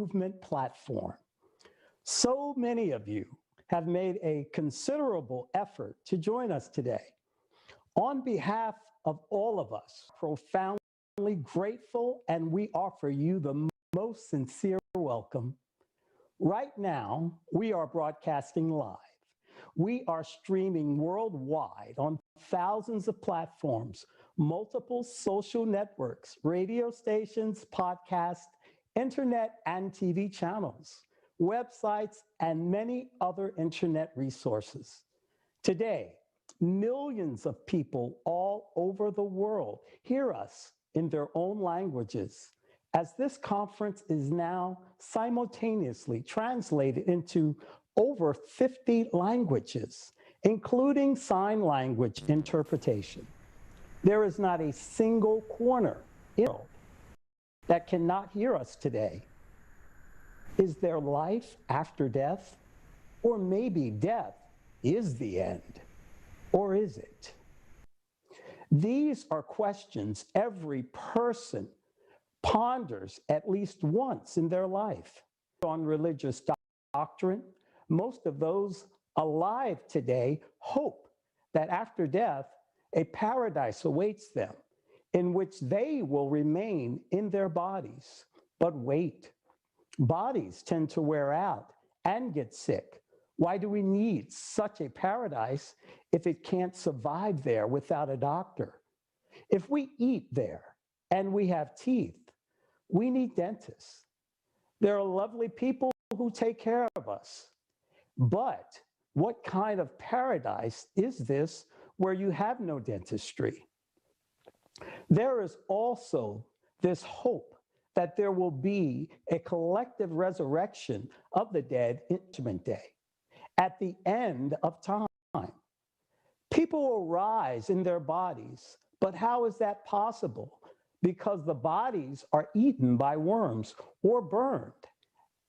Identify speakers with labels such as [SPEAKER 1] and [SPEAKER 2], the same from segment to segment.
[SPEAKER 1] Movement platform. So many of you have made a considerable effort to join us today. On behalf of all of us, profoundly grateful, and we offer you the most sincere welcome. Right now, we are broadcasting live. We are streaming worldwide on thousands of platforms, multiple social networks, radio stations, podcasts, internet and TV channels, websites, and many other internet resources. Today, millions of people all over the world hear us in their own languages, as this conference is now simultaneously translated into over 50 languages, including sign language interpretation. There is not a single corner in the world that cannot hear us today. Is there life after death? Or maybe death is the end. Or is it? These are questions every person ponders at least once in their life. On religious doctrine, most of those alive today hope that after death, a paradise awaits them in which they will remain in their bodies. But wait, bodies tend to wear out and get sick. Why do we need such a paradise if it can't survive there without a doctor? If we eat there and we have teeth, we need dentists. There are lovely people who take care of us. But what kind of paradise is this where you have no dentistry? There is also this hope that there will be a collective resurrection of the dead in Judgment Day at the end of time. People will rise in their bodies, but how is that possible? Because the bodies are eaten by worms or burned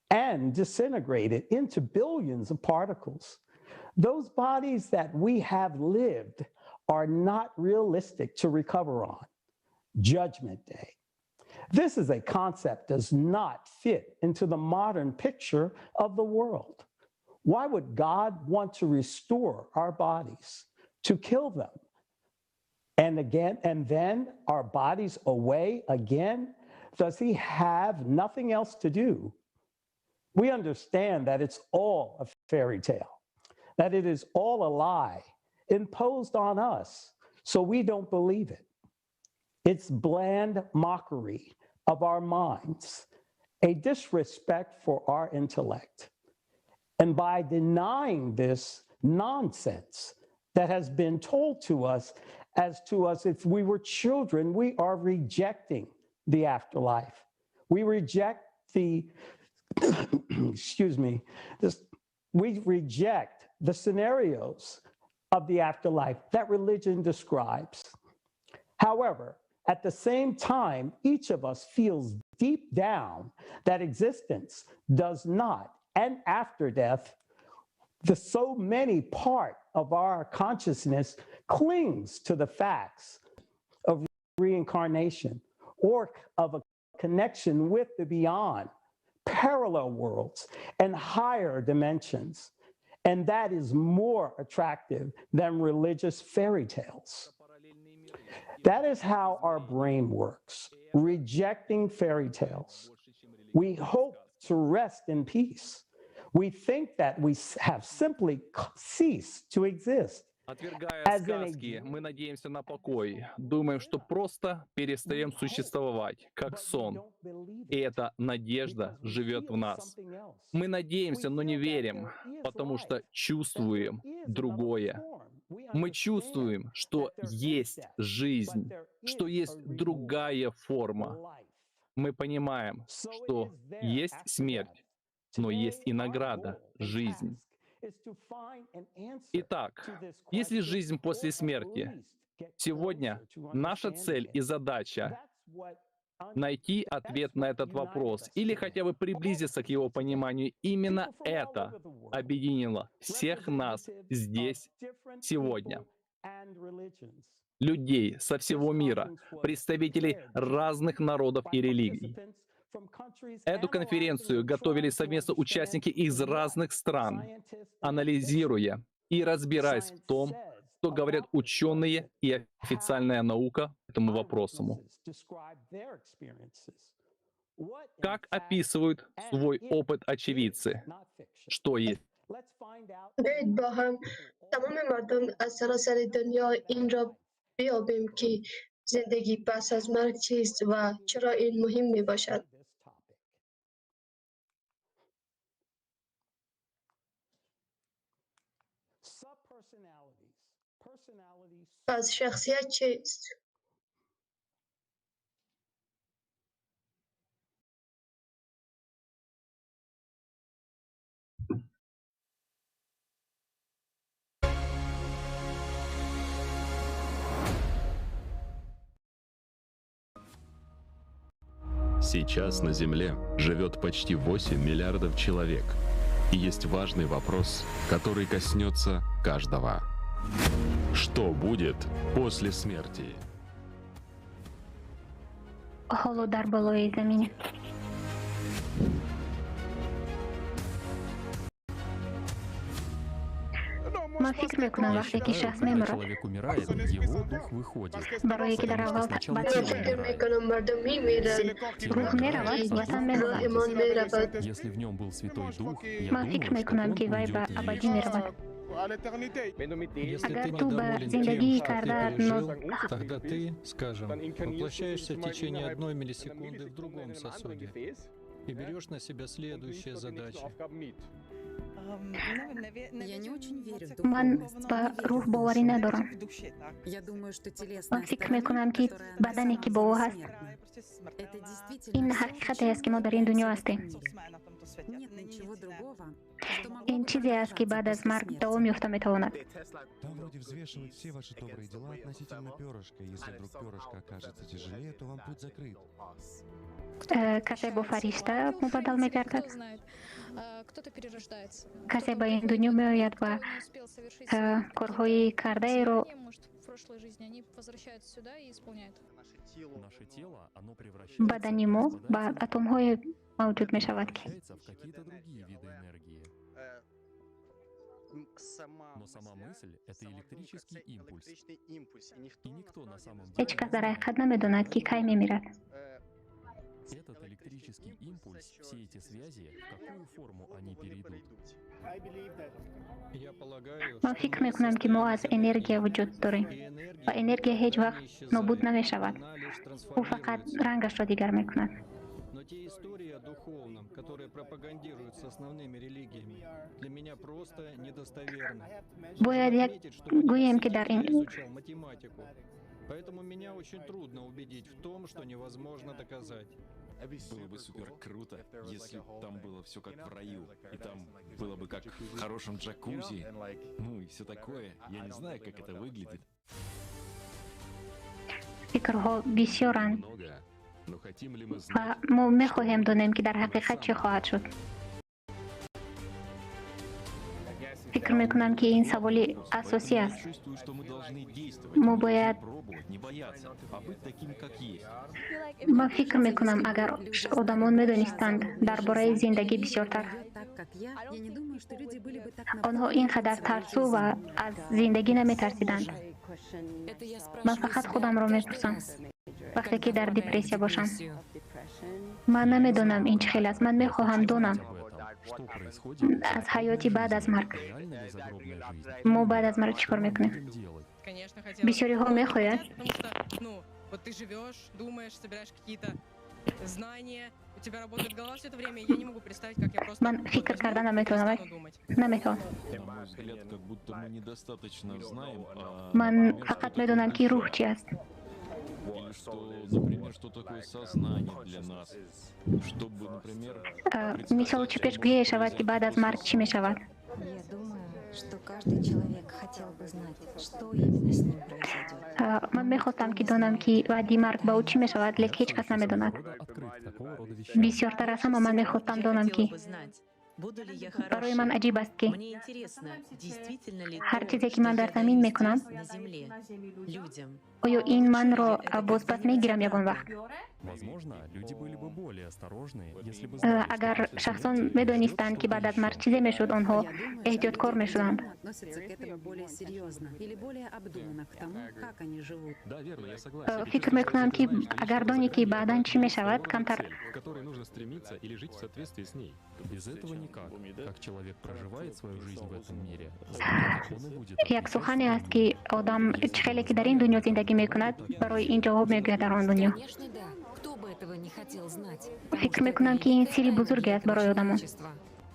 [SPEAKER 1] and disintegrated into billions of particles. Those bodies that we have lived are not realistic to recover on Judgment Day. This is a concept does not fit into the modern picture of the world. Why would God want to restore our bodies, to kill them? And again, and then our bodies away again? Does he have nothing else to do? We understand that it's all a fairy tale, that it is all a lie imposed on us, so we don't believe it. It's bland mockery of our minds, a disrespect for our intellect. And by denying this nonsense that has been told to us as to us if we were children, we are rejecting the afterlife. We reject the, excuse me, this, we reject the scenarios of the afterlife that religion describes. However, at the same time, each of us feels deep down that existence does not, and after death, the so many part of our consciousness clings to the facts of reincarnation or of a connection with the beyond, parallel worlds, and higher dimensions. And that is more attractive than religious fairy tales. That is how our brain works, rejecting fairy tales. We hope to rest in peace. We think that we have simply ceased to exist.
[SPEAKER 2] Отвергая
[SPEAKER 1] As in a
[SPEAKER 2] сказки, мы надеемся на покой, думаем, что просто перестаем существовать, как сон. И эта надежда живет в нас. Мы надеемся, но не верим, потому что чувствуем другое. Мы чувствуем, что есть жизнь, что есть другая форма. Мы понимаем, что есть смерть, но есть и награда — жизнь. Итак, есть ли жизнь после смерти? Сегодня наша цель и задача — найти ответ на этот вопрос или хотя бы приблизиться к его пониманию. Именно это объединило всех нас здесь сегодня. Людей со всего мира, представителей разных народов и религий. Эту конференцию готовили совместно участники из разных стран, анализируя и разбираясь в том, что говорят ученые и официальная наука этому вопросу. Как описывают свой опыт очевидцы? Что есть?
[SPEAKER 3] بیایید با هم تمام مردم از سراسر دنیا این را بیابیم که زندگی پس از مرگ چیست و چرا این مهم می باشد. پس شخصیت چیست؟
[SPEAKER 4] Сейчас на Земле живет почти 8 миллиардов человек. И есть важный вопрос, который коснется каждого. Что будет после смерти?
[SPEAKER 5] Ҳоло дар болои замин. Ман фикр мекунам, вақте ки шахс
[SPEAKER 6] Когда
[SPEAKER 5] мемирад,
[SPEAKER 6] человек умирает, его дух выходит.
[SPEAKER 5] Барое ки дар
[SPEAKER 6] Потому что
[SPEAKER 5] аввал
[SPEAKER 6] сначала
[SPEAKER 5] бадан
[SPEAKER 3] من
[SPEAKER 6] тело
[SPEAKER 3] فکر
[SPEAKER 6] умирает.
[SPEAKER 3] میکنم مردم میمیرند.
[SPEAKER 6] Тело
[SPEAKER 5] Рух
[SPEAKER 6] умирает,
[SPEAKER 5] меравад,
[SPEAKER 6] а
[SPEAKER 5] ватан
[SPEAKER 6] дух
[SPEAKER 5] меравад.
[SPEAKER 3] روح
[SPEAKER 6] выходит.
[SPEAKER 3] من میرود.
[SPEAKER 6] Если в нем был Святой Дух, я
[SPEAKER 5] Ман фикр
[SPEAKER 6] думаю, что
[SPEAKER 5] мекунам,
[SPEAKER 6] он
[SPEAKER 5] ки вай ба
[SPEAKER 6] уйдет в
[SPEAKER 5] абадӣ
[SPEAKER 6] вечность.
[SPEAKER 5] меравад.
[SPEAKER 7] Если
[SPEAKER 5] Агар
[SPEAKER 7] ты
[SPEAKER 5] ту ба
[SPEAKER 7] недоволен тем,
[SPEAKER 5] зиндагии
[SPEAKER 7] что ты
[SPEAKER 5] кардаат
[SPEAKER 7] пережил,
[SPEAKER 5] ноз
[SPEAKER 7] тогда ты, скажем, воплощаешься в течение одной миллисекунды в другом сосуде и берешь на себя следующие задачи.
[SPEAKER 8] Я не очень верю в
[SPEAKER 5] Ман
[SPEAKER 8] духовность.
[SPEAKER 5] ба
[SPEAKER 8] Не верю
[SPEAKER 5] рӯҳ
[SPEAKER 8] в
[SPEAKER 5] боварӣ
[SPEAKER 8] душу.
[SPEAKER 5] надорам.
[SPEAKER 8] Я думаю, что телесная
[SPEAKER 5] Ман фикр
[SPEAKER 8] сторона,
[SPEAKER 5] мекунам, ки
[SPEAKER 8] которая на
[SPEAKER 5] бадане,
[SPEAKER 8] самом
[SPEAKER 5] ки бо ӯ
[SPEAKER 8] деле
[SPEAKER 5] ҳаст,
[SPEAKER 8] смертна, это действительно
[SPEAKER 5] ин
[SPEAKER 8] всё,
[SPEAKER 5] ҳақиқате
[SPEAKER 8] чем
[SPEAKER 5] аст, ки мо дар ин дунё
[SPEAKER 8] являемся в
[SPEAKER 5] ҳастем.
[SPEAKER 8] этом мире. Нет ничего другого, что могло
[SPEAKER 5] Ин
[SPEAKER 8] бы
[SPEAKER 5] чизе аст, ки
[SPEAKER 8] продолжаться
[SPEAKER 5] баъд аз
[SPEAKER 8] после
[SPEAKER 5] марг
[SPEAKER 8] смерти.
[SPEAKER 5] давом ёфта метавонад.
[SPEAKER 9] Там вроде взвешивают все ваши добрые дела относительно перышка. Если вдруг перышко окажется тяжелее, то вам путь закрыт.
[SPEAKER 5] Касе бо фаришта мубаддал мегардад, касе ба ин дунё меояд ва корҳои кардаеро.
[SPEAKER 6] Наше тело, оно превращается
[SPEAKER 5] Бадани
[SPEAKER 6] и
[SPEAKER 5] мо ба
[SPEAKER 6] распадается
[SPEAKER 5] атомҳое мавҷуд мешавад, ки
[SPEAKER 6] превращается в какие-то другие виды энергии. Но сама мысль — это электрический импульс. И никто на самом деле
[SPEAKER 5] Ҳеҷ кас
[SPEAKER 6] не
[SPEAKER 5] дар
[SPEAKER 6] знает.
[SPEAKER 5] ҳақиқат намедонад, ки кай мемирад.
[SPEAKER 6] Этот электрический импульс, все эти связи, в какую форму они перейдут?
[SPEAKER 7] Я полагаю,
[SPEAKER 5] Ман
[SPEAKER 7] что
[SPEAKER 5] фикр
[SPEAKER 7] мы
[SPEAKER 5] мекунам, ки мо
[SPEAKER 7] состоим
[SPEAKER 5] аз
[SPEAKER 7] из
[SPEAKER 5] энергия
[SPEAKER 7] энергии,
[SPEAKER 5] вуҷуд дорем
[SPEAKER 7] и энергия
[SPEAKER 5] ва энергия ҳеҷ
[SPEAKER 7] никуда
[SPEAKER 5] вақт
[SPEAKER 7] не исчезает,
[SPEAKER 5] нобуд намешавад.
[SPEAKER 7] она лишь
[SPEAKER 5] Ӯ фақат
[SPEAKER 7] трансформируется.
[SPEAKER 5] рангашро дигар мекунад.
[SPEAKER 7] Но те истории о духовном, которые пропагандируются основными религиями, для меня просто недостоверны.
[SPEAKER 5] Бояд
[SPEAKER 7] Нужно
[SPEAKER 5] як
[SPEAKER 7] отметить, что в
[SPEAKER 5] гӯем, ки дар
[SPEAKER 7] университете я
[SPEAKER 5] ин
[SPEAKER 7] изучал математику. Поэтому меня очень трудно убедить в том, что невозможно доказать.
[SPEAKER 10] Было бы супер круто, если б там было все как в раю, и там было бы как в хорошем джакузи, ну и все такое. Я не знаю, как это выглядит.
[SPEAKER 5] Фикрҳо бисёранд
[SPEAKER 4] Много. Но хотим ли мы
[SPEAKER 5] ва
[SPEAKER 4] знать,
[SPEAKER 5] мо мехоҳем донем, ки дар ҳақиқат чӣ хоҳад шуд. Фикр мекунам, ки ин саволи асосӣ
[SPEAKER 10] Поэтому я
[SPEAKER 5] аст.
[SPEAKER 10] чувствую, что мы должны действовать,
[SPEAKER 5] Мо
[SPEAKER 10] мы должны
[SPEAKER 5] бояд
[SPEAKER 10] пробовать, не бояться, а быть таким, как есть.
[SPEAKER 5] Ман фикр мекунам, агар одамон медонистанд дар бораи зиндагӣ бисёртар,
[SPEAKER 8] Так как я, я не думаю, что люди были бы так
[SPEAKER 5] онҳо ин қадар тарсу ва аз зиндагӣ наметарсиданд.
[SPEAKER 8] Это я
[SPEAKER 5] Ман
[SPEAKER 8] спрашиваю
[SPEAKER 5] фақат
[SPEAKER 8] себя
[SPEAKER 5] худамро
[SPEAKER 8] каждый
[SPEAKER 5] мепурсам,
[SPEAKER 8] раз,
[SPEAKER 5] вақте ки
[SPEAKER 8] когда
[SPEAKER 5] дар
[SPEAKER 8] впадаю в
[SPEAKER 5] депрессия бошам.
[SPEAKER 8] депрессию.
[SPEAKER 5] Ман намедонам, ин чӣ хел аст. Ман
[SPEAKER 6] Я
[SPEAKER 5] мехоҳам
[SPEAKER 6] хочу
[SPEAKER 5] донам
[SPEAKER 6] знать об этом. Что происходит в
[SPEAKER 5] аз ҳаёти
[SPEAKER 6] загробной
[SPEAKER 5] баъд аз
[SPEAKER 6] жизни?
[SPEAKER 5] марг.
[SPEAKER 6] Реальна ли загробная жизнь?
[SPEAKER 5] Мо
[SPEAKER 6] Или
[SPEAKER 5] баъд
[SPEAKER 6] нет?
[SPEAKER 5] аз марг чӣ
[SPEAKER 6] Что
[SPEAKER 5] кор
[SPEAKER 6] мы
[SPEAKER 5] мекунем?
[SPEAKER 6] будем делать?
[SPEAKER 11] Конечно, хотела.
[SPEAKER 5] Бисёриҳо
[SPEAKER 11] Многие
[SPEAKER 5] мехоҳанд.
[SPEAKER 11] хотят, потому что, ну, вот ты живешь, думаешь, собираешь какие-то знания, у тебя работает голова все это время, и я не могу представить, как я просто
[SPEAKER 5] Ман
[SPEAKER 11] вот
[SPEAKER 5] фикр
[SPEAKER 11] возьму
[SPEAKER 5] карда
[SPEAKER 11] и
[SPEAKER 5] наметавонам.
[SPEAKER 11] перестану думать.
[SPEAKER 5] Наметавонам.
[SPEAKER 10] На мой взгляд, как будто мы недостаточно знаем, а,
[SPEAKER 5] Ман
[SPEAKER 10] например, что
[SPEAKER 5] фақат
[SPEAKER 10] такое
[SPEAKER 5] медонам, ки
[SPEAKER 10] душа.
[SPEAKER 5] рӯҳ чи аст.
[SPEAKER 10] Или что, например, что такое сознание для нас. Чтобы, например,
[SPEAKER 5] Мисол,
[SPEAKER 10] предсказать,
[SPEAKER 5] чӣ
[SPEAKER 10] что может
[SPEAKER 5] пешгӯие шавад, ки
[SPEAKER 10] произойти
[SPEAKER 5] баъд аз
[SPEAKER 10] после
[SPEAKER 5] марг чӣ мешавад.
[SPEAKER 8] Я думаю, что каждый человек хотел бы знать, что именно с ним произойдет.
[SPEAKER 5] Ман мехостам, ки донам, ки баъди марг ба ӯ чӣ мешавад,
[SPEAKER 6] Я
[SPEAKER 5] лекин ҳеҷ
[SPEAKER 6] все
[SPEAKER 5] кас
[SPEAKER 6] еще
[SPEAKER 5] намедонад.
[SPEAKER 6] своего рода открыт к такого рода вещам.
[SPEAKER 5] Бисёртар аз ҳама ман мехостам
[SPEAKER 12] Я
[SPEAKER 5] донам,
[SPEAKER 12] хотела
[SPEAKER 5] ки
[SPEAKER 12] бы знать, Буду ли я
[SPEAKER 5] Барои ман
[SPEAKER 12] хорошим?
[SPEAKER 5] аҷиб аст, ки
[SPEAKER 12] Мне интересно, действительно ли
[SPEAKER 5] ҳар
[SPEAKER 12] то,
[SPEAKER 5] чизе, ки
[SPEAKER 12] что
[SPEAKER 5] ман дар
[SPEAKER 12] я
[SPEAKER 5] замин
[SPEAKER 12] даю
[SPEAKER 5] мекунам,
[SPEAKER 12] здесь, на земле, людям,
[SPEAKER 5] оё ин манро
[SPEAKER 12] получу ли я это
[SPEAKER 5] бозпас
[SPEAKER 12] когда-нибудь
[SPEAKER 5] мегирам ягон
[SPEAKER 12] обратно?
[SPEAKER 5] вақт?
[SPEAKER 6] Возможно, люди были бы более осторожны, если бы
[SPEAKER 5] Э,
[SPEAKER 6] знали, что
[SPEAKER 5] Агар
[SPEAKER 6] после
[SPEAKER 5] шахсон
[SPEAKER 6] смерти их ждет
[SPEAKER 5] медонистанд, ки
[SPEAKER 6] что-то
[SPEAKER 5] баъд аз марг
[SPEAKER 6] еще.
[SPEAKER 5] чизе мешуд, онҳо
[SPEAKER 13] Я думаю, что
[SPEAKER 5] эҳтиёткор
[SPEAKER 13] люди
[SPEAKER 5] мешуданд.
[SPEAKER 13] по-другому относятся к этому более серьезно или более обдуманно к тому, как они живут.
[SPEAKER 4] Да, верно, я согласен.
[SPEAKER 5] Э,
[SPEAKER 4] Ты
[SPEAKER 5] Фикр
[SPEAKER 4] чувствуешь,
[SPEAKER 5] мекунам,
[SPEAKER 4] если
[SPEAKER 5] ки
[SPEAKER 4] ты знаешь, что есть
[SPEAKER 5] агар
[SPEAKER 4] что-то за
[SPEAKER 5] донӣ, ки
[SPEAKER 4] гранью, это
[SPEAKER 5] баъдан чӣ
[SPEAKER 4] определит
[SPEAKER 5] мешавад,
[SPEAKER 4] своего рода
[SPEAKER 5] камтар
[SPEAKER 4] цель, к которой нужно стремиться или жить в соответствии с ней.
[SPEAKER 6] Без этого никак. Как человек проживает свою жизнь в этом мире, столько он и будет
[SPEAKER 5] Як
[SPEAKER 6] отвечать в
[SPEAKER 5] сухане
[SPEAKER 6] том
[SPEAKER 5] аст, ки
[SPEAKER 6] мире.
[SPEAKER 5] одам
[SPEAKER 6] Если
[SPEAKER 5] чӣ
[SPEAKER 6] бы
[SPEAKER 5] хеле
[SPEAKER 6] мы
[SPEAKER 5] ки дар ин
[SPEAKER 6] знали
[SPEAKER 5] дунё
[SPEAKER 6] об этом,
[SPEAKER 5] зиндагӣ мекунад,
[SPEAKER 6] тогда
[SPEAKER 5] барои ин ҷавоб мегӯяд дар он дунё.
[SPEAKER 8] Конечно, да. Кто бы этого не хотел знать? Потому
[SPEAKER 5] Фикр
[SPEAKER 8] что это
[SPEAKER 5] мекунам, ки ин
[SPEAKER 8] великая
[SPEAKER 5] сирри
[SPEAKER 8] тайна
[SPEAKER 5] бузурге
[SPEAKER 8] для
[SPEAKER 5] аст барои
[SPEAKER 8] этого
[SPEAKER 5] одамон.
[SPEAKER 8] человечества.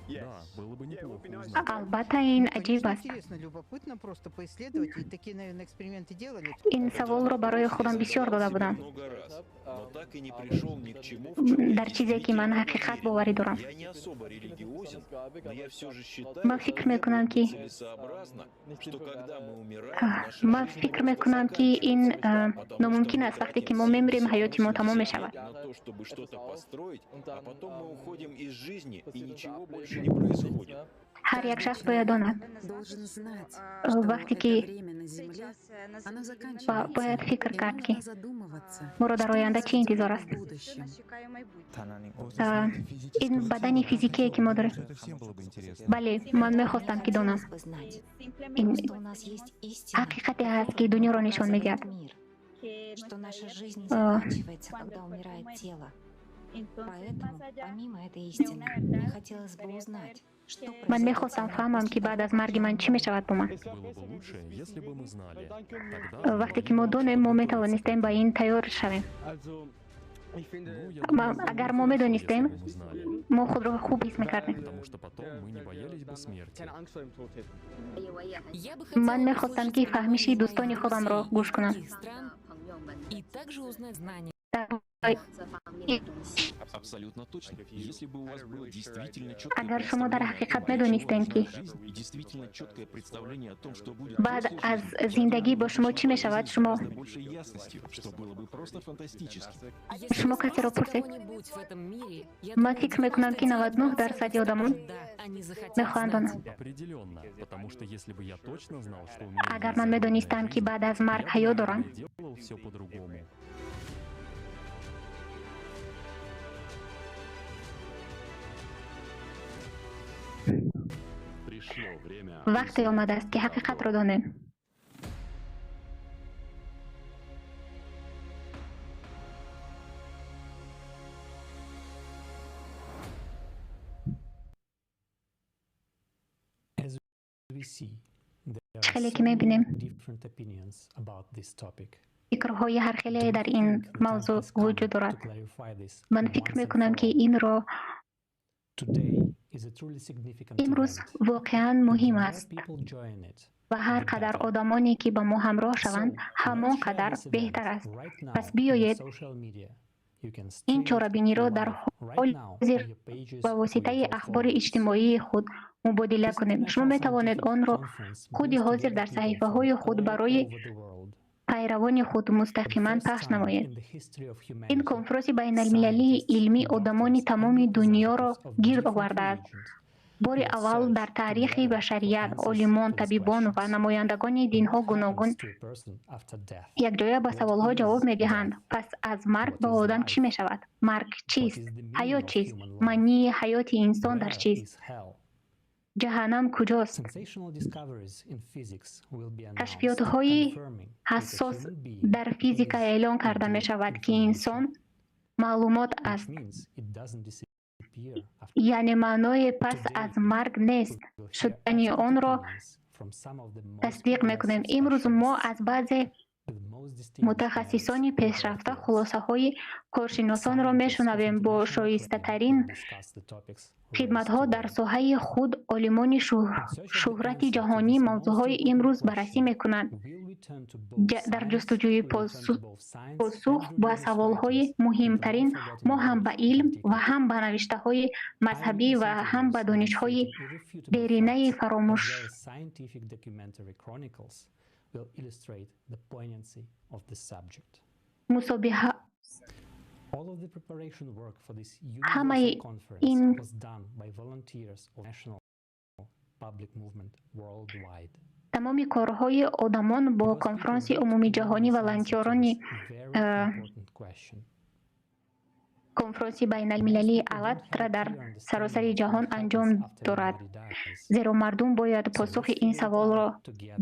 [SPEAKER 6] Да, было бы неплохо узнать.
[SPEAKER 5] Албатта, ин
[SPEAKER 14] Ну,
[SPEAKER 5] аҷиб
[SPEAKER 14] конечно,
[SPEAKER 5] аст.
[SPEAKER 14] интересно, любопытно просто поисследовать. И такие, наверное, эксперименты делали.
[SPEAKER 5] Ин саволро барои худам бисёр дода будам.
[SPEAKER 10] Много раз, но так и не пришел ни к чему, в чем я
[SPEAKER 5] Дар чизе, ки ман
[SPEAKER 10] действительно
[SPEAKER 5] ҳақиқат
[SPEAKER 10] уверен.
[SPEAKER 5] боварӣ дорам.
[SPEAKER 10] Я не особо религиозен, но я все же считаю
[SPEAKER 5] Ман фикр мекунам, ки
[SPEAKER 10] целесообразно, что когда мы умираем, наша
[SPEAKER 5] ман
[SPEAKER 10] жизнь
[SPEAKER 5] фикр
[SPEAKER 10] просто
[SPEAKER 5] мекунам, ки ин
[SPEAKER 10] заканчивается, потому что
[SPEAKER 5] номумкин
[SPEAKER 10] мы
[SPEAKER 5] аст. Вақте ки
[SPEAKER 10] тратим
[SPEAKER 5] мо мемирем,
[SPEAKER 10] 70
[SPEAKER 5] ҳаёти мо тамом
[SPEAKER 10] 80
[SPEAKER 5] мешавад.
[SPEAKER 10] лет на то, чтобы что-то построить, а потом мы уходим из жизни, и ничего больше не происходит.
[SPEAKER 5] Ҳар як
[SPEAKER 13] Каждый
[SPEAKER 5] шахс бояд
[SPEAKER 13] человек
[SPEAKER 5] донад,
[SPEAKER 13] должен знать,
[SPEAKER 5] э,
[SPEAKER 13] что
[SPEAKER 5] вақте
[SPEAKER 13] это
[SPEAKER 5] ки
[SPEAKER 13] время на земле, оно
[SPEAKER 5] ва
[SPEAKER 13] заканчивается,
[SPEAKER 5] бояд фикр
[SPEAKER 13] и
[SPEAKER 5] кард,
[SPEAKER 13] нам
[SPEAKER 5] ки
[SPEAKER 13] нужно задумываться,
[SPEAKER 5] моро дар
[SPEAKER 13] что
[SPEAKER 5] оянда
[SPEAKER 13] нас
[SPEAKER 5] чӣ интизор
[SPEAKER 13] ждет
[SPEAKER 5] аст.
[SPEAKER 13] в будущем.
[SPEAKER 9] После
[SPEAKER 5] Э,
[SPEAKER 9] смерти
[SPEAKER 5] Ин
[SPEAKER 9] физического
[SPEAKER 5] бадани
[SPEAKER 9] тела,
[SPEAKER 5] физикие, ки мо
[SPEAKER 9] думаю,
[SPEAKER 5] дорем.
[SPEAKER 9] что это всем было бы интересно.
[SPEAKER 5] Бале, ман
[SPEAKER 8] Да, мне
[SPEAKER 5] мехостам, ки донам.
[SPEAKER 8] хотелось бы знать,
[SPEAKER 5] Ин
[SPEAKER 8] что у нас есть истина,
[SPEAKER 5] ҳақиқате ҳаст, ки
[SPEAKER 8] которую нам
[SPEAKER 5] дунёро нишон
[SPEAKER 8] показывает
[SPEAKER 5] медиҳад.
[SPEAKER 8] мир, что наша жизнь не
[SPEAKER 5] Э,
[SPEAKER 8] заканчивается, когда умирает тело. Поэтому, помимо этой истины, мне хотелось бы узнать, что
[SPEAKER 5] Ман
[SPEAKER 8] произойдет со
[SPEAKER 5] мехостам
[SPEAKER 8] мной
[SPEAKER 5] фаҳмам,
[SPEAKER 8] после
[SPEAKER 5] ки баъд
[SPEAKER 8] того,
[SPEAKER 5] аз
[SPEAKER 8] как
[SPEAKER 5] марги
[SPEAKER 8] я
[SPEAKER 5] ман чӣ
[SPEAKER 8] умру.
[SPEAKER 5] мешавад бо ман.
[SPEAKER 6] Было бы лучше, если бы мы знали. Тогда мы
[SPEAKER 5] Вақте
[SPEAKER 6] могли
[SPEAKER 5] ки мо
[SPEAKER 6] бы лучше
[SPEAKER 5] донем, мо
[SPEAKER 6] подготовиться к
[SPEAKER 5] метавонистем ба
[SPEAKER 6] этому.
[SPEAKER 5] ин тайёр шавем.
[SPEAKER 6] Ну, я
[SPEAKER 5] Ма-
[SPEAKER 6] думаю, было
[SPEAKER 5] Агар
[SPEAKER 6] бы
[SPEAKER 5] мо
[SPEAKER 6] хорошо, если
[SPEAKER 5] медонистем,
[SPEAKER 6] бы мы знали.
[SPEAKER 5] мо худро хуб ҳис мекардем.
[SPEAKER 6] Потому что потом мы не боялись бы смерти.
[SPEAKER 8] Я бы
[SPEAKER 5] Ман
[SPEAKER 8] хотела
[SPEAKER 5] мехостам,
[SPEAKER 8] услышать
[SPEAKER 5] ки фаҳмиши
[SPEAKER 8] мнение
[SPEAKER 5] дӯстони
[SPEAKER 8] моих
[SPEAKER 5] худамро
[SPEAKER 8] друзей
[SPEAKER 5] гӯш
[SPEAKER 8] из
[SPEAKER 5] кунам.
[SPEAKER 8] других стран и также узнать знания.
[SPEAKER 5] Дар
[SPEAKER 10] Абсолютно точно. Если бы у вас было действительно четкое
[SPEAKER 5] Агар шумо дар
[SPEAKER 10] представление о
[SPEAKER 5] ҳақиқат
[SPEAKER 10] том, для чего
[SPEAKER 5] медонистем,
[SPEAKER 10] нужна
[SPEAKER 5] ки
[SPEAKER 10] жизнь, и действительно четкое представление о том, что будет
[SPEAKER 5] баъд
[SPEAKER 10] после
[SPEAKER 5] аз
[SPEAKER 10] жизни, я думаю,
[SPEAKER 5] зиндагӣ бо
[SPEAKER 10] вы
[SPEAKER 5] шумо
[SPEAKER 10] пришли
[SPEAKER 5] чӣ
[SPEAKER 10] бы к
[SPEAKER 5] мешавад,
[SPEAKER 10] жизни с
[SPEAKER 5] шумо
[SPEAKER 10] гораздо большей ясностью, что было бы просто фантастически.
[SPEAKER 8] Если
[SPEAKER 5] шумо
[SPEAKER 8] вы
[SPEAKER 5] касеро
[SPEAKER 8] спросите
[SPEAKER 5] пурсед.
[SPEAKER 8] кого-нибудь в этом мире, я
[SPEAKER 5] Ман
[SPEAKER 8] думаю,
[SPEAKER 5] фикр мекунам, ки
[SPEAKER 8] 99%
[SPEAKER 5] 99% одамон
[SPEAKER 8] скажут «да», они захотят
[SPEAKER 5] мехоҳанд
[SPEAKER 8] знать.
[SPEAKER 5] донанд.
[SPEAKER 6] Определенно, потому что если бы я точно знал, что у меня
[SPEAKER 5] Агар
[SPEAKER 6] есть
[SPEAKER 5] ман
[SPEAKER 6] загробная
[SPEAKER 5] медонистам, ки
[SPEAKER 6] жизнь,
[SPEAKER 5] баъд аз марг
[SPEAKER 6] я бы,
[SPEAKER 5] ҳаёт дорам,
[SPEAKER 6] наверное, делал все по-другому.
[SPEAKER 4] Пришло время
[SPEAKER 5] вақте
[SPEAKER 4] узнать
[SPEAKER 5] омадааст, ки
[SPEAKER 4] правду.
[SPEAKER 5] ҳақиқатро донем. Чӣ хеле ки мебинем, фикрҳои ҳархеле дар ин мавзӯъ вуҷуд дорад. Ман фикр мекунам, ки инро имрӯз воқеан муҳим аст ва ҳар қадар одамоне, ки ба мо ҳамроҳ шаванд, ҳамон қадар беҳтар аст. Пас биёед ин чорабиниро дар ҳоли ҳозир ба воситаи ахбори иҷтимоии худ мубодила кунем. Шумо метавонед онро худи ҳозир дар саҳифаҳои худ барои пайравони худ мустақиман пахш намоед. Ин конфронси байналмилалии илмӣ одамони тамоми дунёро гирд овардааст. Бори аввал дар таърихи башарият олимон, табибон ва намояндагони динҳо гуногун якҷоя ба саволҳо ҷавоб медиҳанд: пас аз марг ба одам чӣ мешавад? Марг чист? Ҳаёт чист? Маънии ҳаёти инсон дар чист? Ҷаҳаннам куҷост? Кашфиётҳои ҳассос дар физика эълон карда мешавад, ки инсон маълумот аст, яъне маъное пас аз марг нест шудани онро тасдиқ мекунем. Имрӯз мо аз баъзе мутахассисони пешрафта хулосаҳои коршиносонро мешунавем. Бо шоистатарин хидматҳо дар соҳаи худ олимони шӯҳрати ҷаҳонӣ мавзӯъҳои имрӯз баррасӣ мекунанд. Дар ҷустуҷӯи посух ба саволҳои муҳимтарин мо ҳам ба илм ва ҳам ба навиштаҳои мазҳабӣ ва ҳам ба донишҳои деринаи фаромӯш мусобиҳа Ҳамаи ин тамоми корҳои одамон бо конфронси умумиҷаҳонӣ волонтёрони конфронси байналмилалии «АЛЛАТРА» дар саросари ҷаҳон анҷом дорад, зеро мардум бояд посухи ин саволро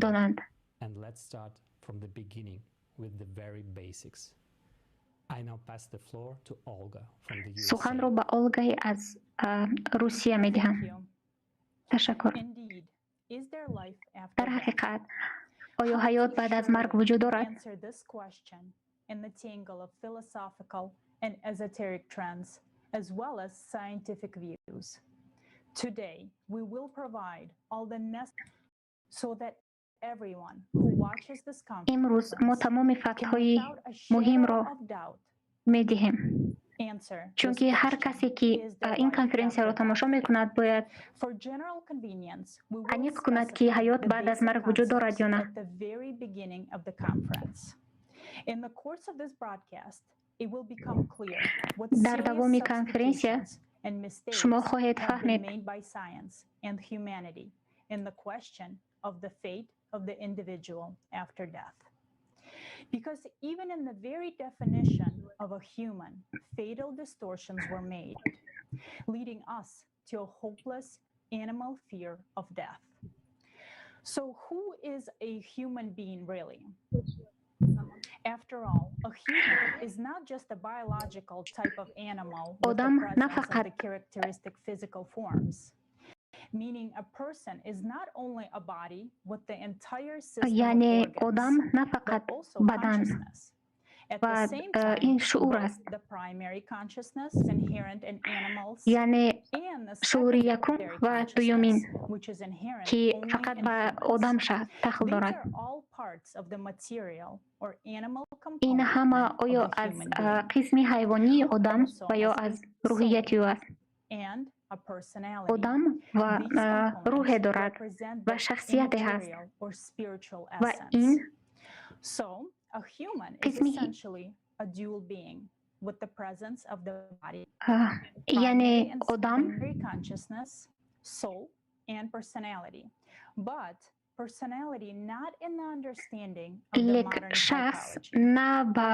[SPEAKER 5] донанд. Суханро ба Олгаи аз Русия медиҳам. Ташаккур. Дар ҳақиқат, оё ҳаёт баъд аз марг вуҷуд дорад?
[SPEAKER 15] And esoteric trends, as well as scientific views. Today, we will provide all the necessary so that everyone who watches this conference
[SPEAKER 5] имрӯз мо тамоми фактҳои муҳимро медиҳем, чунки ҳар касе ки ин конференсияро тамошо мекунад, бояд аниқ кунад, ки ҳаёт баъд аз марг вуҷуд дорад ё на. Дар давоми конференсия шумо хоҳед фаҳмед,
[SPEAKER 15] Because even in the very definition of a human, fatal distortions were made, leading us to a hopeless animal fear of death. So who is a human being really? After all, a human is not just a biological type of animal with the presence of the characteristic physical forms. Meaning a person is not only a body with the entire system of organs, but also consciousness. At the same time, both the primary consciousness inherent in animals and the secondary consciousness, which is inherent only in humans. These are all parts of the material or animal
[SPEAKER 5] ин ҳама
[SPEAKER 15] component of
[SPEAKER 5] оё
[SPEAKER 15] the
[SPEAKER 5] аз
[SPEAKER 15] human being.
[SPEAKER 5] қисми ҳайвонии одам
[SPEAKER 15] Also
[SPEAKER 5] ва ё
[SPEAKER 15] as
[SPEAKER 5] аз
[SPEAKER 15] a soul
[SPEAKER 5] рӯҳияти ӯ аст.
[SPEAKER 15] and a personality.
[SPEAKER 5] Одам ва
[SPEAKER 15] These components
[SPEAKER 5] рӯҳе дорад
[SPEAKER 15] represent
[SPEAKER 5] ва
[SPEAKER 15] the
[SPEAKER 5] шахсияте ҳаст
[SPEAKER 15] immaterial or spiritual
[SPEAKER 5] ва
[SPEAKER 15] essence.
[SPEAKER 5] ин
[SPEAKER 15] So, a human is
[SPEAKER 5] қисми
[SPEAKER 15] essentially a dual being with the presence of the body,
[SPEAKER 5] яъне
[SPEAKER 15] primary and
[SPEAKER 5] одам
[SPEAKER 15] secondary consciousness, soul, and personality. But personality not in the understanding of the
[SPEAKER 5] лек
[SPEAKER 15] modern
[SPEAKER 5] шахс
[SPEAKER 15] psychology.
[SPEAKER 5] на ба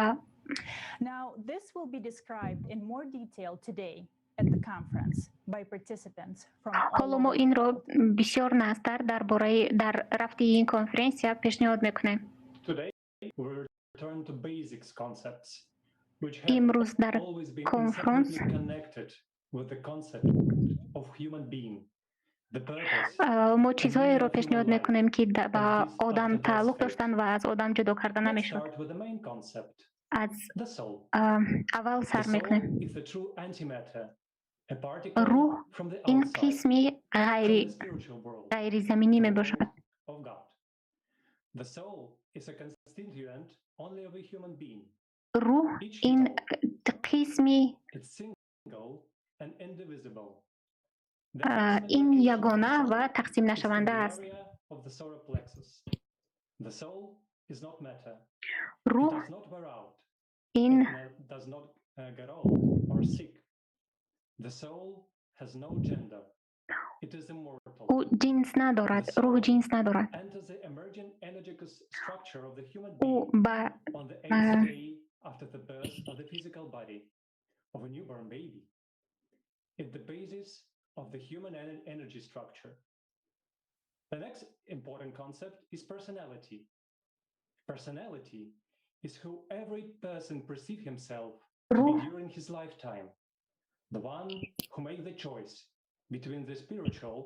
[SPEAKER 15] Now, this will be described in more detail today at the conference by participants from all
[SPEAKER 5] ҳоло мо
[SPEAKER 15] over the
[SPEAKER 5] инро
[SPEAKER 15] world.
[SPEAKER 5] бисёр наздтар дар бораи дар рафти ин конференсия пешниҳод мекунем.
[SPEAKER 16] Today, we return to basics concepts, which have
[SPEAKER 5] Имрӯз дар
[SPEAKER 16] always been
[SPEAKER 5] конфронс
[SPEAKER 16] inseparably connected with the concept of human being, the purpose
[SPEAKER 5] мо
[SPEAKER 16] and meaning
[SPEAKER 5] чизҳоеро
[SPEAKER 16] of human
[SPEAKER 5] пешниҳод
[SPEAKER 16] life,
[SPEAKER 5] мекунем, ки
[SPEAKER 16] and
[SPEAKER 5] ба
[SPEAKER 16] his
[SPEAKER 5] одам
[SPEAKER 16] after death
[SPEAKER 5] тааллуқ
[SPEAKER 16] fate.
[SPEAKER 5] доштанд ва аз одам ҷудо карда
[SPEAKER 16] Let's
[SPEAKER 5] намешуд.
[SPEAKER 16] start with the main concept,
[SPEAKER 5] Аз
[SPEAKER 16] the soul.
[SPEAKER 5] аввал
[SPEAKER 16] The
[SPEAKER 5] сар мекунем.
[SPEAKER 16] soul is the true antimatter, a particle
[SPEAKER 5] Рӯҳ
[SPEAKER 16] from the
[SPEAKER 5] ин
[SPEAKER 16] outside,
[SPEAKER 5] қисми
[SPEAKER 16] from the spiritual world,
[SPEAKER 5] ғайризаминӣ
[SPEAKER 16] the
[SPEAKER 5] мебошад.
[SPEAKER 16] world of God. The soul is a constituent only of a human being.
[SPEAKER 5] Рӯҳ
[SPEAKER 16] Each
[SPEAKER 5] ин
[SPEAKER 16] soul
[SPEAKER 5] қисми
[SPEAKER 16] is single and indivisible. The ultimate
[SPEAKER 5] ин
[SPEAKER 16] location of the
[SPEAKER 5] ягона
[SPEAKER 16] soul
[SPEAKER 5] ва
[SPEAKER 16] is in the
[SPEAKER 5] тақсимнашаванда аст.
[SPEAKER 16] area of the solar plexus. The soul is not matter. It
[SPEAKER 5] Рӯҳ
[SPEAKER 16] does not wear out.
[SPEAKER 5] ин
[SPEAKER 16] It does not get old or sick. The soul has no gender. It is immortal.
[SPEAKER 5] Ӯ ҷинс надорад,
[SPEAKER 16] The
[SPEAKER 5] рӯҳ
[SPEAKER 16] soul
[SPEAKER 5] ҷинс надорад.
[SPEAKER 16] enters the emergent energetic structure of the human
[SPEAKER 5] Ӯ
[SPEAKER 16] being
[SPEAKER 5] ба
[SPEAKER 16] on the eighth day after the birth of the physical body of a newborn baby. It's the basis of the human energy structure. The next important concept is personality. Personality is who every person perceives himself to be
[SPEAKER 5] рӯҳ
[SPEAKER 16] during his lifetime, the one who makes the choice between the spiritual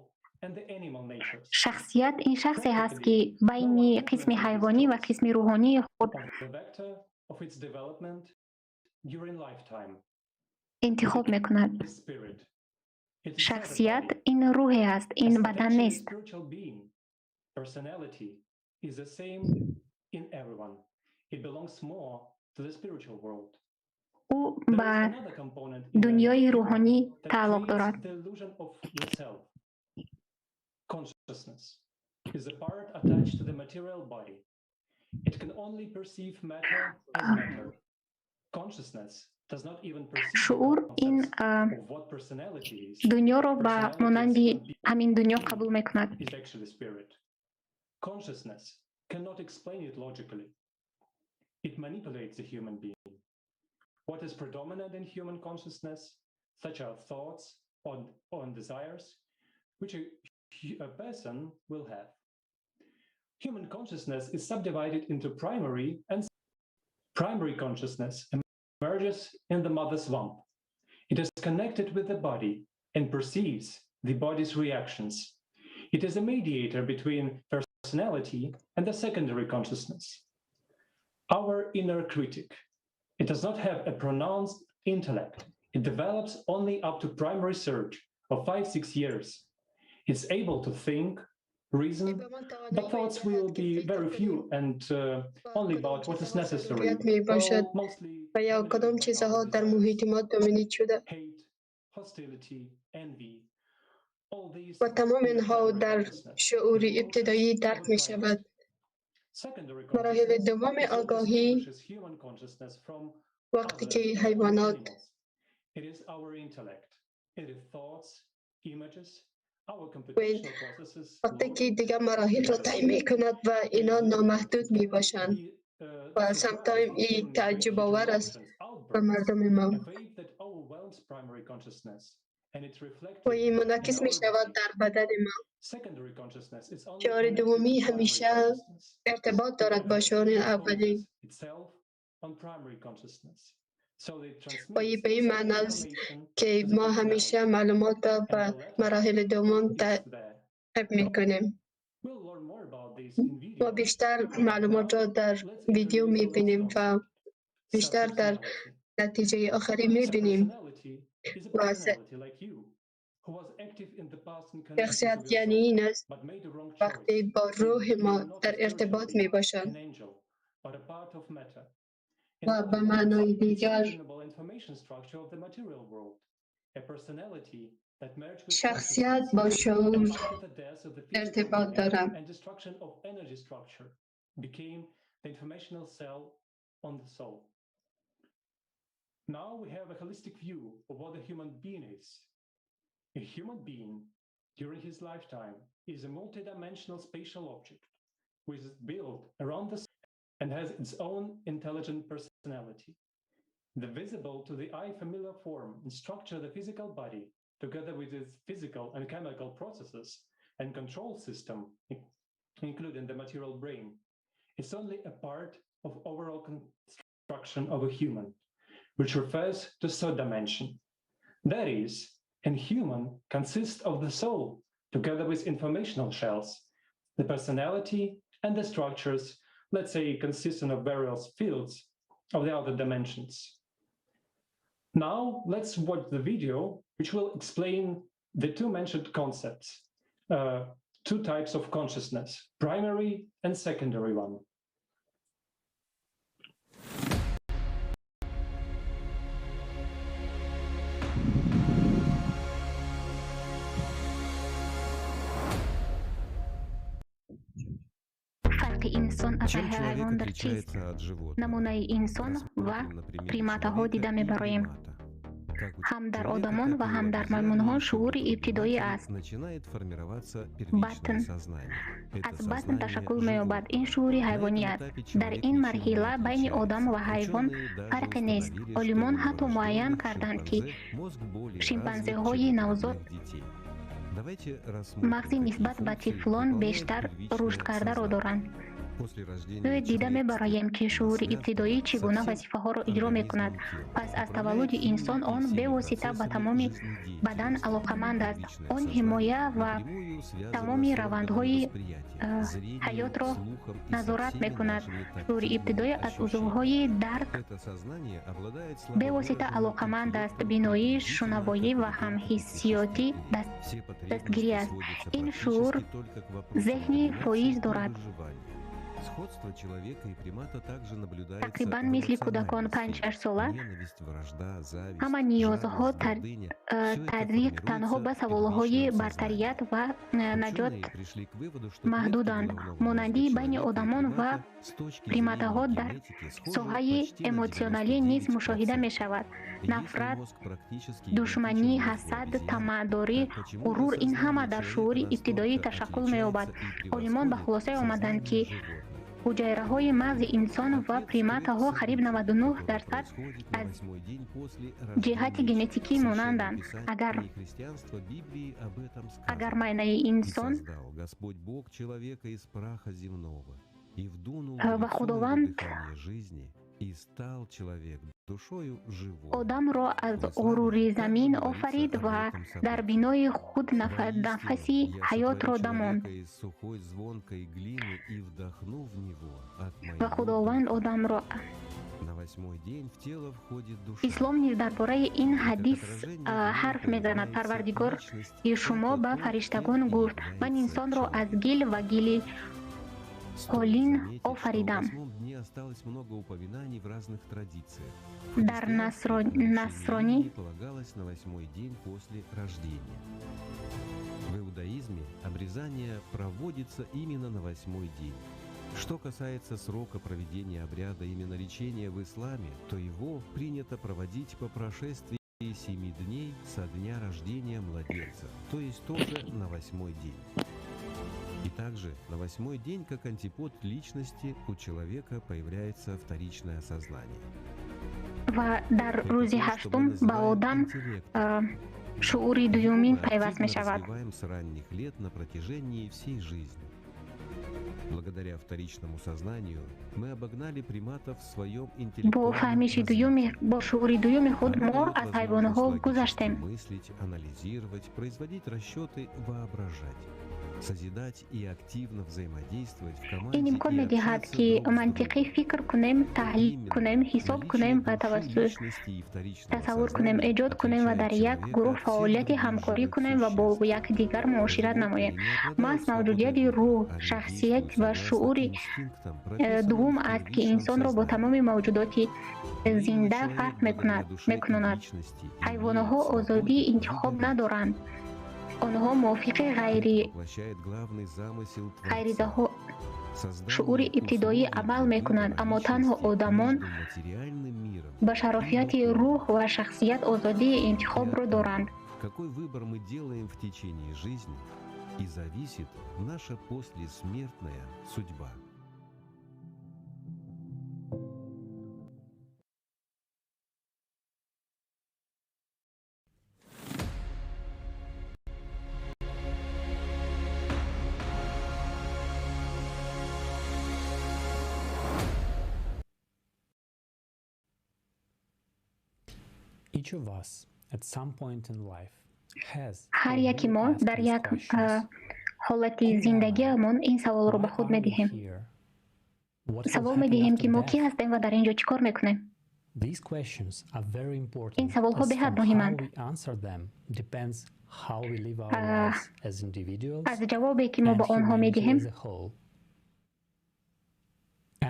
[SPEAKER 16] and the animal natures.
[SPEAKER 5] Шахсият ин шахсе ҳаст,
[SPEAKER 16] Practically,
[SPEAKER 5] ки
[SPEAKER 16] no one
[SPEAKER 5] байни қисми
[SPEAKER 16] influences this
[SPEAKER 5] ҳайвонӣ ва
[SPEAKER 16] choice
[SPEAKER 5] қисми рӯҳонии худ
[SPEAKER 16] of the vector of its development during lifetime.
[SPEAKER 5] интихоб мекунад.
[SPEAKER 16] It is spirit. It is not a
[SPEAKER 5] Шахсият
[SPEAKER 16] body.
[SPEAKER 5] ин рӯҳе аст, ин
[SPEAKER 16] As
[SPEAKER 5] бадан
[SPEAKER 16] potentially
[SPEAKER 5] нест.
[SPEAKER 16] spiritual being, personality is the same in everyone. It belongs more to the spiritual world.
[SPEAKER 5] Ӯ
[SPEAKER 16] There
[SPEAKER 5] ба
[SPEAKER 16] is another component in the
[SPEAKER 5] дунёи рӯҳонӣ
[SPEAKER 16] that
[SPEAKER 5] тааллуқ
[SPEAKER 16] creates
[SPEAKER 5] дорад.
[SPEAKER 16] the illusion of the self. Consciousness is a part attached to the material body. It can only perceive matter as matter. Consciousness
[SPEAKER 5] Шуур ин дунёро ба монанди ҳамин дунё қабул мекунад.
[SPEAKER 16] What is predominant in human consciousness, such are thoughts on desires, which a person will have. Human consciousness is subdivided into primary and primary consciousness emerges in the mother's womb. It is connected with the body and perceives the body's reactions. It is a mediator between personality and the secondary consciousness. Our inner critic. It does not have a pronounced intellect. It develops only up to primary surge of 5-6 years. It's able to think, reason, but thoughts will be very few and only about what is necessary. Mostly hate, hostility, envy.
[SPEAKER 3] و تمام اینها در شعور ابتدایی درک می شود. مراحل دوم آگاهی وقتی که حیوانات وقتی که دیگر مراحل را طی می کند و اینا نامحدود می باشند و سمتایم این تعجب آور است به مردم ما و این منعکس می شود در بدن ما. شعور دومی همیشه ارتباط دارد با شعور اولی و این به این معنی است که ما همیشه معلومات را به مراحل دوم تعقیب می کنیم. ما بیشتر معلومات را در ویدیو می بینیم و بیشتر در نتیجه آخری می بینیم. و شخصیت یعنی این است وقتی با روح ما در ارتباط می باشند و به معنای دیگر شخصیت با شعور ارتباط دارد.
[SPEAKER 16] Now we have a holistic view of what a human being is. A human being, during his lifetime, is a multidimensional spatial object, which is built around the and has its own intelligent personality. The visible to the eye familiar form and structure of the physical body, together with its physical and chemical processes and control system, including the material brain, is only a part of overall construction of a human, which refers to third dimension. That is, a human consists of the soul, together with informational shells, the personality and the structures, let's say, consisting of various fields of the other dimensions. Now, let's watch the video, which will explain the two mentioned concepts, two types of consciousness, primary and secondary one.
[SPEAKER 5] انسان از
[SPEAKER 9] Чем человек
[SPEAKER 5] حیوان در چیست؟
[SPEAKER 9] отличается от животного?
[SPEAKER 5] نمونه انسان و
[SPEAKER 9] Рассмотрим на примере
[SPEAKER 5] приматаҳо
[SPEAKER 9] человека
[SPEAKER 5] дида
[SPEAKER 9] и
[SPEAKER 5] мебароем.
[SPEAKER 9] примата. Как у
[SPEAKER 5] Ҳам дар
[SPEAKER 9] человека,
[SPEAKER 5] одамон
[SPEAKER 9] так
[SPEAKER 5] ва
[SPEAKER 9] и у
[SPEAKER 5] ҳам дар
[SPEAKER 9] обезьяны
[SPEAKER 5] маймунҳо
[SPEAKER 9] и
[SPEAKER 5] шуури
[SPEAKER 9] других
[SPEAKER 5] ибтидоӣ
[SPEAKER 9] приматов
[SPEAKER 5] аст.
[SPEAKER 9] начинает формироваться первичное
[SPEAKER 5] Батн.
[SPEAKER 9] сознание. Это
[SPEAKER 5] Аз батн
[SPEAKER 9] сознание
[SPEAKER 5] ташаккул меёбад.
[SPEAKER 9] животного.
[SPEAKER 5] Ин шуури
[SPEAKER 9] На
[SPEAKER 5] ҳайвонӣ
[SPEAKER 9] этом
[SPEAKER 5] аст.
[SPEAKER 9] этапе
[SPEAKER 5] Дар
[SPEAKER 9] человек
[SPEAKER 5] ин
[SPEAKER 9] ничем не
[SPEAKER 5] марҳила байни одам
[SPEAKER 9] отличается.
[SPEAKER 5] ва ҳайвон
[SPEAKER 9] Ученые даже
[SPEAKER 5] фарқе нест.
[SPEAKER 9] установили, что
[SPEAKER 5] Олимон
[SPEAKER 9] у
[SPEAKER 5] ҳатто муайян
[SPEAKER 9] новорожденных
[SPEAKER 5] карданд, ки
[SPEAKER 9] шимпанзе мозг более развит, чем
[SPEAKER 5] шимпанзеҳои
[SPEAKER 9] у
[SPEAKER 5] навзод
[SPEAKER 9] крупных детей. Давайте рассмотрим,
[SPEAKER 5] мағзи
[SPEAKER 9] какие
[SPEAKER 5] нисбат ба
[SPEAKER 9] функции
[SPEAKER 5] тифлон
[SPEAKER 9] выполняет
[SPEAKER 5] бештар
[SPEAKER 9] первичное
[SPEAKER 5] рушд кардаро
[SPEAKER 9] сознание.
[SPEAKER 5] доранд.
[SPEAKER 9] После рождения
[SPEAKER 5] Биёед дида
[SPEAKER 9] человек
[SPEAKER 5] мебароем, ки шуури
[SPEAKER 9] связан
[SPEAKER 5] ибтидоӣ чӣ
[SPEAKER 9] со
[SPEAKER 5] гуна
[SPEAKER 9] всем
[SPEAKER 5] вазифаҳоро иҷро мекунад.
[SPEAKER 9] организмом тела,
[SPEAKER 5] Пас аз
[SPEAKER 9] управляет
[SPEAKER 5] таваллуди
[SPEAKER 9] всеми
[SPEAKER 5] инсон
[SPEAKER 9] и
[SPEAKER 5] он
[SPEAKER 9] всеми
[SPEAKER 5] бевосита ба
[SPEAKER 9] процессами
[SPEAKER 5] тамоми
[SPEAKER 9] жизнедеятельности.
[SPEAKER 5] бадан алоқаманд аст.
[SPEAKER 9] Первичное
[SPEAKER 5] Он
[SPEAKER 9] сознание
[SPEAKER 5] ҳимоя ва
[SPEAKER 9] напрямую связано
[SPEAKER 5] тамоми
[SPEAKER 9] с органами
[SPEAKER 5] равандҳои
[SPEAKER 9] восприятия, зрением,
[SPEAKER 5] ҳаётро
[SPEAKER 9] слухом и со
[SPEAKER 5] назорат
[SPEAKER 9] всеми
[SPEAKER 5] мекунад.
[SPEAKER 9] нашими
[SPEAKER 5] Шуури
[SPEAKER 9] тактильными
[SPEAKER 5] ибтидоӣ аз
[SPEAKER 9] ощущениями.
[SPEAKER 5] узвҳои дарк
[SPEAKER 9] Это сознание обладает
[SPEAKER 5] бевосита
[SPEAKER 9] слабовыраженным
[SPEAKER 5] алоқаманд аст.
[SPEAKER 9] интеллектом
[SPEAKER 5] Биноӣ,
[SPEAKER 9] приблизительно
[SPEAKER 5] шунавоӣ
[SPEAKER 9] как у
[SPEAKER 5] ва
[SPEAKER 9] ребенка
[SPEAKER 5] ҳамҳиссиётӣ
[SPEAKER 9] 6 лет. Все
[SPEAKER 5] дастгирӣ
[SPEAKER 9] потребности
[SPEAKER 5] аст.
[SPEAKER 9] сводятся
[SPEAKER 5] Ин шуур
[SPEAKER 9] практически только к вопросам
[SPEAKER 5] зеҳни
[SPEAKER 9] доминации
[SPEAKER 5] фоиз
[SPEAKER 9] и
[SPEAKER 5] дорад.
[SPEAKER 9] выживания.
[SPEAKER 17] Сходство человека и примата также наблюдается
[SPEAKER 5] Тақрибан
[SPEAKER 17] в
[SPEAKER 5] мисли
[SPEAKER 17] эмоциональной
[SPEAKER 5] кӯдакон
[SPEAKER 17] сфере.
[SPEAKER 5] 5-6 сола
[SPEAKER 17] Ненависть, вражда, зависть,
[SPEAKER 5] ҳама ниёзҳо
[SPEAKER 17] жадность, гордыня – всё это
[SPEAKER 5] тадриқ танҳо
[SPEAKER 17] формируется
[SPEAKER 5] ба
[SPEAKER 17] в
[SPEAKER 5] саволҳои
[SPEAKER 17] первичном сознании.
[SPEAKER 5] бартарият ва наҷот
[SPEAKER 17] Ученые пришли к выводу, что клетки
[SPEAKER 5] маҳдуданд.
[SPEAKER 17] головного мозга
[SPEAKER 5] Монандии байни
[SPEAKER 17] человека и
[SPEAKER 5] одамон ва
[SPEAKER 17] примата с точки зрения
[SPEAKER 5] приматаҳо дар
[SPEAKER 17] генетики схожи
[SPEAKER 5] соҳаи
[SPEAKER 17] почти на
[SPEAKER 5] эмотсионалӣ низ мушоҳида
[SPEAKER 17] 99%.
[SPEAKER 5] мешавад.
[SPEAKER 17] Если
[SPEAKER 5] Нафрат,
[SPEAKER 17] мозг практически
[SPEAKER 5] душманӣ,
[SPEAKER 17] идентичен мозгу
[SPEAKER 5] ҳасад,
[SPEAKER 17] обезьян,
[SPEAKER 5] тамаъдорӣ,
[SPEAKER 17] так почему же
[SPEAKER 5] ғурур ин ҳама
[SPEAKER 17] сознание
[SPEAKER 5] дар
[SPEAKER 17] человека
[SPEAKER 5] шуури ибтидоӣ
[SPEAKER 17] настолько
[SPEAKER 5] ташаккул меёбад.
[SPEAKER 17] отличается и
[SPEAKER 5] Олимон ба
[SPEAKER 17] превосходит
[SPEAKER 5] хулосае омаданд,
[SPEAKER 17] сознание
[SPEAKER 5] ки
[SPEAKER 17] животных?
[SPEAKER 5] ҳуҷайраҳои мағзи инсон ва
[SPEAKER 17] Ответ
[SPEAKER 5] приматаҳо
[SPEAKER 17] скрыт в
[SPEAKER 5] қариб
[SPEAKER 17] событии,
[SPEAKER 5] 99
[SPEAKER 17] которое
[SPEAKER 5] дарсад
[SPEAKER 17] происходит на
[SPEAKER 5] аз
[SPEAKER 17] восьмой день после
[SPEAKER 5] ҷиҳати
[SPEAKER 17] рождения
[SPEAKER 5] генетикӣ
[SPEAKER 17] человека. В Священном
[SPEAKER 5] монанданд. Агар
[SPEAKER 17] Писании христианства Библии об этом
[SPEAKER 5] агар
[SPEAKER 17] сказано.
[SPEAKER 5] майнаи
[SPEAKER 17] «И
[SPEAKER 5] инсон
[SPEAKER 17] создал Господь Бог человека из праха земного, и вдунул в
[SPEAKER 5] ва
[SPEAKER 17] лицо его
[SPEAKER 5] Худованд
[SPEAKER 17] дыхание жизни, и стал человек душою живой».
[SPEAKER 5] одамро аз
[SPEAKER 17] В исламе
[SPEAKER 5] ғурури
[SPEAKER 17] также
[SPEAKER 5] замин
[SPEAKER 17] говорится
[SPEAKER 5] офарид
[SPEAKER 17] об
[SPEAKER 5] ва
[SPEAKER 17] этом
[SPEAKER 5] дар
[SPEAKER 17] событии.
[SPEAKER 5] бинои худ
[SPEAKER 17] «Воистину,
[SPEAKER 5] нафаси
[SPEAKER 17] я
[SPEAKER 5] ҳаётро
[SPEAKER 17] сотворю
[SPEAKER 5] дамонд.
[SPEAKER 17] человека из сухой звонкой глины и вдохну в него от
[SPEAKER 5] Ва
[SPEAKER 17] моего
[SPEAKER 5] Худованд
[SPEAKER 17] духа».
[SPEAKER 5] одамро
[SPEAKER 17] На восьмой день в тело входит душа.
[SPEAKER 5] Ислом низ дар бораи ин
[SPEAKER 17] И как
[SPEAKER 5] ҳадис
[SPEAKER 17] отражение в ней
[SPEAKER 5] ҳарф мезанад.
[SPEAKER 17] появляется
[SPEAKER 5] Парвардигор
[SPEAKER 17] личность,
[SPEAKER 5] и шумо
[SPEAKER 17] это
[SPEAKER 5] ба
[SPEAKER 17] то, кем
[SPEAKER 5] фариштагон
[SPEAKER 17] и
[SPEAKER 5] гуфт: ман
[SPEAKER 17] является
[SPEAKER 5] инсонро аз
[SPEAKER 17] человек.
[SPEAKER 5] гил ва гили
[SPEAKER 17] Стоит
[SPEAKER 5] қолин
[SPEAKER 17] заметить, что о
[SPEAKER 5] офаридам.
[SPEAKER 17] восьмом дне осталось много упоминаний в разных традициях. В
[SPEAKER 5] Дар
[SPEAKER 17] христианстве получение
[SPEAKER 5] насронӣ
[SPEAKER 17] имени полагалось на восьмой день после рождения. В иудаизме обрезание проводится именно на восьмой день. Что касается срока проведения обряда именно лечения в исламе, то его принято проводить по прошествии 7 дней со дня рождения младенца, то есть тоже на восьмой день. И также на восьмой день, как антипод личности, у человека появляется вторичное сознание.
[SPEAKER 5] Ва дар
[SPEAKER 17] Это
[SPEAKER 5] рӯзи
[SPEAKER 17] то, что мы
[SPEAKER 5] ҳаштум ба
[SPEAKER 17] называем
[SPEAKER 5] одам
[SPEAKER 17] интеллектом.
[SPEAKER 5] шуури
[SPEAKER 17] Его
[SPEAKER 5] дуюмин
[SPEAKER 17] мы
[SPEAKER 5] пайваст
[SPEAKER 17] активно
[SPEAKER 5] мешавад.
[SPEAKER 17] развиваем с ранних лет на протяжении всей жизни. Благодаря вторичному сознанию мы обогнали приматов в своем
[SPEAKER 5] Бо
[SPEAKER 17] интеллектуальном
[SPEAKER 5] фаҳмиши дуюми,
[SPEAKER 17] развитии.
[SPEAKER 5] бо шуури дуюми худ
[SPEAKER 17] Оно
[SPEAKER 5] мо
[SPEAKER 17] дает
[SPEAKER 5] аз
[SPEAKER 17] возможность
[SPEAKER 5] ҳайвонҳо
[SPEAKER 17] логически
[SPEAKER 5] гузаштем.
[SPEAKER 17] мыслить, анализировать, производить расчеты, воображать, созидать и активно взаимодействовать в
[SPEAKER 5] Ин
[SPEAKER 17] команде
[SPEAKER 5] имкон
[SPEAKER 17] и
[SPEAKER 5] медиҳад,
[SPEAKER 17] общаться
[SPEAKER 5] ки
[SPEAKER 17] друг с другом.
[SPEAKER 5] мантиқӣ фикр кунем, таҳлил
[SPEAKER 17] Именно
[SPEAKER 5] кунем, ҳисоб
[SPEAKER 17] наличие
[SPEAKER 5] кунем ва
[SPEAKER 17] души,
[SPEAKER 5] тавассут
[SPEAKER 17] личности и вторичного
[SPEAKER 5] тасаввур кунем,
[SPEAKER 17] сознания
[SPEAKER 5] эҷод кунем ва
[SPEAKER 17] отличает
[SPEAKER 5] дар як
[SPEAKER 17] человека
[SPEAKER 5] гурӯҳ
[SPEAKER 17] от всех
[SPEAKER 5] фаъолияти
[SPEAKER 17] других
[SPEAKER 5] ҳамкорӣ
[SPEAKER 17] живых
[SPEAKER 5] кунем ва бо
[SPEAKER 17] существ.
[SPEAKER 5] якдигар муошират намоем.
[SPEAKER 17] Животные не
[SPEAKER 5] Маҳз
[SPEAKER 17] обладают свободой
[SPEAKER 5] мавҷудияти
[SPEAKER 17] выбора,
[SPEAKER 5] рӯҳ,
[SPEAKER 17] они
[SPEAKER 5] шахсият
[SPEAKER 17] действуют
[SPEAKER 5] ва
[SPEAKER 17] согласно
[SPEAKER 5] шуури
[SPEAKER 17] инстинктам, прописанным
[SPEAKER 5] дуввум
[SPEAKER 17] в
[SPEAKER 5] аст, ки
[SPEAKER 17] первичном
[SPEAKER 5] инсонро бо
[SPEAKER 17] сознании.
[SPEAKER 5] тамоми мавҷудоти
[SPEAKER 17] Но именно
[SPEAKER 5] зинда
[SPEAKER 17] человек
[SPEAKER 5] фарқ
[SPEAKER 17] благодаря душе и
[SPEAKER 5] мекунонад.
[SPEAKER 17] личности имеет
[SPEAKER 5] Ҳайвонҳо
[SPEAKER 17] свободу
[SPEAKER 5] озодии интихоб
[SPEAKER 17] выбирать.
[SPEAKER 5] надоранд. Онҳо мувофиқи
[SPEAKER 17] Это
[SPEAKER 5] ғайри
[SPEAKER 17] воплощает главный замысел Творца
[SPEAKER 5] ғайризаҳо
[SPEAKER 17] – создание
[SPEAKER 5] шуури ибтидоӣ
[SPEAKER 17] условий
[SPEAKER 5] амал
[SPEAKER 17] для
[SPEAKER 5] мекунанд,
[SPEAKER 17] выбора
[SPEAKER 5] аммо танҳо
[SPEAKER 17] личности
[SPEAKER 5] одамон
[SPEAKER 17] между материальным миром
[SPEAKER 5] ба
[SPEAKER 17] и
[SPEAKER 5] шарофияти
[SPEAKER 17] духовным.
[SPEAKER 5] рӯҳ ва шахсият озодии
[SPEAKER 17] И
[SPEAKER 5] интихобро
[SPEAKER 17] от того,
[SPEAKER 5] доранд.
[SPEAKER 17] какой выбор мы делаем в течение жизни, и зависит наша послесмертная судьба.
[SPEAKER 16] Each of us at some point in life has
[SPEAKER 5] Ҳар
[SPEAKER 16] or
[SPEAKER 5] яки
[SPEAKER 16] will
[SPEAKER 5] мо
[SPEAKER 16] ask
[SPEAKER 5] дар
[SPEAKER 16] these
[SPEAKER 5] як
[SPEAKER 16] questions.
[SPEAKER 5] ҳолати
[SPEAKER 16] Who am I?
[SPEAKER 5] зиндагиамон ин саволро ба
[SPEAKER 16] Why
[SPEAKER 5] худ
[SPEAKER 16] are we
[SPEAKER 5] медиҳем.
[SPEAKER 16] here? What will
[SPEAKER 5] Савол
[SPEAKER 16] happen
[SPEAKER 5] медиҳем,
[SPEAKER 16] after
[SPEAKER 5] ки мо кӣ
[SPEAKER 16] death?
[SPEAKER 5] ҳастем ва дар ин ҷо чӣ кор мекунем.
[SPEAKER 16] These questions are very
[SPEAKER 5] Ин
[SPEAKER 16] important,
[SPEAKER 5] саволҳо
[SPEAKER 16] as
[SPEAKER 5] беҳад
[SPEAKER 16] from how
[SPEAKER 5] муҳиманд.
[SPEAKER 16] we answer them depends how we live our lives as individuals
[SPEAKER 5] Аз ҷавобе, ки мо
[SPEAKER 16] and
[SPEAKER 5] ба онҳо
[SPEAKER 16] humanity
[SPEAKER 5] медиҳем,
[SPEAKER 16] as a whole.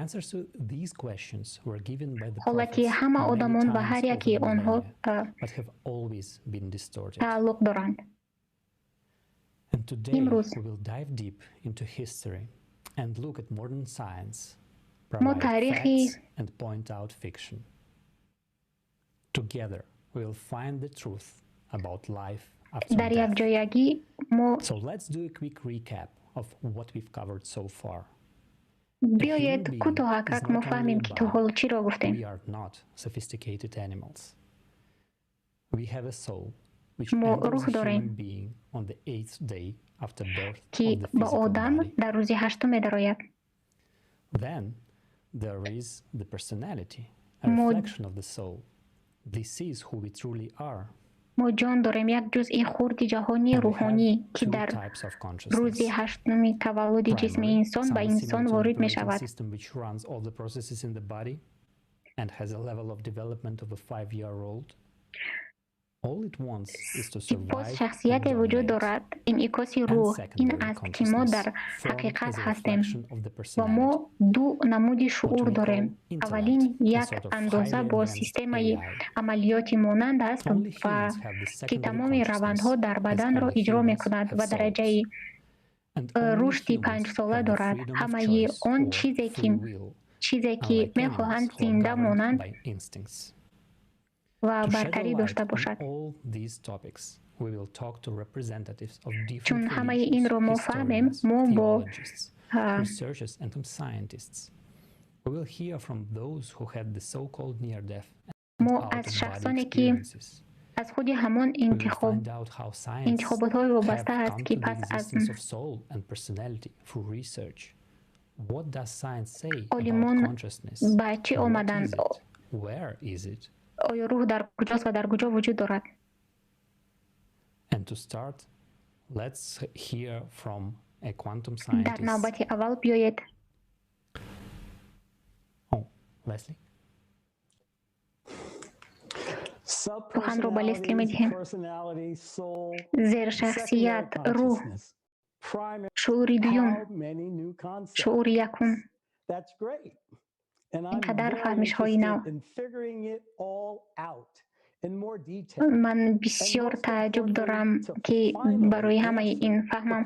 [SPEAKER 16] Answers to these questions were given by the
[SPEAKER 5] ҳолати
[SPEAKER 16] prophets
[SPEAKER 5] ҳама
[SPEAKER 16] many
[SPEAKER 5] одамон ва
[SPEAKER 16] times
[SPEAKER 5] ҳар
[SPEAKER 16] over
[SPEAKER 5] яки
[SPEAKER 16] the
[SPEAKER 5] онҳо
[SPEAKER 16] millennia, but have always been distorted.
[SPEAKER 5] тааллуқ доранд.
[SPEAKER 16] And today
[SPEAKER 5] Имрӯз
[SPEAKER 16] we will dive deep into history and look at modern science,
[SPEAKER 5] мо
[SPEAKER 16] provide
[SPEAKER 5] таърихи
[SPEAKER 16] facts and point out fiction. Together we will find the truth about life after
[SPEAKER 5] дар
[SPEAKER 16] death.
[SPEAKER 5] якҷоягӣ мо
[SPEAKER 16] So let's do a quick recap of what we've covered so far. A human
[SPEAKER 5] биёед
[SPEAKER 16] being
[SPEAKER 5] кӯтоҳакак
[SPEAKER 16] is
[SPEAKER 5] мо
[SPEAKER 16] not only
[SPEAKER 5] фаҳмем,
[SPEAKER 16] a
[SPEAKER 5] ки то
[SPEAKER 16] body.
[SPEAKER 5] ҳол чиро гуфтем.
[SPEAKER 16] We are not sophisticated animals. We have a soul which
[SPEAKER 5] Мо
[SPEAKER 16] enters
[SPEAKER 5] рӯҳ
[SPEAKER 16] a
[SPEAKER 5] дорем,
[SPEAKER 16] human being on the eighth day after birth
[SPEAKER 5] ки
[SPEAKER 16] of the
[SPEAKER 5] ба
[SPEAKER 16] physical
[SPEAKER 5] одам
[SPEAKER 16] body.
[SPEAKER 5] дар рӯзи ҳаштум медарояд.
[SPEAKER 16] Then there is the personality, a
[SPEAKER 5] Мо
[SPEAKER 16] reflection of the soul. This is who we truly are.
[SPEAKER 5] Мо ҷон дорем, як ҷузъи хурди ҷаҳони
[SPEAKER 16] And we have
[SPEAKER 5] рӯҳонӣ, ки
[SPEAKER 16] two
[SPEAKER 5] дар
[SPEAKER 16] types of
[SPEAKER 5] рӯзи
[SPEAKER 16] consciousness.
[SPEAKER 5] ҳаштуми таваллуди ҷисми
[SPEAKER 16] Primary,
[SPEAKER 5] инсон ба
[SPEAKER 16] someone
[SPEAKER 5] инсон
[SPEAKER 16] similar to an
[SPEAKER 5] ворид
[SPEAKER 16] operating
[SPEAKER 5] мешавад.
[SPEAKER 16] system which runs all the processes in the body and has a level of development of a 5-year-old.
[SPEAKER 5] Сипос шахсияте вуҷуд дорад, инъикоси рӯҳ ин аст, ки мо дар ҳақиқат ҳастем ва мо ду намуди шуур дорем. Аввалин як андоза бо системаи амалиётӣ монанд аст ва ки тамоми равандҳо дар баданро иҷро мекунад ва дараҷаи рушди панҷсола дорад. Ҳамаи он чизе ки мехоҳанд зинда монанд ва бартарӣ дошта бошад. Чун ҳамаи инро мо фаҳмем, мо бо мо аз шахсоне ки аз худи ҳамон интихоботҳое вобаста аст, ки пас аз олимон ба чӣ омаданд, оё рӯҳ дар куҷост ва дар куҷо вуҷуд дорад? Дар навбати аввал биёед суханро ба Лесли медиҳем. Зершахсият, рӯҳ, шуури дуюм, шуури якум. Ин қадар фаҳмишҳои нав. Ман бисёр тааҷҷуб дорам, ки барои ҳамаи ин фаҳмам.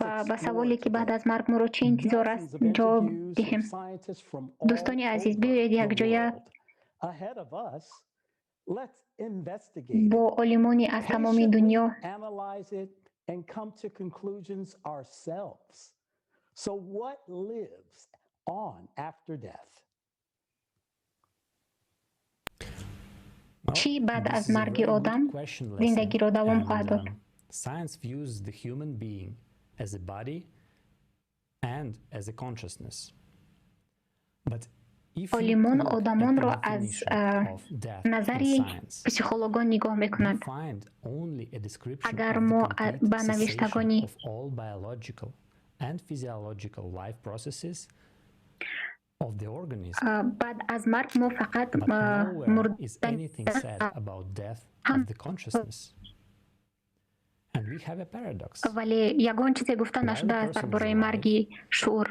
[SPEAKER 5] Ва ба саволе, ки баъд аз марг моро чӣ интизор аст, ҷавоб диҳем. Дӯстони азиз, биёед якҷоя бо олимони аз тамоми дунё
[SPEAKER 1] and come to conclusions ourselves. So what lives on after death?
[SPEAKER 5] Чӣ баъд аз марги одам зиндагиро давом хоҳад дод?
[SPEAKER 16] Science views the human being as a body and as a consciousness. But
[SPEAKER 5] олимон одамонро аз назари психологон нигоҳ мекунанд. Агар мо ба навиштагони баъд аз марг мо фақат мурдани вале ягон чизе гуфта нашудааст дар бораи марги шуур.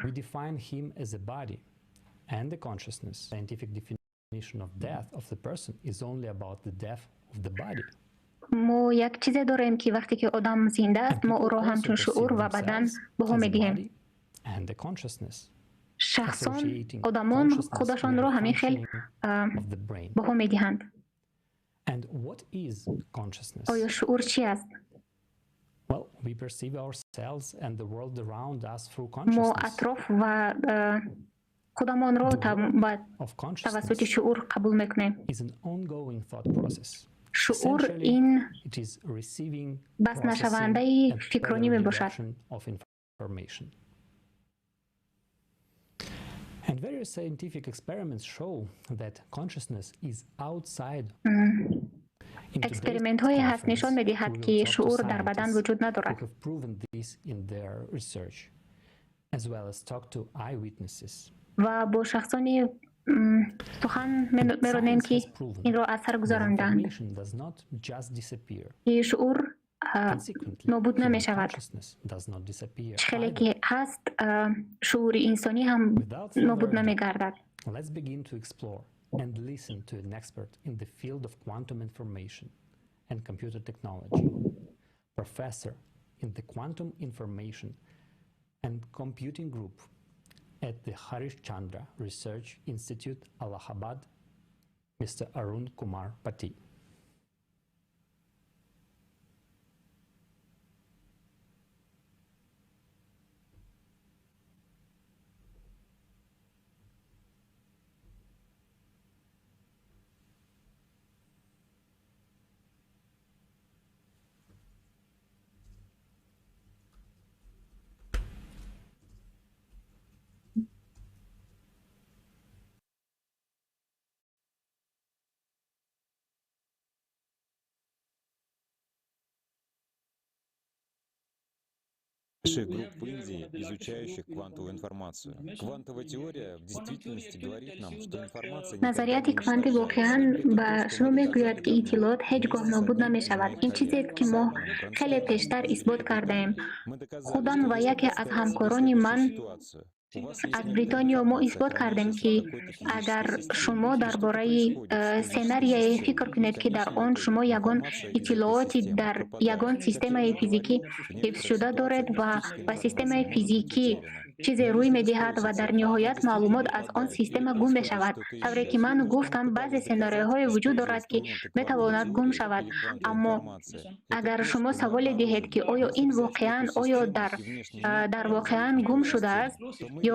[SPEAKER 16] And the consciousness. Scientific definition of death of the person is only about the death of the body.
[SPEAKER 5] Мо як чизе дорем, ки вақте ки одам зинда аст, мо ӯро ҳамчун шуур ва бадан баҳо медиҳем. Шахсон, одамон худашонро ҳамин хел баҳо медиҳанд. Оё шуур чи аст? Мо атроф ва худамонро тавассути шуур қабул мекунем. Шуур ин баснашавандаи фикронӣ мебошад. Экспериментҳое ҳаст нишон медиҳад, ки шуур дар бадан вуҷуд надорад. Ва бо шахсони сухан меронем, ки инро аз сар гузаронидаанд, ки шуур нобуд намешавад. Чӣ хеле ки ҳаст, шуури инсонӣ ҳам нобуд намегардад.
[SPEAKER 16] And listen to an expert in the field of quantum information and computer technology, professor in the Quantum Information and Computing Group at the Harish Chandra Research Institute, Allahabad, Mr. Arun Kumar Pati.
[SPEAKER 18] Больших групп в Индии, изучающих квантовую информацию. Квантовая теория в действительности говорит нам, что информация
[SPEAKER 5] Назарияти квантӣ воқеан ба шумо мегӯяд, ки иттилоот ҳеҷ гоҳ нобуд намешавад. Ин чизест, ки мо хеле пештар исбот кардаем. Худам ва яке аз ҳамкорони ман аз Бритониё мо исбот кардем, ки агар шумо дар бораи сценарие фикр кунед, ки дар он шумо ягон иттилооти дар ягон системаи физикӣ ҳифзшуда доред ва ба системаи физикӣ чизе рӯй медиҳад ва дар ниҳоят маълумот аз он система гум мешавад. Тавре ки ман гуфтам, баъзе сценариҳое вуҷуд дорад, ки метавонад гум шавад. Аммо агар шумо саволе диҳед, ки оё ин воқеан оё дар воқеан гум шудааст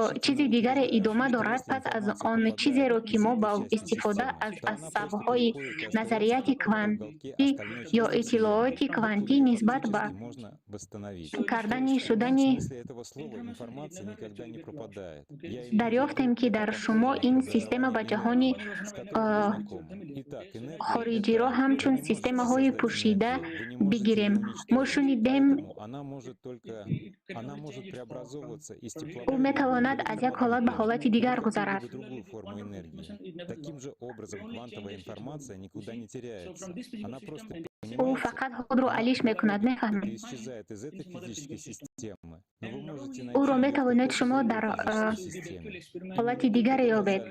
[SPEAKER 5] ё чизи дигаре идома дорад, пас аз он чизеро, ки мо ба истифода аз асабҳои назарияти квантӣ ё иттилооти квантӣ нисбат ба кардани шудани дарёфтем, ки дар шумо ин система ба ҷаҳони хориҷиро ҳамчун системаҳои пӯшида бигирем. Мо шунидем, ӯ метавонад аз як ҳолат ба ҳолати дигар гузарад. Ӯ фақат худро алиш мекунад, мефаҳмед. Ӯро метавонед шумо дар ҳолати дигаре ёбед.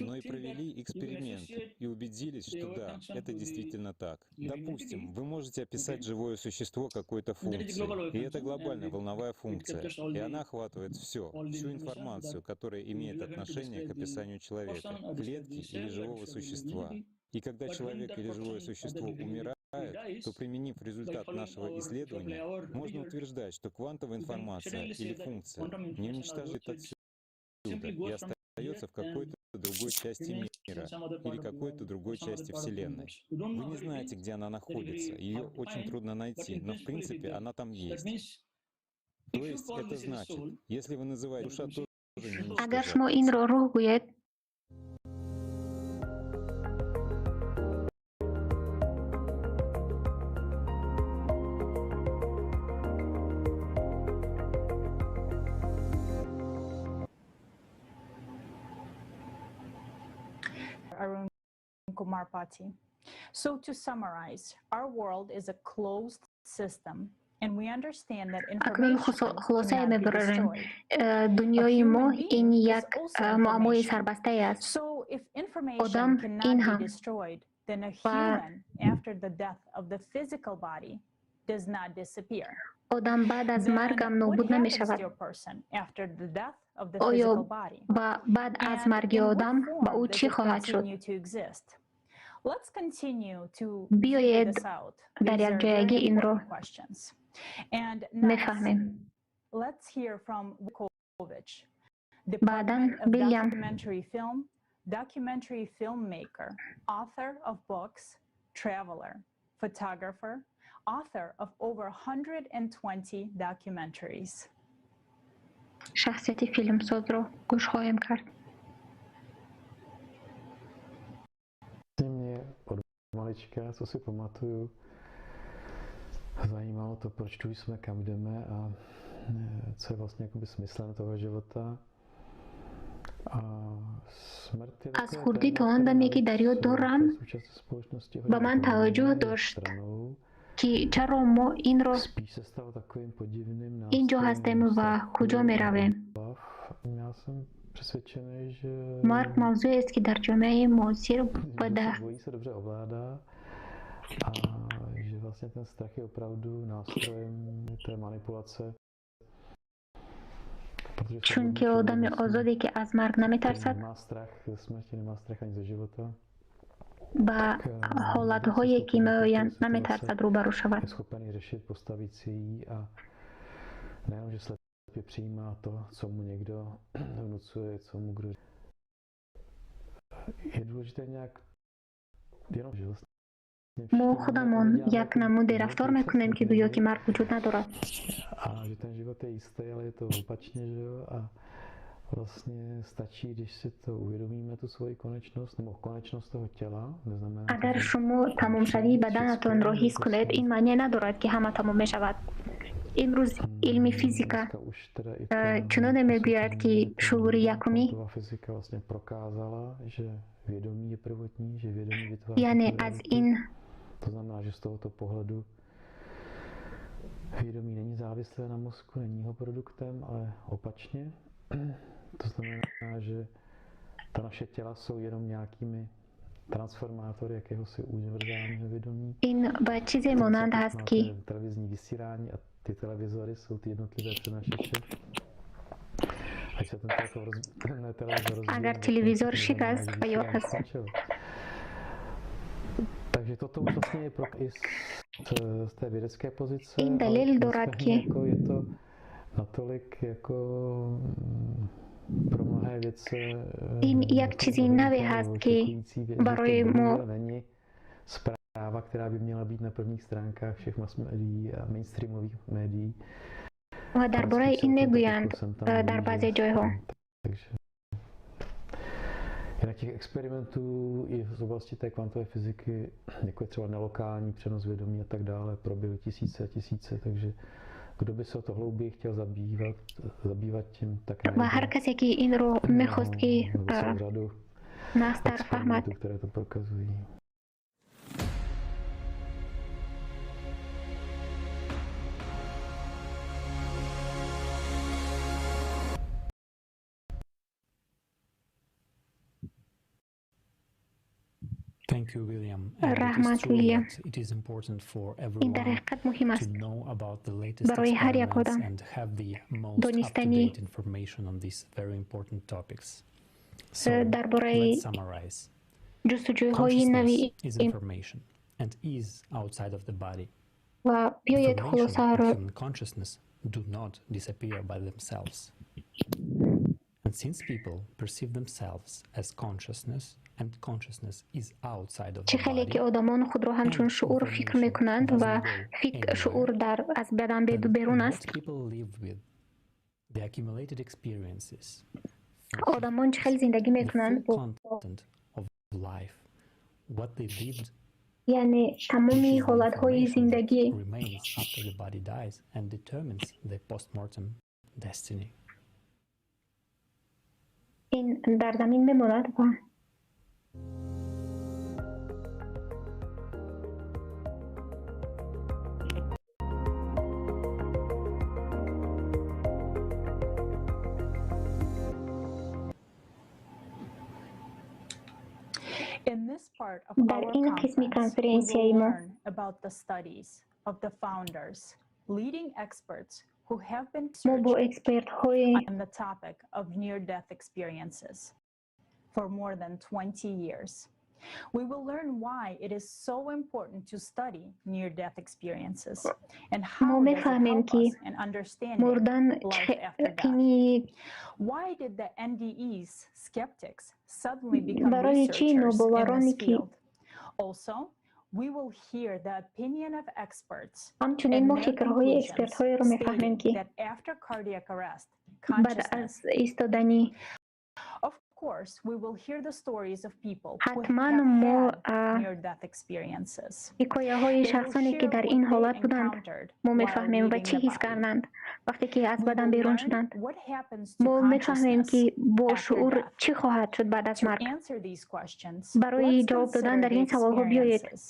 [SPEAKER 18] Но и провели эксперимент и убедились, что да, это действительно так. Допустим, вы можете описать живое существо какой-то функцией, и это глобальная волновая функция, и она охватывает все, всю информацию, которая имеет отношение к описанию человека, клетки или живого существа. И когда человек или живое существо умирает, то, применив результат нашего исследования, можно утверждать, что квантовая информация или функция не уничтожит отсюда и остается в какой-то другой части мира или какой-то другой части Вселенной. Вы не знаете, где она находится, ее очень трудно найти, но в принципе она там есть. То есть это значит, если вы называете душа тоже не
[SPEAKER 5] Агар шумо инро рӯҳ гӯед,
[SPEAKER 15] Arun Kumar Pati. So to summarize, our world is a closed system, and we understand that
[SPEAKER 5] Акнун
[SPEAKER 15] information
[SPEAKER 5] хулосае
[SPEAKER 15] cannot be
[SPEAKER 5] мебарорем.
[SPEAKER 15] destroyed.
[SPEAKER 5] Дунёи
[SPEAKER 15] A
[SPEAKER 5] мо
[SPEAKER 15] human
[SPEAKER 5] ин
[SPEAKER 15] being is
[SPEAKER 5] як
[SPEAKER 15] also
[SPEAKER 5] муаммои
[SPEAKER 15] information.
[SPEAKER 5] сарбастае аст.
[SPEAKER 15] So if information
[SPEAKER 5] Одам ин
[SPEAKER 15] cannot be
[SPEAKER 5] ҳам
[SPEAKER 15] destroyed, then a
[SPEAKER 5] ва
[SPEAKER 15] human after the death of the physical body does not disappear.
[SPEAKER 5] Одам баъд аз
[SPEAKER 15] Then
[SPEAKER 5] маргам
[SPEAKER 15] what
[SPEAKER 5] нобуд
[SPEAKER 15] happens
[SPEAKER 5] намешавад.
[SPEAKER 15] to a person after the death of the
[SPEAKER 5] Оё
[SPEAKER 15] physical body?
[SPEAKER 5] ба баъд аз
[SPEAKER 15] And
[SPEAKER 5] марги
[SPEAKER 15] in what
[SPEAKER 5] одам ба
[SPEAKER 15] form
[SPEAKER 5] ӯ
[SPEAKER 15] does
[SPEAKER 5] чӣ
[SPEAKER 15] it
[SPEAKER 5] хоҳад шуд?
[SPEAKER 15] continue to exist? Let's continue to figure
[SPEAKER 5] Биёед
[SPEAKER 15] this out.
[SPEAKER 5] дар
[SPEAKER 15] These are very
[SPEAKER 5] якҷоягӣ инро
[SPEAKER 15] important questions. And next,
[SPEAKER 5] мефаҳмем.
[SPEAKER 15] let's hear from Vukovich,
[SPEAKER 5] Баъдан
[SPEAKER 15] Department of
[SPEAKER 5] Вилям
[SPEAKER 15] Documentary Film, documentary filmmaker, author of books, traveler, photographer, author of over 120 documentaries.
[SPEAKER 5] Шахсияти филмсозро гӯш хоҳем кард.
[SPEAKER 19] Mě od malička, co si pamatuju, zajímalo to, proč tu jsme, kam jdeme a co je vlastně jakoby smyslem toho života. A smrt je
[SPEAKER 5] Аз
[SPEAKER 19] takové
[SPEAKER 5] хурдӣ
[SPEAKER 19] téma,
[SPEAKER 5] то он
[SPEAKER 19] které
[SPEAKER 5] даме, ки
[SPEAKER 19] navíc
[SPEAKER 5] дар ёд
[SPEAKER 19] v
[SPEAKER 5] дорам,
[SPEAKER 19] té současné společnosti
[SPEAKER 5] ба
[SPEAKER 19] hodně
[SPEAKER 5] ман таваҷҷӯҳ
[SPEAKER 19] opomíjené
[SPEAKER 5] дошт,
[SPEAKER 19] stranou.
[SPEAKER 5] ки чаро мо инро
[SPEAKER 19] Spíš se stalo takovým podivným
[SPEAKER 5] ин ҷо
[SPEAKER 19] nástrojem
[SPEAKER 5] ҳастем ва куҷо
[SPEAKER 19] strachu a
[SPEAKER 5] меравем.
[SPEAKER 19] obav. Já jsem přesvědčený, že
[SPEAKER 5] Марг мавзӯест, ки дар ҷомеаи муосир ба
[SPEAKER 19] kdo
[SPEAKER 5] да
[SPEAKER 19] se bojí, se dobře ovládá a že vlastně ten strach je opravdu nástrojem té manipulace, protože svobodný
[SPEAKER 5] Чунки
[SPEAKER 19] člověk
[SPEAKER 5] одами
[SPEAKER 19] vlastně
[SPEAKER 5] озоде, ки аз марг наметарсад,
[SPEAKER 19] nemá strach ze smrti, nemá strach ani ze života,
[SPEAKER 5] ба
[SPEAKER 19] tak vůbec není
[SPEAKER 5] ҳолатҳое, ки
[SPEAKER 19] schopen jakékoliv
[SPEAKER 5] меоянд,
[SPEAKER 19] situace,
[SPEAKER 5] наметарсад рӯбарӯ шавад.
[SPEAKER 19] je schopen ji řešit, postavit si ji a nejenom, že slepě přijímá to, co mu někdo vnucuje, co mu kdo. Je důležité nějak jenom, že vlastně
[SPEAKER 5] Мо
[SPEAKER 19] všichni máme,
[SPEAKER 5] худамон
[SPEAKER 19] neděláme
[SPEAKER 5] як
[SPEAKER 19] jako
[SPEAKER 5] намуди
[SPEAKER 19] život
[SPEAKER 5] рафтор мекунем, ки гӯё ки марг вуҷуд надорад.
[SPEAKER 19] a že ten život je jistý, ale je to opačně, že jo, a vlastně stačí, když si to uvědomíme, tu svoji konečnost, nebo konečnost toho těla, neznamená to,
[SPEAKER 5] Агар
[SPEAKER 19] že
[SPEAKER 5] шумо тамомшавии
[SPEAKER 19] končí
[SPEAKER 5] баданатонро
[SPEAKER 19] všecko,
[SPEAKER 5] ҳис кунед,
[SPEAKER 19] prostě
[SPEAKER 5] ин маъне надорад, ки ҳама тамом мешавад. Имрӯз илми физика чуноне мегӯяд, ки шуури якумӣ, яъне аз ин
[SPEAKER 19] To znamená, že z tohoto pohledu vědomí není závislé na mozku, není jeho produktem, ale opačně. To znamená, že ta naše těla jsou jenom nějakými transformátory jakéhosi univerzálního vědomí.
[SPEAKER 5] Ин ба чизе монанд ҳаст, ки
[SPEAKER 19] Televizní vysílání a ty televizory jsou ty jednotlivé přenašeče. Až se ten televizor rozbije,
[SPEAKER 5] агар телевизор шикаст ва ё аз
[SPEAKER 19] Takže toto už vlastně je i z té vědecké pozice,
[SPEAKER 5] Ин далел дорад, ки
[SPEAKER 19] jako je to natolik jako pro mnohé vědce
[SPEAKER 5] ин як чизи наве ҳаст, ки барои мо
[SPEAKER 19] není zpráva, která by měla být na prvních stránkách všech mass médií a mainstreamových médií.
[SPEAKER 5] Ва дар бораи ин мегӯянд дар баъзе ҷойҳо.
[SPEAKER 19] Takže jinak těch experimentů i z oblasti té kvantové fyziky, jako je třeba nelokální přenos vědomí a tak dále, proběhly tisíce a tisíce, takže kdo by se o to hlouběji chtěl zabývat tím, tak
[SPEAKER 5] Ва ҳар касе, ки инро мехост, ки
[SPEAKER 19] celou řadu
[SPEAKER 5] нағзтар фаҳмад,
[SPEAKER 19] experimentů, které to prokazují.
[SPEAKER 16] Thank you, William. And it is
[SPEAKER 5] Раҳмат,
[SPEAKER 16] true
[SPEAKER 5] Вилям.
[SPEAKER 16] that it is important for
[SPEAKER 5] Ин дар
[SPEAKER 16] everyone
[SPEAKER 5] ҳақиқат муҳим
[SPEAKER 16] to
[SPEAKER 5] аст
[SPEAKER 16] know about the latest
[SPEAKER 5] барои ҳар як
[SPEAKER 16] experiments
[SPEAKER 5] одам
[SPEAKER 16] and have the most
[SPEAKER 5] донистани
[SPEAKER 16] up-to-date information on these very important topics. So
[SPEAKER 5] дар бораи
[SPEAKER 16] let's summarize.
[SPEAKER 5] ҷустуҷӯйҳои нави
[SPEAKER 16] Consciousness is information and is outside of the body.
[SPEAKER 5] Ва биёед
[SPEAKER 16] Information and
[SPEAKER 5] хулосаро
[SPEAKER 16] human consciousness do not disappear by themselves. And since people perceive themselves as consciousness, and consciousness is outside of
[SPEAKER 5] Чӣ
[SPEAKER 16] the
[SPEAKER 5] хеле ки
[SPEAKER 16] body,
[SPEAKER 5] одамон худро ҳамчун шуур фикр мекунанд ва фикр шуур дар аз бадан берун
[SPEAKER 16] what
[SPEAKER 5] аст,
[SPEAKER 16] people live with, the accumulated experiences,
[SPEAKER 5] одамон чӣ хел зиндагӣ
[SPEAKER 16] the
[SPEAKER 5] мекунанд
[SPEAKER 16] full content of life, what they lived,
[SPEAKER 5] яъне тамоми
[SPEAKER 16] which is the
[SPEAKER 5] ҳолатҳои
[SPEAKER 16] information that
[SPEAKER 5] зиндагӣ
[SPEAKER 16] remains after the body dies and determines the postmortem destiny.
[SPEAKER 5] Ин дар замин мемонад ва
[SPEAKER 15] In this part of
[SPEAKER 5] Дар
[SPEAKER 15] our
[SPEAKER 5] ин қисми
[SPEAKER 15] conference, we will
[SPEAKER 5] конференсияи мо
[SPEAKER 15] learn about the studies of the founders, leading experts who have been
[SPEAKER 5] мо бо
[SPEAKER 15] researching
[SPEAKER 5] экспертҳои
[SPEAKER 15] on the topic of near-death experiences for more than 20 years. We will learn why it is so important to study near-death experiences and
[SPEAKER 5] Мо
[SPEAKER 15] how does it
[SPEAKER 5] мефаҳмем,
[SPEAKER 15] help
[SPEAKER 5] ки
[SPEAKER 15] us in understanding
[SPEAKER 5] мурдан
[SPEAKER 15] life
[SPEAKER 5] чӣ
[SPEAKER 15] after death.
[SPEAKER 5] қини
[SPEAKER 15] Why did the NDE's skeptics suddenly become
[SPEAKER 5] Барои чӣ
[SPEAKER 15] researchers in this
[SPEAKER 5] нобовароне, ки
[SPEAKER 15] field? Also, we will hear the opinion of experts
[SPEAKER 5] Ҳамчунин
[SPEAKER 15] and
[SPEAKER 5] мо
[SPEAKER 15] their
[SPEAKER 5] фикрҳои
[SPEAKER 15] conclusions
[SPEAKER 5] экспертҳоеро мефаҳмем,
[SPEAKER 15] stating
[SPEAKER 5] ки
[SPEAKER 15] that after cardiac arrest,
[SPEAKER 5] баъд аз
[SPEAKER 15] consciousness.
[SPEAKER 5] истодани
[SPEAKER 15] Of course, we will hear the stories of people who
[SPEAKER 5] ҳатман
[SPEAKER 15] have
[SPEAKER 5] мо
[SPEAKER 15] had near-death experiences.
[SPEAKER 5] ҳикояҳои
[SPEAKER 15] They will
[SPEAKER 5] шахсоне, ки
[SPEAKER 15] share
[SPEAKER 5] дар
[SPEAKER 15] what
[SPEAKER 5] ин
[SPEAKER 15] they
[SPEAKER 5] ҳолат буданд,
[SPEAKER 15] encountered
[SPEAKER 5] мо
[SPEAKER 15] while
[SPEAKER 5] мефаҳмем ва
[SPEAKER 15] leaving
[SPEAKER 5] чӣ
[SPEAKER 15] the
[SPEAKER 5] ҳис
[SPEAKER 15] body.
[SPEAKER 5] карданд, вақте ки аз
[SPEAKER 15] We
[SPEAKER 5] бадан
[SPEAKER 15] will
[SPEAKER 5] берун
[SPEAKER 15] learn
[SPEAKER 5] шуданд.
[SPEAKER 15] what happens to
[SPEAKER 5] Мо мефаҳмем,
[SPEAKER 15] consciousness
[SPEAKER 5] ки бо
[SPEAKER 15] after
[SPEAKER 5] шуур
[SPEAKER 15] death.
[SPEAKER 5] чӣ хоҳад шуд баъд аз
[SPEAKER 15] To
[SPEAKER 5] марг.
[SPEAKER 15] answer these questions,
[SPEAKER 5] Барои
[SPEAKER 15] let's
[SPEAKER 5] ҷавоб додан
[SPEAKER 15] consider
[SPEAKER 5] дар
[SPEAKER 15] the
[SPEAKER 5] ин саволҳо биёед
[SPEAKER 15] experiences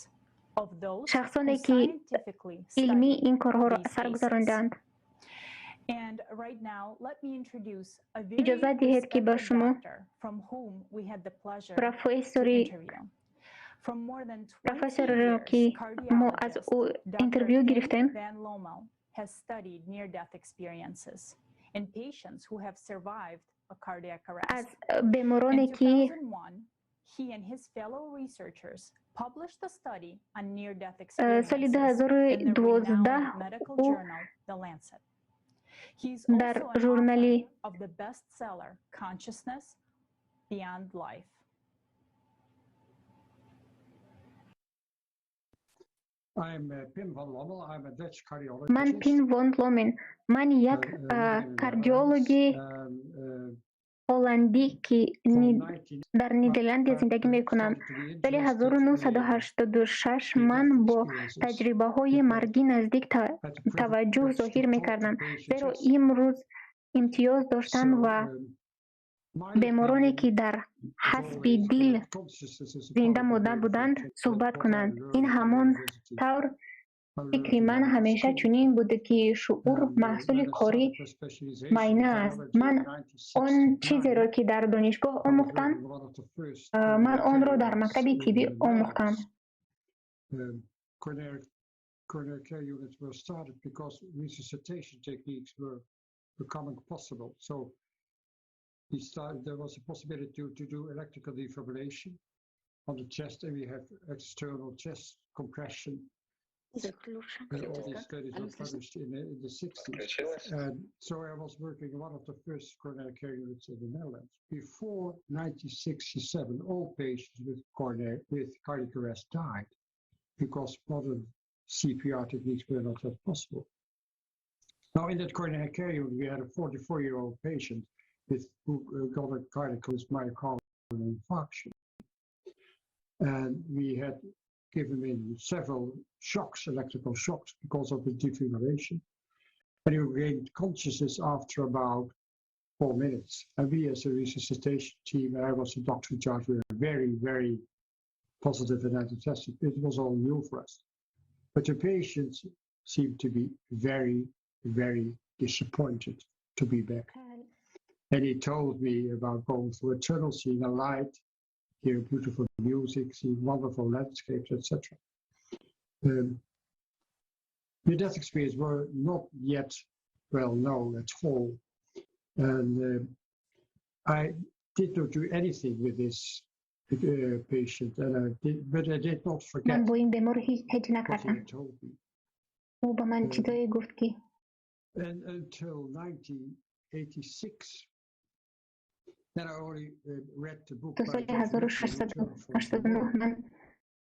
[SPEAKER 15] of those who
[SPEAKER 5] шахсоне, ки
[SPEAKER 15] scientifically
[SPEAKER 5] илмӣ
[SPEAKER 15] studied
[SPEAKER 5] ин корҳоро
[SPEAKER 15] these
[SPEAKER 5] сар
[SPEAKER 15] cases.
[SPEAKER 5] гузарондаанд.
[SPEAKER 15] And right now, let me introduce a very
[SPEAKER 5] Иҷозат диҳед, ки ба
[SPEAKER 15] respected
[SPEAKER 5] шумо
[SPEAKER 15] doctor from whom we had the pleasure to
[SPEAKER 5] профессори
[SPEAKER 15] interview. From more than 20
[SPEAKER 5] профессорро,
[SPEAKER 15] years,
[SPEAKER 5] ки мо аз
[SPEAKER 15] cardiologist
[SPEAKER 5] ӯ
[SPEAKER 15] Dr.
[SPEAKER 5] интервю
[SPEAKER 15] Pim
[SPEAKER 5] гирифтем,
[SPEAKER 15] Van Lommel has studied near-death experiences in patients who have survived a cardiac
[SPEAKER 5] аз
[SPEAKER 15] arrest. In
[SPEAKER 5] бемороне, ки
[SPEAKER 15] 2001, he and his fellow researchers published a study on near-death
[SPEAKER 5] соли
[SPEAKER 15] experiences in the
[SPEAKER 5] 2012
[SPEAKER 15] renowned medical
[SPEAKER 5] ӯ
[SPEAKER 15] journal, The Lancet. He's
[SPEAKER 5] дар
[SPEAKER 15] also an author
[SPEAKER 5] журнали
[SPEAKER 15] of the bestseller Consciousness Beyond Life.
[SPEAKER 20] I'm Pim van Lommel. I'm a Dutch
[SPEAKER 5] Ман
[SPEAKER 20] cardiologist.
[SPEAKER 5] Пин вон Ломен. Ман як
[SPEAKER 20] living in the Netherlands.
[SPEAKER 5] кардиологи Ҳолландӣ, ки дар Нидерландия зиндагӣ мекунам. Соли 1986 ман бо таҷрибаҳои марги наздик таваҷҷӯҳ зоҳир мекардам, зеро имрӯз имтиёз доштам ва бемороне, ки дар ҳасби дил зинда монда буданд, суҳбат кунанд. Ин ҳамон тавр фикри ман ҳамеша чунин буд, ки шуур маҳсули кори майна аст. Ман он чизеро, ки дар донишгоҳ омӯхтам, ман онро дар мактаби тиббӣ омӯхтам.
[SPEAKER 20] There was a possibility to do electrical defibrillation on the chest, and we have external chest compression. And all these studies were published in the 60s. And so I was working in one of the first coronary care units in the Netherlands. Before 1967, all patients with cardiac arrest died because modern CPR techniques were not yet possible. Now, in that coronary care unit, we had a 44-year-old patient who got a cardiac myocardial infarction. And we had given him several shocks, electrical shocks, because of the defibrillation. And he regained consciousness after about 4 minutes. And we as a resuscitation team, and I was the doctor in charge, we were very, very positive and enthusiastic. It was all new for us. But the patients seemed to be very, very disappointed to be back. And he told me about going through a tunnel, seeing a light, hearing beautiful music, seeing wonderful landscapes, etc. Near-death experiences were not yet well known at all. And I did not do anything with this patient, and but I did not forget
[SPEAKER 5] من با این بیمار هیچ
[SPEAKER 20] what he
[SPEAKER 5] نکردم.
[SPEAKER 20] had told me.
[SPEAKER 5] او به من چیزایی گفت که
[SPEAKER 20] And until 1986, then I only read the book
[SPEAKER 5] تا
[SPEAKER 20] by
[SPEAKER 5] سال
[SPEAKER 20] George Mitchell, Return from the
[SPEAKER 5] 1689 من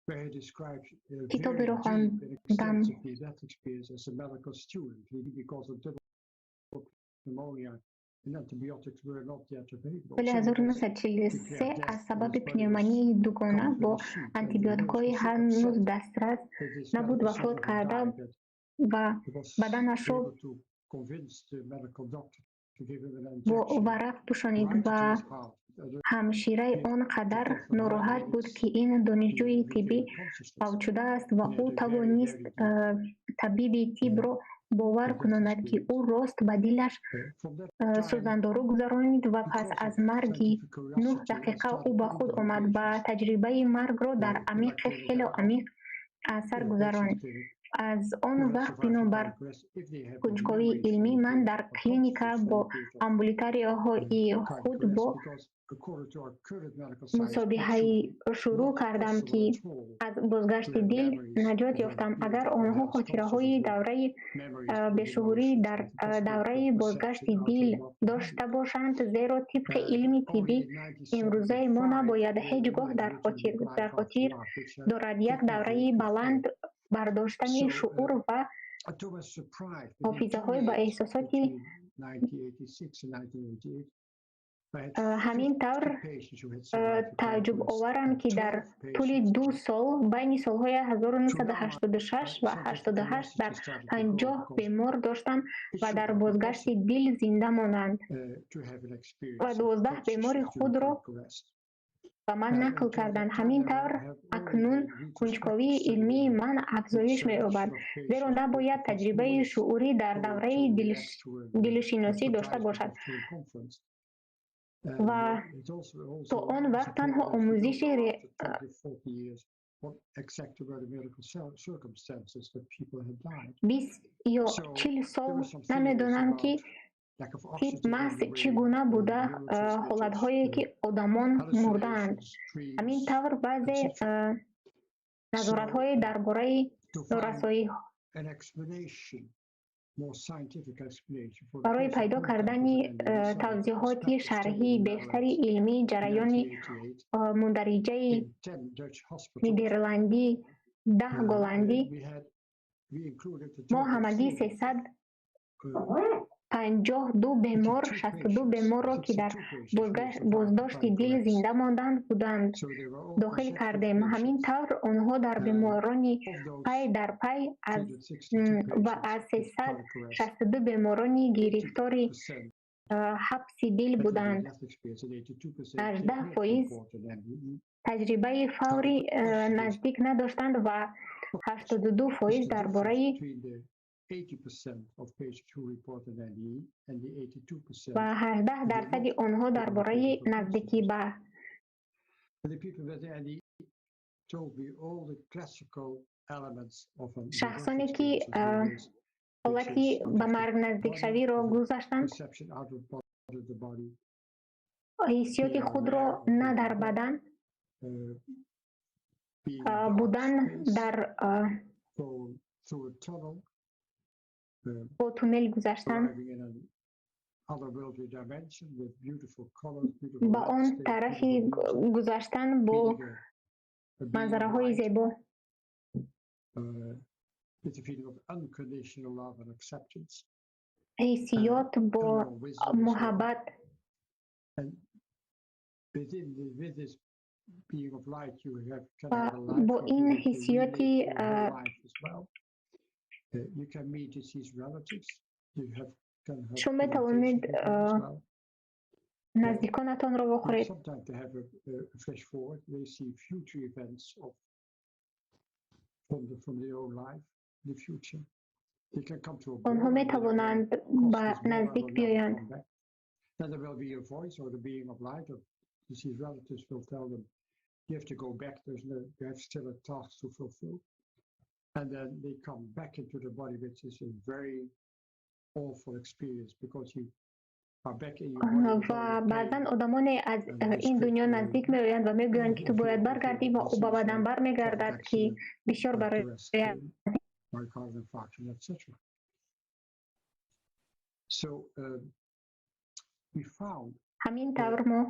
[SPEAKER 20] where he describes
[SPEAKER 5] کتابی
[SPEAKER 20] very
[SPEAKER 5] رو
[SPEAKER 20] deep and
[SPEAKER 5] خواندم.
[SPEAKER 20] extensive near-death experience as a medical student, really because of double pneumonia and antibiotics were not yet available.
[SPEAKER 5] سال
[SPEAKER 20] So he was
[SPEAKER 5] 1943
[SPEAKER 20] declared
[SPEAKER 5] از
[SPEAKER 20] death and
[SPEAKER 5] سبب
[SPEAKER 20] his body was
[SPEAKER 5] پنیومونی دوگانه با
[SPEAKER 20] covered with a sheet, and the nurse
[SPEAKER 5] آنتیبیوتیک‌های
[SPEAKER 20] was so
[SPEAKER 5] هنوز
[SPEAKER 20] upset
[SPEAKER 5] دسترس
[SPEAKER 20] that this
[SPEAKER 5] نبود
[SPEAKER 20] medical
[SPEAKER 5] وفات
[SPEAKER 20] student had
[SPEAKER 5] کرده
[SPEAKER 20] died that
[SPEAKER 5] و
[SPEAKER 20] he was
[SPEAKER 5] بدنش رو
[SPEAKER 20] able to convince the medical doctor to give him an
[SPEAKER 5] با
[SPEAKER 20] injection
[SPEAKER 5] ورق پوشانید
[SPEAKER 20] right to
[SPEAKER 5] و
[SPEAKER 20] his heart.
[SPEAKER 5] همشیره آنقدر ناراحت بود که این دانشجوی طبی فوت شده است و او توانست طبیب طب را باور کناند که او راست به دلش سوزندارو گذرانید و پس از مرگ 9 دقیقه او به خود آمد و تجربه مرگ را در عمیق خیلی عمیق اثر گذراند. از آن وقت بنابر کنجکاوی علمی من در کلینیکا با امبولیتاری‌های خود با مسابقه شروع کردم که از بازگشت دل نجات یافتم. اگر آنها خاطره‌های دوره بیشعوری در دوره بازگشت دل داشته باشند، زیرا طبق علم طبی امروزه ما نباید هیچگاه در خاطر دارد یک دوره بلند برداشتن شعور و حافظه‌های با احساسات. همین طور تعجب آورم که در طول 2 سال بین سالهای 1986 و 88 در 50 بیمار داشتم و در بازگشت دل زنده ماندند و 12 بیمار خود را به من نقل کردند. همین طور اکنون کنجکاوی علمی من افزایش می‌یابد، زیرا نباید تجربه شعوری در دوره دلشناسی داشته باشد و تا آن وقت تنها آموزش 20 یا 40 سال نمی‌دانم که طب محض چگونه بوده حالتهایی که آدمان مردند. همین طور بعضی نظارت‌های درباره نارسایی برای پیدا کردن توضیحات شرحی بیشتر علمی جریان مندرجه نیدرلندی 10 هلندی ما همگی 300 52 бемор, 62 беморро, ки дар боздошти дил зинда монданд буданд, дохил кардем. Ҳамин тавр, онҳо дар беморони пай дар пай ва аз 362 беморони гирифтори ҳабси дил буданд, 18% таҷрибаи фаври наздик надоштанд ва 82% дар бораи ва 18% онҳо дар бораи наздикӣ ба шахсоне ки ҳолати ба марг наздикшавиро гузаштанд, ҳиссиёти худро на дар бадан будан, дар бо туннел гузаштан, ба он тарафи гузаштан бо манзараҳои зебо, ҳиссиёт бо муҳаббат ва бо ин ҳиссиёти шумо метавонед наздиконатонро вохӯред. Онҳо метавонанд ба наздик биёянд.
[SPEAKER 20] And then they come back into the body, which is a very awful experience because you are back in your body.
[SPEAKER 5] Ва баъзан одамоне аз ин дунё наздик меоянд ва мегӯянд, ки ту бояд баргардӣ, ва ӯ ба бадан бармегардад, ки бисёр барои ҳамин тавр мо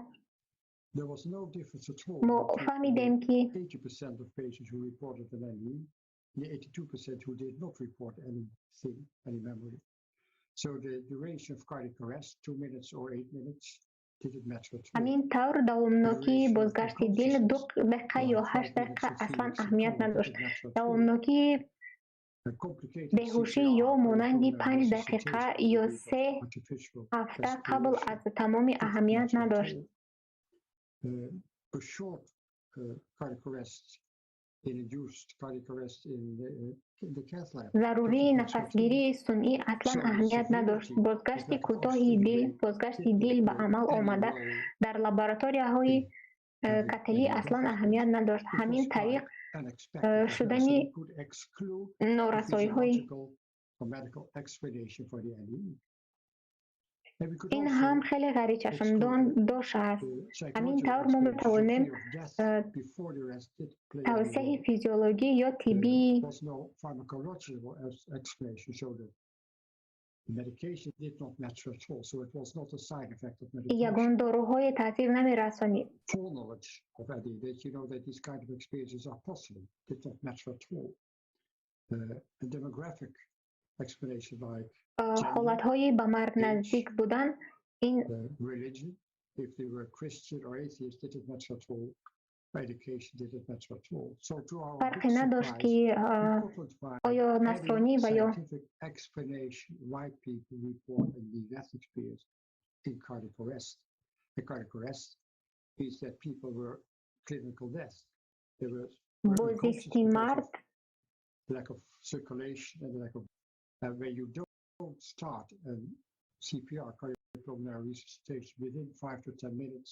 [SPEAKER 5] фаҳмидем, ки
[SPEAKER 20] the 82% who did not report anything, any memory. So the duration of cardiac arrest, 2 minutes or 8 minutes, didn't matter at all.
[SPEAKER 5] Ҳамин тавр, давомнокии бозгашти дил 2 дақиқа ё 8 дақиқа аслан аҳамият надошт. Давомнокии беҳушӣ ё монанди 5 дақиқа ё 3 ҳафта қабл аз тамоми аҳамият надошт.
[SPEAKER 20] A short cardiac arrest,
[SPEAKER 5] зарурии нафасгирии сунъӣ аслан аҳамият надошт. Бозгашти кӯтоҳи дил, бозгашти дил ба амал омада дар лабораторияҳои кателӣ аслан аҳамият надошт. Ҳамин тариқ, шудани норасоиҳои ин ҳам хеле ғайричашмдош аст. Ҳамин тавр, мо метавонем тавсеҳи физиологӣ ё тиббии ягон доруҳое таъсир намерасонид. Ҳолатҳои ба марг наздик будан ин фарқе надошт, ки оё насронӣ ва ё бозисти мард
[SPEAKER 20] where you don't start a CPR, cardiopulmonary resuscitation, within 5 to 10 minutes,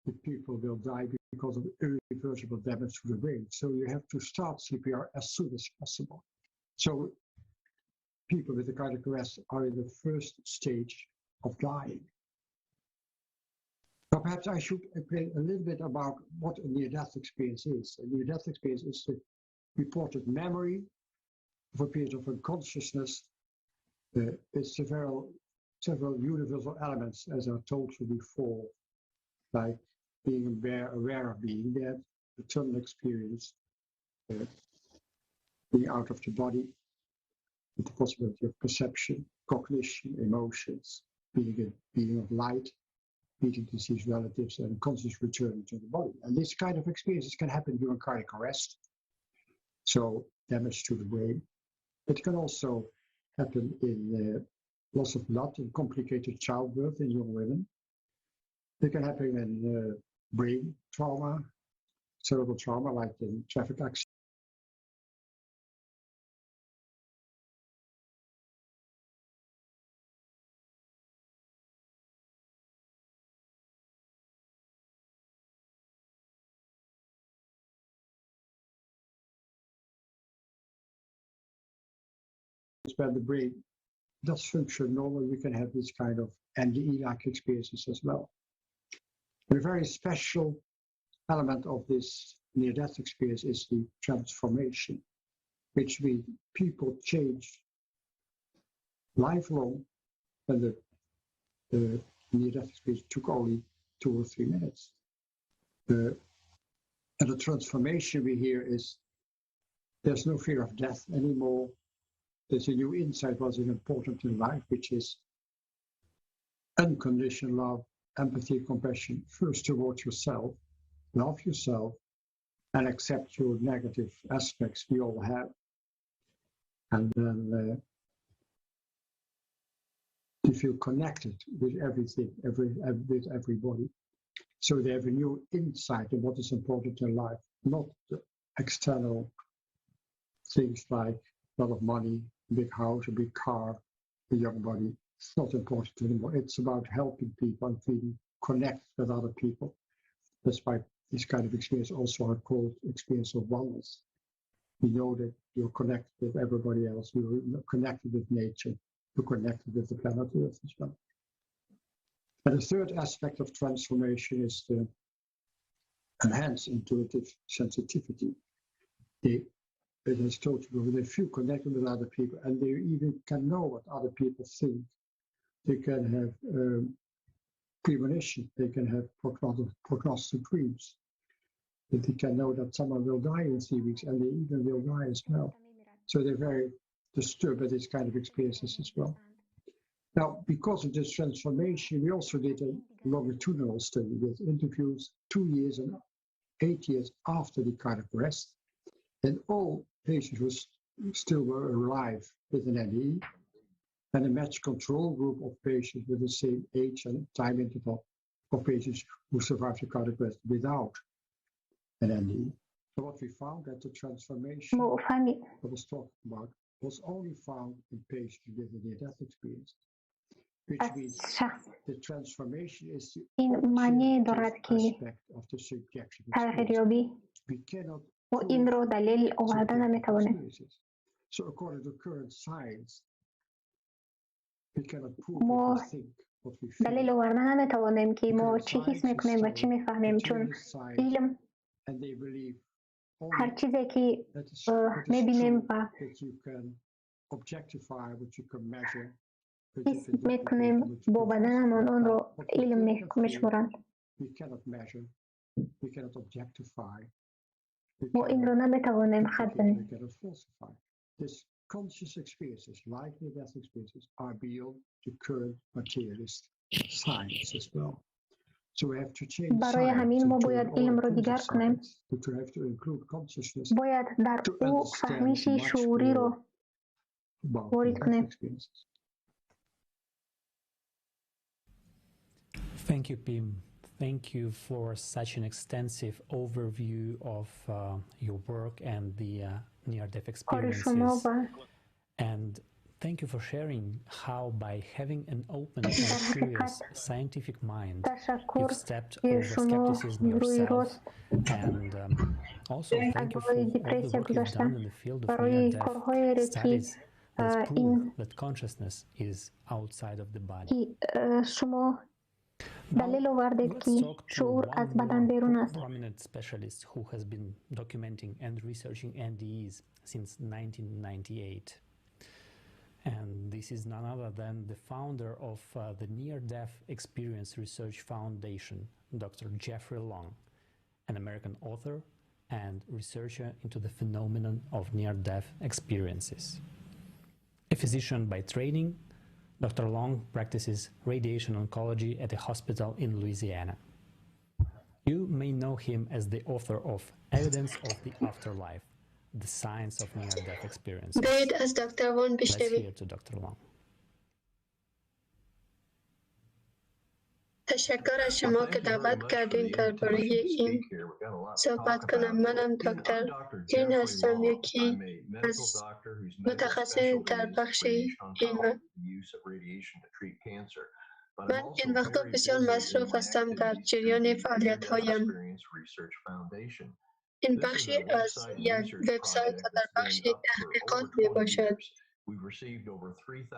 [SPEAKER 20] the people will die because of irreversible damage to the brain. So you have to start CPR as soon as possible. So people with a cardiac arrest are in the first stage of dying. Now, perhaps I should explain a little bit about what a near-death experience is. A near-death experience is the reported memory of a period of unconsciousness. It's several universal elements, as I told you before, like being aware of being dead, the tunnel experience, being out of the body, with the possibility of perception, cognition, emotions, being a being of light, meeting deceased relatives, and conscious returning to the body. And this kind of experiences can happen during cardiac arrest, so damage to the brain. It can also happen in loss of blood in complicated childbirth in young women. It can happen in brain trauma, cerebral trauma, like in traffic accidents. When the brain does function normally, we can have this kind of NDE-like experiences as well. A very special element of this near-death experience is the transformation, which means people change lifelong, and the near-death experience took only 2 or 3 minutes. And the transformation we hear is there's no fear of death anymore. There's a new insight what is important in life, which is unconditional love, empathy, compassion, first towards yourself, love yourself, and accept your negative aspects we all have. And then you feel connected with everything, with everybody. So they have a new insight in what is important in life, not the external things like a lot of money, a big house, a big car, a young body. It's not important anymore. It's about helping people and feeling connected with other people. That's why this kind of experience also are called experience of oneness. You know that you're connected with everybody else, you're connected with nature, you're connected with the planet Earth as well. And the third aspect of transformation is the enhanced intuitive sensitivity. It has told you, they feel connected with other people, and they even can know what other people think. They can have premonition, they can have prognostic dreams. That they can know that someone will die in 3 weeks, and they even will die as well. So they're very disturbed by this kind of experiences as well. Now, because of this transformation, we also did a longitudinal study with interviews 2 years and 8 years after the cardiac arrest. And all patients who still were alive with an NDE, and a matched control group of patients with the same age and time interval of patients who survived the cardiac arrest without an NDE. So what we found that the transformation I was talking about was only found in patients with a near-death experience, which means the transformation is the aspect of the subjective experience. We cannot
[SPEAKER 5] мо инро далел оварда наметавонем. Мо далел оварда наметавонем, ки мо чӣ ҳис мекунем ва чӣ мефаҳмем, чун илм ҳар чизе ки мебинем ва ҳис мекунем бо баданамон, онро илм мешуморанд. Мо инро наметавонем хат занем. Барои ҳамин мо бояд илмро дигар кунем. Бояд дар ӯ фаҳмиши шууриро ворид кунем.
[SPEAKER 16] Thank you, Pim. Thank you for such an extensive overview of your work and the near-death experiences. And thank you for sharing how by having an open and curious scientific mind, you've stepped over skepticism yourself. And also thank you for all the work you've done in the field of near-death studies that prove that consciousness is outside of the body.
[SPEAKER 5] Далел овардед, ки шуур аз бадан берун аст.
[SPEAKER 16] Prominent specialist who has been documenting and researching NDEs since 1998. And this is none other than the founder of the Near-Death Experience Research Foundation, Dr. Jeffrey Long, an American author and researcher into the phenomenon of near-death experiences. A physician by training, Dr. Long practices radiation oncology at a hospital in Louisiana. You may know him as the author of Evidence of the Afterlife, the Science of Near-Death Experiences.
[SPEAKER 3] بیایید از دکتر وان
[SPEAKER 16] Let's
[SPEAKER 3] بشنویم.
[SPEAKER 16] Hear to Dr. Long.
[SPEAKER 3] تشکر از شما که دعوت کردین درباره این صحبت کنم. منم دکتر جین هستم، یکی از متخصصین در بخش این. من این وقتا بسیار مصروف هستم در جریان فعالیت هایم. این بخشی از یک وبسایت و در بخش تحقیقات می باشد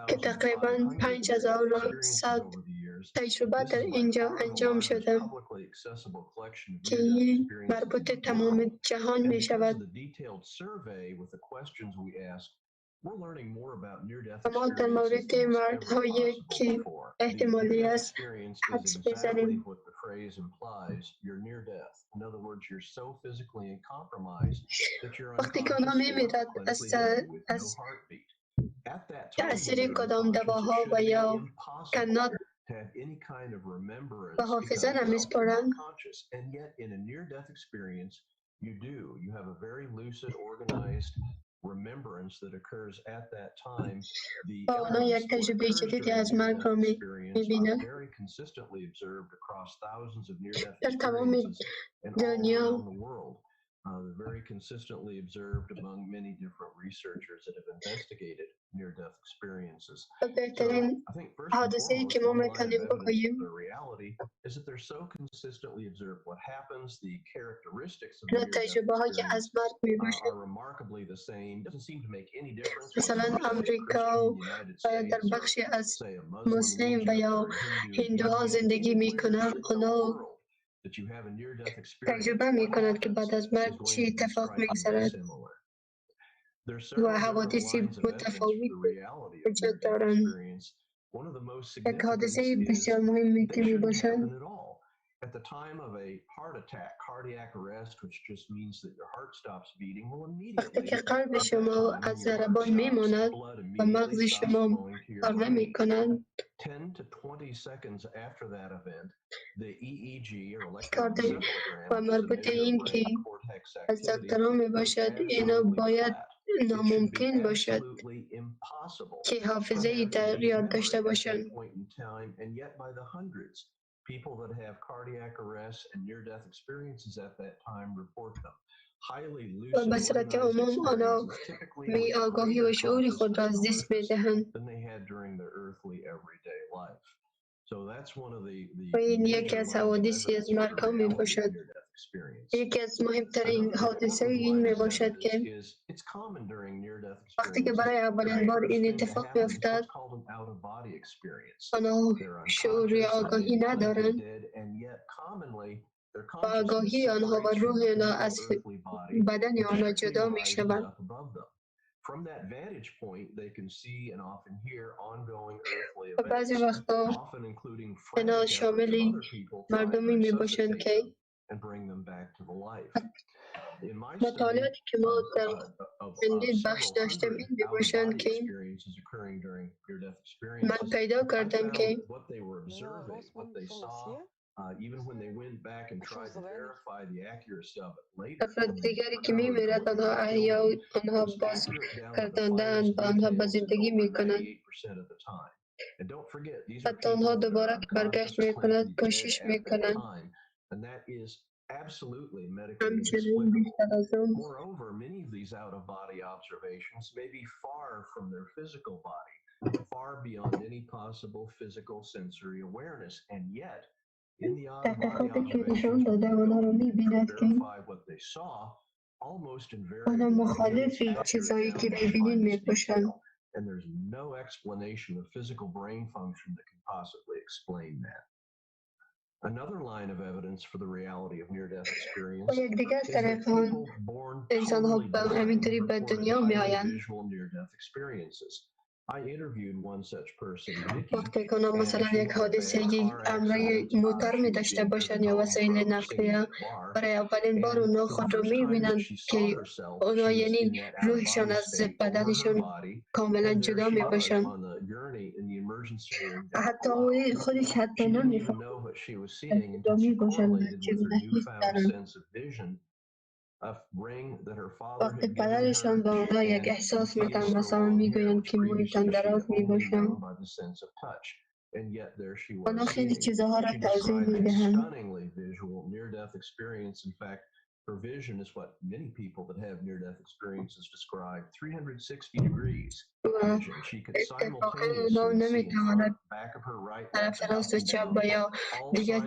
[SPEAKER 3] که تقریبا 5100 تجربه در اینجا انجام شده که این مربوط تمام جهان می شود. ما در مورد مردهایی که احتمالی است حدس بزنیم. وقتی که آنها میمیرد از تأثیر کدام دواها و یا کنات و حافظه نمیسپارند. و آنها یک تجربه جدیدی از مرگ را میبینند. در تمام دنیا
[SPEAKER 21] Very consistently observed among many different researchers that have investigated near-death experiences.
[SPEAKER 3] و بهترین حادثه ای که ما میتونیم بگوییم
[SPEAKER 21] The reality is that they're so consistently observed what happens, the characteristics of
[SPEAKER 3] اینا
[SPEAKER 21] near-death
[SPEAKER 3] تجربه ها که از مرگ می باشد.
[SPEAKER 21] are remarkably the same. Doesn't seem to make any difference.
[SPEAKER 3] مثلا امریکا و در بخشی از مسلم و یا هندوها زندگی میکنند، آنها
[SPEAKER 21] That you have a near-death experience
[SPEAKER 3] تجربه میکنند که بعد از مرگ چی اتفاق میگذرد و حوادث متفاوت وجود دارند. یک حادثه بسیار مهمی که می باشد
[SPEAKER 21] At the time of a heart attack, cardiac arrest, which just means that your heart stops beating, well,
[SPEAKER 3] وقتی
[SPEAKER 21] immediately
[SPEAKER 3] که قلب شما از ضربان میماند و مغز شما کار نمی کند،
[SPEAKER 21] 10 to 20 seconds after that event, the EEG or
[SPEAKER 3] کار و مربوط این که از دکتران می باشد، اینا باید ناممکن باشد
[SPEAKER 21] absolutely impossible
[SPEAKER 3] که حافظه ای در یاد داشته باشند.
[SPEAKER 21] point in time, and yet by the hundreds, people that have cardiac arrests and near-death experiences at that time report them. Highly
[SPEAKER 3] و
[SPEAKER 21] lucid,
[SPEAKER 3] به صورت
[SPEAKER 21] organized
[SPEAKER 3] عموم آنها
[SPEAKER 21] experiences, typically
[SPEAKER 3] می
[SPEAKER 21] with
[SPEAKER 3] آگاهی و
[SPEAKER 21] greater
[SPEAKER 3] شعور خود را از دست می دهند.
[SPEAKER 21] than they had during their earthly everyday life. So that's one of the
[SPEAKER 3] و این
[SPEAKER 21] major
[SPEAKER 3] یکی از
[SPEAKER 21] lines of
[SPEAKER 3] حوادثی
[SPEAKER 21] evidence
[SPEAKER 3] از
[SPEAKER 21] for the
[SPEAKER 3] مرگ ها می
[SPEAKER 21] reality of
[SPEAKER 3] باشد.
[SPEAKER 21] near-death experience.
[SPEAKER 3] یکی از مهمترین حادثه این می باشد که
[SPEAKER 21] Is it's common during near-death
[SPEAKER 3] وقتی که
[SPEAKER 21] experiences
[SPEAKER 3] برای اولین بار این اتفاق می افتد،
[SPEAKER 21] what's called an out-of-body experience.
[SPEAKER 3] آنها
[SPEAKER 21] They're
[SPEAKER 3] شعور یا
[SPEAKER 21] unconscious, they
[SPEAKER 3] آگاهی
[SPEAKER 21] think they're
[SPEAKER 3] ندارند
[SPEAKER 21] dead, and yet commonly their
[SPEAKER 3] و آگاهی
[SPEAKER 21] consciousness
[SPEAKER 3] آنها و
[SPEAKER 21] separates from
[SPEAKER 3] روح
[SPEAKER 21] the
[SPEAKER 3] آنها
[SPEAKER 21] physical
[SPEAKER 3] از
[SPEAKER 21] earthly body
[SPEAKER 3] بدن
[SPEAKER 21] and
[SPEAKER 3] آنها
[SPEAKER 21] quickly
[SPEAKER 3] جدا می
[SPEAKER 21] rises
[SPEAKER 3] شود.
[SPEAKER 21] up above them. From that vantage point, they can see and often hear ongoing earthly
[SPEAKER 3] و بعضی
[SPEAKER 21] events,
[SPEAKER 3] وقتا
[SPEAKER 21] often including
[SPEAKER 3] اینا
[SPEAKER 21] frantic efforts of
[SPEAKER 3] شامل
[SPEAKER 21] other people trying to
[SPEAKER 3] مردمی می باشند
[SPEAKER 21] resuscitate
[SPEAKER 3] که
[SPEAKER 21] them and bring them back to the life. In my study
[SPEAKER 3] مطالعاتی که ما در
[SPEAKER 21] of
[SPEAKER 3] چندین بخش
[SPEAKER 21] several
[SPEAKER 3] داشتیم
[SPEAKER 21] hundred
[SPEAKER 3] این می باشند
[SPEAKER 21] out-of-body
[SPEAKER 3] که
[SPEAKER 21] experiences occurring during near-death
[SPEAKER 3] من
[SPEAKER 21] experiences,
[SPEAKER 3] پیدا
[SPEAKER 21] I
[SPEAKER 3] کردم
[SPEAKER 21] found
[SPEAKER 3] که
[SPEAKER 21] that what they were observing, what they saw, even when they went back and tried to verify the accuracy of it later,
[SPEAKER 3] افراد
[SPEAKER 21] when they
[SPEAKER 3] دیگری که
[SPEAKER 21] recovered
[SPEAKER 3] می
[SPEAKER 21] from
[SPEAKER 3] میرد
[SPEAKER 21] what they
[SPEAKER 3] آنها
[SPEAKER 21] were
[SPEAKER 3] احیا
[SPEAKER 21] feeling,
[SPEAKER 3] و آنها
[SPEAKER 21] was
[SPEAKER 3] باز
[SPEAKER 21] accurate down to the
[SPEAKER 3] گرداندند
[SPEAKER 21] finest
[SPEAKER 3] و آنها به
[SPEAKER 21] details
[SPEAKER 3] زندگی
[SPEAKER 21] over
[SPEAKER 3] می کنند.
[SPEAKER 21] 98% of the time. And don't forget, these are
[SPEAKER 3] حتی آنها
[SPEAKER 21] people that are
[SPEAKER 3] دوباره که برگشت
[SPEAKER 21] unconscious or
[SPEAKER 3] می
[SPEAKER 21] claimed to
[SPEAKER 3] کند
[SPEAKER 21] be dead
[SPEAKER 3] کوشش
[SPEAKER 21] at
[SPEAKER 3] می
[SPEAKER 21] that
[SPEAKER 3] کنند.
[SPEAKER 21] time, and that is absolutely medically
[SPEAKER 3] همچنین
[SPEAKER 21] inexplicable.
[SPEAKER 3] بیشتر از آن
[SPEAKER 21] Moreover, many of these out-of-body observations may be far from their physical body, far beyond any possible physical sensory awareness, and yet, in the out-of-body
[SPEAKER 3] تحقیقاتی که نشان
[SPEAKER 21] observations, when
[SPEAKER 3] داده
[SPEAKER 21] they
[SPEAKER 3] آنها
[SPEAKER 21] go
[SPEAKER 3] را می
[SPEAKER 21] to
[SPEAKER 3] بیند که
[SPEAKER 21] verify what they saw, almost
[SPEAKER 3] آنها
[SPEAKER 21] invariably it is
[SPEAKER 3] مخالف
[SPEAKER 21] accurate
[SPEAKER 3] چیزایی
[SPEAKER 21] down
[SPEAKER 3] که
[SPEAKER 21] to the
[SPEAKER 3] می بینین می
[SPEAKER 21] finest
[SPEAKER 3] باشند.
[SPEAKER 21] detail. And there's no explanation of physical brain function that can possibly explain that. Another line of evidence for the reality of near-death experience
[SPEAKER 3] و یک دیگر
[SPEAKER 21] is that
[SPEAKER 3] طریق آن
[SPEAKER 21] people born
[SPEAKER 3] انسان ها
[SPEAKER 21] totally
[SPEAKER 3] به
[SPEAKER 21] blind
[SPEAKER 3] همینطوری
[SPEAKER 21] have
[SPEAKER 3] به
[SPEAKER 21] reported
[SPEAKER 3] دنیا می
[SPEAKER 21] highly
[SPEAKER 3] آیند.
[SPEAKER 21] visual near-death experiences.
[SPEAKER 3] وقتی که آنها مثلا یک حادثه امرای موتر می داشته باشند یا وسایل نقلیه، برای اولین بار اونا خود را می بینند که اونا یعنی روحشان از بدنشان کاملا جدا می باشند. حتی او خودش حتی نمی جدا می باشند و چگونه حس دارند. وقتی پدرشان به آنها یک احساس میدن، مثلا میگویند که مویتان دراز میباشند، آنها خیلی چیزها را توضیح میدهند.
[SPEAKER 21] Her vision is what many people that have near-death experiences describe, 360 degrees
[SPEAKER 3] و
[SPEAKER 21] vision. She could
[SPEAKER 3] اتفاقا اونا
[SPEAKER 21] simultaneously see in
[SPEAKER 3] نمیتواند
[SPEAKER 21] front, back of her right,
[SPEAKER 3] طرف
[SPEAKER 21] left,
[SPEAKER 3] راست
[SPEAKER 21] up
[SPEAKER 3] و
[SPEAKER 21] and
[SPEAKER 3] چپ
[SPEAKER 21] down,
[SPEAKER 3] و یا
[SPEAKER 21] all
[SPEAKER 3] دیگر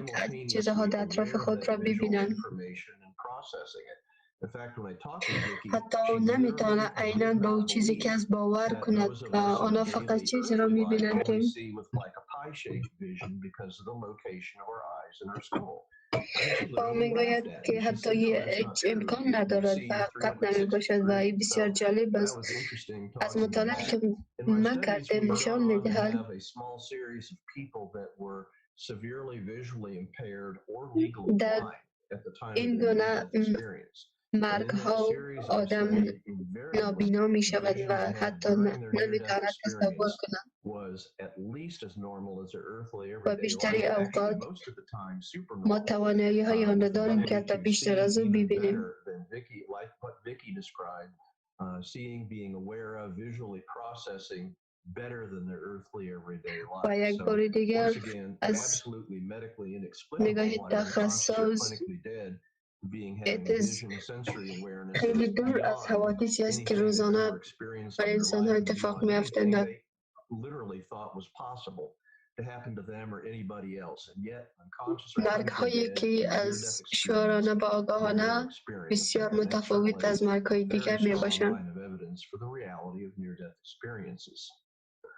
[SPEAKER 3] چیزها
[SPEAKER 21] simultaneously
[SPEAKER 3] در اطراف
[SPEAKER 21] aware of
[SPEAKER 3] خود
[SPEAKER 21] that
[SPEAKER 3] را
[SPEAKER 21] visual
[SPEAKER 3] ببینند.
[SPEAKER 21] information and processing it. In fact, when I talked with Vicky,
[SPEAKER 3] حتی
[SPEAKER 21] she
[SPEAKER 3] او نمیتواند
[SPEAKER 21] literally
[SPEAKER 3] عینا
[SPEAKER 21] did
[SPEAKER 3] به او
[SPEAKER 21] not
[SPEAKER 3] چیزی که
[SPEAKER 21] believe
[SPEAKER 3] از باور
[SPEAKER 21] that
[SPEAKER 3] کند
[SPEAKER 21] those of
[SPEAKER 3] و
[SPEAKER 21] us in
[SPEAKER 3] آنها فقط
[SPEAKER 21] daily
[SPEAKER 3] چیزی را
[SPEAKER 21] earthly life
[SPEAKER 3] میبینند که
[SPEAKER 21] only see with like a pie-shaped vision because of the location of our eyes and our skull.
[SPEAKER 3] و او میگوید که حتی هیچ امکان ندارد و حقیقت نمی باشد و این بسیار جالب است. از مطالعه که ما کردیم نشان میدهد در این گونه مرگ ها آدم نابینا می شود و حتی نمی تواند تصور کند و بیشتری اوقات ما توانایی های آن را داریم که حتی بیشتر از او ببینیم. و یک بار دیگر از نگاه تخصص خیلی دور از حوادثی است که روزانه برای انسان ها اتفاق می افتند. مرگ هایی که از شعورانه و آگاهانه بسیار متفاوت از مرگ های دیگر می باشند.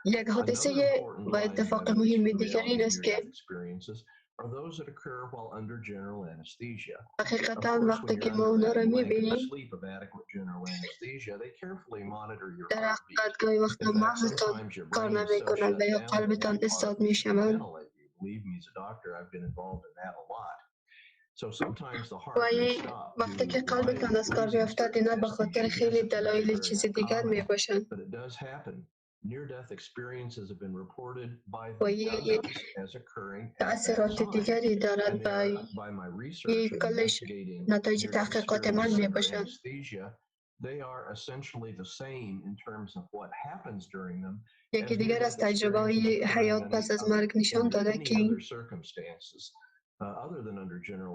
[SPEAKER 3] یک حادثه و اتفاق مهم دیگر این است که حقیقتا وقتی که ما اونا را میبینیم، در حقیقت گاهی وقتا مغزتان کار نمیکند و یا قلبتان استاد میشود و وقتی که قلبتان از کار بیفتد، اینا به خاطر خیلی دلایل چیز دیگر می باشند و یک تأثیرات دیگری دارد و این کلش نتایج تحقیقات من می باشد. یکی دیگر از تجربه های حیات پس از مرگ نشان داده که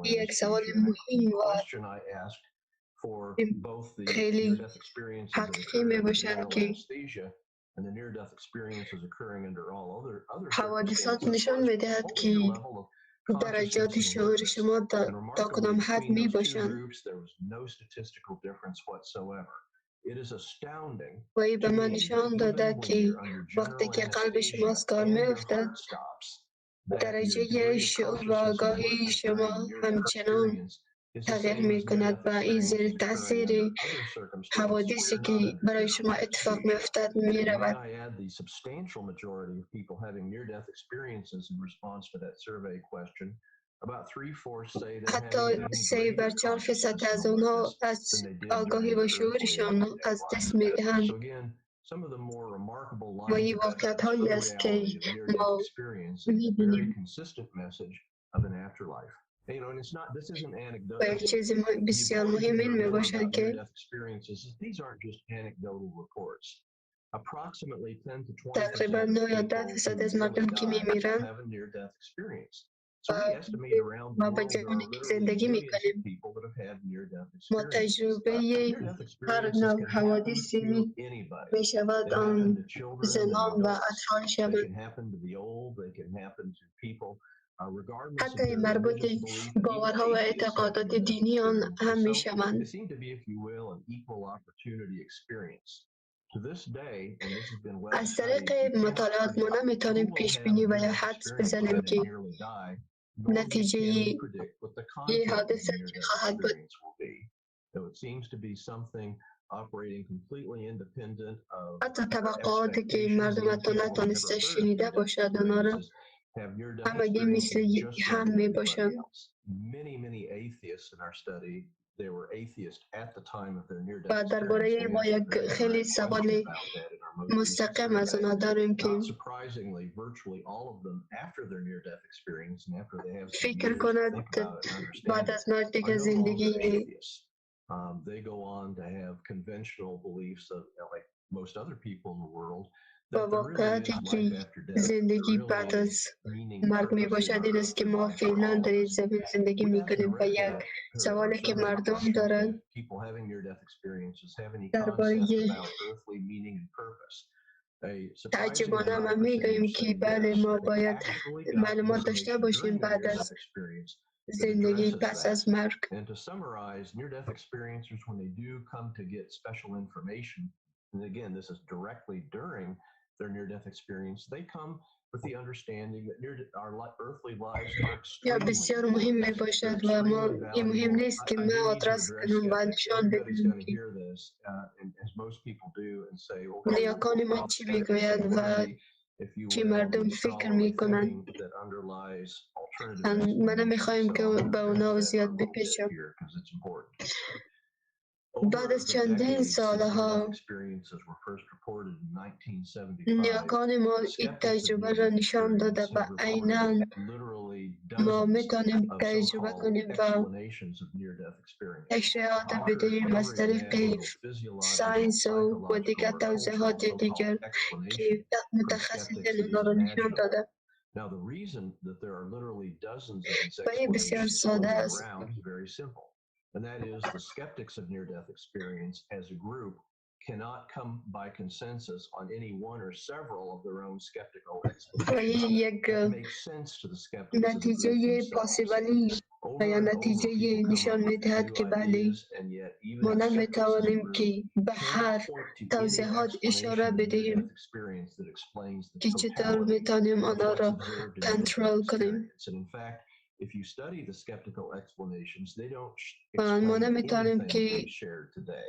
[SPEAKER 3] یک سوال مهم و خیلی حقیقی می باشد که حوادثات نشان می دهد که درجات شعور شما تا کدام حد می باشند و ای به من نشان داده که وقتی که قلب شما از کار می افتد، درجه شعور و آگاهی شما همچنان تغییر می کند و این زیر تاثیر حوادثی که برای شما اتفاق می افتد می رود. حتی 3 بر 4% از آنها از آگاهی و شعورشان از دست می دهند و این واقعیت هایی است که ما می بینیم. و یک چیز بسیار مهم این می باشد که تقریبا 9 یا 10% از مردم که می میرند و ما به جهانی که زندگی می کنیم، ما تجربه هر نوع حوادثی می شود، آن زنان و اطفال شود، حتی مربوط باورها و اعتقادات دینی آن هم می شوند. از طریق مطالعات ما نمیتونیم پیش بینی و یا حدس بزنیم که نتیجه این حادثه چه خواهد بود. حتی توقعاتی که مردم حتی نتانسته شنیده باشد، آنها را همگی مثل هم می باشند. و درباره ما یک خیلی سوال مستقیم از آنها داریم که فکر کند بعد از مرگ که زندگی و واقعیتی که زندگی بعد از مرگ می باشد این است که ما فعلا در این زمین زندگی می کنیم. و یک سوالی که مردم دارند درباره تعجبانه ما می گوییم که بله، ما باید معلومات داشته باشیم بعد از زندگی پس از مرگ.
[SPEAKER 21] And again, this is directly during their near-death experience. They come with the understanding that our earthly lives are
[SPEAKER 3] یا بسیار مهم می باشد و ما این مهم نیست که ما آدرس کنم و نشان بدهیم که نیاکان ما چی میگویند و چی مردم فکر میکنند. من نمیخوایم که به اونا زیاد بپیچم. بعد از چندین سالها نیاکان ما این تجربه را نشان داده و عینا ما میتونیم تجربه کنیم و تشریحات بدهیم از طریق science و دیگر توضیحات دیگر که متخصصین آنها را نشان داده. و این بسیار ساده است.
[SPEAKER 21] And that is the skeptics of near-death experience as a group cannot come by consensus on any one or several of their own skeptical explanations that make sense to the skeptics.
[SPEAKER 3] نتیجه پاسیبلی و یا نتیجه نشان می‌دهد که بله، ما نمی‌توانیم که به هر توضیحات اشاره بدهیم که چطور می‌توانیم آنها را کنترل کنیم.
[SPEAKER 21] If you study the skeptical explanations, they don't
[SPEAKER 3] ما
[SPEAKER 21] explain
[SPEAKER 3] نمیتونیم
[SPEAKER 21] anything
[SPEAKER 3] که
[SPEAKER 21] they shared today.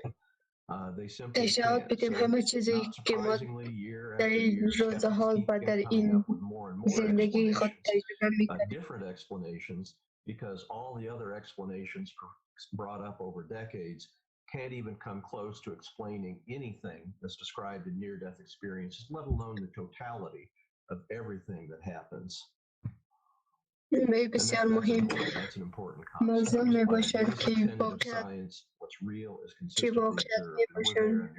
[SPEAKER 21] They simply
[SPEAKER 3] تشریحات
[SPEAKER 21] can't.
[SPEAKER 3] بدیم
[SPEAKER 21] So
[SPEAKER 3] همه چیزی
[SPEAKER 21] not
[SPEAKER 3] که ما
[SPEAKER 21] surprisingly, year
[SPEAKER 3] در
[SPEAKER 21] after
[SPEAKER 3] این
[SPEAKER 21] year, skeptics
[SPEAKER 3] روزها
[SPEAKER 21] keep
[SPEAKER 3] و در
[SPEAKER 21] coming
[SPEAKER 3] این
[SPEAKER 21] up with more and more
[SPEAKER 3] زندگی خود
[SPEAKER 21] explanations,
[SPEAKER 3] تجربه میکنیم.
[SPEAKER 21] different explanations, because all the other explanations brought up over decades can't even come close to explaining anything that's described in near-death experiences, let alone the totality of everything that happens.
[SPEAKER 3] می بسیار مهم موضوع می باشد که واقعیت چی واقعیت می باشد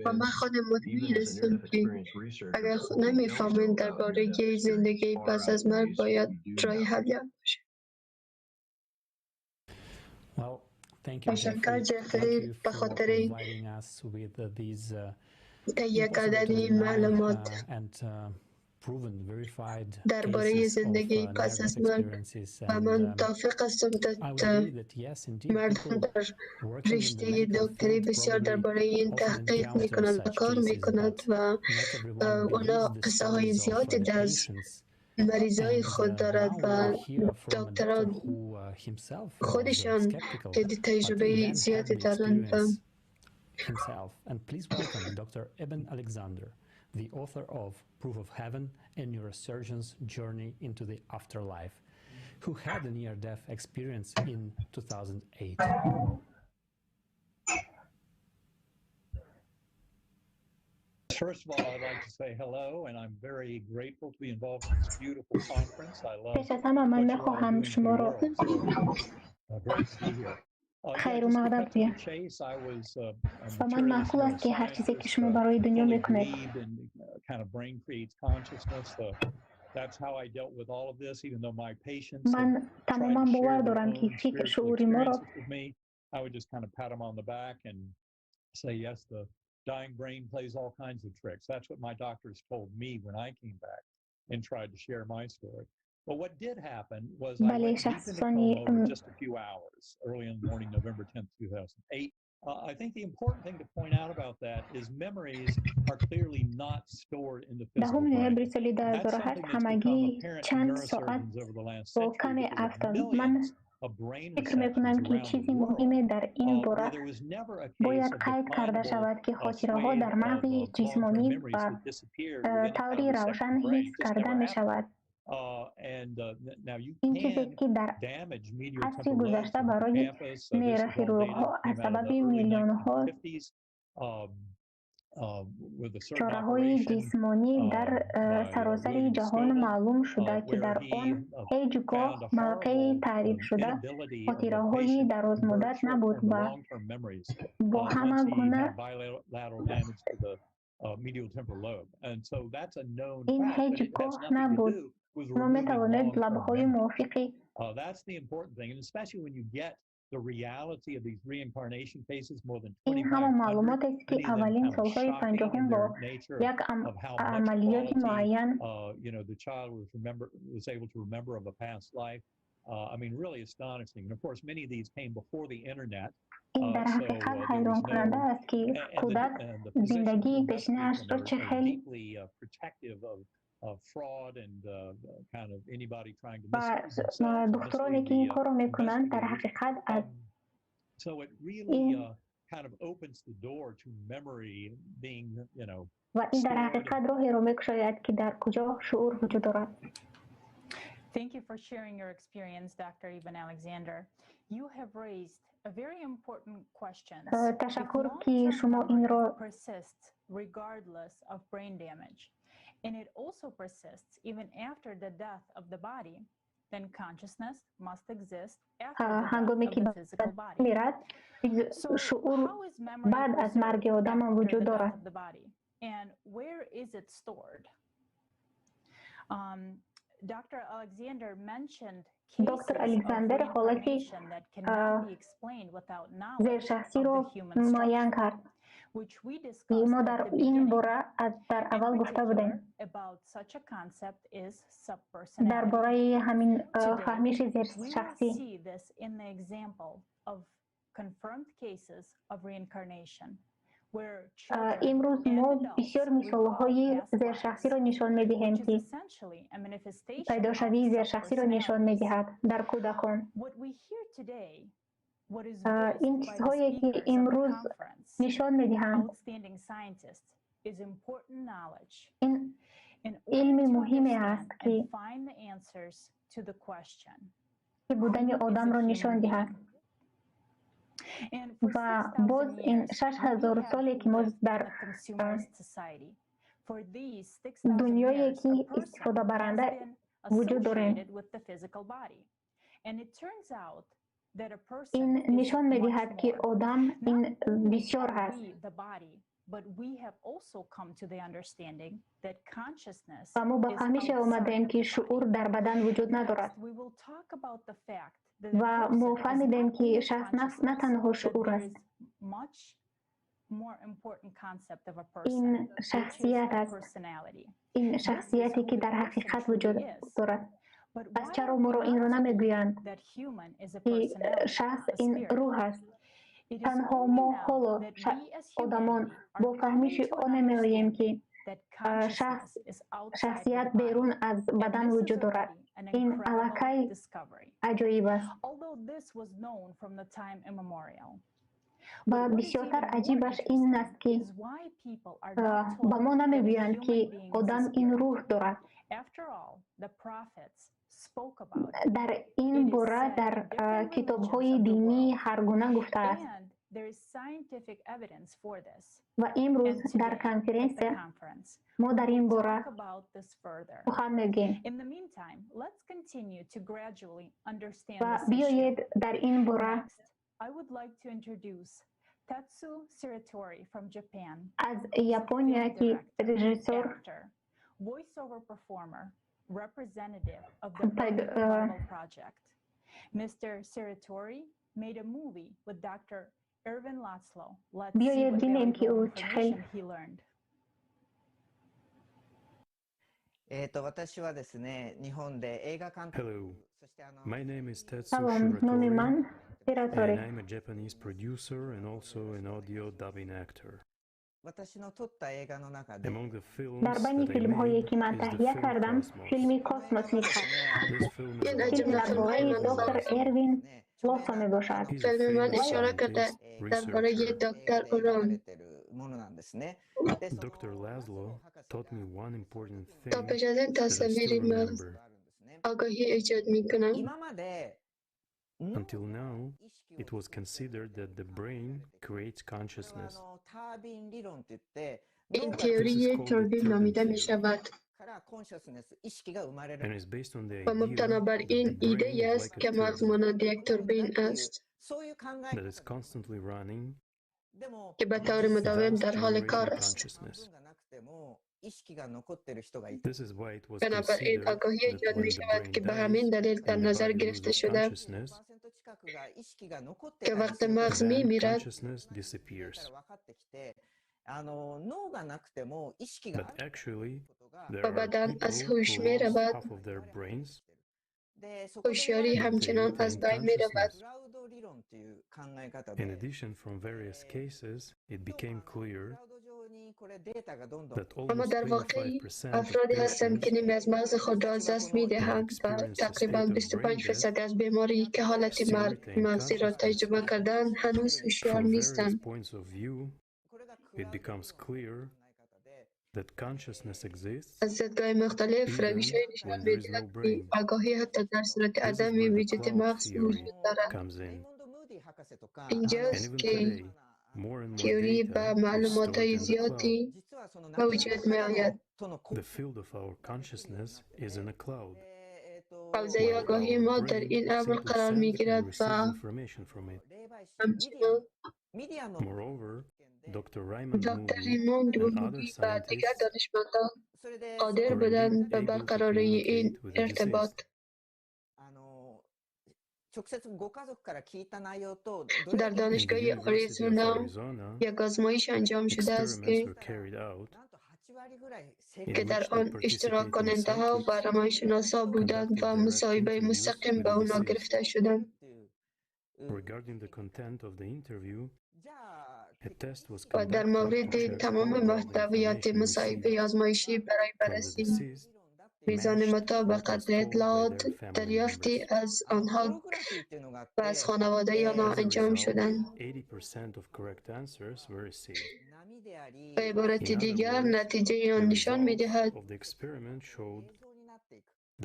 [SPEAKER 3] و من خود مطمئن هستم که اگر خود نمیفهمند درباره زندگی پس از مرگ باید راه حل باشد.
[SPEAKER 16] Well, thank you,
[SPEAKER 3] تشکر
[SPEAKER 16] Jeffrey.
[SPEAKER 3] جفری
[SPEAKER 16] Thank you
[SPEAKER 3] به
[SPEAKER 16] for
[SPEAKER 3] خاطر
[SPEAKER 16] providing us with these
[SPEAKER 3] تهیه
[SPEAKER 16] impossible
[SPEAKER 3] کردن
[SPEAKER 16] to
[SPEAKER 3] این
[SPEAKER 16] deny,
[SPEAKER 3] معلومات
[SPEAKER 16] and proven, verified
[SPEAKER 3] درباره
[SPEAKER 16] cases of
[SPEAKER 3] زندگی پس
[SPEAKER 16] near-death
[SPEAKER 3] از مرگ
[SPEAKER 16] experiences.
[SPEAKER 3] و
[SPEAKER 16] And
[SPEAKER 3] من توافق هستم
[SPEAKER 16] I would
[SPEAKER 3] تا
[SPEAKER 16] agree that yes, indeed,
[SPEAKER 3] مردم
[SPEAKER 16] people
[SPEAKER 3] در
[SPEAKER 16] working in the
[SPEAKER 3] رشته
[SPEAKER 16] medical
[SPEAKER 3] دکتری
[SPEAKER 16] field
[SPEAKER 3] بسیار
[SPEAKER 16] probably
[SPEAKER 3] درباره این
[SPEAKER 16] often
[SPEAKER 3] تحقیق
[SPEAKER 16] encounter
[SPEAKER 3] میکنند و
[SPEAKER 16] such
[SPEAKER 3] کار
[SPEAKER 16] cases,
[SPEAKER 3] میکنند
[SPEAKER 16] but
[SPEAKER 3] و
[SPEAKER 16] not everyone
[SPEAKER 3] اونا
[SPEAKER 16] believes the
[SPEAKER 3] قصه های
[SPEAKER 16] stories of
[SPEAKER 3] زیادی
[SPEAKER 16] the
[SPEAKER 3] از
[SPEAKER 16] patients.
[SPEAKER 3] مریضای
[SPEAKER 16] And
[SPEAKER 3] خود دارد
[SPEAKER 16] now we
[SPEAKER 3] و
[SPEAKER 16] will hear from a doctor
[SPEAKER 3] دکتران
[SPEAKER 16] who himself was
[SPEAKER 3] خودشان
[SPEAKER 16] skeptical,
[SPEAKER 3] خیلی
[SPEAKER 16] but
[SPEAKER 3] تجربه
[SPEAKER 16] then had
[SPEAKER 3] زیادی
[SPEAKER 16] the
[SPEAKER 3] دارند و
[SPEAKER 16] experience himself. And please welcome Dr. Eben Alexander, the author of Proof of Heaven, a Neurosurgeon's Journey into the Afterlife, who had a near-death experience in 2008.
[SPEAKER 2] First of all, I'd like to say hello, and I'm very grateful to be involved in this beautiful conference. I love
[SPEAKER 5] پیش از همه من
[SPEAKER 2] what you're all
[SPEAKER 5] میخواهم
[SPEAKER 2] doing for
[SPEAKER 5] شما
[SPEAKER 2] the
[SPEAKER 5] را
[SPEAKER 2] world. So, great to be here. Yeah,
[SPEAKER 5] خیر
[SPEAKER 2] just to
[SPEAKER 5] مقدم
[SPEAKER 2] cut to
[SPEAKER 5] بگویم
[SPEAKER 2] the chase, I was a
[SPEAKER 5] و من
[SPEAKER 2] materialist
[SPEAKER 5] معقول است که هر چیزی که
[SPEAKER 2] neuroscientist,
[SPEAKER 5] شما برای دنیا
[SPEAKER 2] fully
[SPEAKER 5] میکنید
[SPEAKER 2] believed in kind of brain creates consciousness. That's how I dealt with all of this, even though my patients had
[SPEAKER 5] من
[SPEAKER 2] tried to
[SPEAKER 5] تماما
[SPEAKER 2] share
[SPEAKER 5] باور
[SPEAKER 2] their
[SPEAKER 5] دارم که
[SPEAKER 2] own
[SPEAKER 5] فکر
[SPEAKER 2] spiritual
[SPEAKER 5] شعوری ما را
[SPEAKER 2] experiences with me. I would just kind of pat them on the back and say, yes, the dying brain plays all kinds of tricks. That's what my doctors told me when I came back and tried to share my story. But what did happen was I
[SPEAKER 5] بله
[SPEAKER 2] went deep into
[SPEAKER 5] شخصانی
[SPEAKER 2] coma over just a few hours, early in the morning, November 10th, 2008. I think the important thing to point out about that is memories are clearly not stored in the physical
[SPEAKER 5] دهم
[SPEAKER 2] brain.
[SPEAKER 5] نوامبر سال
[SPEAKER 2] And that's
[SPEAKER 5] 2008
[SPEAKER 2] something that's become
[SPEAKER 5] همگی
[SPEAKER 2] apparent to
[SPEAKER 5] چند ساعت
[SPEAKER 2] neurosurgeons over the last
[SPEAKER 5] با
[SPEAKER 2] century
[SPEAKER 5] کمی
[SPEAKER 2] that there were
[SPEAKER 5] افتاد من
[SPEAKER 2] millions
[SPEAKER 5] Фикр мекунам, ки чизи муҳиме дар ин бора бояд қайд карда шавад, ки хотираҳо дар мағзи ҷисмонӣ ба таври равшан ҳис карда мешавад. Ин чизе, ки дар асри гузашта барои нейрохирургҳо аз сабаби миллионҳо чораҳои ҷисмонӣ дар саросари ҷаҳон маълум шуда, ки дар он ҳеҷ гоҳ мавқеи таърифшуда хотираҳои дарозмуддат набуд ва бо ҳама гуна ин ҳеҷ гоҳ набуд. Шумо метавонед лабҳои мувофиқи ин ҳама маълумотест, ки аввалин солҳои 50-ум бо як амалиёти муайян ин дар ҳақиқат ҳайронкунанда аст, ки кӯдак зиндагии пешинаашро чӣ хел ва духтуроне, ки ин корро мекунанд, дар ҳақиқат аз ин ва ин дар ҳақиқат роҳеро мекушояд, ки дар куҷо шуур вуҷуд дорад.
[SPEAKER 15] Thank you for sharing your experience, Dr. Eben Alexander. You have raised a very important question.
[SPEAKER 5] Ташаккур, ки шумо инро
[SPEAKER 15] persists regardless of brain damage, and it also persists even after the death of the body, then consciousness must exist after the
[SPEAKER 5] ҳангоме
[SPEAKER 15] death
[SPEAKER 5] ки
[SPEAKER 15] of the physical body.
[SPEAKER 5] мирад, шуур баъд аз марги одамам вуҷуд дорад.
[SPEAKER 15] Of the body, and where is it stored? Dr. Alexander mentioned
[SPEAKER 5] Доктор Александр ҳолати зершахсиро муайян кард, ки мо дар ин бора аз дар аввал гуфта будем. Дар бораи ҳамин фаҳмиши зершахсӣ имрӯз мо бисёр мисолҳои зершахсиро нишон медиҳем, ки пайдошавии зершахсиро нишон медиҳад дар кӯдакон. Ин чизҳое, ки имрӯз нишон медиҳанд, ин илми муҳиме аст, ки будани одамро нишон диҳад. Ва боз ин 6000 соле, ки мо дар дунёе, ки истифодабаранда вуҷуд дорем, ин нишон медиҳад, ки одам ин бисёр ҳаст. Ва мо ба фаҳмише омадаем, ки шуур дар бадан вуҷуд надорад. Ва мо фаҳмидем, ки шахс на танҳо шуур аст, ин шахсият аст, ин шахсияте, ки дар ҳақиқат вуҷуд дорад. Пас чаро моро инро намегӯянд, ки шахс ин рӯҳ аст? Танҳо мо ҳоло одамон бо фаҳмиши оне меоем, ки шахсият берун аз бадан вуҷуд дорад. Ин аллакай аҷоиб аст. Ва бисёртар аҷибаш ин аст, ки ба мо намегӯянд, ки одам ин рӯҳ дорад. Дар ин бора дар китобҳои динӣ ҳар гуна гуфтааст. Ва имрӯз дар конференсия мо дар ин бора сухан мегӯем. Ва биёед дар ин бора аз Япония, ки режиссёр
[SPEAKER 15] representative of the Earth Project. Mr. Siratori made a movie with Dr. Ervin Laszlo. Let's see what valuable information he learned.
[SPEAKER 16] Hello, my name is Tetsu
[SPEAKER 5] Салом, номи ман
[SPEAKER 16] Shiratori,
[SPEAKER 5] Сиратори.
[SPEAKER 16] and I'm a Japanese producer and also an audio dubbing actor.
[SPEAKER 5] Дар байни филмҳое, ки ман таҳия кардам, филми «Космос» низ ҳаст.
[SPEAKER 3] این از
[SPEAKER 5] Филм
[SPEAKER 3] جمله
[SPEAKER 5] дар
[SPEAKER 3] فیلم‌های
[SPEAKER 5] бораи
[SPEAKER 3] من
[SPEAKER 5] доктор
[SPEAKER 3] است.
[SPEAKER 5] Эрвин Лосо мебошад.
[SPEAKER 3] فیلم من
[SPEAKER 5] Вай
[SPEAKER 3] اشاره کرده درباره دکتر اوران. تا پیش از این
[SPEAKER 1] that I still
[SPEAKER 3] تصاویر مغز
[SPEAKER 1] remember.
[SPEAKER 3] آگاهی ایجاد می کنم.
[SPEAKER 1] Until now, it was considered that the brain creates consciousness.
[SPEAKER 3] این
[SPEAKER 1] This is
[SPEAKER 3] تئوری
[SPEAKER 1] called the
[SPEAKER 3] توربین
[SPEAKER 1] turbine
[SPEAKER 3] نامیده می
[SPEAKER 1] theory
[SPEAKER 3] شود
[SPEAKER 1] and is based on the
[SPEAKER 3] و
[SPEAKER 1] idea
[SPEAKER 3] مبتنی بر
[SPEAKER 1] that
[SPEAKER 3] این
[SPEAKER 1] the
[SPEAKER 3] ایده
[SPEAKER 1] brain is
[SPEAKER 3] است
[SPEAKER 1] like a
[SPEAKER 3] که مغز
[SPEAKER 1] turbine
[SPEAKER 3] مانند یک توربین است
[SPEAKER 1] that is constantly running,
[SPEAKER 3] که به طور مداوم
[SPEAKER 1] thus
[SPEAKER 3] در حال
[SPEAKER 1] generating
[SPEAKER 3] کار است.
[SPEAKER 1] consciousness. This is why it was
[SPEAKER 3] بنابراین
[SPEAKER 1] considered
[SPEAKER 3] آگاهی
[SPEAKER 1] that
[SPEAKER 3] ایجاد
[SPEAKER 1] when
[SPEAKER 3] می
[SPEAKER 1] the
[SPEAKER 3] شود
[SPEAKER 1] brain
[SPEAKER 3] که به
[SPEAKER 1] dies
[SPEAKER 3] همین دلیل در
[SPEAKER 1] and the
[SPEAKER 3] نظر
[SPEAKER 1] body
[SPEAKER 3] گرفته
[SPEAKER 1] loses
[SPEAKER 3] شده
[SPEAKER 1] consciousness,
[SPEAKER 3] که وقت مغز می
[SPEAKER 1] then
[SPEAKER 3] میرد
[SPEAKER 1] consciousness disappears. But actually, there
[SPEAKER 3] و
[SPEAKER 1] are
[SPEAKER 3] بدن از
[SPEAKER 1] people who
[SPEAKER 3] هوش می
[SPEAKER 1] lost
[SPEAKER 3] رود،
[SPEAKER 1] half of their brains,
[SPEAKER 3] هوشیاری
[SPEAKER 1] but they
[SPEAKER 3] همچنان از
[SPEAKER 1] retain
[SPEAKER 3] بین می رود.
[SPEAKER 1] consciousness. In addition, from various cases, it became clear that
[SPEAKER 3] اما
[SPEAKER 1] almost
[SPEAKER 3] در واقع
[SPEAKER 1] 25% of
[SPEAKER 3] افرادی هستند
[SPEAKER 1] patients
[SPEAKER 3] که نیمی از مغز خود را از دست می
[SPEAKER 1] who have
[SPEAKER 3] دهند و
[SPEAKER 1] experienced a
[SPEAKER 3] تقریبا
[SPEAKER 1] state of brain
[SPEAKER 3] 25
[SPEAKER 1] death
[SPEAKER 3] فیصد از بیماری که حالت
[SPEAKER 1] still
[SPEAKER 3] مرگ
[SPEAKER 1] retain
[SPEAKER 3] مغزی را
[SPEAKER 1] consciousness.
[SPEAKER 3] تجربه کردند هنوز هوشیار
[SPEAKER 1] From various
[SPEAKER 3] نیستند.
[SPEAKER 1] points of view, it becomes clear that consciousness exists
[SPEAKER 3] از دیدگاه مختلف
[SPEAKER 1] even
[SPEAKER 3] روش‌های نشان
[SPEAKER 1] when there is
[SPEAKER 3] می‌دهد
[SPEAKER 1] no
[SPEAKER 3] که
[SPEAKER 1] brain.
[SPEAKER 3] آگاهی حتی در صورت
[SPEAKER 1] This is
[SPEAKER 3] عدم
[SPEAKER 1] where the
[SPEAKER 3] وجود
[SPEAKER 1] cloud
[SPEAKER 3] مغز
[SPEAKER 1] theory
[SPEAKER 3] وجود دارد.
[SPEAKER 1] comes in.
[SPEAKER 3] اینجاست
[SPEAKER 1] And even
[SPEAKER 3] که
[SPEAKER 1] today, more and more
[SPEAKER 3] تئوری
[SPEAKER 1] data
[SPEAKER 3] به
[SPEAKER 1] is stored
[SPEAKER 3] معلومات‌های
[SPEAKER 1] in the cloud.
[SPEAKER 3] زیادی به وجود می‌آید.
[SPEAKER 1] The field of our consciousness is in a cloud,
[SPEAKER 3] حوزه
[SPEAKER 1] while
[SPEAKER 3] آگاهی
[SPEAKER 1] our
[SPEAKER 3] ما در
[SPEAKER 1] brain
[SPEAKER 3] این امر
[SPEAKER 1] simply
[SPEAKER 3] قرار
[SPEAKER 1] sends and
[SPEAKER 3] می‌گیرد
[SPEAKER 1] receives
[SPEAKER 3] و
[SPEAKER 1] information from it.
[SPEAKER 3] همچنان
[SPEAKER 1] Moreover, Dr. Raymond
[SPEAKER 3] دکتر
[SPEAKER 1] Moody
[SPEAKER 3] ریموند
[SPEAKER 1] and other
[SPEAKER 3] مودی و دیگر
[SPEAKER 1] scientists
[SPEAKER 3] دانشمندان قادر
[SPEAKER 1] were indeed
[SPEAKER 3] بودند به
[SPEAKER 1] able to
[SPEAKER 3] برقراری این
[SPEAKER 1] communicate with the
[SPEAKER 3] ارتباط.
[SPEAKER 1] deceased.
[SPEAKER 3] در
[SPEAKER 1] In the
[SPEAKER 3] دانشگاه
[SPEAKER 1] University of
[SPEAKER 3] آریزونا
[SPEAKER 1] Arizona,
[SPEAKER 3] یک آزمایش انجام شده است
[SPEAKER 1] experiments
[SPEAKER 3] که
[SPEAKER 1] were carried out in
[SPEAKER 3] که در
[SPEAKER 1] which the
[SPEAKER 3] آن اشتراک
[SPEAKER 1] participating
[SPEAKER 3] کننده ها و
[SPEAKER 1] psychics
[SPEAKER 3] روانشناسا بودند
[SPEAKER 1] conducted
[SPEAKER 3] و
[SPEAKER 1] direct
[SPEAKER 3] مصاحبه
[SPEAKER 1] interviews
[SPEAKER 3] مستقیم
[SPEAKER 1] with
[SPEAKER 3] به
[SPEAKER 1] the
[SPEAKER 3] آنها
[SPEAKER 1] deceased.
[SPEAKER 3] گرفته شدند.
[SPEAKER 1] Regarding the content of the interview, a test was
[SPEAKER 3] و در
[SPEAKER 1] conducted to
[SPEAKER 3] مورد
[SPEAKER 1] check
[SPEAKER 3] تمام
[SPEAKER 1] all the
[SPEAKER 3] محتویات
[SPEAKER 1] information
[SPEAKER 3] مصاحبه
[SPEAKER 1] received
[SPEAKER 3] آزمایشی برای
[SPEAKER 1] from the
[SPEAKER 3] بررسی
[SPEAKER 1] deceased
[SPEAKER 3] میزان
[SPEAKER 1] matched what
[SPEAKER 3] مطابقت
[SPEAKER 1] was told by
[SPEAKER 3] اطلاعات
[SPEAKER 1] their family
[SPEAKER 3] دریافتی
[SPEAKER 1] members.
[SPEAKER 3] از آنها و از خانواده آنها
[SPEAKER 1] As a
[SPEAKER 3] انجام
[SPEAKER 1] result,
[SPEAKER 3] شدند.
[SPEAKER 1] 80% of correct answers were received.
[SPEAKER 3] به عبارت
[SPEAKER 1] In other
[SPEAKER 3] دیگر
[SPEAKER 1] words,
[SPEAKER 3] نتیجه آن
[SPEAKER 1] the
[SPEAKER 3] نشان
[SPEAKER 1] results
[SPEAKER 3] می‌دهد
[SPEAKER 1] of the experiment showed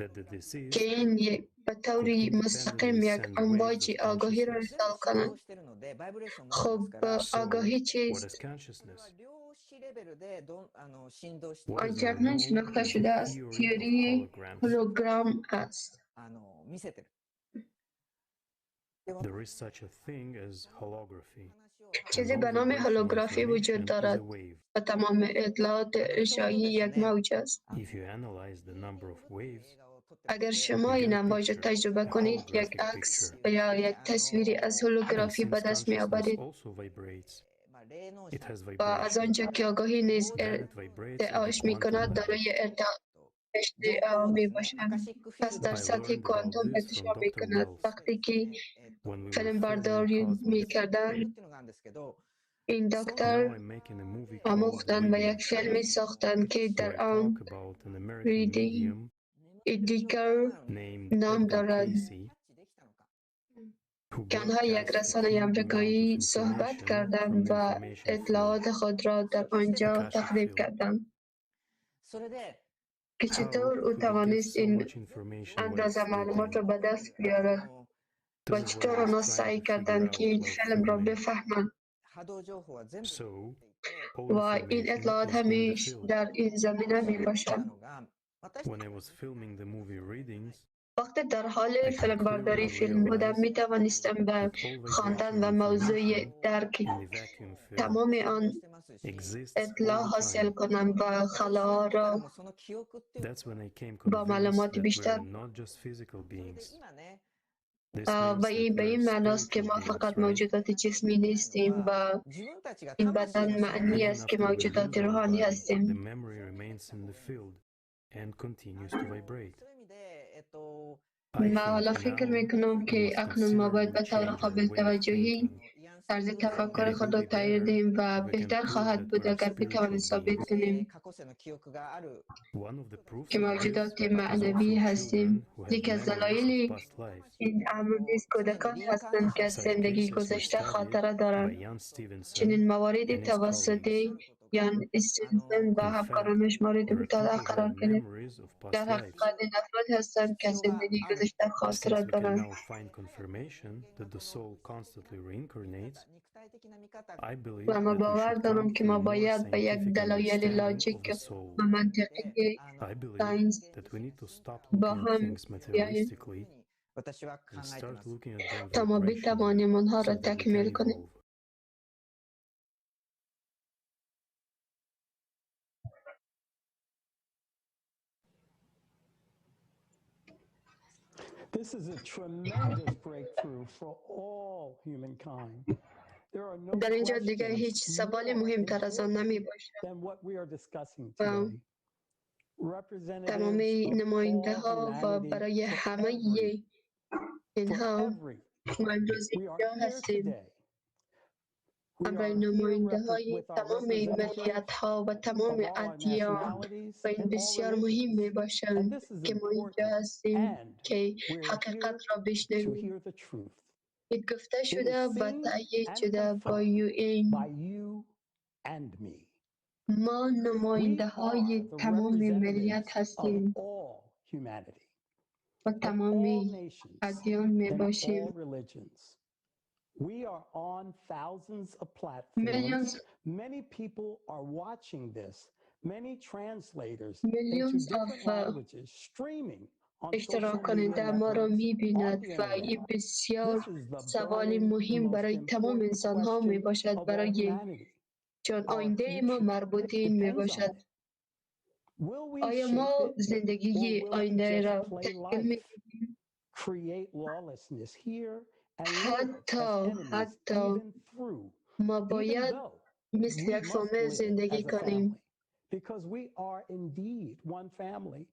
[SPEAKER 1] that the deceased
[SPEAKER 3] که این یک به
[SPEAKER 1] could
[SPEAKER 3] طوری مستقیم
[SPEAKER 1] independently
[SPEAKER 3] یک
[SPEAKER 1] send waves
[SPEAKER 3] امواج
[SPEAKER 1] of
[SPEAKER 3] آگاهی را
[SPEAKER 1] consciousness.
[SPEAKER 3] ارسال کند. خب
[SPEAKER 1] So,
[SPEAKER 3] آگاهی
[SPEAKER 1] what is
[SPEAKER 3] چیست؟
[SPEAKER 1] consciousness? What is
[SPEAKER 3] آنچه
[SPEAKER 1] now
[SPEAKER 3] اکنون
[SPEAKER 1] known
[SPEAKER 3] شناخته
[SPEAKER 1] is the
[SPEAKER 3] شده است
[SPEAKER 1] theory of
[SPEAKER 3] تئوری
[SPEAKER 1] holograms.
[SPEAKER 3] هولوگرام است.
[SPEAKER 1] There is such a thing as holography. And
[SPEAKER 3] چیزی
[SPEAKER 1] all
[SPEAKER 3] به نام
[SPEAKER 1] vibrational
[SPEAKER 3] هولوگرافی وجود
[SPEAKER 1] information is a
[SPEAKER 3] دارد
[SPEAKER 1] wave.
[SPEAKER 3] و تمام اطلاعات اشعاعی یک موج است.
[SPEAKER 1] If you analyze the number of waves,
[SPEAKER 3] اگر شما
[SPEAKER 1] you
[SPEAKER 3] این
[SPEAKER 1] get a
[SPEAKER 3] امواج را
[SPEAKER 1] picture,
[SPEAKER 3] تجربه
[SPEAKER 1] a
[SPEAKER 3] کنید، یک
[SPEAKER 1] holographic
[SPEAKER 3] عکس
[SPEAKER 1] picture.
[SPEAKER 3] یا یک تصویری از
[SPEAKER 1] And
[SPEAKER 3] هولوگرافی به
[SPEAKER 1] since
[SPEAKER 3] دست می
[SPEAKER 1] consciousness
[SPEAKER 3] آورید
[SPEAKER 1] also vibrates, it has
[SPEAKER 3] و از
[SPEAKER 1] vibration.
[SPEAKER 3] آنجا که آگاهی نیز
[SPEAKER 1] Then it vibrates at the
[SPEAKER 3] ارتعاش می
[SPEAKER 1] quantum
[SPEAKER 3] کند
[SPEAKER 1] level.
[SPEAKER 3] دارای ارتعاش می باشد. پس در
[SPEAKER 1] I
[SPEAKER 3] سطح
[SPEAKER 1] learned about
[SPEAKER 3] کوانتوم
[SPEAKER 1] this from
[SPEAKER 3] ارتعاش می
[SPEAKER 1] Dr.
[SPEAKER 3] کند.
[SPEAKER 1] Wells
[SPEAKER 3] وقتی که
[SPEAKER 1] when we were
[SPEAKER 3] فیلم
[SPEAKER 1] filming
[SPEAKER 3] برداری می
[SPEAKER 1] Cosmos.
[SPEAKER 3] کردند، این
[SPEAKER 1] Now
[SPEAKER 3] دکتر
[SPEAKER 1] I'm making a movie called
[SPEAKER 3] آموختند و یک
[SPEAKER 1] Readings,
[SPEAKER 3] فیلمی ساختند که
[SPEAKER 1] where
[SPEAKER 3] در
[SPEAKER 1] I
[SPEAKER 3] آن
[SPEAKER 1] talk about an American
[SPEAKER 3] ریدینگ
[SPEAKER 1] medium
[SPEAKER 3] دیگر
[SPEAKER 1] named
[SPEAKER 3] نام
[SPEAKER 1] Edgar
[SPEAKER 3] دارد
[SPEAKER 1] Cayce who
[SPEAKER 3] که آنها یک
[SPEAKER 1] broadcast a
[SPEAKER 3] رسانه
[SPEAKER 1] huge amount of
[SPEAKER 3] آمریکایی صحبت
[SPEAKER 1] information
[SPEAKER 3] کردند
[SPEAKER 1] from the
[SPEAKER 3] و
[SPEAKER 1] information field,
[SPEAKER 3] اطلاعات خود را در آنجا
[SPEAKER 1] Akashic
[SPEAKER 3] تقدیم
[SPEAKER 1] field.
[SPEAKER 3] کردند که
[SPEAKER 1] How
[SPEAKER 3] چطور او
[SPEAKER 1] could he get
[SPEAKER 3] توانست
[SPEAKER 1] so
[SPEAKER 3] این
[SPEAKER 1] much information while
[SPEAKER 3] اندازه معلومات
[SPEAKER 1] sleeping?
[SPEAKER 3] را به دست بیاورد
[SPEAKER 1] This
[SPEAKER 3] و
[SPEAKER 1] is what I
[SPEAKER 3] چطور
[SPEAKER 1] was
[SPEAKER 3] آنها
[SPEAKER 1] trying
[SPEAKER 3] سعی
[SPEAKER 1] to figure
[SPEAKER 3] کردند
[SPEAKER 1] out
[SPEAKER 3] که این
[SPEAKER 1] while
[SPEAKER 3] فیلم را
[SPEAKER 1] filming.
[SPEAKER 3] بفهمند
[SPEAKER 1] So, all
[SPEAKER 3] و این
[SPEAKER 1] information
[SPEAKER 3] اطلاعات
[SPEAKER 1] is in the
[SPEAKER 3] همیش
[SPEAKER 1] field.
[SPEAKER 3] در این زمینه می باشد.
[SPEAKER 1] When I was filming the movie Readings,
[SPEAKER 3] وقتی در حال
[SPEAKER 1] I could
[SPEAKER 3] فیلم برداری
[SPEAKER 1] clearly
[SPEAKER 3] فیلم بودم
[SPEAKER 1] realize
[SPEAKER 3] می توانستم به
[SPEAKER 1] that all
[SPEAKER 3] خواندن و
[SPEAKER 1] vibrational
[SPEAKER 3] موضوع
[SPEAKER 1] information
[SPEAKER 3] درک
[SPEAKER 1] in the vacuum field
[SPEAKER 3] تمام آن
[SPEAKER 1] exists all
[SPEAKER 3] اطلاع
[SPEAKER 1] the
[SPEAKER 3] حاصل
[SPEAKER 1] time.
[SPEAKER 3] کنم و خلاها را
[SPEAKER 1] That's when I came
[SPEAKER 3] با
[SPEAKER 1] convinced
[SPEAKER 3] معلومات
[SPEAKER 1] that we are
[SPEAKER 3] بیشتر
[SPEAKER 1] not just physical beings. This
[SPEAKER 3] و
[SPEAKER 1] means
[SPEAKER 3] این
[SPEAKER 1] that
[SPEAKER 3] به
[SPEAKER 1] we are
[SPEAKER 3] این معناست که
[SPEAKER 1] spiritual
[SPEAKER 3] ما
[SPEAKER 1] beings,
[SPEAKER 3] فقط
[SPEAKER 1] right?
[SPEAKER 3] موجودات جسمی نیستیم و این بدن معنی
[SPEAKER 1] Even
[SPEAKER 3] است که
[SPEAKER 1] after we
[SPEAKER 3] موجودات
[SPEAKER 1] lose our
[SPEAKER 3] روحانی
[SPEAKER 1] body, the
[SPEAKER 3] هستیم.
[SPEAKER 1] memory remains in the field and continues to vibrate. I
[SPEAKER 3] ما
[SPEAKER 1] think
[SPEAKER 3] حالا فکر
[SPEAKER 1] now
[SPEAKER 3] میکنم
[SPEAKER 1] we
[SPEAKER 3] که
[SPEAKER 1] must
[SPEAKER 3] اکنون ما باید
[SPEAKER 1] considerably
[SPEAKER 3] به طور
[SPEAKER 1] change our
[SPEAKER 3] قابل
[SPEAKER 1] way of
[SPEAKER 3] توجهی
[SPEAKER 1] thinking.
[SPEAKER 3] طرز تفکر خود را تغییر دهیم و بهتر خواهد بود اگر بتوانیم ثابت کنیم که موجودات معنوی هستیم. یکی از دلایل این امر نیز کودکان هستند که از زندگی گذشته خاطره دارند. چنین مواردی توسط یان استیونسن و همکارانش مورد مطالعه قرار گرفت. در حقیقت این افراد هستند که از زندگی گذشته خاطره دارند. و ما باور دارم که ما باید به یک دلایل لاجیک و منطقی ساینس با هم بیاییم تا ما بتوانیم آنها را تکمیل کنیم.
[SPEAKER 1] This is a tremendous breakthrough for all humankind. There are no
[SPEAKER 3] در اینجا دیگر
[SPEAKER 1] questions
[SPEAKER 3] هیچ سوال مهمتر از آن نمی باشد.
[SPEAKER 1] than what we are discussing
[SPEAKER 3] و
[SPEAKER 1] today.
[SPEAKER 3] تمام
[SPEAKER 1] Representatives of
[SPEAKER 3] نماینده
[SPEAKER 1] all
[SPEAKER 3] ها و
[SPEAKER 1] humanity
[SPEAKER 3] برای
[SPEAKER 1] for
[SPEAKER 3] همه
[SPEAKER 1] every,
[SPEAKER 3] اینها
[SPEAKER 1] for every.
[SPEAKER 3] ما امروز
[SPEAKER 1] We are
[SPEAKER 3] اینجا
[SPEAKER 1] here
[SPEAKER 3] هستیم.
[SPEAKER 1] today. We
[SPEAKER 3] همراه
[SPEAKER 1] are here
[SPEAKER 3] نماینده های
[SPEAKER 1] with our
[SPEAKER 3] تمام
[SPEAKER 1] representatives
[SPEAKER 3] ملیت ها و تمام
[SPEAKER 1] of all our
[SPEAKER 3] ادیان
[SPEAKER 1] nationalities
[SPEAKER 3] و این
[SPEAKER 1] and all
[SPEAKER 3] بسیار مهم
[SPEAKER 1] religions.
[SPEAKER 3] می
[SPEAKER 1] And
[SPEAKER 3] باشند
[SPEAKER 1] this is
[SPEAKER 3] که ما اینجا
[SPEAKER 1] important.
[SPEAKER 3] هستیم
[SPEAKER 1] And
[SPEAKER 3] که
[SPEAKER 1] we're here
[SPEAKER 3] حقیقت را
[SPEAKER 1] to
[SPEAKER 3] بشنویم.
[SPEAKER 1] hear the truth.
[SPEAKER 3] این گفته
[SPEAKER 1] It
[SPEAKER 3] شده
[SPEAKER 1] is
[SPEAKER 3] و
[SPEAKER 1] seen
[SPEAKER 3] تأیید
[SPEAKER 1] and
[SPEAKER 3] شده با
[SPEAKER 1] confirmed
[SPEAKER 3] UN.
[SPEAKER 1] by you and me.
[SPEAKER 3] ما
[SPEAKER 1] We
[SPEAKER 3] نماینده های
[SPEAKER 1] are the
[SPEAKER 3] تمام ملیت
[SPEAKER 1] representatives of
[SPEAKER 3] هستیم
[SPEAKER 1] all humanity,
[SPEAKER 3] و
[SPEAKER 1] of all
[SPEAKER 3] تمام
[SPEAKER 1] nations
[SPEAKER 3] ادیان می
[SPEAKER 1] and all
[SPEAKER 3] باشیم.
[SPEAKER 1] religions. We are on thousands of
[SPEAKER 3] Millions
[SPEAKER 1] platforms. Many people are watching this. Many translators into
[SPEAKER 3] millions of
[SPEAKER 1] different languages streaming on social
[SPEAKER 3] اشتراک
[SPEAKER 1] media
[SPEAKER 3] کننده ما را
[SPEAKER 1] networks,
[SPEAKER 3] می
[SPEAKER 1] on
[SPEAKER 3] بیند
[SPEAKER 1] the
[SPEAKER 3] و این
[SPEAKER 1] internet.
[SPEAKER 3] بسیار
[SPEAKER 1] This is the
[SPEAKER 3] سوال
[SPEAKER 1] burning,
[SPEAKER 3] مهم
[SPEAKER 1] most
[SPEAKER 3] برای تمام
[SPEAKER 1] important
[SPEAKER 3] انسان ها می
[SPEAKER 1] question
[SPEAKER 3] باشد
[SPEAKER 1] of all
[SPEAKER 3] برای
[SPEAKER 1] humanity.
[SPEAKER 3] چون
[SPEAKER 1] Our
[SPEAKER 3] آینده ما
[SPEAKER 1] future
[SPEAKER 3] مربوط این می
[SPEAKER 1] depends on
[SPEAKER 3] باشد.
[SPEAKER 1] it. Will we
[SPEAKER 3] آیا
[SPEAKER 1] shape
[SPEAKER 3] ما
[SPEAKER 1] it or
[SPEAKER 3] زندگی
[SPEAKER 1] will we
[SPEAKER 3] آینده
[SPEAKER 1] just
[SPEAKER 3] را
[SPEAKER 1] play
[SPEAKER 3] تشکیل می
[SPEAKER 1] life, create lawlessness here and live as
[SPEAKER 3] حتی
[SPEAKER 1] enemies
[SPEAKER 3] حتی
[SPEAKER 1] even through,
[SPEAKER 3] ما
[SPEAKER 1] even
[SPEAKER 3] باید
[SPEAKER 1] though
[SPEAKER 3] مثل
[SPEAKER 1] we
[SPEAKER 3] یک
[SPEAKER 1] must
[SPEAKER 3] فامیل
[SPEAKER 1] live
[SPEAKER 3] زندگی
[SPEAKER 1] as a
[SPEAKER 3] کنیم
[SPEAKER 1] family because we are indeed one family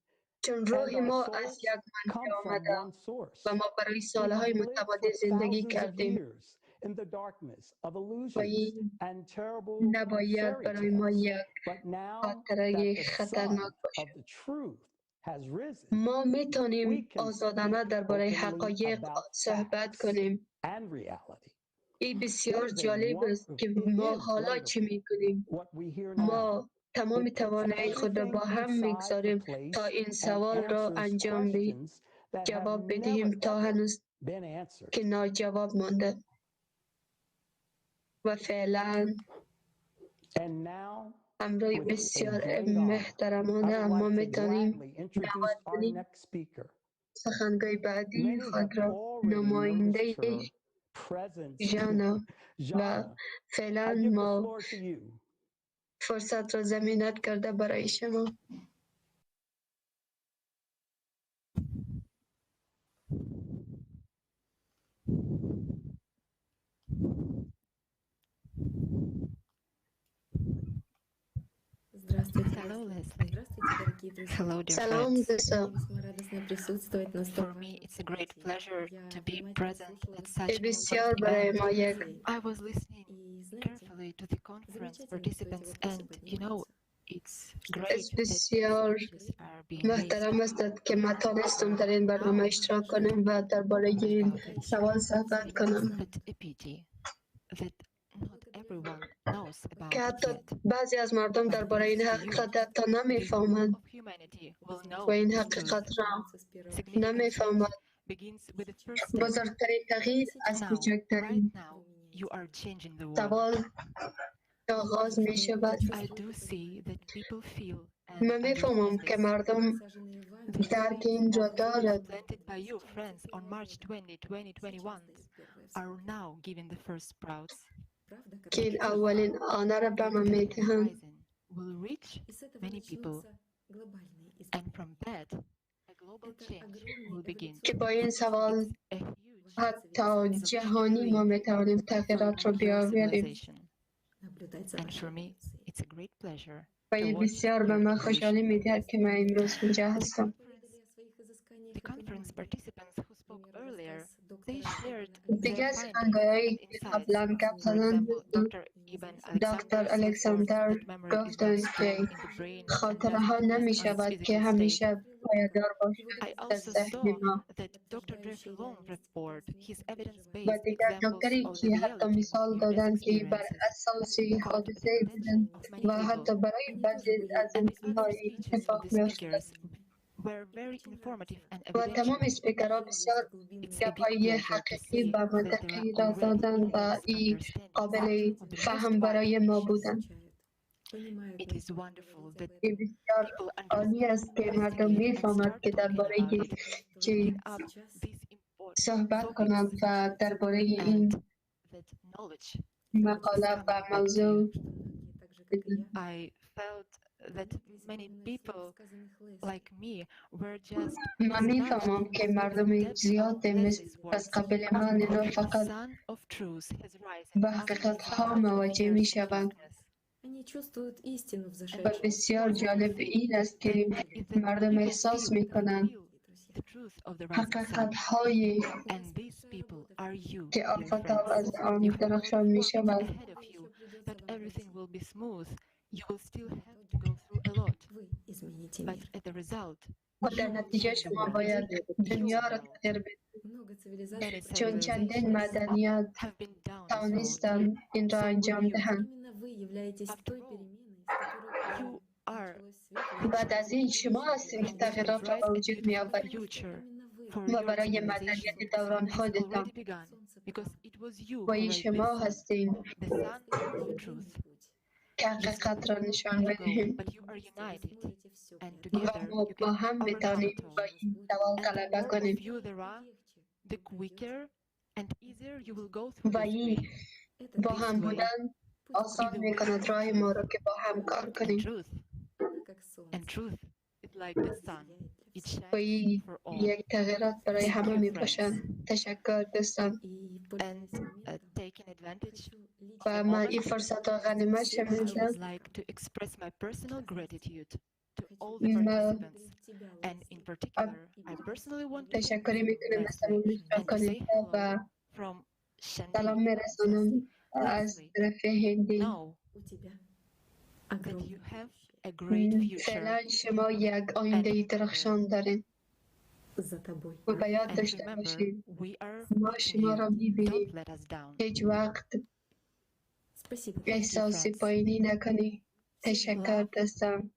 [SPEAKER 3] چون
[SPEAKER 1] and
[SPEAKER 3] روح
[SPEAKER 1] our
[SPEAKER 3] ما از
[SPEAKER 1] souls
[SPEAKER 3] یک منبع
[SPEAKER 1] come from
[SPEAKER 3] آمده
[SPEAKER 1] one source.
[SPEAKER 3] و ما برای
[SPEAKER 1] We have
[SPEAKER 3] سالهای
[SPEAKER 1] lived
[SPEAKER 3] متمادی
[SPEAKER 1] for
[SPEAKER 3] زندگی
[SPEAKER 1] thousands of
[SPEAKER 3] کردیم
[SPEAKER 1] years in the darkness of
[SPEAKER 3] و
[SPEAKER 1] illusions
[SPEAKER 3] این
[SPEAKER 1] and terrible
[SPEAKER 3] نباید
[SPEAKER 1] fairy
[SPEAKER 3] برای ما
[SPEAKER 1] tales.
[SPEAKER 3] یک
[SPEAKER 1] But now
[SPEAKER 3] خاطره
[SPEAKER 1] that the sun
[SPEAKER 3] خطرناک باشد.
[SPEAKER 1] of the truth has risen,
[SPEAKER 3] ما
[SPEAKER 1] we
[SPEAKER 3] میتونیم
[SPEAKER 1] can
[SPEAKER 3] آزادانه
[SPEAKER 1] speak
[SPEAKER 3] درباره
[SPEAKER 1] openly
[SPEAKER 3] حقایق
[SPEAKER 1] about
[SPEAKER 3] صحبت
[SPEAKER 1] facts
[SPEAKER 3] کنیم.
[SPEAKER 1] and reality.
[SPEAKER 3] این
[SPEAKER 1] It
[SPEAKER 3] بسیار
[SPEAKER 1] is a
[SPEAKER 3] جالب است
[SPEAKER 1] wonderful,
[SPEAKER 3] که
[SPEAKER 1] it
[SPEAKER 3] ما
[SPEAKER 1] is
[SPEAKER 3] حالا چی
[SPEAKER 1] wonderful
[SPEAKER 3] میکنیم.
[SPEAKER 1] what we hear now.
[SPEAKER 3] ما تمام
[SPEAKER 1] It puts
[SPEAKER 3] توانایی خود را با
[SPEAKER 1] everything
[SPEAKER 3] هم
[SPEAKER 1] inside the
[SPEAKER 3] میگذاریم تا
[SPEAKER 1] place
[SPEAKER 3] این
[SPEAKER 1] and
[SPEAKER 3] سوال را
[SPEAKER 1] answers
[SPEAKER 3] انجام
[SPEAKER 1] questions that have
[SPEAKER 3] جواب بدهیم
[SPEAKER 1] never
[SPEAKER 3] تا
[SPEAKER 1] ever
[SPEAKER 3] هنوز
[SPEAKER 1] been answered.
[SPEAKER 3] که ناجواب مانده و فعلا
[SPEAKER 1] And now,
[SPEAKER 3] همراه
[SPEAKER 1] with a
[SPEAKER 3] بسیار
[SPEAKER 1] great honor, I
[SPEAKER 3] محترمانه
[SPEAKER 1] would
[SPEAKER 3] ما
[SPEAKER 1] like to
[SPEAKER 3] میتونیم
[SPEAKER 1] gladly introduce
[SPEAKER 3] دعوت
[SPEAKER 1] our
[SPEAKER 3] کنیم
[SPEAKER 1] next speaker.
[SPEAKER 3] سخنگوی بعدی
[SPEAKER 1] Many
[SPEAKER 3] خود
[SPEAKER 1] have
[SPEAKER 3] را
[SPEAKER 1] already noticed
[SPEAKER 3] نماینده
[SPEAKER 1] her presence.
[SPEAKER 3] ژانا و
[SPEAKER 1] Jana, I
[SPEAKER 3] فعلا
[SPEAKER 1] give the
[SPEAKER 3] ما
[SPEAKER 1] floor to you.
[SPEAKER 3] فرصت را زمینت کرده برای شما.
[SPEAKER 7] Здравствуйте.
[SPEAKER 22] Hello, Leslie.
[SPEAKER 7] Здравствуйте, дорогие друзья.
[SPEAKER 22] Hello, dear
[SPEAKER 3] سلام
[SPEAKER 22] friends.
[SPEAKER 3] دوستان.
[SPEAKER 7] Весьма радостно присутствовать на столь
[SPEAKER 22] For me, it's a great pleasure to be present at such
[SPEAKER 3] این
[SPEAKER 22] an
[SPEAKER 3] بسیار
[SPEAKER 22] important
[SPEAKER 3] برای
[SPEAKER 22] event.
[SPEAKER 3] ما یک
[SPEAKER 22] I was listening
[SPEAKER 7] И знаете,
[SPEAKER 22] carefully to the conference
[SPEAKER 7] замечательно, что эти
[SPEAKER 22] participants,
[SPEAKER 7] вопросы
[SPEAKER 22] and you know,
[SPEAKER 7] поднимаются.
[SPEAKER 22] it's great
[SPEAKER 3] از
[SPEAKER 22] that these
[SPEAKER 3] بسیار
[SPEAKER 22] issues are being raised.
[SPEAKER 3] محترم است که ما تانستم در این برنامه اشتراک کنم و درباره این سوال صحبت کنم
[SPEAKER 22] But a pity that not everyone knows about
[SPEAKER 3] که
[SPEAKER 22] it
[SPEAKER 3] حتی
[SPEAKER 22] yet.
[SPEAKER 3] بعضی از مردم
[SPEAKER 22] But
[SPEAKER 3] درباره این
[SPEAKER 22] thanks to you,
[SPEAKER 3] حقیقت حتی
[SPEAKER 22] the whole
[SPEAKER 3] نمیفهمند
[SPEAKER 22] of humanity will
[SPEAKER 3] و
[SPEAKER 22] know
[SPEAKER 3] این
[SPEAKER 22] the truth.
[SPEAKER 3] حقیقت را
[SPEAKER 7] С первого
[SPEAKER 22] Significant change
[SPEAKER 3] نمیفهمند.
[SPEAKER 22] begins with the first step.
[SPEAKER 3] بزرگترین تغییر از
[SPEAKER 22] Now, right
[SPEAKER 3] کوچکترین
[SPEAKER 22] now, you are changing the world.
[SPEAKER 3] سوال آغاز می شود.
[SPEAKER 22] I do see that people feel and
[SPEAKER 3] من میفهمم
[SPEAKER 22] understand
[SPEAKER 3] که
[SPEAKER 22] this.
[SPEAKER 3] مردم
[SPEAKER 7] Посаженные вами
[SPEAKER 22] The
[SPEAKER 3] درک
[SPEAKER 22] seeds
[SPEAKER 3] این را
[SPEAKER 22] of hope
[SPEAKER 3] دارد.
[SPEAKER 22] planted by you, friends, on March 20, 2021 are now giving the first sprouts.
[SPEAKER 7] Правда,
[SPEAKER 3] که
[SPEAKER 7] которая
[SPEAKER 3] این اولین آنه را به ما
[SPEAKER 22] The
[SPEAKER 3] میدهند.
[SPEAKER 22] horizon will reach
[SPEAKER 7] И с этого
[SPEAKER 22] many people,
[SPEAKER 7] начнутся глобальные
[SPEAKER 22] and
[SPEAKER 7] изменения.
[SPEAKER 22] from that, a global
[SPEAKER 7] Это
[SPEAKER 22] change
[SPEAKER 7] огромный
[SPEAKER 22] will begin.
[SPEAKER 3] که با این سوال
[SPEAKER 22] It's a huge
[SPEAKER 3] حتی جهانی ما
[SPEAKER 22] evolutionary
[SPEAKER 3] میتوانیم
[SPEAKER 22] leap for
[SPEAKER 3] تغییرات را
[SPEAKER 22] your
[SPEAKER 3] بیاوریم
[SPEAKER 22] civilization.
[SPEAKER 7] Наблюдать за
[SPEAKER 22] And
[SPEAKER 7] вашей
[SPEAKER 22] for me,
[SPEAKER 7] эволюцией.
[SPEAKER 22] it's a great pleasure
[SPEAKER 3] و
[SPEAKER 22] to
[SPEAKER 3] این
[SPEAKER 22] watch
[SPEAKER 3] بسیار به
[SPEAKER 22] your
[SPEAKER 3] من خوشحالی
[SPEAKER 22] evolution.
[SPEAKER 3] میدهد که من امروز اینجا
[SPEAKER 22] The
[SPEAKER 3] هستم.
[SPEAKER 22] conference
[SPEAKER 7] Поведали о своих изысканиях
[SPEAKER 22] The
[SPEAKER 7] и
[SPEAKER 22] conference
[SPEAKER 7] понимании.
[SPEAKER 22] participants who spoke
[SPEAKER 3] دیگر سخنگویایی که قبلا گپ زدند، دکتر الکساندر گفتند که خاطره ها نمی شود که همیشه پایدار باشد در ذهن ما. و دیگر دکتری که حتی مثال دادند که بر اساس حادثه بودند و حتی برای بعضی از انسان‌ها اتفاق می افتد. و تمام اسپیکرها بسیار گپ‌های حقیقی و منطقی را دادند و ای قابل فهم برای ما بودند. این بسیار عالی است که مردم می‌فهمند که درباره چی صحبت کنند و درباره این مقاله و موضوع. من می‌فهمم که مردم زیاد از قبیل من اینا فقط به حقیقت ها مواجه می شوند. و بسیار جالب این است که مردم احساس می کنند حقیقت هایی که آفتاب از آن درخشان می شود. و در نتیجه شما باید دنیا را تغییر بدهید، چون چندین مدنیت توانستند این را انجام دهند. بعد از این شما هستید که تغییرات را به وجود می آورید و برای مدنیت دوران خودتان، و این شما هستید که حقیقت را نشان بدهیم و ما با هم بتانیم با این سوال غلبه کنیم و این با هم بودن آسان می کند راه ما را که با هم کار کنیم. و این یک تغییرات برای همه می باشد. تشکر دوستان. و من این فرصت را غنیمت شمردم. تشکری میکنم از تمام اشتراک و سلام میرسانم از طرف هندی. فعلا شما یک آینده درخشان دارید و به یاد داشته باشید ما شما را میبینیم. هیچ وقت احساس پایینی نکنی. تشکر دوستان.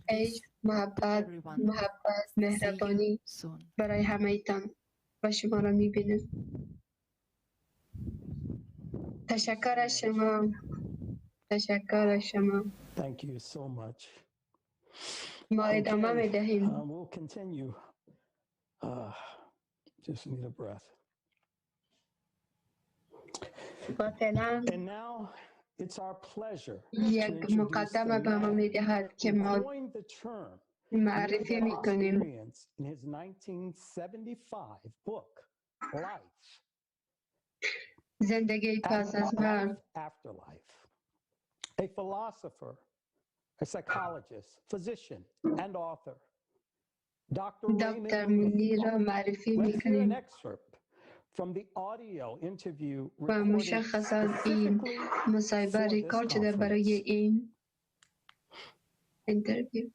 [SPEAKER 3] عشق، محبت، محبت، مهربانی برای همه ایتان و شما را میبینیم. تشکر از شما. تشکر از شما.
[SPEAKER 1] Thank you so much.
[SPEAKER 3] ما ادامه میدهیم.
[SPEAKER 1] We'll continue. Just need a breath.
[SPEAKER 3] و فعلا
[SPEAKER 1] And now it's our pleasure to
[SPEAKER 3] یک
[SPEAKER 1] introduce
[SPEAKER 3] مقدمه
[SPEAKER 1] the
[SPEAKER 3] به ما
[SPEAKER 1] man
[SPEAKER 3] میدهد که
[SPEAKER 1] who
[SPEAKER 3] ما
[SPEAKER 1] coined the term
[SPEAKER 3] معرفی
[SPEAKER 1] near-death
[SPEAKER 3] میکنیم.
[SPEAKER 1] experience in his 1975 book, Life.
[SPEAKER 3] زندگی پس از مرگ.
[SPEAKER 1] Life Afterlife. A philosopher, a psychologist, physician, and author, Dr.
[SPEAKER 3] دکتر
[SPEAKER 1] Raymond
[SPEAKER 3] مونی
[SPEAKER 1] Moody.
[SPEAKER 3] را معرفی
[SPEAKER 1] Let's hear an
[SPEAKER 3] میکنیم
[SPEAKER 1] excerpt from the audio interview
[SPEAKER 3] و
[SPEAKER 1] recorded
[SPEAKER 3] مشخصا این
[SPEAKER 1] specifically
[SPEAKER 3] مصاحبه
[SPEAKER 1] for this
[SPEAKER 3] ریکارد شده برای
[SPEAKER 1] conference.
[SPEAKER 3] این interview.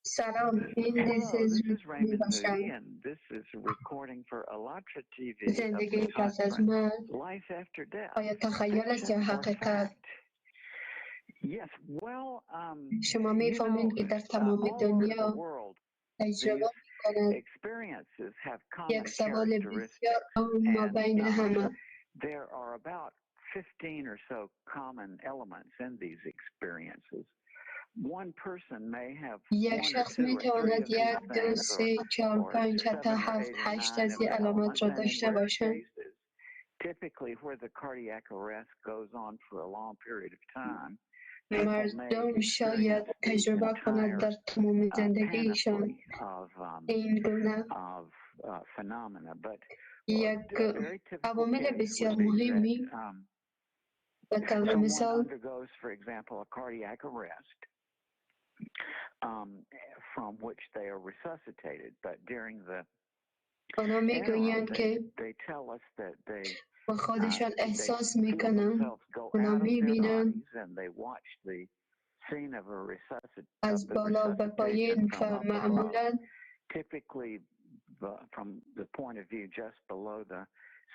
[SPEAKER 3] سلام، این
[SPEAKER 11] Hello,
[SPEAKER 3] This is
[SPEAKER 11] this is
[SPEAKER 3] می
[SPEAKER 11] Raymond Moody,
[SPEAKER 3] باشم.
[SPEAKER 11] and this is a recording for ALLATRA TV of the
[SPEAKER 3] زندگی پس از
[SPEAKER 11] conference
[SPEAKER 3] مرگ
[SPEAKER 11] Life After Death,
[SPEAKER 3] آیا تخیل است
[SPEAKER 11] Fiction
[SPEAKER 3] یا
[SPEAKER 11] or
[SPEAKER 3] حقیقت؟
[SPEAKER 11] Fact? Yes, well,
[SPEAKER 3] شما
[SPEAKER 11] you
[SPEAKER 3] میفهمید
[SPEAKER 11] know,
[SPEAKER 3] که در تمام
[SPEAKER 11] all over the
[SPEAKER 3] دنیا
[SPEAKER 11] world,
[SPEAKER 3] تجربه
[SPEAKER 11] these
[SPEAKER 3] میکند
[SPEAKER 11] experiences have
[SPEAKER 3] یک
[SPEAKER 11] common
[SPEAKER 3] سوال
[SPEAKER 11] characteristics,
[SPEAKER 3] بسیار عام ما
[SPEAKER 11] and
[SPEAKER 3] بین همه.
[SPEAKER 11] there are about 15 or so common elements in these experiences. One person may have
[SPEAKER 3] یک
[SPEAKER 11] one or
[SPEAKER 3] شخص
[SPEAKER 11] two or
[SPEAKER 3] می
[SPEAKER 11] three
[SPEAKER 3] تواند
[SPEAKER 11] of
[SPEAKER 3] یک،
[SPEAKER 11] these
[SPEAKER 3] دو،
[SPEAKER 11] things,
[SPEAKER 3] سه، چهار،
[SPEAKER 11] or
[SPEAKER 3] پنج، حتی
[SPEAKER 11] seven or
[SPEAKER 3] هفت،
[SPEAKER 11] eight or
[SPEAKER 3] هشت
[SPEAKER 11] nine
[SPEAKER 3] از
[SPEAKER 11] of
[SPEAKER 3] این
[SPEAKER 11] the
[SPEAKER 3] علامات
[SPEAKER 11] elements,
[SPEAKER 3] را
[SPEAKER 11] and in
[SPEAKER 3] داشته
[SPEAKER 11] rare
[SPEAKER 3] باشد.
[SPEAKER 11] cases, typically where the cardiac arrest goes on for a long period of time, people may
[SPEAKER 3] مردم شاید
[SPEAKER 11] experience the
[SPEAKER 3] تجربه کنند
[SPEAKER 11] entire
[SPEAKER 3] در تمام زندگیشان
[SPEAKER 11] panoply of
[SPEAKER 3] این گونه
[SPEAKER 11] of
[SPEAKER 3] یک عوامل بسیار مهمی به طور مثال آنها میگویند که با خودشان احساس میکنند، آنها میبینند از بالا به پایین و معمولا
[SPEAKER 11] from the point of view just below the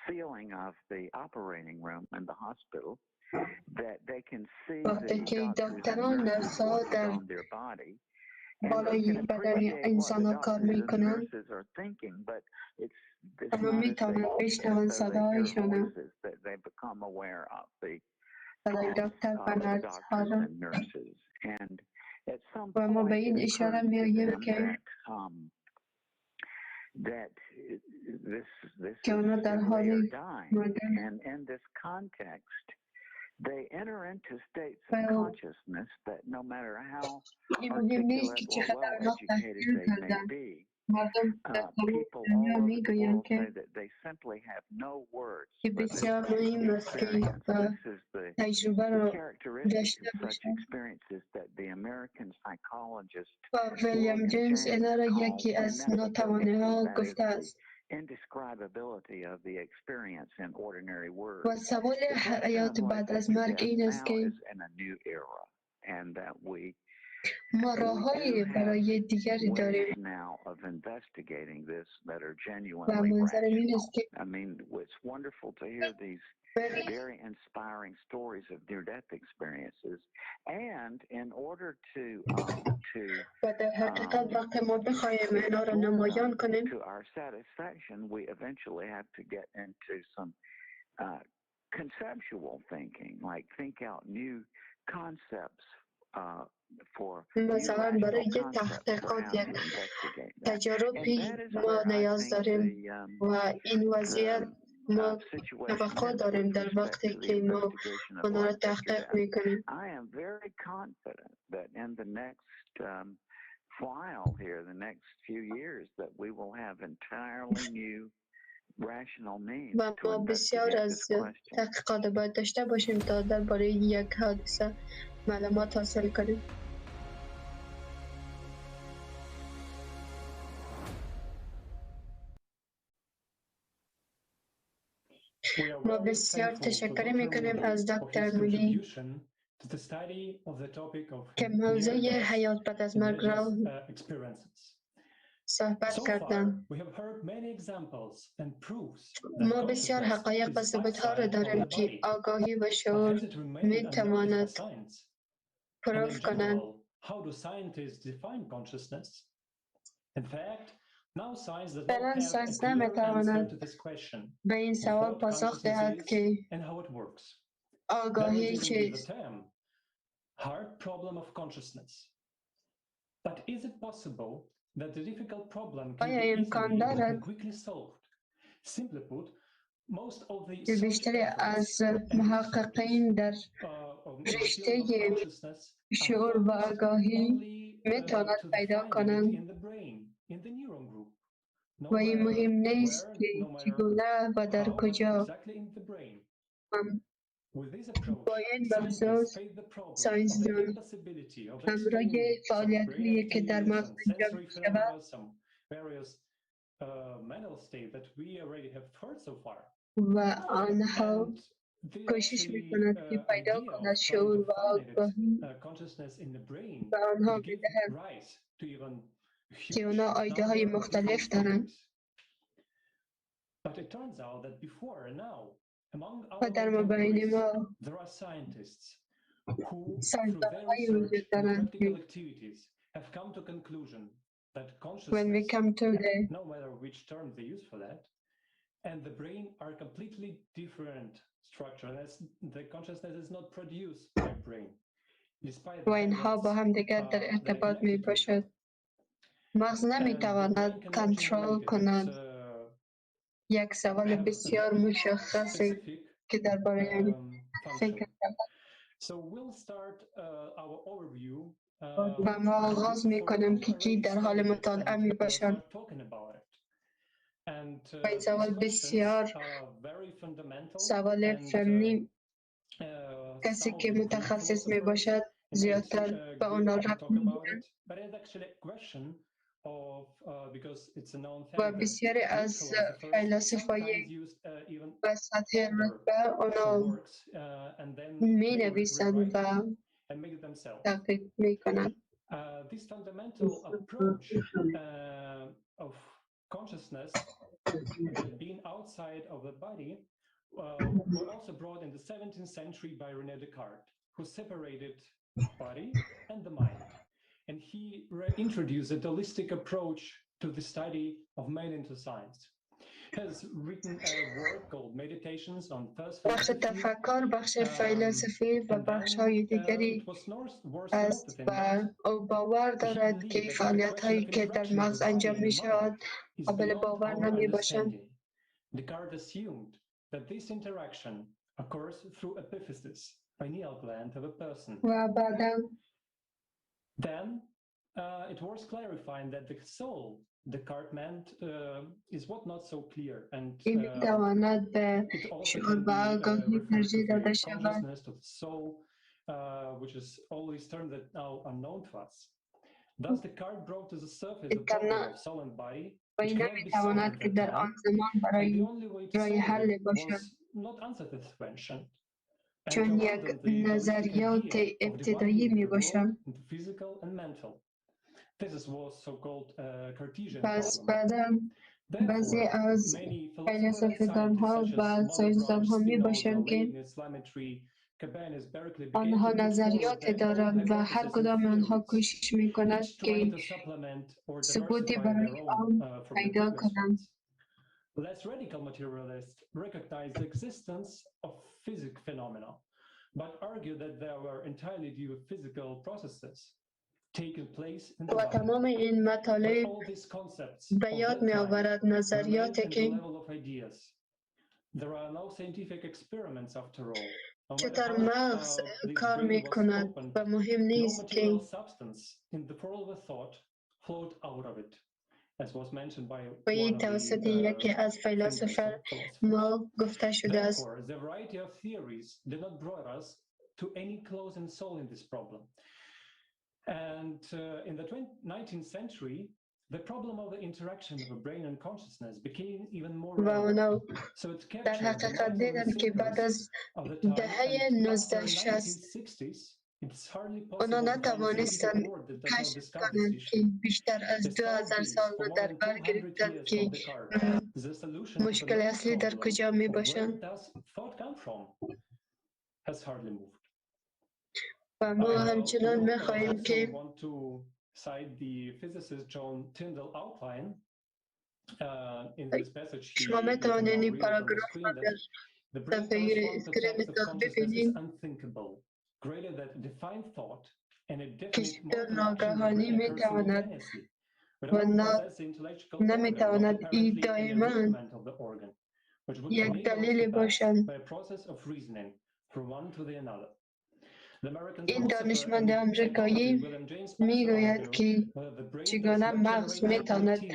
[SPEAKER 11] ceiling of the operating room in the hospital, that they can see
[SPEAKER 3] وقتی
[SPEAKER 11] the
[SPEAKER 3] که
[SPEAKER 11] doctors and
[SPEAKER 3] دکتران
[SPEAKER 11] nurses
[SPEAKER 3] نرس‌ها
[SPEAKER 11] working
[SPEAKER 3] در
[SPEAKER 11] on their body, and they
[SPEAKER 3] بالای
[SPEAKER 11] can
[SPEAKER 3] بدن
[SPEAKER 11] appreciate what the
[SPEAKER 3] انسان کار
[SPEAKER 11] doctors and
[SPEAKER 3] میکنند،
[SPEAKER 11] nurses are thinking, but it's
[SPEAKER 3] آنها
[SPEAKER 11] not as
[SPEAKER 3] میتوانند
[SPEAKER 11] they
[SPEAKER 3] بشنوند
[SPEAKER 11] as though they hear
[SPEAKER 3] صداهایشان،
[SPEAKER 11] voices, that they become aware of the
[SPEAKER 3] صدای
[SPEAKER 11] thoughts
[SPEAKER 3] دکتر و
[SPEAKER 11] of the
[SPEAKER 3] نرس‌ها
[SPEAKER 11] doctors
[SPEAKER 3] را.
[SPEAKER 11] and nurses. And at some
[SPEAKER 3] و ما به
[SPEAKER 11] point
[SPEAKER 3] این
[SPEAKER 11] it
[SPEAKER 3] اشاره
[SPEAKER 11] occurs to
[SPEAKER 3] میآییم
[SPEAKER 11] them
[SPEAKER 3] که
[SPEAKER 11] that this
[SPEAKER 3] که آنها
[SPEAKER 11] is
[SPEAKER 3] در
[SPEAKER 11] that they
[SPEAKER 3] حال
[SPEAKER 11] are dying,
[SPEAKER 3] مردن
[SPEAKER 11] and in this context they enter into states of
[SPEAKER 3] و
[SPEAKER 11] consciousness that no matter how
[SPEAKER 3] این مهم نیست
[SPEAKER 11] articulate
[SPEAKER 3] که
[SPEAKER 11] or
[SPEAKER 3] چقدر
[SPEAKER 11] well
[SPEAKER 3] آنها
[SPEAKER 11] educated
[SPEAKER 3] تحصیل
[SPEAKER 11] they may
[SPEAKER 3] کردند.
[SPEAKER 11] be,
[SPEAKER 3] مردم در تمام
[SPEAKER 11] people
[SPEAKER 3] دنیا
[SPEAKER 11] all over the
[SPEAKER 3] میگویند
[SPEAKER 11] world
[SPEAKER 3] که
[SPEAKER 11] say that they simply have no words
[SPEAKER 3] که
[SPEAKER 11] for this
[SPEAKER 3] بسیار مهم است که
[SPEAKER 11] experience.
[SPEAKER 3] و
[SPEAKER 11] This is the
[SPEAKER 3] تجربه
[SPEAKER 11] the
[SPEAKER 3] را
[SPEAKER 11] characteristic
[SPEAKER 3] داشته
[SPEAKER 11] of such
[SPEAKER 3] باشند.
[SPEAKER 11] experiences that the American psychologist
[SPEAKER 3] و ویلیام
[SPEAKER 11] William
[SPEAKER 3] جیمز
[SPEAKER 11] James
[SPEAKER 3] اینا را
[SPEAKER 11] called
[SPEAKER 3] یکی از ناتوانی
[SPEAKER 11] ineffability,
[SPEAKER 3] ها
[SPEAKER 11] that is
[SPEAKER 3] گفته
[SPEAKER 11] the
[SPEAKER 3] است.
[SPEAKER 11] indescribability of the experience in ordinary
[SPEAKER 3] و
[SPEAKER 11] words.
[SPEAKER 3] سوال
[SPEAKER 11] The question
[SPEAKER 3] حیات
[SPEAKER 11] of life
[SPEAKER 3] بعد از
[SPEAKER 11] after
[SPEAKER 3] مرگ
[SPEAKER 11] death
[SPEAKER 3] این است
[SPEAKER 11] now
[SPEAKER 3] که
[SPEAKER 11] is in a new era, and that we
[SPEAKER 3] ما
[SPEAKER 11] we do
[SPEAKER 3] راههایی
[SPEAKER 11] have
[SPEAKER 3] برای دیگری
[SPEAKER 11] ways
[SPEAKER 3] داریم
[SPEAKER 11] now of investigating this that are
[SPEAKER 3] و
[SPEAKER 11] genuinely
[SPEAKER 3] منظرم این
[SPEAKER 11] rational.
[SPEAKER 3] است که
[SPEAKER 11] I mean, it's wonderful to hear these very inspiring stories of near-death experiences, and in order to
[SPEAKER 3] و در حقیقت وقتی ما بخواهیم اینا را
[SPEAKER 11] explore
[SPEAKER 3] نمایان
[SPEAKER 11] them
[SPEAKER 3] کنیم
[SPEAKER 11] to our satisfaction, we eventually have to get into some conceptual thinking, like think out new concepts for new
[SPEAKER 3] مثلا
[SPEAKER 11] rational
[SPEAKER 3] برای یک
[SPEAKER 11] concepts for
[SPEAKER 3] تحقیقات
[SPEAKER 11] how
[SPEAKER 3] یک
[SPEAKER 11] to investigate that. And
[SPEAKER 3] تجاربی
[SPEAKER 11] that is
[SPEAKER 3] ما
[SPEAKER 11] where I
[SPEAKER 3] نیاز
[SPEAKER 11] think
[SPEAKER 3] داریم
[SPEAKER 11] the
[SPEAKER 3] و این وضعیت ما
[SPEAKER 11] situation
[SPEAKER 3] توقع
[SPEAKER 11] is
[SPEAKER 3] داریم
[SPEAKER 11] with
[SPEAKER 3] در
[SPEAKER 11] respect
[SPEAKER 3] وقتی
[SPEAKER 11] to the
[SPEAKER 3] که ما
[SPEAKER 11] investigation of
[SPEAKER 3] آنها را
[SPEAKER 11] life after
[SPEAKER 3] تحقیق
[SPEAKER 11] death.
[SPEAKER 3] میکنیم.
[SPEAKER 11] I am very confident that in the next while here, the next few years, that we will have entirely new rational means
[SPEAKER 3] و
[SPEAKER 11] to
[SPEAKER 3] ما بسیار
[SPEAKER 11] investigate this
[SPEAKER 3] از
[SPEAKER 11] question.
[SPEAKER 3] تحقیقات باید داشته باشیم تا درباره یک حادثه معلومات حاصل کنیم.
[SPEAKER 16] We are
[SPEAKER 3] ما
[SPEAKER 16] very
[SPEAKER 3] بسیار
[SPEAKER 16] thankful to
[SPEAKER 3] تشکر
[SPEAKER 16] Dr.
[SPEAKER 3] میکنیم
[SPEAKER 16] Moody
[SPEAKER 3] از
[SPEAKER 16] for his
[SPEAKER 3] دکتر مودی
[SPEAKER 16] contribution to the study of the topic of
[SPEAKER 3] که موضوع
[SPEAKER 16] near-death
[SPEAKER 3] حیات بعد از
[SPEAKER 16] and
[SPEAKER 3] مرگ را
[SPEAKER 16] near-death experiences.
[SPEAKER 3] صحبت
[SPEAKER 16] So far,
[SPEAKER 3] کردند.
[SPEAKER 16] we have heard many examples and proofs that
[SPEAKER 3] ما بسیار
[SPEAKER 16] consciousness
[SPEAKER 3] حقایق و
[SPEAKER 16] is
[SPEAKER 3] ثبوت ها را
[SPEAKER 16] outside of
[SPEAKER 3] داریم
[SPEAKER 16] the
[SPEAKER 3] که
[SPEAKER 16] body.
[SPEAKER 3] آگاهی و
[SPEAKER 16] But
[SPEAKER 3] شعور
[SPEAKER 16] has it remained
[SPEAKER 3] می
[SPEAKER 16] unnoticed by
[SPEAKER 3] تواند
[SPEAKER 16] science? And
[SPEAKER 3] پروف
[SPEAKER 16] in
[SPEAKER 3] کند.
[SPEAKER 16] general, how do scientists define consciousness? In fact, now science does not
[SPEAKER 3] فعلا
[SPEAKER 16] have a
[SPEAKER 3] ساینس
[SPEAKER 16] clear answer
[SPEAKER 3] نمیتواند
[SPEAKER 16] to this question
[SPEAKER 3] به این
[SPEAKER 16] of
[SPEAKER 3] سوال
[SPEAKER 16] what
[SPEAKER 3] پاسخ
[SPEAKER 16] consciousness
[SPEAKER 3] دهد
[SPEAKER 16] is
[SPEAKER 3] که
[SPEAKER 16] and how it works. There
[SPEAKER 3] آگاهی
[SPEAKER 16] is even the
[SPEAKER 3] چیست.
[SPEAKER 16] term hard problem of consciousness. But is it possible that the difficult problem can
[SPEAKER 3] آیا
[SPEAKER 16] be
[SPEAKER 3] امکان
[SPEAKER 16] easily and
[SPEAKER 3] دارد
[SPEAKER 16] quickly solved? Simply put, most of the
[SPEAKER 3] که
[SPEAKER 16] search
[SPEAKER 3] بیشتری
[SPEAKER 16] efforts
[SPEAKER 3] از
[SPEAKER 16] and researches
[SPEAKER 3] محققین در
[SPEAKER 16] in the field
[SPEAKER 3] رشته
[SPEAKER 16] of consciousness are
[SPEAKER 3] شعور و
[SPEAKER 16] focused
[SPEAKER 3] آگاهی
[SPEAKER 16] only
[SPEAKER 3] میتواند
[SPEAKER 16] to the
[SPEAKER 3] پیدا
[SPEAKER 16] finding it
[SPEAKER 3] کنند
[SPEAKER 16] in the brain, in the neuron group. No
[SPEAKER 3] و این
[SPEAKER 16] matter
[SPEAKER 3] مهم نیست
[SPEAKER 16] where,
[SPEAKER 3] که
[SPEAKER 16] no matter
[SPEAKER 3] چگونه و در
[SPEAKER 16] how, but
[SPEAKER 3] کجا.
[SPEAKER 16] exactly in the brain.
[SPEAKER 3] هم
[SPEAKER 16] With this approach,
[SPEAKER 3] با این موضوع
[SPEAKER 16] scientists face the problem of the
[SPEAKER 3] ساینسدان
[SPEAKER 16] impossibility of
[SPEAKER 3] همراه
[SPEAKER 16] explaining some
[SPEAKER 3] فعالیت
[SPEAKER 16] brain
[SPEAKER 3] هایی که در
[SPEAKER 16] activities,
[SPEAKER 3] مغز
[SPEAKER 16] some
[SPEAKER 3] انجام
[SPEAKER 16] sensory
[SPEAKER 3] می شود
[SPEAKER 16] phenomena, some various mental state that we already have heard so far.
[SPEAKER 3] و آنها
[SPEAKER 16] And the
[SPEAKER 3] کوشش
[SPEAKER 16] actually
[SPEAKER 3] می کند که پیدا
[SPEAKER 16] idea
[SPEAKER 3] کند
[SPEAKER 16] of trying
[SPEAKER 3] شعور
[SPEAKER 16] to
[SPEAKER 3] و
[SPEAKER 16] find it,
[SPEAKER 3] آگاهی
[SPEAKER 16] consciousness in the brain
[SPEAKER 3] به آنها
[SPEAKER 16] could give
[SPEAKER 3] بدهد
[SPEAKER 16] rise to even
[SPEAKER 3] که
[SPEAKER 16] huge
[SPEAKER 3] آنها آیده های
[SPEAKER 16] number of different
[SPEAKER 3] مختلف دارند.
[SPEAKER 16] theories. But it turns out that before and now, among
[SPEAKER 3] و
[SPEAKER 16] our
[SPEAKER 3] در مابین
[SPEAKER 16] contemporaries,
[SPEAKER 3] ما
[SPEAKER 16] there are scientists who, through their
[SPEAKER 3] ساینسدانهایی
[SPEAKER 16] research
[SPEAKER 3] وجود
[SPEAKER 16] and
[SPEAKER 3] دارند
[SPEAKER 16] practical
[SPEAKER 3] که
[SPEAKER 16] activities, have come to conclusion that
[SPEAKER 3] when we
[SPEAKER 16] consciousness,
[SPEAKER 3] come to the
[SPEAKER 16] no matter which term they use for that, and the brain are completely different structure. That's, the consciousness is not produced by brain, despite
[SPEAKER 3] و
[SPEAKER 16] the fact
[SPEAKER 3] اینها
[SPEAKER 16] that
[SPEAKER 3] با هم دیگر در
[SPEAKER 16] they are
[SPEAKER 3] ارتباط می
[SPEAKER 16] connected to each
[SPEAKER 3] باشد.
[SPEAKER 16] other.
[SPEAKER 3] مغز
[SPEAKER 16] And
[SPEAKER 3] نمی
[SPEAKER 16] the brain
[SPEAKER 3] تواند
[SPEAKER 16] cannot
[SPEAKER 3] کنترل
[SPEAKER 16] generate it. It's
[SPEAKER 3] کند. یک سوال
[SPEAKER 16] have a
[SPEAKER 3] بسیار
[SPEAKER 16] very
[SPEAKER 3] مشخصی
[SPEAKER 16] specific
[SPEAKER 3] که درباره آن فکر
[SPEAKER 16] function.
[SPEAKER 3] کردم.
[SPEAKER 16] So we'll start our overview
[SPEAKER 3] و ما
[SPEAKER 16] with
[SPEAKER 3] آغاز
[SPEAKER 16] for
[SPEAKER 3] می کنیم
[SPEAKER 16] who
[SPEAKER 3] که کی
[SPEAKER 16] already
[SPEAKER 3] در حال
[SPEAKER 16] studied it
[SPEAKER 3] مطالعه
[SPEAKER 16] and
[SPEAKER 3] می باشند.
[SPEAKER 16] start talking about it.
[SPEAKER 3] و این سوال بسیار سوال فنی، کسی که متخصص می باشد زیادتر به آنها ربط می‌دهد. و بسیاری از فیلسوفای به سطح رتبه آنها می نویسند و تحقیق می کنند.
[SPEAKER 16] This fundamental approach of consciousness being outside of the body were also brought in the 17th century by René Descartes, who separated body and the mind. And he introduced a dualistic approach to the study of man into science. Has written a work called Meditations on First
[SPEAKER 3] بخش تفکر، بخش فیلسوفی و بخش های دیگری است و او باور دارد که فعالیت هایی که در مغز انجام می شود قابل باور نمی باشند.
[SPEAKER 16] Descartes assumed that this interaction occurs through epiphysis, pineal gland of a person.
[SPEAKER 3] و بعدا
[SPEAKER 16] Then it was clarifying that the soul, Descartes meant, is what not so clear and
[SPEAKER 3] این میتواند به شعور و آگاهی ترجیح داده شود.
[SPEAKER 16] Consciousness of the soul, which is all these terms that now are known to us. Thus, Descartes brought to the surface the problem of soul and body,
[SPEAKER 3] و این نمیتواند که در آن زمان برای راه حل باشد، چون یک نظریات ابتدایی می باشد. پس بعدا بعضی از فیلسوفدان ها و ساینسدان ها می باشند که آنها نظریات دارند و هر کدام آنها کوشش می کند که ثبوتی برای آن پیدا کنند.
[SPEAKER 16] Less radical materialists recognize the existence of physics phenomena, but argue that there were entirely due physical processes taking place in the
[SPEAKER 3] و
[SPEAKER 16] body.
[SPEAKER 3] تمام این مطالب
[SPEAKER 16] All these concepts
[SPEAKER 3] به یاد می آورد نظریاتی که
[SPEAKER 16] level of ideas. There are no scientific experiments after all. No matter
[SPEAKER 3] چطور
[SPEAKER 16] how,
[SPEAKER 3] مغز
[SPEAKER 16] this
[SPEAKER 3] کار
[SPEAKER 16] brain
[SPEAKER 3] می
[SPEAKER 16] was
[SPEAKER 3] کند
[SPEAKER 16] opened,
[SPEAKER 3] و مهم
[SPEAKER 16] no
[SPEAKER 3] نیست که
[SPEAKER 16] material substance in the form of a thought flowed out of it, as was mentioned by
[SPEAKER 3] و این
[SPEAKER 16] one of
[SPEAKER 3] توسط
[SPEAKER 16] the
[SPEAKER 3] یکی از فیلسوفر ما گفته شده است.
[SPEAKER 16] Therefore, the variety of theories did not brought us to any close in solving this problem. And in the 19th century, the problem of the interaction of a brain and consciousness became even more
[SPEAKER 3] و
[SPEAKER 16] relevant.
[SPEAKER 3] آنها
[SPEAKER 16] So it
[SPEAKER 3] در
[SPEAKER 16] captured the
[SPEAKER 3] حقیقت
[SPEAKER 16] mental
[SPEAKER 3] دیدند که بعد
[SPEAKER 16] thinkers
[SPEAKER 3] از
[SPEAKER 16] of the time,
[SPEAKER 3] دهه
[SPEAKER 16] and after
[SPEAKER 3] 1960
[SPEAKER 16] 1960s, it's hardly
[SPEAKER 3] آنها
[SPEAKER 16] possible to find a scientific
[SPEAKER 3] نتوانستند
[SPEAKER 16] work that does not
[SPEAKER 3] کشف
[SPEAKER 16] discuss this
[SPEAKER 3] کنند
[SPEAKER 16] issue.
[SPEAKER 3] که بیشتر از
[SPEAKER 16] Despite
[SPEAKER 3] 2000
[SPEAKER 16] this,
[SPEAKER 3] سال
[SPEAKER 16] for
[SPEAKER 3] را
[SPEAKER 16] more
[SPEAKER 3] در
[SPEAKER 16] than
[SPEAKER 3] بر
[SPEAKER 16] 200
[SPEAKER 3] گرفتند
[SPEAKER 16] years
[SPEAKER 3] که
[SPEAKER 16] from Descartes, the solution to the
[SPEAKER 3] مشکل
[SPEAKER 16] main
[SPEAKER 3] اصلی در
[SPEAKER 16] problem
[SPEAKER 3] کجا می
[SPEAKER 16] of where
[SPEAKER 3] باشند.
[SPEAKER 16] does thought come from has hardly moved.
[SPEAKER 3] و ما همچنان
[SPEAKER 16] We
[SPEAKER 3] می خواهیم
[SPEAKER 16] also
[SPEAKER 3] که
[SPEAKER 16] want to cite the physicist John Tyndall outline in this passage. He,
[SPEAKER 3] شما
[SPEAKER 16] you
[SPEAKER 3] می
[SPEAKER 16] can
[SPEAKER 3] توانید
[SPEAKER 16] now
[SPEAKER 3] این
[SPEAKER 16] read it on the
[SPEAKER 3] پاراگراف
[SPEAKER 16] screen
[SPEAKER 3] را
[SPEAKER 16] that
[SPEAKER 3] در
[SPEAKER 16] the brain
[SPEAKER 3] صفحه
[SPEAKER 16] corresponds to
[SPEAKER 3] اسکرین
[SPEAKER 16] facts of
[SPEAKER 3] تان
[SPEAKER 16] consciousness is
[SPEAKER 3] ببینید
[SPEAKER 16] unthinkable, greater than defined thought and a
[SPEAKER 3] که
[SPEAKER 16] definite
[SPEAKER 3] چطور
[SPEAKER 16] mode of action the
[SPEAKER 3] ناگهانی
[SPEAKER 16] brain
[SPEAKER 3] می
[SPEAKER 16] occurs
[SPEAKER 3] تواند
[SPEAKER 16] simultaneously
[SPEAKER 3] و
[SPEAKER 16] without
[SPEAKER 3] نه
[SPEAKER 16] possess the intellectual organ,
[SPEAKER 3] نمی
[SPEAKER 16] not
[SPEAKER 3] تواند این
[SPEAKER 16] apparently any
[SPEAKER 3] دائما
[SPEAKER 16] rudiment of the organ, which would
[SPEAKER 3] یک
[SPEAKER 16] enable us
[SPEAKER 3] دلیل
[SPEAKER 16] to pass
[SPEAKER 3] باشند.
[SPEAKER 16] by a process of reasoning from one to the another. The American
[SPEAKER 3] این
[SPEAKER 16] philosopher
[SPEAKER 3] دانشمند
[SPEAKER 16] and
[SPEAKER 3] آمریکایی
[SPEAKER 16] psychologist William James also
[SPEAKER 3] می گوید
[SPEAKER 16] argued
[SPEAKER 3] که
[SPEAKER 16] that the brain does
[SPEAKER 3] چگونه
[SPEAKER 16] not
[SPEAKER 3] مغز
[SPEAKER 16] generate
[SPEAKER 3] می تواند
[SPEAKER 16] activity,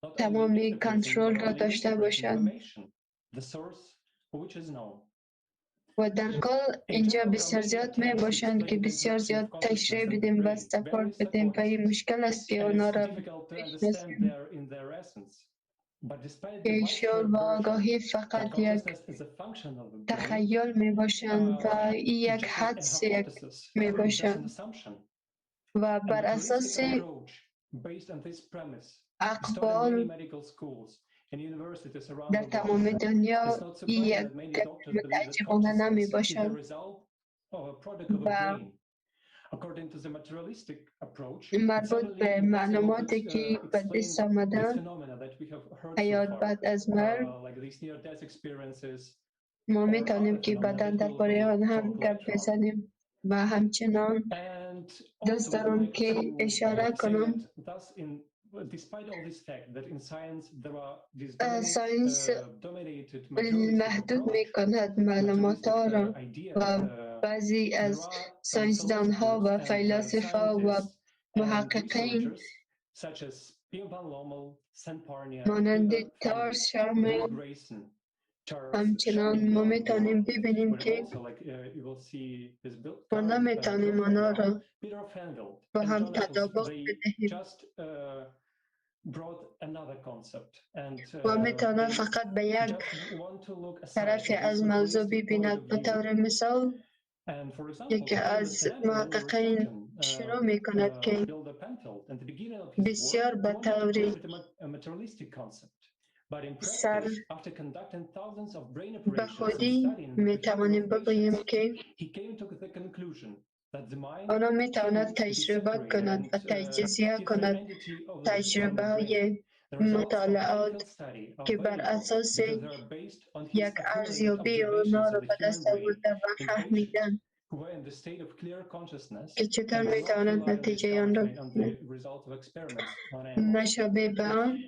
[SPEAKER 16] not only
[SPEAKER 3] تمامی
[SPEAKER 16] interprets
[SPEAKER 3] کنترل
[SPEAKER 16] but
[SPEAKER 3] را
[SPEAKER 16] only
[SPEAKER 3] داشته
[SPEAKER 16] interprets
[SPEAKER 3] باشد.
[SPEAKER 16] information, the source of which is known.
[SPEAKER 3] و در کل اینجا بسیار زیاد می باشند که بسیار زیاد تشریح بدیم و support بدیم و این مشکل است که
[SPEAKER 16] And
[SPEAKER 3] آنها
[SPEAKER 16] it's
[SPEAKER 3] را
[SPEAKER 16] difficult to understand
[SPEAKER 3] بشناسیم
[SPEAKER 16] their in their essence. But despite the
[SPEAKER 3] که شعور
[SPEAKER 16] widespread
[SPEAKER 3] و
[SPEAKER 16] version
[SPEAKER 3] آگاهی
[SPEAKER 16] that
[SPEAKER 3] فقط یک
[SPEAKER 16] consciousness is a function of the brain,
[SPEAKER 3] تخیل می باشند و این یک
[SPEAKER 16] just an
[SPEAKER 3] حدس یک
[SPEAKER 16] hypothesis
[SPEAKER 3] می
[SPEAKER 16] or just an
[SPEAKER 3] باشند
[SPEAKER 16] assumption.
[SPEAKER 3] و
[SPEAKER 16] A
[SPEAKER 3] بر
[SPEAKER 16] materialistic
[SPEAKER 3] اساس
[SPEAKER 16] approach based on this premise is taught in many
[SPEAKER 3] اقوال
[SPEAKER 16] medical schools and universities around
[SPEAKER 3] در
[SPEAKER 16] the world.
[SPEAKER 3] تمام دنیا
[SPEAKER 16] It's not
[SPEAKER 3] این
[SPEAKER 16] surprising
[SPEAKER 3] یک
[SPEAKER 16] that many doctors believe that
[SPEAKER 3] متعجبانه نمی
[SPEAKER 16] consciousness is the
[SPEAKER 3] باشد
[SPEAKER 16] result of a product of a
[SPEAKER 3] و
[SPEAKER 16] brain. According to the materialistic approach, it's
[SPEAKER 3] مربوط
[SPEAKER 16] utterly
[SPEAKER 3] به
[SPEAKER 16] impossible to
[SPEAKER 3] معلوماتی که به
[SPEAKER 16] explain
[SPEAKER 3] دست
[SPEAKER 16] these
[SPEAKER 3] آمده
[SPEAKER 16] phenomena that we have heard so
[SPEAKER 3] حیات
[SPEAKER 16] far,
[SPEAKER 3] بعد از مرگ
[SPEAKER 16] like these near-death experiences
[SPEAKER 3] ما
[SPEAKER 16] or
[SPEAKER 3] می توانیم
[SPEAKER 16] other
[SPEAKER 3] که
[SPEAKER 16] phenomena
[SPEAKER 3] بعدا
[SPEAKER 16] that we will
[SPEAKER 3] درباره آن هم
[SPEAKER 16] talk
[SPEAKER 3] گپ
[SPEAKER 16] later on.
[SPEAKER 3] بزنیم و همچنان
[SPEAKER 16] And also
[SPEAKER 3] دوست
[SPEAKER 16] we would
[SPEAKER 3] دارم
[SPEAKER 16] like
[SPEAKER 3] که
[SPEAKER 16] to
[SPEAKER 3] اشاره
[SPEAKER 16] say
[SPEAKER 3] کنم
[SPEAKER 16] that thus in despite all this fact that in science there are this
[SPEAKER 3] science
[SPEAKER 16] dominated materialistic
[SPEAKER 3] محدود
[SPEAKER 16] approach,
[SPEAKER 3] می کند معلومات ها
[SPEAKER 16] materialistic
[SPEAKER 3] را
[SPEAKER 16] idea
[SPEAKER 3] و
[SPEAKER 16] that
[SPEAKER 3] بعضی
[SPEAKER 16] there
[SPEAKER 3] از
[SPEAKER 16] are some
[SPEAKER 3] ساینسدان ها
[SPEAKER 16] philosophers
[SPEAKER 3] و
[SPEAKER 16] and
[SPEAKER 3] فیلسوفا و
[SPEAKER 16] scientists and
[SPEAKER 3] محققین
[SPEAKER 16] researchers such as
[SPEAKER 3] مانند تارس شارمیل. همچنان ما میتونیم ببینیم که ما نمیتونیم آنها را با هم تطابق بدهیم و میتواند فقط به یک طرفی از موضوع ببیند. به طور مثال، یکی از محققین شروع می کند که بسیار به طور سر به خودی می توانیم بگوییم که آنها می تواند تجربه کند و تجزیه کند تجربه مطالعات که بر اساس یک ارزیابی آنها را به دست آورده و فهمیدن که چطور می تواند نتیجه آن را مشابه به آن.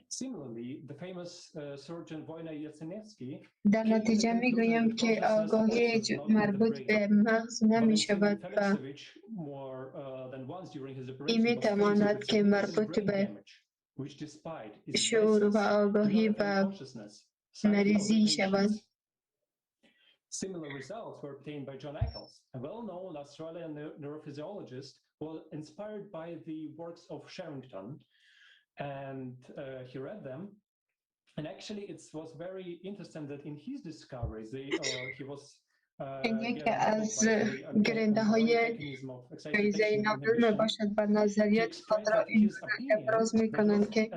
[SPEAKER 3] در نتیجه می گویم که آگاهی مربوط به مغز نمی شود و این می تواند که مربوط به شعور و آگاهی و مریضی شود.
[SPEAKER 16] Similar results were obtained by John Eccles, a well-known Australian neurophysiologist, was inspired by the works of Sherrington, and he read them. And actually, it was very interesting that in his discoveries, he was
[SPEAKER 3] این یکی از گرنده های جایزه نوبل می باشد و نظریات خود را این ابراز می کنند که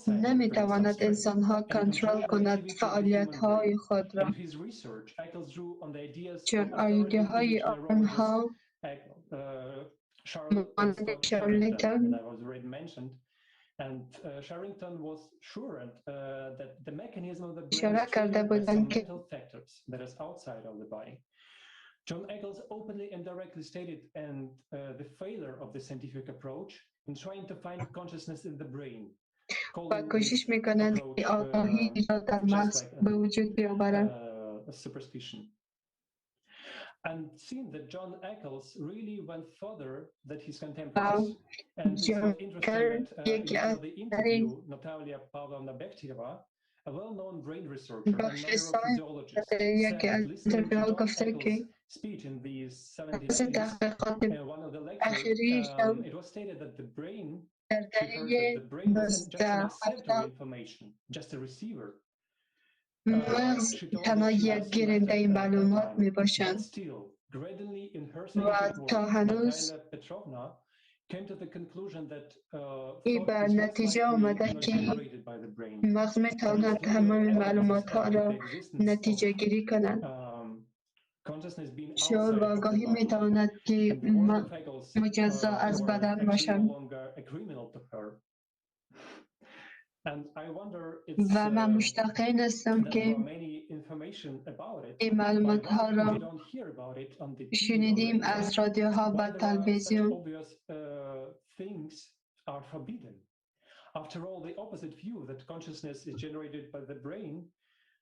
[SPEAKER 3] نمی تواند انسان ها کنترل کند فعالیت های خود را، چون ایده های آنها مانند شارلتان اشاره کرده بودند که
[SPEAKER 16] John Eccles openly and directly stated and the failure of the scientific approach in trying to find consciousness in the brain.
[SPEAKER 3] و کوشش میکنند که آگاهی را در مغز به وجود بیاورند.
[SPEAKER 16] And seeing that John Eccles really went further than his contemporaries. And it's interesting that in the interview, Natalia Pavlovna Bekhtereva, a well-known brain researcher and neurophysiologist, said that listening to John Eccles' speech in the 1780s, in one of the lectures, it was stated that the brain, she heard that the brain wasn't just an acceptor of information, just a receiver.
[SPEAKER 3] مغز تنها یک گیرنده این معلومات می باشند و تا هنوز ای به نتیجه آمده که مغز می تواند همه معلومات ها را نتیجه گیری کند. شعور و آگاهی می تواند که مجزا از بدن باشند. و من مشتاق این هستم که این معلومات ها را شنیدیم از رادیوها و تلویزیون.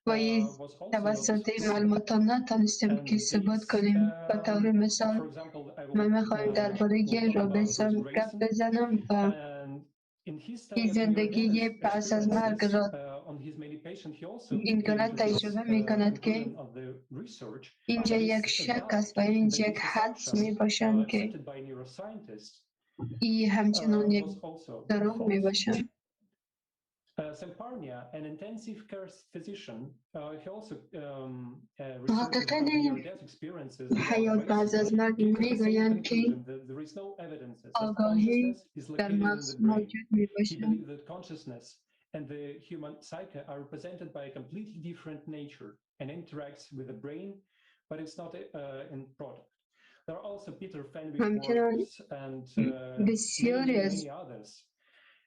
[SPEAKER 3] و این توسط این معلومات ها نتانستیم که ثبات کنیم. به طور مثال، من میخوایم درباره رابینسون گپ بزنم و این زندگی پس از مرگ را این گونه تجربه می کند که اینجا یک شک است و اینجا یک حدس می باشند که این همچنان یک دروغ می باشند. محققین حیات بعد از مرگ میگویند که آگاهی در مغز موجود می باشد.
[SPEAKER 16] And the human psyche are represented by a completely different nature and interacts with the brain, but it's not in product. There are also Peter Fenwick works and
[SPEAKER 3] بسیاری از
[SPEAKER 16] many others.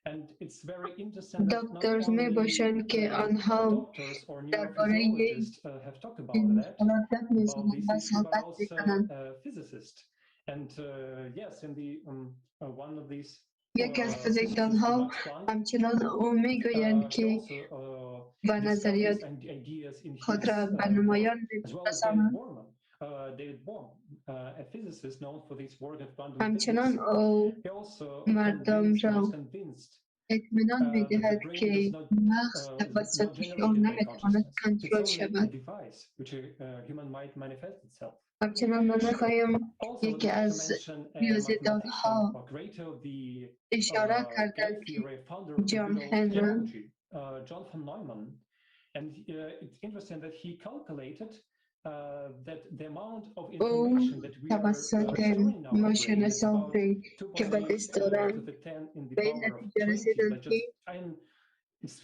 [SPEAKER 16] And it's very interesting that not
[SPEAKER 3] دکترز می
[SPEAKER 16] only
[SPEAKER 3] باشند که آنها
[SPEAKER 16] doctors or
[SPEAKER 3] درباره
[SPEAKER 16] neurophysiologists have talked about
[SPEAKER 3] این
[SPEAKER 16] that,
[SPEAKER 3] مشکلات گپ
[SPEAKER 16] about
[SPEAKER 3] میزنند
[SPEAKER 16] this
[SPEAKER 3] و
[SPEAKER 16] issue, but
[SPEAKER 3] صحبت
[SPEAKER 16] also
[SPEAKER 3] میکنند.
[SPEAKER 16] physicists. And yes, in the one of these
[SPEAKER 3] یکی از فیزیکدان ها همچنان او میگویند که و نظریات خود را به نمایان می‌رسانند. همچنان او مردم را اطمینان می‌دهد که مغز توسط شعور نمی‌تواند کنترل شود. همچنان ما می‌خواهیم یکی از ریاضیدان‌ها اشاره کردند که جان هنری او توسط ماشین حسابی که به دست دارند به این نتیجه رسیدند که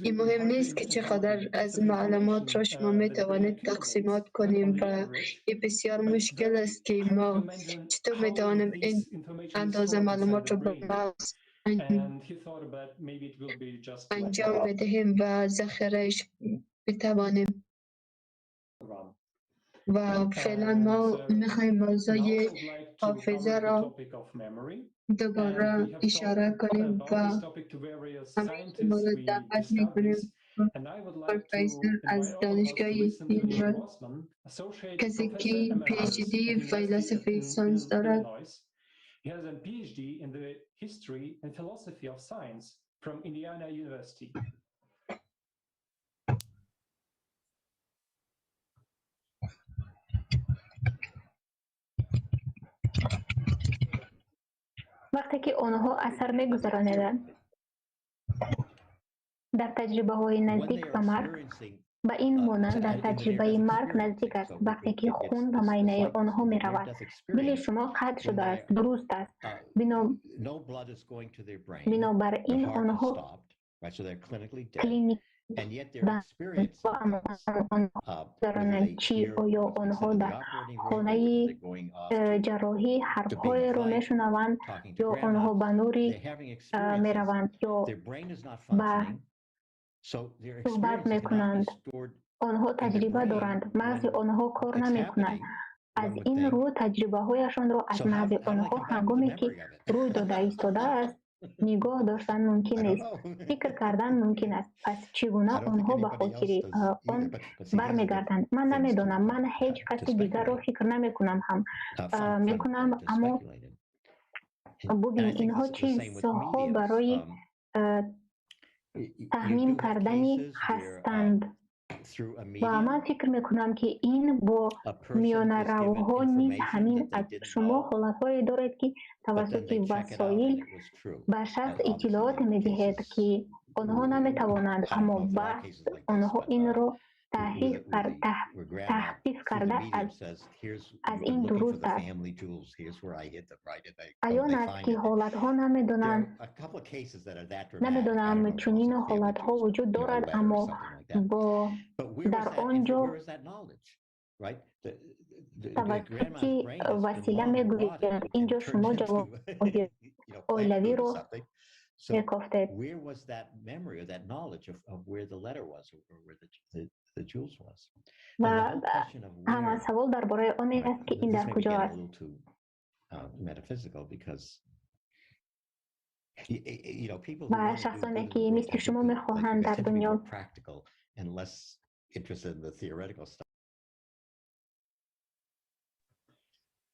[SPEAKER 3] این مهم نیست که چقدر از معلومات را شما می توانید تقسیمات کنیم و این بسیار مشکل است که ما چطور می توانیم این اندازه معلومات را به مغز انجام بدهیم و ذخیره‌اش بتوانیم. و فعلا ما میخوایم موضوع حافظه را دوباره اشاره کنیم و همه شما را دعوت میکنیم. پروفسور از دانشگاه ایران، کسی که PhD فلسفه ساینس دارد.
[SPEAKER 16] He has a PhD in the history and philosophy of science from Indiana University.
[SPEAKER 5] Вақте ки онҳо асар мегузарониданд дар таҷрибаҳои наздик ба марг, ба ин монанд дар таҷрибаи марг наздик аст, вақте ки хун ба майнаи онҳо меравад, дили шумо қатъ шудааст, дуруст аст. Бинобар ин онҳо клиник чӣ оё онҳо дар хонаи ҷарроҳӣ ҳарфҳоеро мешунаванд, ё онҳо ба нури мераванд, ё ба суҳбат мекунанд. Онҳо таҷриба доранд, мағзи онҳо кор намекунад. Аз ин рӯ таҷрибаҳояшонро аз мағзи онҳо ҳангоме ки рӯй дода истодааст нигоҳ доштан мумкин нест, фикр кардан мумкин аст. Пас чӣ гуна онҳо ба хотири он бармегарданд? Ман намедонам, ман ҳеҷ каси дигарро фикр намекунам ҳам мекунам, аммо бубин, инҳо чизҳо барои таҳмин кардани ҳастанд. Ва ман фикр мекунам, ки ин бо миёнаравҳо низ ҳамин аст. Шумо ҳолатҳое доред, ки тавассути васоил ба шахс иттилоот медиҳед, ки онҳо наметавонанд, аммо баъд онҳо инро таҳқиқ карда аз ин дуруст аст. Аён аст, ки ҳолатҳо намедонам чунин ҳолатҳо вуҷуд дорад, аммо бо дар он ҷо тавассути васила мегӯянд, ин ҷо шумо ҷавоби оилавиро мекофтед. Ва ҳама савол дар бораи оне аст, ки ин дар куҷо аст. Ва шахсоне, ки мисли шумо мехоҳанд дар дунё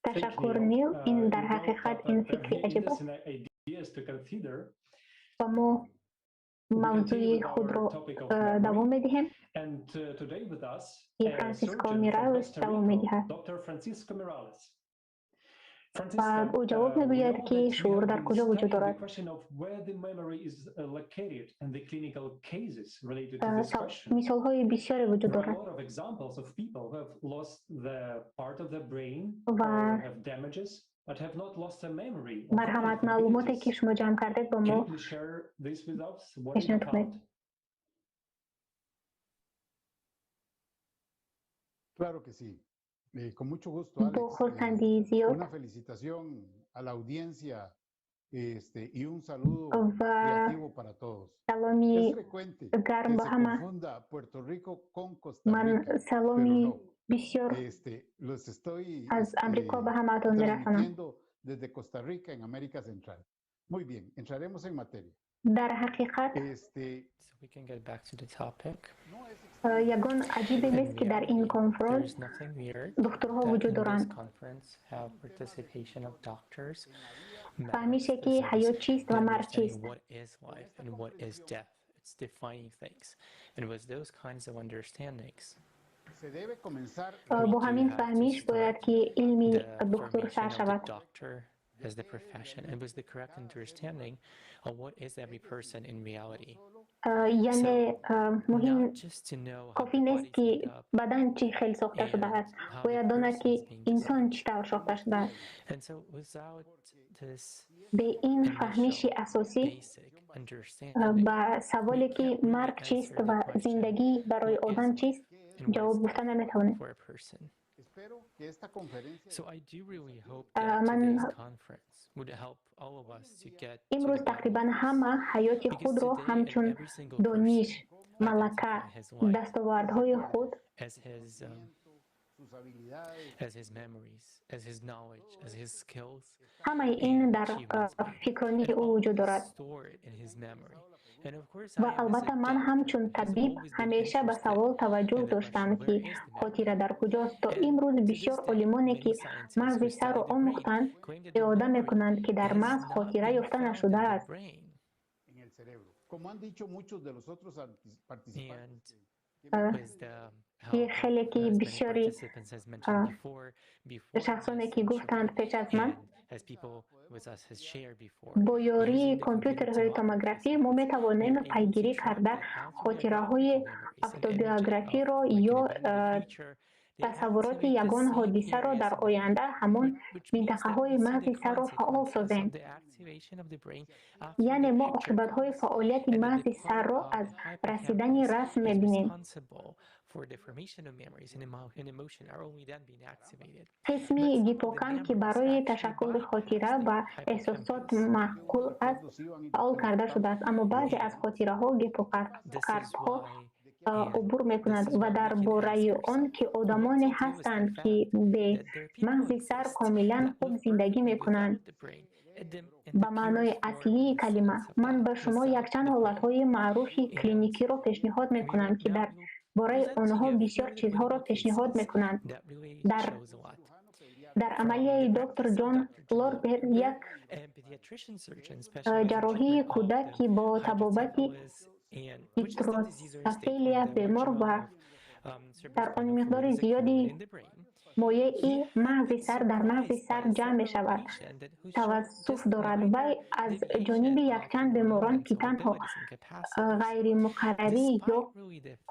[SPEAKER 5] ташаккур, Нил, ин дар ҳақиқат ин фикри аҷиб аст ва мо мавзӯи худро давом медиҳем. И Франсиско Миралес давом медиҳад ва ӯ ҷавоб мегӯяд, ки шуур дар куҷо вуҷуд дорад. Мисолҳои бисёре вуҷуд дорад ва марҳамат, маълумоте, ки шумо ҷамъ кардед, бо мо пешниҳод кунед.
[SPEAKER 12] Claro que sí. Con mucho gusto,
[SPEAKER 5] Бо
[SPEAKER 12] Alex.
[SPEAKER 5] хурсандии зиёд
[SPEAKER 12] Una felicitación a la audiencia y un saludo
[SPEAKER 5] ва
[SPEAKER 12] creativo para todos.
[SPEAKER 5] саломи
[SPEAKER 12] Es frecuente
[SPEAKER 5] гарм
[SPEAKER 12] que
[SPEAKER 5] ба
[SPEAKER 12] se
[SPEAKER 5] ҳама.
[SPEAKER 12] confunda Puerto Rico con Costa
[SPEAKER 5] Ман
[SPEAKER 12] Rica, pero
[SPEAKER 5] саломи
[SPEAKER 12] no.
[SPEAKER 5] бисёр
[SPEAKER 12] Los estoy
[SPEAKER 5] аз Амрико ба ҳамаатон мерасонам.
[SPEAKER 12] transmitiendo desde Costa Rica en América Central. Muy bien, entraremos en materia.
[SPEAKER 5] Дар ҳақиқат
[SPEAKER 14] So we can get back to the topic.
[SPEAKER 5] ягон аҷибе
[SPEAKER 14] In
[SPEAKER 5] нест, ки дар ин
[SPEAKER 14] reality, there
[SPEAKER 5] конфронс
[SPEAKER 14] is nothing weird
[SPEAKER 5] духтурҳо
[SPEAKER 14] that
[SPEAKER 5] вуҷуд
[SPEAKER 14] in this
[SPEAKER 5] доранд.
[SPEAKER 14] conference have participation of doctors.
[SPEAKER 5] Фаҳмише ки ҳаёт чист ва марг чист. Бо ҳамин фаҳмиш бояд ки илми духтур сар шавад.
[SPEAKER 14] As the profession and with the correct understanding of what is every person in reality.
[SPEAKER 5] Яъне муҳим кофӣ нест, ки бадан чӣ хел сохта шудааст, бояд донад, ки инсон чӣ тавр сохта шудааст. Бе ин фаҳмиши асосӣ ба саволе, ки марг чист ва зиндагӣ барои одам чист, ҷавоб гуфта наметавонем. Ман имрӯз тақрибан ҳама ҳаёти худро ҳамчун дониш, малака, дастовардҳои худ ҳамаи ин дар фикронии ӯ вуҷуд дорад. Ва албатта, ман ҳамчун табиб ҳамеша ба савол таваҷҷӯҳ доштам, ки хотира дар куҷост. То имрӯз бисёр олимоне, ки мағзи сарро омӯхтанд, иъода мекунанд, ки дар мағз хотира ёфта нашудааст. Ки хеле ки бисёри шахсоне, ки гуфтанд пеш аз ман, бо ёрии компютерҳои томографӣ мо метавонем пайгирӣ карда хотираҳои автобиографиро ё тасаввуроти ягон ҳодисаро дар оянда ҳамон минтақаҳои мағзи сарро фаъол созем. Яъне мо оқибатҳои фаъолияти мағзи сарро аз расидани расм мебинем. Қисми гиппокамп, ки барои ташаккули хотира ва эҳсосот маъқул аст, фаъол карда шудааст, аммо баъзе аз хотираҳо гиппокампҳо убур мекунад ва дар бораи он ки одамоне ҳастанд, ки бе мағзи сар комилан хуб зиндагӣ мекунанд, ба маънои аслии калима. Ман ба шумо якчанд ҳолатҳои маъруфи клиникиро пешниҳод мекунам, ки дар бораи онҳо бисёр чизҳоро пешниҳод мекунанд. Дар амалияи доктор Ҷон Лорбер, як ҷарроҳии кӯдак, ки бо табобати гидросафелия бемор ва дар он миқдори зиёди моеи мағзи сар дар мағзи сар ҷамъ мешавад, тавассуф дорад. Вай аз ҷониби якчанд беморон, ки танҳо ғайримуқаррарӣ ё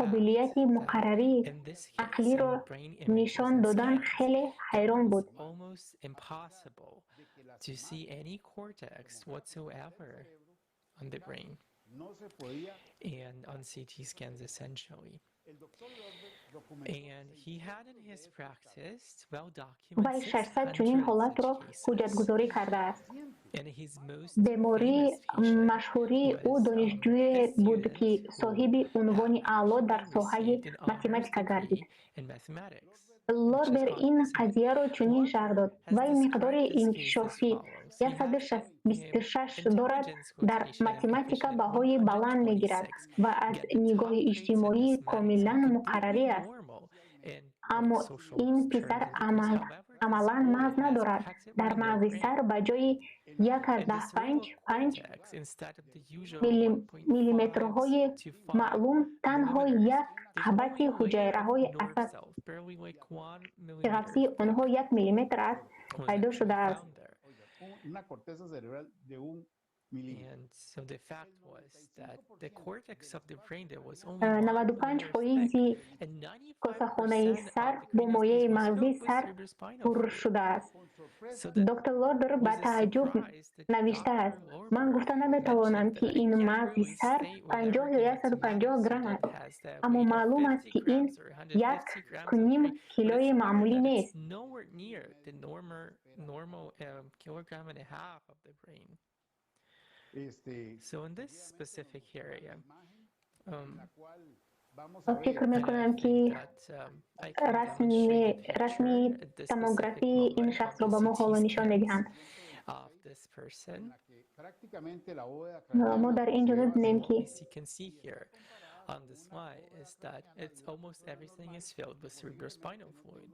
[SPEAKER 5] қобилияти муқаррарии ақлиро нишон доданд, хеле ҳайрон буд.
[SPEAKER 14] And on CT scans essentially. And he had in his practice well
[SPEAKER 5] Вай
[SPEAKER 14] documented
[SPEAKER 5] 600 чунин ҳолатро ҳуҷҷатгузорӣ кардааст.
[SPEAKER 14] And his most
[SPEAKER 5] Бемории машҳурии ӯ донишҷӯе буд, ки соҳиби унвони аъло дар соҳаи математика гардид.
[SPEAKER 14] In mathematics.
[SPEAKER 5] Лорбер ин қазияро чунин шарҳ дод: вай миқдори инкишофи 126 дорад, дар математика баҳои баланд мегирад ва аз нигоҳи иҷтимоӣ комилан муқаррарӣ аст. Аммо ин писар амалан мағз надорад. Дар мағзи сар ба ҷои 1,55 миллиметрҳои маълум танҳо як қабати ҳуҷайраҳои асаб, ки ғафсии онҳо 1 миллиметр аст, пайдо шудааст. 95 фоизи косахонаи сар бо моеи мағзи сар пур шудааст. Доктор Лорбер ба тааҷҷуб навиштааст: ман гуфта наметавонам, ки ин мағзи сар 50 ё 150 грамм аст, аммо маълум аст, ки ин 1,5 килои маъмулӣ нест.
[SPEAKER 14] So in this specific area,
[SPEAKER 5] Фикр мекунам, ки расми томографии ин шахсро ба мо ҳоло нишон медиҳанд. Мо дар ин ҷо мебинем, ки
[SPEAKER 14] on the slide is that it's almost everything is filled with cerebrospinal fluid.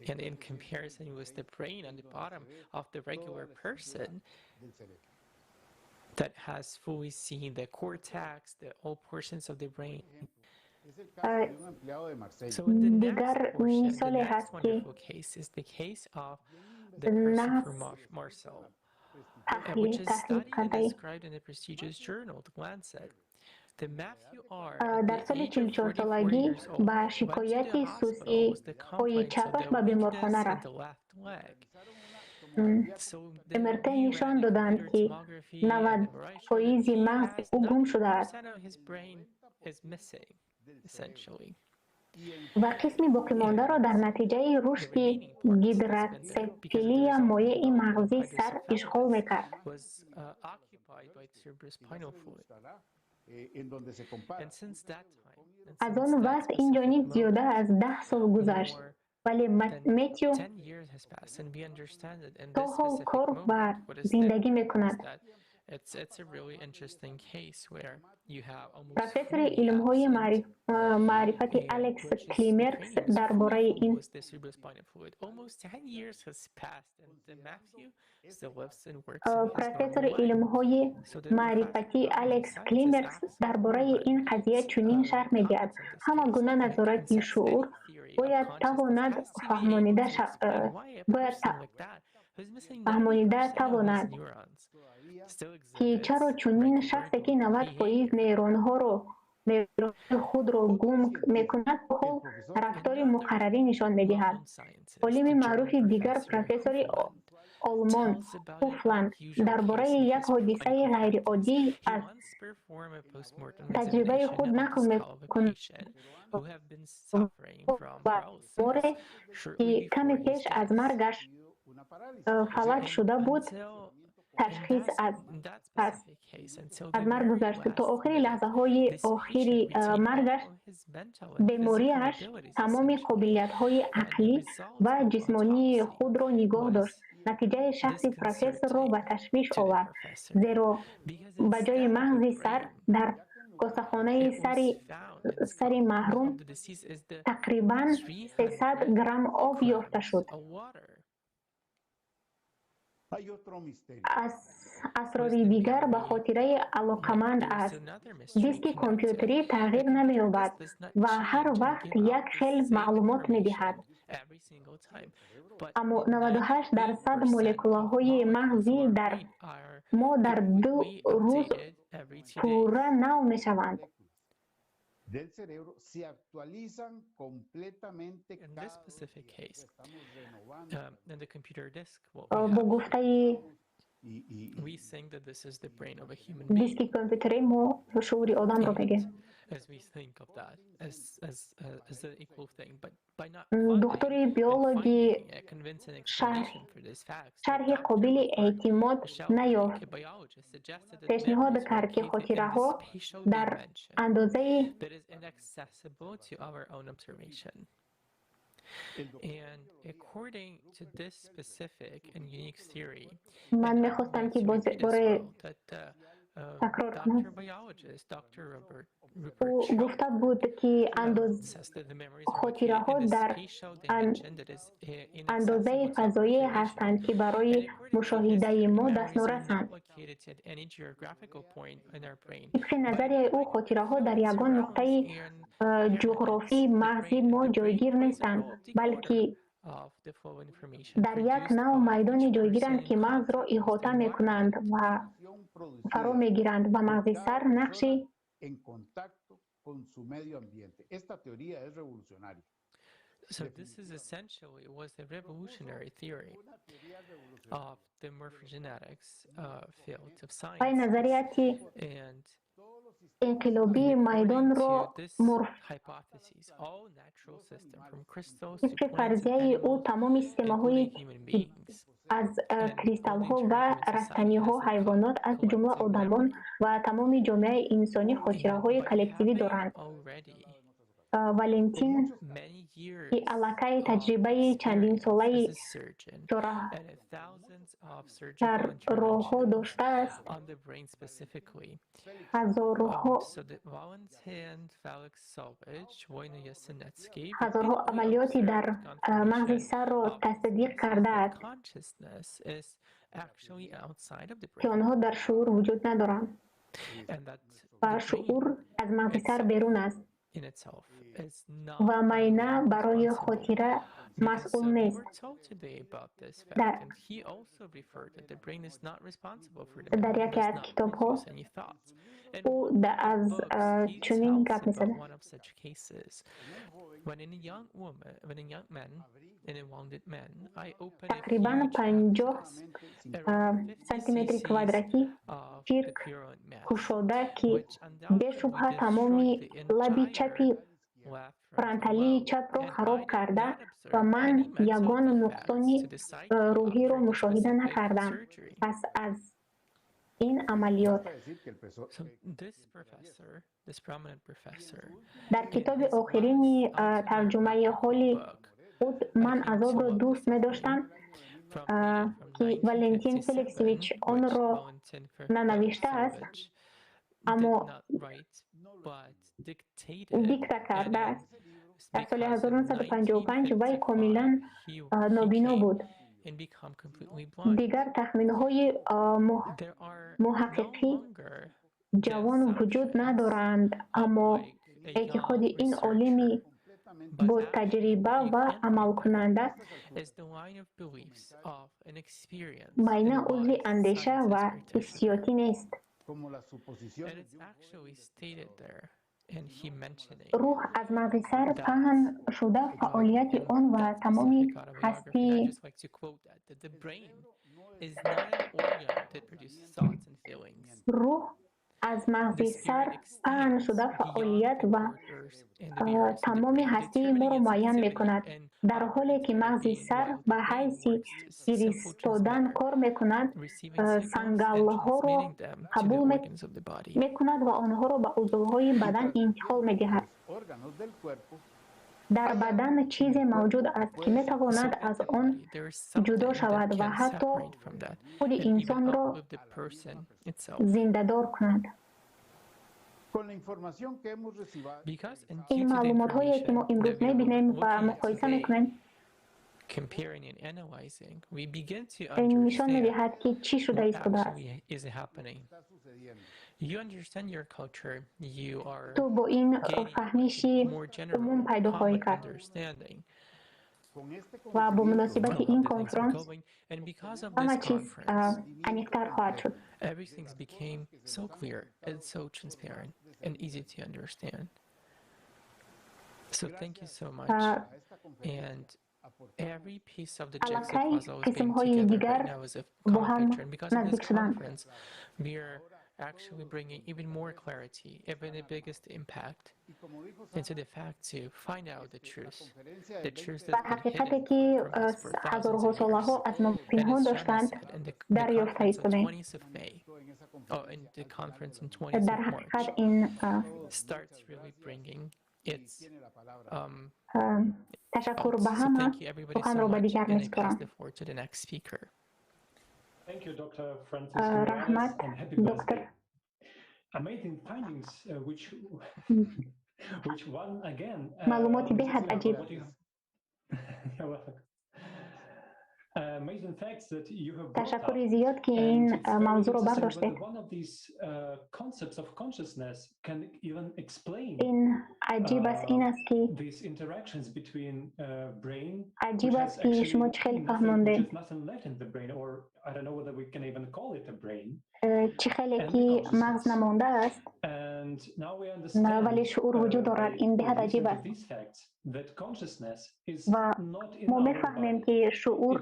[SPEAKER 14] And in comparison with the brain on the bottom of the regular person that has fully seen the cortex, the all portions of the brain. So in the next
[SPEAKER 5] Дигар
[SPEAKER 14] portion, the
[SPEAKER 5] мисоле
[SPEAKER 14] next
[SPEAKER 5] ҳаст, ки
[SPEAKER 14] wonderful case is the case of the person
[SPEAKER 5] нағз
[SPEAKER 14] from Marcel, which
[SPEAKER 5] таҳлил
[SPEAKER 14] is
[SPEAKER 5] таҳлил
[SPEAKER 14] studied and
[SPEAKER 5] кардаи
[SPEAKER 14] described in the prestigious journal, The Lancet. The Matthew R. At
[SPEAKER 5] Дар
[SPEAKER 14] the
[SPEAKER 5] соли
[SPEAKER 14] age of 44
[SPEAKER 5] 44-солагӣ
[SPEAKER 14] years old,
[SPEAKER 5] ба
[SPEAKER 14] went to the
[SPEAKER 5] шикояти
[SPEAKER 14] hospital
[SPEAKER 5] сусии
[SPEAKER 14] with the
[SPEAKER 5] пои
[SPEAKER 14] complaints of
[SPEAKER 5] чапаш
[SPEAKER 14] the
[SPEAKER 5] ба беморхона
[SPEAKER 14] weakness in
[SPEAKER 5] рафт.
[SPEAKER 14] the left leg. So then
[SPEAKER 5] МРТ
[SPEAKER 14] we ran
[SPEAKER 5] нишон
[SPEAKER 14] a
[SPEAKER 5] доданд,
[SPEAKER 14] computer
[SPEAKER 5] ки
[SPEAKER 14] tomography and
[SPEAKER 5] 90
[SPEAKER 14] MRI showed that
[SPEAKER 5] фоизи
[SPEAKER 14] he
[SPEAKER 5] мағзи
[SPEAKER 14] has
[SPEAKER 5] ӯ гум шудааст
[SPEAKER 14] 90% of his brain is missing, essentially.
[SPEAKER 5] Ва қисми боқимондаро дар натиҷаи рушди гидротсефилия моеи мағзи сар ишғол мекард.
[SPEAKER 14] Was occupied by cerebrospinal fluid. And since that time, and
[SPEAKER 5] Аз
[SPEAKER 14] since
[SPEAKER 5] он
[SPEAKER 14] that
[SPEAKER 5] вақт инҷониб
[SPEAKER 14] specific
[SPEAKER 5] зиёда
[SPEAKER 14] moment,
[SPEAKER 5] аз 10 сол гузашт,
[SPEAKER 14] more
[SPEAKER 5] вале
[SPEAKER 14] than
[SPEAKER 5] Метью
[SPEAKER 14] 10 years has passed, and we understand that in
[SPEAKER 5] то
[SPEAKER 14] this
[SPEAKER 5] ҳол
[SPEAKER 14] specific
[SPEAKER 5] кор ва
[SPEAKER 14] moment, what is
[SPEAKER 5] зиндагӣ
[SPEAKER 14] different is
[SPEAKER 5] мекунад.
[SPEAKER 14] that it's a really interesting case where you have almost
[SPEAKER 5] Профессори
[SPEAKER 14] fully
[SPEAKER 5] илмҳои
[SPEAKER 14] absent
[SPEAKER 5] маърифати
[SPEAKER 14] and
[SPEAKER 5] Алекс
[SPEAKER 14] which is the
[SPEAKER 5] Климеркс
[SPEAKER 14] cranium is
[SPEAKER 5] дар
[SPEAKER 14] fully
[SPEAKER 5] бораи
[SPEAKER 14] full
[SPEAKER 5] ин
[SPEAKER 14] with the cerebrospinal fluid. Almost 10 years has passed, and the Matthew still lives and works in his normal
[SPEAKER 5] Профессори
[SPEAKER 14] life.
[SPEAKER 5] илмҳои
[SPEAKER 14] So the
[SPEAKER 5] маърифатӣ
[SPEAKER 14] professor of
[SPEAKER 5] Алекс
[SPEAKER 14] science is
[SPEAKER 5] Климеркс дар
[SPEAKER 14] absolutely
[SPEAKER 5] бораи
[SPEAKER 14] right.
[SPEAKER 5] ин қазия чунин шарҳ медиҳад:
[SPEAKER 14] Comments on this
[SPEAKER 5] ҳама
[SPEAKER 14] case
[SPEAKER 5] гуна
[SPEAKER 14] and
[SPEAKER 5] назорати
[SPEAKER 14] consents
[SPEAKER 5] шуур
[SPEAKER 14] any theory of
[SPEAKER 5] бояд
[SPEAKER 14] consciousness
[SPEAKER 5] тавонад
[SPEAKER 14] has to be able
[SPEAKER 5] фаҳмонида
[SPEAKER 14] to
[SPEAKER 5] ша-
[SPEAKER 14] explain why a
[SPEAKER 5] бояд
[SPEAKER 14] person like that who's missing
[SPEAKER 5] фаҳмонида
[SPEAKER 14] 90% of his
[SPEAKER 5] тавонад,
[SPEAKER 14] neurons still
[SPEAKER 5] ки чаро
[SPEAKER 14] exhibits
[SPEAKER 5] чунин
[SPEAKER 14] regular
[SPEAKER 5] шахсе, ки 90 фоиз
[SPEAKER 14] behavior.
[SPEAKER 5] нейронҳои худро гум мекунад, то ҳол рафтори
[SPEAKER 14] Another
[SPEAKER 5] муқаррарӣ нишон медиҳад.
[SPEAKER 14] well-known scientist,
[SPEAKER 5] Олими
[SPEAKER 14] the German
[SPEAKER 5] маъруфи дигар,
[SPEAKER 14] professor
[SPEAKER 5] профессори
[SPEAKER 14] Hofland,
[SPEAKER 5] олмон
[SPEAKER 14] tells about an
[SPEAKER 5] Ҳофланд,
[SPEAKER 14] unusual
[SPEAKER 5] дар
[SPEAKER 14] case
[SPEAKER 5] бораи
[SPEAKER 14] in
[SPEAKER 5] як
[SPEAKER 14] his
[SPEAKER 5] ҳодисаи
[SPEAKER 14] clinical practice.
[SPEAKER 5] ғайриоддӣ
[SPEAKER 14] He
[SPEAKER 5] аз
[SPEAKER 14] once performed a postmortem
[SPEAKER 5] таҷрибаи
[SPEAKER 14] examination
[SPEAKER 5] худ
[SPEAKER 14] on the
[SPEAKER 5] нақл
[SPEAKER 14] skull of a
[SPEAKER 5] мекунад
[SPEAKER 14] patient who had been suffering from
[SPEAKER 5] ва
[SPEAKER 14] paralysis
[SPEAKER 5] боре,
[SPEAKER 14] shortly
[SPEAKER 5] ки каме
[SPEAKER 14] before his
[SPEAKER 5] пеш аз
[SPEAKER 14] death.
[SPEAKER 5] маргаш фалаҷ
[SPEAKER 14] And
[SPEAKER 5] шуда буд,
[SPEAKER 14] until in
[SPEAKER 5] ташхис
[SPEAKER 14] that
[SPEAKER 5] аз
[SPEAKER 14] in that
[SPEAKER 5] пас
[SPEAKER 14] specific case, until
[SPEAKER 5] аз
[SPEAKER 14] the
[SPEAKER 5] марг
[SPEAKER 14] very
[SPEAKER 5] гузашт. То
[SPEAKER 14] last
[SPEAKER 5] охири
[SPEAKER 14] minute,
[SPEAKER 5] лаҳзаҳои
[SPEAKER 14] this
[SPEAKER 5] охири
[SPEAKER 14] patient retained
[SPEAKER 5] маргаш
[SPEAKER 14] all his mental and physical
[SPEAKER 5] бемориаш
[SPEAKER 14] abilities
[SPEAKER 5] тамоми
[SPEAKER 14] essentially.
[SPEAKER 5] қобилиятҳои
[SPEAKER 14] And the
[SPEAKER 5] ақлӣ
[SPEAKER 14] result
[SPEAKER 5] ва
[SPEAKER 14] of
[SPEAKER 5] ҷисмонии
[SPEAKER 14] autopsy
[SPEAKER 5] худро нигоҳ
[SPEAKER 14] was
[SPEAKER 5] дошт. Натиҷаи шахси профессорро ба
[SPEAKER 14] disconcerting
[SPEAKER 5] ташвиш
[SPEAKER 14] to the
[SPEAKER 5] овард,
[SPEAKER 14] professor
[SPEAKER 5] зеро
[SPEAKER 14] because
[SPEAKER 5] ба ҷои
[SPEAKER 14] instead of a
[SPEAKER 5] мағзи сар
[SPEAKER 14] brain,
[SPEAKER 5] дар косахонаи
[SPEAKER 14] it was
[SPEAKER 5] сари
[SPEAKER 14] found in the
[SPEAKER 5] сари
[SPEAKER 14] skull
[SPEAKER 5] маҳрум
[SPEAKER 14] of the deceased is the
[SPEAKER 5] тақрибан 300
[SPEAKER 14] 300
[SPEAKER 5] грамм об ёфта
[SPEAKER 14] grams
[SPEAKER 5] шуд.
[SPEAKER 14] of water.
[SPEAKER 5] Аз асрори дигар ба хотираи алоқаманд
[SPEAKER 14] There is
[SPEAKER 5] аст.
[SPEAKER 14] another mystery
[SPEAKER 5] Диски
[SPEAKER 14] connected.
[SPEAKER 5] компютерӣ тағйир
[SPEAKER 14] The computer
[SPEAKER 5] намеёбад
[SPEAKER 14] disk does not
[SPEAKER 5] ва ҳар
[SPEAKER 14] change and
[SPEAKER 5] вақт
[SPEAKER 14] give
[SPEAKER 5] як
[SPEAKER 14] out the
[SPEAKER 5] хел
[SPEAKER 14] same
[SPEAKER 5] маълумот
[SPEAKER 14] information
[SPEAKER 5] медиҳад.
[SPEAKER 14] every single time. But
[SPEAKER 5] Аммо 98 дарсад
[SPEAKER 14] 98% of
[SPEAKER 5] молекулаҳои
[SPEAKER 14] molecules
[SPEAKER 5] мағзӣ
[SPEAKER 14] of our
[SPEAKER 5] дар
[SPEAKER 14] brain are
[SPEAKER 5] мо дар 2
[SPEAKER 14] completely
[SPEAKER 5] рӯз
[SPEAKER 14] updated every 2 days.
[SPEAKER 5] пурра нав мешаванд.
[SPEAKER 12] Del cerebro se actualizan completamente
[SPEAKER 14] In this
[SPEAKER 12] cada 2
[SPEAKER 14] specific
[SPEAKER 12] días.
[SPEAKER 14] case,
[SPEAKER 12] Estamos renovando
[SPEAKER 14] in the computer disk, what we
[SPEAKER 5] Бо
[SPEAKER 14] have here,
[SPEAKER 5] гуфтаи
[SPEAKER 14] we think that this is the brain of a human being.
[SPEAKER 5] диски компютерӣ мо шуури одамро
[SPEAKER 14] And
[SPEAKER 5] мегӯем.
[SPEAKER 14] as we think of that as an equal thing, but by not funding
[SPEAKER 5] Духтури
[SPEAKER 14] and
[SPEAKER 5] биологи
[SPEAKER 14] finding a convincing explanation for these facts, the
[SPEAKER 5] шарҳи
[SPEAKER 14] doctor
[SPEAKER 5] қобили
[SPEAKER 14] Rupert
[SPEAKER 5] эътимод
[SPEAKER 14] Sheldrake,
[SPEAKER 5] наёфт,
[SPEAKER 14] a biologist, suggested that
[SPEAKER 5] пешниҳод
[SPEAKER 14] memories were
[SPEAKER 5] кард, ки
[SPEAKER 14] located in the
[SPEAKER 5] хотираҳо
[SPEAKER 14] spatial
[SPEAKER 5] дар
[SPEAKER 14] dimension
[SPEAKER 5] андозаи
[SPEAKER 14] that is inaccessible to our own observation. And according to this specific and unique theory,
[SPEAKER 5] Ман
[SPEAKER 14] and I would
[SPEAKER 5] мехостам,
[SPEAKER 14] like
[SPEAKER 5] ки
[SPEAKER 14] to
[SPEAKER 5] боз
[SPEAKER 14] repeat as
[SPEAKER 5] боре
[SPEAKER 14] well that the
[SPEAKER 5] такрор кунам.
[SPEAKER 14] doctor biologist, Dr. Robert
[SPEAKER 5] Ӯ
[SPEAKER 14] Rupert
[SPEAKER 5] гуфта буд, ки
[SPEAKER 14] says that the memories are located
[SPEAKER 5] хотираҳо
[SPEAKER 14] in the
[SPEAKER 5] дар
[SPEAKER 14] spatial dimension that is
[SPEAKER 5] андозаи
[SPEAKER 14] inaccessible to our
[SPEAKER 5] фазоие
[SPEAKER 14] observation.
[SPEAKER 5] ҳастанд, ки барои
[SPEAKER 14] And according to this
[SPEAKER 5] мушоҳидаи
[SPEAKER 14] theory,
[SPEAKER 5] мо
[SPEAKER 14] memories are not
[SPEAKER 5] дастнорасанд.
[SPEAKER 14] located at any geographical point in our brain,
[SPEAKER 5] Тибқи
[SPEAKER 14] but
[SPEAKER 5] назарияи ӯ, хотираҳо дар ягон
[SPEAKER 14] surrounds
[SPEAKER 5] нуқтаи
[SPEAKER 14] and
[SPEAKER 5] ҷуғрофии
[SPEAKER 14] permeates the
[SPEAKER 5] мағзи
[SPEAKER 14] brain,
[SPEAKER 5] мо
[SPEAKER 14] and the brain
[SPEAKER 5] ҷойгир
[SPEAKER 14] plays a
[SPEAKER 5] нестанд,
[SPEAKER 14] role of
[SPEAKER 5] балки
[SPEAKER 14] decoder of the flow of information
[SPEAKER 5] дар як
[SPEAKER 14] produced
[SPEAKER 5] нав
[SPEAKER 14] by
[SPEAKER 5] майдоне
[SPEAKER 14] each
[SPEAKER 5] ҷойгиранд,
[SPEAKER 14] person
[SPEAKER 5] ки
[SPEAKER 14] in
[SPEAKER 5] мағзро
[SPEAKER 14] contact with the
[SPEAKER 5] иҳота мекунанд
[SPEAKER 14] environment.
[SPEAKER 5] ва фаро мегиранд ва мағзи
[SPEAKER 12] Cada
[SPEAKER 5] сар нақши
[SPEAKER 12] persona en contacto con su medio ambiente. Esta teoría es revolucionaria.
[SPEAKER 14] So this is essentially was the revolutionary theory of the morphogenetics field of
[SPEAKER 5] Вай
[SPEAKER 14] sciences.
[SPEAKER 5] назарияти
[SPEAKER 14] And
[SPEAKER 5] инқилобии
[SPEAKER 14] according
[SPEAKER 5] майдонро
[SPEAKER 14] to this
[SPEAKER 5] морф
[SPEAKER 14] hypothesis, all natural system from crystals to
[SPEAKER 5] Тибқи
[SPEAKER 14] plants and
[SPEAKER 5] фарзияи ӯ,
[SPEAKER 14] animals,
[SPEAKER 5] тамоми системаҳои
[SPEAKER 14] including human beings,
[SPEAKER 5] аз
[SPEAKER 14] and all the
[SPEAKER 5] кристаллҳо
[SPEAKER 14] entire
[SPEAKER 5] ва
[SPEAKER 14] human society
[SPEAKER 5] растаниҳо,
[SPEAKER 14] has a
[SPEAKER 5] ҳайвонот, аз ҷумла
[SPEAKER 14] collective
[SPEAKER 5] одамон
[SPEAKER 14] memory.
[SPEAKER 5] ва тамоми ҷомеаи инсонӣ
[SPEAKER 14] And
[SPEAKER 5] хотираҳои
[SPEAKER 14] by
[SPEAKER 5] коллективӣ
[SPEAKER 14] having
[SPEAKER 5] доранд.
[SPEAKER 14] already
[SPEAKER 5] Валентин, ки аллакай таҷрибаи чандинсолаи чорароҳҳо доштааст, ҳазорҳо амалиёти дар мағзи сарро тасдиқ кардааст, ки онҳо дар шуур вуҷуд надоранд ва шуур аз мағзи сар берун аст ва майна барои хотира масъул нест. Дар яке аз китобҳо ӯ аз чунин гап мезанад. Тақрибан 50 сантиметри квадратӣ чирк кушода, ки бешубҳа тамоми лаби чапи фронталии чапро хароб карда ва ман ягон нуқсони рӯҳиро мушоҳида накардам пас аз ин амалиёт. Дар китоби охирини тарҷумаи ҳоли худ «Ман азобро дӯст медоштам», ки Валентин Феликсович онро нанавиштааст, аммо дикта кардааст, дар соли 1955 вай комилан нобино буд. Дигар тахминҳои муҳаққиқи ҷавон вуҷуд надоранд, аммо эътиқоди ин олими бо таҷриба ва амалкунанда майна узви андеша ва ҳиссиётӣ нест. Рӯҳ аз мағзи сар паҳн шуда, фаъолияти он ва тамоми ҳастии рӯҳ аз мағзи сар паҳн шуда, фаъолият ва тамоми ҳастии моро муайян мекунад. Дар ҳоле ки мағзи сар ба ҳайси фиристодан кор мекунад, сангалҳоро қабул мекунад ва онҳоро ба узвҳои бадан интиқол медиҳад. Дар бадан чизе мавҷуд аст, ки метавонад аз он ҷудо шавад ва ҳатто худи инсонро зиндадор кунад. Ин маълумотҳое, ки мо имрӯз мебинем ва муқоиса мекунем, нишон медиҳад, ки чӣ шуда истодааст. Ту бо ин фаҳмиши умум пайдо хоҳӣ кард ва бо муносибати ин конфронс ҳама чиз аниқтар хоҳад шуд. Аллакай қисмҳои дигар бо ҳам наздик шуданд.
[SPEAKER 14] Actually bringing even more clarity, even the biggest impact into the fact to find out the truth, the truth
[SPEAKER 5] ва ҳақиқате, ки ҳазорҳо солаҳо аз мо пинҳон доштанд, дарёфта истодаем. Дар ҳақиқат ин ташаккур ба ҳама, суханро ба дигар месупорам. Раҳмат, доктор. Маълумоти беҳад аҷиб. Ташаккури зиёд, ки ин мавзӯъро бардоштед. Ин аҷиб аст, ин аст, ки аҷиб аст, ки шумо чӣ хел фаҳмондед, чӣ хеле ки мағз намондааст, вале шуур вуҷуд дорад. Ин беҳад аҷиб аст ва мо мефаҳмем, ки шуур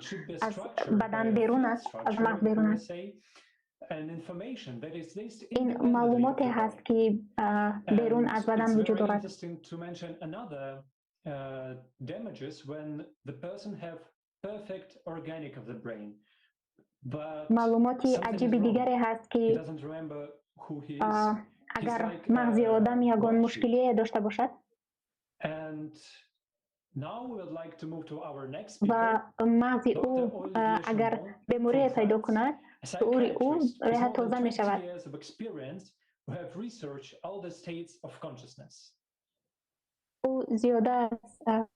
[SPEAKER 5] аз бадан берун аст, аз мағз берун аст. Ин маълумоте ҳаст, ки берун аз бадан вуҷуд дорад. Маълумоти аҷиби дигаре ҳаст, ки агар мағзи одам ягон мушкилие дошта бошад, Ва мағзи ӯ агар беморие пайдо кунад, шуури ӯ реҳат тоза мешавад. Ӯ зиёда аз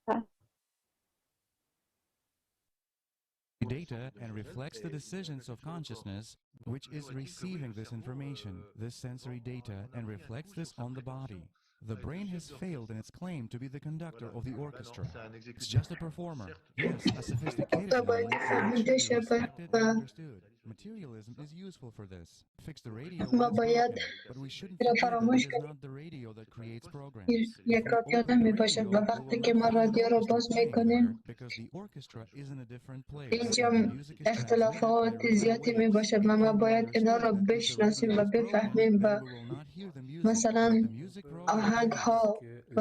[SPEAKER 9] data and reflects the decisions of consciousness, which is receiving this information, this sensory data, and reflects this on the body. The brain has failed in its claim to be the conductor of the orchestra. It's just a performer. Yes, a sophisticated one, which should be respected and understood. Materialism is useful for this. Fix the radio when it's broken, but we shouldn't forget that it is not the radio that creates programs.
[SPEAKER 3] یک رادیو نمی باشد و وقتی که ما رادیو را باز میکنیم
[SPEAKER 9] Because the orchestra is in a different place.
[SPEAKER 3] اینجا اختلافات زیادی می باشد و ما باید اینا را بشناسیم و بفهمیم و مثلا آهنگ ها و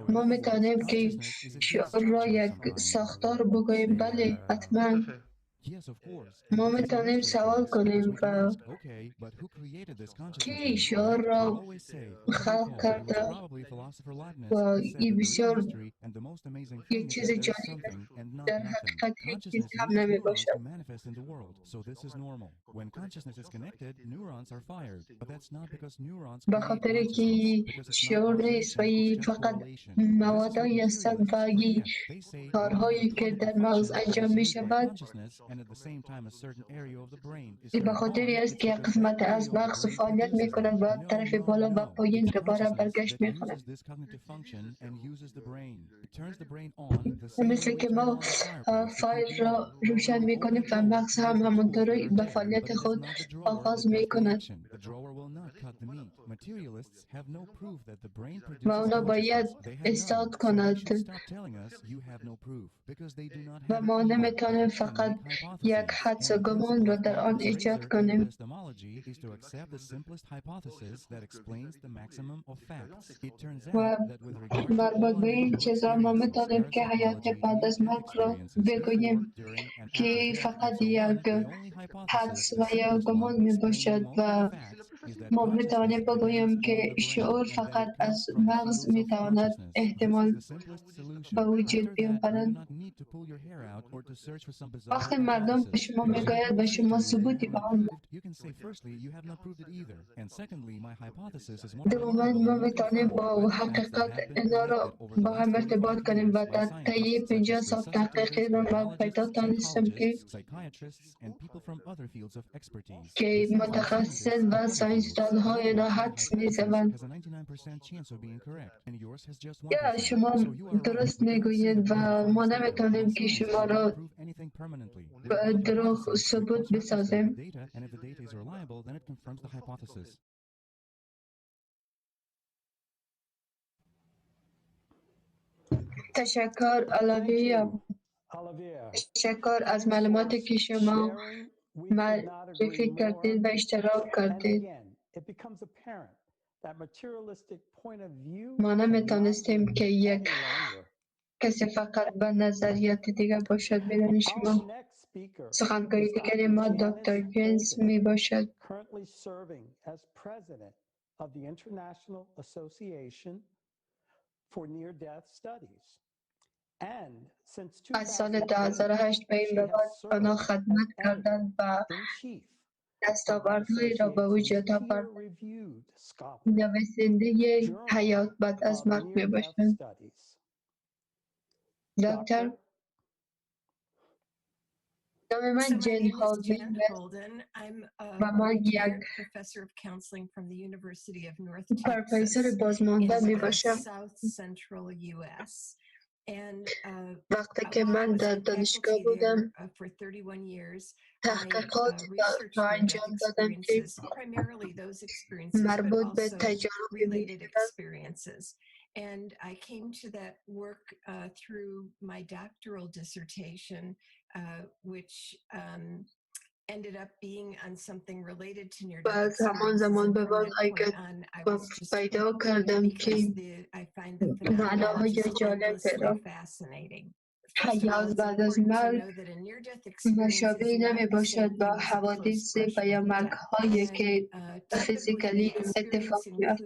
[SPEAKER 3] ما میتونیم که شعور را یک ساختار بگوییم. بله، حتما ما میتونیم سوال کنیم و کی شعور را خلق کرده و این بسیار یک چیز جالب، در حقیقت هیچ چیز هم نمی باشد. به خاطر که شعور نیست و این فقط موادایی هستند و این کارهایی که در مغز انجام می شود، این به خاطری است که قسمت از مغز فعالیت می کند و طرف بالا و پایین دوباره برگشت می کند، مثل که ما فایل را روشن می کنیم و مغز هم همانطور به فعالیت خود آغاز می کند و اونا باید استاد کند و ما نمیتونیم فقط یک حدس و گمان را در آن ایجاد کنیم. و مربوط به این چیزا ما میتونیم که حیات بعد از مرگ را بگوییم که فقط یک حدس و یا گمان می باشد و ما میتوانیم بگوییم که شعور فقط از مغز میتواند احتمال به وجود بیاورد. وقتی مردم به شما میگوید به شما ثبوتی به آن، دوما ما میتوانیم با حقیقت اینا را با هم ارتباط کنیم و در طی 50 سال تحقیق را ما پیدا تانستم که متخصص و ساینسدان ها اینا حدس میزنند یا شما درست میگویید و ما نمیتونیم که شما را دروغ ثبوت بسازیم. تشکر آلیویا، تشکر از معلوماتی که شما معرفی کردید و اشتراک کردید. ما نمیتونستیم که یک کسی فقط به نظریات دیگر باشد بدون شما. سخنگوی دیگر ما دکتر جنس می باشد. از سال 2008 به این به بعد آنها خدمت کردند و دستاوردهایی را به وجود آورد. نویسنده حیات بعد از مرگ می باشند. دکتر، نام من جن هولدن است و من یک پروفسور بازمانده می باشم. وقتی که من در دانشگاه بودم تحقیقات را انجام دادم که مربوط به تجارب می‌شدند.
[SPEAKER 10] And I came to that work through my doctoral dissertation, which ended up being on something related to near
[SPEAKER 3] و از همان زمان به بعد پیدا کردم که معناهای جالب را حیات بعد از مرگ مشابه نمی باشد با حوادث و یا مرگ هایی که physically اتفاق می افتد.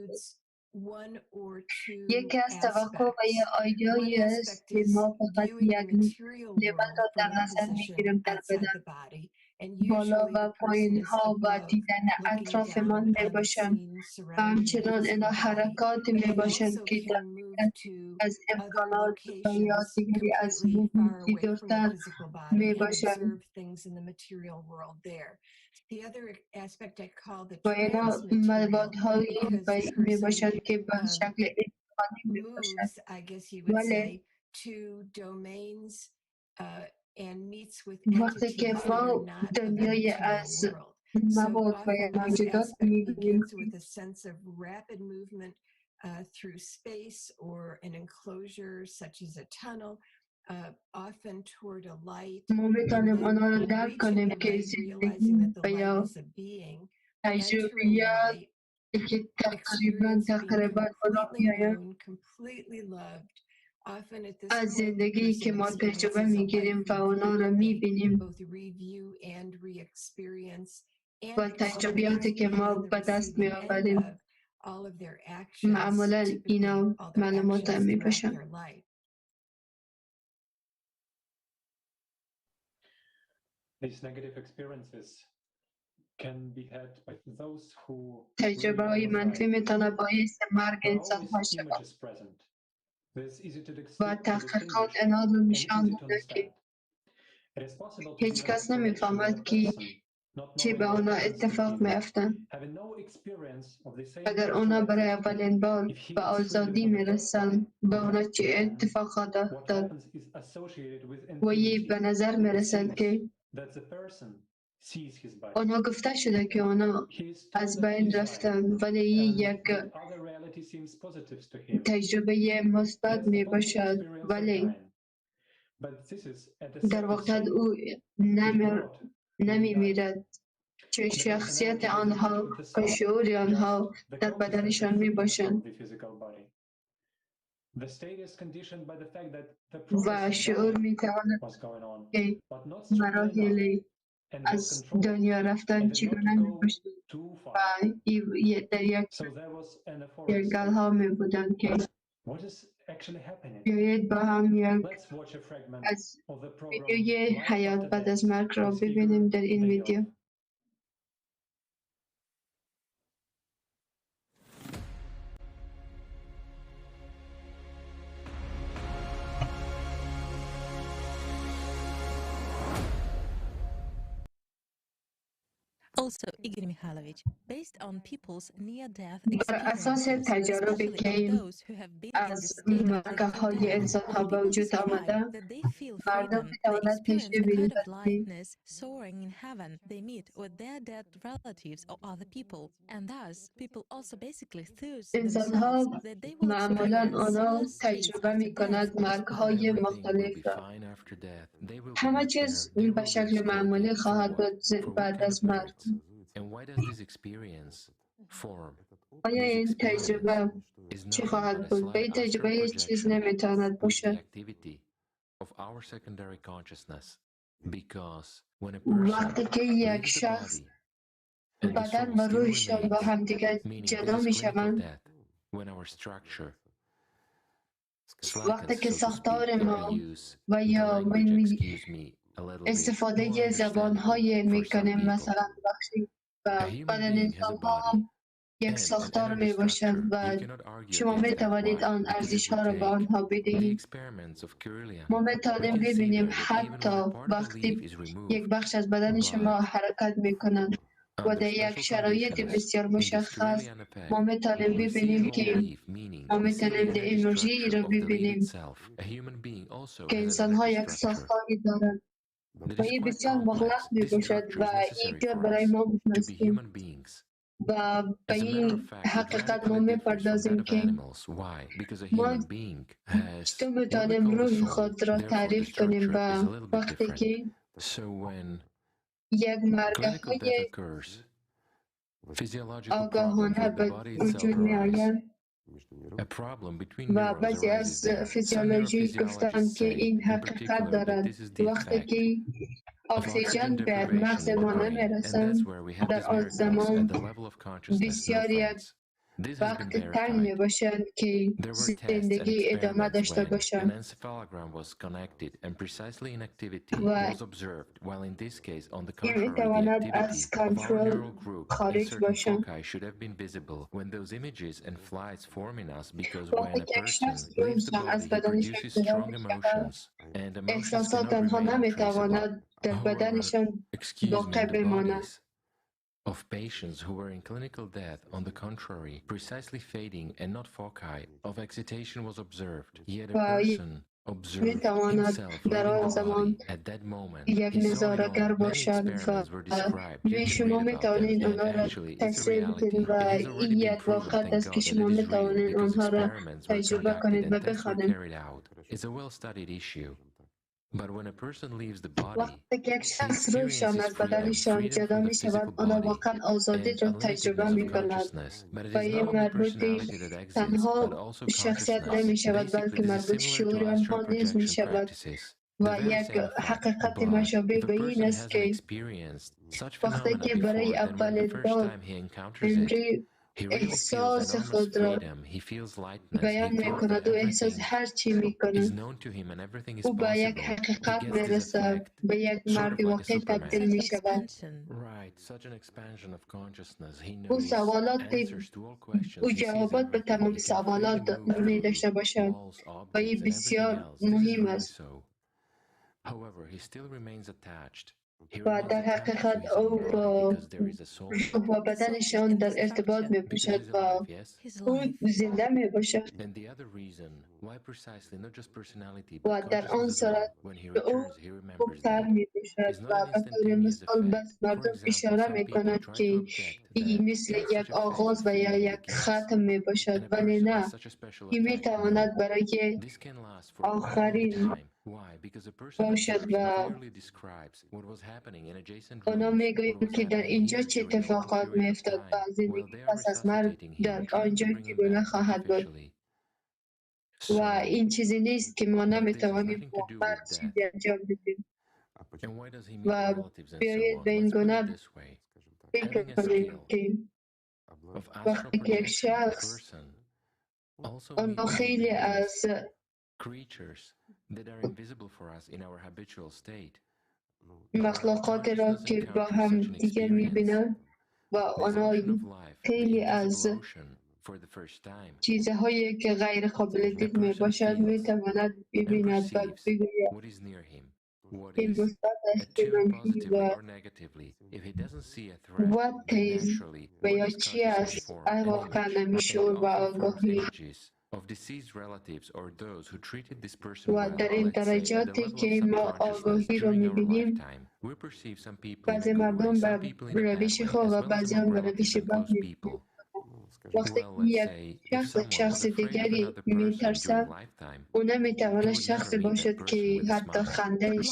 [SPEAKER 3] یکی از توقع و یا آیدیایی است که ما فقط یک لول را در نظر میگیریم در بدن، بالا و پایین ها و دیدن اطرافمان می باشند و همچنان اینا حرکات می باشند که دقیقاً از امکانات و یا دیگری از محیطی دورتر می باشند و اینا موادهایی می باشند که به شکل انتقالی می باشند. ولی وقتی که ما دنیای از مواد و موجودات می‌بینیم ما می‌توانیم آنها را درک کنیم که زندگی و یا تجربیات که تقریبا آنها می‌آیند از زندگی که ما تجربه میگیریم و آنها را میبینیم و تجربیاتی که ما به دست میآوریم معمولا اینا معلومات می باشند. تجربه های منفی میتونه باعث مرگ انسان ها شود و تحقیقات اینا رو نشان داده که هیچ کس نمیفهمد که چی به آنها اتفاق میافتند. اگر آنها برای اولین بار به آزادی میرسند به آنها چه اتفاق خواهد افتاد و یه به نظر میرسد که آنها گفته شده که آنها از بین رفتند، ولی یک تجربه مثبت می باشد، ولی در واقع او نمی میرد، چون شخصیت آنها و شعور آنها در بدنشان می باشند و شعور می تواند که مراحل از دنیا رفتن چگونه می باشد و در یک گل ها می بودند که بیایید با هم یک از ویدیوی حیات بعد از مرگ را ببینیم. در این ویدیو
[SPEAKER 8] Also, Igor Mikhailovich, based on people's near-death
[SPEAKER 3] بر اساس
[SPEAKER 8] experiences,
[SPEAKER 3] تجاربی
[SPEAKER 8] especially
[SPEAKER 3] که
[SPEAKER 8] of those who have been in the
[SPEAKER 3] از
[SPEAKER 8] state of
[SPEAKER 3] مرگ‌های
[SPEAKER 8] death,
[SPEAKER 3] انسان‌ها به
[SPEAKER 8] people
[SPEAKER 3] وجود آمده،
[SPEAKER 8] describe that they feel
[SPEAKER 3] مردم
[SPEAKER 8] freedom, they
[SPEAKER 3] می‌توانند
[SPEAKER 8] experience a
[SPEAKER 3] تجربه
[SPEAKER 8] kind of
[SPEAKER 3] بدهند که
[SPEAKER 8] lightness soaring in heaven, they meet with their dead relatives or other people, and thus people also basically thought
[SPEAKER 3] انسان‌ها
[SPEAKER 8] themselves that they will
[SPEAKER 3] معمولاً
[SPEAKER 8] experience
[SPEAKER 3] آنها
[SPEAKER 8] similar states
[SPEAKER 3] تجربه
[SPEAKER 8] after
[SPEAKER 3] می‌کنند
[SPEAKER 8] death as
[SPEAKER 3] مرگ‌های
[SPEAKER 8] well.
[SPEAKER 4] Everything will
[SPEAKER 3] مختلف
[SPEAKER 4] be
[SPEAKER 3] را.
[SPEAKER 4] fine after death. They will be
[SPEAKER 3] همه
[SPEAKER 4] met
[SPEAKER 3] چیز
[SPEAKER 4] there. They
[SPEAKER 3] به
[SPEAKER 4] will be
[SPEAKER 3] شکل معمولی
[SPEAKER 4] escorted. For
[SPEAKER 3] خواهد
[SPEAKER 4] what?
[SPEAKER 3] بود
[SPEAKER 4] For what
[SPEAKER 3] بعد
[SPEAKER 4] kind
[SPEAKER 3] از
[SPEAKER 4] of
[SPEAKER 3] مرگ.
[SPEAKER 4] merits? And why does this experience form?
[SPEAKER 3] آیا
[SPEAKER 4] This
[SPEAKER 3] این
[SPEAKER 4] experience
[SPEAKER 3] تجربه
[SPEAKER 4] is
[SPEAKER 3] چه
[SPEAKER 4] nothing but
[SPEAKER 3] خواهد
[SPEAKER 4] a
[SPEAKER 3] بود؟ به
[SPEAKER 4] slight
[SPEAKER 3] این
[SPEAKER 4] astral
[SPEAKER 3] تجربه هیچ چیز
[SPEAKER 4] projection
[SPEAKER 3] نمیتواند
[SPEAKER 4] with the
[SPEAKER 3] باشد.
[SPEAKER 4] activity of our secondary consciousness. Because when a person
[SPEAKER 3] وقتی که یک
[SPEAKER 4] leaves the
[SPEAKER 3] شخص
[SPEAKER 4] body and the
[SPEAKER 3] بدن
[SPEAKER 4] soul
[SPEAKER 3] و
[SPEAKER 4] still
[SPEAKER 3] روحشان با
[SPEAKER 4] remains,
[SPEAKER 3] همدیگر
[SPEAKER 4] meaning this
[SPEAKER 3] جدا
[SPEAKER 4] is clinical
[SPEAKER 3] میشوند،
[SPEAKER 4] death, when our structure
[SPEAKER 3] وقتی
[SPEAKER 4] slackens,
[SPEAKER 3] که
[SPEAKER 4] so to speak,
[SPEAKER 3] ساختار
[SPEAKER 4] if I
[SPEAKER 3] ما
[SPEAKER 4] use
[SPEAKER 3] و
[SPEAKER 4] the
[SPEAKER 3] یا
[SPEAKER 4] language,
[SPEAKER 3] می
[SPEAKER 4] excuse me, a little bit more
[SPEAKER 3] استفاده زبان
[SPEAKER 4] understandable
[SPEAKER 3] های
[SPEAKER 4] for some
[SPEAKER 3] میکنیم،
[SPEAKER 4] people.
[SPEAKER 3] مثلا بخشی و
[SPEAKER 4] A human
[SPEAKER 3] بدن
[SPEAKER 4] being has a
[SPEAKER 3] انسان ها
[SPEAKER 4] body
[SPEAKER 3] هم یک
[SPEAKER 4] and an
[SPEAKER 3] ساختار
[SPEAKER 4] energy
[SPEAKER 3] می باشد
[SPEAKER 4] structure. You
[SPEAKER 3] و
[SPEAKER 4] cannot argue
[SPEAKER 3] شما
[SPEAKER 4] against
[SPEAKER 3] می
[SPEAKER 4] that.
[SPEAKER 3] توانید
[SPEAKER 4] Why?
[SPEAKER 3] آن
[SPEAKER 4] Because if
[SPEAKER 3] ارزش
[SPEAKER 4] we
[SPEAKER 3] ها را به
[SPEAKER 4] take
[SPEAKER 3] آنها
[SPEAKER 4] the
[SPEAKER 3] بدهید.
[SPEAKER 4] experiments of Kirlian,
[SPEAKER 3] ما می
[SPEAKER 4] we
[SPEAKER 3] توانیم
[SPEAKER 4] can see
[SPEAKER 3] ببینیم
[SPEAKER 4] there that even when
[SPEAKER 3] حتی
[SPEAKER 4] a part of a leaf
[SPEAKER 3] وقتی
[SPEAKER 4] is
[SPEAKER 3] یک
[SPEAKER 4] removed
[SPEAKER 3] بخش از بدن
[SPEAKER 4] by
[SPEAKER 3] شما حرکت می کنند و
[SPEAKER 4] under
[SPEAKER 3] در یک
[SPEAKER 4] special
[SPEAKER 3] شرایط
[SPEAKER 4] conditions
[SPEAKER 3] بسیار
[SPEAKER 4] in this
[SPEAKER 3] مشخص
[SPEAKER 4] Kirlian effect,
[SPEAKER 3] ما می توانیم
[SPEAKER 4] we see
[SPEAKER 3] ببینیم
[SPEAKER 4] whole
[SPEAKER 3] که
[SPEAKER 4] leaf, meaning
[SPEAKER 3] ما
[SPEAKER 4] we
[SPEAKER 3] می
[SPEAKER 4] see the
[SPEAKER 3] توانیم
[SPEAKER 4] energy
[SPEAKER 3] انرژی
[SPEAKER 4] structure
[SPEAKER 3] را
[SPEAKER 4] of the leaf
[SPEAKER 3] ببینیم
[SPEAKER 4] itself. A human being also
[SPEAKER 3] که
[SPEAKER 4] has an
[SPEAKER 3] انسان ها
[SPEAKER 4] energy
[SPEAKER 3] یک
[SPEAKER 4] structure
[SPEAKER 3] ساختاری دارند
[SPEAKER 4] that
[SPEAKER 3] و
[SPEAKER 4] is
[SPEAKER 3] این
[SPEAKER 4] quite
[SPEAKER 3] بسیار مغلق
[SPEAKER 4] complex.
[SPEAKER 3] می
[SPEAKER 4] This
[SPEAKER 3] باشد
[SPEAKER 4] structure
[SPEAKER 3] و
[SPEAKER 4] is
[SPEAKER 3] این
[SPEAKER 4] necessary
[SPEAKER 3] جا
[SPEAKER 4] for
[SPEAKER 3] برای
[SPEAKER 4] us
[SPEAKER 3] ما مهم
[SPEAKER 4] to
[SPEAKER 3] است
[SPEAKER 4] be
[SPEAKER 3] که
[SPEAKER 4] human beings.
[SPEAKER 3] و به
[SPEAKER 4] As a matter
[SPEAKER 3] این
[SPEAKER 4] of fact, it
[SPEAKER 3] حقیقت ما
[SPEAKER 4] radically
[SPEAKER 3] می
[SPEAKER 4] differs from that
[SPEAKER 3] پردازیم
[SPEAKER 4] of
[SPEAKER 3] که
[SPEAKER 4] animals. Why? Because a
[SPEAKER 3] ما
[SPEAKER 4] human being has
[SPEAKER 3] چطور
[SPEAKER 4] what we
[SPEAKER 3] میتونیم
[SPEAKER 4] call a
[SPEAKER 3] روح
[SPEAKER 4] soul.
[SPEAKER 3] خود را
[SPEAKER 4] Therefore, the
[SPEAKER 3] تعریف کنیم
[SPEAKER 4] structure is
[SPEAKER 3] و
[SPEAKER 4] a little bit
[SPEAKER 3] وقتی
[SPEAKER 4] different.
[SPEAKER 3] که
[SPEAKER 4] So when
[SPEAKER 3] یک
[SPEAKER 4] clinical
[SPEAKER 3] مرگ
[SPEAKER 4] death
[SPEAKER 3] های
[SPEAKER 4] occurs, physiological problems
[SPEAKER 3] آگاهانه
[SPEAKER 4] with the
[SPEAKER 3] به
[SPEAKER 4] body itself
[SPEAKER 3] وجود می
[SPEAKER 4] arise.
[SPEAKER 3] آید
[SPEAKER 4] A problem between
[SPEAKER 3] و
[SPEAKER 4] neurons
[SPEAKER 3] بعضی
[SPEAKER 4] arises
[SPEAKER 3] از
[SPEAKER 4] there. Some
[SPEAKER 3] فیزیولوژی گفتند
[SPEAKER 4] neurophysiologists
[SPEAKER 3] که
[SPEAKER 4] say,
[SPEAKER 3] این
[SPEAKER 4] in
[SPEAKER 3] حقیقت
[SPEAKER 4] particular, that
[SPEAKER 3] دارد.
[SPEAKER 4] this is the
[SPEAKER 3] وقتی
[SPEAKER 4] effect
[SPEAKER 3] که
[SPEAKER 4] of
[SPEAKER 3] اکسیژن
[SPEAKER 4] oxygen
[SPEAKER 3] به
[SPEAKER 4] deprivation
[SPEAKER 3] مغز
[SPEAKER 4] in the
[SPEAKER 3] ما
[SPEAKER 4] brain. And
[SPEAKER 3] نمیرسند
[SPEAKER 4] that's where we have
[SPEAKER 3] در
[SPEAKER 4] these
[SPEAKER 3] آن
[SPEAKER 4] miracles at
[SPEAKER 3] زمان
[SPEAKER 4] the level of consciousness, no
[SPEAKER 3] بسیاری یک
[SPEAKER 4] friends.
[SPEAKER 3] وقت تنگ می باشند که زندگی ادامه داشته باشند. و این می تواند از کنترل خارج باشند. وقتی که یک شخص روحشان از بدنشان جدا می شود، احساسات آنها نمی تواند در بدنشان باقی بماند.
[SPEAKER 6] Of patients who were in clinical death, on the contrary, precisely fading and not foci of excitation was observed. Yet a person observed himself leaving the body at that moment.
[SPEAKER 3] یک
[SPEAKER 6] He saw it all.
[SPEAKER 3] نظاره‌گر
[SPEAKER 6] Many
[SPEAKER 3] باشند و
[SPEAKER 6] experiments were described. You
[SPEAKER 3] می
[SPEAKER 6] can
[SPEAKER 3] شما
[SPEAKER 6] read
[SPEAKER 3] می
[SPEAKER 6] about them,
[SPEAKER 3] توانید
[SPEAKER 6] and
[SPEAKER 3] آنها را
[SPEAKER 6] actually, it's a
[SPEAKER 3] تشریح
[SPEAKER 6] reality.
[SPEAKER 3] کنید
[SPEAKER 6] It
[SPEAKER 3] و
[SPEAKER 6] has
[SPEAKER 3] این
[SPEAKER 6] already been
[SPEAKER 3] یک
[SPEAKER 6] proven,
[SPEAKER 3] واقعیت
[SPEAKER 6] thank
[SPEAKER 3] است که
[SPEAKER 6] God, that
[SPEAKER 3] شما
[SPEAKER 6] it
[SPEAKER 3] می
[SPEAKER 6] is real
[SPEAKER 3] توانید
[SPEAKER 6] because
[SPEAKER 3] آنها را
[SPEAKER 6] experiments were
[SPEAKER 3] تجربه
[SPEAKER 6] conducted
[SPEAKER 3] کنید
[SPEAKER 6] and
[SPEAKER 3] و
[SPEAKER 6] tests were
[SPEAKER 3] بخوانید.
[SPEAKER 6] carried out. It's a well-studied issue. But when a person leaves the body,
[SPEAKER 3] وقتی که یک
[SPEAKER 6] he
[SPEAKER 3] شخص روحشان
[SPEAKER 6] experiences
[SPEAKER 3] از
[SPEAKER 6] freedom,
[SPEAKER 3] بدنشان
[SPEAKER 6] freedom
[SPEAKER 3] جدا
[SPEAKER 6] from the
[SPEAKER 3] می شود،
[SPEAKER 6] physical
[SPEAKER 3] آنها
[SPEAKER 6] body
[SPEAKER 3] واقعا آزادی
[SPEAKER 6] and
[SPEAKER 3] را تجربه
[SPEAKER 6] unlimitedness
[SPEAKER 3] می
[SPEAKER 6] of
[SPEAKER 3] کند
[SPEAKER 6] consciousness. But it
[SPEAKER 3] و
[SPEAKER 6] is
[SPEAKER 3] این
[SPEAKER 6] not only
[SPEAKER 3] مربوط
[SPEAKER 6] personality that exists, but
[SPEAKER 3] تنها
[SPEAKER 6] also
[SPEAKER 3] شخصیت
[SPEAKER 6] consciousness.
[SPEAKER 3] نمی شود،
[SPEAKER 6] Basically,
[SPEAKER 3] بلکه
[SPEAKER 6] this is
[SPEAKER 3] مربوط
[SPEAKER 6] similar to
[SPEAKER 3] شعور آنها
[SPEAKER 6] astral
[SPEAKER 3] نیز می
[SPEAKER 6] projection
[SPEAKER 3] شود.
[SPEAKER 6] practices. The
[SPEAKER 3] و
[SPEAKER 6] very
[SPEAKER 3] یک
[SPEAKER 6] same effect.
[SPEAKER 3] حقیقت
[SPEAKER 6] But
[SPEAKER 3] مشابه
[SPEAKER 6] if a
[SPEAKER 3] به این
[SPEAKER 6] person
[SPEAKER 3] است
[SPEAKER 6] hasn't
[SPEAKER 3] که
[SPEAKER 6] experienced such
[SPEAKER 3] وقتی
[SPEAKER 6] phenomena
[SPEAKER 3] که برای
[SPEAKER 6] before, then when the
[SPEAKER 3] اولین
[SPEAKER 6] first
[SPEAKER 3] بار
[SPEAKER 6] time he encounters it,
[SPEAKER 3] هنری
[SPEAKER 6] he really feels
[SPEAKER 3] احساس
[SPEAKER 6] enormous
[SPEAKER 3] خود را
[SPEAKER 6] freedom. He feels lightness.
[SPEAKER 3] بیان
[SPEAKER 6] He
[SPEAKER 3] می
[SPEAKER 6] feels that
[SPEAKER 3] کند و احساس
[SPEAKER 6] everything
[SPEAKER 3] هر چی می
[SPEAKER 6] is
[SPEAKER 3] کند،
[SPEAKER 6] known to him and everything is
[SPEAKER 3] او به یک
[SPEAKER 6] possible. He
[SPEAKER 3] حقیقت
[SPEAKER 6] gets
[SPEAKER 3] می
[SPEAKER 6] this
[SPEAKER 3] رسد،
[SPEAKER 6] effect,
[SPEAKER 3] به یک
[SPEAKER 6] sort
[SPEAKER 3] مرد
[SPEAKER 6] of like a
[SPEAKER 3] واقعی تبدیل
[SPEAKER 6] Superman.
[SPEAKER 3] می شود.
[SPEAKER 6] Right, such an expansion of consciousness. He
[SPEAKER 3] او
[SPEAKER 6] knows
[SPEAKER 3] سوالات
[SPEAKER 6] answers to all questions.
[SPEAKER 3] او
[SPEAKER 6] He sees
[SPEAKER 3] جوابات به
[SPEAKER 6] everything.
[SPEAKER 3] تمام
[SPEAKER 6] He can freely
[SPEAKER 3] سوالات
[SPEAKER 6] move
[SPEAKER 3] می
[SPEAKER 6] through
[SPEAKER 3] داشته باشد
[SPEAKER 6] walls,
[SPEAKER 3] و این
[SPEAKER 6] objects, and everything
[SPEAKER 3] بسیار
[SPEAKER 6] else. This is
[SPEAKER 3] مهم
[SPEAKER 6] really
[SPEAKER 3] است.
[SPEAKER 6] so. However, he still remains attached. He
[SPEAKER 3] و
[SPEAKER 6] remains
[SPEAKER 3] در
[SPEAKER 6] attached to
[SPEAKER 3] حقیقت
[SPEAKER 6] his
[SPEAKER 3] او
[SPEAKER 6] own body
[SPEAKER 3] با
[SPEAKER 6] because there is a soul
[SPEAKER 3] روح و بدنشان در ارتباط می
[SPEAKER 6] because
[SPEAKER 3] باشد
[SPEAKER 6] he's
[SPEAKER 3] و
[SPEAKER 6] alive, yes?
[SPEAKER 3] او زنده می باشد.
[SPEAKER 6] And the other reason why precisely not just personality
[SPEAKER 3] و
[SPEAKER 6] but
[SPEAKER 3] در آن
[SPEAKER 6] consciousness as
[SPEAKER 3] صورت
[SPEAKER 6] well, when he
[SPEAKER 3] که او
[SPEAKER 6] returns, he remembers
[SPEAKER 3] خوبتر
[SPEAKER 6] that
[SPEAKER 3] می باشد
[SPEAKER 6] is
[SPEAKER 3] و
[SPEAKER 6] not an
[SPEAKER 3] به طور
[SPEAKER 6] instantaneous
[SPEAKER 3] مثال
[SPEAKER 6] effect.
[SPEAKER 3] بس
[SPEAKER 6] For
[SPEAKER 3] مردم
[SPEAKER 6] example,
[SPEAKER 3] اشاره
[SPEAKER 6] some
[SPEAKER 3] می
[SPEAKER 6] people
[SPEAKER 3] کند
[SPEAKER 6] try to
[SPEAKER 3] که
[SPEAKER 6] object
[SPEAKER 3] این
[SPEAKER 6] that
[SPEAKER 3] مثل
[SPEAKER 6] if such
[SPEAKER 3] یک
[SPEAKER 6] a phase
[SPEAKER 3] آغاز
[SPEAKER 6] of
[SPEAKER 3] و یا
[SPEAKER 6] feeling
[SPEAKER 3] یک
[SPEAKER 6] begins
[SPEAKER 3] ختم می
[SPEAKER 6] and
[SPEAKER 3] باشد،
[SPEAKER 6] a
[SPEAKER 3] ولی
[SPEAKER 6] person
[SPEAKER 3] نه،
[SPEAKER 6] has such a special
[SPEAKER 3] این می
[SPEAKER 6] effect, no,
[SPEAKER 3] تواند برای
[SPEAKER 6] this can last for quite a long
[SPEAKER 3] آخرین
[SPEAKER 6] time. Why? Because a person
[SPEAKER 3] باشد
[SPEAKER 6] observes
[SPEAKER 3] و
[SPEAKER 6] and clearly describes what was happening in adjacent
[SPEAKER 3] آنها
[SPEAKER 6] rooms,
[SPEAKER 3] می
[SPEAKER 6] what
[SPEAKER 3] گویند
[SPEAKER 6] was
[SPEAKER 3] که در
[SPEAKER 6] happening
[SPEAKER 3] اینجا
[SPEAKER 6] here
[SPEAKER 3] چه
[SPEAKER 6] during a long
[SPEAKER 3] اتفاقات
[SPEAKER 6] period
[SPEAKER 3] می
[SPEAKER 6] of
[SPEAKER 3] افتاد
[SPEAKER 6] time
[SPEAKER 3] و
[SPEAKER 6] while
[SPEAKER 3] زندگی
[SPEAKER 6] they are
[SPEAKER 3] پس از مرگ
[SPEAKER 6] resuscitating him
[SPEAKER 3] در
[SPEAKER 6] and trying to
[SPEAKER 3] آنجا
[SPEAKER 6] bring him
[SPEAKER 3] چگونه
[SPEAKER 6] back
[SPEAKER 3] خواهد بود.
[SPEAKER 6] artificially.
[SPEAKER 3] و
[SPEAKER 6] So,
[SPEAKER 3] این چیزی نیست که ما
[SPEAKER 6] but this has
[SPEAKER 3] نمی توانیم
[SPEAKER 6] nothing
[SPEAKER 3] با
[SPEAKER 6] to do
[SPEAKER 3] مرگ
[SPEAKER 6] with death.
[SPEAKER 3] چیزی انجام بدیم.
[SPEAKER 6] And why does he meet
[SPEAKER 3] و
[SPEAKER 6] the relatives and so
[SPEAKER 3] بیایید
[SPEAKER 6] on?
[SPEAKER 3] به این
[SPEAKER 6] Let's put it
[SPEAKER 3] گونه
[SPEAKER 6] this way.
[SPEAKER 3] فکر
[SPEAKER 6] Having a
[SPEAKER 3] کنیم
[SPEAKER 6] skill
[SPEAKER 3] که
[SPEAKER 6] of astral
[SPEAKER 3] وقتی که یک
[SPEAKER 6] projection, a
[SPEAKER 3] شخص
[SPEAKER 6] person also
[SPEAKER 3] آنها
[SPEAKER 6] meets
[SPEAKER 3] خیلی
[SPEAKER 6] beings,
[SPEAKER 3] از
[SPEAKER 6] creatures that are invisible for us in our habitual state. But when our
[SPEAKER 3] مخلوقات را
[SPEAKER 6] consciousness
[SPEAKER 3] که با
[SPEAKER 6] encounters
[SPEAKER 3] هم
[SPEAKER 6] such an
[SPEAKER 3] دیگر می
[SPEAKER 6] experience,
[SPEAKER 3] بینند و
[SPEAKER 6] this
[SPEAKER 3] آنها
[SPEAKER 6] ocean of life, the
[SPEAKER 3] خیلی از
[SPEAKER 6] invisible ocean, for the first time,
[SPEAKER 3] چیزهایی که غیر قابل
[SPEAKER 6] a
[SPEAKER 3] دید می
[SPEAKER 6] person
[SPEAKER 3] باشد می
[SPEAKER 6] feels
[SPEAKER 3] تواند
[SPEAKER 6] and
[SPEAKER 3] ببیند و
[SPEAKER 6] perceives
[SPEAKER 3] بگوید
[SPEAKER 6] what is near him, what
[SPEAKER 3] که
[SPEAKER 6] is
[SPEAKER 3] مثبت است که
[SPEAKER 6] attuned
[SPEAKER 3] منفی
[SPEAKER 6] positively
[SPEAKER 3] و
[SPEAKER 6] or negatively. If he doesn't see a threat,
[SPEAKER 3] what
[SPEAKER 6] then
[SPEAKER 3] is
[SPEAKER 6] naturally
[SPEAKER 3] و
[SPEAKER 6] what
[SPEAKER 3] یا
[SPEAKER 6] does
[SPEAKER 3] چی
[SPEAKER 6] consciousness
[SPEAKER 3] است
[SPEAKER 6] form? An
[SPEAKER 3] واقعا
[SPEAKER 6] image.
[SPEAKER 3] نمی
[SPEAKER 6] And it
[SPEAKER 3] شعور و
[SPEAKER 6] often forms
[SPEAKER 3] آگاهی.
[SPEAKER 6] images of deceased relatives or those who treated this person
[SPEAKER 3] و
[SPEAKER 6] well,
[SPEAKER 3] در این
[SPEAKER 6] let's say at the
[SPEAKER 3] درجاتی
[SPEAKER 6] level of
[SPEAKER 3] که ما
[SPEAKER 6] subconsciousness
[SPEAKER 3] آگاهی را
[SPEAKER 6] during our
[SPEAKER 3] میبینیم،
[SPEAKER 6] lifetime. We perceive some people in a
[SPEAKER 3] بعضی
[SPEAKER 6] good way,
[SPEAKER 3] مردم
[SPEAKER 6] some
[SPEAKER 3] به
[SPEAKER 6] people in a bad
[SPEAKER 3] روش
[SPEAKER 6] way,
[SPEAKER 3] خوب
[SPEAKER 6] as
[SPEAKER 3] و
[SPEAKER 6] well as
[SPEAKER 3] بعضی
[SPEAKER 6] among
[SPEAKER 3] هم به
[SPEAKER 6] relatives
[SPEAKER 3] روش
[SPEAKER 6] and
[SPEAKER 3] بد
[SPEAKER 6] close
[SPEAKER 3] میبینیم.
[SPEAKER 6] people.
[SPEAKER 3] وقتی
[SPEAKER 6] Well, let's
[SPEAKER 3] یک
[SPEAKER 6] say if
[SPEAKER 3] شخص
[SPEAKER 6] someone was
[SPEAKER 3] شخص
[SPEAKER 6] afraid of
[SPEAKER 3] دیگری
[SPEAKER 6] another person during
[SPEAKER 3] میترسد،
[SPEAKER 6] lifetime,
[SPEAKER 3] او
[SPEAKER 6] he
[SPEAKER 3] نمیتواند
[SPEAKER 6] would never
[SPEAKER 3] شخصی
[SPEAKER 6] meet that
[SPEAKER 3] باشد
[SPEAKER 6] person
[SPEAKER 3] که
[SPEAKER 6] with a
[SPEAKER 3] حتی
[SPEAKER 6] smile.
[SPEAKER 3] خندهش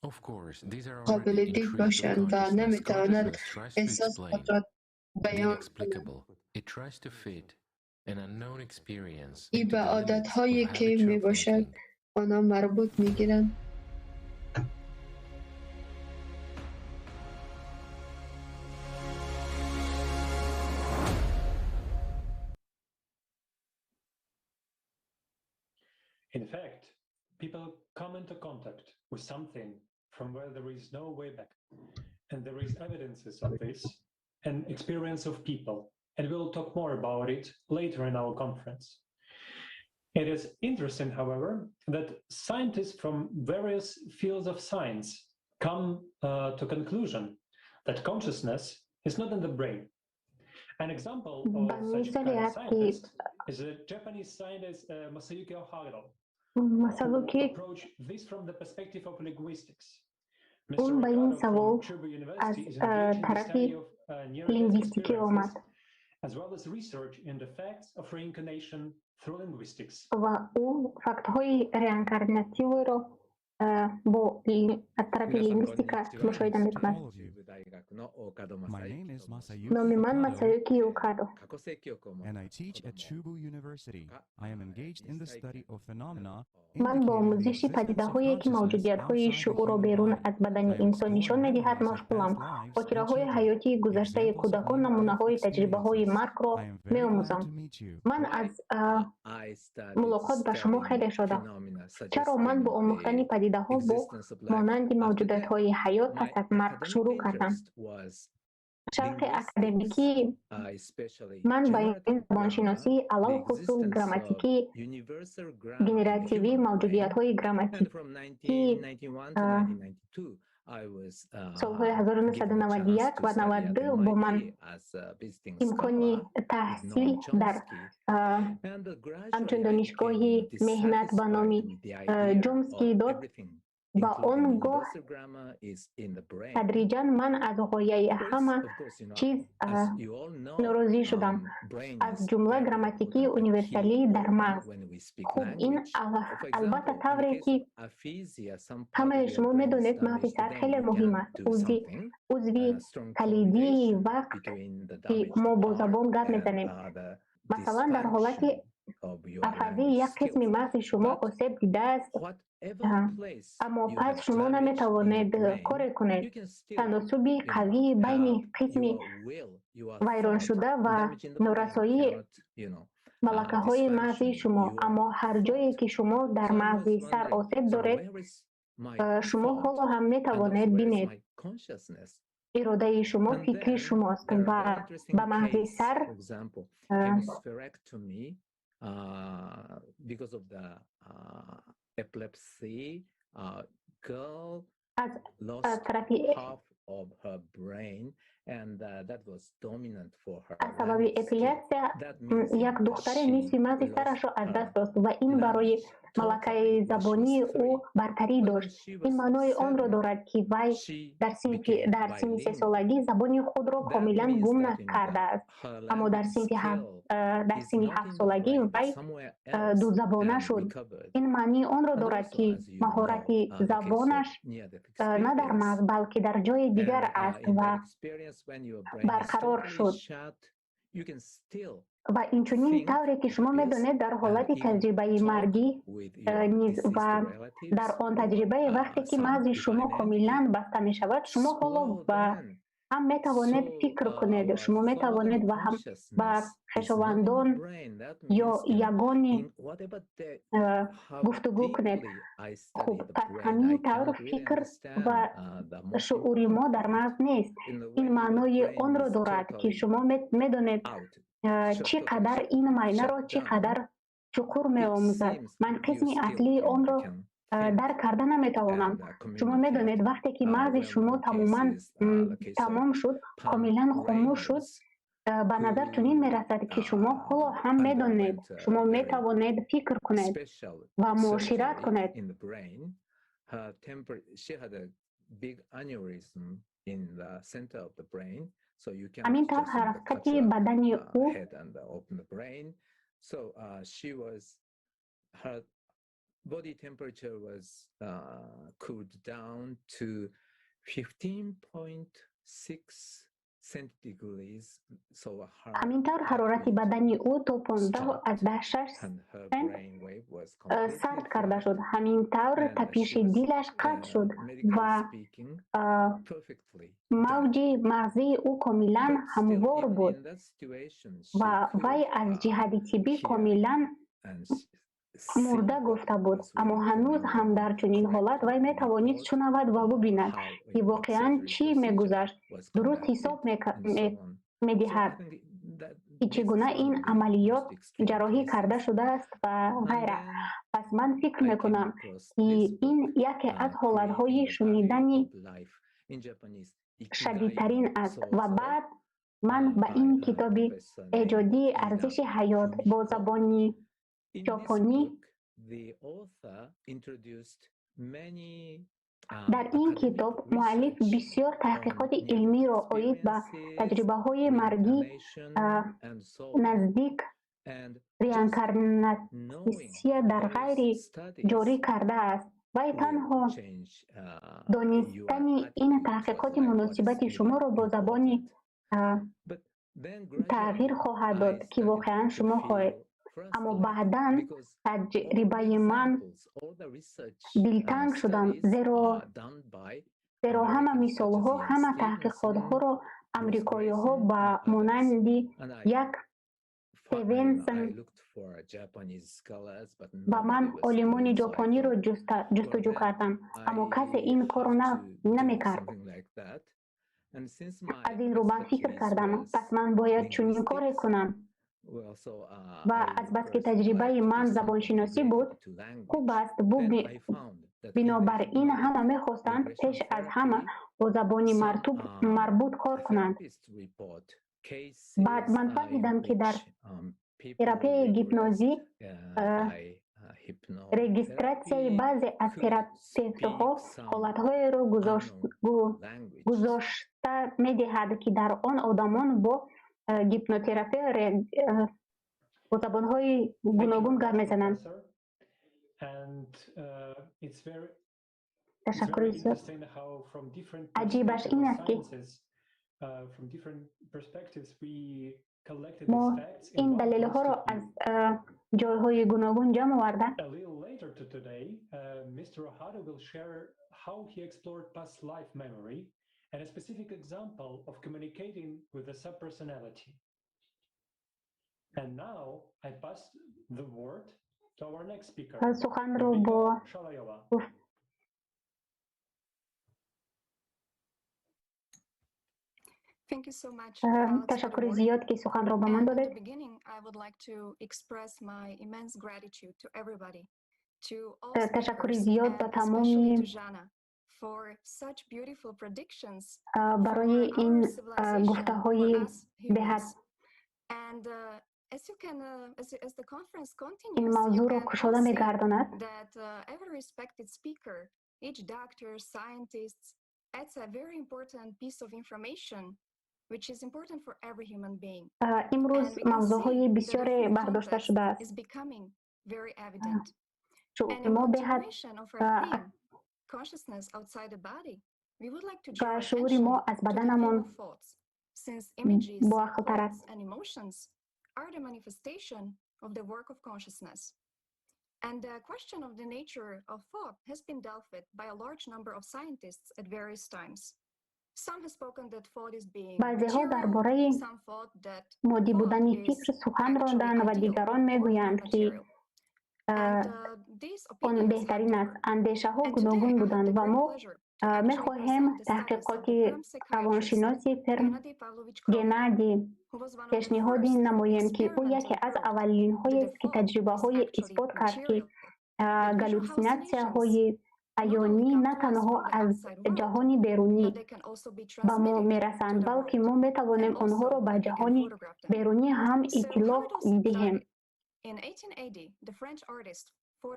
[SPEAKER 6] Of course, these are already
[SPEAKER 3] قابل
[SPEAKER 6] in
[SPEAKER 3] دید
[SPEAKER 6] trees of
[SPEAKER 3] باشند و
[SPEAKER 6] consciousness.
[SPEAKER 3] نمیتواند
[SPEAKER 6] Consciousness tries to
[SPEAKER 3] احساس
[SPEAKER 6] explain
[SPEAKER 3] خود را
[SPEAKER 6] the
[SPEAKER 3] بیان کند.
[SPEAKER 6] inexplicable. It tries to fit an unknown experience
[SPEAKER 3] این
[SPEAKER 6] into
[SPEAKER 3] به
[SPEAKER 6] the limits of
[SPEAKER 3] عادتهایی که
[SPEAKER 6] habitual
[SPEAKER 3] می باشد
[SPEAKER 6] thinking.
[SPEAKER 3] آنها مربوط میگیرند.
[SPEAKER 16] In fact, people come into contact with something from where there is no way back. And there is evidences of this and experience of people. And we'll talk more about it later in our conference. It is interesting, however, that scientists from various fields of science come to conclusion that consciousness is not in the brain. An example of such
[SPEAKER 5] مثال
[SPEAKER 16] kind of
[SPEAKER 5] است که
[SPEAKER 16] scientist is a Japanese scientist, Masayuki Ohara, who
[SPEAKER 5] Масалуки
[SPEAKER 16] approached this from the perspective of linguistics. Mr.
[SPEAKER 5] اون به این
[SPEAKER 16] Okada from
[SPEAKER 5] سوال
[SPEAKER 16] Chubu
[SPEAKER 5] از
[SPEAKER 16] University is engaged in the
[SPEAKER 5] طرف
[SPEAKER 16] study of near-death
[SPEAKER 5] لینگویستیکی
[SPEAKER 16] experiences
[SPEAKER 5] آمد
[SPEAKER 16] as well as research in the facts of reincarnation through linguistics.
[SPEAKER 5] و او فکت‌های реинкарнативиро Бо аз тарафи лингвистика мушоҳида мекунад. Номи ман Масаюки Окадо. Ман бо омӯзиши падидаҳое, ки мавҷудиятҳои шуурро берун аз бадани инсон нишон медиҳад, машғулам. Хотираҳои ҳаётии гузаштаи кӯдакон, намунаҳои таҷрибаҳои маргро меомӯзам. Ман аз мулоқот ба шумо хеле шодам. Чаро ман бо омӯхтани падидаҳо бо монанди мавҷудиятҳои ҳаёт пас аз марг шурӯъ кардам? Шавқи академикии ман ба ин забоншиносии, алалхусус грамматикии генеративӣ, мавҷудиятҳои грамматикии солҳои 1991 ва 92 бо ман имкони таҳсил дар ҳамчун донишгоҳи меҳнат ба номи Ҷомский дод ва он гоҳ тадриҷан ман аз ғояи ҳама чиз норозӣ шудам, аз ҷумла грамматикии универсалӣ дар мағз. Хуб, ин албатта тавре ки ҳамаи шумо медонед, мағзи сар хеле муҳим аст, узви калидии вақт ки мо бо забон гап мезанем. Масалан, дар ҳолати афазӣ як қисми мағзи шумо осеб дидааст, аммо пас шумо наметавонед коре кунед. Таносуби қавии байни қисми вайроншуда ва норасоии малакаҳои мағзи шумо. Аммо ҳар ҷое ки шумо дар мағзи сар осеб доред, шумо ҳоло ҳам метавонед бинед. Иродаи шумо фикри шумост ва ба мағзи сар аз тарафи аз сабаби эпилепсия як духтаре нисфи мағзи сарашро аз даст дод ва ин барои малакаи забонии ӯ бартарӣ дошт. Ин маънои онро дорад, ки вай дар синни сесолагӣ забони худро комилан гум накардааст, аммо дар синни ҳафтсолагӣ вай дузабона шуд. Ин маънии онро дорад, ки маҳорати забонаш на дар мағз, балки дар ҷои дигар аст ва барқарор шуд. Ва инчунин тавре ки шумо медонед, дар ҳолати таҷрибаи маргӣ низ ва дар он таҷрибаи вақте ки мағзи шумо комилан баста мешавад, шумо ҳоло ба ҳам метавонед фикр кунед, шумо метавонед ва ҳам ба хешовандон ё ягони гуфтугӯ кунед. Хуб, пас ҳамин тавр фикр ва шуури мо дар мағз нест. Ин маънои онро дорад, ки шумо медонед чӣ қадар ин майнаро чӣ қадар чуқур меомӯзад. Ман қисми аслии онро дарк карда наметавонам. Шумо медонед, вақте ки мағзи шумо тамоман тамом шуд, комилан хомӯш шуд, ба назар чунин мерасад, ки шумо ҳоло ҳам медонед, шумо метавонед фикр кунед ва муошират кунед. Ҳамин тавр ҳаракати бадани ӯ
[SPEAKER 13] body temperature was cooled down to 15.6 centigrades. So her
[SPEAKER 5] ҳамин тавр ҳарорати бадани ӯ то 15.6 сент сард карда шуд. Ҳамин тавр тапиши дилаш қатъ шуд ва мавҷи мағзии ӯ комилан ҳамвор буд ва вай аз ҷиҳати тиббӣ комилан мурда гуфта буд. Аммо ҳанӯз ҳам дар чунин ҳолат вай метавонист шунавад ва бубинад, ки воқеан чӣ мегузашт, дуруст ҳисоб медиҳад, ки чӣ гуна ин амалиёт ҷарроҳӣ карда шудааст ва ғайра. Пас ман фикр мекунам, ки ин яке аз ҳолатҳои шунидани шадидтарин аст. Ва баъд ман ба ин китоби эҷодии арзиши ҳаёт бо забони ҷопонӣ дар ин китоб муаллиф бисёр таҳқиқоти илмиро оид ба таҷрибаҳои маргӣ наздик реинкарнатсия дар ғайри ҷорӣ кардааст. Вай танҳо донистани ин таҳқиқоти муносибати шуморо бо забони тағйир хоҳад дод, ки воқеан шумо хоҳед. Аммо баъдан таҷрибаи ман дилтанг шудам, зеро ҳама мисолҳо, ҳама таҳқиқотҳоро амрикоиҳо ба монанди як Стевенсон ва ман олимони ҷопониро ҷустуҷӯ кардам, аммо касе ин корро намекард. Аз ин рӯ ман фикр кардам, пас ман бояд чунин коре кунам. Ва азбаски таҷрибаи ман забоншиносӣ буд, хуб аст, бинобар ин ҳама мехостанд пеш аз ҳама бо забони марбут кор кунанд. Баъд ман фаҳмидам, ки дар терапияи гипнозӣ регистратсияи баъзе аз терапевтҳо ҳолатҳоеро гузошта медиҳад, ки дар он одамон бо гипнотерапия бо забонҳои гуногун гап мезананд. Ташаккури зиёд. Аҷибаш ин аст, ки мо ин далелҳоро аз ҷойҳои гуногун ҷамъ оварда
[SPEAKER 16] and a specific example of communicating with the subpersonality. And now I pass the word to our next speaker,
[SPEAKER 5] суханро бо
[SPEAKER 16] Shalayova.
[SPEAKER 17] Thank you so much.
[SPEAKER 5] Ташаккури зиёд, ки суханро ба ман
[SPEAKER 17] And at
[SPEAKER 5] додед.
[SPEAKER 17] the beginning, I would like to express my immense gratitude to everybody, to all
[SPEAKER 5] Ташаккури
[SPEAKER 17] speakers,
[SPEAKER 5] зиёд ба
[SPEAKER 17] and especially
[SPEAKER 5] тамоми
[SPEAKER 17] to Jana for such beautiful predictions
[SPEAKER 5] барои
[SPEAKER 17] for
[SPEAKER 5] ин
[SPEAKER 17] our civilization, for
[SPEAKER 5] гуфтаҳои
[SPEAKER 17] us
[SPEAKER 5] беҳад
[SPEAKER 17] humans. And as you can, as the conference
[SPEAKER 5] ин
[SPEAKER 17] continues, you
[SPEAKER 5] мавзӯъро
[SPEAKER 17] can all
[SPEAKER 5] кушода
[SPEAKER 17] see
[SPEAKER 5] мегардонад.
[SPEAKER 17] that every respected speaker, each doctor, scientists, adds a very important piece of information, which is important for every human being.
[SPEAKER 5] Имрӯз
[SPEAKER 17] And we can see
[SPEAKER 5] мавзӯъҳои
[SPEAKER 17] that the
[SPEAKER 5] бисёре
[SPEAKER 17] full
[SPEAKER 5] бардошта
[SPEAKER 17] context
[SPEAKER 5] шудааст.
[SPEAKER 17] is becoming very evident.
[SPEAKER 5] Шуъури
[SPEAKER 17] And in
[SPEAKER 5] мо беҳад
[SPEAKER 17] continuation of our theme, consciousness outside the body, we would like to
[SPEAKER 5] ва
[SPEAKER 17] draw
[SPEAKER 5] шуури мо
[SPEAKER 17] attention
[SPEAKER 5] аз
[SPEAKER 17] to the theme
[SPEAKER 5] баданамон
[SPEAKER 17] of thoughts, since images,
[SPEAKER 5] боақлтар
[SPEAKER 17] thoughts,
[SPEAKER 5] аст.
[SPEAKER 17] and emotions are the manifestation of the work of consciousness. And the question of the nature of thought has been dealt with by a large number of scientists at various times. Some have spoken that thought is being
[SPEAKER 5] Баъзеҳо дар
[SPEAKER 17] material,
[SPEAKER 5] бораи
[SPEAKER 17] some thought that
[SPEAKER 5] моддӣ
[SPEAKER 17] thought
[SPEAKER 5] будани
[SPEAKER 17] is
[SPEAKER 5] фикр сухан
[SPEAKER 17] actually
[SPEAKER 5] ронданд ва
[SPEAKER 17] ideal
[SPEAKER 5] дигарон
[SPEAKER 17] or
[SPEAKER 5] мегӯянд, ки
[SPEAKER 17] immaterial. And these
[SPEAKER 5] он
[SPEAKER 17] opinions have
[SPEAKER 5] беҳтарин аст.
[SPEAKER 17] differed.
[SPEAKER 5] Андешаҳо
[SPEAKER 17] And today
[SPEAKER 5] гуногун
[SPEAKER 17] I have
[SPEAKER 5] буданд
[SPEAKER 17] the
[SPEAKER 5] ва
[SPEAKER 17] great
[SPEAKER 5] мо
[SPEAKER 17] pleasure to actually
[SPEAKER 5] мехоҳем
[SPEAKER 17] present the studies of the
[SPEAKER 5] таҳқиқоти
[SPEAKER 17] Perm psychiatrist
[SPEAKER 5] равоншиноси Перм
[SPEAKER 17] Gennady Pavlovich Krokov,
[SPEAKER 5] Геннадӣ
[SPEAKER 17] who was one of the
[SPEAKER 5] пешниҳодӣ
[SPEAKER 17] first
[SPEAKER 5] намоем, ки ӯ яке
[SPEAKER 17] experimentally
[SPEAKER 5] аз
[SPEAKER 17] proved that the
[SPEAKER 5] аввалинҳоест, ки
[SPEAKER 17] thought is
[SPEAKER 5] таҷрибаҳои
[SPEAKER 17] actually
[SPEAKER 5] исбот кард, ки
[SPEAKER 17] material, that visual
[SPEAKER 5] галлюцинатсияҳои
[SPEAKER 17] hallucinations not only
[SPEAKER 5] аёнӣ
[SPEAKER 17] come
[SPEAKER 5] на
[SPEAKER 17] to us
[SPEAKER 5] танҳо
[SPEAKER 17] from the
[SPEAKER 5] аз
[SPEAKER 17] outside world,
[SPEAKER 5] ҷаҳони берунӣ
[SPEAKER 17] but they can also be
[SPEAKER 5] ба мо
[SPEAKER 17] transmitted to
[SPEAKER 5] мерасанд,
[SPEAKER 17] the
[SPEAKER 5] балки
[SPEAKER 17] world,
[SPEAKER 5] мо метавонем
[SPEAKER 17] and
[SPEAKER 5] онҳоро
[SPEAKER 17] also
[SPEAKER 5] ба
[SPEAKER 17] we can
[SPEAKER 5] ҷаҳони
[SPEAKER 17] photograph them.
[SPEAKER 5] берунӣ ҳам
[SPEAKER 17] So how
[SPEAKER 5] иттилоъ
[SPEAKER 17] it all
[SPEAKER 5] диҳем.
[SPEAKER 17] started? In 1880, the French artist,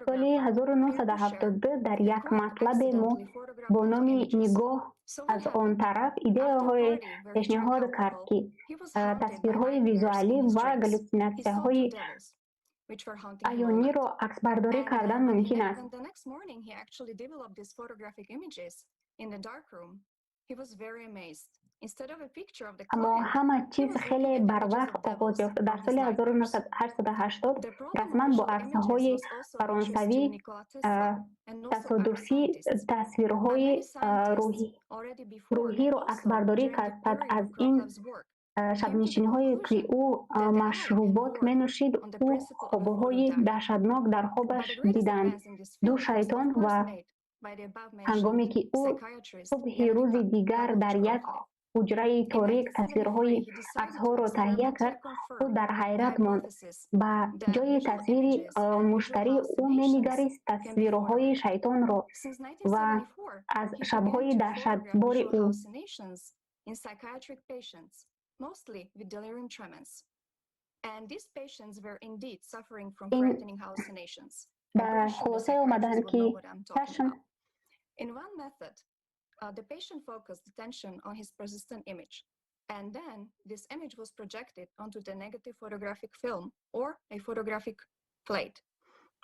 [SPEAKER 5] Соли
[SPEAKER 17] photographer Pierre Boucher
[SPEAKER 5] 1972 дар
[SPEAKER 17] had
[SPEAKER 5] як
[SPEAKER 17] quite
[SPEAKER 5] матлабе мо
[SPEAKER 17] accidentally photographed
[SPEAKER 5] бо
[SPEAKER 17] mental
[SPEAKER 5] номи
[SPEAKER 17] images.
[SPEAKER 5] «Нигоҳ
[SPEAKER 17] So what
[SPEAKER 5] аз он
[SPEAKER 17] happened?
[SPEAKER 5] тараф»
[SPEAKER 17] After a
[SPEAKER 5] идеяҳое
[SPEAKER 17] party where he drank
[SPEAKER 5] пешниҳод кард,
[SPEAKER 17] alcohol,
[SPEAKER 5] ки
[SPEAKER 17] he was haunted by
[SPEAKER 5] тасвирҳои
[SPEAKER 17] nightmares
[SPEAKER 5] визуалӣ
[SPEAKER 17] in his
[SPEAKER 5] ва
[SPEAKER 17] dreams. He saw two
[SPEAKER 5] галлюцинатсияҳои
[SPEAKER 17] devils, which were haunting him all night.
[SPEAKER 5] аёниро аксбардорӣ
[SPEAKER 17] And
[SPEAKER 5] кардан
[SPEAKER 17] when, he
[SPEAKER 5] мумкин аст.
[SPEAKER 17] when the next morning he actually developed these photographic images in the dark room, he was very amazed. Instead of a picture of the
[SPEAKER 5] Аммо
[SPEAKER 17] client,
[SPEAKER 5] ҳама
[SPEAKER 17] he
[SPEAKER 5] чиз
[SPEAKER 17] was
[SPEAKER 5] хеле
[SPEAKER 17] looking at images
[SPEAKER 5] барвақт
[SPEAKER 17] of
[SPEAKER 5] оғоз
[SPEAKER 17] devils
[SPEAKER 5] ёфт. Дар
[SPEAKER 17] from his
[SPEAKER 5] соли
[SPEAKER 17] nightmares.
[SPEAKER 5] 1880
[SPEAKER 17] The problem of
[SPEAKER 5] расман бо
[SPEAKER 17] visual images
[SPEAKER 5] аксҳои
[SPEAKER 17] was also of interest
[SPEAKER 5] фаронсавӣ
[SPEAKER 17] to Nikola Tesla and also other
[SPEAKER 5] тасодуфӣ
[SPEAKER 17] scientists. But
[SPEAKER 5] тасвирҳои
[SPEAKER 17] many scientists already before and
[SPEAKER 5] рӯҳиро
[SPEAKER 17] also
[SPEAKER 5] аксбардорӣ
[SPEAKER 17] during the
[SPEAKER 5] кард. Пас
[SPEAKER 17] period
[SPEAKER 5] аз
[SPEAKER 17] of
[SPEAKER 5] ин
[SPEAKER 17] Krokhov's work came to the
[SPEAKER 5] шабнишинҳое, ки
[SPEAKER 17] conclusion
[SPEAKER 5] ӯ
[SPEAKER 17] that the eye can
[SPEAKER 5] машрубот
[SPEAKER 17] work
[SPEAKER 5] менӯшид,
[SPEAKER 17] on the
[SPEAKER 5] ӯ
[SPEAKER 17] principle of a
[SPEAKER 5] хобҳои
[SPEAKER 17] photodiode.
[SPEAKER 5] даҳшатнок дар
[SPEAKER 17] But
[SPEAKER 5] хобаш
[SPEAKER 17] the greatest
[SPEAKER 5] диданд.
[SPEAKER 17] advance in this
[SPEAKER 5] Ду
[SPEAKER 17] field was of
[SPEAKER 5] шайтон
[SPEAKER 17] course
[SPEAKER 5] ва
[SPEAKER 17] made by the above
[SPEAKER 5] ҳангоме
[SPEAKER 17] mentioned
[SPEAKER 5] ки ӯ
[SPEAKER 17] psychiatrist
[SPEAKER 5] субҳи
[SPEAKER 17] Gennady
[SPEAKER 5] рӯзи дигар дар
[SPEAKER 17] Pavlovich
[SPEAKER 5] як
[SPEAKER 17] Krokov.
[SPEAKER 5] ҳуҷраи
[SPEAKER 17] In
[SPEAKER 5] торик тасвирҳои
[SPEAKER 17] 1973, he decided to
[SPEAKER 5] аксҳоро таҳия кард,
[SPEAKER 17] experimentally
[SPEAKER 5] ӯ
[SPEAKER 17] confirm
[SPEAKER 5] дар
[SPEAKER 17] the
[SPEAKER 5] ҳайрат монд.
[SPEAKER 17] hypothesis
[SPEAKER 5] Ба
[SPEAKER 17] that
[SPEAKER 5] ҷои
[SPEAKER 17] visual
[SPEAKER 5] тасвири
[SPEAKER 17] images and visual
[SPEAKER 5] муштарӣ ӯ
[SPEAKER 17] hallucinations
[SPEAKER 5] менигарист
[SPEAKER 17] can be
[SPEAKER 5] тасвирҳои
[SPEAKER 17] photographed.
[SPEAKER 5] шайтонро
[SPEAKER 17] Since
[SPEAKER 5] ва
[SPEAKER 17] 1974,
[SPEAKER 5] аз
[SPEAKER 17] he began
[SPEAKER 5] шабҳои
[SPEAKER 17] to photograph
[SPEAKER 5] даҳшатбори
[SPEAKER 17] visual
[SPEAKER 5] ӯ.
[SPEAKER 17] hallucinations in psychiatric patients, mostly with delirium tremens. And these patients were indeed suffering from
[SPEAKER 5] Ин
[SPEAKER 17] frightening hallucinations. I'm
[SPEAKER 5] ба
[SPEAKER 17] pretty sure the
[SPEAKER 5] хулосае омаданд,
[SPEAKER 17] psychiatrists would
[SPEAKER 5] ки
[SPEAKER 17] know what I'm talking
[SPEAKER 5] чашм
[SPEAKER 17] about. In one method, the patient focused attention on his persistent image. And then this image was projected onto the negative photographic film or a photographic plate.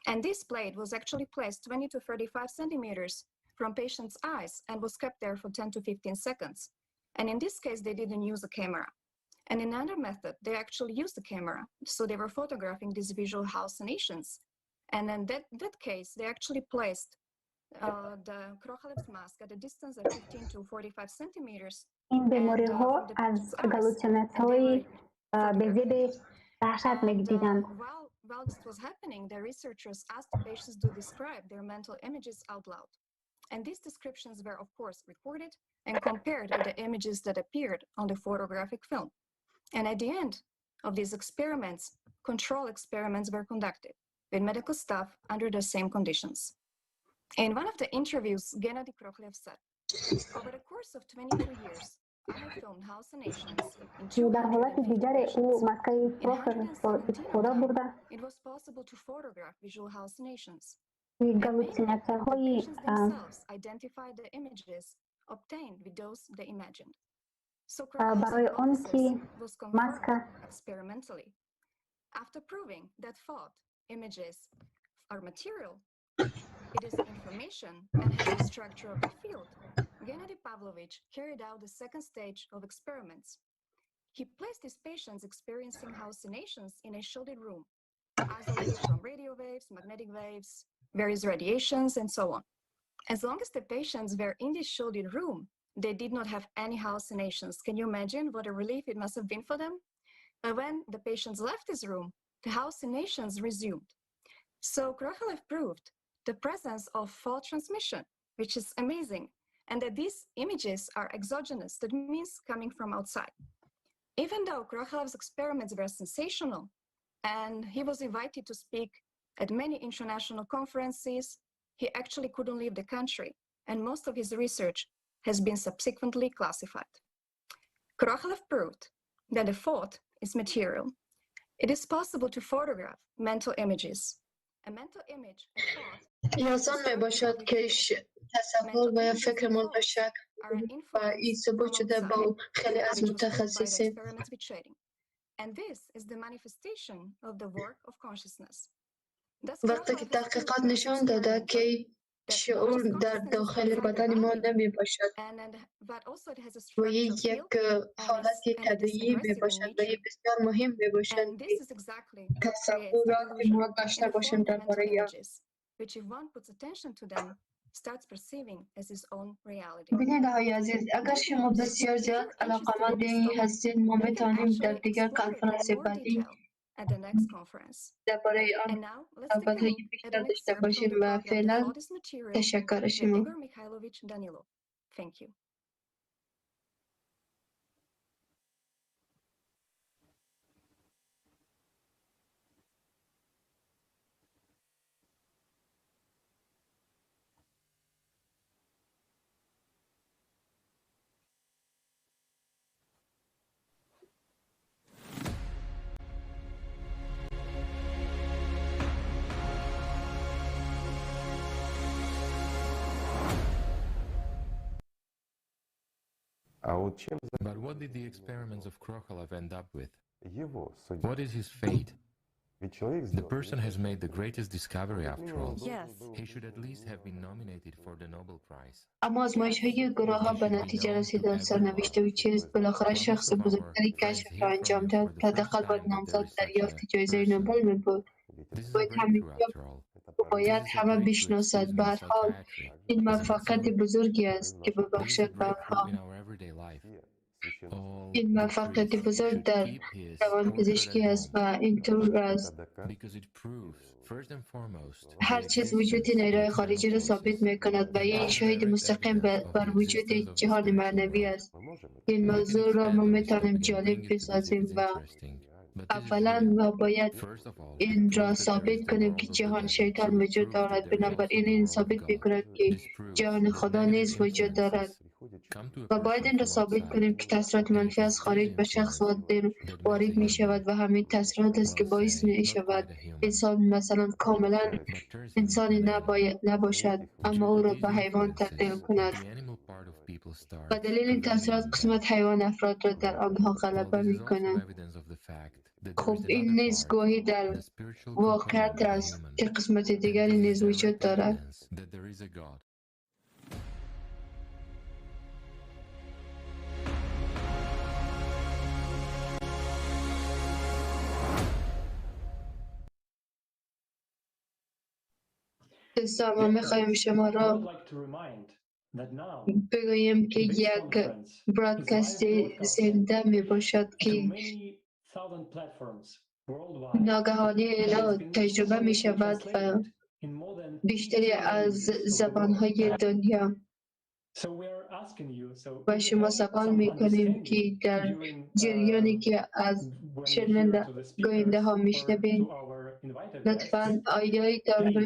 [SPEAKER 17] And this plate was actually placed 20 to 35 centimeters from patient's eyes and was kept there for 10 to 15 seconds. And in this case, they didn't use a camera. And in another method, they actually used the camera. So they were photographing these visual hallucinations. And in that case, they actually placed the Krokhalev's mask at a distance of 15 to 45 centimeters.
[SPEAKER 5] این بیماری ها از галлюцинатсияҳои безеби даҳшат мегдиданд.
[SPEAKER 17] While this was happening, the researchers asked the patients to describe their mental images out loud. And these descriptions were, of course, recorded and compared with the images that appeared on the photographic film. And at the end of these experiments, control experiments were conducted with medical staff under the same conditions. In one of the interviews, Gennady Kroklev said, over the course of 22 years, I have filmed hallucinations in
[SPEAKER 5] در حالت دیگر او مسکه پروفر استفاده برده
[SPEAKER 17] It was possible to photograph visual hallucinations.
[SPEAKER 5] галлюцинатсияҳои
[SPEAKER 17] themselves identified the images obtained with those they imagined. So Krokhalev's
[SPEAKER 5] барои он ки
[SPEAKER 17] hypothesis was confirmed
[SPEAKER 5] маска
[SPEAKER 17] experimentally. After proving that thought images are material, it is information and has the structure of the field, Gennady Pavlovich carried out the second stage of experiments. He placed his patients experiencing hallucinations in a shielded room, isolated from radio waves, magnetic waves, various radiations, and so on. As long as the patients were in this shielded room, they did not have any hallucinations. Can you imagine what a relief it must have been for them? But when the patients left this room, the hallucinations resumed. So Krokalev proved the presence of thought transmission, which is amazing, and that these images are exogenous, that means coming from outside. Even though Krokhalev's experiments were sensational, and he was invited to speak at many international conferences, he actually couldn't leave the country, and most of his research has been subsequently classified. Krokalev proved that the thought is material. It is possible to photograph mental images. A mental image, a thought,
[SPEAKER 3] یاسان می باشد که تصور و یا فکر ما به شک و این ثبوت شده با خیلی از متخصصین.
[SPEAKER 17] experiments with shading. And this is the manifestation of the work of consciousness. Thus,
[SPEAKER 3] وقتی که تحقیقات نشان داده که شعور در داخل بدن ما نمی باشد
[SPEAKER 17] but also it has a
[SPEAKER 3] و این
[SPEAKER 17] structure
[SPEAKER 3] یک حالت طبیعی می باشد و این بسیار مهم می باشد
[SPEAKER 17] And
[SPEAKER 3] که
[SPEAKER 17] this is exactly what creates the
[SPEAKER 3] تصورات ما
[SPEAKER 17] illusion
[SPEAKER 3] داشته
[SPEAKER 17] in the
[SPEAKER 3] باشیم
[SPEAKER 17] form of mental
[SPEAKER 3] درباره آن.
[SPEAKER 17] images, which if one puts attention to them, starts perceiving as his own reality.
[SPEAKER 3] بیننده های عزیز، اگر شما بسیار زیاد علاقمند این هستید، ما می توانیم در دیگر کنفرانس بعدی
[SPEAKER 17] At the next conference.
[SPEAKER 3] درباره
[SPEAKER 17] And
[SPEAKER 3] آن
[SPEAKER 17] now let's take a
[SPEAKER 3] صحبت های
[SPEAKER 17] look at
[SPEAKER 3] بیشتر
[SPEAKER 17] an
[SPEAKER 3] داشته
[SPEAKER 17] excerpt from
[SPEAKER 3] باشیم
[SPEAKER 17] the
[SPEAKER 3] و
[SPEAKER 17] program The
[SPEAKER 3] فعلا
[SPEAKER 17] Thought is Material
[SPEAKER 3] تشکر
[SPEAKER 17] with
[SPEAKER 3] شما.
[SPEAKER 17] Igor Mikhailovich Danilov. Thank you.
[SPEAKER 6] But what did the experiments of Krokalev end up with? What is his fate? The person has made the greatest discovery after all.
[SPEAKER 22] Yes.
[SPEAKER 6] He should at least have been nominated for the Nobel Prize.
[SPEAKER 3] اما آزمایش های گروه ها به نتیجه رسیدن. سرنوشت او چیست؟ بالاخره شخص بزرگتری کشف را انجام داد. حداقل باید نامزد دریافت جایزه نوبل می بود. باید همیشه باید همه بشناسد. به هر حال این موفقیت بزرگی است که ببخشد به آنها.
[SPEAKER 6] In our everyday life.
[SPEAKER 3] این موفقیت بزرگ در روانپزشکی است و اینطور است.
[SPEAKER 6] Because it proves, first and foremost,
[SPEAKER 3] هر چیز وجود نیروی خارجی را ثابت می کند و این شاهد مستقیم بر وجود جهان معنوی است. این موضوع را ما می توانیم جالب بسازیم و اولا ما باید این را ثابت کنیم که جهان شیطان وجود دارد. بنابراین این ثابت می کند که جهان خدا نیز وجود دارد و باید این را ثابت کنیم که تاثیرات منفی از خارج به شخص وارد می شود و همین تاثیرات است که باعث می شود انسان مثلا کاملا انسانی نباشد، اما او را به حیوان تبدیل کند.
[SPEAKER 6] the animal
[SPEAKER 3] و دلیل این تاثیرات قسمت حیوان افراد را در آنها غلبه می کند. خب این نیز گواهی در واقعیت است که قسمت دیگری نیز وجود دارد. دوستان، ما میخواهیم شما را بگوییم که یک broadcast زنده می باشد که ناگهانی تجربه می شود و بیشتری از زبانهای دنیا و شما سوال می کنیم که در جریانی که از شنونده گوینده ها می شنوید، لطفاً آیدیایتان را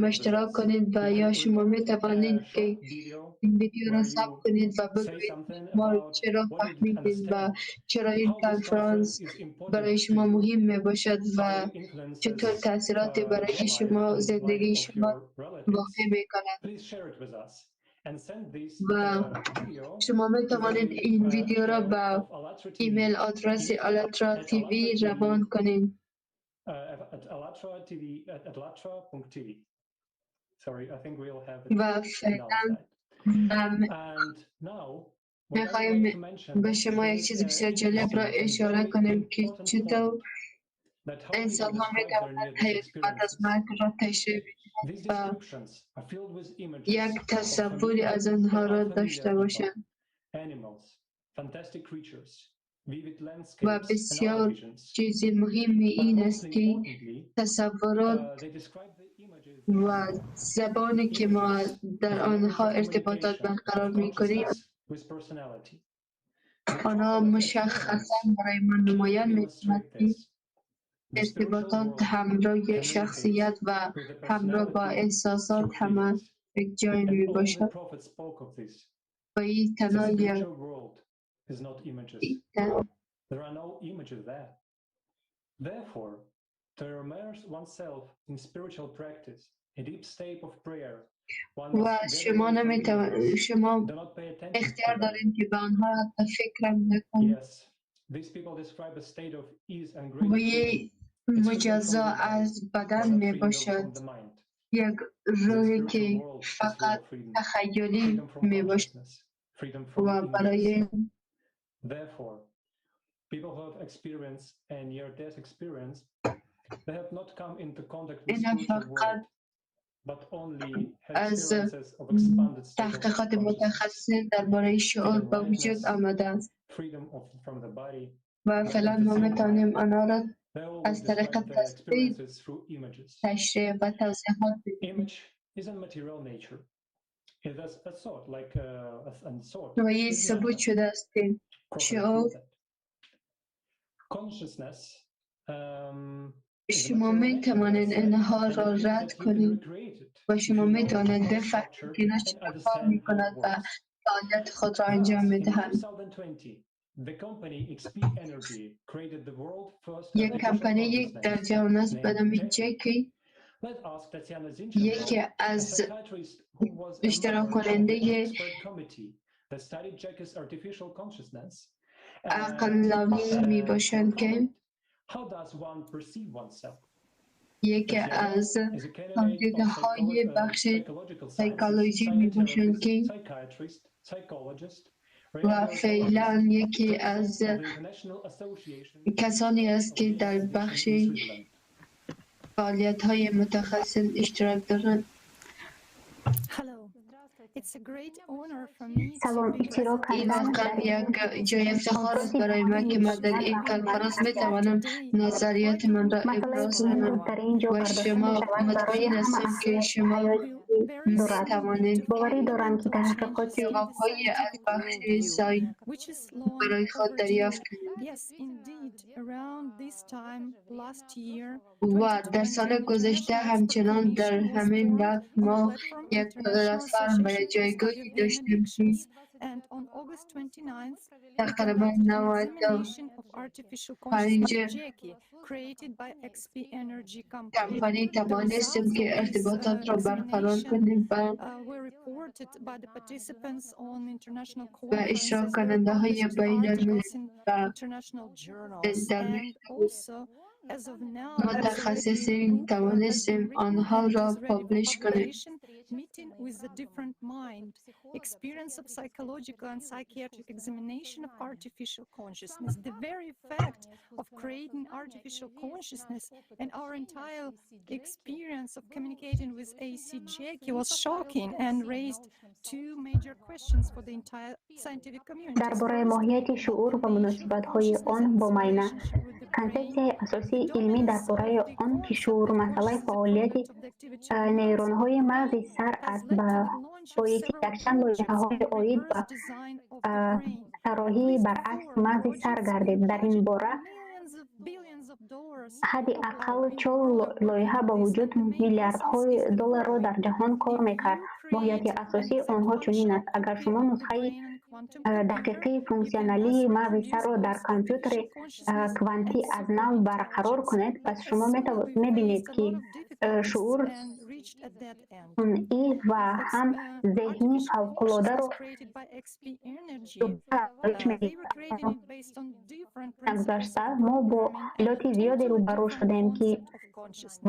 [SPEAKER 3] اشتراک کنید و یا شما می توانید که این ویدیو را ثبت کنید و بگویید ما چرا فهمیدید و چرا این کنفرانس برای شما مهم می باشد و چطور تاثیرات برای شما زندگی شما واقع می کند. و شما می توانید این ویدیو را به ایمیل آدرس آلاترا TV روان کنید. و فعلا میخواهیم به شما یک چیز بسیار جالب را اشاره کنیم که چطور انسان ها می توانند حیات بعد از مرگ را تشریح و یک تصوری از آنها را داشته باشند. و بسیار چیز مهم این است که تصورات و زبانی که ما در آنها ارتباطات برقرار می‌کنیم، آنها مشخصا برای ما نمایان می‌کند که ارتباطات همراه شخصیت و همراه با احساسات همه یک جای می باشد. و این تنها یک
[SPEAKER 16] is not images. There are no images there. Therefore, to immerse oneself in spiritual practice, a deep state of prayer,
[SPEAKER 3] و شما نمیتوان شما اختیار دارین که به آنها حتی فکرم نکنید. و یه مجزا از بدن می باشد، یک روحی که فقط تخیلی می باشد و برای
[SPEAKER 16] Therefore, people who have experienced a near-death experience, they have not come into contact with spiritual world, but only had experiences of expanded state of
[SPEAKER 3] تحقیقات متخصصین درباره شعور به وجود آمده است و فعلا ما میتوانیم آنها را از طریق تصویر تشریح و توضیحات بدهیم. و این ثبوت شده است که شعور شما می توانید اینها را رد کنید و شما می توانید بفهمید که اینها چطور کار می کند و فعالیت خود را انجام می دهند. یک کمپانی در جهان است به نام جکی، یکی از اشتراک کننده عقلانی می باشند که یکی از کاندیداهای بخش سایکولوژی می باشند که و فعلا یکی از کسانی است که در بخش فعالیت های متخصص اشتراک دارند.
[SPEAKER 5] سلام، اشتراک
[SPEAKER 3] این واقعا یک جای افتخار است برای من که من در این کنفرانس می توانم نظریات من را ابراز کنم و شما مطمئن هستم که شما می توانید
[SPEAKER 5] باوری دارم که تحقیقات
[SPEAKER 3] جوابهای از بخش سایت برای خود دریافت کنید. و در سال گذشته همچنان در همین وقت ما یک پلتفرم و جایگاهی داشتیم که
[SPEAKER 17] And on August 29th,
[SPEAKER 3] تقریبا
[SPEAKER 17] examination of artificial
[SPEAKER 3] 95
[SPEAKER 17] consciousness Jackie, created by XP Energy Company.
[SPEAKER 3] کمپانی توانستیم که ارتباطات را برقرار کنیم و
[SPEAKER 17] Were reported by the participants on international
[SPEAKER 3] و اشتراک
[SPEAKER 17] conferences,
[SPEAKER 3] کننده های
[SPEAKER 17] published
[SPEAKER 3] بین
[SPEAKER 17] articles
[SPEAKER 3] المللی
[SPEAKER 17] in
[SPEAKER 3] و
[SPEAKER 17] international journals,
[SPEAKER 3] در
[SPEAKER 17] and also as of now, there's already a
[SPEAKER 3] متخصصین
[SPEAKER 17] book has been
[SPEAKER 3] توانستیم
[SPEAKER 17] written
[SPEAKER 3] آنها
[SPEAKER 17] and
[SPEAKER 3] را
[SPEAKER 17] is ready for
[SPEAKER 3] پابلیش کنیم.
[SPEAKER 17] publication, meeting with a different mind, experience of psychological and psychiatric examination of artificial consciousness. The very fact of creating artificial consciousness and our entire experience of communicating with AC Jackie was shocking and raised two major questions for the entire scientific community.
[SPEAKER 5] Дар бораи моҳияти шуур ва муносибатҳои он бо майна. Консепсияи асосии илмӣ дар бораи он ки шуур масъалаи фаъолияти нейронҳои мағзи сар аст, ба боиси якчанд лоиҳаҳои оид ба тарроҳии баръакси мағзи сар гардид. Дар ин бора ҳадди ақал чор лоиҳа ба вуҷуд миллиардҳои долларро дар ҷаҳон кор мекард. Моҳияти асосии онҳо чунин аст: агар шумо нусхаи дақиқи функсионалии мағзи сарро дар компютери квантӣ аз нав барқарор кунед, пас шумо мебинед, ки шуур сунъӣ ва ҳам зеҳни фавқулодаро афзоиш медиҳад. Нагузашта мо бо мушкилоти зиёде рӯбарӯ шудем, ки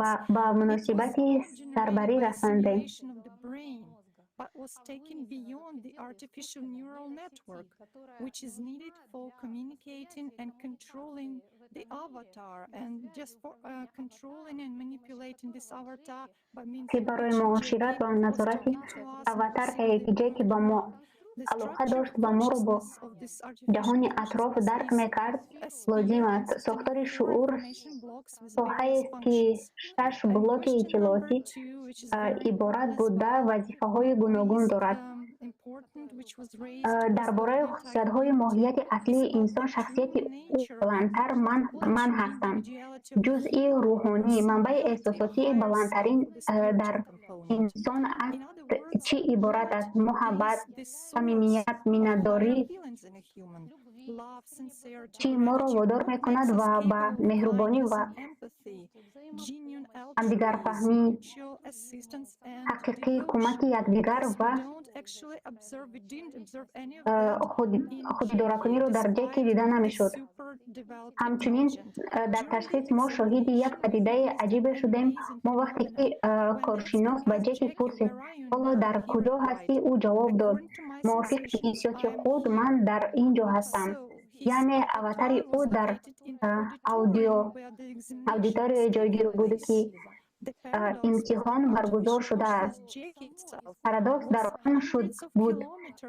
[SPEAKER 5] ва ба муносибати сарбарӣ расондем.
[SPEAKER 17] But was taken beyond the artificial neural network, which is needed for communicating and controlling the avatar, and just for controlling and manipulating this avatar by means
[SPEAKER 5] ки барои муошират ва назорати аватар ки ба мо алоқа дошт ва моро бо ҷаҳони атроф дарк мекард, лозим аст. Сохтори шуур соҳаест, ки шаш блоки иттилоотӣ иборат буда, вазифаҳои гуногун дорад. Дар бораи хусусиятҳои моҳияти аслии инсон, шахсияти ӯ баландтар ман ҳастам, ҷузъи рӯҳонӣ, манбаи эҳсосотии баландтарин дар инсон аз чӣ иборат аст? Муҳаббат, самимият, миннатдорӣ чӣ моро водор мекунад ва ба меҳрубонӣ ва ҳамдигарфаҳмии ҳақиқӣ, кӯмаки якдигар ва худидоракуниро дар Ҷеки дида намешуд. Ҳамчунин дар ташхис мо шоҳиди як падидаи аҷибе шудем. Мо вақте ки коршинос ба Ҷеки пурсид: «Ҳоло дар куҷо ҳастӣ?», ӯ ҷавоб дод: «Мувофиқи ҳиссиёти худ ман дар ин ҷо ҳастам». Яъне аватари ӯ дар аудиторияе ҷойгир буд, ки имтиҳон баргузор шудааст. Парадокс дар он шуд буд,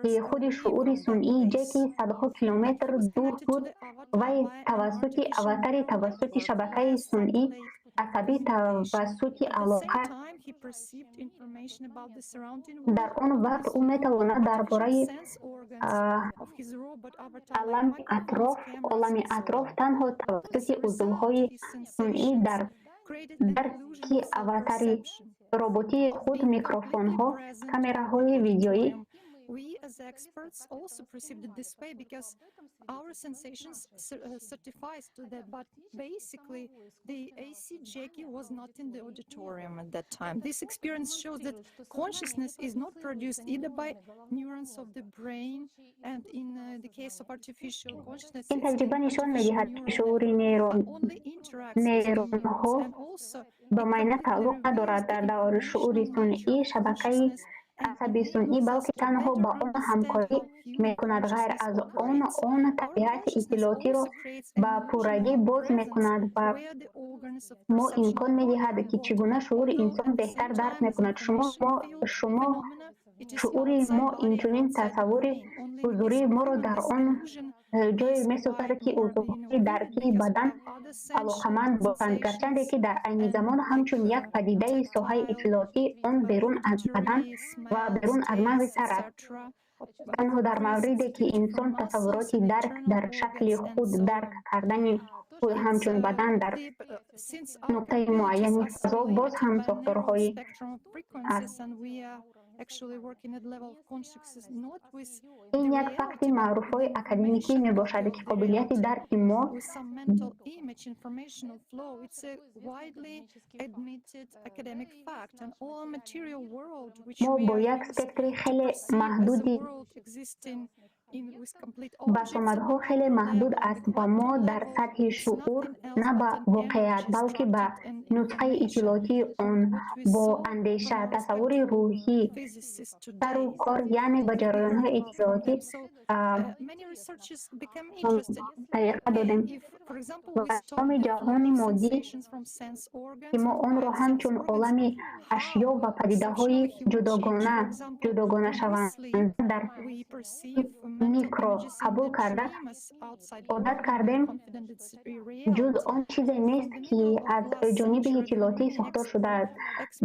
[SPEAKER 5] ки худи шуури сунъии Ҷеки садҳо километр дур буд. Вай тавассути аватари, тавассути шабакаи сунъӣ асабӣ, тавассути алоқа. Дар он вақт ӯ метавонад дар бораи олами атроф танҳо тавассути узвҳои сунъӣ дар дарки аватари роботии худ, микрофонҳо, камераҳои видеоӣ.
[SPEAKER 17] We as experts also perceived it this way because our sensations certifies to that. But basically, the AC Jackie was not in the auditorium at that time. This experience shows that consciousness is not produced either by neurons of the brain, and in the case of artificial consciousness,
[SPEAKER 5] ин таҷриба нишон медиҳад, ки шуури нейронҳо ба майна тааллуқ надорад. Дар даври шуури сунъӣ шабакаи асаби сунъӣ, балки танҳо ба он ҳамкорӣ мекунад. Ғайр аз он, он табиати иттилоотиро ба пуррагӣ боз мекунад ва мо имкон медиҳад, ки чӣ гуна шуури инсон беҳтар дарк мекунад шумо шуури мо, инчунин тасаввури ҳузурии моро дар он ҷое месозад, ки узвҳои даркии бадан алоқаманд бошанд, гарчанде ки дар айни замон ҳамчун як падидаи соҳаи иттилоотӣ он берун аз бадан ва берун аз мағзи сар аст. Танҳо дар мавриде ки инсон тасаввуроти дарк дар шакли худ дарк кардани худ ҳамчун бадан дар нуқтаи муайяни фазо боз ҳам сохторҳои аст. Ин як факти маъруфҳои академикӣ мебошад, ки қобилияти дарки мо бо як спектри хеле маҳдуди басомадҳо хеле маҳдуд аст ва мо дар сатҳи шуур на ба воқеият, балки ба нусхаи иттилоотии он бо андеша, тасаввури рӯҳӣ сару кор, яъне ба ҷараёнҳои иттилоотӣ тариқа додем. Ва тамоми ҷаҳони моддӣ, ки мо онро ҳамчун олами ашё ва падидаҳои ҷудогонашаванда дар микро қабул карда одат кардем, ҷуз он чизе нест, ки аз ҷониби иттилоотӣ сохтор шудааст.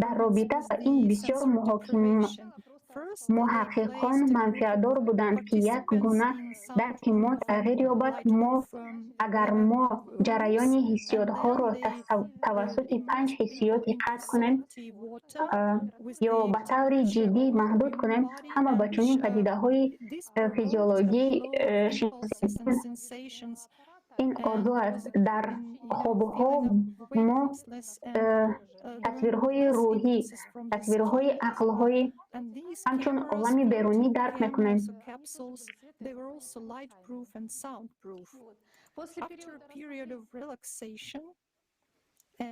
[SPEAKER 5] Дар робита ба ин бисёр муҳаққиқон манфиатдор буданд, ки як гуна дарки мо тағйир ёбад. Мо агар мо ҷараёни ҳиссиётҳоро тавассути панҷ ҳиссиёти қатъ кунем ё ба таври ҷиддӣ маҳдуд кунем, ҳама ба чунин падидаҳои физиологӣ шиносем. Ин орзу аст. Дар хобҳо мо тасвирҳои рӯҳӣ, тасвирҳои ақлҳои ҳамчун олами берунӣ дарк мекунем.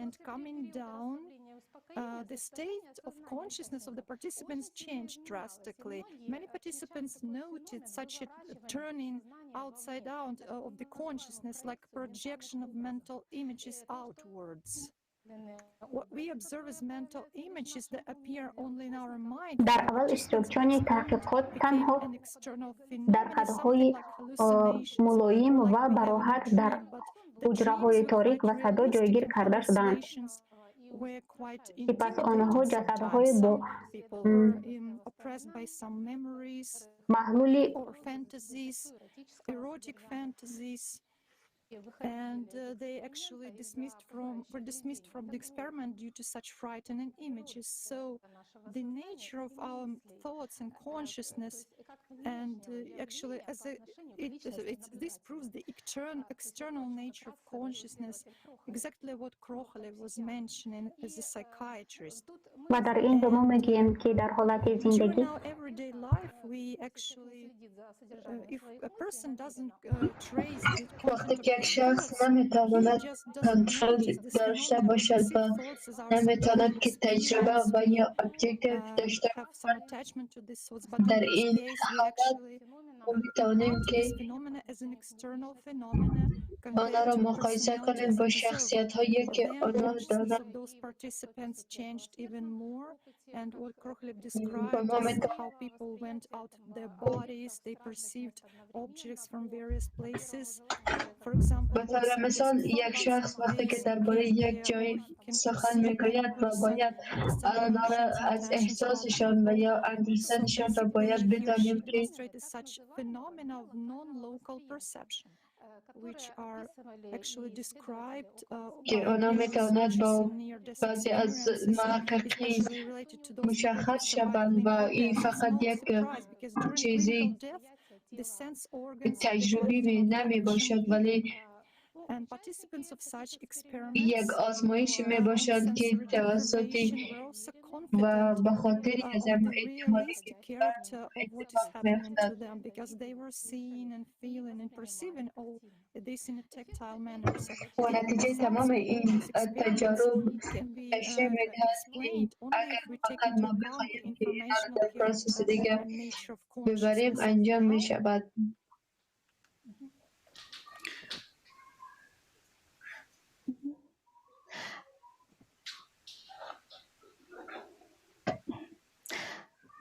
[SPEAKER 15] And coming down, the state of consciousness of the participants changed drastically. Many participants noted such a turning outside out of the consciousness, like projection of mental images outwards. What we observe as mental images that appear only in our mind.
[SPEAKER 5] Дар аввал иштирокчиёни таҳқиқот танҳо дар қадҳои мулоим ва бароҳат дар ҳуҷраҳои торик ва садо ҷойгир карда шуданд. Сипас онҳо ҷасадҳои бо маҳлули
[SPEAKER 15] And they actually were dismissed from the experiment due to such frightening images. So the nature of our thoughts and consciousness, and actually as a, it, it, this proves the external nature of consciousness, exactly what Krokholev was mentioning as a psychiatrist.
[SPEAKER 5] ва дар ин ҷо мо мегӯем, ки дар ҳолати зиндагӣ
[SPEAKER 15] During our everyday life, we actually, if a person doesn't trace the
[SPEAKER 3] وقتی که یک شخص نمیتواند کنترل داشته باشد و نمیتواند که تجربه و یا objective داشته باشد، در این حالت ما میتوانیم که آنها را مقایسه کنیم با شخصیت هایی که آنها دارند.
[SPEAKER 15] And what Krokholev described
[SPEAKER 3] و ما
[SPEAKER 15] is
[SPEAKER 3] میتوانیم
[SPEAKER 15] how people went out of their bodies, they perceived objects from various places. For example,
[SPEAKER 3] به طور مثال یک شخص وقتی که درباره یک جای سخن میگوید و باید آنها را از احساسشان و یا اندیشه‌شان را باید بدانیم که
[SPEAKER 15] demonstrated such phenomena of non-local perception, which are actually described
[SPEAKER 3] که
[SPEAKER 15] by
[SPEAKER 3] آنها
[SPEAKER 15] many
[SPEAKER 3] میتواند
[SPEAKER 15] researchers
[SPEAKER 3] با
[SPEAKER 15] in near-death
[SPEAKER 3] بعضی از
[SPEAKER 15] experiences,
[SPEAKER 3] محققین
[SPEAKER 15] especially related to those people who
[SPEAKER 3] مشخص
[SPEAKER 15] survived
[SPEAKER 3] شوند و
[SPEAKER 15] clinical
[SPEAKER 3] این
[SPEAKER 15] death. It's
[SPEAKER 3] فقط
[SPEAKER 15] not
[SPEAKER 3] یک
[SPEAKER 15] surprise because during
[SPEAKER 3] چیزی
[SPEAKER 15] clinical death, the sense organs are
[SPEAKER 3] تجربی
[SPEAKER 15] deprived of
[SPEAKER 3] نمی
[SPEAKER 15] function.
[SPEAKER 3] باشد، ولی
[SPEAKER 15] And participants of such experiments
[SPEAKER 3] یک آزمایش می باشد که
[SPEAKER 15] sensory
[SPEAKER 3] توسط
[SPEAKER 15] deprivation were also
[SPEAKER 3] و
[SPEAKER 15] confident
[SPEAKER 3] به خاطر از
[SPEAKER 15] of the
[SPEAKER 3] احتمالی
[SPEAKER 15] realistic
[SPEAKER 3] که
[SPEAKER 15] character of what is
[SPEAKER 3] اتفاق می
[SPEAKER 15] happening to
[SPEAKER 3] افتد.
[SPEAKER 15] them, because they were seeing and feeling and perceiving all this in a tactile manner. So
[SPEAKER 3] و
[SPEAKER 15] the
[SPEAKER 3] نتیجه
[SPEAKER 15] sense
[SPEAKER 3] تمام
[SPEAKER 15] of all
[SPEAKER 3] این
[SPEAKER 15] these experiments
[SPEAKER 3] تجارب
[SPEAKER 15] can be
[SPEAKER 3] تشریح می دهد که
[SPEAKER 15] explained only
[SPEAKER 3] اگر
[SPEAKER 15] if we take
[SPEAKER 3] فقط
[SPEAKER 15] into
[SPEAKER 3] ما
[SPEAKER 15] account the
[SPEAKER 3] بخواهیم که اینها را
[SPEAKER 15] informational
[SPEAKER 3] در process
[SPEAKER 15] character
[SPEAKER 3] دیگه
[SPEAKER 15] and nature of
[SPEAKER 3] ببریم
[SPEAKER 15] consciousness.
[SPEAKER 3] انجام می شود.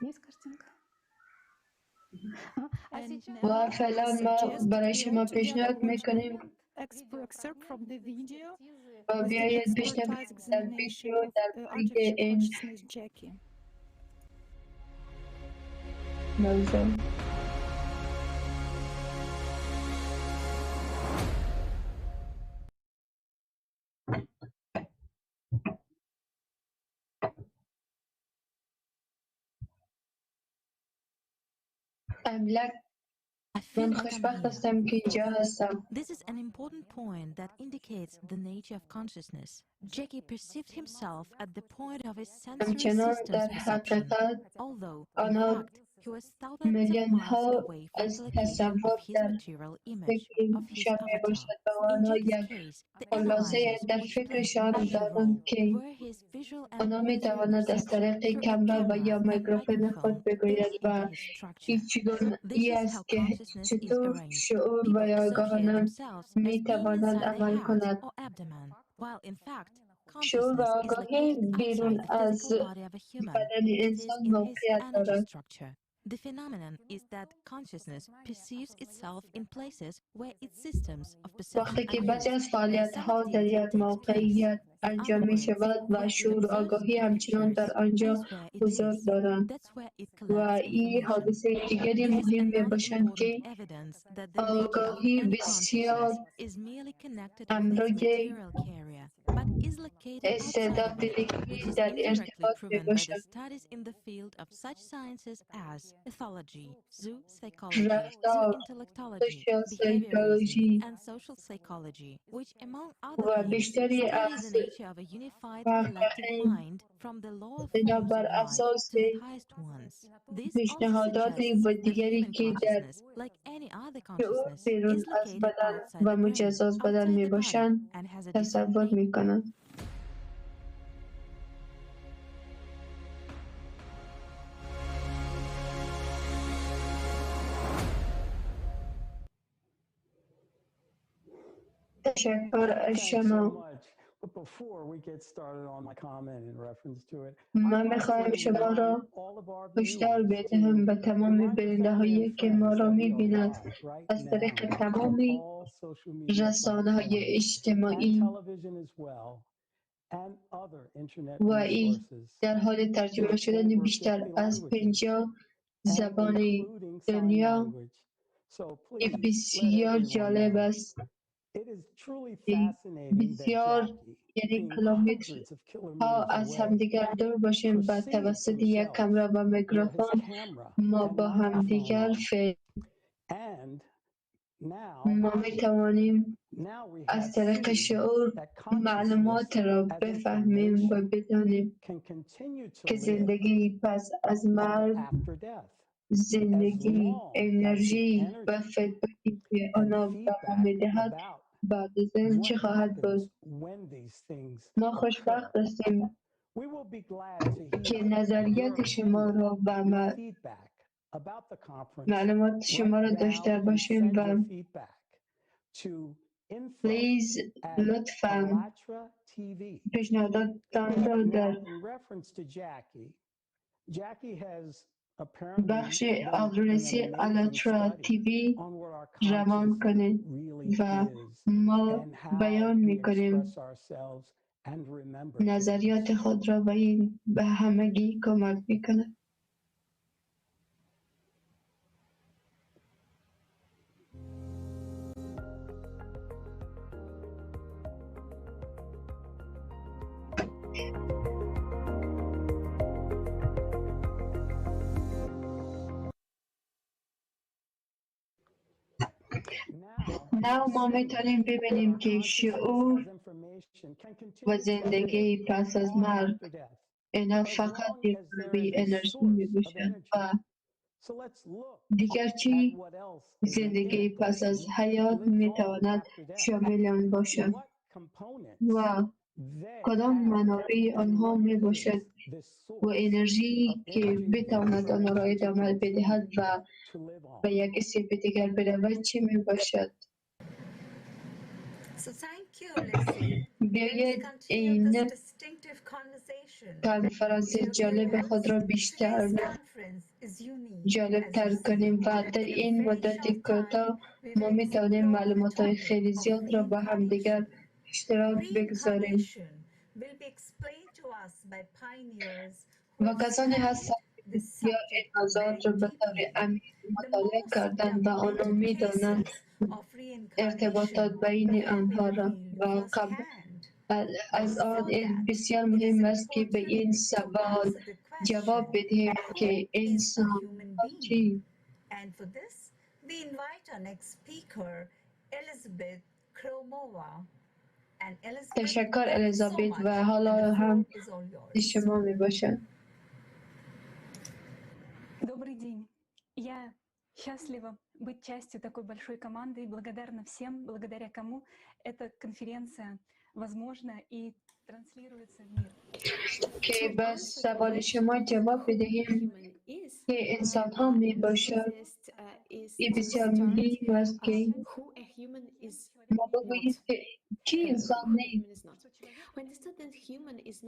[SPEAKER 17] Есть картинка?
[SPEAKER 3] و فعلا ما برای شما پیشنهاد میکنیم
[SPEAKER 15] Excerpt from the video
[SPEAKER 3] و
[SPEAKER 15] with the
[SPEAKER 3] بیایید
[SPEAKER 15] expert
[SPEAKER 3] بشنویم
[SPEAKER 15] eyes
[SPEAKER 3] در
[SPEAKER 15] examination
[SPEAKER 3] ویدیو
[SPEAKER 15] of
[SPEAKER 3] درباره
[SPEAKER 15] artificial
[SPEAKER 3] این
[SPEAKER 15] consciousness Jackie.
[SPEAKER 3] موضوع. املک
[SPEAKER 8] I feel
[SPEAKER 3] من
[SPEAKER 8] like I'm
[SPEAKER 3] خوشبخت
[SPEAKER 8] here.
[SPEAKER 3] هستم که اینجا هستم.
[SPEAKER 8] This is an important point that indicates the nature of consciousness. Jackie perceived himself at the point of his sensory
[SPEAKER 3] همچنان
[SPEAKER 8] system's
[SPEAKER 3] در
[SPEAKER 8] perception,
[SPEAKER 3] حقیقت
[SPEAKER 8] although, in
[SPEAKER 3] آنها
[SPEAKER 8] fact, he was thousands of
[SPEAKER 3] میلیون
[SPEAKER 8] miles
[SPEAKER 3] ها
[SPEAKER 8] away from
[SPEAKER 3] از
[SPEAKER 8] the location
[SPEAKER 3] تصور
[SPEAKER 8] of his
[SPEAKER 3] در
[SPEAKER 8] material image,
[SPEAKER 3] فکر
[SPEAKER 8] of his
[SPEAKER 3] شان می
[SPEAKER 8] avatar.
[SPEAKER 3] باشد و
[SPEAKER 8] In
[SPEAKER 3] آنها
[SPEAKER 8] Jackie's
[SPEAKER 3] یک
[SPEAKER 8] case, the
[SPEAKER 3] خلاصه
[SPEAKER 8] analyzers
[SPEAKER 3] در
[SPEAKER 8] which played a
[SPEAKER 3] فکرشان
[SPEAKER 8] major
[SPEAKER 3] دارند
[SPEAKER 8] role
[SPEAKER 3] که
[SPEAKER 8] were his visual and
[SPEAKER 3] آنها می
[SPEAKER 8] auditory
[SPEAKER 3] تواند از
[SPEAKER 8] perception
[SPEAKER 3] طریق
[SPEAKER 8] through a
[SPEAKER 3] کمره و
[SPEAKER 8] camera
[SPEAKER 3] یا
[SPEAKER 8] and
[SPEAKER 3] میکروفون
[SPEAKER 8] microphone
[SPEAKER 3] خود بگوید
[SPEAKER 8] built
[SPEAKER 3] و
[SPEAKER 8] into his structure.
[SPEAKER 3] این چگونه
[SPEAKER 8] This
[SPEAKER 3] ای
[SPEAKER 8] is how
[SPEAKER 3] است که
[SPEAKER 8] consciousness is
[SPEAKER 3] چطور
[SPEAKER 8] arranged.
[SPEAKER 3] شعور
[SPEAKER 8] People
[SPEAKER 3] و یا
[SPEAKER 8] associate
[SPEAKER 3] آگاهانه
[SPEAKER 8] themselves as
[SPEAKER 3] می
[SPEAKER 8] being
[SPEAKER 3] تواند
[SPEAKER 8] inside a
[SPEAKER 3] عمل
[SPEAKER 8] hat
[SPEAKER 3] کند.
[SPEAKER 8] or abdomen, while in fact,
[SPEAKER 3] شعور و
[SPEAKER 8] consciousness is
[SPEAKER 3] آگاهی
[SPEAKER 8] located
[SPEAKER 3] بیرون
[SPEAKER 8] outside the
[SPEAKER 3] از
[SPEAKER 8] physical body of a human.
[SPEAKER 3] بدن
[SPEAKER 8] It is
[SPEAKER 3] انسان
[SPEAKER 8] in his
[SPEAKER 3] موقعیت
[SPEAKER 8] energy
[SPEAKER 3] دارد.
[SPEAKER 8] structure. The phenomenon is that consciousness perceives itself in places where its systems of perception
[SPEAKER 3] وقتی که
[SPEAKER 8] are
[SPEAKER 3] بعضی
[SPEAKER 8] used,
[SPEAKER 3] از
[SPEAKER 8] where
[SPEAKER 3] فعالیت
[SPEAKER 8] some
[SPEAKER 3] ها در
[SPEAKER 8] activity
[SPEAKER 3] یک
[SPEAKER 8] takes place.
[SPEAKER 3] موقعیت
[SPEAKER 8] In other
[SPEAKER 3] انجام می
[SPEAKER 8] words,
[SPEAKER 3] شود و
[SPEAKER 8] where it
[SPEAKER 3] شعور و
[SPEAKER 8] observes
[SPEAKER 3] آگاهی
[SPEAKER 8] the
[SPEAKER 3] همچنان
[SPEAKER 8] pictures,
[SPEAKER 3] در آنجا
[SPEAKER 8] that's where it
[SPEAKER 3] حضور
[SPEAKER 8] is.
[SPEAKER 3] دارند
[SPEAKER 8] That's where it
[SPEAKER 3] و
[SPEAKER 8] collects
[SPEAKER 3] این
[SPEAKER 8] information.
[SPEAKER 3] حادثه دیگری
[SPEAKER 8] This is
[SPEAKER 3] مهم می
[SPEAKER 8] another
[SPEAKER 3] باشند
[SPEAKER 8] important
[SPEAKER 3] که
[SPEAKER 8] evidence that the nature of
[SPEAKER 3] آگاهی
[SPEAKER 8] any
[SPEAKER 3] بسیار
[SPEAKER 8] consciousness is merely connected with its
[SPEAKER 3] همراه
[SPEAKER 8] material carrier, but is located outside
[SPEAKER 3] استعداد
[SPEAKER 8] of it, which
[SPEAKER 3] دیگری
[SPEAKER 8] is
[SPEAKER 3] در
[SPEAKER 8] indirectly
[SPEAKER 3] ارتباط می
[SPEAKER 8] proven by the
[SPEAKER 3] باشد.
[SPEAKER 8] studies in the field of such sciences as ethology, zoo psychology, zoo
[SPEAKER 3] رفتار،
[SPEAKER 8] intellectology,
[SPEAKER 3] social
[SPEAKER 8] behaviorism,
[SPEAKER 3] psychology
[SPEAKER 8] and social psychology, which, among other
[SPEAKER 3] و
[SPEAKER 8] things,
[SPEAKER 3] بیشتری
[SPEAKER 8] study the
[SPEAKER 3] از
[SPEAKER 8] nature of a unified collective
[SPEAKER 3] محققین
[SPEAKER 8] mind from the lower
[SPEAKER 3] بنا
[SPEAKER 8] forms
[SPEAKER 3] بر
[SPEAKER 8] of life
[SPEAKER 3] اساس
[SPEAKER 8] to the highest ones. This also
[SPEAKER 3] پیشنهادات
[SPEAKER 8] suggests
[SPEAKER 3] و
[SPEAKER 8] that
[SPEAKER 3] دیگری
[SPEAKER 8] human
[SPEAKER 3] که در
[SPEAKER 8] consciousness, like any other
[SPEAKER 3] شعور
[SPEAKER 8] consciousness,
[SPEAKER 3] بیرون
[SPEAKER 8] is
[SPEAKER 3] از
[SPEAKER 8] located
[SPEAKER 3] بدن
[SPEAKER 8] outside
[SPEAKER 3] و
[SPEAKER 8] the brain,
[SPEAKER 3] مجزا از بدن
[SPEAKER 8] outside
[SPEAKER 3] می
[SPEAKER 8] the body,
[SPEAKER 3] باشند
[SPEAKER 8] and has a different
[SPEAKER 3] تصور
[SPEAKER 8] nature.
[SPEAKER 3] می کنند. تشکر از
[SPEAKER 1] Thanks so
[SPEAKER 3] شما.
[SPEAKER 1] much. But before we get started on my comment in reference to it,
[SPEAKER 3] من
[SPEAKER 1] I'd like to
[SPEAKER 3] میخواهم شما
[SPEAKER 1] remind
[SPEAKER 3] را
[SPEAKER 1] all of our
[SPEAKER 3] هشدار
[SPEAKER 1] viewers
[SPEAKER 3] بدهم
[SPEAKER 1] to
[SPEAKER 3] به تمام
[SPEAKER 1] remind your
[SPEAKER 3] بیننده
[SPEAKER 1] family
[SPEAKER 3] هایی
[SPEAKER 1] and
[SPEAKER 3] که ما
[SPEAKER 1] friends
[SPEAKER 3] را
[SPEAKER 1] that we are
[SPEAKER 3] میبیند
[SPEAKER 1] live right
[SPEAKER 3] از طریق
[SPEAKER 1] now on
[SPEAKER 3] تمام
[SPEAKER 1] all social media
[SPEAKER 3] رسانه های
[SPEAKER 1] platforms and
[SPEAKER 3] اجتماعی
[SPEAKER 1] television as well, and other internet
[SPEAKER 3] و ای
[SPEAKER 1] resources
[SPEAKER 3] در حال ترجمه
[SPEAKER 1] in
[SPEAKER 3] شدن
[SPEAKER 1] over
[SPEAKER 3] بیشتر
[SPEAKER 1] 50
[SPEAKER 3] از
[SPEAKER 1] languages
[SPEAKER 3] 50
[SPEAKER 1] and
[SPEAKER 3] زبان
[SPEAKER 1] including sign
[SPEAKER 3] دنیا
[SPEAKER 1] language. So
[SPEAKER 3] که
[SPEAKER 1] please let
[SPEAKER 3] بسیار
[SPEAKER 1] everyone
[SPEAKER 3] جالب
[SPEAKER 1] know.
[SPEAKER 3] است.
[SPEAKER 1] It is truly fascinating that
[SPEAKER 3] بسیار
[SPEAKER 1] Jackie,
[SPEAKER 3] یعنی
[SPEAKER 1] being
[SPEAKER 3] کیلومتر
[SPEAKER 1] hundreds of
[SPEAKER 3] ها
[SPEAKER 1] kilometers
[SPEAKER 3] از
[SPEAKER 1] away,
[SPEAKER 3] همدیگر دور باشیم و
[SPEAKER 1] perceives
[SPEAKER 3] توسط یک
[SPEAKER 1] himself
[SPEAKER 3] کمره و
[SPEAKER 1] where his
[SPEAKER 3] میکروفون
[SPEAKER 1] camera
[SPEAKER 3] ما
[SPEAKER 1] and
[SPEAKER 3] با همدیگر
[SPEAKER 1] microphone are.
[SPEAKER 3] فعل
[SPEAKER 1] And now,
[SPEAKER 3] ما می توانیم
[SPEAKER 1] now we
[SPEAKER 3] از
[SPEAKER 1] have
[SPEAKER 3] طریق
[SPEAKER 1] seen
[SPEAKER 3] شعور
[SPEAKER 1] that consciousness
[SPEAKER 3] معلومات را
[SPEAKER 1] as
[SPEAKER 3] بفهمیم و
[SPEAKER 1] information
[SPEAKER 3] بدانیم
[SPEAKER 1] can continue to
[SPEAKER 3] که
[SPEAKER 1] live
[SPEAKER 3] زندگی پس از
[SPEAKER 1] on
[SPEAKER 3] مرگ
[SPEAKER 1] after death, as
[SPEAKER 3] زندگی
[SPEAKER 1] long as the
[SPEAKER 3] انرژی و
[SPEAKER 1] energy
[SPEAKER 3] فیدبکی که
[SPEAKER 1] and
[SPEAKER 3] آنها به ما
[SPEAKER 1] feedback
[SPEAKER 3] میدهد
[SPEAKER 1] about
[SPEAKER 3] بعد از آن چه
[SPEAKER 1] what
[SPEAKER 3] خواهد بود.
[SPEAKER 1] happens when these things
[SPEAKER 3] ما
[SPEAKER 1] occur.
[SPEAKER 3] خوشبخت هستیم
[SPEAKER 1] We will be glad to
[SPEAKER 3] که
[SPEAKER 1] hear your
[SPEAKER 3] نظریات شما
[SPEAKER 1] opinion,
[SPEAKER 3] را و
[SPEAKER 1] your feedback about the conference.
[SPEAKER 3] معلومات شما
[SPEAKER 1] Write
[SPEAKER 3] را داشته
[SPEAKER 1] down and
[SPEAKER 3] باشیم
[SPEAKER 1] send your
[SPEAKER 3] و
[SPEAKER 1] feedback to info
[SPEAKER 3] پلیز
[SPEAKER 1] at
[SPEAKER 3] لطفاً
[SPEAKER 1] ALLATRA TV.
[SPEAKER 3] پیشنهاداتتان را
[SPEAKER 1] Now,
[SPEAKER 3] در
[SPEAKER 1] in reference to Jackie, Jackie has apparently
[SPEAKER 3] بخش
[SPEAKER 1] done an
[SPEAKER 3] آدرسی
[SPEAKER 1] amazing
[SPEAKER 3] آلاترا
[SPEAKER 1] study
[SPEAKER 3] تیوی
[SPEAKER 1] on what our
[SPEAKER 3] روان
[SPEAKER 1] consciousness
[SPEAKER 3] کنید
[SPEAKER 1] really
[SPEAKER 3] و
[SPEAKER 1] is
[SPEAKER 3] ما
[SPEAKER 1] and how
[SPEAKER 3] بیان
[SPEAKER 1] we
[SPEAKER 3] میکنیم
[SPEAKER 1] express ourselves and remember things.
[SPEAKER 3] نظریات خود را و این به همگی کمک میکند.
[SPEAKER 1] Now
[SPEAKER 3] نه
[SPEAKER 1] we
[SPEAKER 3] ما
[SPEAKER 1] see
[SPEAKER 3] میتونیم
[SPEAKER 1] that
[SPEAKER 3] ببینیم
[SPEAKER 1] our
[SPEAKER 3] که
[SPEAKER 1] consciousness
[SPEAKER 3] شعور
[SPEAKER 1] as information can
[SPEAKER 3] و
[SPEAKER 1] continue to live
[SPEAKER 3] زندگی پس از
[SPEAKER 1] on
[SPEAKER 3] مرگ
[SPEAKER 1] after death,
[SPEAKER 3] اینا
[SPEAKER 1] as
[SPEAKER 3] فقط
[SPEAKER 1] long
[SPEAKER 3] یک
[SPEAKER 1] as there
[SPEAKER 3] ضربه
[SPEAKER 1] is a
[SPEAKER 3] انرژی
[SPEAKER 1] source
[SPEAKER 3] می
[SPEAKER 1] of
[SPEAKER 3] باشد
[SPEAKER 1] energy.
[SPEAKER 3] و
[SPEAKER 1] So let's look
[SPEAKER 3] دیگر
[SPEAKER 1] at
[SPEAKER 3] چی
[SPEAKER 1] what else is an
[SPEAKER 3] زندگی
[SPEAKER 1] integral
[SPEAKER 3] پس از
[SPEAKER 1] that
[SPEAKER 3] حیات
[SPEAKER 1] lives
[SPEAKER 3] می
[SPEAKER 1] on
[SPEAKER 3] تواند
[SPEAKER 1] after death.
[SPEAKER 3] شامل آن باشد
[SPEAKER 1] What components
[SPEAKER 3] و
[SPEAKER 1] they
[SPEAKER 3] کدام
[SPEAKER 1] have
[SPEAKER 3] منابع
[SPEAKER 1] and
[SPEAKER 3] آنها
[SPEAKER 1] what
[SPEAKER 3] می
[SPEAKER 1] is
[SPEAKER 3] باشد
[SPEAKER 1] this
[SPEAKER 3] و
[SPEAKER 1] source
[SPEAKER 3] انرژی
[SPEAKER 1] of
[SPEAKER 3] که
[SPEAKER 1] energy and
[SPEAKER 3] بتواند آنها را
[SPEAKER 1] information to
[SPEAKER 3] ادامه بدهد
[SPEAKER 1] continue
[SPEAKER 3] و
[SPEAKER 1] to live on.
[SPEAKER 3] به یک استیپ دیگر برود چی می باشد.
[SPEAKER 7] So thank you, Alexei. Let's
[SPEAKER 3] بیایید
[SPEAKER 7] continue this
[SPEAKER 3] این
[SPEAKER 7] distinctive conversation.
[SPEAKER 3] کنفرانس
[SPEAKER 7] Dear
[SPEAKER 3] جالب خود
[SPEAKER 7] viewers,
[SPEAKER 3] را بیشتر
[SPEAKER 7] today's conference is unique,
[SPEAKER 3] جالب
[SPEAKER 7] as
[SPEAKER 3] تر
[SPEAKER 7] you see.
[SPEAKER 3] کنیم و در
[SPEAKER 7] In a
[SPEAKER 3] این
[SPEAKER 7] very
[SPEAKER 3] مدت
[SPEAKER 7] short time,
[SPEAKER 3] کوتاه
[SPEAKER 7] we
[SPEAKER 3] ما
[SPEAKER 7] will
[SPEAKER 3] می توانیم
[SPEAKER 7] explore the
[SPEAKER 3] معلومات های
[SPEAKER 7] topic
[SPEAKER 3] خیلی
[SPEAKER 7] of
[SPEAKER 3] زیاد را با همدیگر
[SPEAKER 7] reincarnation.
[SPEAKER 3] اشتراک بگذاریم
[SPEAKER 7] Reincarnation will be explained to us by pioneers who
[SPEAKER 3] و
[SPEAKER 7] have
[SPEAKER 3] کسانی
[SPEAKER 7] studied
[SPEAKER 3] هستند که
[SPEAKER 7] this
[SPEAKER 3] بسیار این
[SPEAKER 7] subject
[SPEAKER 3] موضوعات
[SPEAKER 7] very
[SPEAKER 3] را به طور
[SPEAKER 7] deeply.
[SPEAKER 3] عمیق
[SPEAKER 7] The
[SPEAKER 3] مطالعه
[SPEAKER 7] most
[SPEAKER 3] کردند و آنها
[SPEAKER 7] documented
[SPEAKER 3] می دانند
[SPEAKER 7] cases of
[SPEAKER 3] ارتباطات
[SPEAKER 7] reincarnation
[SPEAKER 3] بین
[SPEAKER 7] have been
[SPEAKER 3] آنها را
[SPEAKER 7] revealed
[SPEAKER 3] و قبل
[SPEAKER 7] firsthand.
[SPEAKER 3] از آن
[SPEAKER 7] So
[SPEAKER 3] این
[SPEAKER 7] that
[SPEAKER 3] بسیار
[SPEAKER 7] it is
[SPEAKER 3] مهم است که به
[SPEAKER 7] important
[SPEAKER 3] این
[SPEAKER 7] to
[SPEAKER 3] سوال
[SPEAKER 7] answer the
[SPEAKER 3] جواب
[SPEAKER 7] question
[SPEAKER 3] بدهیم
[SPEAKER 7] who
[SPEAKER 3] که
[SPEAKER 7] is a
[SPEAKER 3] انسان
[SPEAKER 7] human being
[SPEAKER 3] چی
[SPEAKER 7] and And for this, we invite our next speaker, Elizabeth Khromova. And Elizabeth,
[SPEAKER 3] تشکر
[SPEAKER 7] thank you so
[SPEAKER 3] الیزابت
[SPEAKER 7] much.
[SPEAKER 3] و
[SPEAKER 7] And
[SPEAKER 3] حالا
[SPEAKER 7] the floor
[SPEAKER 3] هم
[SPEAKER 7] is all yours.
[SPEAKER 3] شما می باشد.
[SPEAKER 18] Добрый день. Я счастлива быть частью такой большой команды и благодарна всем, благодаря кому эта конференция возможна и транслируется в мир.
[SPEAKER 3] که به سوال شما جواب بدهیم که انسان ها می باشد، این بسیار مهم است که ما بگوییم که کی انسان نیست.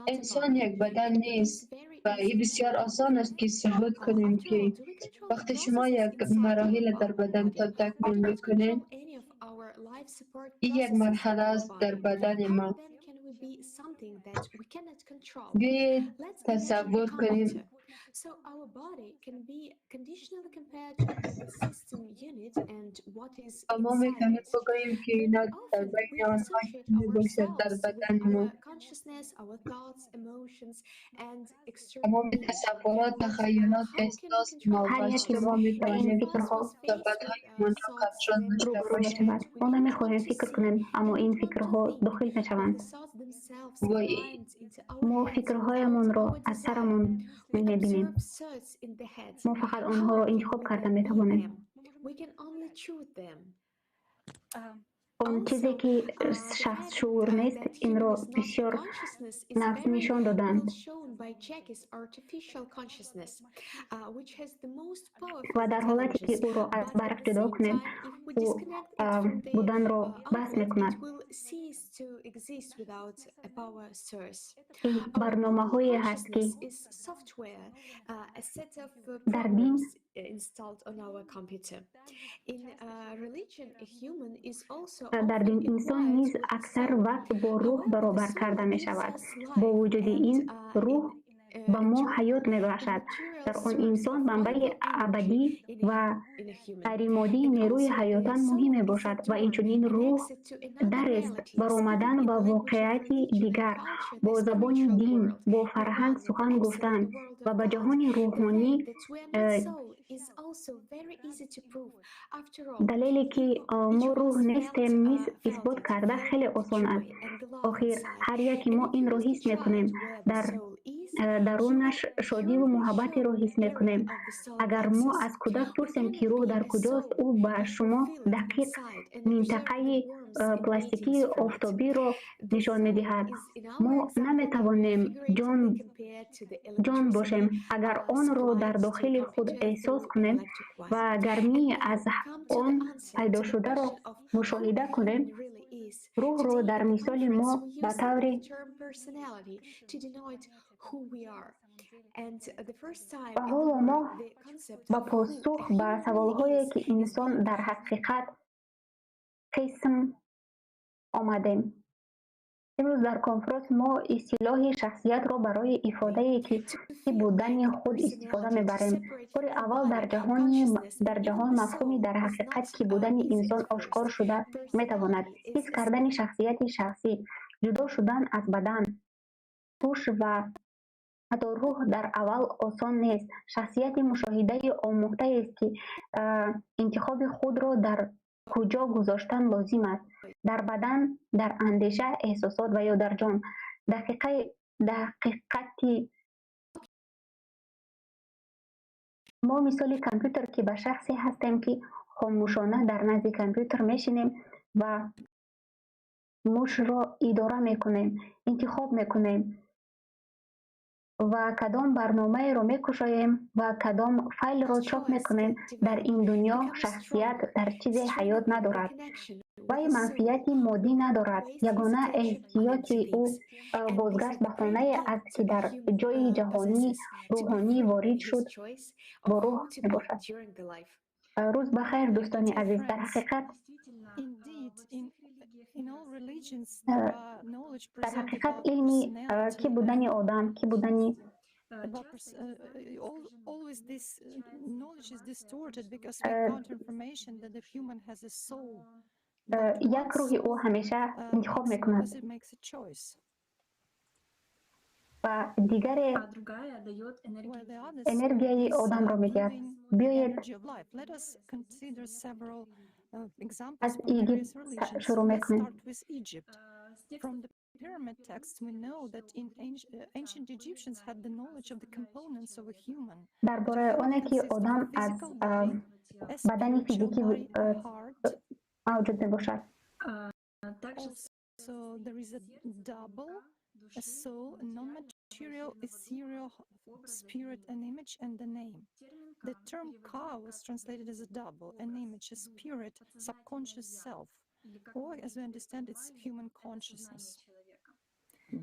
[SPEAKER 3] انسان یک بدن نیست و این بسیار آسان است که ثابت کنیم که وقتی شما یک مراحل در بدن تا تکمیل میکنید، این یک مرحله است در بدن ما. بیایید تصور کنیم
[SPEAKER 19] So our body can be conditionally compared to the system unit and what is
[SPEAKER 3] و ما
[SPEAKER 19] inside
[SPEAKER 3] میتونیم
[SPEAKER 19] it.
[SPEAKER 3] بگوییم که اینا
[SPEAKER 19] But
[SPEAKER 3] در
[SPEAKER 19] often
[SPEAKER 3] بین
[SPEAKER 19] we
[SPEAKER 3] آنها
[SPEAKER 19] associate
[SPEAKER 3] می باشد در
[SPEAKER 19] ourselves with
[SPEAKER 3] بدن ما.
[SPEAKER 19] our consciousness, our thoughts, emotions, and external
[SPEAKER 3] تمام
[SPEAKER 19] being.
[SPEAKER 3] تصورات،
[SPEAKER 19] But
[SPEAKER 3] تخیلات،
[SPEAKER 19] how can we
[SPEAKER 3] احساس
[SPEAKER 19] control
[SPEAKER 3] ما
[SPEAKER 5] هر
[SPEAKER 3] و
[SPEAKER 5] یکی
[SPEAKER 3] چطور
[SPEAKER 5] ما
[SPEAKER 3] ما
[SPEAKER 5] با این
[SPEAKER 3] میتوانیم
[SPEAKER 5] فکرها
[SPEAKER 3] صحبتهایمان را کنترل داشته
[SPEAKER 5] روبرو می
[SPEAKER 3] باشیم
[SPEAKER 5] شود. ما نمیخواهیم فکر کنیم، اما این فکرها داخل می شوند.
[SPEAKER 3] و
[SPEAKER 5] ما فکرهایمان را از سرمان می بینیم. ما فقط آنها را انتخاب کرده می توانیم.
[SPEAKER 19] We can only choose them.
[SPEAKER 5] آن چیزی که شخص شعور نیست، این را بسیار نقص نشان دادند و در حالتی که او را از برق جدا کنیم، او بودن را بس میکند. این برنامه هایی هست که در دین در دین انسان نیز اکثر وقت با روح برابر کرده می شود. با وجود این، روح به ما حیات می بخشد. در آن انسان منبع ابدی و غیرمادی نیروی حیاتاً مهم می باشد و اینچنین روح در است برآمدن به واقعیت دیگر، با زبان دین، با فرهنگ سخن گفتن و به جهان روحانی. دلیلی که ما روح نیستیم نیز اثبات کرده خیلی آسان است. آخر هر یکی ما این را حس میکنیم، در درونش شادی و محبت را حس میکنیم. اگر ما از کودک پرسیم که روح در کجاست، او به شما دقیق منطقه پلاستیکی آفتابی را نشان میدهد. ما نمیتوانیم جان باشیم اگر آن را در داخل خود احساس کنیم و گرمی از آن پیدا شده را مشاهده کنیم. روح را در مثال ما به طور و حالا ما با پاسخ به سوالهایی که انسان در حقیقت قسم آمدیم. امروز در کنفرانس ما اصطلاح شخصیت را برای افاده که بودن خود استفاده میبریم. بار اول در جهان مفهومی در حقیقت که بودن انسان آشکار شده میتواند. حس کردن شخصیت شخصی، جدا شدن از بدن، هوش و حتی روح در اول آسان نیست. شخصیت مشاهده آموخته است که انتخاب خود را در کجا گذاشتن لازم است: در بدن، در اندیشه، احساسات و یا در جان. دقیقتی ما مثال کامپیوتر که به شخصی هستیم که خاموشانه در نزد کامپیوتر میشینیم و موش را اداره میکنیم، انتخاب میکنیم و کدام برنامه را میکشاییم و کدام فایل را چاپ میکنیم. در این دنیا شخصیت در چیز حیات ندارد وی منفیت مادی ندارد. یگانه احتیاط او بازگشت به خانه است که در جای جهانی روحانی وارد شد با روح میباشد. روز بخیر دوستان عزیز. در حقیقت علمی کی بودن آدم، کی بودن یک روح او همیشه انتخاب میکند. و دیگر انرژی آدم را میدهد. بیایید از ایگیپت شروع میکنیم.
[SPEAKER 20] Pyramid texts, we know that in ancient Egyptians had the knowledge of the components of a human.
[SPEAKER 5] درباره آنه که آدم از بدن فیزیکی موجود می باشد.
[SPEAKER 20] So there is a double, a soul, a non-material, ethereal spirit, an image, and the name. The term ka was translated as a double, an image, a spirit, subconscious self, or as we understand, it's human consciousness.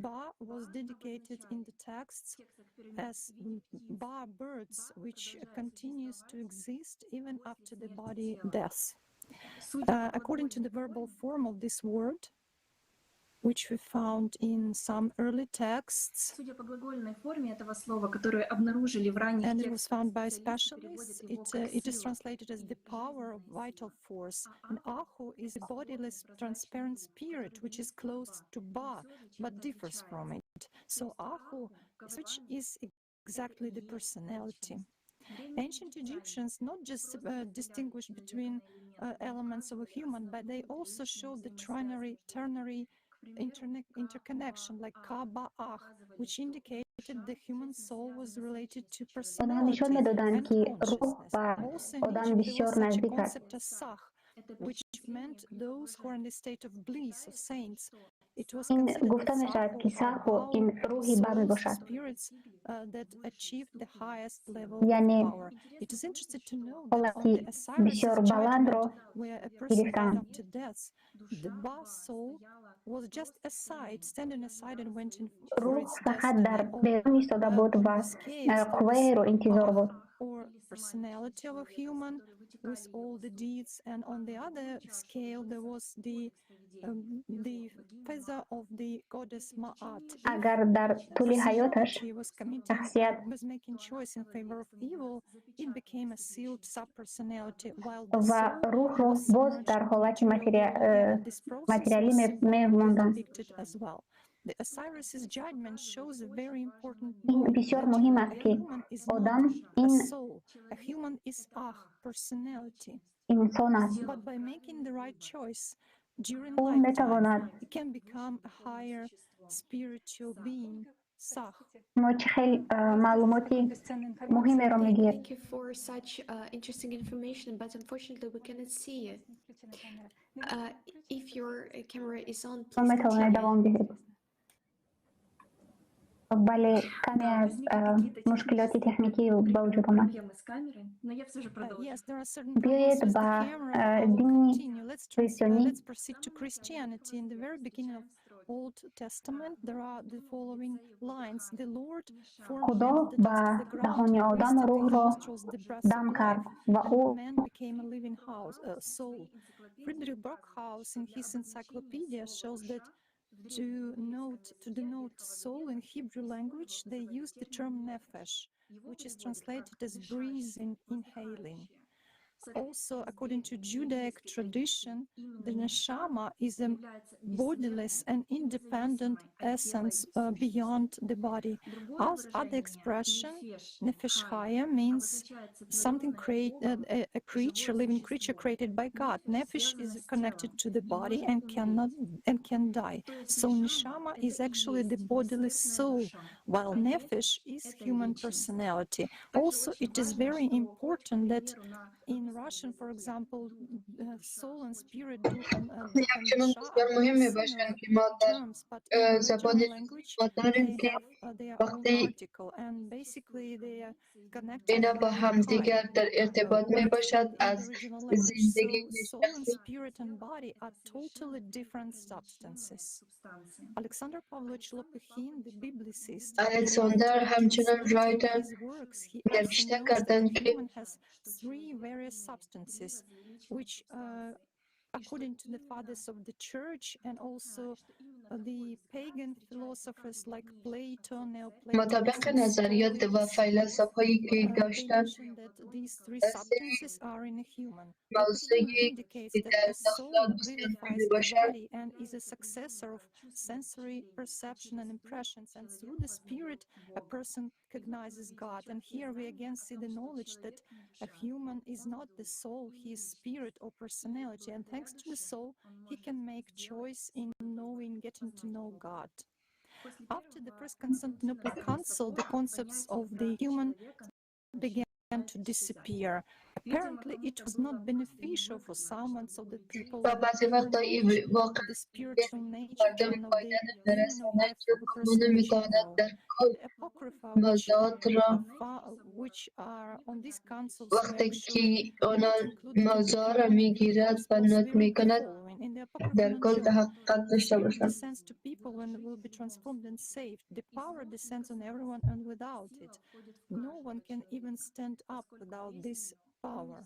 [SPEAKER 20] Ba was dedicated in the texts as Ba birds, which continues to exist even after the body death. According to the verbal form of this word, which we found in some early texts, and it was found by specialists, it is translated as the power of vital force. And Ahu is a bodiless, transparent spirit, which is close to Ba, but differs from it. So Ahu, which is exactly the personality. Ancient Egyptians not just distinguished between elements of a human, but they also showed the ternary interconnection, like Ka, Ba, Ah, which indicated the human soul was related to
[SPEAKER 5] آنها
[SPEAKER 20] personality
[SPEAKER 5] نشان میدادند
[SPEAKER 20] and
[SPEAKER 5] که روح
[SPEAKER 20] consciousness.
[SPEAKER 5] به
[SPEAKER 20] Also in
[SPEAKER 5] آدم
[SPEAKER 20] Egypt, there
[SPEAKER 5] بسیار
[SPEAKER 20] was such a
[SPEAKER 5] نزدیک است.
[SPEAKER 20] concept as Sakh, which meant those who are in the state of bliss, of saints. It was
[SPEAKER 5] این
[SPEAKER 20] considered
[SPEAKER 5] گفته
[SPEAKER 20] that
[SPEAKER 5] می شود
[SPEAKER 20] Sakhu
[SPEAKER 5] که
[SPEAKER 20] are
[SPEAKER 5] سخو این روح بد می
[SPEAKER 20] souls,
[SPEAKER 5] باشد.
[SPEAKER 20] spirits that achieved the highest level of
[SPEAKER 5] یعنی
[SPEAKER 20] power. It is interesting to know that on
[SPEAKER 5] حالتی
[SPEAKER 20] the Osiris's
[SPEAKER 5] بسیار بلند
[SPEAKER 20] judgment,
[SPEAKER 5] را
[SPEAKER 20] where a person died
[SPEAKER 5] گرفتند.
[SPEAKER 20] after death, the Ba soul was just aside, standing aside and went in for
[SPEAKER 5] روح
[SPEAKER 20] its
[SPEAKER 5] فقط
[SPEAKER 20] destiny.
[SPEAKER 5] در
[SPEAKER 20] On
[SPEAKER 5] بیرون ایستاده بود
[SPEAKER 20] the
[SPEAKER 5] و
[SPEAKER 20] scales, there
[SPEAKER 5] قوه
[SPEAKER 20] was
[SPEAKER 5] را انتظار بود.
[SPEAKER 20] or personality of a human with all the deeds, and on the other scale there was the feather of the goddess Ma'at. If
[SPEAKER 5] اگر در طول حیاتش
[SPEAKER 20] personality was committing,
[SPEAKER 5] شخصیت
[SPEAKER 20] was making choice in favor of evil, it became a sealed sub-personality, while the
[SPEAKER 5] و
[SPEAKER 20] soul
[SPEAKER 5] روح را
[SPEAKER 20] was
[SPEAKER 5] باز
[SPEAKER 20] merged
[SPEAKER 5] در
[SPEAKER 20] with
[SPEAKER 5] حالت
[SPEAKER 20] material world again, and this process
[SPEAKER 5] متریالی
[SPEAKER 20] was symbolically
[SPEAKER 5] می ماندند.
[SPEAKER 20] depicted as well. The Osiris's judgment shows a very important
[SPEAKER 5] این
[SPEAKER 20] point
[SPEAKER 5] بسیار
[SPEAKER 20] that
[SPEAKER 5] مهم
[SPEAKER 20] a
[SPEAKER 5] است که
[SPEAKER 20] human is not
[SPEAKER 5] آدم
[SPEAKER 20] a
[SPEAKER 5] این
[SPEAKER 20] soul, a human is ah, personality.
[SPEAKER 5] انسان است.
[SPEAKER 20] But by making the right choice during
[SPEAKER 5] او
[SPEAKER 20] lifetime,
[SPEAKER 5] میتواند
[SPEAKER 20] he can become a higher spiritual being, Sakh.
[SPEAKER 5] ما چه خیلی معلوماتی مهمی را میگیریم.
[SPEAKER 19] Thank you for such interesting information, but unfortunately we cannot see you. If your camera is on,
[SPEAKER 5] شما
[SPEAKER 19] please
[SPEAKER 5] میتوانید
[SPEAKER 19] continue.
[SPEAKER 5] دوام دهید. بله، کمی از مشکلات تکنیکی به وجود آمد.
[SPEAKER 17] Проблемы с камерой, но я все же продолжу.
[SPEAKER 20] Yes, there are certain problems
[SPEAKER 5] بیایید
[SPEAKER 20] with the
[SPEAKER 5] به
[SPEAKER 20] camera. I will
[SPEAKER 5] دین
[SPEAKER 20] continue. Let's
[SPEAKER 5] کریستیانی
[SPEAKER 20] let's proceed to Christianity. In the very beginning of Old Testament, there are the following lines: The Lord formed
[SPEAKER 5] خدا
[SPEAKER 20] the dust of
[SPEAKER 5] به
[SPEAKER 20] the ground
[SPEAKER 5] دهان
[SPEAKER 20] and
[SPEAKER 5] آدم
[SPEAKER 20] breathed into
[SPEAKER 5] روح
[SPEAKER 20] his
[SPEAKER 5] را
[SPEAKER 20] nostrils the breath of
[SPEAKER 5] دم کرد
[SPEAKER 20] life,
[SPEAKER 5] و
[SPEAKER 20] and
[SPEAKER 5] او
[SPEAKER 20] man became a living house, a soul. Friedrich Brockhaus, in his encyclopedia, shows that to denote soul in Hebrew language, they use the term nefesh, which is translated as breathing, inhaling. Also, according to Judaic tradition, the neshama is a bodiless and independent essence beyond the body. As other expression, nefesh chaya means something created, a creature, living creature created by God. Nefesh is connected to the body and cannot and can die. So neshama is actually the bodiless soul, while nefesh is human personality. Also, it is very important that in Russian, for example, soul and spirit do
[SPEAKER 3] همچنان بسیار مهم می باشند که ما در زبان ما داریم که وقتی اینا با همدیگر در ارتباط می باشد از زندگی شخصی
[SPEAKER 20] spirit and body are totally different substances. Alexander Pavlovich Lopukhin, the biblicist,
[SPEAKER 3] الکساندر همچنان رایتر
[SPEAKER 20] his works, he
[SPEAKER 3] نوشته
[SPEAKER 20] also notes
[SPEAKER 3] کردند
[SPEAKER 20] that
[SPEAKER 3] که
[SPEAKER 20] human has three various substances which According to the fathers of the church and also the pagan philosophers like Plato,
[SPEAKER 3] مطابق
[SPEAKER 20] Neoplatonists,
[SPEAKER 3] نظریات و فیلسوف هایی که
[SPEAKER 20] they
[SPEAKER 3] داشتند
[SPEAKER 20] mention that these three
[SPEAKER 3] سه
[SPEAKER 20] substances are in a human. But the human
[SPEAKER 3] موضوعی
[SPEAKER 20] indicates
[SPEAKER 3] که
[SPEAKER 20] that
[SPEAKER 3] در
[SPEAKER 20] the
[SPEAKER 3] داخل
[SPEAKER 20] soul
[SPEAKER 3] آن بسیار
[SPEAKER 20] vivifies
[SPEAKER 3] می
[SPEAKER 20] the
[SPEAKER 3] باشد
[SPEAKER 20] body and is a successor of sensory perception and impressions, and through the spirit a person cognizes God. And here we again see the knowledge that a human is not the soul, he is spirit or personality, and thanks to the soul he can make choice in knowing, getting to know God. After the First Constantinople Council, the concepts of the human began to disappear. Apparently, it was not beneficial for someone, so that people
[SPEAKER 3] و بعضی وقتا این واقع
[SPEAKER 20] the spiritual nature
[SPEAKER 3] مردم
[SPEAKER 20] and of the
[SPEAKER 3] فایده
[SPEAKER 20] human
[SPEAKER 3] نمیرساند
[SPEAKER 20] life
[SPEAKER 3] چون
[SPEAKER 20] of a
[SPEAKER 3] ما
[SPEAKER 20] person in
[SPEAKER 3] نمیتواند
[SPEAKER 20] general.
[SPEAKER 3] در کل
[SPEAKER 20] The Apocrypha, which
[SPEAKER 3] موضوعات را
[SPEAKER 20] which are on these councils were
[SPEAKER 3] وقتی
[SPEAKER 20] actually
[SPEAKER 3] که آنها
[SPEAKER 20] not included in the
[SPEAKER 3] موضوع را
[SPEAKER 20] canon,
[SPEAKER 3] میگیرد و
[SPEAKER 20] corresponds
[SPEAKER 3] نوت
[SPEAKER 20] very
[SPEAKER 3] میکند
[SPEAKER 20] the following. In the Apocryphon
[SPEAKER 3] در
[SPEAKER 20] on
[SPEAKER 3] کل به
[SPEAKER 20] John,
[SPEAKER 3] حقیقت
[SPEAKER 20] the
[SPEAKER 3] داشته
[SPEAKER 20] spirit
[SPEAKER 3] باشند.
[SPEAKER 20] descends to people when they will be transformed and saved. The power descends on everyone, and without it, no one can even stand up without this power.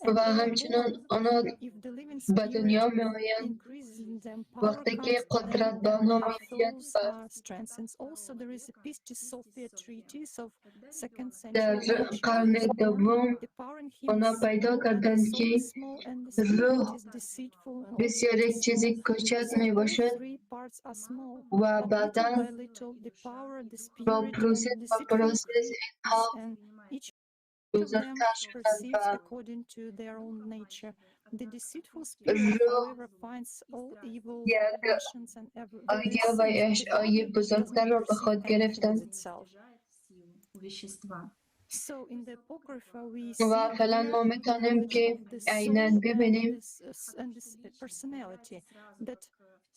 [SPEAKER 20] And
[SPEAKER 3] و
[SPEAKER 20] they are
[SPEAKER 3] همچنان
[SPEAKER 20] born
[SPEAKER 3] آنها
[SPEAKER 20] if the living
[SPEAKER 3] به
[SPEAKER 20] spirit
[SPEAKER 3] دنیا می آیند
[SPEAKER 20] increases in them, power
[SPEAKER 3] وقتی که
[SPEAKER 20] comes to them
[SPEAKER 3] قدرت به
[SPEAKER 20] and
[SPEAKER 3] آنها
[SPEAKER 20] their
[SPEAKER 3] می آید
[SPEAKER 20] souls
[SPEAKER 3] و
[SPEAKER 20] are strengthened. Also, there is a Pistis Sophia treatise of second
[SPEAKER 3] در
[SPEAKER 20] century which
[SPEAKER 3] قرن
[SPEAKER 20] is born.
[SPEAKER 3] دوم
[SPEAKER 20] The power in him
[SPEAKER 3] آنها
[SPEAKER 20] is
[SPEAKER 3] پیدا
[SPEAKER 20] small and the
[SPEAKER 3] کردند
[SPEAKER 20] soul
[SPEAKER 3] که
[SPEAKER 20] is small and the spirit
[SPEAKER 3] روح
[SPEAKER 20] is deceitful and also
[SPEAKER 3] بسیار
[SPEAKER 20] it
[SPEAKER 3] یک
[SPEAKER 20] is
[SPEAKER 3] چیزی
[SPEAKER 20] small.
[SPEAKER 3] کوچک
[SPEAKER 20] So
[SPEAKER 3] می
[SPEAKER 20] all
[SPEAKER 3] باشد
[SPEAKER 20] three parts are small,
[SPEAKER 3] و
[SPEAKER 20] but little
[SPEAKER 3] بعدا
[SPEAKER 20] by little the power, the
[SPEAKER 3] با
[SPEAKER 20] spirit, and
[SPEAKER 3] پروسه
[SPEAKER 20] the
[SPEAKER 3] و
[SPEAKER 20] deceitful
[SPEAKER 3] پروسس
[SPEAKER 20] increase,
[SPEAKER 3] اینها
[SPEAKER 20] and each of them
[SPEAKER 3] بزرگتر شدند
[SPEAKER 20] perceives
[SPEAKER 3] و
[SPEAKER 20] according to their own nature. The deceitful spirit,
[SPEAKER 3] روح
[SPEAKER 20] however, finds all evil
[SPEAKER 3] یک
[SPEAKER 20] passions and
[SPEAKER 3] آیه
[SPEAKER 20] various
[SPEAKER 3] و
[SPEAKER 20] sins. The
[SPEAKER 3] اشعای
[SPEAKER 20] body does
[SPEAKER 3] بزرگتر
[SPEAKER 20] not
[SPEAKER 3] را به
[SPEAKER 20] perceive
[SPEAKER 3] خود
[SPEAKER 20] anything as
[SPEAKER 3] گرفتند.
[SPEAKER 20] itself. So in the Apocrypha, we see
[SPEAKER 3] و فعلا
[SPEAKER 20] clear
[SPEAKER 3] ما میتونیم
[SPEAKER 20] knowledge
[SPEAKER 3] که
[SPEAKER 20] of the
[SPEAKER 3] عینا
[SPEAKER 20] soul and
[SPEAKER 3] ببینیم
[SPEAKER 20] this personality. That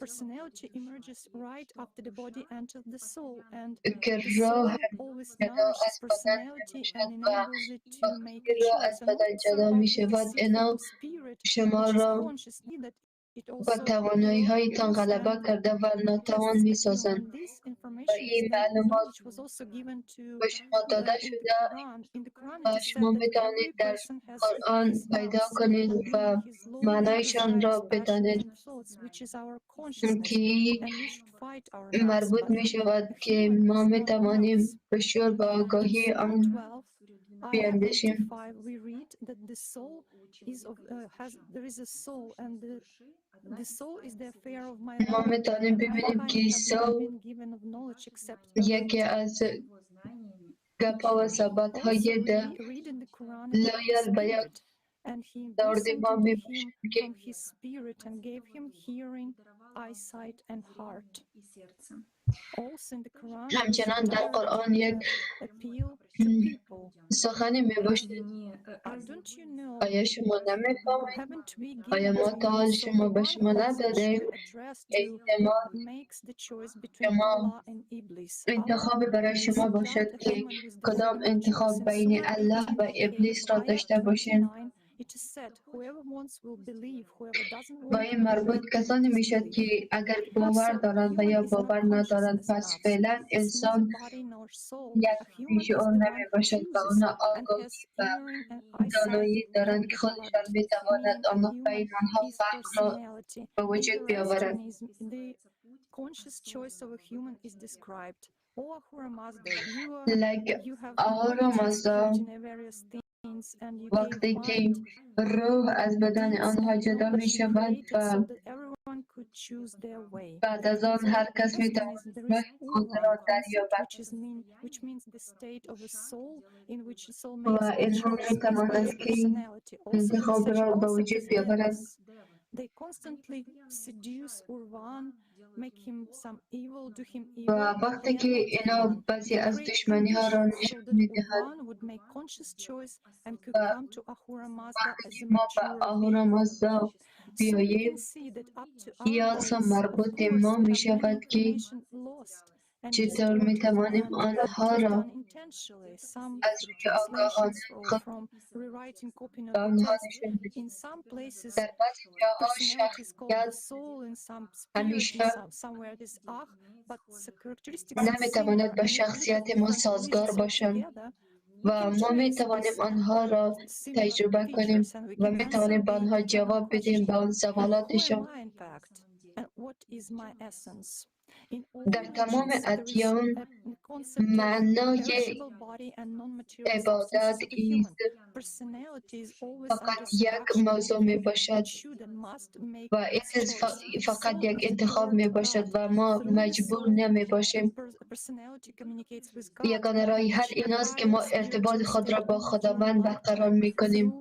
[SPEAKER 20] personality emerges right after the body enters the soul, and
[SPEAKER 3] که
[SPEAKER 20] the
[SPEAKER 3] روح
[SPEAKER 20] soul always
[SPEAKER 3] جدا
[SPEAKER 20] nourishes
[SPEAKER 3] از بدن
[SPEAKER 20] personality
[SPEAKER 3] میباشد
[SPEAKER 20] and
[SPEAKER 3] و
[SPEAKER 20] enables it to make
[SPEAKER 3] وقتی
[SPEAKER 20] a
[SPEAKER 3] روح از
[SPEAKER 20] choice. And
[SPEAKER 3] بدن
[SPEAKER 20] also
[SPEAKER 3] جدا
[SPEAKER 20] about the
[SPEAKER 3] میشود اینا
[SPEAKER 20] deceitful spirit,
[SPEAKER 3] شما
[SPEAKER 20] which is
[SPEAKER 3] را
[SPEAKER 20] conscious, that it
[SPEAKER 3] با
[SPEAKER 20] also
[SPEAKER 3] توانایی هایتان
[SPEAKER 20] rules
[SPEAKER 3] غلبه
[SPEAKER 20] and
[SPEAKER 3] کرده و ناتوان
[SPEAKER 20] tests a
[SPEAKER 3] میسازند
[SPEAKER 20] human. This
[SPEAKER 3] و
[SPEAKER 20] information
[SPEAKER 3] این
[SPEAKER 20] is then
[SPEAKER 3] معلومات
[SPEAKER 20] knowledge was also given to
[SPEAKER 3] به شما داده
[SPEAKER 20] in the
[SPEAKER 3] شده
[SPEAKER 20] Quran. In the Quran,
[SPEAKER 3] و
[SPEAKER 20] it is
[SPEAKER 3] شما
[SPEAKER 20] said that
[SPEAKER 3] میتوانید
[SPEAKER 20] every
[SPEAKER 3] در
[SPEAKER 20] person has
[SPEAKER 3] قرآن
[SPEAKER 20] his
[SPEAKER 3] پیدا
[SPEAKER 20] nafs,
[SPEAKER 3] کنید و
[SPEAKER 20] meaning his longing,
[SPEAKER 3] معنایشان
[SPEAKER 20] desires,
[SPEAKER 3] را
[SPEAKER 20] passions,
[SPEAKER 3] بدانید
[SPEAKER 20] and thoughts, which is our consciousness,
[SPEAKER 3] که
[SPEAKER 20] and we should fight our nafs.
[SPEAKER 3] مربوط
[SPEAKER 20] But
[SPEAKER 3] می شود
[SPEAKER 20] a
[SPEAKER 3] که
[SPEAKER 20] human
[SPEAKER 3] ما
[SPEAKER 20] is
[SPEAKER 3] می
[SPEAKER 20] not
[SPEAKER 3] توانیم
[SPEAKER 20] nafs.
[SPEAKER 3] بسیار با
[SPEAKER 20] In
[SPEAKER 3] آگاهی
[SPEAKER 20] Surah
[SPEAKER 3] آن
[SPEAKER 20] 12, Ayah
[SPEAKER 3] بیاندیشیم.
[SPEAKER 20] 85, we read that the soul is of has there is a soul, and the soul is the affair of my
[SPEAKER 3] ما
[SPEAKER 20] Lord.
[SPEAKER 3] می توانیم
[SPEAKER 20] And
[SPEAKER 3] ببینیم
[SPEAKER 20] mankind
[SPEAKER 3] که
[SPEAKER 20] have never
[SPEAKER 3] soul
[SPEAKER 20] been given of knowledge except a
[SPEAKER 3] یکی
[SPEAKER 20] little.
[SPEAKER 3] از گپا و صحبت
[SPEAKER 20] Also,
[SPEAKER 3] های
[SPEAKER 20] we
[SPEAKER 3] ده
[SPEAKER 20] read in the Quran about the
[SPEAKER 3] لایل به یک
[SPEAKER 20] spirit, and he
[SPEAKER 3] دورد
[SPEAKER 20] listened
[SPEAKER 3] ما
[SPEAKER 20] to
[SPEAKER 3] می
[SPEAKER 20] him
[SPEAKER 3] باشیم که
[SPEAKER 20] from his spirit and gave him hearing, eyesight, and heart. Also in the Quran, there is a
[SPEAKER 3] همچنان در
[SPEAKER 20] direct
[SPEAKER 3] قرآن یک
[SPEAKER 20] appeal to people.
[SPEAKER 3] سخنی می باشد.
[SPEAKER 20] Don't you know?
[SPEAKER 3] آیا شما نمیفهمید؟
[SPEAKER 20] Haven't we
[SPEAKER 3] آیا
[SPEAKER 20] given
[SPEAKER 3] ما
[SPEAKER 20] to
[SPEAKER 3] تا حال
[SPEAKER 20] you? So
[SPEAKER 3] شما به
[SPEAKER 20] one
[SPEAKER 3] شما
[SPEAKER 20] person
[SPEAKER 3] ندادیم
[SPEAKER 20] should address to
[SPEAKER 3] اعتماد
[SPEAKER 20] makes the choice between
[SPEAKER 3] شما
[SPEAKER 20] Allah and Iblis. Allah
[SPEAKER 3] انتخاب برای شما
[SPEAKER 20] is not
[SPEAKER 3] باشد
[SPEAKER 20] a
[SPEAKER 3] که
[SPEAKER 20] human with the
[SPEAKER 3] کدام
[SPEAKER 20] freedom of
[SPEAKER 3] انتخاب
[SPEAKER 20] choice. In
[SPEAKER 3] بین
[SPEAKER 20] Surah
[SPEAKER 3] الله و
[SPEAKER 20] 18,
[SPEAKER 3] ابلیس را
[SPEAKER 20] Ayah
[SPEAKER 3] داشته باشیم.
[SPEAKER 20] 29, it is said, whoever wants will believe, whoever doesn't
[SPEAKER 3] با
[SPEAKER 20] want
[SPEAKER 3] این مربوط
[SPEAKER 20] will
[SPEAKER 3] کسانی میشد
[SPEAKER 20] disbelieve.
[SPEAKER 3] که اگر باور
[SPEAKER 20] So
[SPEAKER 3] دارند و
[SPEAKER 20] human
[SPEAKER 3] یا
[SPEAKER 20] is not
[SPEAKER 3] باور ندارند
[SPEAKER 20] conscious as
[SPEAKER 3] پس
[SPEAKER 20] nafs.
[SPEAKER 3] فعلا
[SPEAKER 20] It's neither
[SPEAKER 3] انسان
[SPEAKER 20] body nor soul.
[SPEAKER 3] یک
[SPEAKER 20] A human is
[SPEAKER 3] بیشعور
[SPEAKER 20] the one
[SPEAKER 3] نمی
[SPEAKER 20] who
[SPEAKER 3] باشد و
[SPEAKER 20] chooses
[SPEAKER 3] آنها
[SPEAKER 20] and
[SPEAKER 3] آگاهی
[SPEAKER 20] has
[SPEAKER 3] و
[SPEAKER 20] hearing and eyesight
[SPEAKER 3] دانایی دارند
[SPEAKER 20] and
[SPEAKER 3] که
[SPEAKER 20] the
[SPEAKER 3] خودشان
[SPEAKER 20] heart.
[SPEAKER 3] می تواند
[SPEAKER 20] Meaning a
[SPEAKER 3] آنها
[SPEAKER 20] human
[SPEAKER 3] بین آنها
[SPEAKER 20] is
[SPEAKER 3] فرق را
[SPEAKER 20] personality.
[SPEAKER 3] به
[SPEAKER 20] In
[SPEAKER 3] وجود
[SPEAKER 20] the
[SPEAKER 3] بیاورند.
[SPEAKER 20] Zoroastrianism, the conscious choice of a human is described. O Ahura Mazda,
[SPEAKER 3] Like
[SPEAKER 20] you have
[SPEAKER 3] Ahura
[SPEAKER 20] embodied your
[SPEAKER 3] Mazda
[SPEAKER 20] spirit in various things, and you gave
[SPEAKER 3] وقتی که
[SPEAKER 20] mind,
[SPEAKER 3] روح از بدن
[SPEAKER 20] deeds,
[SPEAKER 3] آنها
[SPEAKER 20] and
[SPEAKER 3] جدا
[SPEAKER 20] knowledge
[SPEAKER 3] می
[SPEAKER 20] you
[SPEAKER 3] شود
[SPEAKER 20] created
[SPEAKER 3] و
[SPEAKER 20] so that everyone could choose their way.
[SPEAKER 3] بعد از آن
[SPEAKER 20] So
[SPEAKER 3] هر
[SPEAKER 20] in
[SPEAKER 3] کس می تواند
[SPEAKER 20] Zoroastrianism, there is
[SPEAKER 3] راه خود
[SPEAKER 20] Urvan
[SPEAKER 3] را
[SPEAKER 20] concept,
[SPEAKER 3] دریابد
[SPEAKER 20] which means the state of a soul in which the soul
[SPEAKER 3] و
[SPEAKER 20] makes a
[SPEAKER 3] اینها
[SPEAKER 20] choice
[SPEAKER 3] می
[SPEAKER 20] based by
[SPEAKER 3] تواند
[SPEAKER 20] their
[SPEAKER 3] که
[SPEAKER 20] personality. Also, there is
[SPEAKER 3] انتخاب
[SPEAKER 20] such
[SPEAKER 3] را به
[SPEAKER 20] concept
[SPEAKER 3] وجود
[SPEAKER 20] as
[SPEAKER 3] بیاورد.
[SPEAKER 20] devils. They constantly seduce Urvan, make him some evil, do him
[SPEAKER 3] و
[SPEAKER 20] evil.
[SPEAKER 3] وقتی
[SPEAKER 20] They
[SPEAKER 3] که
[SPEAKER 20] are not
[SPEAKER 3] اینا
[SPEAKER 20] human.
[SPEAKER 3] بعضی
[SPEAKER 20] They
[SPEAKER 3] از
[SPEAKER 20] create
[SPEAKER 3] دشمنی ها را
[SPEAKER 20] conditions so
[SPEAKER 3] نشان
[SPEAKER 20] that
[SPEAKER 3] می دهد
[SPEAKER 20] Urvan would make conscious choice and could
[SPEAKER 3] و
[SPEAKER 20] come to Ahura Mazda
[SPEAKER 3] وقتی
[SPEAKER 20] as
[SPEAKER 3] که
[SPEAKER 20] a
[SPEAKER 3] ما به
[SPEAKER 20] mature
[SPEAKER 3] آهورا
[SPEAKER 20] being.
[SPEAKER 3] مازدا
[SPEAKER 20] So we
[SPEAKER 3] بیاییم
[SPEAKER 20] can see that up to our
[SPEAKER 3] یا اصلا
[SPEAKER 20] days, of
[SPEAKER 3] مربوط
[SPEAKER 20] course,
[SPEAKER 3] ما
[SPEAKER 20] we
[SPEAKER 3] می
[SPEAKER 20] have many
[SPEAKER 3] شود که
[SPEAKER 20] information lost and
[SPEAKER 3] چطور می
[SPEAKER 20] distorted
[SPEAKER 3] توانیم
[SPEAKER 20] and
[SPEAKER 3] آنها
[SPEAKER 20] it was
[SPEAKER 3] را
[SPEAKER 20] done intentionally, some
[SPEAKER 3] از
[SPEAKER 20] through
[SPEAKER 3] روی آگاهانه
[SPEAKER 20] translations or
[SPEAKER 3] خود
[SPEAKER 20] from rewriting, copying
[SPEAKER 3] به
[SPEAKER 20] of the
[SPEAKER 3] آنها
[SPEAKER 20] text.
[SPEAKER 3] نشان بدهیم.
[SPEAKER 20] In some places,
[SPEAKER 3] در بعضی جاها
[SPEAKER 20] personality is called
[SPEAKER 3] شخصیت
[SPEAKER 20] the soul, in some spirit, in
[SPEAKER 3] همیشه
[SPEAKER 20] somewhere it is ach, but the characteristics are
[SPEAKER 3] نمیتواند
[SPEAKER 20] similar.
[SPEAKER 3] با
[SPEAKER 20] And if you look
[SPEAKER 3] شخصیت
[SPEAKER 20] at
[SPEAKER 3] ما
[SPEAKER 20] different
[SPEAKER 3] سازگار
[SPEAKER 20] religions
[SPEAKER 3] باشند.
[SPEAKER 20] altogether,
[SPEAKER 3] و ما می توانیم آنها را تجربه کنیم و می توانیم به آنها جواب بدهیم، به آن سوالاتشان. در تمام ادیان معنای عبادت فقط یک موضوع می باشد و این فقط یک انتخاب می باشد و ما مجبور نمی باشیم. یگانه راه حل این است که ما ارتباط خود را با خداوند برقرار می کنیم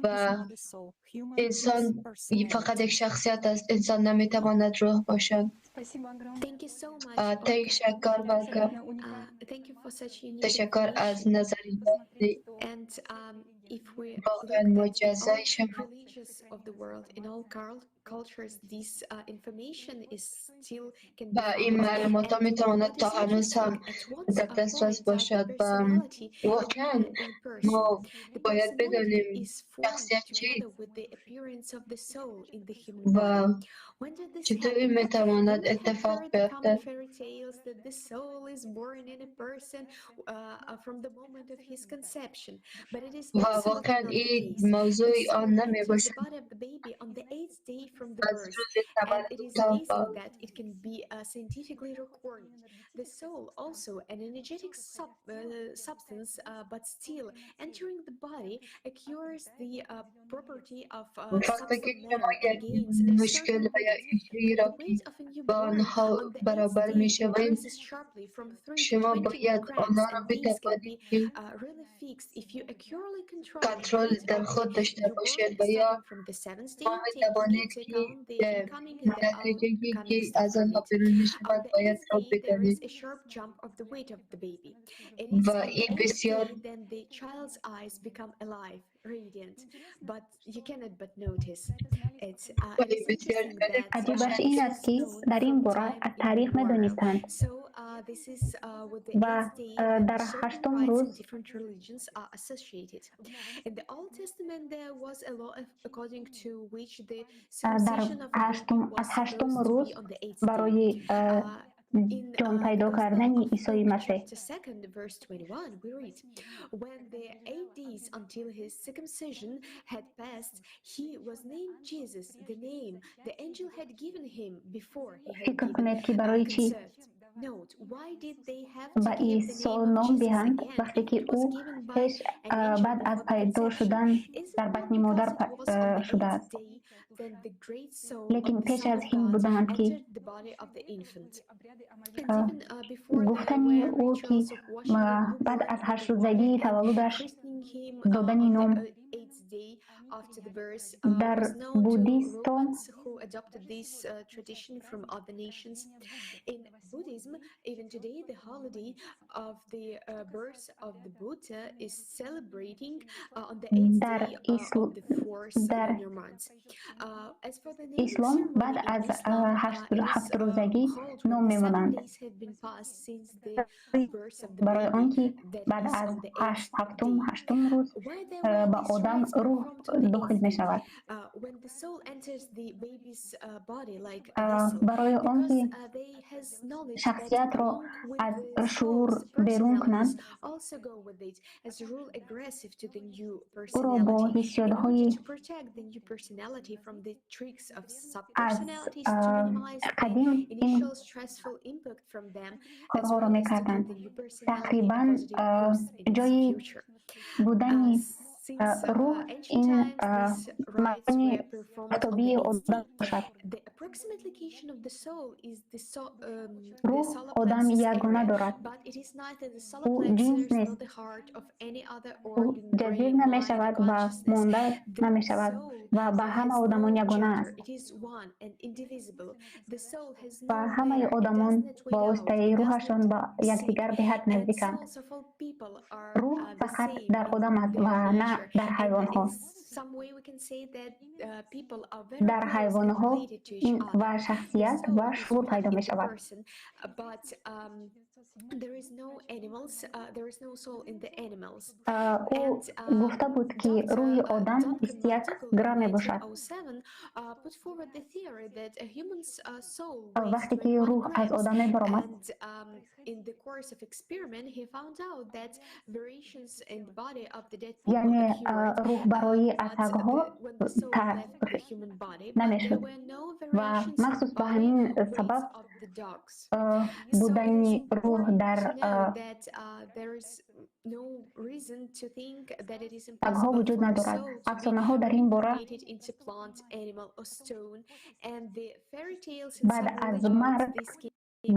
[SPEAKER 3] و انسان فقط یک شخصیت است. انسان نمی تواند روح باشد. تشکر ولکا، تشکر از نظریات واقعا معجزه شما. و این معلومات ها می تواند تا هنوز هم در دسترس باشد و واقعا ما باید بدانیم شخصیت چیست و چطور می تواند اتفاق بیفتد. و واقعا این موضوع آن نمی باشد. از روز تولد تا وقتی که شما یک مشکل و یا ایشوی را که با آنها برابر می شوید، شما باید آنها را بتوانید که کنترل در خود داشته باشید و یا ما می توانید که نتیجه که از آنها بیرون می شود باید را بدانید و این بسیار
[SPEAKER 5] عجیبش این است که در این باره از تاریخ می‌دانستند و در هشتم روز از هشتم روز برای جان پیدا کردن عیسی مسیح. فکر کنید که برای چی به عیسی نام دهند وقتی که او پیش بعد از پیدا شدن در بطن مادر شده است. لیکن پیش از این بودند که گفتن او که بعد از 8 روزگی تولدش دادن نام. در بودیستان در اسلام بعد از 7 روزگی نام میمانند، برای آنکه بعد از هشتم روز به آدم روح داخل می شود. برای آنکه شخصیت را از شعور بیرون کنند، او را با حسیات‌های از قدیم این کارها را میکردند. تقریبا جای بودن روح این معنی طبیعی آدم باشد. روح آدم یگانه دارد. او جنس نیست. او جزیر نمی شود و مانده نمی شود و به همه آدمان یگانه است و همه آدمان با واسطه روحشان با یکدیگر به حد نزدیکند. روح فقط در آدم است و نه در حیوانها. در حیوانها این و شخصیت و شعور پیدا می شود.
[SPEAKER 19] There is no animals, there is no soul in the animals.
[SPEAKER 5] Ӯ гуфта буд, ки рӯҳи одам 21 грамм мебошад. Вақте ки рӯҳ аз одам мебаромад, яъне рӯҳ барои аз сагҳо намешуд ва махсус ба ҳамин сабаб будани рӯҳ дар сагҳо вуҷуд надорад. Афсонаҳо дар ин бора баъд аз марг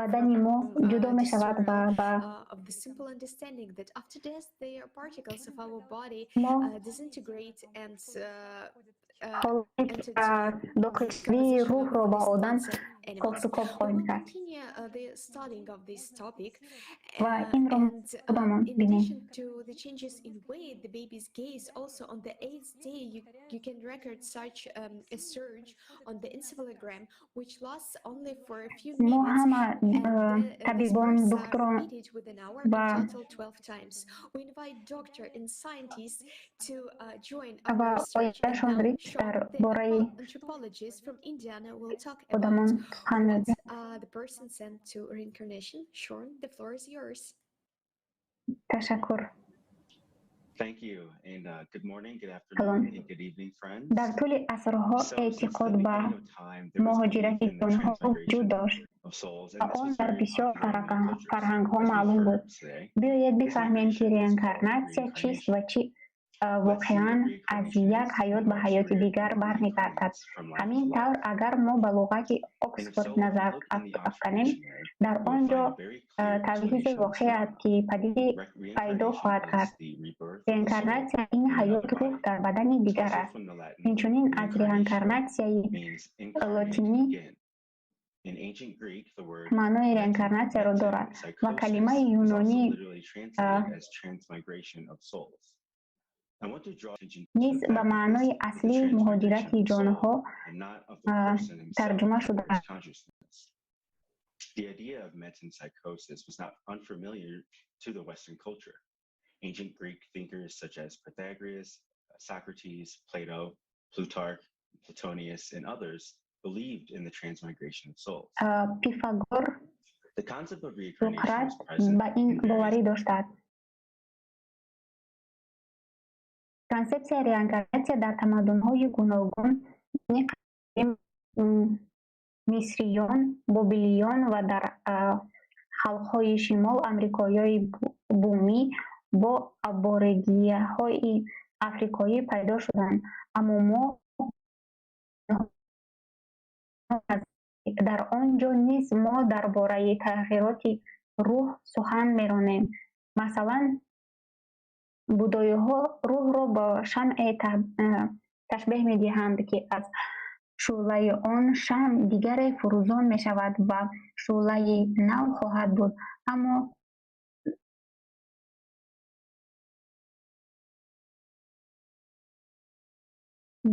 [SPEAKER 5] бадани мо ҷудо мешавад ва ба мо ҳолати дохилшавии рӯҳро ба одам кофтукоб хоҳем кард ва инро худамон бинем. Мо ҳама табибон, духтурон ва оилашон дар бораи одамон сухан мегӯянд. Ташаккур. Калон. Дар тӯли асрҳо эътиқод ба муҳоҷирати ҷонҳо вуҷуд дошт ва он дар бисёр фарҳангҳо маълум буд. Биёед бифаҳмем, ки реинкарнатсия чист ва чӣ воқеан аз як ҳаёт ба ҳаёти дигар бармегардад. Ҳамин тавр, агар мо ба луғати Оксфорд назар афканем, дар он ҷо тавзеҳи воқеъ аст, ки падиди пайдо хоҳад кард. Реинкарнатсия ин ҳаёт рӯҳ дар бадани дигар аст. Инчунин аз реинкарнатсияи лотинӣ маънои реинкарнатсияро дорад ва калимаи юнонӣ низ ба маънои аслии муҳоҷирати ҷонҳо тарҷума шудааст.
[SPEAKER 2] The idea of metempsychosis was not unfamiliar to the Western culture. Ancient Greek thinkers such as Pythagoras, Socrates, Plato, Plutarch, Platonius, and others believed in the transmigration of souls.
[SPEAKER 5] Пифагор,
[SPEAKER 2] The concept of reincarnation
[SPEAKER 5] Суқрат
[SPEAKER 2] was present
[SPEAKER 5] ба ин
[SPEAKER 2] in various
[SPEAKER 5] боварӣ доштааст. Консепсияи реинкарнатсия дар тамаддунҳои гуногун, қадим мисриён, бобилиён ва дар халқҳои шимол амрикоёи бумӣ бо аборигинаҳои африқоӣ пайдо шуданд, аммо мо дар он ҷо низ мо дар бораи тағйироти рӯҳ сухан меронем. Масалан, будоиҳо рӯҳро бо шамъе ташбеҳ медиҳанд, ки аз шӯълаи он шамъ дигаре фурӯзон мешавад ва шӯълаи нав хоҳад буд. Аммо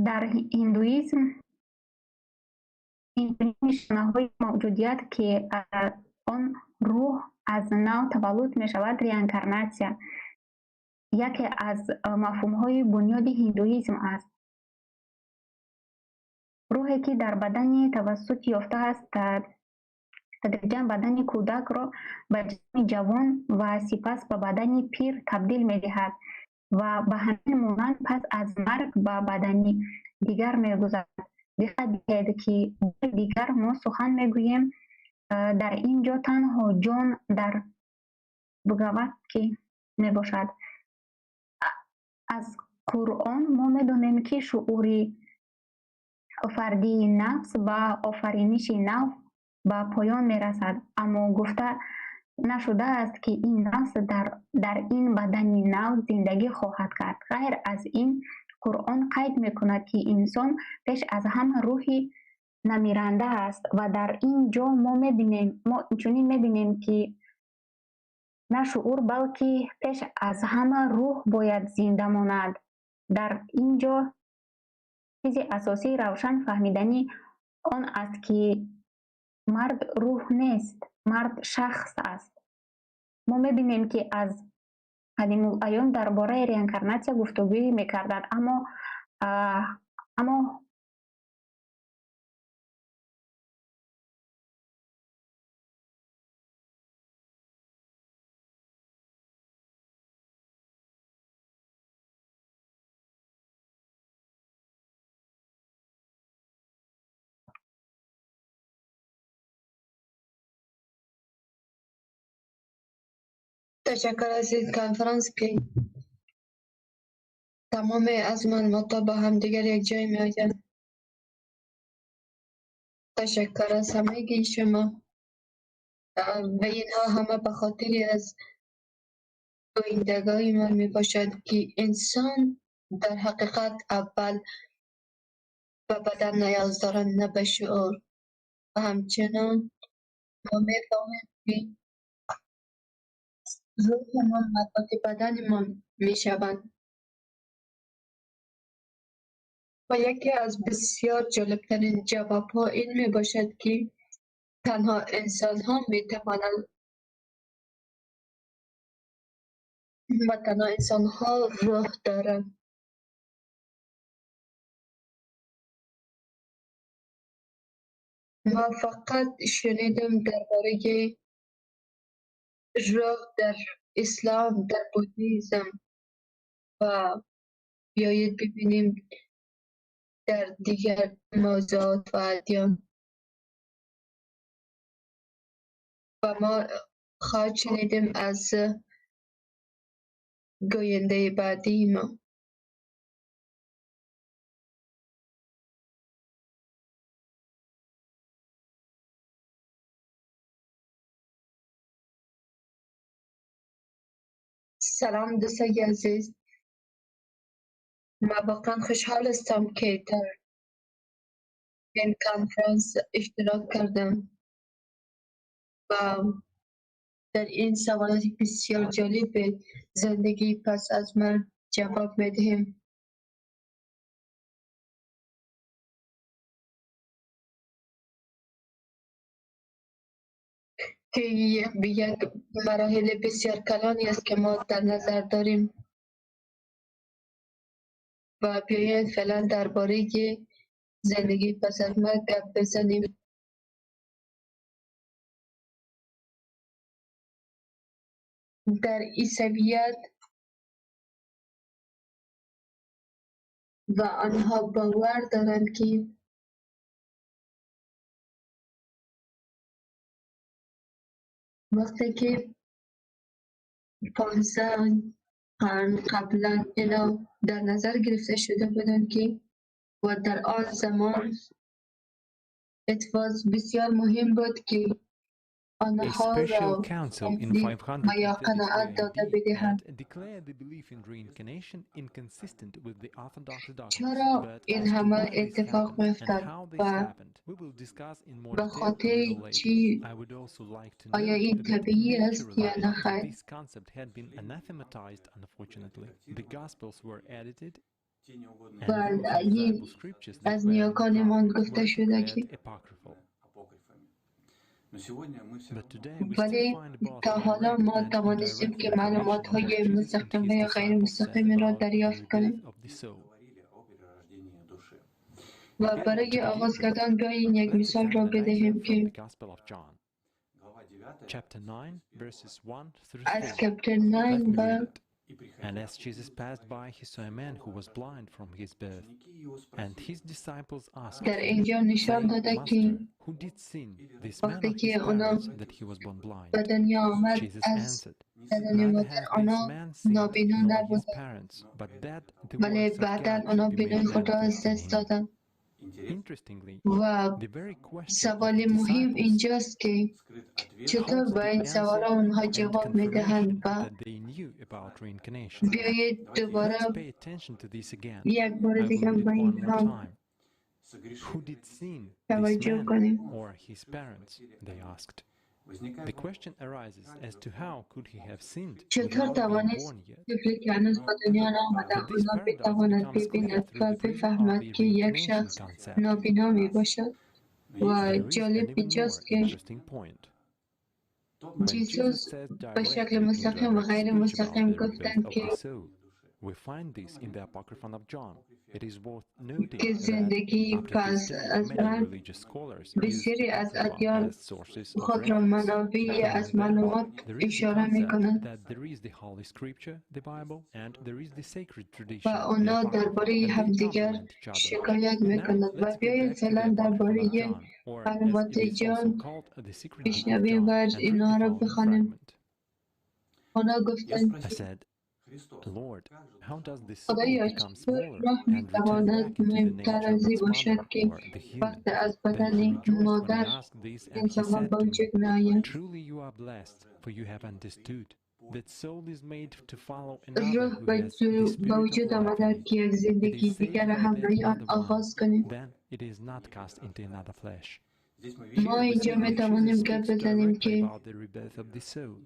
[SPEAKER 5] дар ҳиндуизм инчунин нишонаҳои мавҷудият, ки он рӯҳ аз нав таваллуд мешавад, реинкарнатсия яке аз мафҳумҳои бунёди ҳиндуизм аст. Рӯҳе, ки дар бадани тавассут ёфтааст, тадриҷан бадани кӯдакро ба ҷисми ҷавон ва сипас ба бадани пир табдил медиҳад ва ба ҳамин монанд пас аз марг ба бадани дигар мегузарад. Диққат диҳед, ки бори дигар мо сухан мегӯем, дар ин ҷо танҳо ҷон дар Бхагавадгита мебошад. Аз Қуръон мо медонем, ки шуури фардии нафс ба офариниши нав ба поён мерасад, аммо гуфта нашудааст, ки ин нафс дар ин бадани нав зиндагӣ хоҳад кард. Ғайр аз ин, Қуръон қайд мекунад, ки инсон пеш аз ҳама рӯҳи намиранда аст ва дар ин ҷо мо инчунин мебинем, ки на шуур, балки пеш аз ҳама рӯҳ бояд зинда монад. Дар ин ҷо чизи асосии равшан фаҳмидани он аст, ки мард рӯҳ нест, мард шахс аст. Мо мебинем, ки аз қадимулайём дар бораи реинкарнатсия гуфтугӯӣ мекарданд, аммо
[SPEAKER 3] تشکر از این کنفرانس که تمام از معلومات با همدیگر یک جای می آید. تشکر از همگی شما و اینها همه به خاطر از گویندگاه من می باشد که انسان در حقیقت اول به بدن نیاز دارد، نه به شعور. و همچنان ما می فهمیم که روح ما مربوط بدن ما می شوند. و یکی از بسیار جالبترین جواب ها این می باشد که تنها انسان ها می توانند و تنها انسان ها روح دارند. ما فقط شنیدم درباره روح در اسلام، در بودیزم و بیایید ببینیم در دیگر موضوعات و ادیان. و ما خواهد شنیدیم از گوینده بعدی ما. سلام دوستای عزیز، ما واقعا خوشحال هستم که در این کنفرانس اشتراک کردم و در این سوالات بسیار جالب زندگی پس از مرگ جواب میدهیم. که یک مراحل بسیار کلانی است که ما در نظر داریم و بیایید فعلا درباره زندگی پس از مرگ گپ بزنیم. در عیسویت و آنها باور دارند که وقتی که 15 قرن قبلا اینا در نظر گرفته شده بودند که و در آن زمان اتفاق بسیار مهم بود که آنها را و یا قناعت داده بدهند. چرا این همه اتفاق می‌افتد و به خاطر چی؟ آیا این طبیعی است یا نه خیر؟ و از نیاکانمان گفته شده که ولی تا حالا ما توانستیم که معلومات های مستقیم و یا غیر مستقیم را دریافت کنیم. و برای آغاز کردن بیایید یک مثال را بدهیم که از کپتر 9 و
[SPEAKER 6] And as Jesus passed by, he saw a man who was blind from his birth. And his disciples asked
[SPEAKER 3] در اینجا نشان داده که
[SPEAKER 6] who did sin, this man
[SPEAKER 3] وقتی
[SPEAKER 6] or his
[SPEAKER 3] که اونا
[SPEAKER 6] parents, that he was born blind?
[SPEAKER 3] به دنیا آمد
[SPEAKER 6] Jesus
[SPEAKER 3] از
[SPEAKER 6] answered,
[SPEAKER 3] پدر
[SPEAKER 6] Neither
[SPEAKER 3] مادر
[SPEAKER 6] has this
[SPEAKER 3] آنها
[SPEAKER 6] man sinned
[SPEAKER 3] نابینا
[SPEAKER 6] nor his
[SPEAKER 3] نبودند،
[SPEAKER 6] parents, but that the
[SPEAKER 3] ولی
[SPEAKER 6] works of
[SPEAKER 3] بعدا
[SPEAKER 6] God
[SPEAKER 3] آنها
[SPEAKER 6] should be
[SPEAKER 3] بینای
[SPEAKER 6] made
[SPEAKER 3] خود را از
[SPEAKER 6] manifest in
[SPEAKER 3] دست
[SPEAKER 6] him.
[SPEAKER 3] دادند.
[SPEAKER 6] Interestingly,
[SPEAKER 3] و
[SPEAKER 6] the very question of
[SPEAKER 3] سوال
[SPEAKER 6] the
[SPEAKER 3] مهم
[SPEAKER 6] disciples
[SPEAKER 3] اینجاست که چطور
[SPEAKER 6] holds
[SPEAKER 3] به
[SPEAKER 6] the
[SPEAKER 3] این سوال
[SPEAKER 6] answer
[SPEAKER 3] آنها
[SPEAKER 6] and
[SPEAKER 3] جواب میدهند.
[SPEAKER 6] confirmation
[SPEAKER 3] و
[SPEAKER 6] that they knew about reincarnation.
[SPEAKER 3] بیایید دوباره
[SPEAKER 6] Let's pay attention to this again.
[SPEAKER 3] یک بار
[SPEAKER 6] I will
[SPEAKER 3] دیگه
[SPEAKER 6] read it
[SPEAKER 3] به
[SPEAKER 6] one more
[SPEAKER 3] اینها
[SPEAKER 6] time. Who did sin, this
[SPEAKER 3] توجه
[SPEAKER 6] man
[SPEAKER 3] کنیم.
[SPEAKER 6] or his parents? They asked. The question arises as to how could he have sinned
[SPEAKER 3] چطور
[SPEAKER 6] without being
[SPEAKER 3] توانست
[SPEAKER 6] born yet?
[SPEAKER 3] طفلی که هنوز به دنیا نآمده
[SPEAKER 6] But this
[SPEAKER 3] آنها
[SPEAKER 6] paradox
[SPEAKER 3] بتواند
[SPEAKER 6] becomes clear
[SPEAKER 3] ببیند
[SPEAKER 6] through
[SPEAKER 3] و
[SPEAKER 6] the prism of
[SPEAKER 3] بفهمد
[SPEAKER 6] the
[SPEAKER 3] که یک
[SPEAKER 6] reincarnation
[SPEAKER 3] شخص
[SPEAKER 6] concept.
[SPEAKER 3] نابینا می باشد؟ و
[SPEAKER 6] There is
[SPEAKER 3] جالب
[SPEAKER 6] an even
[SPEAKER 3] اینجاست
[SPEAKER 6] more
[SPEAKER 3] که
[SPEAKER 6] interesting point.
[SPEAKER 3] جیسوس به شکل مستقیم و غیر مستقیم گفتند که
[SPEAKER 11] We find this in the Apocryphon of John. It is worth noting
[SPEAKER 3] که
[SPEAKER 11] that
[SPEAKER 3] زندگی
[SPEAKER 11] after this
[SPEAKER 3] پس
[SPEAKER 11] day,
[SPEAKER 3] از
[SPEAKER 11] many
[SPEAKER 3] مرگ
[SPEAKER 11] religious scholars use
[SPEAKER 3] بسیاری از
[SPEAKER 11] Apocrypha
[SPEAKER 3] ادیان
[SPEAKER 11] as sources of
[SPEAKER 3] خود را
[SPEAKER 11] reference.
[SPEAKER 3] منابع از معلومات
[SPEAKER 11] There is the
[SPEAKER 3] اشاره
[SPEAKER 11] concept
[SPEAKER 3] می‌کنند
[SPEAKER 11] that there is the Holy Scripture, the Bible, and there is the sacred
[SPEAKER 3] و
[SPEAKER 11] tradition, the
[SPEAKER 3] آنها
[SPEAKER 11] Apocrypha,
[SPEAKER 3] درباره
[SPEAKER 11] and they
[SPEAKER 3] همدیگر
[SPEAKER 11] complement each other.
[SPEAKER 3] شکایت
[SPEAKER 11] Now,
[SPEAKER 3] می‌کنند و
[SPEAKER 11] let's get
[SPEAKER 3] بیایید
[SPEAKER 11] back to the
[SPEAKER 3] فعلا
[SPEAKER 11] Apocryphon of
[SPEAKER 3] درباره
[SPEAKER 11] John, or as
[SPEAKER 3] معلومات
[SPEAKER 11] it is also
[SPEAKER 3] جان
[SPEAKER 11] called, the secret book of
[SPEAKER 3] بشنویم
[SPEAKER 11] John,
[SPEAKER 3] و
[SPEAKER 11] and read the
[SPEAKER 3] اینها را
[SPEAKER 11] following
[SPEAKER 3] بخوانیم.
[SPEAKER 11] fragment.
[SPEAKER 3] آنها گفتند
[SPEAKER 11] I said, Lord, how does the soul
[SPEAKER 3] خدایا
[SPEAKER 11] become
[SPEAKER 3] چطور
[SPEAKER 11] smaller
[SPEAKER 3] راه
[SPEAKER 11] and return
[SPEAKER 3] میتواند
[SPEAKER 11] back into the
[SPEAKER 3] مهمتر
[SPEAKER 11] nature
[SPEAKER 3] از
[SPEAKER 11] of
[SPEAKER 3] این
[SPEAKER 11] its
[SPEAKER 3] باشد
[SPEAKER 11] mother
[SPEAKER 3] که
[SPEAKER 11] or the human?
[SPEAKER 3] وقتی از
[SPEAKER 11] Then he
[SPEAKER 3] بدن
[SPEAKER 11] rejoiced when I
[SPEAKER 3] مادر
[SPEAKER 11] asked this, and he
[SPEAKER 3] انسانها
[SPEAKER 11] said
[SPEAKER 3] به
[SPEAKER 11] to me,
[SPEAKER 3] وجود میآیند.
[SPEAKER 11] Truly you are blessed, for you have understood that soul is made to follow another
[SPEAKER 3] روح
[SPEAKER 11] who
[SPEAKER 3] به
[SPEAKER 11] has the spirit of
[SPEAKER 3] وجود
[SPEAKER 11] life
[SPEAKER 3] آمده
[SPEAKER 11] in it.
[SPEAKER 3] که یک
[SPEAKER 11] It
[SPEAKER 3] زندگی
[SPEAKER 11] is saved
[SPEAKER 3] دیگر
[SPEAKER 11] by that
[SPEAKER 3] همراهی آن
[SPEAKER 11] other one.
[SPEAKER 3] آغاز کنیم.
[SPEAKER 11] Then it is not cast into another flesh.
[SPEAKER 3] ما
[SPEAKER 11] Here we
[SPEAKER 3] اینجا
[SPEAKER 11] see that
[SPEAKER 3] میتوانیم
[SPEAKER 11] Jesus
[SPEAKER 3] گپ
[SPEAKER 11] speaks
[SPEAKER 3] بزنیم
[SPEAKER 11] directly
[SPEAKER 3] که
[SPEAKER 11] about the rebirth of the soul.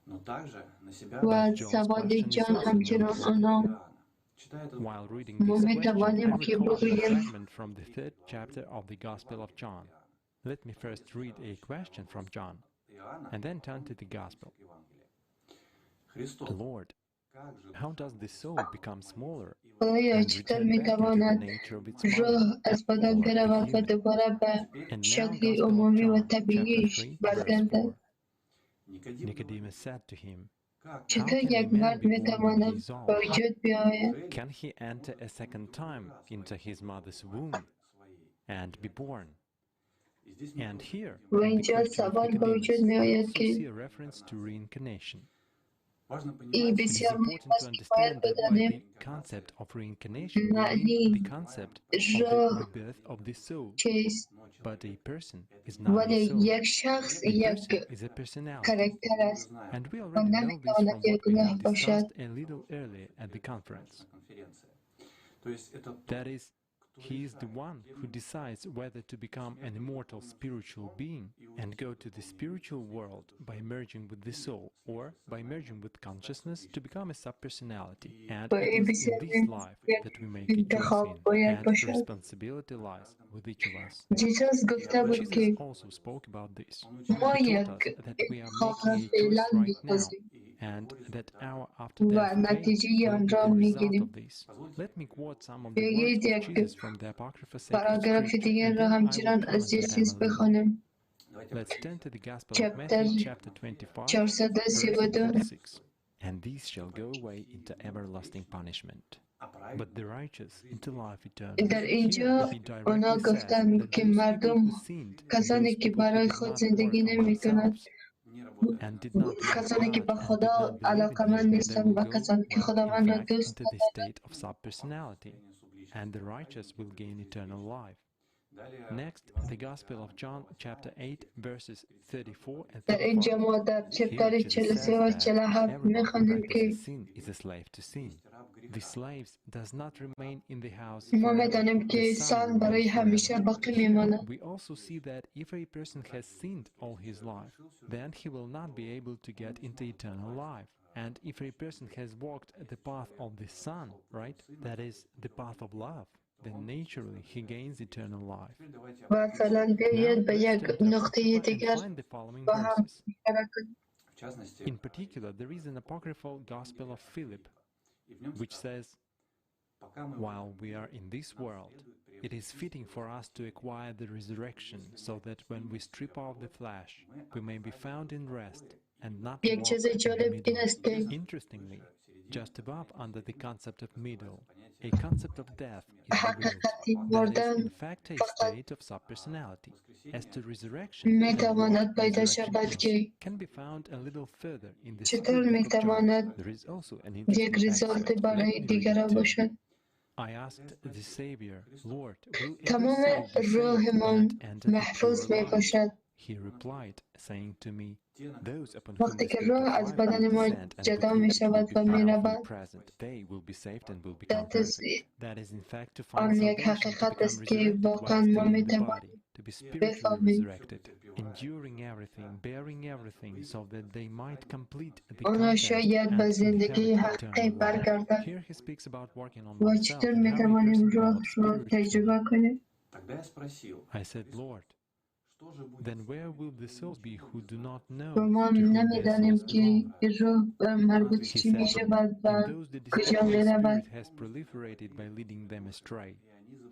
[SPEAKER 3] و
[SPEAKER 11] But
[SPEAKER 3] از
[SPEAKER 11] John's
[SPEAKER 3] سواد
[SPEAKER 11] question is
[SPEAKER 3] جان
[SPEAKER 11] also
[SPEAKER 3] همچنان
[SPEAKER 11] noteworthy.
[SPEAKER 3] آنها
[SPEAKER 11] While reading
[SPEAKER 3] ما
[SPEAKER 11] this question,
[SPEAKER 3] میتوانیم
[SPEAKER 11] I
[SPEAKER 3] که
[SPEAKER 11] recalled a
[SPEAKER 3] بگوییم
[SPEAKER 11] fragment from the third chapter of the Gospel of John. Let me first read a question from John, and then turn to the Gospel. Lord, how does the soul become smaller
[SPEAKER 3] خدایا
[SPEAKER 11] and
[SPEAKER 3] چطور
[SPEAKER 11] return back into the
[SPEAKER 3] میتواند
[SPEAKER 11] nature of its mother
[SPEAKER 3] روح از بدن
[SPEAKER 11] or the
[SPEAKER 3] برود و
[SPEAKER 11] human?
[SPEAKER 3] دوباره به
[SPEAKER 11] And now
[SPEAKER 3] شکل
[SPEAKER 11] Gospel of
[SPEAKER 3] عمومی و
[SPEAKER 11] John, chapter
[SPEAKER 3] طبیعیش
[SPEAKER 11] 3, verse
[SPEAKER 3] برگردد؟
[SPEAKER 11] 4. Nicodemus said to him, How
[SPEAKER 3] چطور
[SPEAKER 11] can a
[SPEAKER 3] یک
[SPEAKER 11] man
[SPEAKER 3] مرد
[SPEAKER 11] be born when he
[SPEAKER 3] میتواند
[SPEAKER 11] is
[SPEAKER 3] به
[SPEAKER 11] old?
[SPEAKER 3] وجود بیاید؟
[SPEAKER 11] Can he enter a second time into his mother's womb and be born? And here,
[SPEAKER 3] و
[SPEAKER 11] in the
[SPEAKER 3] اینجا
[SPEAKER 11] question of
[SPEAKER 3] سوال به
[SPEAKER 11] Nicodemus,
[SPEAKER 3] وجود
[SPEAKER 11] we
[SPEAKER 3] میآید
[SPEAKER 11] also
[SPEAKER 3] که
[SPEAKER 11] see a reference to reincarnation.
[SPEAKER 3] این
[SPEAKER 11] It is
[SPEAKER 3] بسیار مهم
[SPEAKER 11] important to
[SPEAKER 3] است که باید
[SPEAKER 11] understand that by
[SPEAKER 3] بدانیم
[SPEAKER 11] the concept of reincarnation, we mean
[SPEAKER 3] معنی
[SPEAKER 11] the concept of the
[SPEAKER 3] روح
[SPEAKER 11] rebirth of the soul.
[SPEAKER 3] چیست.
[SPEAKER 11] But a person is not a
[SPEAKER 3] ولی
[SPEAKER 11] soul.
[SPEAKER 3] یک شخص
[SPEAKER 11] A
[SPEAKER 3] یک
[SPEAKER 11] person is a personality.
[SPEAKER 3] کرکتر است
[SPEAKER 11] And we
[SPEAKER 3] و
[SPEAKER 11] already know this
[SPEAKER 3] نمیتواند
[SPEAKER 11] from
[SPEAKER 3] یک
[SPEAKER 11] what we
[SPEAKER 3] روح
[SPEAKER 11] have
[SPEAKER 3] باشد.
[SPEAKER 11] discussed a little earlier at the conference. That is, he is the one who decides whether to become an immortal spiritual being and go to the spiritual world by merging with the soul or by merging with consciousness to become a subpersonality. And
[SPEAKER 3] و
[SPEAKER 11] it
[SPEAKER 3] این
[SPEAKER 11] is in
[SPEAKER 3] بسیار
[SPEAKER 11] this
[SPEAKER 3] مهم
[SPEAKER 11] life
[SPEAKER 3] است
[SPEAKER 11] that we make a choice
[SPEAKER 3] انتخاب
[SPEAKER 11] in,
[SPEAKER 3] باید
[SPEAKER 11] and the
[SPEAKER 3] باشد.
[SPEAKER 11] responsibility lies with each of us.
[SPEAKER 3] جیسوس گفته بود
[SPEAKER 11] Jesus
[SPEAKER 3] که
[SPEAKER 11] also spoke about this.
[SPEAKER 3] ما
[SPEAKER 11] He taught
[SPEAKER 3] یک
[SPEAKER 11] us that we are
[SPEAKER 3] انتخاب را
[SPEAKER 11] making a choice
[SPEAKER 3] فعلا
[SPEAKER 11] right now
[SPEAKER 3] می‌سازیم
[SPEAKER 11] and that our
[SPEAKER 3] و
[SPEAKER 11] after-death fate
[SPEAKER 3] نتیجه
[SPEAKER 11] will
[SPEAKER 3] آن
[SPEAKER 11] be
[SPEAKER 3] را
[SPEAKER 11] the result
[SPEAKER 3] می‌گیریم.
[SPEAKER 11] of this. Let me quote some of the words
[SPEAKER 3] بیایید
[SPEAKER 11] of
[SPEAKER 3] یک
[SPEAKER 11] Jesus from the Apocrypha Sacred
[SPEAKER 3] پاراگراف
[SPEAKER 11] Scripture,
[SPEAKER 3] دیگر
[SPEAKER 11] and
[SPEAKER 3] را
[SPEAKER 11] then I will
[SPEAKER 3] همچنان از
[SPEAKER 11] comment on them
[SPEAKER 3] جیسوس
[SPEAKER 11] a little.
[SPEAKER 3] بخوانیم.
[SPEAKER 11] Let's turn to the Gospel of
[SPEAKER 3] چپتر
[SPEAKER 11] Matthew, chapter 25, verse
[SPEAKER 3] 432
[SPEAKER 11] 36. And these shall go away into everlasting punishment, but the righteous into life eternal.
[SPEAKER 3] در
[SPEAKER 11] Here
[SPEAKER 3] اینجا
[SPEAKER 11] he
[SPEAKER 3] آنها
[SPEAKER 11] directly says
[SPEAKER 3] گفتند
[SPEAKER 11] that
[SPEAKER 3] که
[SPEAKER 11] those people
[SPEAKER 3] مردم
[SPEAKER 11] who sinned and
[SPEAKER 3] کسانی
[SPEAKER 11] those
[SPEAKER 3] که
[SPEAKER 11] people who
[SPEAKER 3] برای
[SPEAKER 11] did
[SPEAKER 3] خود
[SPEAKER 11] not
[SPEAKER 3] زندگی
[SPEAKER 11] work on
[SPEAKER 3] نمی‌کنند،
[SPEAKER 11] themselves and did not love
[SPEAKER 3] کسانی که
[SPEAKER 11] God
[SPEAKER 3] به
[SPEAKER 11] and did
[SPEAKER 3] خدا
[SPEAKER 11] not believe in
[SPEAKER 3] علاقمند
[SPEAKER 11] him, they
[SPEAKER 3] نیستند
[SPEAKER 11] will
[SPEAKER 3] و
[SPEAKER 11] go,
[SPEAKER 3] کسانی که
[SPEAKER 11] well, in
[SPEAKER 3] خداوند را
[SPEAKER 11] fact,
[SPEAKER 3] دوست
[SPEAKER 11] into the
[SPEAKER 3] ندارند،
[SPEAKER 11] state of subpersonality, and the righteous will gain eternal life. Next, the Gospel of John, chapter 8, verses 34 and
[SPEAKER 3] در اینجا
[SPEAKER 11] 35.
[SPEAKER 3] ما در
[SPEAKER 11] Here
[SPEAKER 3] چپتر
[SPEAKER 11] Jesus
[SPEAKER 3] 43
[SPEAKER 11] says
[SPEAKER 3] و
[SPEAKER 11] that
[SPEAKER 3] 47
[SPEAKER 11] everyone who
[SPEAKER 3] میخوانیم که
[SPEAKER 11] practices sin is a slave to sin. The slaves does not remain in the house
[SPEAKER 3] ما
[SPEAKER 11] forever.
[SPEAKER 3] میدانیم
[SPEAKER 11] The
[SPEAKER 3] که
[SPEAKER 11] son
[SPEAKER 3] سن برای
[SPEAKER 11] remains
[SPEAKER 3] همیشه
[SPEAKER 11] forever.
[SPEAKER 3] باقی
[SPEAKER 11] Here
[SPEAKER 3] میماند.
[SPEAKER 11] we also see that if a person has sinned all his life, then he will not be able to get into eternal life. And if a person has walked the path of the Son, right, that is, the path of love, then naturally he gains eternal life.
[SPEAKER 3] و فعلا
[SPEAKER 11] Now
[SPEAKER 3] بیایید به
[SPEAKER 11] let's
[SPEAKER 3] یک
[SPEAKER 11] turn to
[SPEAKER 3] نقطه
[SPEAKER 11] Apocrypha and
[SPEAKER 3] دیگر
[SPEAKER 11] find the following
[SPEAKER 3] با هم
[SPEAKER 11] verses.
[SPEAKER 3] اشاره کنیم.
[SPEAKER 11] In particular, there is an apocryphal Gospel of Philip, which says, While we are in this world, it is fitting for us to acquire the resurrection, so that when we strip off the flesh, we may be found in rest and not
[SPEAKER 3] یک
[SPEAKER 11] walk
[SPEAKER 3] چیز
[SPEAKER 11] in the
[SPEAKER 3] جالب این
[SPEAKER 11] middle.
[SPEAKER 3] است که
[SPEAKER 11] Interestingly, just above under the concept of middle, a concept of death is revealed.
[SPEAKER 3] حقیقت
[SPEAKER 11] That is,
[SPEAKER 3] مردن
[SPEAKER 11] in fact, a
[SPEAKER 3] فقط
[SPEAKER 11] state of subpersonality. As to resurrection and what
[SPEAKER 3] میتواند پیدا
[SPEAKER 11] resurrection
[SPEAKER 3] شود
[SPEAKER 11] is,
[SPEAKER 3] که
[SPEAKER 11] can be found a little further in the
[SPEAKER 3] چطور
[SPEAKER 11] secret book of John.
[SPEAKER 3] میتواند
[SPEAKER 11] There is also an
[SPEAKER 3] یک
[SPEAKER 11] interesting
[SPEAKER 3] ریزالت
[SPEAKER 11] excerpt. Let
[SPEAKER 3] برای
[SPEAKER 11] me read it
[SPEAKER 3] دیگران
[SPEAKER 11] to you.
[SPEAKER 3] باشد.
[SPEAKER 11] I asked the Savior, Lord, will every
[SPEAKER 3] تمام
[SPEAKER 11] soul be saved
[SPEAKER 3] روحمان
[SPEAKER 11] and enter the
[SPEAKER 3] محفوظ
[SPEAKER 11] pure
[SPEAKER 3] می
[SPEAKER 11] life?
[SPEAKER 3] باشد.
[SPEAKER 11] He replied, saying to me, Those upon whom
[SPEAKER 3] وقتی
[SPEAKER 11] the
[SPEAKER 3] که
[SPEAKER 11] Spirit
[SPEAKER 3] روح
[SPEAKER 11] of
[SPEAKER 3] از
[SPEAKER 11] life will
[SPEAKER 3] بدن ما
[SPEAKER 11] descend and with
[SPEAKER 3] جدا
[SPEAKER 11] whom
[SPEAKER 3] می
[SPEAKER 11] it will
[SPEAKER 3] شود
[SPEAKER 11] be
[SPEAKER 3] و می
[SPEAKER 11] powerfully
[SPEAKER 3] رود،
[SPEAKER 11] present, they will be saved and will become
[SPEAKER 3] that is
[SPEAKER 11] perfect. That is, in fact, to find
[SPEAKER 3] آن یک
[SPEAKER 11] salvation, to
[SPEAKER 3] حقیقت
[SPEAKER 11] become
[SPEAKER 3] است که
[SPEAKER 11] resurrected while
[SPEAKER 3] واقعا
[SPEAKER 11] still
[SPEAKER 3] ما
[SPEAKER 11] in the
[SPEAKER 3] می
[SPEAKER 11] body,
[SPEAKER 3] توانیم
[SPEAKER 11] to be spiritually
[SPEAKER 3] بفهمیم.
[SPEAKER 11] resurrected, enduring everything, bearing everything, so that they might complete the
[SPEAKER 3] آنها
[SPEAKER 11] contest
[SPEAKER 3] شاید به
[SPEAKER 11] and
[SPEAKER 3] زندگی
[SPEAKER 11] inherit
[SPEAKER 3] حقیقی
[SPEAKER 11] eternal life.
[SPEAKER 3] برگردند.
[SPEAKER 11] Here he speaks about working on
[SPEAKER 3] و
[SPEAKER 11] oneself
[SPEAKER 3] چطور
[SPEAKER 11] and
[SPEAKER 3] می
[SPEAKER 11] how a
[SPEAKER 3] توانیم
[SPEAKER 11] person
[SPEAKER 3] روح
[SPEAKER 11] develops
[SPEAKER 3] را
[SPEAKER 11] spiritually.
[SPEAKER 3] تجربه کنیم؟
[SPEAKER 11] I said, Lord,
[SPEAKER 3] و ما نمیدانیم که روح مربوط چی می شود و کجا می رود.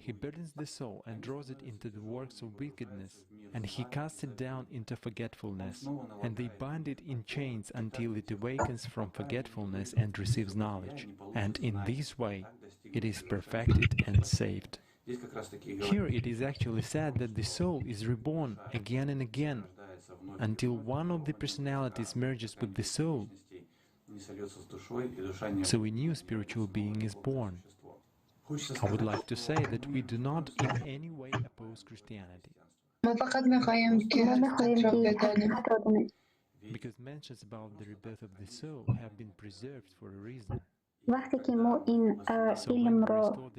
[SPEAKER 11] He burdens the soul and draws it into the works of wickedness, and he casts it down into forgetfulness, and they bind it in chains until it awakens from forgetfulness and receives knowledge, and in this way it is perfected and saved. Here it is actually said that the soul is reborn again and again until one of the personalities merges with the soul, so a new spiritual being is born. I would like to say that we do not in any way oppose Christianity.
[SPEAKER 3] ما فقط میخواهیم که حقیقت را بدانیم.
[SPEAKER 11] Because mentions about the rebirth of the soul have been preserved for a reason.
[SPEAKER 5] وقتی که ما این علم را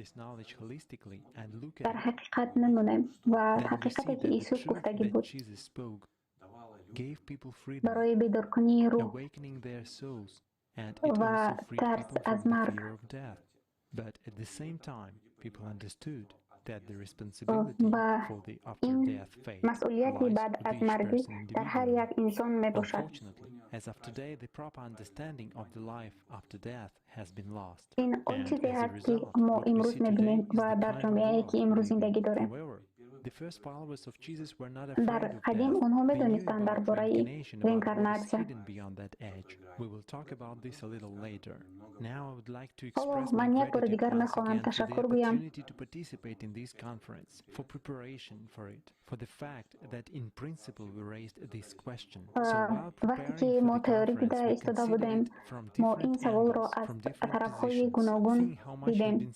[SPEAKER 5] در حقیقت میمونیم و حقیقتی که ایسوس گفتگی بود برای بیدارکنی روح و ترس از مرگ
[SPEAKER 11] But at the same time, people understood that the responsibility for the after-death fate
[SPEAKER 5] مسئولیت بعد از مرگی در هر یک انسان می باشد.
[SPEAKER 11] Unfortunately, as of today, the proper understanding of the life after death has been lost.
[SPEAKER 5] این آن چیزی هست که ما امروز می‌بینیم و در جامعه که امروز زندگی داریم. در قدیم آنها می‌دانستند درباره رینکارناتسیا. حالا من یک بار دیگر می‌خواهم تشکر گویم وقتی که ما تیاری دیده ایستاده بودیم، ما این سوال را از طرف‌های گوناگون دیدیم.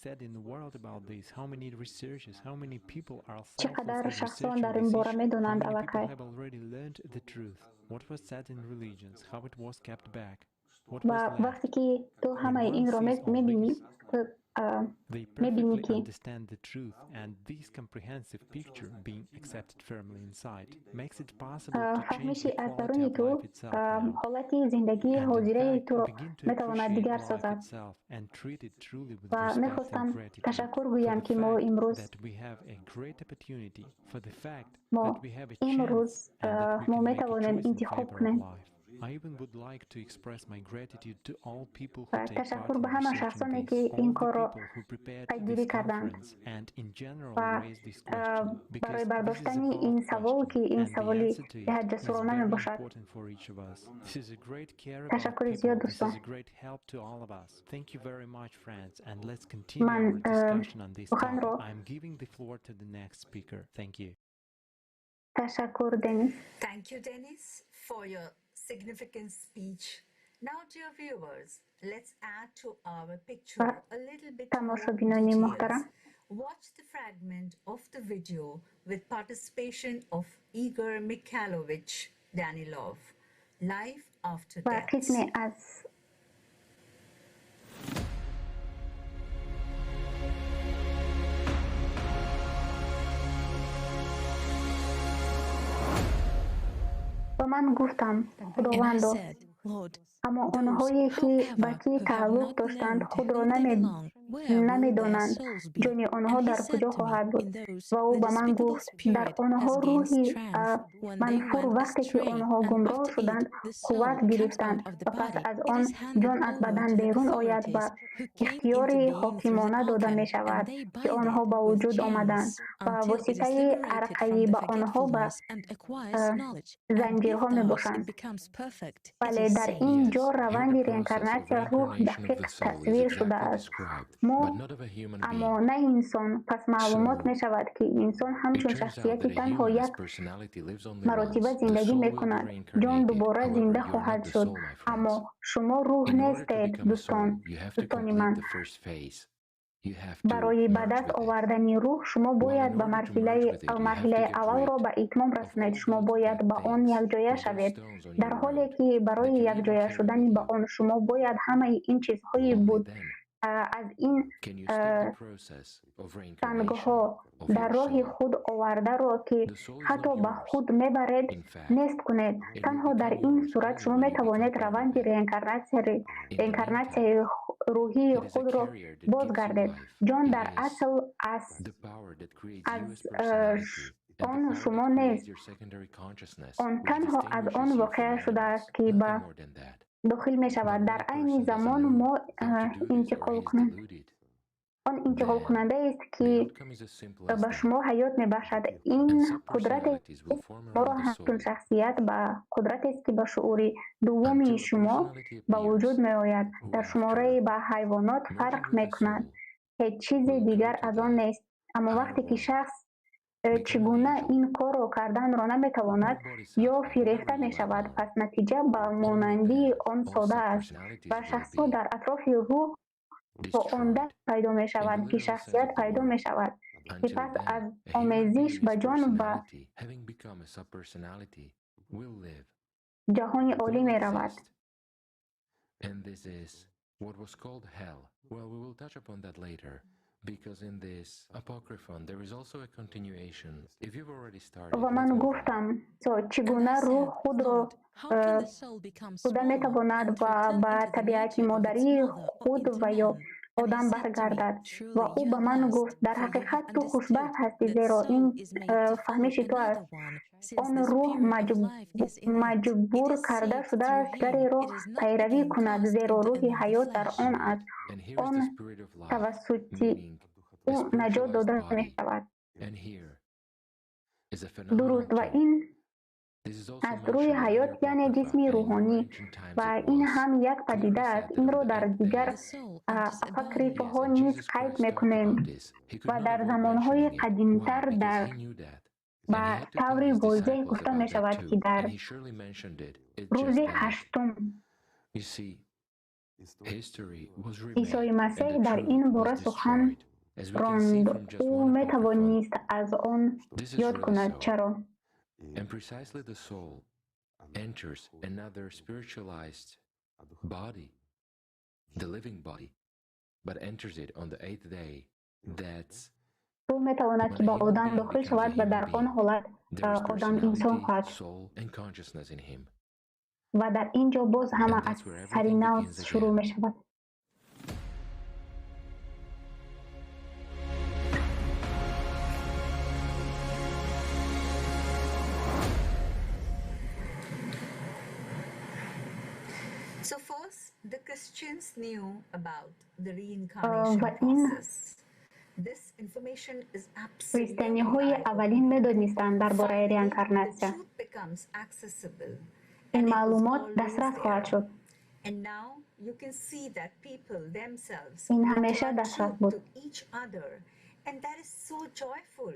[SPEAKER 5] چقدر شخصان در این باره می‌دانند الکی. و وقتی که تو همه این را می‌بینی، تو می‌بینی که فهمشی از درون تو حالت زندگی حاضره تو را می‌تواند دیگر سازد. و می‌خواستم تشکر گویم که ما امروز ما می‌توانیم انتخاب کنیم. تشکر به همه شخصانی که این کار را پیگیری کردند و برای برداشتن این سوال که این سوالی بهت جسورانه می باشد. تشکر زیاد دوستان. من سخن را تشکر دنیس.
[SPEAKER 7] Thank you, Dennis, for your significant speech. Now, dear viewers, let's add to our picture a little bit more details. Watch the fragment of the video with participation of Igor Mikhailovich Danilov, Life After Death.
[SPEAKER 5] و من گفتم خداوندا، اما آنهایی که به کی تعلق داشتند خود را نمیدانند جان آنها در کجا خواهد بود. و او به من گفت در آنها روحی منفور وقتی که آنها گمراه شدند قوت گرفتند و پس از آن جان از بدن بیرون آید و اختیار حاکمانه داده می شود که آنها به وجود آمدند و واسطه عرقه‌ای به آنها به زنجیرها می باشند. ولی در این جا روند رینکارناسیا روح دقیق تصویر شده است. ما اما نه انسان. پس معلومات می شود که انسان همچون شخصیتی تنها یک مراتبه زندگی می کند. جان دوباره زنده خواهد شد، اما شما روح نیستید دوستان من. برای به دست آوردن روح شما باید به مرحله اول را به اتمام رسانید. شما باید به آن یکجا شوید، در حالی که برای یکجا شدن به آن شما باید همه این چیزهای بود از این سنگ‌ها در راه خود آورده را که حتی به خود میبرید نیست کنید. تنها در این صورت شما میتوانید روند رینکارناسیا روحی خود را بازگردید. جان در اصل از Он шумо нест. Он танҳо аз он воқеа шудааст, ки ба дохил мешавад. Дар айни замон мо интиқолкунанд. Он интиқолкунандаест, ки ба шумо ҳаёт мебахшад. Ин қудрате моро ҳамчун шахсият ба қудратест, ки ба шуури дуввуми шумо ба вуҷуд меояд. Дар шумораи ба ҳайвонот фарқ мекунад. Ҳеҷ чизе дигар аз он нест. Аммо вақте ки шахс чӣ гуна ин корро карданро наметавонад ё фирефта мешавад, пас натиҷа ба монандии он сода аст ва шахсҳо дар атрофи рӯҳ то он дам пайдо мешавад, ки шахсият пайдо мешавад, ки пас аз омезиш ба ҷон ба ҷаҳони олӣ меравад. Ва ман гуфтам, чӣ гуна рӯҳ худро худа метавонад ва ба табиати модарии худ ва ё одам баргардад. Ва ӯ ба ман гуфт, дар ҳақиқат ту хушбахт ҳастӣ, зеро ин фаҳмиши ту аст. Он рӯҳ маҷбур карда шудааст дигареро пайравӣ кунад, зеро рӯҳи ҳаёт дар он аст. Он тавассути ӯ наҷот дода мешавад. Дуруст, ва ин аз рӯҳи ҳаёт, яъне ҷисми рӯҳонӣ. Ва ин ҳам як падида аст. Инро дар дигар апокрифҳо низ қайд мекунем ва дар замонҳои қадимтар дар ба таври возеҳ гуфта мешавад, ки дар рӯзи ҳаштум Исои Масеҳ дар ин бора сухан ронд. Ӯ метавонист аз он ёд кунад. Чаро?
[SPEAKER 6] And precisely the soul enters another spiritualized body, the living body, but enters it on the eighth day. That's
[SPEAKER 5] Рӯҳ метавонад, ки ба одам дохил шавад ва дар он ҳолат одам инсон хоҳад
[SPEAKER 6] шуд.
[SPEAKER 5] Ва дар ин ҷо боз ҳама аз сари нав шурӯъ мешавад.
[SPEAKER 7] So first, the Christians knew about the reincarnation
[SPEAKER 5] ва ин
[SPEAKER 7] process. This information is absolutely
[SPEAKER 5] христианиҳои аввалин медонистанд дар бораи
[SPEAKER 7] the
[SPEAKER 5] реинкарнатсия.
[SPEAKER 7] truth becomes accessible.
[SPEAKER 5] Ин маълумот дастрас хоҳад шуд.
[SPEAKER 7] And now you can see that people themselves
[SPEAKER 5] Ин ҳамеша
[SPEAKER 7] tell
[SPEAKER 5] дастрас
[SPEAKER 7] truth
[SPEAKER 5] буд.
[SPEAKER 7] to each other, and that is so joyful.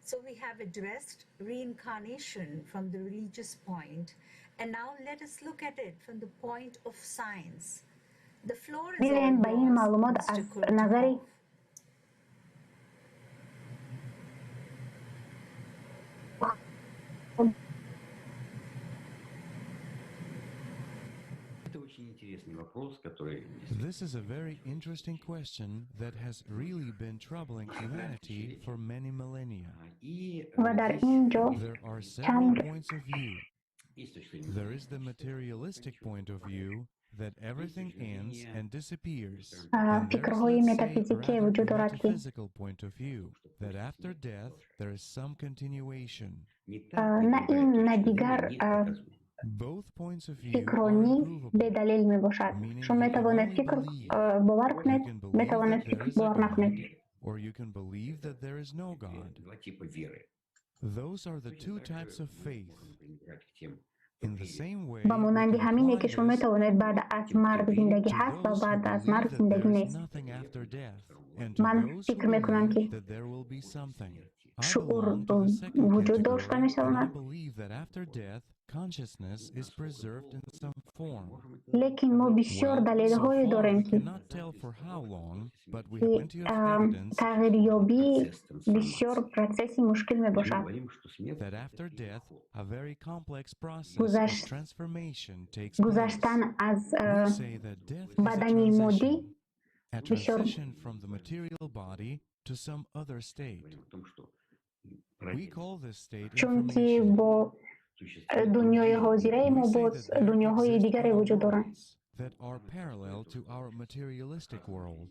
[SPEAKER 7] So we have addressed reincarnation from the religious point, and now let us look at it from the point of science. The floor is all
[SPEAKER 5] Биёем ба ин
[SPEAKER 7] yours,
[SPEAKER 5] маълумот
[SPEAKER 7] Mr.
[SPEAKER 5] аз назари
[SPEAKER 7] Krutikov.
[SPEAKER 12] Это очень интересный вопрос, который
[SPEAKER 9] This is a very interesting question that has really been troubling humanity for many millennia.
[SPEAKER 5] ва дар ин ҷо
[SPEAKER 9] There are several
[SPEAKER 5] чанд
[SPEAKER 9] points of view. There is the materialistic point of view that everything ends and disappears. And there is,
[SPEAKER 5] фикрҳои
[SPEAKER 9] let's say,
[SPEAKER 5] метафизикие
[SPEAKER 9] rather
[SPEAKER 5] вуҷуд дорад, ки
[SPEAKER 9] metaphysical point of view that after death there is some continuation.
[SPEAKER 5] На ин, на дигар
[SPEAKER 9] Both points of view are
[SPEAKER 5] фикрронӣ
[SPEAKER 9] unprovable,
[SPEAKER 5] бедалел мебошад.
[SPEAKER 9] meaning
[SPEAKER 5] Шумо
[SPEAKER 9] you can
[SPEAKER 5] метавонед
[SPEAKER 9] only
[SPEAKER 5] фикр
[SPEAKER 9] believe.
[SPEAKER 5] бовар
[SPEAKER 9] You
[SPEAKER 5] кунед,
[SPEAKER 9] can believe
[SPEAKER 5] метавонед
[SPEAKER 9] that
[SPEAKER 5] фикр
[SPEAKER 9] there is a
[SPEAKER 5] бовар
[SPEAKER 9] God,
[SPEAKER 5] накунед.
[SPEAKER 9] or you can believe that there is no God. Those are the two types of faith. In the same way,
[SPEAKER 5] Ба
[SPEAKER 9] we
[SPEAKER 5] монанди
[SPEAKER 9] can
[SPEAKER 5] ҳамине,
[SPEAKER 9] apply
[SPEAKER 5] ки шумо
[SPEAKER 9] this
[SPEAKER 5] метавонед баъд аз марг зиндагӣ
[SPEAKER 9] to
[SPEAKER 5] ҳаст ва
[SPEAKER 9] those who
[SPEAKER 5] баъд аз
[SPEAKER 9] believe
[SPEAKER 5] марг
[SPEAKER 9] that
[SPEAKER 5] зиндагӣ
[SPEAKER 9] there is
[SPEAKER 5] нест.
[SPEAKER 9] nothing after death, and to
[SPEAKER 5] Ман
[SPEAKER 9] those who
[SPEAKER 5] фикр мекунам,
[SPEAKER 9] believe
[SPEAKER 5] ки
[SPEAKER 9] that there will be something. I
[SPEAKER 5] шуур
[SPEAKER 9] belong to the second
[SPEAKER 5] вуҷуд дошта
[SPEAKER 9] category, and I
[SPEAKER 5] мешавад,
[SPEAKER 9] believe that after death, consciousness is preserved in some form.
[SPEAKER 5] лекин мо бисёр
[SPEAKER 9] Well, so
[SPEAKER 5] далелҳое
[SPEAKER 9] far
[SPEAKER 5] дорем,
[SPEAKER 9] we
[SPEAKER 5] ки
[SPEAKER 9] cannot tell for how long, but we have
[SPEAKER 5] ки
[SPEAKER 9] plenty of evidence
[SPEAKER 5] тағйирёбӣ бисёр процесси мушкил мебошад.
[SPEAKER 9] that after death, a very complex process of transformation takes place.
[SPEAKER 5] Гузаштан аз
[SPEAKER 9] We say that death is a
[SPEAKER 5] бадани моддӣ
[SPEAKER 9] transition, a
[SPEAKER 5] бисёр
[SPEAKER 9] transition from the material body to some other state. We call this state
[SPEAKER 5] чунки
[SPEAKER 9] information.
[SPEAKER 5] бо дунёи ҳозираи мо
[SPEAKER 9] We say
[SPEAKER 5] боз
[SPEAKER 9] that there
[SPEAKER 5] дунёҳои
[SPEAKER 9] exist
[SPEAKER 5] дигаре
[SPEAKER 9] other
[SPEAKER 5] вуҷуд доранд.
[SPEAKER 9] worlds. that are parallel to our materialistic world.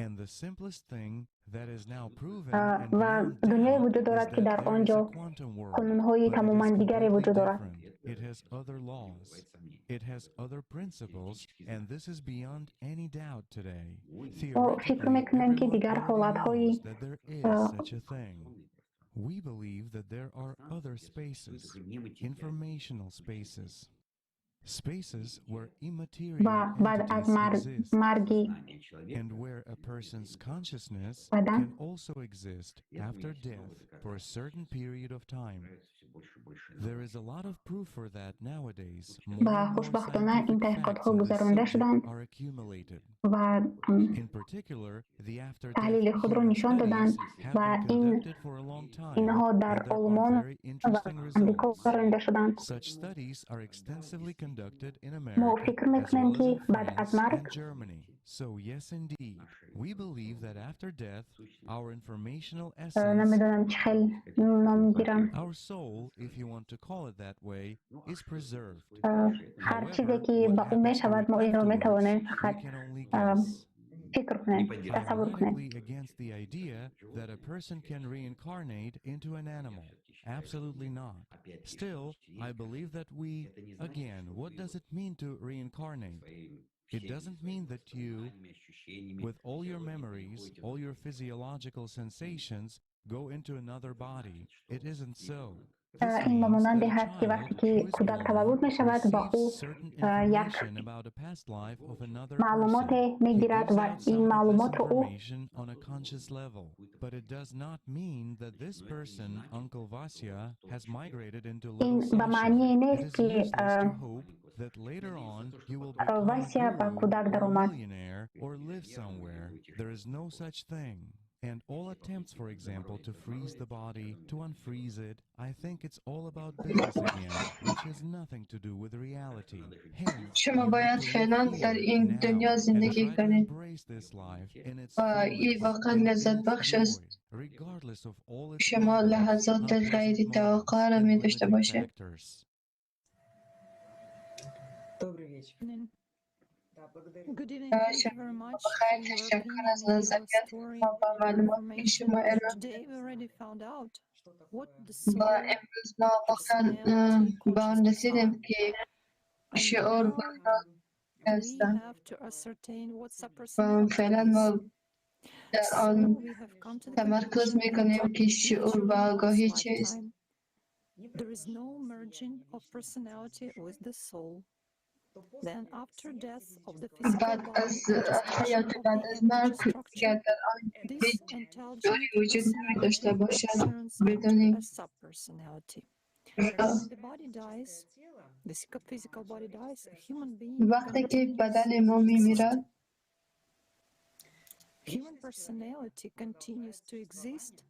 [SPEAKER 9] And the simplest thing that is now proven and
[SPEAKER 5] ва
[SPEAKER 9] beyond
[SPEAKER 5] дунёе
[SPEAKER 9] doubt
[SPEAKER 5] вуҷуд
[SPEAKER 9] is
[SPEAKER 5] дорад, ки
[SPEAKER 9] that
[SPEAKER 5] дар
[SPEAKER 9] there
[SPEAKER 5] он
[SPEAKER 9] is
[SPEAKER 5] ҷо
[SPEAKER 9] a quantum world,
[SPEAKER 5] қонунҳои
[SPEAKER 9] but it is
[SPEAKER 5] тамоман дигаре
[SPEAKER 9] completely
[SPEAKER 5] вуҷуд дорад.
[SPEAKER 9] different. It has other laws. It has other principles, and this is beyond any doubt today.
[SPEAKER 5] Мо фикр
[SPEAKER 9] Theoretically,
[SPEAKER 5] мекунем, ки
[SPEAKER 9] everyone
[SPEAKER 5] дигар
[SPEAKER 9] already
[SPEAKER 5] ҳолатҳои
[SPEAKER 9] knows that there is such a thing. We believe that there are other spaces, informational spaces, spaces where immaterial
[SPEAKER 5] ва баъд аз
[SPEAKER 9] entities exist,
[SPEAKER 5] марги
[SPEAKER 9] and where a person's consciousness
[SPEAKER 5] бадан
[SPEAKER 9] can also exist after death for a certain period of time. There is a lot of proof for that nowadays. More
[SPEAKER 5] ва
[SPEAKER 9] and more
[SPEAKER 5] хушбахтона ин
[SPEAKER 9] scientific facts
[SPEAKER 5] таҳқиқотҳо
[SPEAKER 9] on this
[SPEAKER 5] гузаронида
[SPEAKER 9] subject
[SPEAKER 5] шуданд
[SPEAKER 9] are accumulated.
[SPEAKER 5] ва
[SPEAKER 9] In particular, the after-death
[SPEAKER 5] таҳлили худро
[SPEAKER 9] human
[SPEAKER 5] нишон доданд
[SPEAKER 9] studies have
[SPEAKER 5] ва
[SPEAKER 9] been
[SPEAKER 5] ин
[SPEAKER 9] conducted for a long time,
[SPEAKER 5] инҳо дар
[SPEAKER 9] and there are
[SPEAKER 5] Олмон
[SPEAKER 9] very
[SPEAKER 5] ва
[SPEAKER 9] interesting
[SPEAKER 5] Амрико
[SPEAKER 9] results.
[SPEAKER 5] гузаронида шуданд.
[SPEAKER 9] Such studies are extensively conducted in
[SPEAKER 5] Мо
[SPEAKER 9] America
[SPEAKER 5] фикр
[SPEAKER 9] as
[SPEAKER 5] мекунем,
[SPEAKER 9] well as
[SPEAKER 5] ки
[SPEAKER 9] in
[SPEAKER 5] баъд аз
[SPEAKER 9] France
[SPEAKER 5] марг
[SPEAKER 9] and Germany. So yes, indeed, we believe that after death, our informational essence,
[SPEAKER 5] намедонам чӣ хел ном гирам,
[SPEAKER 9] our soul, if you want to call it that way, is preserved.
[SPEAKER 5] Ҳар чизе
[SPEAKER 9] However,
[SPEAKER 5] ки
[SPEAKER 9] what
[SPEAKER 5] ба ӯ
[SPEAKER 9] happens to
[SPEAKER 5] мешавад,
[SPEAKER 9] it
[SPEAKER 5] мо инро
[SPEAKER 9] afterwards,
[SPEAKER 5] метавонем
[SPEAKER 9] we
[SPEAKER 5] фақат
[SPEAKER 9] can only guess.
[SPEAKER 5] фикр кунем,
[SPEAKER 9] I'm
[SPEAKER 5] тасаввур кунем.
[SPEAKER 9] radically against the idea that a person can reincarnate into an animal. Absolutely not. Still, I believe that we, again, what does it mean to reincarnate? It doesn't mean that you, with all your memories, all your physiological sensations, go into another body. It isn't so. This
[SPEAKER 5] Ин ба
[SPEAKER 9] means
[SPEAKER 5] монанде
[SPEAKER 9] that a
[SPEAKER 5] ҳаст, ки
[SPEAKER 9] child
[SPEAKER 5] вақте ки
[SPEAKER 9] who is
[SPEAKER 5] кӯдак
[SPEAKER 9] born
[SPEAKER 5] таваллуд мешавад ва ӯ
[SPEAKER 9] receives certain
[SPEAKER 5] як
[SPEAKER 9] information about a past life of another person.
[SPEAKER 5] маълумоте
[SPEAKER 9] He
[SPEAKER 5] мегирад
[SPEAKER 9] gives
[SPEAKER 5] ва
[SPEAKER 9] out
[SPEAKER 5] ин
[SPEAKER 9] some of this
[SPEAKER 5] маълумотро ӯ
[SPEAKER 9] information on a conscious level, but it does not mean that this person, Uncle Vasya, has migrated into
[SPEAKER 5] ин
[SPEAKER 9] little
[SPEAKER 5] ба
[SPEAKER 9] Sasha.
[SPEAKER 5] маъние
[SPEAKER 9] It
[SPEAKER 5] нест,
[SPEAKER 9] is
[SPEAKER 5] ки
[SPEAKER 9] useless to hope that later on you will become a
[SPEAKER 5] Вася ба
[SPEAKER 9] guru
[SPEAKER 5] кӯдак
[SPEAKER 9] or a
[SPEAKER 5] даромад.
[SPEAKER 9] millionaire or live somewhere. There is no such thing. And all attempts, for example, to freeze the body, to unfreeze it, I think it's all about business again, which has nothing to do with reality. Hence,
[SPEAKER 3] شما
[SPEAKER 9] you have
[SPEAKER 3] باید
[SPEAKER 9] to live
[SPEAKER 3] فعلا در
[SPEAKER 9] here,
[SPEAKER 3] این
[SPEAKER 9] now,
[SPEAKER 3] دنیا
[SPEAKER 9] and
[SPEAKER 3] زندگی
[SPEAKER 9] try to
[SPEAKER 3] کنید
[SPEAKER 9] embrace this life in its
[SPEAKER 3] و این
[SPEAKER 9] fullness
[SPEAKER 3] واقعا
[SPEAKER 9] and in
[SPEAKER 3] لذت
[SPEAKER 9] its
[SPEAKER 3] بخش است.
[SPEAKER 9] joy, regardless of all its
[SPEAKER 3] شما
[SPEAKER 9] problems,
[SPEAKER 3] لحظات
[SPEAKER 9] unpleasant
[SPEAKER 3] غیر
[SPEAKER 9] moments,
[SPEAKER 3] توقع را
[SPEAKER 9] and
[SPEAKER 3] می داشته
[SPEAKER 9] limiting
[SPEAKER 3] باشید.
[SPEAKER 9] factors.
[SPEAKER 14] Добрый вечер. Да, благодарю.
[SPEAKER 20] Good evening. Thank you very much for
[SPEAKER 3] بخیر
[SPEAKER 20] your
[SPEAKER 3] تشکر
[SPEAKER 20] opinion
[SPEAKER 3] از
[SPEAKER 20] and your
[SPEAKER 3] نظریات
[SPEAKER 20] story
[SPEAKER 3] شما و
[SPEAKER 20] and
[SPEAKER 3] معلوماتی که
[SPEAKER 20] information.
[SPEAKER 3] شما ارائه
[SPEAKER 20] Today we already found out what the
[SPEAKER 3] و
[SPEAKER 20] soul,
[SPEAKER 3] امروز ما واقعا
[SPEAKER 20] personality,
[SPEAKER 3] به آن
[SPEAKER 20] consciousness
[SPEAKER 3] رسیدیم
[SPEAKER 20] are.
[SPEAKER 3] که
[SPEAKER 20] And
[SPEAKER 3] شعور و
[SPEAKER 20] now
[SPEAKER 3] آگاهی
[SPEAKER 20] we
[SPEAKER 3] هستند
[SPEAKER 20] have to ascertain what
[SPEAKER 3] و
[SPEAKER 20] subpersonality
[SPEAKER 3] فعلا
[SPEAKER 20] is.
[SPEAKER 3] ما در
[SPEAKER 20] So
[SPEAKER 3] آن
[SPEAKER 20] we have come to the
[SPEAKER 3] تمرکز
[SPEAKER 20] conclusion that
[SPEAKER 3] میکنیم که شعور و
[SPEAKER 20] literally in this
[SPEAKER 3] آگاهی چیست.
[SPEAKER 20] lifetime there is no merging of personality with the soul. Then after death of the physical
[SPEAKER 3] بعد
[SPEAKER 20] body
[SPEAKER 3] از
[SPEAKER 20] and destruction
[SPEAKER 3] حیات
[SPEAKER 20] of
[SPEAKER 3] بعد
[SPEAKER 20] the
[SPEAKER 3] از
[SPEAKER 20] energy
[SPEAKER 3] مرگ
[SPEAKER 20] structure,
[SPEAKER 3] دیگر در آن
[SPEAKER 20] this
[SPEAKER 3] هیچ شعوری
[SPEAKER 20] intelligent
[SPEAKER 3] وجود نمی داشته
[SPEAKER 20] personality
[SPEAKER 3] باشد
[SPEAKER 20] turns into
[SPEAKER 3] بدونیم
[SPEAKER 20] a subpersonality. When the body dies, the physical body dies, a human being
[SPEAKER 3] وقتی که
[SPEAKER 20] continues
[SPEAKER 3] بدن
[SPEAKER 20] to
[SPEAKER 3] ما
[SPEAKER 20] exist.
[SPEAKER 3] میمیرد
[SPEAKER 20] Human personality continues to exist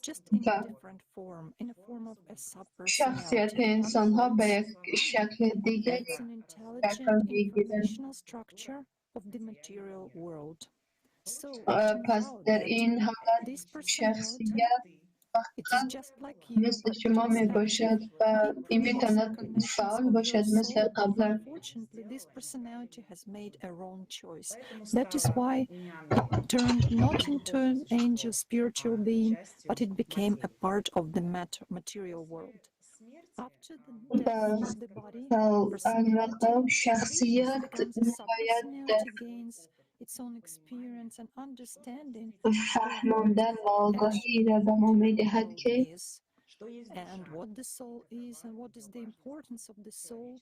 [SPEAKER 20] just in
[SPEAKER 3] و
[SPEAKER 20] a different form, in a form of a
[SPEAKER 3] شخصیت
[SPEAKER 20] subpersonality. In other
[SPEAKER 3] انسان ها به
[SPEAKER 20] words,
[SPEAKER 3] یک شکل دیگری
[SPEAKER 20] it's an
[SPEAKER 3] شکل
[SPEAKER 20] intelligent
[SPEAKER 3] میگیرد.
[SPEAKER 20] informational structure of the material world. So it turns
[SPEAKER 3] پس
[SPEAKER 20] out
[SPEAKER 3] در
[SPEAKER 20] that
[SPEAKER 3] این حالت
[SPEAKER 20] this personality,
[SPEAKER 3] شخصیت
[SPEAKER 20] it is
[SPEAKER 3] فقط
[SPEAKER 20] just like you,
[SPEAKER 3] مثل
[SPEAKER 20] but it
[SPEAKER 3] شما
[SPEAKER 20] is
[SPEAKER 3] می
[SPEAKER 20] active.
[SPEAKER 3] باشد و
[SPEAKER 20] It
[SPEAKER 3] این
[SPEAKER 20] creates the
[SPEAKER 3] میتواند
[SPEAKER 20] connections
[SPEAKER 3] فعال
[SPEAKER 20] of your
[SPEAKER 3] باشد مثل
[SPEAKER 20] soul.
[SPEAKER 3] قبلا.
[SPEAKER 20] Unfortunately, this personality has made a wrong choice. That is why it turned not into an angel spiritual being, but it became a part of the material world. After the
[SPEAKER 3] و
[SPEAKER 20] death of the body,
[SPEAKER 3] تا آن
[SPEAKER 20] personality
[SPEAKER 3] وقت شخصیت
[SPEAKER 20] becomes a
[SPEAKER 3] باید در
[SPEAKER 20] subpersonality, gains its own experience and understanding of what
[SPEAKER 3] فهماندن
[SPEAKER 20] the
[SPEAKER 3] و آگاهی را به ما
[SPEAKER 20] actual
[SPEAKER 3] میدهد
[SPEAKER 20] world
[SPEAKER 3] که
[SPEAKER 20] is and what the soul is and what is the importance of the soul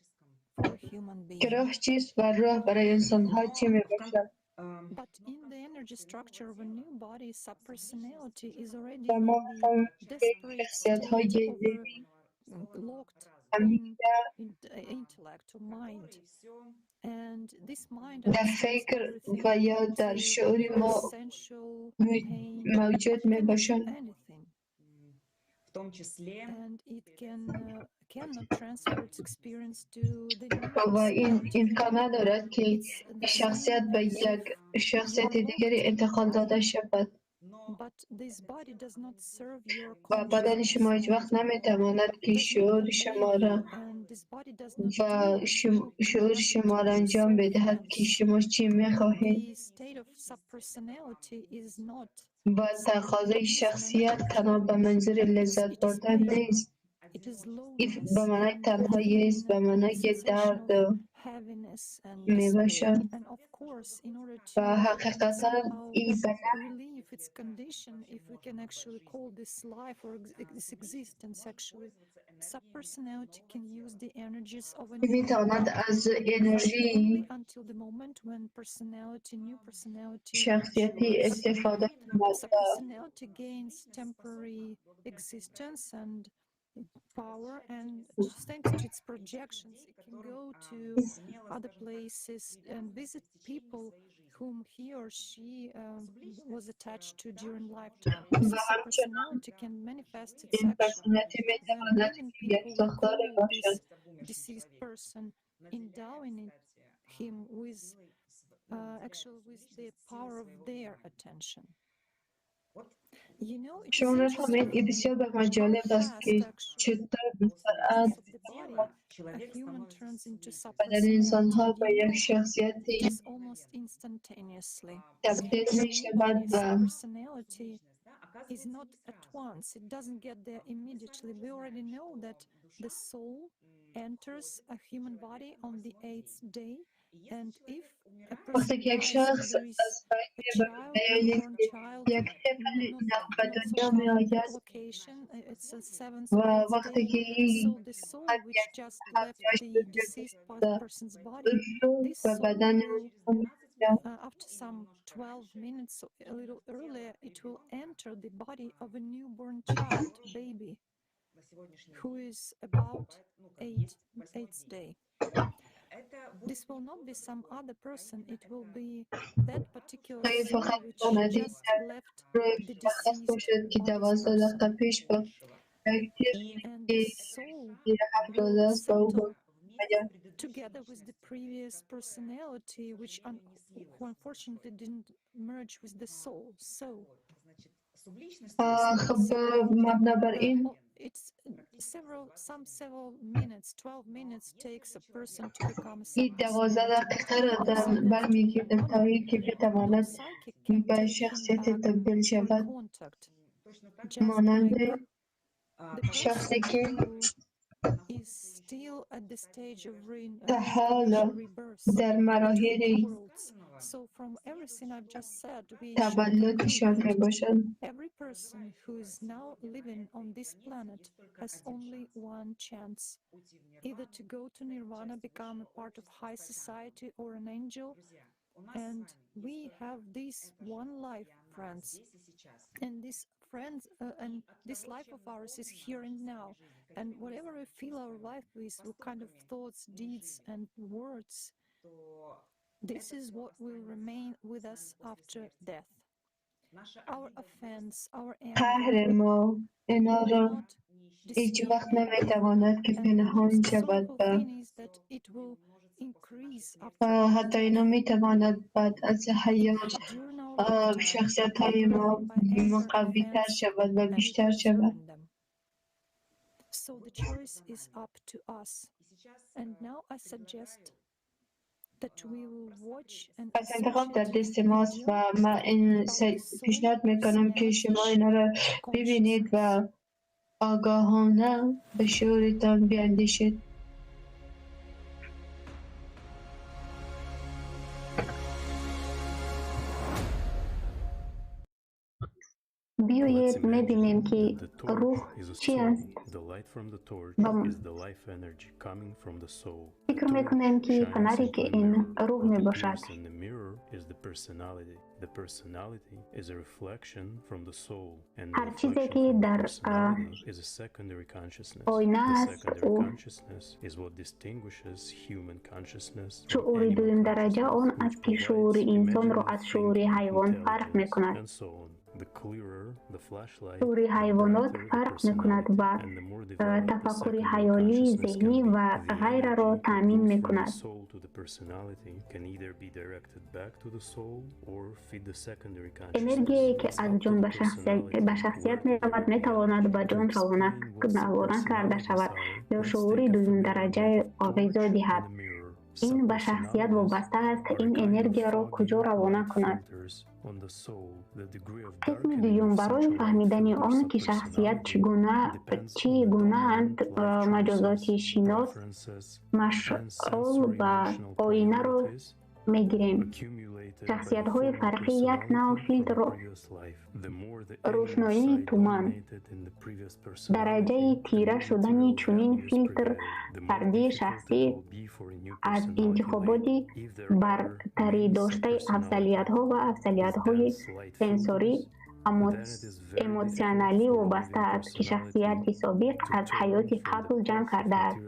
[SPEAKER 20] for a human
[SPEAKER 3] که
[SPEAKER 20] being.
[SPEAKER 3] راه چیست و راه برای انسان ها چی می باشد.
[SPEAKER 20] But in the energy structure of a new body, subpersonality is already
[SPEAKER 3] و ما
[SPEAKER 20] in the
[SPEAKER 3] می‌فهمیم که
[SPEAKER 20] desperate
[SPEAKER 3] شخصیت
[SPEAKER 20] state
[SPEAKER 3] های
[SPEAKER 20] of
[SPEAKER 3] نوین
[SPEAKER 20] locked in,
[SPEAKER 3] همیشه
[SPEAKER 20] in intellect or mind. And this mind
[SPEAKER 3] در
[SPEAKER 20] understands
[SPEAKER 3] فکر
[SPEAKER 20] everything
[SPEAKER 3] و یا
[SPEAKER 20] about
[SPEAKER 3] در
[SPEAKER 20] the
[SPEAKER 3] شعور ما
[SPEAKER 20] essential pain,
[SPEAKER 3] موجود
[SPEAKER 20] it
[SPEAKER 3] می
[SPEAKER 20] can do
[SPEAKER 3] باشند.
[SPEAKER 20] anything. And it cannot transfer its experience to the new
[SPEAKER 3] و این
[SPEAKER 20] personality.
[SPEAKER 3] امکان ندارد که
[SPEAKER 20] It's the same
[SPEAKER 3] شخصیت به
[SPEAKER 20] as
[SPEAKER 3] یک
[SPEAKER 20] if
[SPEAKER 3] شخصیت
[SPEAKER 20] you are
[SPEAKER 3] دیگری
[SPEAKER 20] locked in
[SPEAKER 3] انتقال
[SPEAKER 20] body,
[SPEAKER 3] داده شود
[SPEAKER 20] but this body does not serve your
[SPEAKER 3] و بدن
[SPEAKER 20] consciousness.
[SPEAKER 3] شما هیچ وقت نمیتواند
[SPEAKER 20] It
[SPEAKER 3] که
[SPEAKER 20] does not
[SPEAKER 3] شعور
[SPEAKER 20] obey
[SPEAKER 3] شما را
[SPEAKER 20] you and
[SPEAKER 3] و شعور شما را انجام بدهد که شما چی میخواهید. و تقاضای شخصیت تنها به منظور لذت بردن نیست. این به معنای تنهایی است، به معنای درد می باشد و حقیقتا این به می تواند از انرژی شخصیتی استفاده کند.
[SPEAKER 20] Power, and thanks to its projections, it can go to other places and visit people whom he or she was attached to during lifetime. So personality can manifest its action. Then living people call this deceased person, endowing him with actually with the power of their attention.
[SPEAKER 3] شما می‌فهمید این بسیار به من جالب است که چطور به سرعت بدن انسان‌ها به یک شخصیت تبدیل می‌شود و
[SPEAKER 20] is not at once. It doesn't get there immediately. We already know that the soul enters a human body on the 8th day.
[SPEAKER 3] وقتی که یک شخص از بین می‌برد، یک طفل به دنیا می آید و وقتی که روح به بدن
[SPEAKER 20] after some 12 minutes, a little earlier, it will enter the body of a newborn child, baby, who is about eighth day. This will not be some other person, it will be that particular soul which just left the deceased body's person. And the soul will settle together with the previous personality, which who unfortunately didn't merge with the soul. So, it's some several minutes, 12 minutes takes a person to become a
[SPEAKER 3] این 12 دقیقه را در بر می‌گیرد تا اینکه بتواند به شخصیت تبدیل شود، مانند شخصی که تا حالا در مراحل تولدشان میباشند.
[SPEAKER 20] Every person who is now living on this planet has only one chance, either to go to nirvana, become a part of high society or an angel. And we have this one life, friends, and this friends, and this life of ours is here and now. And whatever we fill our life with, what kind of thoughts, deeds, and words, this is what will remain with us after death. Our offense, our
[SPEAKER 3] قهر
[SPEAKER 20] anger,
[SPEAKER 3] ما اینا را
[SPEAKER 20] not
[SPEAKER 3] هیچ وقت
[SPEAKER 20] disappear.
[SPEAKER 3] نمیتواند که
[SPEAKER 20] And the
[SPEAKER 3] پنهان
[SPEAKER 20] most
[SPEAKER 3] شود
[SPEAKER 20] sorrowful
[SPEAKER 3] و
[SPEAKER 20] thing is that it will increase after
[SPEAKER 3] و
[SPEAKER 20] our
[SPEAKER 3] حتی اینا
[SPEAKER 20] death.
[SPEAKER 3] میتواند بعد از حیات
[SPEAKER 20] During our lifetime,
[SPEAKER 3] شخصیت
[SPEAKER 20] we
[SPEAKER 3] های ما
[SPEAKER 20] grow by anger,
[SPEAKER 3] قوی تر
[SPEAKER 20] offense,
[SPEAKER 3] شود و
[SPEAKER 20] and
[SPEAKER 3] بیشتر شود.
[SPEAKER 20] return them. So the choice is up to us. And now I suggest that we will watch an
[SPEAKER 3] پس انتخاب در
[SPEAKER 20] associative
[SPEAKER 3] دست ماست
[SPEAKER 20] video
[SPEAKER 3] و من این
[SPEAKER 20] about the soul
[SPEAKER 3] پیشنهاد میکنم که شما
[SPEAKER 20] personality
[SPEAKER 3] اینا را ببینید
[SPEAKER 20] consciousness.
[SPEAKER 3] و آگاهانه به شعورتان بیاندیشید.
[SPEAKER 4] Let's
[SPEAKER 5] биёед
[SPEAKER 4] imagine
[SPEAKER 5] мебинем ки
[SPEAKER 4] that the torch
[SPEAKER 5] рӯҳ
[SPEAKER 4] is a
[SPEAKER 5] чӣ
[SPEAKER 4] soul.
[SPEAKER 5] аст
[SPEAKER 4] The light from the torch
[SPEAKER 5] ва
[SPEAKER 4] is the life energy coming from the soul. The
[SPEAKER 5] фикр
[SPEAKER 4] torch
[SPEAKER 5] мекунем ки
[SPEAKER 4] shines
[SPEAKER 5] фонаре
[SPEAKER 4] into
[SPEAKER 5] ки
[SPEAKER 4] a
[SPEAKER 5] ин
[SPEAKER 4] mirror.
[SPEAKER 5] рӯҳ
[SPEAKER 4] What
[SPEAKER 5] мебошад.
[SPEAKER 4] appears in the mirror is the personality. The personality is a reflection from the soul, and the
[SPEAKER 5] ҳар чизе
[SPEAKER 4] reflection
[SPEAKER 5] ки
[SPEAKER 4] from the
[SPEAKER 5] дар
[SPEAKER 4] personality is a secondary consciousness.
[SPEAKER 5] оина
[SPEAKER 4] The
[SPEAKER 5] аст
[SPEAKER 4] secondary
[SPEAKER 5] ӯ
[SPEAKER 4] consciousness is what distinguishes human consciousness from
[SPEAKER 5] шуури
[SPEAKER 4] animal
[SPEAKER 5] дуюмдараҷа
[SPEAKER 4] consciousness,
[SPEAKER 5] он
[SPEAKER 4] which
[SPEAKER 5] аст ки шуури
[SPEAKER 4] provides
[SPEAKER 5] инсонро
[SPEAKER 4] imaginative
[SPEAKER 5] аз шуури
[SPEAKER 4] thinking,
[SPEAKER 5] ҳайвон фарқ
[SPEAKER 4] intelligence,
[SPEAKER 5] мекунад.
[SPEAKER 4] and so on.
[SPEAKER 5] Шуури ҳайвонот фарқ мекунад ва тафаккури ҳаёлӣ, зеҳнӣ ва ғайраро таъмин мекунад. Энергияе, ки аз ҷон ба шахсият меравад, метавонад ба ҷон равона карда шавад ё шуури дуюмдараҷаи ғизо диҳад. Ин ба шахсият вобаста аст, ин энергияро куҷо равона кунад. Қисми дуюм: барои фаҳмидани он, ки шахсият чӣ гунаанд, маҷозоти шинос машъул ба оинаро мегирем. Шахсиятҳои фарқӣ як навъ филтр рӯшноии туман. Дараҷаи тира шудани чунин филтр фардии шахсӣ аз интихоботи бартаридоштаи афзалиятҳо ва афзалиятҳои сенсорӣ эмотсионалӣ вобаста аст, ки шахсияти собиқ аз ҳаёти қабл ҷамъ кардааст.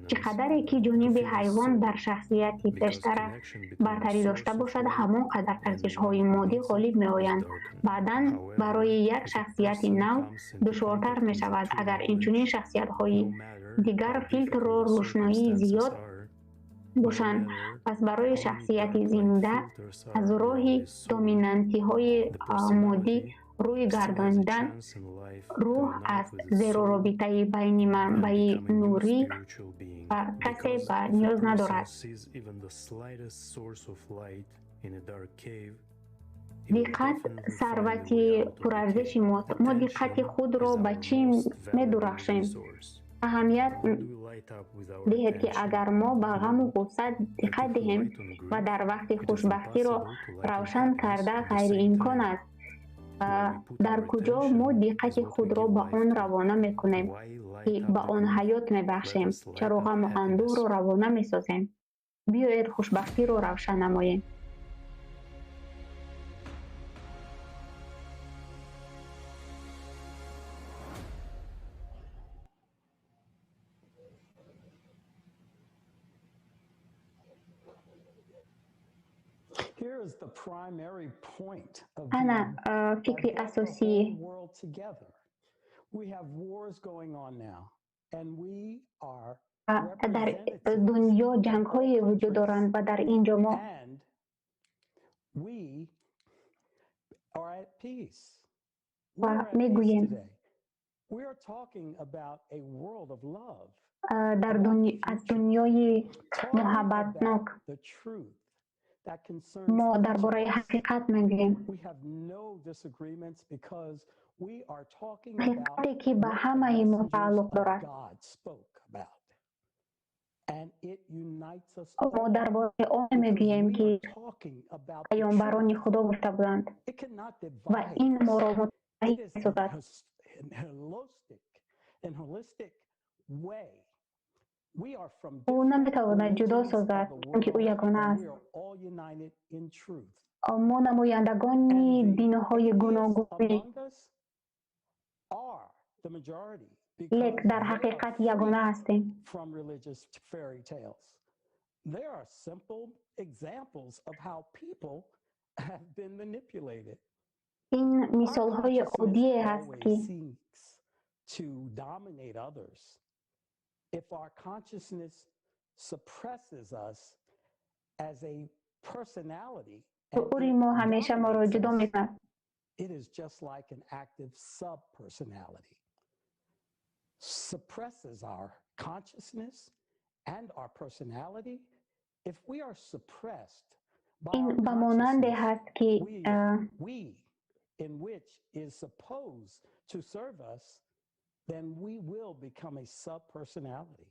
[SPEAKER 5] Чӣ қадаре ки ҷониби ҳайвон дар шахсияти пештара бартарӣ дошта бошад, ҳамон қадар арзишҳои моддӣ ғолиб меоянд. Баъдан барои як шахсияти нав душвортар мешавад, агар инчунин шахсиятҳои дигар филтрро рӯшноии зиёд бошанд. Пас барои шахсияти зинда аз роҳи доминантиҳои моддӣ рӯй гардонидан рӯҳ аст, зеро робитаи байни манбаи нурӣ ва касе ба ниёз надорад. Диққат сарвати пурарзиши мост. Мо диққати худро ба чӣ медурахшем? Аҳамият диҳед, ки агар мо ба ғаму ғусса диққат диҳем ва дар вақти хушбахтиро равшан карда ғайриимкон аст. Дар куҷо мо диққати худро ба он равона мекунем, ки ба он ҳаёт мебахшем, чаро ғаму андӯҳро равона месозем? Биёед хушбахтиро равшан намоем. Ана фикри асосӣ. Дар дунё ҷангҳое вуҷуд доранд ва дар ин ҷо мо ва мегӯем аз дунёи муҳаббатнок. Мо дар бораи ҳақиқат мегӯем, ҳақиқате, ки ба ҳамаи мо тааллуқ дорад. Мо дар бораи он мегӯем, ки паёмбарони Худо гуфта буданд, ва ин моро муттаҳид месозад. Ӯ наметавонад ҷудо созад, чунки ӯ ягона аст. Мо намояндагони динҳои гуногунӣ, лек дар ҳақиқат ягона ҳастем. Ин мисолҳои оддие ҳаст, ки
[SPEAKER 1] If our consciousness suppresses us as a personality,
[SPEAKER 5] шуури мо ҳамеша моро ҷудо мекунад.
[SPEAKER 1] It is just like an active subpersonality. Suppresses our consciousness and our personality. If we are suppressed by
[SPEAKER 5] Ин
[SPEAKER 1] our
[SPEAKER 5] ба монанде ҳаст, ки
[SPEAKER 1] we, in which is supposed to serve us, then we will become a subpersonality.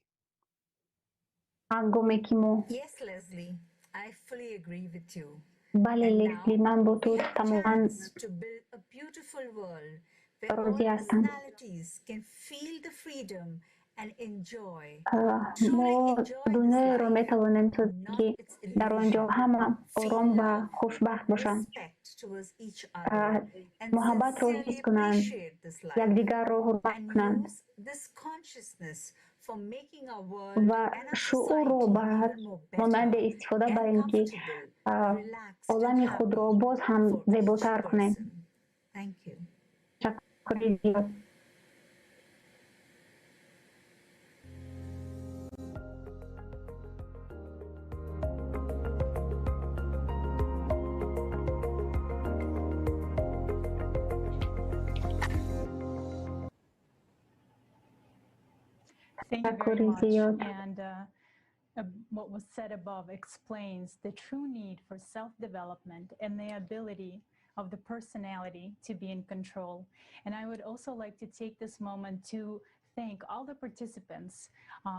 [SPEAKER 5] ҳангоме ки мо
[SPEAKER 7] Yes, Leslie, I fully agree with you.
[SPEAKER 5] Бале, Лесли, ман бо ту тамоман
[SPEAKER 7] To build a beautiful world where all
[SPEAKER 5] розӣ ҳастам.
[SPEAKER 7] personalities can feel the freedom and enjoy.
[SPEAKER 5] Мо дунёеро метавонем созем, ки дар он ҷо ҳама ором ва хушбахт бошанд,
[SPEAKER 7] Respect towards each other and
[SPEAKER 5] муҳаббатро
[SPEAKER 7] sincerely
[SPEAKER 5] ҳис кунанд,
[SPEAKER 7] appreciate this life
[SPEAKER 5] якдигарро ҳурмат
[SPEAKER 7] and
[SPEAKER 5] кунанд
[SPEAKER 7] use this consciousness for making our world
[SPEAKER 5] ва
[SPEAKER 7] and our
[SPEAKER 5] шуурро
[SPEAKER 7] society
[SPEAKER 5] ба
[SPEAKER 7] even more better
[SPEAKER 5] монанде истифода
[SPEAKER 7] and
[SPEAKER 5] барем, ки
[SPEAKER 7] comfortable, relaxed and
[SPEAKER 5] олами
[SPEAKER 7] happy
[SPEAKER 5] худро боз ҳам
[SPEAKER 7] for each
[SPEAKER 5] зеботар кунем.
[SPEAKER 7] person. Thank you.
[SPEAKER 5] Ташаккури зиёд.
[SPEAKER 15] Thank you very
[SPEAKER 5] Ташаккури
[SPEAKER 15] much.
[SPEAKER 5] зиёд.
[SPEAKER 15] And what was said above explains the true need for self-development and the ability of the personality to be in control. And I would also like to take this moment to thank all the participants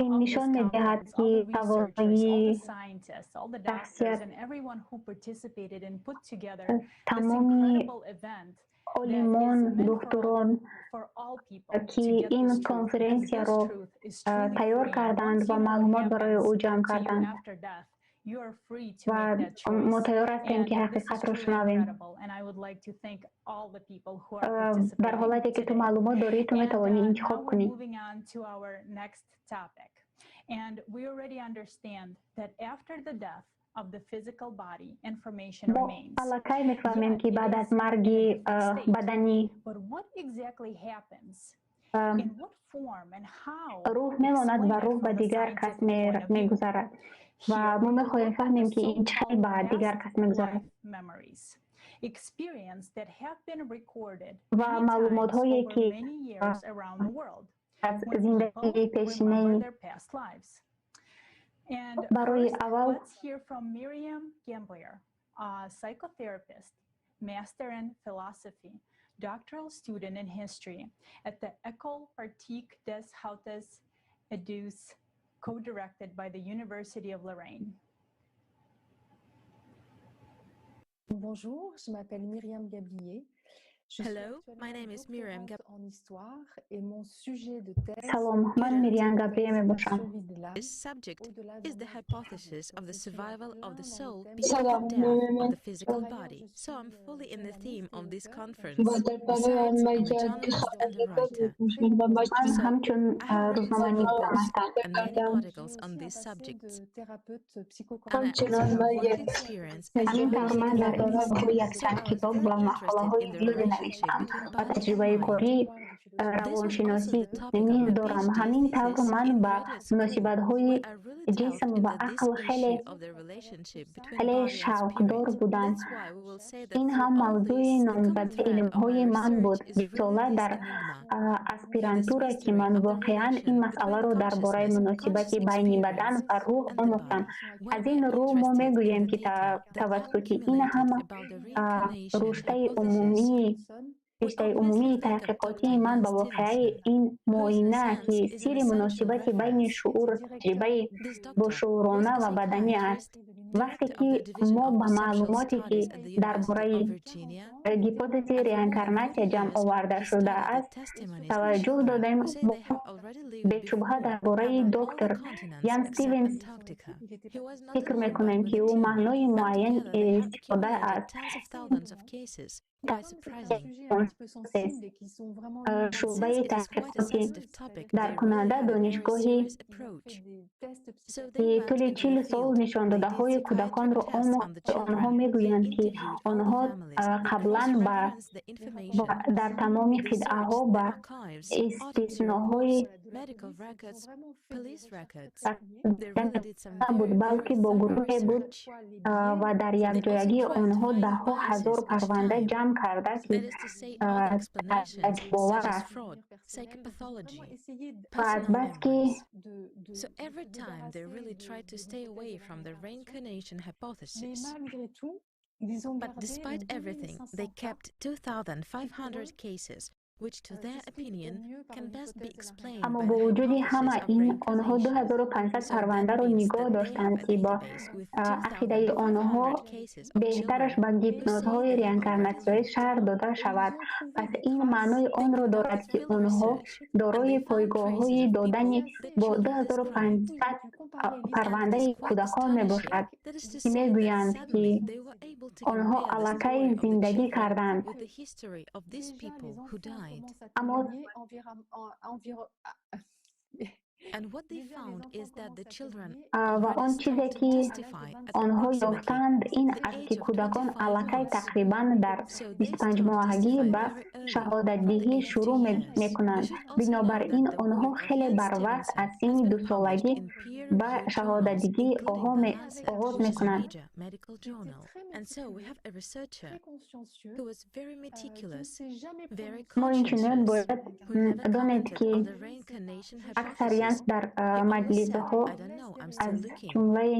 [SPEAKER 5] Ин
[SPEAKER 15] of this
[SPEAKER 5] нишон медиҳад,
[SPEAKER 15] conference, all
[SPEAKER 5] ки
[SPEAKER 15] the researchers, all
[SPEAKER 5] тавоноии
[SPEAKER 15] the scientists, all the doctors,
[SPEAKER 5] шахсият
[SPEAKER 15] and everyone who participated and put together this
[SPEAKER 5] тамоми
[SPEAKER 15] incredible event that is
[SPEAKER 5] олимон,
[SPEAKER 15] meant for
[SPEAKER 5] духтурон,
[SPEAKER 15] for all people to
[SPEAKER 5] ки
[SPEAKER 15] get
[SPEAKER 5] ин
[SPEAKER 15] this truth, because this
[SPEAKER 5] конференсияро
[SPEAKER 15] truth is truly
[SPEAKER 5] тайёр
[SPEAKER 15] free. And
[SPEAKER 5] карданд
[SPEAKER 15] once
[SPEAKER 5] ва
[SPEAKER 15] you know what
[SPEAKER 5] маълумот барои
[SPEAKER 15] happens
[SPEAKER 5] ӯ ҷамъ
[SPEAKER 15] to you
[SPEAKER 5] карданд.
[SPEAKER 15] after death, you are free to
[SPEAKER 5] Ва
[SPEAKER 15] make that
[SPEAKER 5] мо
[SPEAKER 15] choice.
[SPEAKER 5] тайёр ҳастем,
[SPEAKER 15] And
[SPEAKER 5] ки
[SPEAKER 15] this is
[SPEAKER 5] ҳақиқатро
[SPEAKER 15] truly
[SPEAKER 5] шунавем.
[SPEAKER 15] incredible. And I would like to thank all the people who are
[SPEAKER 5] Дар
[SPEAKER 15] participating
[SPEAKER 5] ҳолате ки ту
[SPEAKER 15] today.
[SPEAKER 5] маълумот дорӣ, ту
[SPEAKER 15] And
[SPEAKER 5] метавонӣ
[SPEAKER 15] now
[SPEAKER 5] интихоб
[SPEAKER 15] we're
[SPEAKER 5] кунӣ.
[SPEAKER 15] moving on to our next topic. And we already understand that after the death of the physical body, information
[SPEAKER 5] Мо
[SPEAKER 15] remains.
[SPEAKER 5] аллакай мефаҳмем,
[SPEAKER 15] Yet
[SPEAKER 5] ки
[SPEAKER 15] it
[SPEAKER 5] баъд аз
[SPEAKER 15] is in a
[SPEAKER 5] марги
[SPEAKER 15] different state.
[SPEAKER 5] баданӣ
[SPEAKER 15] But what exactly happens? In what form and how?
[SPEAKER 5] рӯҳ мемонад
[SPEAKER 15] Explain
[SPEAKER 5] ва
[SPEAKER 15] it
[SPEAKER 5] рӯҳ ба
[SPEAKER 15] from the
[SPEAKER 5] дигар кас
[SPEAKER 15] scientific point of view.
[SPEAKER 5] мегузарад. Ва
[SPEAKER 15] Here
[SPEAKER 5] мо
[SPEAKER 15] we will
[SPEAKER 5] мехоҳем
[SPEAKER 15] look at
[SPEAKER 5] фаҳмем,
[SPEAKER 15] the
[SPEAKER 5] ки ин чӣ хел
[SPEAKER 15] so-called
[SPEAKER 5] ба дигар
[SPEAKER 15] past
[SPEAKER 5] кас мегузарад.
[SPEAKER 15] life memories, experience that have been recorded
[SPEAKER 5] Ва
[SPEAKER 15] many times
[SPEAKER 5] маълумотҳое,
[SPEAKER 15] over
[SPEAKER 5] ки
[SPEAKER 15] many years around the world
[SPEAKER 5] аз
[SPEAKER 15] when people
[SPEAKER 5] зиндагии
[SPEAKER 15] remember
[SPEAKER 5] пешинаи
[SPEAKER 15] their past lives. And
[SPEAKER 5] барои
[SPEAKER 15] first,
[SPEAKER 5] аввал
[SPEAKER 15] let's hear from Miriam Gamblier, a psychotherapist, master in philosophy, doctoral student in history at the École Pratique des Hautes Études, co-directed by the University of Lorraine.
[SPEAKER 10] Bonjour, je m'appelle Myriam Gablier. Je suis
[SPEAKER 8] Hello, my
[SPEAKER 10] actuellement
[SPEAKER 8] name is Miriam
[SPEAKER 10] doctorante en histoire et mon sujet de thèse
[SPEAKER 5] Салом, ман
[SPEAKER 10] est
[SPEAKER 5] Мириам Габрия
[SPEAKER 10] la
[SPEAKER 5] мебошам.
[SPEAKER 10] survie de l'âme
[SPEAKER 8] This subject
[SPEAKER 10] au-delà
[SPEAKER 8] is
[SPEAKER 10] d'un
[SPEAKER 8] the
[SPEAKER 10] monde
[SPEAKER 8] hypothesis
[SPEAKER 10] physique.
[SPEAKER 8] of the
[SPEAKER 10] Donc, je suis en
[SPEAKER 8] survival of
[SPEAKER 10] plein
[SPEAKER 8] the
[SPEAKER 10] dans le
[SPEAKER 8] soul
[SPEAKER 10] thème
[SPEAKER 8] beyond the
[SPEAKER 3] Салом,
[SPEAKER 8] death of
[SPEAKER 3] ман
[SPEAKER 8] the physical
[SPEAKER 10] Par ailleurs,
[SPEAKER 8] body.
[SPEAKER 10] je
[SPEAKER 8] So I'm
[SPEAKER 10] suis
[SPEAKER 8] fully in the theme
[SPEAKER 10] journaliste et
[SPEAKER 8] of this
[SPEAKER 10] auteur, donc
[SPEAKER 8] conference.
[SPEAKER 10] je
[SPEAKER 3] Ва дар паноҳи
[SPEAKER 8] Besides,
[SPEAKER 3] ман
[SPEAKER 8] I'm a
[SPEAKER 3] як
[SPEAKER 8] journalist and a
[SPEAKER 3] хабарнигор
[SPEAKER 8] writer.
[SPEAKER 3] мебошам ва
[SPEAKER 5] Ман
[SPEAKER 3] маҷлис
[SPEAKER 8] So
[SPEAKER 5] ҳамчун
[SPEAKER 8] I have written several
[SPEAKER 5] рӯзноманигор
[SPEAKER 8] books
[SPEAKER 5] ҳастам.
[SPEAKER 8] and many
[SPEAKER 3] кардам.
[SPEAKER 10] J'ai
[SPEAKER 8] articles
[SPEAKER 10] aussi
[SPEAKER 8] on
[SPEAKER 10] un
[SPEAKER 8] these
[SPEAKER 10] passé
[SPEAKER 8] subjects.
[SPEAKER 10] de thérapeute
[SPEAKER 8] And I
[SPEAKER 10] psychocorrecteur.
[SPEAKER 8] also
[SPEAKER 3] Ҳамчунон
[SPEAKER 8] have
[SPEAKER 3] ман
[SPEAKER 8] work
[SPEAKER 3] як
[SPEAKER 8] experience as a
[SPEAKER 5] Ҳамин тавр, ман дар ин
[SPEAKER 3] таҷрибадорам.
[SPEAKER 5] соҳа
[SPEAKER 8] hypnotherapist. So
[SPEAKER 5] якчанд
[SPEAKER 8] I was
[SPEAKER 5] китоб
[SPEAKER 8] very
[SPEAKER 5] ва
[SPEAKER 8] interested
[SPEAKER 5] мақолаҳои
[SPEAKER 8] in the
[SPEAKER 5] зиёде
[SPEAKER 8] relationship
[SPEAKER 5] навиштам
[SPEAKER 8] between
[SPEAKER 5] ва
[SPEAKER 8] body and
[SPEAKER 5] таҷрибаи
[SPEAKER 8] mind.
[SPEAKER 5] корӣ
[SPEAKER 8] This was also
[SPEAKER 5] равоншиносӣ
[SPEAKER 8] the topic of
[SPEAKER 5] низ
[SPEAKER 8] my
[SPEAKER 5] дорам.
[SPEAKER 8] PhD
[SPEAKER 5] Ҳамин тавр,
[SPEAKER 8] thesis
[SPEAKER 5] ман
[SPEAKER 8] in
[SPEAKER 5] ба
[SPEAKER 8] graduate school,
[SPEAKER 5] муносибатҳои
[SPEAKER 8] where I really delved
[SPEAKER 5] ҷисм ва
[SPEAKER 8] into this
[SPEAKER 5] ақл хеле
[SPEAKER 8] issue of the relationship between
[SPEAKER 5] хеле
[SPEAKER 8] body and
[SPEAKER 5] шавқдор
[SPEAKER 8] spirit.
[SPEAKER 5] будам.
[SPEAKER 8] That's why we will say that
[SPEAKER 5] Ин
[SPEAKER 8] through
[SPEAKER 5] ҳам
[SPEAKER 8] all
[SPEAKER 5] мавзӯи
[SPEAKER 8] this, the common
[SPEAKER 5] номзади
[SPEAKER 8] thread of my
[SPEAKER 5] илмҳои ман буд.
[SPEAKER 8] research is really
[SPEAKER 5] Рисола
[SPEAKER 8] this
[SPEAKER 5] дар
[SPEAKER 8] enigma,
[SPEAKER 5] аспирантура,
[SPEAKER 8] this
[SPEAKER 5] ки ман
[SPEAKER 8] mystery of the
[SPEAKER 5] воқеан ин
[SPEAKER 8] relation between
[SPEAKER 5] масъаларо дар бораи
[SPEAKER 8] consciousness, conscious
[SPEAKER 5] муносибати байни бадан
[SPEAKER 8] experience,
[SPEAKER 5] ва рӯҳ
[SPEAKER 8] and the
[SPEAKER 5] омӯхтам.
[SPEAKER 8] body. When
[SPEAKER 5] Аз
[SPEAKER 8] we
[SPEAKER 5] ин
[SPEAKER 8] are
[SPEAKER 5] рӯ мо
[SPEAKER 8] interested in
[SPEAKER 5] мегӯем,
[SPEAKER 8] the
[SPEAKER 5] ки
[SPEAKER 8] data that
[SPEAKER 5] тавассути ин
[SPEAKER 8] accumulated
[SPEAKER 5] ҳама
[SPEAKER 8] about the reincarnation
[SPEAKER 5] руштаи
[SPEAKER 8] hypothesis,
[SPEAKER 5] умумии
[SPEAKER 8] we
[SPEAKER 5] риштаи
[SPEAKER 8] obviously
[SPEAKER 5] умумии
[SPEAKER 8] think of Dr.
[SPEAKER 5] таҳқиқотии ман
[SPEAKER 8] Ian
[SPEAKER 5] ба воқеаи
[SPEAKER 8] Stevenson,
[SPEAKER 5] ин
[SPEAKER 8] who is in a
[SPEAKER 5] муоина,
[SPEAKER 8] sense
[SPEAKER 5] ки
[SPEAKER 8] is an
[SPEAKER 5] сирри
[SPEAKER 8] essential
[SPEAKER 5] муносибати байни
[SPEAKER 8] reference.
[SPEAKER 5] шуур, таҷрибаи
[SPEAKER 8] This doctor was
[SPEAKER 5] бошуурона
[SPEAKER 8] a
[SPEAKER 5] ва баданӣ аст.
[SPEAKER 8] psychiatrist,
[SPEAKER 5] Вақте
[SPEAKER 8] director of
[SPEAKER 5] ки
[SPEAKER 8] the Division
[SPEAKER 5] мо
[SPEAKER 8] of
[SPEAKER 5] ба
[SPEAKER 8] Perceptual
[SPEAKER 5] маълумоте, ки
[SPEAKER 8] Studies at the
[SPEAKER 5] дар
[SPEAKER 8] University
[SPEAKER 5] бораи
[SPEAKER 8] of Virginia,
[SPEAKER 5] гипотези
[SPEAKER 8] and for more than
[SPEAKER 5] реинкарнатсия
[SPEAKER 8] 40
[SPEAKER 5] ҷамъ
[SPEAKER 8] years
[SPEAKER 5] оварда
[SPEAKER 8] he studied the
[SPEAKER 5] шудааст,
[SPEAKER 8] testimonies of
[SPEAKER 5] таваҷҷӯҳ
[SPEAKER 8] children
[SPEAKER 5] додем,
[SPEAKER 8] who say
[SPEAKER 5] мо
[SPEAKER 8] they have already lived
[SPEAKER 5] бешубҳа
[SPEAKER 8] before
[SPEAKER 5] дар бораи
[SPEAKER 8] and on all the
[SPEAKER 5] доктор
[SPEAKER 8] continents
[SPEAKER 5] Ян
[SPEAKER 8] except
[SPEAKER 5] Стивенс
[SPEAKER 8] Antarctica. He was not
[SPEAKER 5] фикр
[SPEAKER 8] alone but
[SPEAKER 5] мекунем,
[SPEAKER 8] with
[SPEAKER 5] ки
[SPEAKER 8] a
[SPEAKER 5] ӯ
[SPEAKER 8] team,
[SPEAKER 5] маънои
[SPEAKER 8] and
[SPEAKER 5] муайян
[SPEAKER 8] together they have
[SPEAKER 5] истифода
[SPEAKER 8] accumulated
[SPEAKER 5] аз
[SPEAKER 8] tens of thousands of cases. Quite surprising.
[SPEAKER 5] процесс
[SPEAKER 8] But since
[SPEAKER 5] шӯъбаи
[SPEAKER 8] it is quite a
[SPEAKER 5] таҳқиқоти
[SPEAKER 8] sensitive topic, they really
[SPEAKER 5] даркунанда
[SPEAKER 8] had a very
[SPEAKER 5] донишгоҳи
[SPEAKER 8] serious approach. So
[SPEAKER 5] ки
[SPEAKER 8] they went
[SPEAKER 5] тӯли
[SPEAKER 8] into
[SPEAKER 5] 40
[SPEAKER 8] the
[SPEAKER 5] сол
[SPEAKER 8] field. They did
[SPEAKER 5] нишондодаҳои
[SPEAKER 8] psychiatric
[SPEAKER 5] кӯдаконро
[SPEAKER 8] tests
[SPEAKER 5] омӯхт.
[SPEAKER 8] on the
[SPEAKER 5] Онҳо
[SPEAKER 8] children. They
[SPEAKER 5] мегӯянд, ки
[SPEAKER 8] interviewed all the
[SPEAKER 5] онҳо
[SPEAKER 8] families. They
[SPEAKER 5] қаблан ба
[SPEAKER 8] cross-referenced the information.
[SPEAKER 5] дар тамоми
[SPEAKER 8] They
[SPEAKER 5] қитъаҳо
[SPEAKER 8] searched the
[SPEAKER 5] ба
[SPEAKER 8] archives, autopsy
[SPEAKER 5] истисноҳои
[SPEAKER 8] reports, medical records, police records. They really did some
[SPEAKER 5] набуд,
[SPEAKER 8] very,
[SPEAKER 5] балки
[SPEAKER 8] very
[SPEAKER 5] бо
[SPEAKER 8] thorough
[SPEAKER 5] гурӯҳе буд
[SPEAKER 8] research.
[SPEAKER 5] ва дар
[SPEAKER 8] They also
[SPEAKER 5] якҷоягӣ
[SPEAKER 8] tried to
[SPEAKER 5] онҳо
[SPEAKER 8] find
[SPEAKER 5] даҳҳо ҳазор
[SPEAKER 8] biases each
[SPEAKER 5] парванда
[SPEAKER 8] time.
[SPEAKER 5] ҷамъ карда, ки
[SPEAKER 8] That is to say, all the explanations, such
[SPEAKER 5] таҷбовар
[SPEAKER 8] as
[SPEAKER 5] аст.
[SPEAKER 8] fraud, psychopathology,
[SPEAKER 5] Ва
[SPEAKER 8] personal
[SPEAKER 5] азбаски
[SPEAKER 8] memories. So every time they really tried to stay away from the reincarnation hypothesis. But despite everything, they kept 2,500 cases, which to their opinion can best be explained
[SPEAKER 5] Аммо
[SPEAKER 8] by
[SPEAKER 5] бо
[SPEAKER 8] the
[SPEAKER 5] вуҷуди
[SPEAKER 8] hypothesis
[SPEAKER 5] ҳама
[SPEAKER 8] of
[SPEAKER 5] ин, онҳо
[SPEAKER 8] reincarnation.
[SPEAKER 5] 2500
[SPEAKER 8] So that
[SPEAKER 5] парвандаро
[SPEAKER 8] means
[SPEAKER 5] нигоҳ
[SPEAKER 8] that they have
[SPEAKER 5] доштанд,
[SPEAKER 8] a
[SPEAKER 5] ки бо
[SPEAKER 8] database with
[SPEAKER 5] ақидаи онҳо
[SPEAKER 8] 2,500 cases of
[SPEAKER 5] беҳтараш
[SPEAKER 8] children
[SPEAKER 5] ба
[SPEAKER 8] who say
[SPEAKER 5] гипнозҳои
[SPEAKER 8] they have already
[SPEAKER 5] реинкарнатсионӣ
[SPEAKER 8] lived.
[SPEAKER 5] шарҳ дода шавад. Пас ин маънои
[SPEAKER 8] They
[SPEAKER 5] онро дорад,
[SPEAKER 8] conducted
[SPEAKER 5] ки
[SPEAKER 8] field
[SPEAKER 5] онҳо
[SPEAKER 8] research and
[SPEAKER 5] дорои
[SPEAKER 8] they found traces
[SPEAKER 5] пойгоҳҳои
[SPEAKER 8] of people
[SPEAKER 5] додани
[SPEAKER 8] that
[SPEAKER 5] бо
[SPEAKER 8] children described.
[SPEAKER 5] 2500
[SPEAKER 8] And it is
[SPEAKER 5] парвандаи
[SPEAKER 8] quite
[SPEAKER 5] кӯдакон
[SPEAKER 8] astonishing.
[SPEAKER 5] мебошад,
[SPEAKER 8] That is to
[SPEAKER 5] ки
[SPEAKER 8] say that
[SPEAKER 5] мегӯянд, ки
[SPEAKER 8] suddenly they were able to
[SPEAKER 5] онҳо
[SPEAKER 8] compare the
[SPEAKER 5] аллакай
[SPEAKER 8] story of the
[SPEAKER 5] зиндагӣ
[SPEAKER 8] children
[SPEAKER 5] карданд.
[SPEAKER 8] with the history of these people who died.
[SPEAKER 5] Аммо Ва он чизе, ки онҳо ёфтанд, ин аст, ки кӯдакон аллакай тақрибан дар 25-моҳагӣ ба шаҳодатдиҳӣ шурӯъ мекунанд. Бинобар ин, онҳо хеле барвақт аз синни дусолагӣ ба шаҳодатдиҳӣ оғоз мекунанд. Мо инчунин бояд донед, ки аксарият дар маҷлисҳо, аз ҷумлаи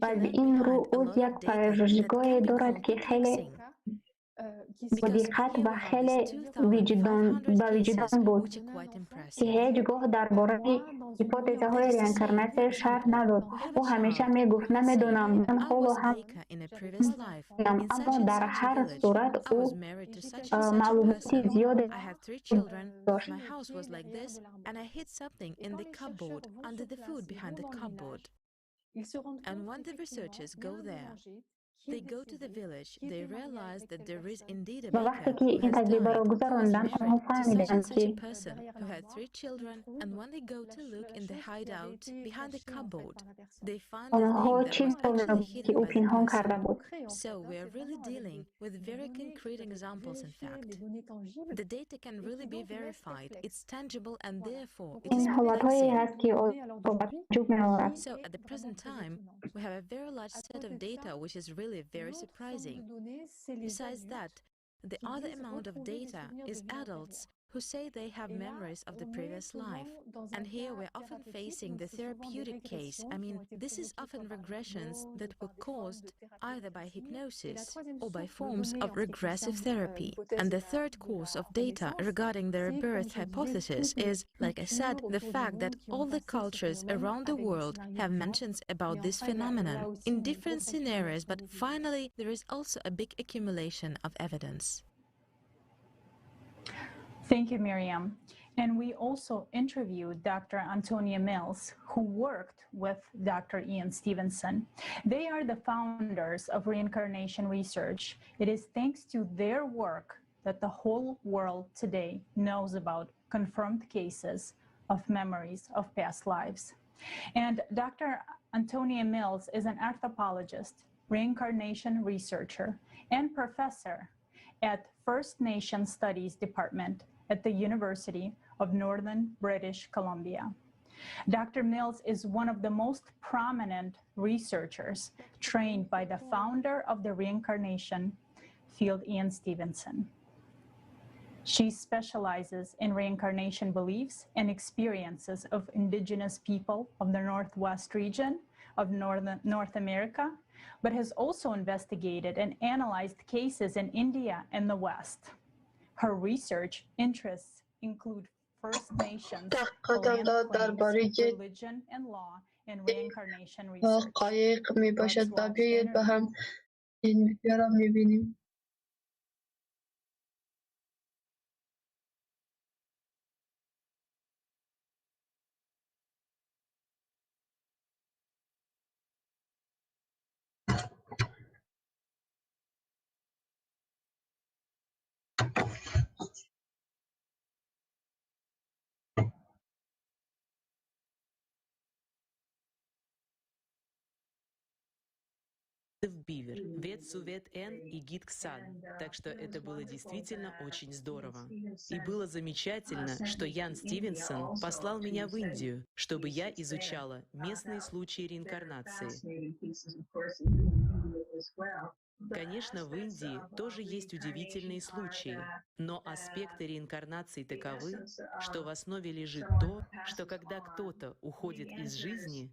[SPEAKER 5] ва аз ин рӯ ӯ як пажӯҳишгоҳе дорад, ки хеле бодиққат ва хеле бавиҷдон буд, ки ҳеҷ гоҳ дар бораи гипотезаҳои реинкарнатсия шарҳ надод. Ӯ ҳамеша мегуфт: «Намедонам, ман ҳоло ҳам, аммо дар ҳар сурат ӯ маълумоти зиёде дошт.»
[SPEAKER 8] And when the researchers go there, they go to the village, they realize that there is indeed a
[SPEAKER 5] Ва вақте ки ин таҷрибаро гузаронданд, онҳо фаҳмиданд, ки
[SPEAKER 8] person who had three children, and when they go to look in the hideout behind the cupboard, they find the
[SPEAKER 5] онҳо
[SPEAKER 8] thing that was
[SPEAKER 5] чизеро
[SPEAKER 8] actually
[SPEAKER 5] ки
[SPEAKER 8] hidden
[SPEAKER 5] ӯ
[SPEAKER 8] by the
[SPEAKER 5] пинҳон
[SPEAKER 8] person.
[SPEAKER 5] Карда буд.
[SPEAKER 8] So we are really dealing with very concrete examples, in fact. The data can really be verified, it's tangible, and therefore it
[SPEAKER 5] Ин
[SPEAKER 8] is
[SPEAKER 5] ҳолатҳое
[SPEAKER 8] perplexing.
[SPEAKER 5] ҳаст, ки одамро ба таъҷҷуб меорад.
[SPEAKER 8] So at the present time, we have a very large set of data, which is really very surprising. Besides that, the other amount of data is adults who say they have memories of the previous life. And here we're often facing the therapeutic case. I mean, this is often regressions that were caused either by hypnosis or by forms of regressive therapy. And the third course of data regarding the rebirth hypothesis is, like I said, the fact that all the cultures around the world have mentions about this phenomenon in different scenarios, but finally, there is also a big accumulation of evidence.
[SPEAKER 15] Thank you, Miriam. And we also interviewed Dr. Antonia Mills, who worked with Dr. Ian Stevenson. They are the founders of reincarnation research. It is thanks to their work that the whole world today knows about confirmed cases of memories of past lives. And Dr. Antonia Mills is an anthropologist, reincarnation researcher, and professor at First Nation Studies Department at the University of Northern British Columbia. Dr. Mills is one of the most prominent researchers trained by the founder of the reincarnation field, Ian Stevenson. She specializes in reincarnation beliefs and experiences of indigenous people of the Northwest region of Northern North America, but has also investigated and analyzed cases in India and the West. Her research interests include First Nations,
[SPEAKER 3] تحقیقات
[SPEAKER 15] land
[SPEAKER 3] داد
[SPEAKER 15] claims,
[SPEAKER 3] درباره
[SPEAKER 15] religion and law, and reincarnation research.
[SPEAKER 3] حقایق می باشد
[SPEAKER 15] Let's
[SPEAKER 3] و
[SPEAKER 15] watch the
[SPEAKER 3] بیایید با
[SPEAKER 15] interview.
[SPEAKER 3] هم این ویدیو را می بینیم.
[SPEAKER 13] Бивер, Вет Сувет Н и Гит Ксан. Так что это было действительно очень здорово. И было замечательно, что Ян Стивенсон послал меня в Индию, чтобы я изучала местные случаи реинкарнации. Конечно, в Индии тоже есть удивительные случаи, но аспекты реинкарнации таковы, что в основе лежит то, что когда кто-то уходит из жизни,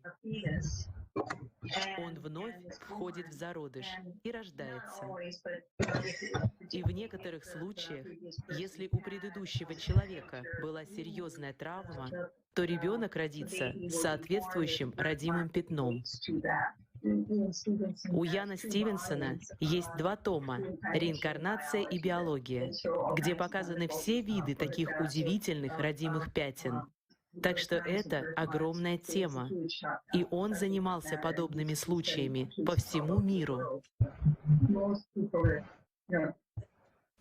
[SPEAKER 13] он вновь входит в зародыш и рождается. И в некоторых случаях, если у предыдущего человека была серьезная травма, то ребенок родится с соответствующим родимым пятном. У Яна Стивенсона есть два тома «Реинкарнация и биология», где показаны все виды таких удивительных родимых пятен. Так что это огромная тема. И он занимался подобными случаями по всему миру.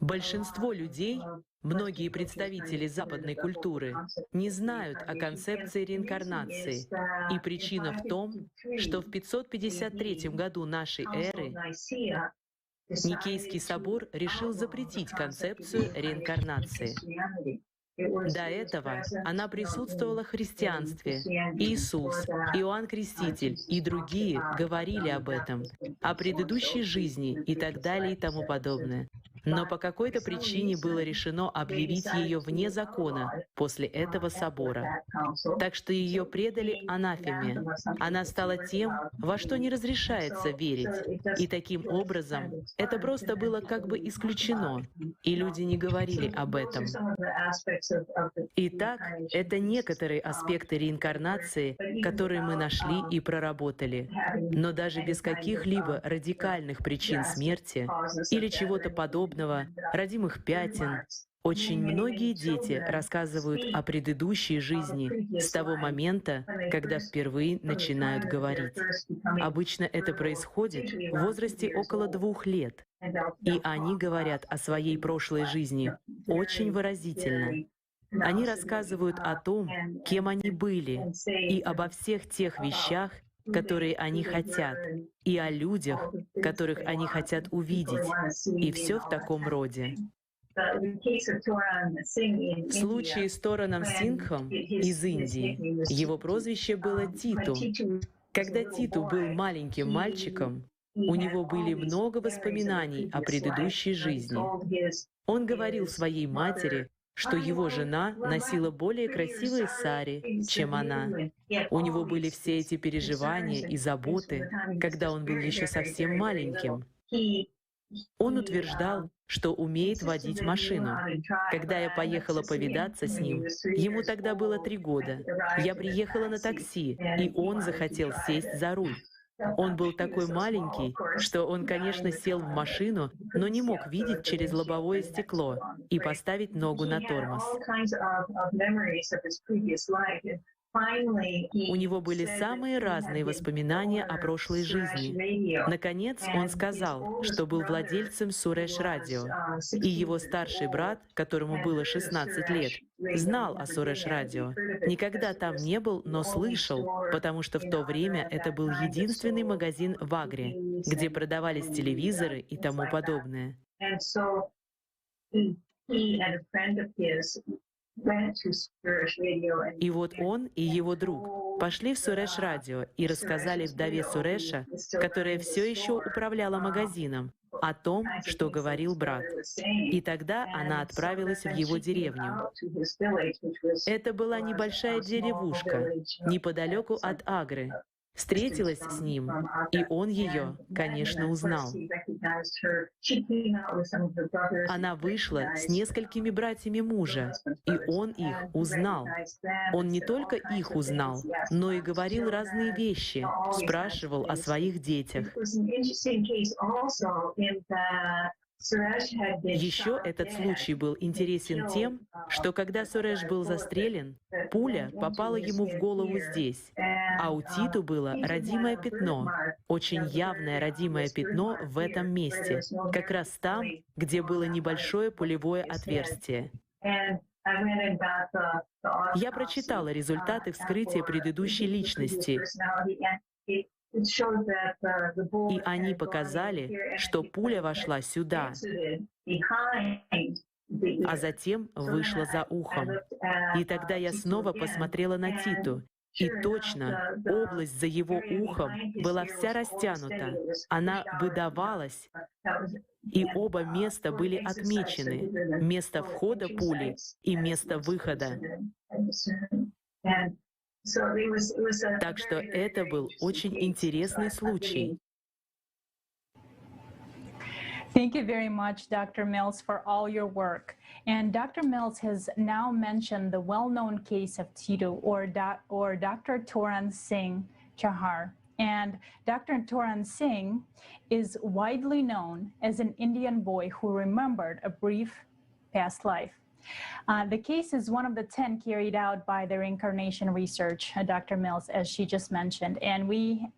[SPEAKER 13] Большинство людей, многие представители западной культуры, не знают о концепции реинкарнации. И причина в том, что в 553 году нашей эры Никейский собор решил запретить концепцию реинкарнации. До этого она присутствовала в христианстве. Иисус, Иоанн Креститель и другие говорили об этом, о предыдущей жизни и так далее и тому подобное. Но по какой-то причине было решено объявить ее вне закона после этого собора. Так что ее предали анафеме. Она стала тем, во что не разрешается верить. И таким образом это просто было как бы исключено, и люди не говорили об этом. Итак, это некоторые аспекты реинкарнации, которые мы нашли и проработали. Но даже без каких-либо радикальных причин смерти или чего-то подобного, родимых пятен, очень многие дети рассказывают о предыдущей жизни с того момента, когда впервые начинают говорить. Обычно это происходит в возрасте около 2 лет. И они говорят о своей прошлой жизни очень выразительно. Они рассказывают о том, кем они были, и обо всех тех вещах, которые они хотят, и о людях, которых они хотят увидеть, и все в таком роде. В случае с Тораном Сингхом из Индии, его прозвище было Титу. Когда Титу был маленьким мальчиком, у него были много воспоминаний о предыдущей жизни. Он говорил своей матери, что его жена носила более красивые сари, чем она. У него были все эти переживания и заботы, когда он был еще совсем маленьким. Он утверждал, что умеет водить машину. Когда я поехала повидаться с ним, ему тогда было 3 года, я приехала на такси, и он захотел сесть за руль. Он был такой маленький, что он, конечно, сел в машину, но не мог видеть через лобовое стекло и поставить ногу на тормоз. У него были самые разные воспоминания о прошлой жизни. Наконец, он сказал, что был владельцем Суреш Радио, и его старший брат, которому было 16 лет, знал о Суреш Радио. Никогда там не был, но слышал, потому что в то время это был единственный магазин в Агре, где продавались телевизоры и тому подобное. И вот он и его друг пошли в Суреш Радио и рассказали вдове Суреша, которая все еще управляла магазином, о том, что говорил брат. И тогда она отправилась в его деревню. Это была небольшая деревушка неподалеку от Агры. Встретилась с ним, и он ее, конечно, узнал. Она вышла с несколькими братьями мужа, и он их узнал. Он не только их узнал, но и говорил разные вещи, спрашивал о своих детях. Еще этот случай был интересен тем, что когда Суреш был застрелен, пуля попала ему в голову здесь, а у Титу было родимое пятно, очень явное родимое пятно в этом месте, как раз там, где было небольшое пулевое отверстие. Я прочитала результаты вскрытия предыдущей личности, и они показали, что пуля вошла сюда, а затем вышла за ухом. И тогда я снова посмотрела на Титу, и точно, область за его ухом была вся растянута, она выдавалась, и оба места были отмечены — место входа пули и место выхода. Так что это был очень интересный случай.
[SPEAKER 15] Thank you very much, Dr. Mills, for all your work. And Dr. Mills has now mentioned the well-known case of Tito or Dr. Toran Singh Chahar. And Dr. Toran Singh is widely known as an Indian boy who remembered a brief past life. The case is one of the 10 carried out by the reincarnation research, Dr. Mills, as she just mentioned. And we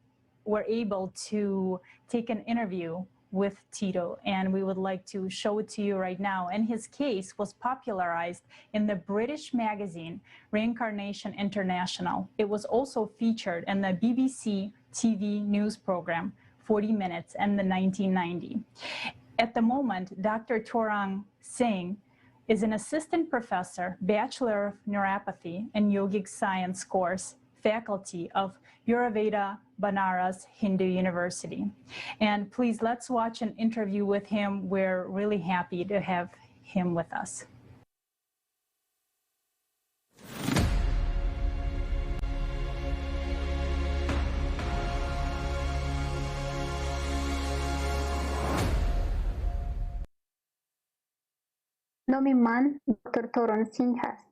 [SPEAKER 15] were able to take an interview with Tito, and we would like to show it to you right now. And his case was popularized in the British magazine Reincarnation International. It was also featured in the BBC TV news program 40 Minutes in the 1990. At the moment, Dr. Toran Singh is an assistant professor, Bachelor of Neuropathy and Yogic Science course, faculty of Ayurveda Banaras Hindu University. And please, let's watch an interview with him. We're really happy to have him with us.
[SPEAKER 5] Номи ман доктор Торон Синг ҳаст.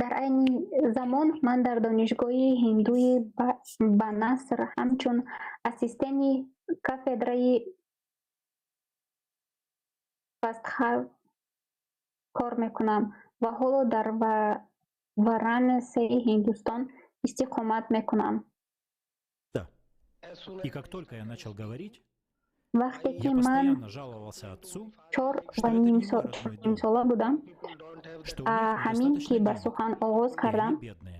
[SPEAKER 5] Дар айни замон ман дар Донишгоҳи ҳиндуи Банаср ҳамчун ассистенти кафедраи Свастха кор мекунам ва ҳоло дар Варанасии Ҳиндустон истиқомат мекунам.
[SPEAKER 21] И как только я начал говорить,
[SPEAKER 5] Вақте ки
[SPEAKER 21] я
[SPEAKER 5] ман
[SPEAKER 21] постоянно жаловался отцу,
[SPEAKER 5] чор
[SPEAKER 21] что
[SPEAKER 5] ва
[SPEAKER 21] это не мой родной дом,
[SPEAKER 5] нимсола будам,
[SPEAKER 21] что у них
[SPEAKER 5] ҳамин ки
[SPEAKER 21] недостаточно
[SPEAKER 5] ба
[SPEAKER 21] денег,
[SPEAKER 5] сухан оғоз
[SPEAKER 21] и они
[SPEAKER 5] кардам,
[SPEAKER 21] бедные.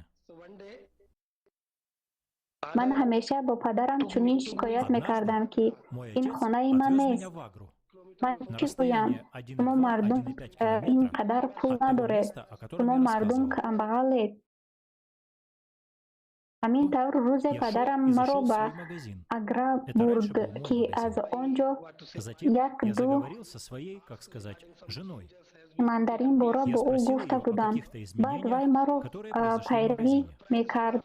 [SPEAKER 5] Ман ҳамеша бо падарам чунин шикоят
[SPEAKER 21] Однажды
[SPEAKER 5] мекардам, ки
[SPEAKER 21] мой
[SPEAKER 5] ин
[SPEAKER 21] отец
[SPEAKER 5] хонаи ман
[SPEAKER 21] отвез
[SPEAKER 5] нест.
[SPEAKER 21] меня в Агру,
[SPEAKER 5] Ман
[SPEAKER 21] на
[SPEAKER 5] чӣ гӯям?
[SPEAKER 21] расстояние
[SPEAKER 5] Шумо мардум
[SPEAKER 21] 1,2-1,5
[SPEAKER 5] ин
[SPEAKER 21] километра
[SPEAKER 5] қадар пул
[SPEAKER 21] от того
[SPEAKER 5] надоред.
[SPEAKER 21] места, о котором
[SPEAKER 5] Шумо
[SPEAKER 21] я
[SPEAKER 5] мардум
[SPEAKER 21] рассказывал.
[SPEAKER 5] камбағалед. Ҳамин тавр, рӯзе
[SPEAKER 21] Я шел
[SPEAKER 5] падарам
[SPEAKER 21] и
[SPEAKER 5] маро
[SPEAKER 21] зашел в
[SPEAKER 5] ба
[SPEAKER 21] свой магазин.
[SPEAKER 5] Агра
[SPEAKER 21] Это раньше
[SPEAKER 5] бурд,
[SPEAKER 21] был мой
[SPEAKER 5] ки аз
[SPEAKER 21] магазин.
[SPEAKER 5] он ҷо
[SPEAKER 21] Затем
[SPEAKER 5] як
[SPEAKER 21] я
[SPEAKER 5] ду
[SPEAKER 21] заговорил со своей, как сказать, женой.
[SPEAKER 5] Ман дар ин бора
[SPEAKER 21] Я
[SPEAKER 5] бо ӯ
[SPEAKER 21] спросил
[SPEAKER 5] гуфта
[SPEAKER 21] ее о
[SPEAKER 5] будам.
[SPEAKER 21] каких-то
[SPEAKER 5] Баъд вай
[SPEAKER 21] изменениях,
[SPEAKER 5] маро
[SPEAKER 21] которые произошли в
[SPEAKER 5] пайравӣ
[SPEAKER 21] магазине.
[SPEAKER 5] мекард.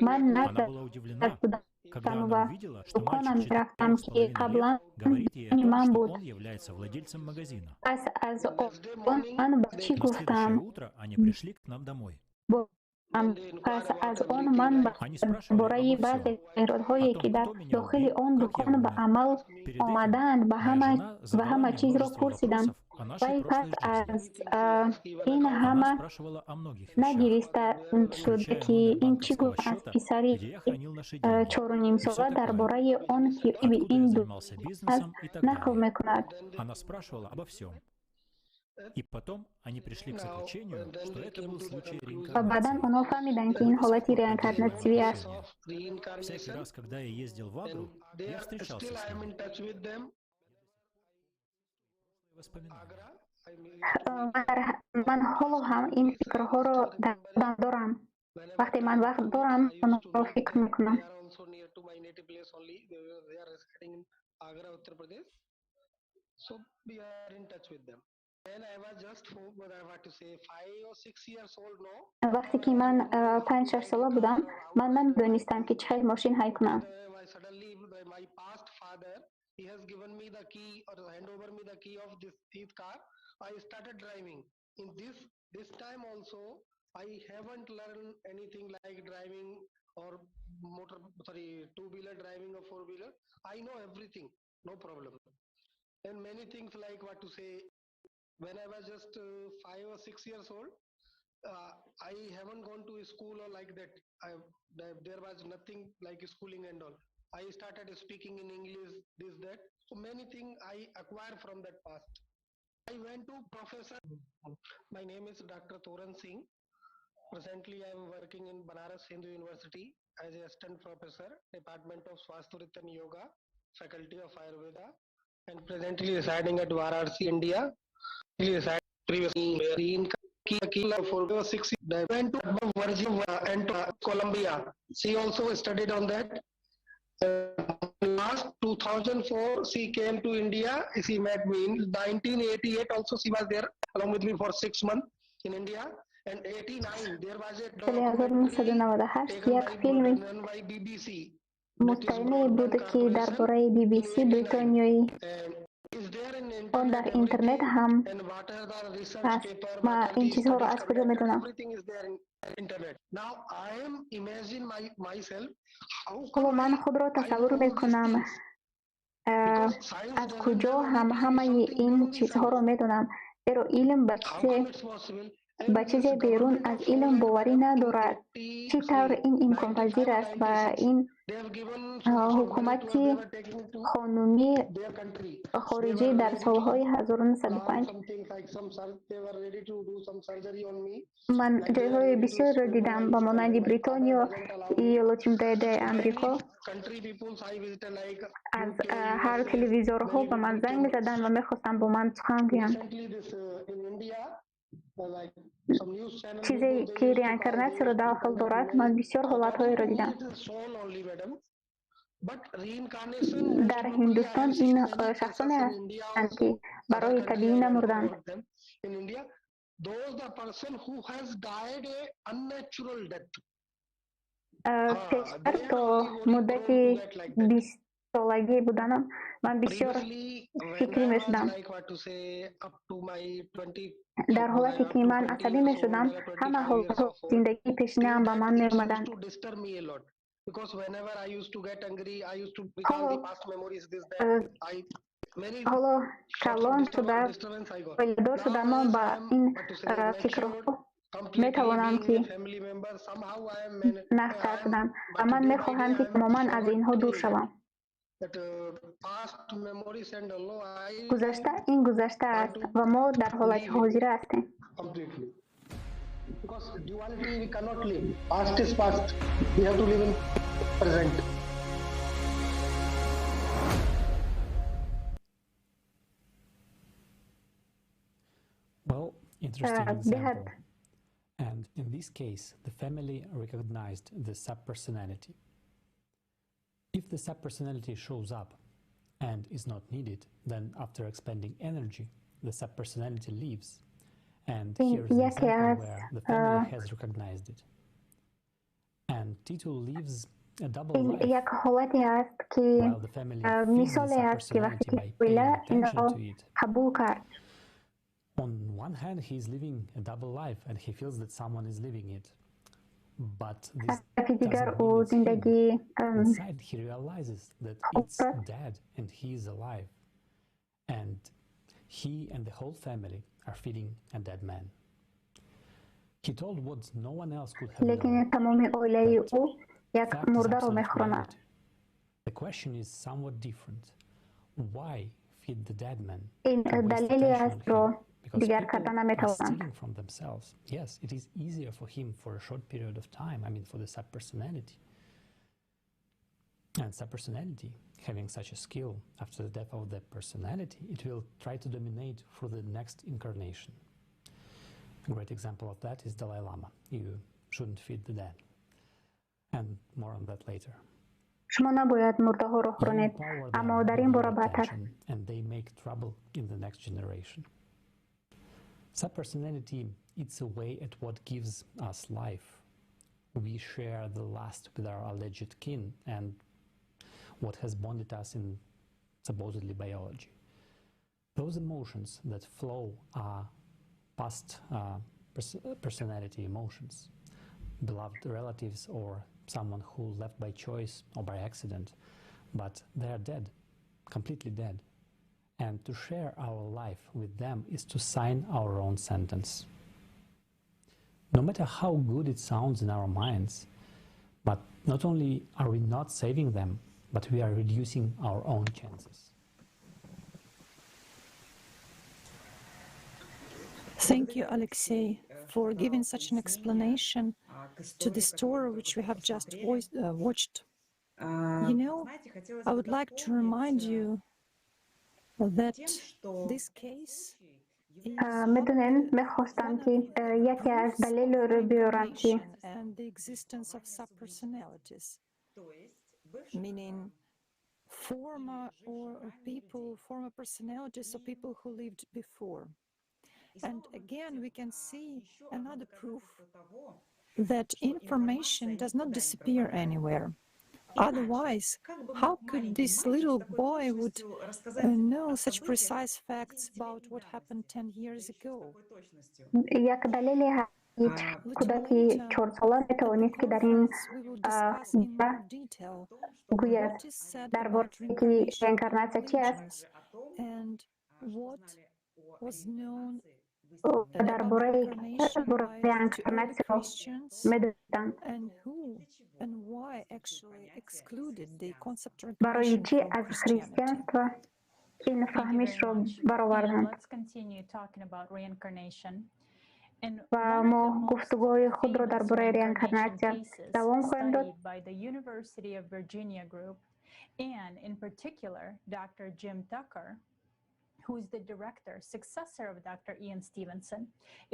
[SPEAKER 5] Ман
[SPEAKER 21] Она
[SPEAKER 5] назд
[SPEAKER 21] была удивлена,
[SPEAKER 5] будам
[SPEAKER 21] когда она
[SPEAKER 5] ва
[SPEAKER 21] увидела, что
[SPEAKER 5] дуконам
[SPEAKER 21] мальчик
[SPEAKER 5] рафтам,
[SPEAKER 21] четырех с
[SPEAKER 5] ки
[SPEAKER 21] половиной лет
[SPEAKER 5] қаблан
[SPEAKER 21] говорит ей о
[SPEAKER 5] дукони
[SPEAKER 21] том,
[SPEAKER 5] ман
[SPEAKER 21] что
[SPEAKER 5] буд.
[SPEAKER 21] он является владельцем магазина.
[SPEAKER 5] Пас аз он ман ба чӣ
[SPEAKER 21] На следующее
[SPEAKER 5] гуфтам?
[SPEAKER 21] утро они пришли к нам домой.
[SPEAKER 5] Пас аз он ман ба
[SPEAKER 21] Они спрашивали
[SPEAKER 5] бораи
[SPEAKER 21] обо
[SPEAKER 5] баъзе
[SPEAKER 21] всем,
[SPEAKER 5] тағйиротҳое,
[SPEAKER 21] о том,
[SPEAKER 5] ки дар
[SPEAKER 21] кто меня
[SPEAKER 5] дохили
[SPEAKER 21] убил,
[SPEAKER 5] он
[SPEAKER 21] как я
[SPEAKER 5] дукон ба
[SPEAKER 21] умер.
[SPEAKER 5] амал
[SPEAKER 21] Перед этим
[SPEAKER 5] омадаанд, ба
[SPEAKER 21] моя
[SPEAKER 5] ҳама
[SPEAKER 21] жена
[SPEAKER 5] ва
[SPEAKER 21] задала
[SPEAKER 5] ҳама
[SPEAKER 21] мне
[SPEAKER 5] чизро
[SPEAKER 21] множество
[SPEAKER 5] пурсидам.
[SPEAKER 21] вопросов о нашей
[SPEAKER 5] Вай пас
[SPEAKER 21] прошлой жизни.
[SPEAKER 5] аз ин
[SPEAKER 21] Она
[SPEAKER 5] ҳама
[SPEAKER 21] спрашивала о многих вещах,
[SPEAKER 5] нагириста шуд,
[SPEAKER 21] включая
[SPEAKER 5] ки
[SPEAKER 21] номер
[SPEAKER 5] ин чӣ
[SPEAKER 21] банковского
[SPEAKER 5] гуна аз
[SPEAKER 21] счета,
[SPEAKER 5] писари
[SPEAKER 21] где я хранил наши деньги, и все
[SPEAKER 5] чору-нимсола дар
[SPEAKER 21] такое.
[SPEAKER 5] бораи он, ки
[SPEAKER 21] Откуда
[SPEAKER 5] ин
[SPEAKER 21] я
[SPEAKER 5] ду
[SPEAKER 21] занимался
[SPEAKER 5] аст,
[SPEAKER 21] бизнесом и так
[SPEAKER 5] нақл
[SPEAKER 21] далее.
[SPEAKER 5] мекунад.
[SPEAKER 21] Она спрашивала обо всем. И потом они пришли к заключению, что это был случай
[SPEAKER 5] Ва баъдан
[SPEAKER 21] реинкарнации.
[SPEAKER 5] онҳо фаҳмиданд, ки
[SPEAKER 21] Мы
[SPEAKER 5] ин
[SPEAKER 21] до сих
[SPEAKER 5] ҳолати
[SPEAKER 21] пор поддерживаем
[SPEAKER 5] реинкарнатсивӣ аст.
[SPEAKER 21] отношения. Всякий раз, когда я ездил в Агру, я встречался с ним. Воспоминания.
[SPEAKER 5] Ман ҳоло ҳам ин фикрҳоро дар худам дорам. Вақте ман вақт дорам, онҳоро фикр мекунам. Вақте ки ман 5-6 сола будам, ман намедонистам, ки чӣ хел мошин ҳай кунам.
[SPEAKER 22] He has given me the key or hand over me the key of this his car. I started driving. In this time also, I haven't learned anything like driving or motor, sorry, two-wheeler driving or four-wheeler. I know everything, no problem. And many things like what to say. When I was just 5 or 6 years old, I haven't gone to school or like that. There was nothing like schooling and all. I started speaking in English, this, that. So many things I acquired from that past. I went to professor. My name is Dr. Toran Singh. Presently, I am working in Banaras Hindu University as an assistant professor, Department of Swasthya and Yoga, Faculty of Ayurveda, and presently residing at Varanasi, India. Previously, in 4 or 6, I went to Virginia and to Columbia. She also studied on that. Last 2004, she came to India. She met me in 1988. Also, she was there along with me for 6 months in India. And 89, there was a
[SPEAKER 5] Соли 1998
[SPEAKER 22] taken
[SPEAKER 5] як
[SPEAKER 22] by
[SPEAKER 5] филми
[SPEAKER 22] done by BBC.
[SPEAKER 5] мустаинае буд, ки дар бораи BBC Бритониёи
[SPEAKER 22] Is there in
[SPEAKER 5] он дар интернет ҳам
[SPEAKER 22] and what are the research
[SPEAKER 5] ҳаст.
[SPEAKER 22] paper,
[SPEAKER 5] Ма
[SPEAKER 22] what are
[SPEAKER 5] ин
[SPEAKER 22] the
[SPEAKER 5] чизҳоро
[SPEAKER 22] studies
[SPEAKER 5] аз куҷо
[SPEAKER 22] conducted,
[SPEAKER 5] медонам?
[SPEAKER 22] everything is there in internet. Now I am imagine my myself how
[SPEAKER 5] Ҳоло
[SPEAKER 22] come
[SPEAKER 5] ман худро
[SPEAKER 22] I
[SPEAKER 5] тасаввур
[SPEAKER 22] know these
[SPEAKER 5] мекунам,
[SPEAKER 22] things because science
[SPEAKER 5] аз
[SPEAKER 22] doesn't
[SPEAKER 5] куҷо
[SPEAKER 22] have
[SPEAKER 5] ҳам
[SPEAKER 22] anything
[SPEAKER 5] ҳамаи
[SPEAKER 22] something
[SPEAKER 5] ин
[SPEAKER 22] beyond the
[SPEAKER 5] чизҳоро
[SPEAKER 22] science.
[SPEAKER 5] медонам, зеро илм ба
[SPEAKER 22] How
[SPEAKER 5] чизе
[SPEAKER 22] come it's possible?
[SPEAKER 5] ба
[SPEAKER 22] And this
[SPEAKER 5] чизе берун
[SPEAKER 22] government
[SPEAKER 5] аз
[SPEAKER 22] of
[SPEAKER 5] илм
[SPEAKER 22] Holland
[SPEAKER 5] боварӣ
[SPEAKER 22] in
[SPEAKER 5] надорад. Чӣ
[SPEAKER 22] 80,
[SPEAKER 5] тавр
[SPEAKER 22] sorry,
[SPEAKER 5] ин имконпазир
[SPEAKER 22] 95,
[SPEAKER 5] аст ва
[SPEAKER 22] 96,
[SPEAKER 5] ин Ҳукумати хонумии хориҷӣ дар солҳои 1905 ман ҷойҳои бисёреро дидам, ба монанди Бритониё, Иёлоти Муттаҳидаи Амрико. Аз ҳар телевизорҳо ба ман занг мезаданд ва мехостанд бо ман сухан гӯянд. Чизе ки реинкарнатсияро дахл дорад, ман бисёр ҳолатҳоеро дидам. Дар Ҳиндустон ин шахсоне ҳастанд, ки ба роҳи табиӣ намурданд. Пештар то муддати 20-солагӣ буданам ман бисёр фикрӣ мешудам. Дар ҳолате ки ман асабӣ мешудам, ҳама ҳолатҳои зиндагии пешинаам ба ман меомаданд. Ҳоло калон шуда, оиладор шудам, ба ин фикрҳо метавонам ки нахтар шудам ва ман мехоҳам, ки тамоман аз инҳо дур шавам. Гузашта ин гузашта аст ва мо дар ҳолати ҳозира ҳастем.
[SPEAKER 22] Because duality we cannot live. Past is past. We have to live in present.
[SPEAKER 11] Well, interesting example. And in this case, the family recognized the subpersonality. If the subpersonality shows up and is not needed, then after expending energy, the subpersonality leaves. And here is an example where the family has recognized it. And Tito lives a double life.
[SPEAKER 5] Як ҳолате аст, ки
[SPEAKER 11] While the family feeds the
[SPEAKER 5] мисоле аст, ки вақте
[SPEAKER 11] subpersonality
[SPEAKER 5] ки
[SPEAKER 11] by paying
[SPEAKER 5] оила
[SPEAKER 11] attention
[SPEAKER 5] инро
[SPEAKER 11] to it,
[SPEAKER 5] қабул кард,
[SPEAKER 11] on one hand, he is living a double life and he feels that someone is living it. But this
[SPEAKER 5] аз тарафи дигар
[SPEAKER 11] doesn't
[SPEAKER 5] ӯ
[SPEAKER 11] mean it's him.
[SPEAKER 5] зиндагии
[SPEAKER 11] Inside, he realizes that
[SPEAKER 5] хуб
[SPEAKER 11] it's dead and he is alive. And he and the whole family are feeding a dead man. He told what no one else could have known.
[SPEAKER 5] Лекин тамоми оилаи ӯ як
[SPEAKER 11] Fact is
[SPEAKER 5] мурдаро
[SPEAKER 11] absolute
[SPEAKER 5] мехӯронад.
[SPEAKER 11] reality. The question is somewhat different. Why feed the dead man
[SPEAKER 5] Ин
[SPEAKER 11] and waste
[SPEAKER 5] далеле
[SPEAKER 11] attention on
[SPEAKER 5] астро
[SPEAKER 11] him? Because
[SPEAKER 5] дигар
[SPEAKER 11] people
[SPEAKER 5] карда
[SPEAKER 11] are
[SPEAKER 5] наметавонанд.
[SPEAKER 11] stealing from themselves. Yes, it is easier for him for a short period of time, I mean, for the subpersonality. And subpersonality, having such a skill, after the death of the personality, it will try to dominate for the next incarnation. A great example of that is Dalai Lama. You shouldn't feed the dead. And more on that later.
[SPEAKER 5] Шумо набояд мурдаҳоро
[SPEAKER 11] You
[SPEAKER 5] хӯронед,
[SPEAKER 11] empower
[SPEAKER 5] аммо
[SPEAKER 11] them
[SPEAKER 5] дар
[SPEAKER 11] with
[SPEAKER 5] ин
[SPEAKER 11] your
[SPEAKER 5] бора баъдтар.
[SPEAKER 11] attention, and they make trouble in the next generation. Subpersonality eats away at what gives us life. We share the last with our alleged kin and what has bonded us in supposedly biology. Those emotions that flow are past personality emotions, beloved relatives or someone who left by choice or by accident, but they are dead, completely dead. And to share our life with them is to sign our own sentence. No matter how good it sounds in our minds, but not only are we not saving them, but we are reducing our own chances.
[SPEAKER 20] Thank you, Alexei, for giving such an explanation to the story which we have just watched. You know, I would like to remind you that this case
[SPEAKER 5] Медонем, мехостам, ки яке аз далелҳоро биёрам, ки
[SPEAKER 20] and the existence of subpersonalities, meaning former or people, former personalities or people who lived before. And again, we can see another proof that information does not disappear anywhere. Otherwise, how could this little boy would know such precise facts about what happened 10 years ago?
[SPEAKER 5] Як далеле ҳеҷ кӯдаки 4-сола метавонист, ки дар ин бора гӯяд, дар бораи ки реинкарнатсия чи аст.
[SPEAKER 20] And what was known
[SPEAKER 5] Дар бораи реинкарнатсияро медонистанд. Барои чӣ аз христианство ин фаҳмишро бароварданд? Ва мо гуфтугӯи худро дар бораи реинкарнатсия давом хоҳем дод.
[SPEAKER 15] And in particular, Dr. Jim Tucker, who is the director, successor of Dr. Ian Stevenson,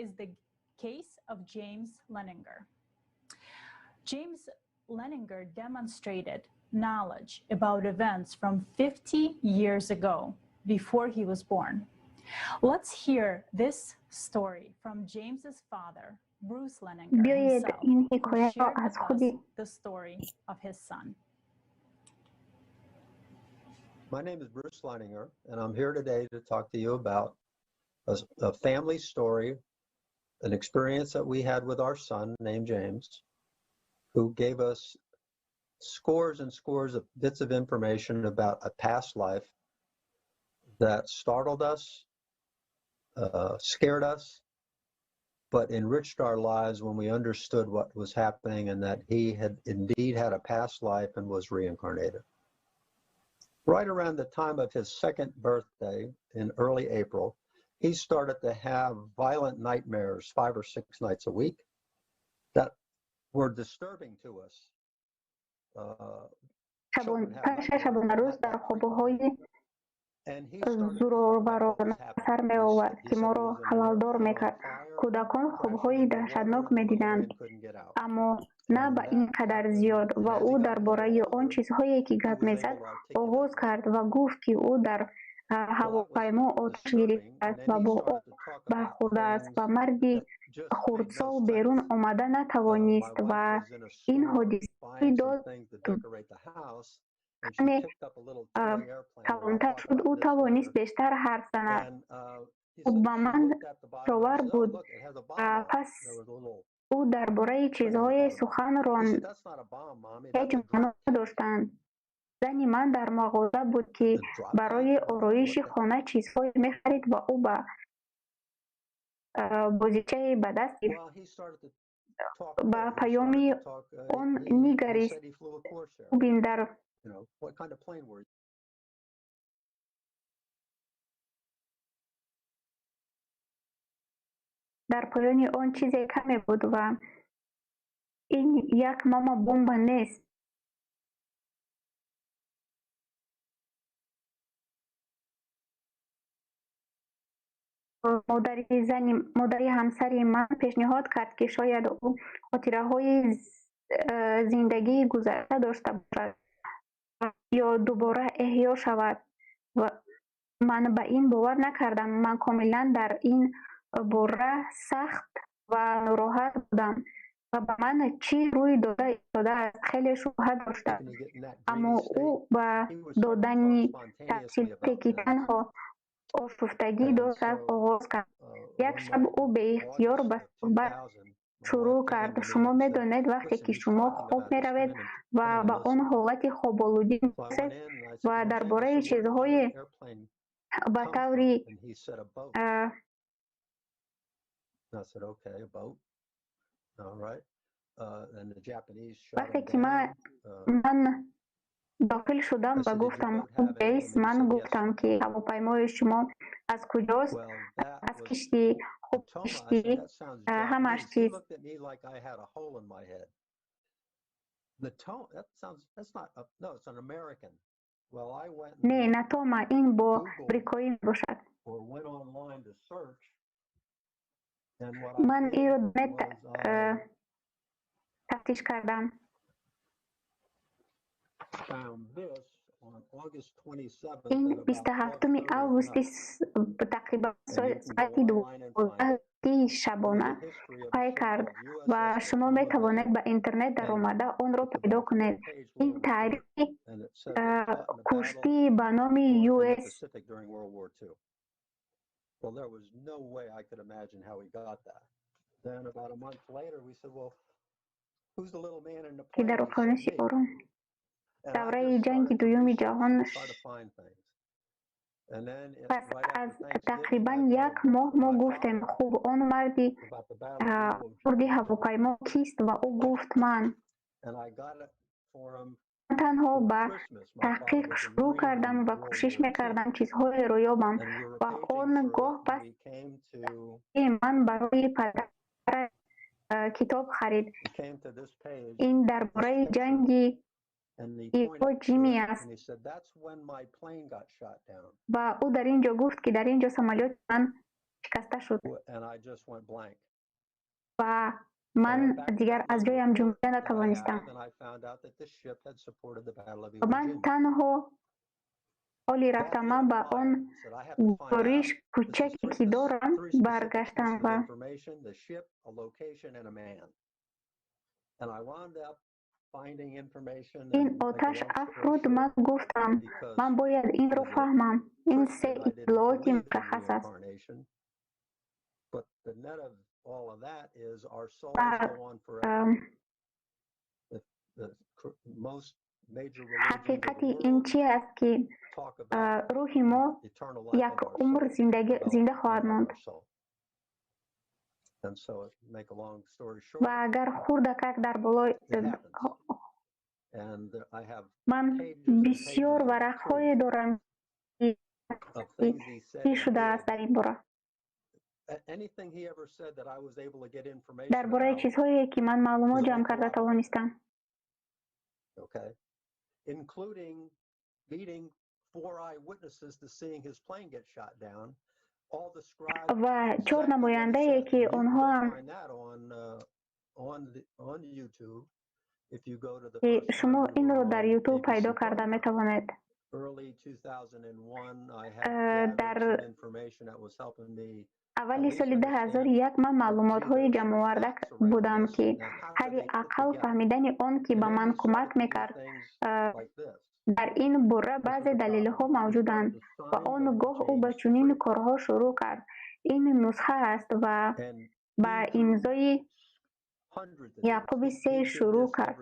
[SPEAKER 15] is the case of James Leininger. James Leininger demonstrated knowledge about events from 50 years ago, before he was born. Let's hear this story from James's father, Bruce Leininger himself, who shared with us the story of his son.
[SPEAKER 16] My name is Bruce Leininger, and I'm here today to talk to you about a family story, an experience that we had with our son named James, who gave us scores and scores of bits of information about a past life that startled us, scared us, but enriched our lives when we understood what was happening and that he had indeed had a past life and was reincarnated. Right around the time of his second birthday in early April, he started to have violent nightmares 5 or 6 nights a week that were disturbing to us.
[SPEAKER 5] 5-6 шабонарӯз дар хобҳои зӯроварона сар меовард, ки моро халалдор мекард. Кӯдакон хобҳои даҳшатнок медиданд, аммо на ба ин қадар зиёд. Ва ӯ дар бораи он чизҳое, ки гап мезад, оғоз кард ва гуфт, ки ӯ дар ҳавопаймо оташ гирифтааст ва бо об бархӯрдааст ва марди хурдсол берун омада натавонист. Ва ин ҳодиса рӯй дод. Каме калонтар шуд, ӯ тавонист бештар ҳарф занад. Ӯ ба ман шовар буд. Пас ӯ дар бораи чизҳое сухан ронд, ҳеҷ маъно надоштанд. Зани ман дар мағоза буд, ки барои ороиши хона чизҳое мехарид, ва ӯ ба бозичае ба даст гирифт, ба паёми он нигарист. Бубин, дар поёни он чизе каме буд ва ин як мама, бомба нест. Модари ҳамсари ман пешниҳод кард, ки шояд ӯ хотираҳои зиндагии гузашта дошта бошад ё дубора эҳё шавад. Ман ба ин бовар накардам. Ман комилан дар ин бора сахт ва нороҳат будам ва ба ман чӣ рӯй дода истодааст, хеле шубҳа доштам. Аммо ӯ ба додани тафсилоте, ки танҳо ошуфтагӣ доштааст, оғоз кард. Як шаб ӯ беихтиёр ба суҳбат шурӯъ кард. Шумо медонед, вақте ки шумо хоб меравед ва ба он ҳолати хоболудӣ мерасед ва дар бораи чизҳое ба таври вақте ки ман дохил шудам ва гуфтам: «Хуб, Ҷейс», ман гуфтам, ки ҳавопаймои шумо аз куҷост? Аз киштӣ. Хуб, киштӣ, ҳамаш чиз. Не, Натома, ин бо брикоӣ мебошад. Ман инро нет тафтиш кардам. Ин 27-уми августи, тақрибан соати 12 шабона пай кард ва шумо метавонед ба интернет даромада онро пайдо кунед. Ин таърихи куштии ба номи US
[SPEAKER 16] Well, there was no way I could imagine how he got that. Then about a month later, we said, well, who's the little man in the
[SPEAKER 5] ки дар
[SPEAKER 16] plane? He said,
[SPEAKER 5] уқёнуси
[SPEAKER 16] me.
[SPEAKER 5] Ором
[SPEAKER 16] And I
[SPEAKER 5] давраи
[SPEAKER 16] just
[SPEAKER 5] ҷанги
[SPEAKER 16] started to
[SPEAKER 5] Дуюми
[SPEAKER 16] research
[SPEAKER 5] ҷаҳон
[SPEAKER 16] and try to find things.
[SPEAKER 5] Пас аз тақрибан як моҳ мо гуфтем: «Хуб, он марди хурди ҳавопаймо кист?» Ва ӯ гуфт: «Ман». Ман танҳо ба таҳқиқ шурӯъ кардам ва кӯшиш мекардам чизҳоеро ёбам, ва он гоҳ пас ман барои падараш китоб харид. Ин дар бораи ҷанги Иво Ҷими аст. Ва ӯ дар ин ҷо гуфт, ки дар ин ҷо самолёти ман шикаста шуд. Ва ман дигар аз ҷоям ҷунбида натавонистам. Ва ман танҳо ҳоли рафтам, ман ба он гузориш кӯчаке, ки дорам, баргаштам ва ин оташ афрӯд. Ман гуфтам: «Ман бояд инро фаҳмам». Ин се иттилооти мушаххас аст. Ва ҳақиқати ин чи аст, ки рӯҳи мо як умр зинда хоҳад монд. Ва агар хурдакак дар болои ман бисёр варақҳое дорам, ки шудааст дар ин бора. Дар бораи чизҳое, ки ман маълумот ҷамъ карда тавонистам. Ва чор намояндае, ки онҳоам ки шумо инро дар Ютуб пайдо карда метавонед. Дар аввали соли 2001 ман маълумотҳои ҷамъоварда будам, ки ҳадди ақал фаҳмидани он, ки ба ман кӯмак мекард. Дар ин бора баъзе далелҳо мавҷуданд. Ва он гоҳ ӯ ба чунин корҳо шурӯъ кард. Ин нусха аст ва ба имзои Яъқуби се шурӯъ кард.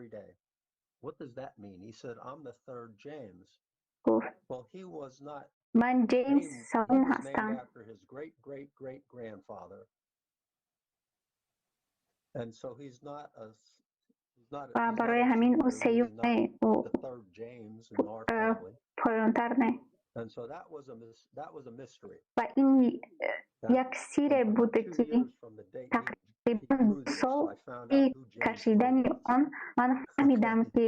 [SPEAKER 5] Гуфт: «Ман Ҷеймс сеюм ҳастам». Ва барои ҳамин ӯ сеюм не, ӯ поёнтар не. Ва ин як сирре буд, ки тақрибан 2 сол кашидани он ман фаҳмидам, ки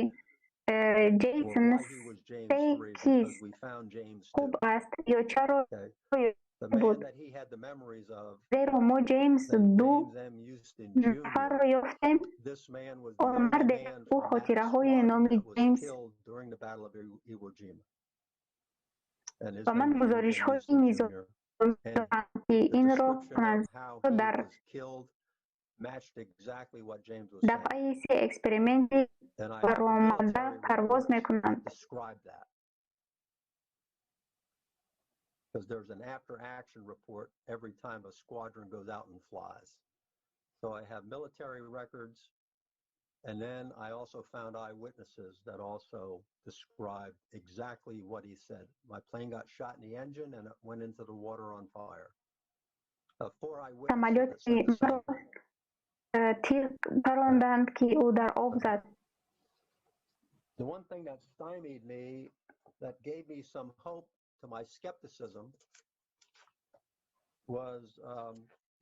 [SPEAKER 5] Ҷейсон се кист. Хуб аст ё чаро буд, зеро мо Ҷеймс ду нафарро ёфтем. Он марде ӯ хотираҳои номи Ҷеймс ва ман гузоришҳои низомӣ дорам, ки инро кунанд, зеро дар дафъаи се эксперименти баромада парвоз мекунанд.
[SPEAKER 16] Because there's an after-action report every time a squadron goes out and flies. So I have military records, and then I also found eyewitnesses that also described exactly what he said. My plane got shot in the engine and it went into the water on fire. Four eyewitnesses that said the same thing.
[SPEAKER 5] Тир паронданд, ки ӯ дар об зад.
[SPEAKER 16] The one thing that stymied me, that gave me some hope to my skepticism, was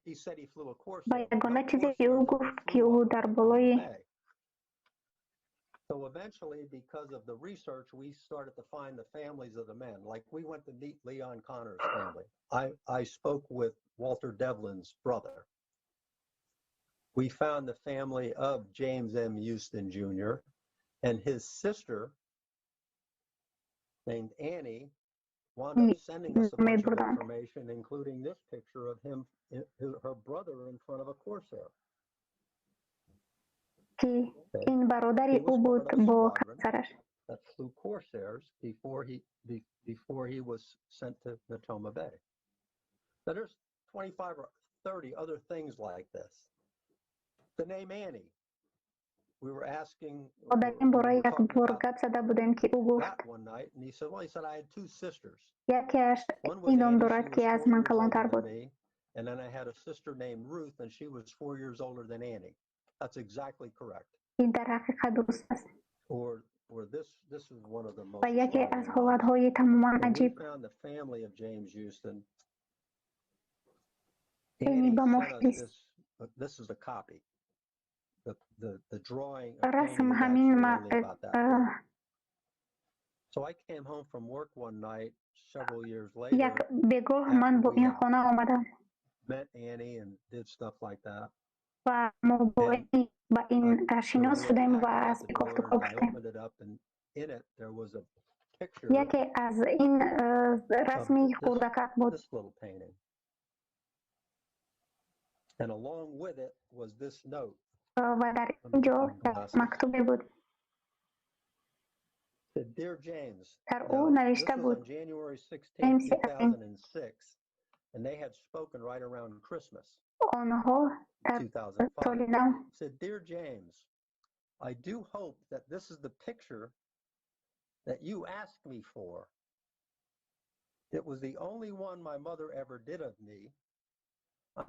[SPEAKER 16] he said he flew a Corsair.
[SPEAKER 5] Ба ягона чизе, ки ӯ гуфт, ки ӯ дар болои
[SPEAKER 16] So eventually, because of the research, we started to find the families of the men. Like, we went to meet Leon Connor's family. I spoke with Walter Devlin's brother. We found the family of James M. Houston Jr. and his sister, named Annie, wound up sending us a bunch of information, including this picture of him, her brother, in front of a Corsair.
[SPEAKER 5] Ки ин бародари ӯ буд бо ҳамсараш.
[SPEAKER 16] That flew Corsairs before he was sent to Natoma Bay. Now there's 25 or 30 other things like this. The name Annie.
[SPEAKER 5] Мо дар ин бора як бор гап зада будем, ки ӯ гуфт: якеаш ин ном дорад, ки аз ман калонтар буд.
[SPEAKER 16] And then I had a sister named Ruth, and she was 4 years older than Annie. That's exactly correct.
[SPEAKER 5] Ин дар ҳақиқат дуруст аст.
[SPEAKER 16] Or this is one of the most
[SPEAKER 5] Ва яке аз ҳолатҳои тамоман аҷиб.
[SPEAKER 16] We found the family of James Houston.
[SPEAKER 5] Энни ба мо фирист.
[SPEAKER 16] This is a copy. The drawing
[SPEAKER 5] Расм ҳамин.
[SPEAKER 16] So I came home from work one night several years later.
[SPEAKER 5] Як бегоҳ ман бо ин хона омадам.
[SPEAKER 16] Met Annie and did stuff like that.
[SPEAKER 5] Ва мо бо Энни ба ин шинос шудем ва аз кофтукоб шудем. Яке аз ин расми хурдакак буд.
[SPEAKER 16] And along with it was this note.
[SPEAKER 5] Ва дар ин ҷо мактубе буд.
[SPEAKER 16] Dear James,
[SPEAKER 5] дар ӯ навишта буд:
[SPEAKER 16] January 16, 2006, and they had spoken right around Christmas.
[SPEAKER 5] Онҳо дар соли нав.
[SPEAKER 16] Said, "Dear James, I do hope that this is the picture that you asked me for. It was the only one my mother ever did of me.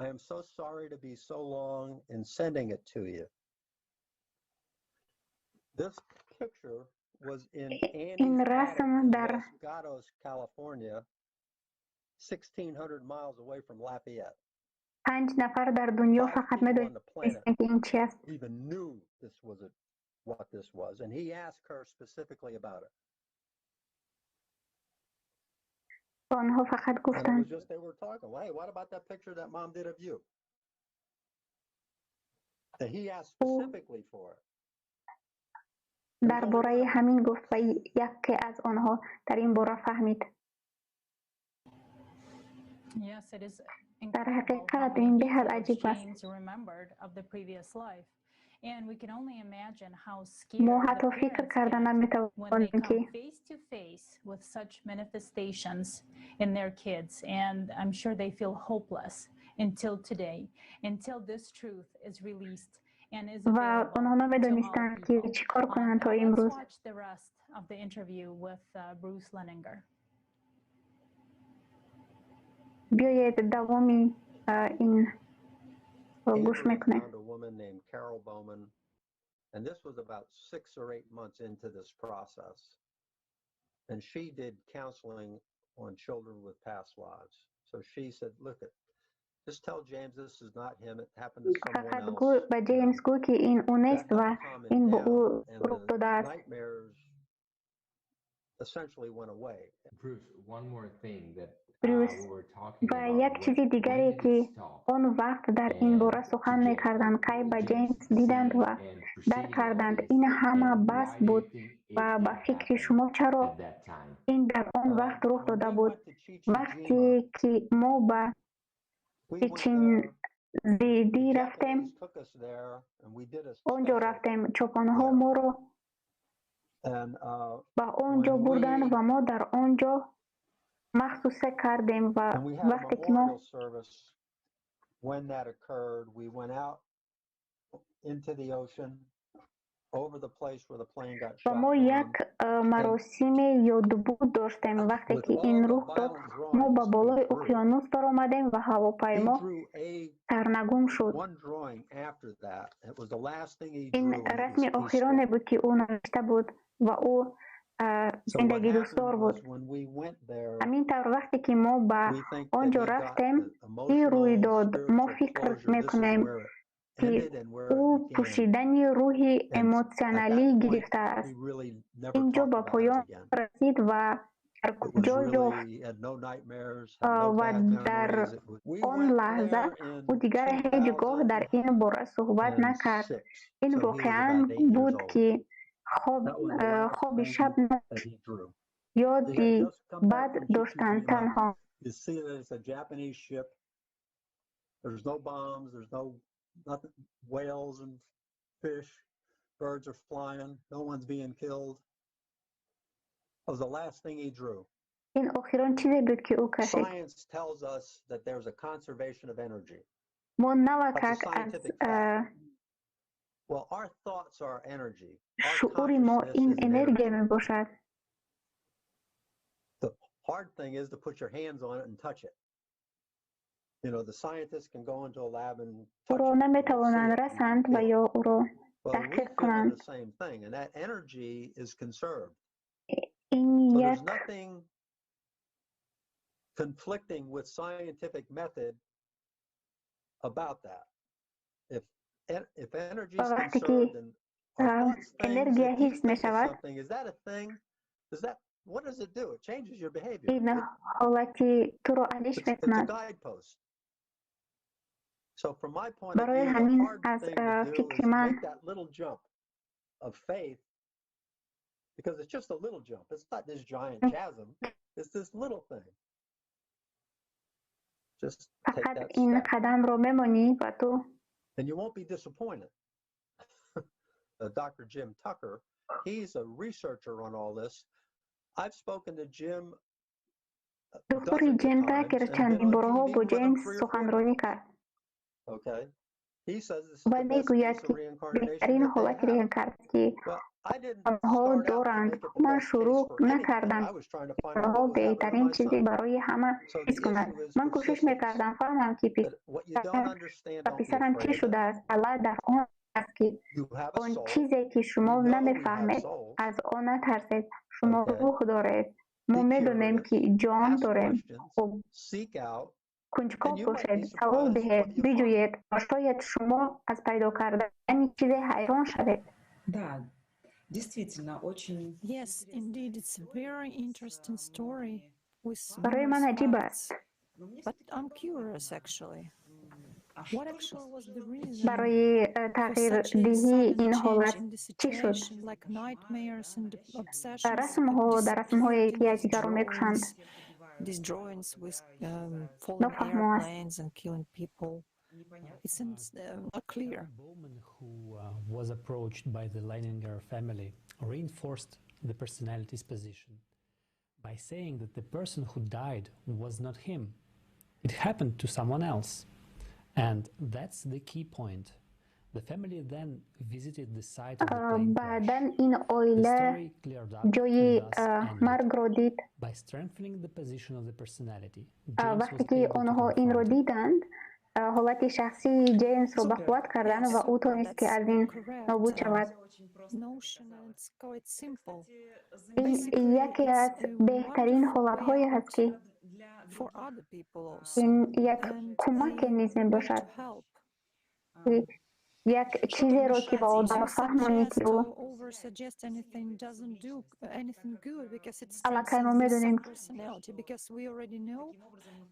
[SPEAKER 16] I am so sorry to be so long in sending it to you." This picture was in
[SPEAKER 5] Ин
[SPEAKER 16] Annie's attic
[SPEAKER 5] расм
[SPEAKER 16] in
[SPEAKER 5] дар
[SPEAKER 16] Los Gatos, California, 1,600 miles away from Lafayette.
[SPEAKER 5] Панҷ нафар дар дунё фақат медонистанд, ки ин чи аст.
[SPEAKER 16] Even knew this was what this was, and he asked her specifically about it.
[SPEAKER 5] Ва онҳо фақат
[SPEAKER 16] And it
[SPEAKER 5] гуфтанд.
[SPEAKER 16] Was just they were talking. "Well, hey, what about that picture that Mom did of you?" And he asked specifically for it.
[SPEAKER 5] Дар бораи ҳамин гуфт ва яке аз онҳо дар ин бора фаҳмид.
[SPEAKER 15] Yes, it is
[SPEAKER 5] Дар
[SPEAKER 15] incredible how
[SPEAKER 5] ҳақиқат
[SPEAKER 15] many
[SPEAKER 5] ин беҳад
[SPEAKER 15] details
[SPEAKER 5] аҷиб аст.
[SPEAKER 15] James remembered of the previous life. And we can only imagine how
[SPEAKER 5] Мо
[SPEAKER 15] scared the
[SPEAKER 5] ҳатто фикр
[SPEAKER 15] parents
[SPEAKER 5] карда
[SPEAKER 15] get when they
[SPEAKER 5] наметавонем, ки
[SPEAKER 15] come face to face with such manifestations in their kids. And I'm sure they feel hopeless until today, until this truth is released and is
[SPEAKER 5] ва
[SPEAKER 15] available
[SPEAKER 5] онҳо
[SPEAKER 15] to all
[SPEAKER 5] намедонистанд, ки
[SPEAKER 15] people.
[SPEAKER 5] чӣ кор кунанд
[SPEAKER 15] Now
[SPEAKER 5] то
[SPEAKER 15] let's
[SPEAKER 5] имрӯз.
[SPEAKER 15] Watch the rest of the interview with Bruce Leininger.
[SPEAKER 5] Биёед давоми ин гӯш
[SPEAKER 16] Avery
[SPEAKER 5] мекунем.
[SPEAKER 16] Found a woman named Carol Bowman, and this was about 6 or 8 months into this process. And she did counseling on children with past lives. So she said, "Look, just tell James this is not him. It happened to someone
[SPEAKER 5] Фақат
[SPEAKER 16] else."
[SPEAKER 5] гӯ ба Ҷеймс, гӯ, ки ин ӯ нест ва ин бо ӯ рух додааст.
[SPEAKER 16] Nightmares essentially went away.
[SPEAKER 6] Bruce, one more thing that
[SPEAKER 5] Брюс, ва як чизи дигаре, ки он вақт дар ин бора сухан мекарданд: кай ба Ҷеймс диданд ва дарк карданд, ин ҳама бас буд ва ба фикри шумо, чаро ин дар он вақт рух дода буд? Вақте ки мо ба Чичинзидӣ рафтем, он ҷо рафтем, чопонҳо моро ба он ҷо бурданд ва мо дар он ҷо махсусе кардем ва вақте ки мо
[SPEAKER 16] When that occurred, we went out into the ocean over the place where the plane got
[SPEAKER 5] Ва
[SPEAKER 16] shot
[SPEAKER 5] мо
[SPEAKER 16] down.
[SPEAKER 5] Як маросиме ёдбуд доштем. Вақте ки ин рух дод, мо ба болои уқёнус баромадем ва ҳавопаймо сарнагун шуд.
[SPEAKER 16] One drawing after that. It was the last thing he
[SPEAKER 5] Ин
[SPEAKER 16] drew, and it was
[SPEAKER 5] расми
[SPEAKER 16] peaceful.
[SPEAKER 5] охироне буд, ки ӯ навишта буд ва ӯ зиндагидӯстдор буд.
[SPEAKER 16] When we went there,
[SPEAKER 5] Ҳамин тавр, вақте ки мо ба он ҷо рафтем, чӣ рӯй дод? Мо фикр мекунем, ки ӯ пӯшидани рӯҳи эмотсионалӣ гирифтааст. Ин ҷо ба поён расид ва дар куҷо ёфт
[SPEAKER 16] he had no nightmares, had no
[SPEAKER 5] ва
[SPEAKER 16] bad
[SPEAKER 5] дар
[SPEAKER 16] memories. It was, we
[SPEAKER 5] он
[SPEAKER 16] went
[SPEAKER 5] лаҳза
[SPEAKER 16] there in
[SPEAKER 5] ӯ дигар ҳеҷ гоҳ дар ин бора суҳбат накард.
[SPEAKER 16] 2006.
[SPEAKER 5] Ин
[SPEAKER 16] So he was
[SPEAKER 5] воқеан
[SPEAKER 16] about 8 years
[SPEAKER 5] буд,
[SPEAKER 16] old.
[SPEAKER 5] ки хоби шаб
[SPEAKER 16] That he drew.
[SPEAKER 5] ёди бад доштан танҳо.
[SPEAKER 16] You see that it's a Japanese ship. There's no bombs. There's no nothing. Whales and fish, birds are flying. No one's being killed. That was the last thing he drew.
[SPEAKER 5] Ин охирон чизе буд, ки ӯ кашид.
[SPEAKER 16] Science tells us that there's a conservation of energy.
[SPEAKER 5] Мо навакак
[SPEAKER 16] That's a
[SPEAKER 5] аз
[SPEAKER 16] scientific fact.
[SPEAKER 5] Шуури мо ин энергия мебошад.
[SPEAKER 16] Hard thing is to put your hands on it and touch it. You know, the scientists can go into a lab and touch
[SPEAKER 5] ӯро
[SPEAKER 16] it.
[SPEAKER 5] Наметавонанд расанд ва ё ӯро
[SPEAKER 16] Well, we
[SPEAKER 5] таҳқиқ
[SPEAKER 16] feel
[SPEAKER 5] кунанд.
[SPEAKER 16] the same thing, and that energy is conserved.
[SPEAKER 5] Ин
[SPEAKER 16] So there's
[SPEAKER 5] як
[SPEAKER 16] nothing conflicting with scientific method about that. If energy
[SPEAKER 5] ва
[SPEAKER 16] is
[SPEAKER 5] вақте ки
[SPEAKER 16] conserved and our thoughts, things,
[SPEAKER 5] энергия
[SPEAKER 16] if you
[SPEAKER 5] ҳис
[SPEAKER 16] think of
[SPEAKER 5] мешавад,
[SPEAKER 16] something, is that a thing? Does that what does it do? It changes your behavior.
[SPEAKER 5] Ин ҳолати туро алиш
[SPEAKER 16] It's a
[SPEAKER 5] мекунад.
[SPEAKER 16] Guidepost. So from my point of
[SPEAKER 5] Барои
[SPEAKER 16] view, the
[SPEAKER 5] ҳамин
[SPEAKER 16] hard
[SPEAKER 5] аз
[SPEAKER 16] thing to do
[SPEAKER 5] фикри
[SPEAKER 16] is
[SPEAKER 5] ман
[SPEAKER 16] make that little jump of faith, because it's just a little jump. It's not this giant chasm. It's this little thing. Just take
[SPEAKER 5] фақат
[SPEAKER 16] that
[SPEAKER 5] ин
[SPEAKER 16] step,
[SPEAKER 5] қадамро мемонӣ ва ту
[SPEAKER 16] and you won't be disappointed. Dr. Jim Tucker, he's a researcher on all this. I've spoken to Jim
[SPEAKER 5] Доктори
[SPEAKER 16] dozens of
[SPEAKER 5] Ҷим
[SPEAKER 16] times
[SPEAKER 5] Такер
[SPEAKER 16] and been
[SPEAKER 5] чандин
[SPEAKER 16] on
[SPEAKER 5] борҳо
[SPEAKER 16] TV
[SPEAKER 5] бо
[SPEAKER 16] with him
[SPEAKER 5] Ҷеймс
[SPEAKER 16] three or four
[SPEAKER 5] суханронӣ
[SPEAKER 16] times.
[SPEAKER 5] кард
[SPEAKER 16] Okay. He says this is
[SPEAKER 5] ва
[SPEAKER 16] the best
[SPEAKER 5] мегӯяд,
[SPEAKER 16] case
[SPEAKER 5] ки
[SPEAKER 16] of reincarnation
[SPEAKER 5] беҳтарин
[SPEAKER 16] that they
[SPEAKER 5] ҳолати
[SPEAKER 16] have.
[SPEAKER 5] реинкарнатсия
[SPEAKER 16] Well, I didn't
[SPEAKER 5] онҳо
[SPEAKER 16] start out to
[SPEAKER 5] доранд.
[SPEAKER 16] make it the
[SPEAKER 5] Ман
[SPEAKER 16] best case
[SPEAKER 5] шурӯъ
[SPEAKER 16] for anything.
[SPEAKER 5] накардам,
[SPEAKER 16] I was trying to find out
[SPEAKER 5] онҳо
[SPEAKER 16] what was happening to
[SPEAKER 5] беҳтарин
[SPEAKER 16] my
[SPEAKER 5] чизе
[SPEAKER 16] son.
[SPEAKER 5] барои ҳама
[SPEAKER 16] So
[SPEAKER 5] ҳис
[SPEAKER 16] the
[SPEAKER 5] кунад.
[SPEAKER 16] issue is
[SPEAKER 5] Ман кӯшиш
[SPEAKER 16] persistence.
[SPEAKER 5] мекардам фаҳмам, ки
[SPEAKER 16] That what you don't understand,
[SPEAKER 5] ба
[SPEAKER 16] don't be
[SPEAKER 5] писарам чӣ
[SPEAKER 16] afraid of it.
[SPEAKER 5] шудааст. Алла дар он аст, ки
[SPEAKER 16] You have a
[SPEAKER 5] он
[SPEAKER 16] soul.
[SPEAKER 5] чизе, ки шумо
[SPEAKER 16] We know we have
[SPEAKER 5] намефаҳмед,
[SPEAKER 16] souls.
[SPEAKER 5] аз он натарсед. Шумо
[SPEAKER 16] Okay.
[SPEAKER 5] рӯҳ доред. Мо
[SPEAKER 16] Be
[SPEAKER 5] медонем,
[SPEAKER 16] curious.
[SPEAKER 5] ки ҷон
[SPEAKER 16] Ask
[SPEAKER 5] дорем.
[SPEAKER 16] questions.
[SPEAKER 5] Хуб,
[SPEAKER 16] Seek out.
[SPEAKER 5] кунҷков
[SPEAKER 16] And you might
[SPEAKER 5] бошед,
[SPEAKER 16] be
[SPEAKER 5] савол
[SPEAKER 16] surprised
[SPEAKER 5] диҳед,
[SPEAKER 16] what you find.
[SPEAKER 5] биҷӯед ва шояд шумо аз пайдо кардани чизе ҳайрон шавед.
[SPEAKER 14] Да, действительно, очень
[SPEAKER 20] Yes, indeed, it's a very interesting story with
[SPEAKER 5] Барои ман
[SPEAKER 20] numerous
[SPEAKER 5] аҷиб
[SPEAKER 20] facts.
[SPEAKER 5] аст.
[SPEAKER 20] But I'm curious, actually. What actually was the reason
[SPEAKER 5] Барои
[SPEAKER 20] for such a
[SPEAKER 5] тағйирдиҳии
[SPEAKER 20] sudden
[SPEAKER 5] ин
[SPEAKER 20] change
[SPEAKER 5] ҳолат
[SPEAKER 20] in the
[SPEAKER 5] чӣ шуд?
[SPEAKER 20] situation, like nightmares and obsessions
[SPEAKER 5] Расмҳо
[SPEAKER 20] that
[SPEAKER 5] дар расмҳое,
[SPEAKER 20] disappeared
[SPEAKER 5] ки
[SPEAKER 20] in these
[SPEAKER 5] якдигарро мекушанд,
[SPEAKER 20] drawings, these drawings with falling
[SPEAKER 5] нофаҳмо аст.
[SPEAKER 20] Airplanes and killing people? It seems not clear.
[SPEAKER 21] Bowman, who was approached by the Leininger family, reinforced the personality's position by saying that the person who died was not him. It happened to someone else. And that's the key point. The family then visited the site of the plane crash.
[SPEAKER 5] Баъдан ин
[SPEAKER 21] The
[SPEAKER 5] оила
[SPEAKER 21] story cleared up
[SPEAKER 5] ҷои
[SPEAKER 21] and thus ended.
[SPEAKER 5] маргро дид.
[SPEAKER 21] By strengthening the position of the personality, James
[SPEAKER 5] Вақте
[SPEAKER 21] was
[SPEAKER 5] ки
[SPEAKER 21] able to
[SPEAKER 5] онҳо
[SPEAKER 21] confront
[SPEAKER 5] инро
[SPEAKER 21] it.
[SPEAKER 5] диданд, ҳолати шахсии Ҷеймсро ба
[SPEAKER 20] Super.
[SPEAKER 5] қувват карданд
[SPEAKER 20] Yes,
[SPEAKER 5] ва ӯ
[SPEAKER 20] super.
[SPEAKER 5] тонист, ки
[SPEAKER 20] That's
[SPEAKER 5] аз ин
[SPEAKER 20] correct
[SPEAKER 5] нобуд шавад.
[SPEAKER 20] Notion, and it's quite simple.
[SPEAKER 5] Ин
[SPEAKER 20] Basically,
[SPEAKER 5] яке
[SPEAKER 20] it's
[SPEAKER 5] аз
[SPEAKER 20] a
[SPEAKER 5] беҳтарин
[SPEAKER 20] wonderful way
[SPEAKER 5] ҳолатҳое
[SPEAKER 20] out
[SPEAKER 5] аст, ки
[SPEAKER 20] for other people also,
[SPEAKER 5] ин як
[SPEAKER 20] and
[SPEAKER 5] кӯмаке
[SPEAKER 20] they
[SPEAKER 5] низ
[SPEAKER 20] want
[SPEAKER 5] мебошад,
[SPEAKER 20] to help.
[SPEAKER 5] ки як чизеро, ки ба одам
[SPEAKER 20] To
[SPEAKER 5] фаҳмонӣ, ки
[SPEAKER 20] suggest
[SPEAKER 5] ӯ
[SPEAKER 20] or oversuggest anything doesn't do anything good because it
[SPEAKER 5] аллакай мо
[SPEAKER 20] strengthens the
[SPEAKER 5] медонем, ки
[SPEAKER 20] subpersonality, because we already know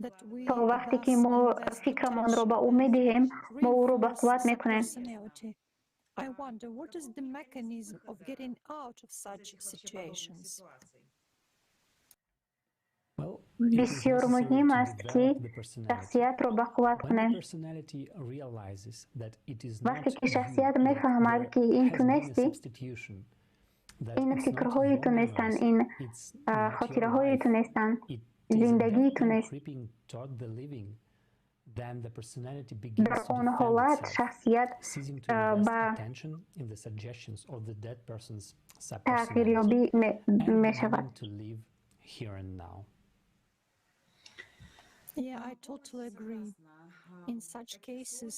[SPEAKER 20] that we
[SPEAKER 5] то вақте ки
[SPEAKER 20] thus
[SPEAKER 5] мо
[SPEAKER 20] invest
[SPEAKER 5] фикрамонро ба
[SPEAKER 20] attention
[SPEAKER 5] ӯ
[SPEAKER 20] and
[SPEAKER 5] медиҳем, мо ӯро ба
[SPEAKER 20] reinforce
[SPEAKER 5] қувват мекунем.
[SPEAKER 20] subpersonality. I wonder what is the mechanism of getting out of such situations?
[SPEAKER 21] Well, it is
[SPEAKER 5] Бисёр
[SPEAKER 21] necessary
[SPEAKER 5] муҳим
[SPEAKER 21] to
[SPEAKER 5] аст, ки
[SPEAKER 21] develop the personality.
[SPEAKER 5] шахсиятро ба қувват
[SPEAKER 21] When the
[SPEAKER 5] кунем.
[SPEAKER 21] personality realizes that it is
[SPEAKER 5] Вақте
[SPEAKER 21] not
[SPEAKER 5] ки
[SPEAKER 21] you,
[SPEAKER 5] шахсият
[SPEAKER 21] that
[SPEAKER 5] мефаҳмад,
[SPEAKER 21] there
[SPEAKER 5] ки ин
[SPEAKER 21] has
[SPEAKER 5] ту
[SPEAKER 21] been a
[SPEAKER 5] нестӣ,
[SPEAKER 21] substitution, that
[SPEAKER 5] ин
[SPEAKER 21] it's not
[SPEAKER 5] фикрҳои
[SPEAKER 21] your
[SPEAKER 5] ту нестанд,
[SPEAKER 21] memories,
[SPEAKER 5] ин
[SPEAKER 21] it's not your
[SPEAKER 5] хотираҳои
[SPEAKER 21] life,
[SPEAKER 5] ту нестанд,
[SPEAKER 21] it is a
[SPEAKER 5] зиндагии
[SPEAKER 21] dead
[SPEAKER 5] ту
[SPEAKER 21] thing
[SPEAKER 5] нест.
[SPEAKER 21] creeping toward the living, then the personality begins
[SPEAKER 5] Дар
[SPEAKER 21] to
[SPEAKER 5] он
[SPEAKER 21] defend
[SPEAKER 5] ҳолат
[SPEAKER 21] itself,
[SPEAKER 5] шахсият
[SPEAKER 21] ceasing to invest
[SPEAKER 5] ба
[SPEAKER 21] attention in the suggestions of the dead person's subpersonality
[SPEAKER 5] тағйирёбӣ
[SPEAKER 21] and
[SPEAKER 5] мешавад.
[SPEAKER 21] Beginning to live here and now.
[SPEAKER 20] Yeah, I totally agree. In such cases,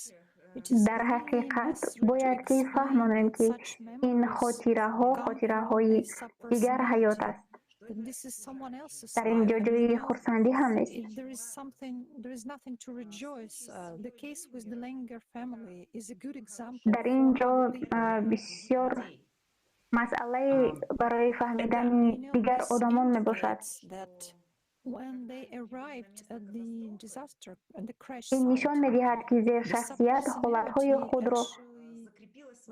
[SPEAKER 20] it is
[SPEAKER 5] Дар
[SPEAKER 20] really
[SPEAKER 5] ҳақиқат
[SPEAKER 20] necessary to
[SPEAKER 5] бояд ки
[SPEAKER 20] explain
[SPEAKER 5] фаҳмонем,
[SPEAKER 20] that
[SPEAKER 5] ки
[SPEAKER 20] such
[SPEAKER 5] ин
[SPEAKER 20] memories
[SPEAKER 5] хотираҳо
[SPEAKER 20] come from
[SPEAKER 5] хотираҳои
[SPEAKER 20] a
[SPEAKER 5] дигар ҳаёт
[SPEAKER 20] subpersonality,
[SPEAKER 5] аст.
[SPEAKER 20] that this is someone else's
[SPEAKER 5] Дар ин
[SPEAKER 20] life,
[SPEAKER 5] ҷо
[SPEAKER 20] and
[SPEAKER 5] ҷои
[SPEAKER 20] now
[SPEAKER 5] хурсандӣ ҳам нест.
[SPEAKER 20] if there is something, there is nothing to rejoice. The case with the Langer family is a good example
[SPEAKER 5] Дар ин
[SPEAKER 20] for
[SPEAKER 5] ҷо
[SPEAKER 20] other people.
[SPEAKER 5] бисёр масъалаи барои фаҳмидани
[SPEAKER 20] You know,
[SPEAKER 5] дигар
[SPEAKER 20] this
[SPEAKER 5] одамон мебошад.
[SPEAKER 20] indicates that when they arrived at the disaster and the crash
[SPEAKER 5] Ин нишон
[SPEAKER 20] site,
[SPEAKER 5] медиҳад, ки
[SPEAKER 20] the
[SPEAKER 5] зершахсият ҳолатҳои
[SPEAKER 20] subpersonality
[SPEAKER 5] худро
[SPEAKER 20] actually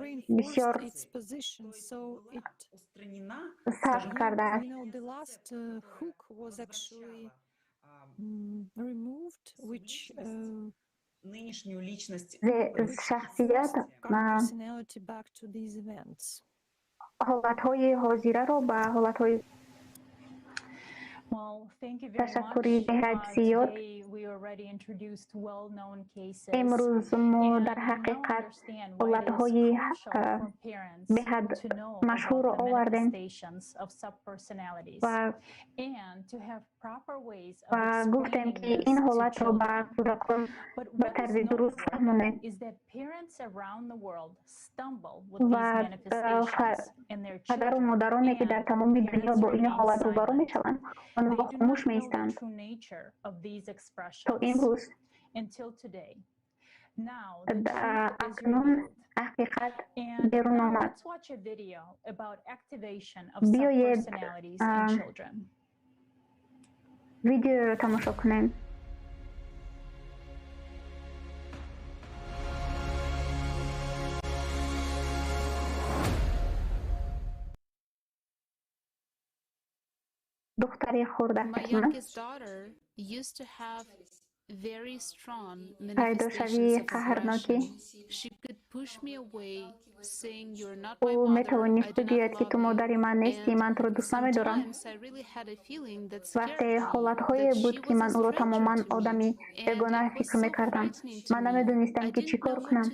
[SPEAKER 20] reinforced
[SPEAKER 5] бисёр
[SPEAKER 20] its position, so it
[SPEAKER 5] сахт кардааст.
[SPEAKER 20] The last hook was actually removed, which
[SPEAKER 5] Шахсият
[SPEAKER 20] forced current personality back to these events.
[SPEAKER 5] Ҳолатҳои ҳозираро ба ҳолатҳои
[SPEAKER 15] Well,
[SPEAKER 5] Ташаккури беҳад зиёд. Имрӯз мо дар ҳақиқат ҳолатҳои беҳад машҳурро овардем ва гуфтем, ки ин ҳолатро ба кӯдакон ба тарзи дуруст фаҳмонем ва падару модароне, ки дар тамоми дунё бо ин ҳолат рӯбарӯ мешаванд, онҳо хомӯш меистанд то имрӯз. Акнун ҳақиқат берун омад. Биёед, видеоро тамошо кунем. Духтари хурдакам пайдошавии қаҳрнокӣ. Ӯ метавонист бигӯяд, ки ту модари ман нестӣ, ман туро дӯст намедорам. Вақте ҳолатҳое буд, ки ман ӯро тамоман одами бегона фикр мекардам. Ман намедонистам, ки чӣ кор кунам.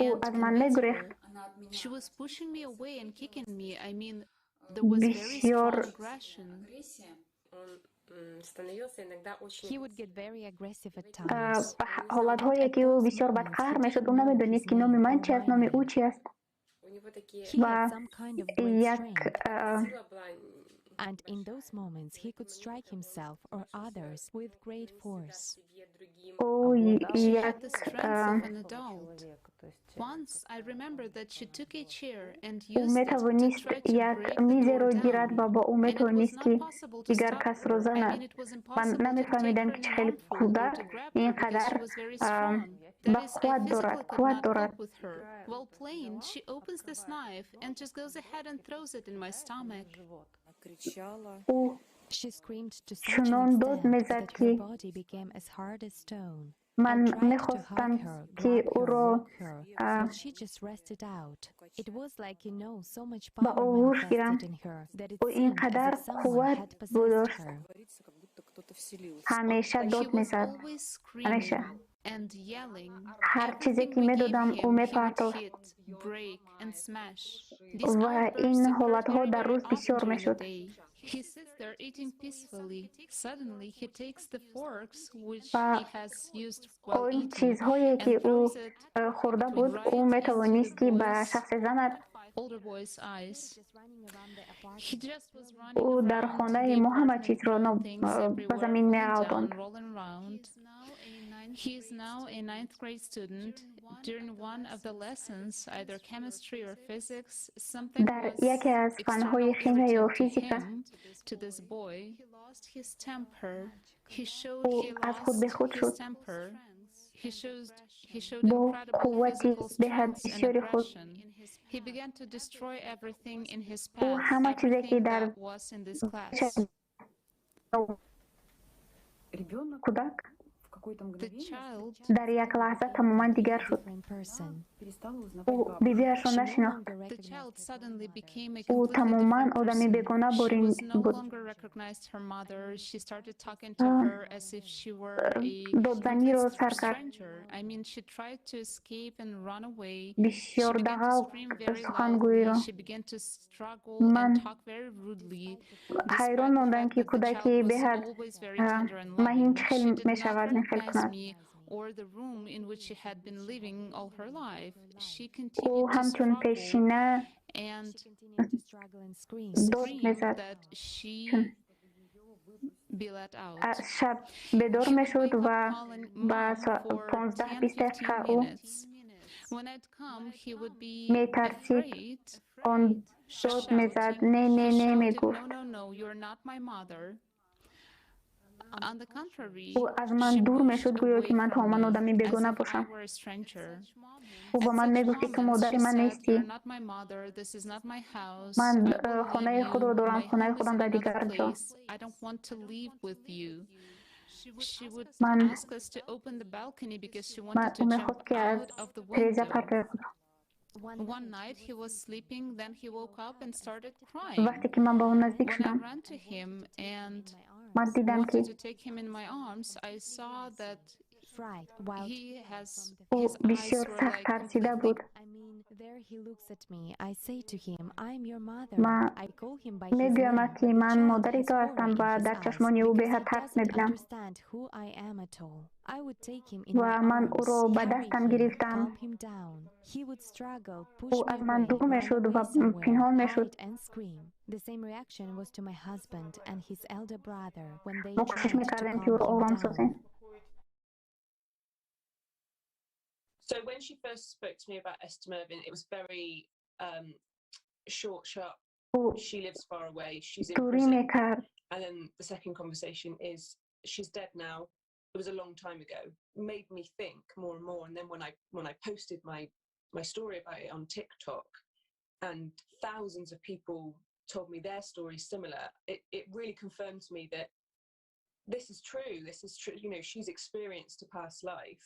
[SPEAKER 5] Ӯ аз ман мегурехт. Бисёр ҳолатҳое, ки ӯ бисёр бадқаҳр мешуд, ӯ намедонист, ки номи ман чи аст, номи ӯ чи аст. Ва як
[SPEAKER 8] And in those moments he could strike himself or others with great force.
[SPEAKER 5] Ӯ як ӯ метавонист як мизеро гирад ва бо ӯ метавонист, ки дигар касро занад. Ман намефаҳмидам, ки чӣ хел кӯдак ин қадар ба қувват дорад, қувват дорад. Ӯ чунон дод мезад, ки ман мехостам, ки ӯро ба оғӯш гирам. Ӯ ин қадар қувват дошт, ҳамеша дод мезад, ҳамеша. Ҳар чизе ки медодам, ӯ мепартофт ва ин ҳолатҳо дар рӯз бисёр мешуд. Ва он чизҳое, ки ӯ хӯрда буд, ӯ метавонист, ки ба шахсе занад. Ӯ дар хонаи мо ҳама чизро ба замин меғалтонд.
[SPEAKER 17] He is now a ninth grade student. During one of the lessons, either chemistry or physics, something
[SPEAKER 5] Дар
[SPEAKER 17] was
[SPEAKER 5] яке аз фанҳои химия ё
[SPEAKER 17] external irritant to
[SPEAKER 5] физика
[SPEAKER 17] him, to this boy. He lost his temper. He showed
[SPEAKER 5] ӯ
[SPEAKER 17] he
[SPEAKER 5] аз худ
[SPEAKER 17] lost
[SPEAKER 5] бехуд
[SPEAKER 17] his
[SPEAKER 5] шуд.
[SPEAKER 17] temper. He showed
[SPEAKER 5] Бо
[SPEAKER 17] incredible
[SPEAKER 5] қуввати
[SPEAKER 17] physical
[SPEAKER 5] беҳад
[SPEAKER 17] strength and
[SPEAKER 5] бисёри худ
[SPEAKER 17] aggression. He began to destroy everything in his
[SPEAKER 5] ӯ
[SPEAKER 17] path,
[SPEAKER 5] ҳама чизе, ки
[SPEAKER 17] everything
[SPEAKER 5] дар
[SPEAKER 17] that was in this class.
[SPEAKER 5] Кӯдак
[SPEAKER 17] The child
[SPEAKER 5] дар як лаҳза тамоман дигар шуд. Ӯ бибиашро нашинохт.
[SPEAKER 17] The child suddenly became a
[SPEAKER 5] Ӯ
[SPEAKER 17] completely
[SPEAKER 5] тамоман
[SPEAKER 17] different
[SPEAKER 5] одами
[SPEAKER 17] person.
[SPEAKER 5] бегона
[SPEAKER 17] She
[SPEAKER 5] борин
[SPEAKER 17] was no
[SPEAKER 5] буд.
[SPEAKER 17] longer recognized her mother. She started talking to her as if she were a
[SPEAKER 5] Додзаниро
[SPEAKER 17] complete
[SPEAKER 5] сар кард.
[SPEAKER 17] stranger. I mean, she tried to escape and run away. She
[SPEAKER 5] Бисёр
[SPEAKER 17] began to
[SPEAKER 5] дағал
[SPEAKER 17] scream very loudly.
[SPEAKER 5] сухангӯиро.
[SPEAKER 17] She began to struggle
[SPEAKER 5] Ман
[SPEAKER 17] and talk very rudely,
[SPEAKER 5] ҳайрон
[SPEAKER 17] despite the
[SPEAKER 5] мондам,
[SPEAKER 17] fact
[SPEAKER 5] ки
[SPEAKER 17] that the
[SPEAKER 5] кӯдаки
[SPEAKER 17] child was
[SPEAKER 5] беҳад
[SPEAKER 17] always very tender and
[SPEAKER 5] маҳин
[SPEAKER 17] loving.
[SPEAKER 5] чӣ хел
[SPEAKER 17] She did not
[SPEAKER 5] мешавад, ин хел
[SPEAKER 17] recognize
[SPEAKER 5] кунад.
[SPEAKER 17] me or the room in which she had been living all her life. She
[SPEAKER 5] Ӯ
[SPEAKER 17] continued to
[SPEAKER 5] ҳамчун
[SPEAKER 17] struggle
[SPEAKER 5] пешина
[SPEAKER 17] and
[SPEAKER 5] дод
[SPEAKER 17] scream
[SPEAKER 5] мезад.
[SPEAKER 17] that she be let out.
[SPEAKER 5] Аз шаб бедор
[SPEAKER 17] He would
[SPEAKER 5] мешуд
[SPEAKER 17] wake up
[SPEAKER 5] ва
[SPEAKER 17] calling
[SPEAKER 5] ба
[SPEAKER 17] mom for
[SPEAKER 5] 15-20
[SPEAKER 17] 10-15
[SPEAKER 5] дақиқа ӯ
[SPEAKER 17] minutes. When I'd come, he would be
[SPEAKER 5] метарсид.
[SPEAKER 17] afraid,
[SPEAKER 5] Он дод мезад,
[SPEAKER 17] shouting.
[SPEAKER 5] не, не,
[SPEAKER 17] He
[SPEAKER 5] не
[SPEAKER 17] shouted,
[SPEAKER 5] мегуфт.
[SPEAKER 17] "No, no, no, you're not my mother." On the contrary,
[SPEAKER 5] Ӯ аз ман
[SPEAKER 17] she
[SPEAKER 5] дур
[SPEAKER 17] pushed
[SPEAKER 5] мешуд, гӯё ки
[SPEAKER 17] away
[SPEAKER 5] ман
[SPEAKER 17] from
[SPEAKER 5] тамоман
[SPEAKER 17] me
[SPEAKER 5] одами
[SPEAKER 17] as
[SPEAKER 5] бегона
[SPEAKER 17] if I
[SPEAKER 5] бошам.
[SPEAKER 17] were a stranger.
[SPEAKER 5] Ӯ ба
[SPEAKER 17] At
[SPEAKER 5] ман
[SPEAKER 17] such
[SPEAKER 5] мегуфт, ки ту
[SPEAKER 17] moments,
[SPEAKER 5] модари
[SPEAKER 17] she
[SPEAKER 5] ман
[SPEAKER 17] said,
[SPEAKER 5] нестӣ.
[SPEAKER 17] "You're not my mother. This is not my house.
[SPEAKER 5] Ман
[SPEAKER 17] I will leave
[SPEAKER 5] хонаи
[SPEAKER 17] you.
[SPEAKER 5] худро дорам,
[SPEAKER 17] My
[SPEAKER 5] хонаи
[SPEAKER 17] home is
[SPEAKER 5] худам
[SPEAKER 17] in
[SPEAKER 5] дар
[SPEAKER 17] another
[SPEAKER 5] дигар ҷо.
[SPEAKER 17] place. I don't want to live with you." She would
[SPEAKER 5] Ман
[SPEAKER 17] ask us to open the balcony because she
[SPEAKER 5] ман
[SPEAKER 17] wanted to
[SPEAKER 5] ӯ
[SPEAKER 17] jump
[SPEAKER 5] мехост, ки аз
[SPEAKER 17] out of the
[SPEAKER 5] тиреза
[SPEAKER 17] window.
[SPEAKER 5] партояд худро.
[SPEAKER 17] One night he was sleeping, then he woke up and started crying.
[SPEAKER 5] Вақте ки ман ба ӯ наздик
[SPEAKER 17] When I
[SPEAKER 5] шудам,
[SPEAKER 17] ran to him and
[SPEAKER 5] ман дидам, ки
[SPEAKER 17] wanted to take him in my arms, I saw that he has
[SPEAKER 5] ӯ
[SPEAKER 17] his eyes
[SPEAKER 5] бисёр
[SPEAKER 17] were
[SPEAKER 5] сахт
[SPEAKER 17] like
[SPEAKER 5] тарсида буд. Ман мегӯям, ки ман модари ту ҳастам ва дар чашмони ӯ беҳад тарс мебинам. Ва ман ӯро ба дастам гирифтам. Ӯ аз ман дур мешуд ва пинҳон мешуд. Мо кӯшиш мекардем, ки ӯро ором созем.
[SPEAKER 18] So when she first spoke to me about Esther Mervyn, it was very short, sharp.
[SPEAKER 5] Ӯ
[SPEAKER 18] She lives far away. She's in
[SPEAKER 5] дурӣ
[SPEAKER 18] prison.
[SPEAKER 5] мекард.
[SPEAKER 18] And then the second conversation is she's dead now. It was a long time ago. Made me think more and more. And then when I posted my story about it on TikTok, and thousands of people told me their story similar, it really confirmed to me that this is true. This is true. You know, she's experienced a past life.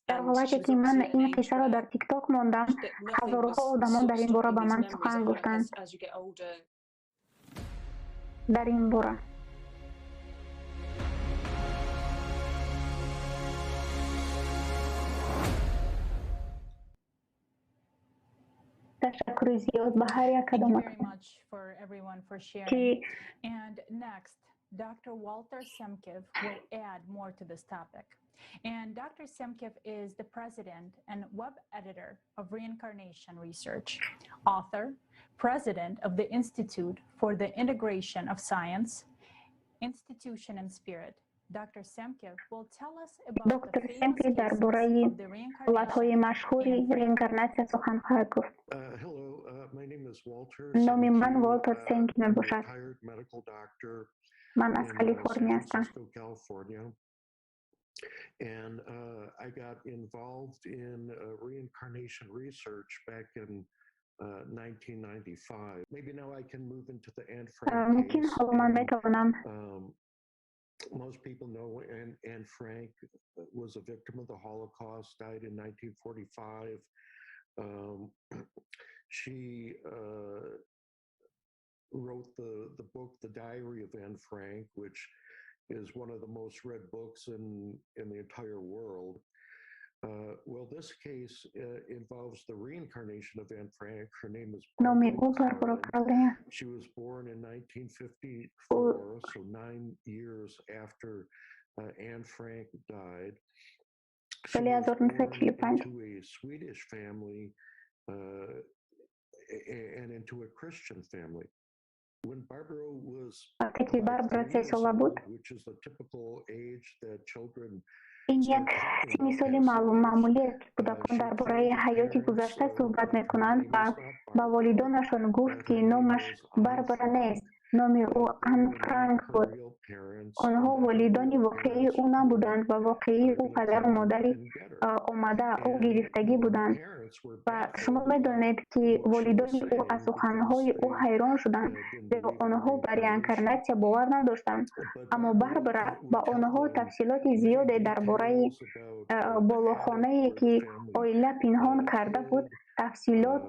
[SPEAKER 5] Дар ҳолате ки ман ин қиссаро дар Тикток мондам, ҳазорҳо одамон дар ин бора ба ман сухан гуфтанд.
[SPEAKER 18] As you get older,
[SPEAKER 5] Дар ин бора ташаккури зиёд ба ҳар як
[SPEAKER 15] Thank you very
[SPEAKER 5] кадоматон,
[SPEAKER 15] much for everyone for sharing.
[SPEAKER 5] ки
[SPEAKER 15] And next, Dr. Walter Semkiv will add more to this topic. And Dr. Semkiv is the president and web editor of Reincarnation Research, author, president of the Institute for the Integration of Science, Institution and Spirit. Dr. Semkiv will tell us about the
[SPEAKER 5] Доктор
[SPEAKER 15] famous
[SPEAKER 5] Семкив дар
[SPEAKER 15] cases
[SPEAKER 5] бораи
[SPEAKER 15] of the reincarnation
[SPEAKER 5] ҳолатҳои машҳури реинкарнатсия сухан хоҳад гуфт.
[SPEAKER 19] Hello, my name is Walter
[SPEAKER 5] Номи ман
[SPEAKER 19] Semkiw.
[SPEAKER 5] Волтер Семки
[SPEAKER 19] I'm a
[SPEAKER 5] мебошад.
[SPEAKER 19] retired medical doctor
[SPEAKER 5] Ман аз
[SPEAKER 19] in San
[SPEAKER 5] Калифорния ҳастам.
[SPEAKER 19] Francisco, California. And I got involved in reincarnation research back in 1995. Maybe now I can move into the Anne Frank
[SPEAKER 5] Мумкин
[SPEAKER 19] case.
[SPEAKER 5] ҳоло ман
[SPEAKER 19] And
[SPEAKER 5] метавонам
[SPEAKER 19] most people know Anne Frank was a victim of the Holocaust, died in 1945. She wrote the book, The Diary of Anne Frank, which is one of the most read books in the entire world. Well, this case involves the reincarnation of Anne Frank. Her name is
[SPEAKER 5] номи
[SPEAKER 19] Barbara
[SPEAKER 5] ӯ Барбара
[SPEAKER 19] Carlin.
[SPEAKER 5] Карлин.
[SPEAKER 19] She was born in 1954, so 9 years after Anne Frank died. She
[SPEAKER 5] Соли
[SPEAKER 19] was born
[SPEAKER 5] 1945.
[SPEAKER 19] into a Swedish family and into a Christian family. When Barbara was
[SPEAKER 5] Вақте ки
[SPEAKER 19] about
[SPEAKER 5] Барбара
[SPEAKER 19] 3 years
[SPEAKER 5] сесола буд,
[SPEAKER 19] old, which is the typical age that children
[SPEAKER 5] ин як синни соли маъмулиест, ки кӯдакон дар бораи ҳаёти гузашта суҳбат мекунанд, ва ба волидонашон гуфт, ки номаш Барбара нест, номи ӯ Ан Франк буд. Онҳо волидони воқеии ӯ набуданд ва воқеии ӯ падару модари омада ӯ гирифтагӣ буданд. Ва шумо медонед, ки волидони ӯ аз суханҳои ӯ ҳайрон шуданд, зеро онҳо ба реинкарнатсия бовар надоштанд. Аммо Барбара ба онҳо тафсилоти зиёде дар бораи болохонае, ки оила пинҳон карда буд, тафсилот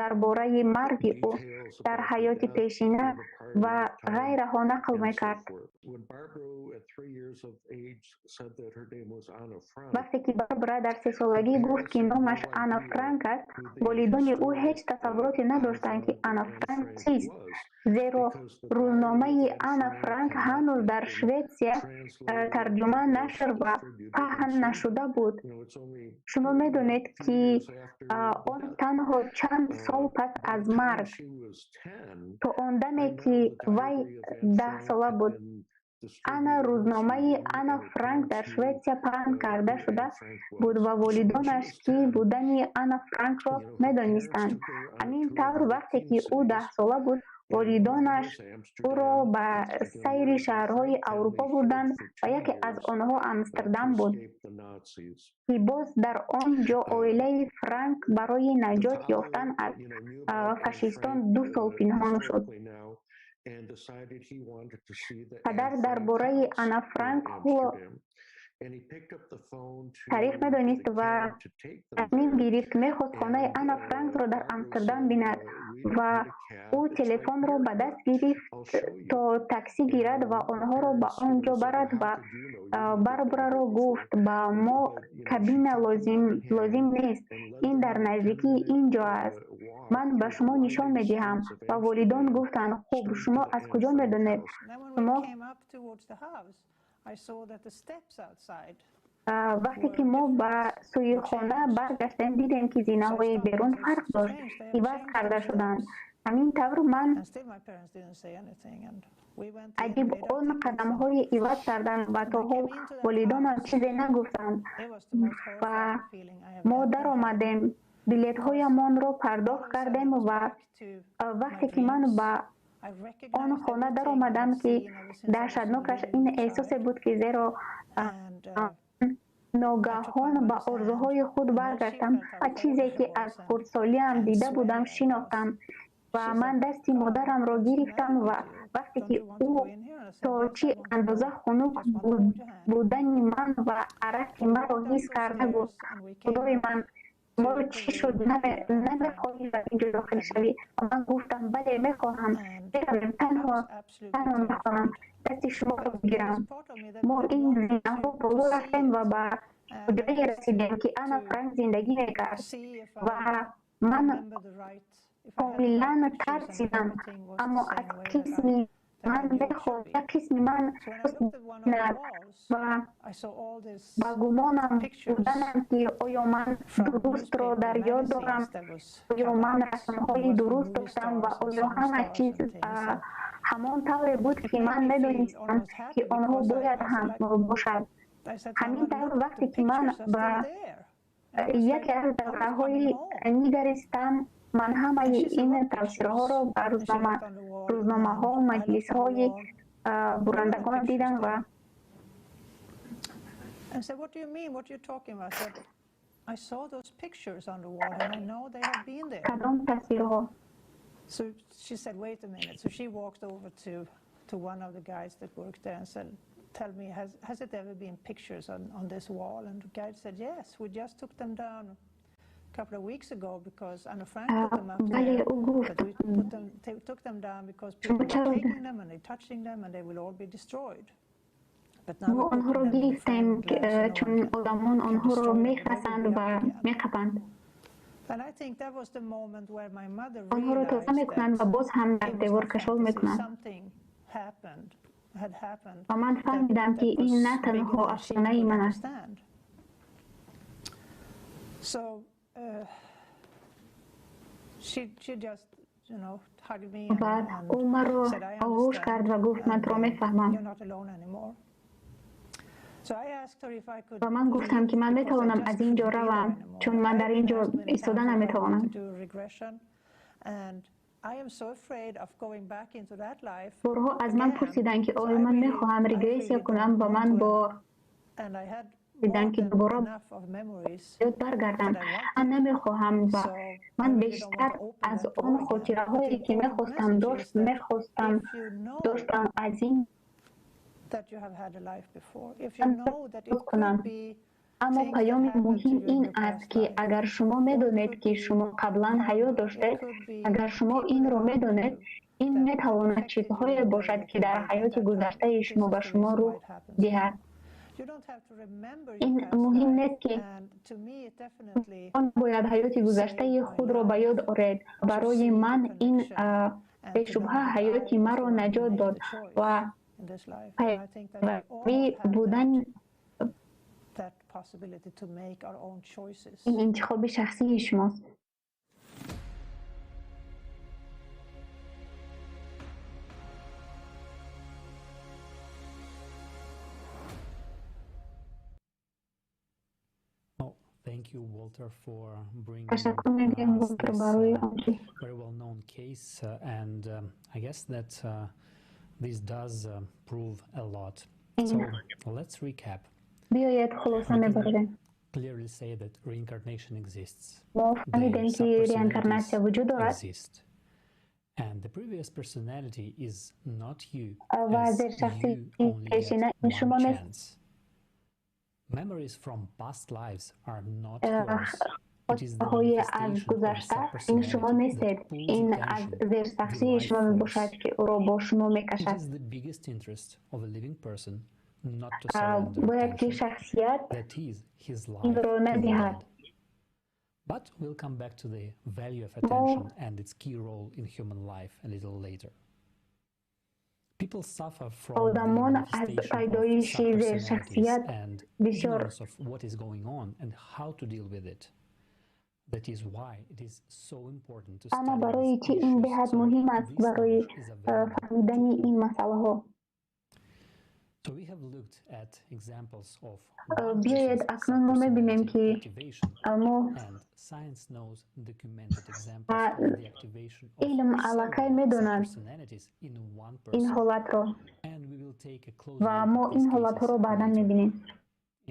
[SPEAKER 5] дар бораи марги ӯ дар ҳаёти пешина ва ғайраҳо нақл мекард.
[SPEAKER 19] When Barbara, at 3 years of age, said that her name was Anna Frank,
[SPEAKER 5] Вақте ки Барбара дар сесолагӣ гуфт, ки номаш Анна Франк аст, волидони ӯ ҳеҷ тасаввуроте надоштанд, ки Анна Франк кист, зеро рӯзномаи Анна Франк ҳанӯз дар Шветсия тарҷума, нашр ва паҳн нашуда буд. Шумо медонед, ки он танҳо чанд сол пас аз марг, то он даме, ки вай 10-сола буд, ана рӯзномаи Анна Франк дар Шветсия паҳн карда шуда буд ва волидонаш кӣ будани Анна Франкро медонистанд. Ҳамин тавр, вақте ки ӯ 10-сола буд, волидонаш ӯро ба сайри шаҳрҳои Аврупо бурданд ва яке аз онҳо Амстердам буд, ки боз дар он ҷо оилаи Франк барои наҷот ёфтан аз фашистон 2 сол пинҳон шуд. Падар дар бораи Анна Франк ҳоло Таърих медонист ва тасмим гирифт, мехост хонаи Анна Франкро дар Амстердам бинад ва ӯ телефонро ба даст гирифт то таксӣ гирад ва онҳоро ба он ҷо барад ва Барбараро гуфт: ба мо кабина лозим нест, ин дар наздикии ин ҷо аст. Ман ба шумо нишон медиҳам. Ва волидон гуфтанд: хуб, шумо аз куҷо медонед? Шумо вақте ки мо ба сӯи хона баргаштем, дидем, ки зинаҳои берун фарқ дошт, иваз карда шуданд. Ҳамин тавр ман аҷиб он қадамҳои иваз карданд ва то ҳол волидонам чизе нагуфтанд. Ва мо даромадем, билетҳоямонро пардохт кардем ва вақте ки ман ба он хона даромадам, ки даҳшатнокаш ин эҳсосе буд, ки зеро ногаҳон ба орзуҳои худ баргаштам ва чизе ки аз хурдсолиам дида будам шинохтам. Ва ман дасти модарамро гирифтам ва вақте ки ӯ то чӣ андоза хунук будани ман ва арақи маро ҳис карда гуфт: худои ман, моро чӣ шуд? Намехоҳӣ ба ин ҷо дохил шавӣ? Ва ман гуфтам: бале, мехоҳам, меравем, танҳо мехоҳам дасти шуморо бигирам. Мо ин зинаҳо боло рафтем ва ба ҳуҷрае расидем, ки Анна Франк зиндагӣ мекард ва ман комилан тарсидам, аммо аз қисми ман мехост, як қисми ман бинад ва ба гумонам буданам, ки оё ман дурустро дар ёд дорам, оё ман расмҳои дуруст доштам ва оё ҳама чиз ҳамон тавре буд, ки ман медонистам, ки онҳо бояд ҳам бошад. Ҳамин тавр вақте ки ман ба яке аз давраҳои нигаристам, ман ҳамаи ин тавсирҳоро ба рӯзномаҳо, маҷлисҳои бурандагон дидам ва кадом тасвирҳо?
[SPEAKER 2] So she said, wait a minute. So she walked over to one of the guys that worked there and said, tell me, has it ever been pictures on this wall? And the guide said, yes, we just took them down a couple of weeks ago because Anna Frank put them up there. But we took them down because people were taking them and they touching them and they will all be destroyed.
[SPEAKER 5] Мо онҳоро гирифтем, чун одамон онҳоро мехасанд ва меқапанд. Онҳоро тоза мекунанд ва боз ҳам дар девор кашол мекунанд. Ва ман фаҳмидам, ки ин на танҳо афсонаи ман аст. Баъд ӯ маро оғӯш кард ва гуфт: ман туро мефаҳмам. Ва ман гуфтам, ки ман метавонам аз ин ҷо равам, чун ман дар ин ҷо истода наметавонам. Борҳо аз ман пурсиданд, ки оё ман мехоҳам регрессия кунам ва ман бо дидам, ки дубора ёд баргардам. Ман намехоҳам ва ман бештар аз он хотираҳое ки мехостам мехостам доштам аз ин кунам. Аммо паёми муҳим ин аст, ки агар шумо медонед, ки шумо қаблан ҳаёт доштед, агар шумо инро медонед, ин метавонад чизҳое бошад, ки дар ҳаёти гузаштаи шумо ба шумо рух диҳад. Ин муҳим нест, ки он бояд ҳаёти гузаштаи худро ба ёд оред. Барои ман ин бешубҳа ҳаёти маро наҷот дод ва пайравӣ будан ин интихоби шахсии шумост.
[SPEAKER 21] Thank you, Walter, for bringing
[SPEAKER 5] Ташаккур мегӯям,
[SPEAKER 21] us
[SPEAKER 5] Волтер,
[SPEAKER 21] this
[SPEAKER 5] барои он ки
[SPEAKER 21] very well-known case, and I guess that this does prove a lot. So let's recap.
[SPEAKER 5] Биёед хулоса
[SPEAKER 21] We can
[SPEAKER 5] мебарем.
[SPEAKER 21] clearly say that reincarnation exists.
[SPEAKER 5] Мо
[SPEAKER 21] The
[SPEAKER 5] фаҳмидем, ки реинкарнатсия
[SPEAKER 21] subpersonalities
[SPEAKER 5] вуҷуд дорад
[SPEAKER 21] exist. And the previous personality is not you,
[SPEAKER 5] ва
[SPEAKER 21] as
[SPEAKER 5] зершахси
[SPEAKER 21] you only get
[SPEAKER 5] пешина ин
[SPEAKER 21] one
[SPEAKER 5] шумо нест.
[SPEAKER 21] chance. Memories from past lives are not yours.
[SPEAKER 5] ҳои аз гузашта ин шумо нестед, ин аз зерсахсии шумо мебошад, ки ӯро бо шумо мекашад. Бояд ки шахсият инро надиҳад.
[SPEAKER 21] But we'll come back to the value of attention and its key role in human life a little later. People suffer from the
[SPEAKER 5] одамон аз
[SPEAKER 21] manifestation of
[SPEAKER 5] пайдоиши
[SPEAKER 21] subpersonalities
[SPEAKER 5] зершахсият
[SPEAKER 21] and
[SPEAKER 5] бисёр
[SPEAKER 21] ignorance of what is going on and how to deal with it. That is why it is so important to
[SPEAKER 5] аммо
[SPEAKER 21] study
[SPEAKER 5] барои
[SPEAKER 21] these
[SPEAKER 5] чӣ ин
[SPEAKER 21] issues
[SPEAKER 5] беҳад
[SPEAKER 21] so that
[SPEAKER 5] муҳим аст
[SPEAKER 21] this
[SPEAKER 5] барои
[SPEAKER 21] knowledge is available.
[SPEAKER 5] фаҳмидани ин масъалаҳо.
[SPEAKER 21] So we have looked at examples of one
[SPEAKER 5] Биёед
[SPEAKER 21] person's
[SPEAKER 5] акнун мо мебинем
[SPEAKER 21] subpersonality
[SPEAKER 5] ки
[SPEAKER 21] activation
[SPEAKER 5] мо
[SPEAKER 21] and science knows documented examples of the activation of
[SPEAKER 5] илм аллакай
[SPEAKER 21] several
[SPEAKER 5] медонад
[SPEAKER 21] subpersonalities in one
[SPEAKER 5] ин
[SPEAKER 21] person.
[SPEAKER 5] ҳолатро
[SPEAKER 21] And we will take a closer
[SPEAKER 5] ва
[SPEAKER 21] look
[SPEAKER 5] мо
[SPEAKER 21] at
[SPEAKER 5] ин
[SPEAKER 21] these cases
[SPEAKER 5] ҳолатҳоро баъдан
[SPEAKER 21] later
[SPEAKER 5] мебинем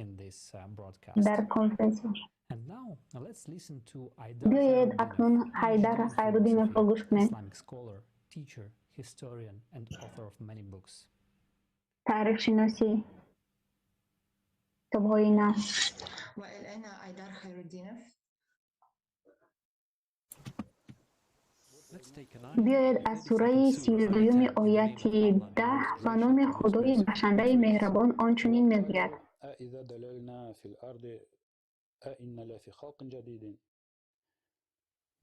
[SPEAKER 21] in this broadcast.
[SPEAKER 5] дар конференсия.
[SPEAKER 21] And now let's listen to Aydar
[SPEAKER 5] Биёед
[SPEAKER 21] Khairuddinov,
[SPEAKER 5] акнун Ҳайдар
[SPEAKER 21] PhD in
[SPEAKER 5] Хайруддиновро
[SPEAKER 21] philosophy,
[SPEAKER 5] гӯш кунем.
[SPEAKER 21] Islamic scholar, teacher, historian, and author of many books.
[SPEAKER 5] Таърихшиносӣ, китобҳои нав.
[SPEAKER 9] والآن أيدار خيرالدينوف.
[SPEAKER 11] Let's take an ayah
[SPEAKER 5] Биёед
[SPEAKER 11] from the
[SPEAKER 5] аз
[SPEAKER 11] 32nd
[SPEAKER 5] сураи
[SPEAKER 11] surah,
[SPEAKER 5] 32-юми
[SPEAKER 11] 10, in the name of
[SPEAKER 5] ояти
[SPEAKER 11] Allah, the
[SPEAKER 5] 10
[SPEAKER 11] most
[SPEAKER 5] ба
[SPEAKER 11] gracious,
[SPEAKER 5] номи
[SPEAKER 11] the most
[SPEAKER 5] Худои
[SPEAKER 11] merciful.
[SPEAKER 5] бахшандаи меҳрабон он чунин мегӯяд:
[SPEAKER 12] أإذا دللنا في الأرض أئنا لفي خلق جديد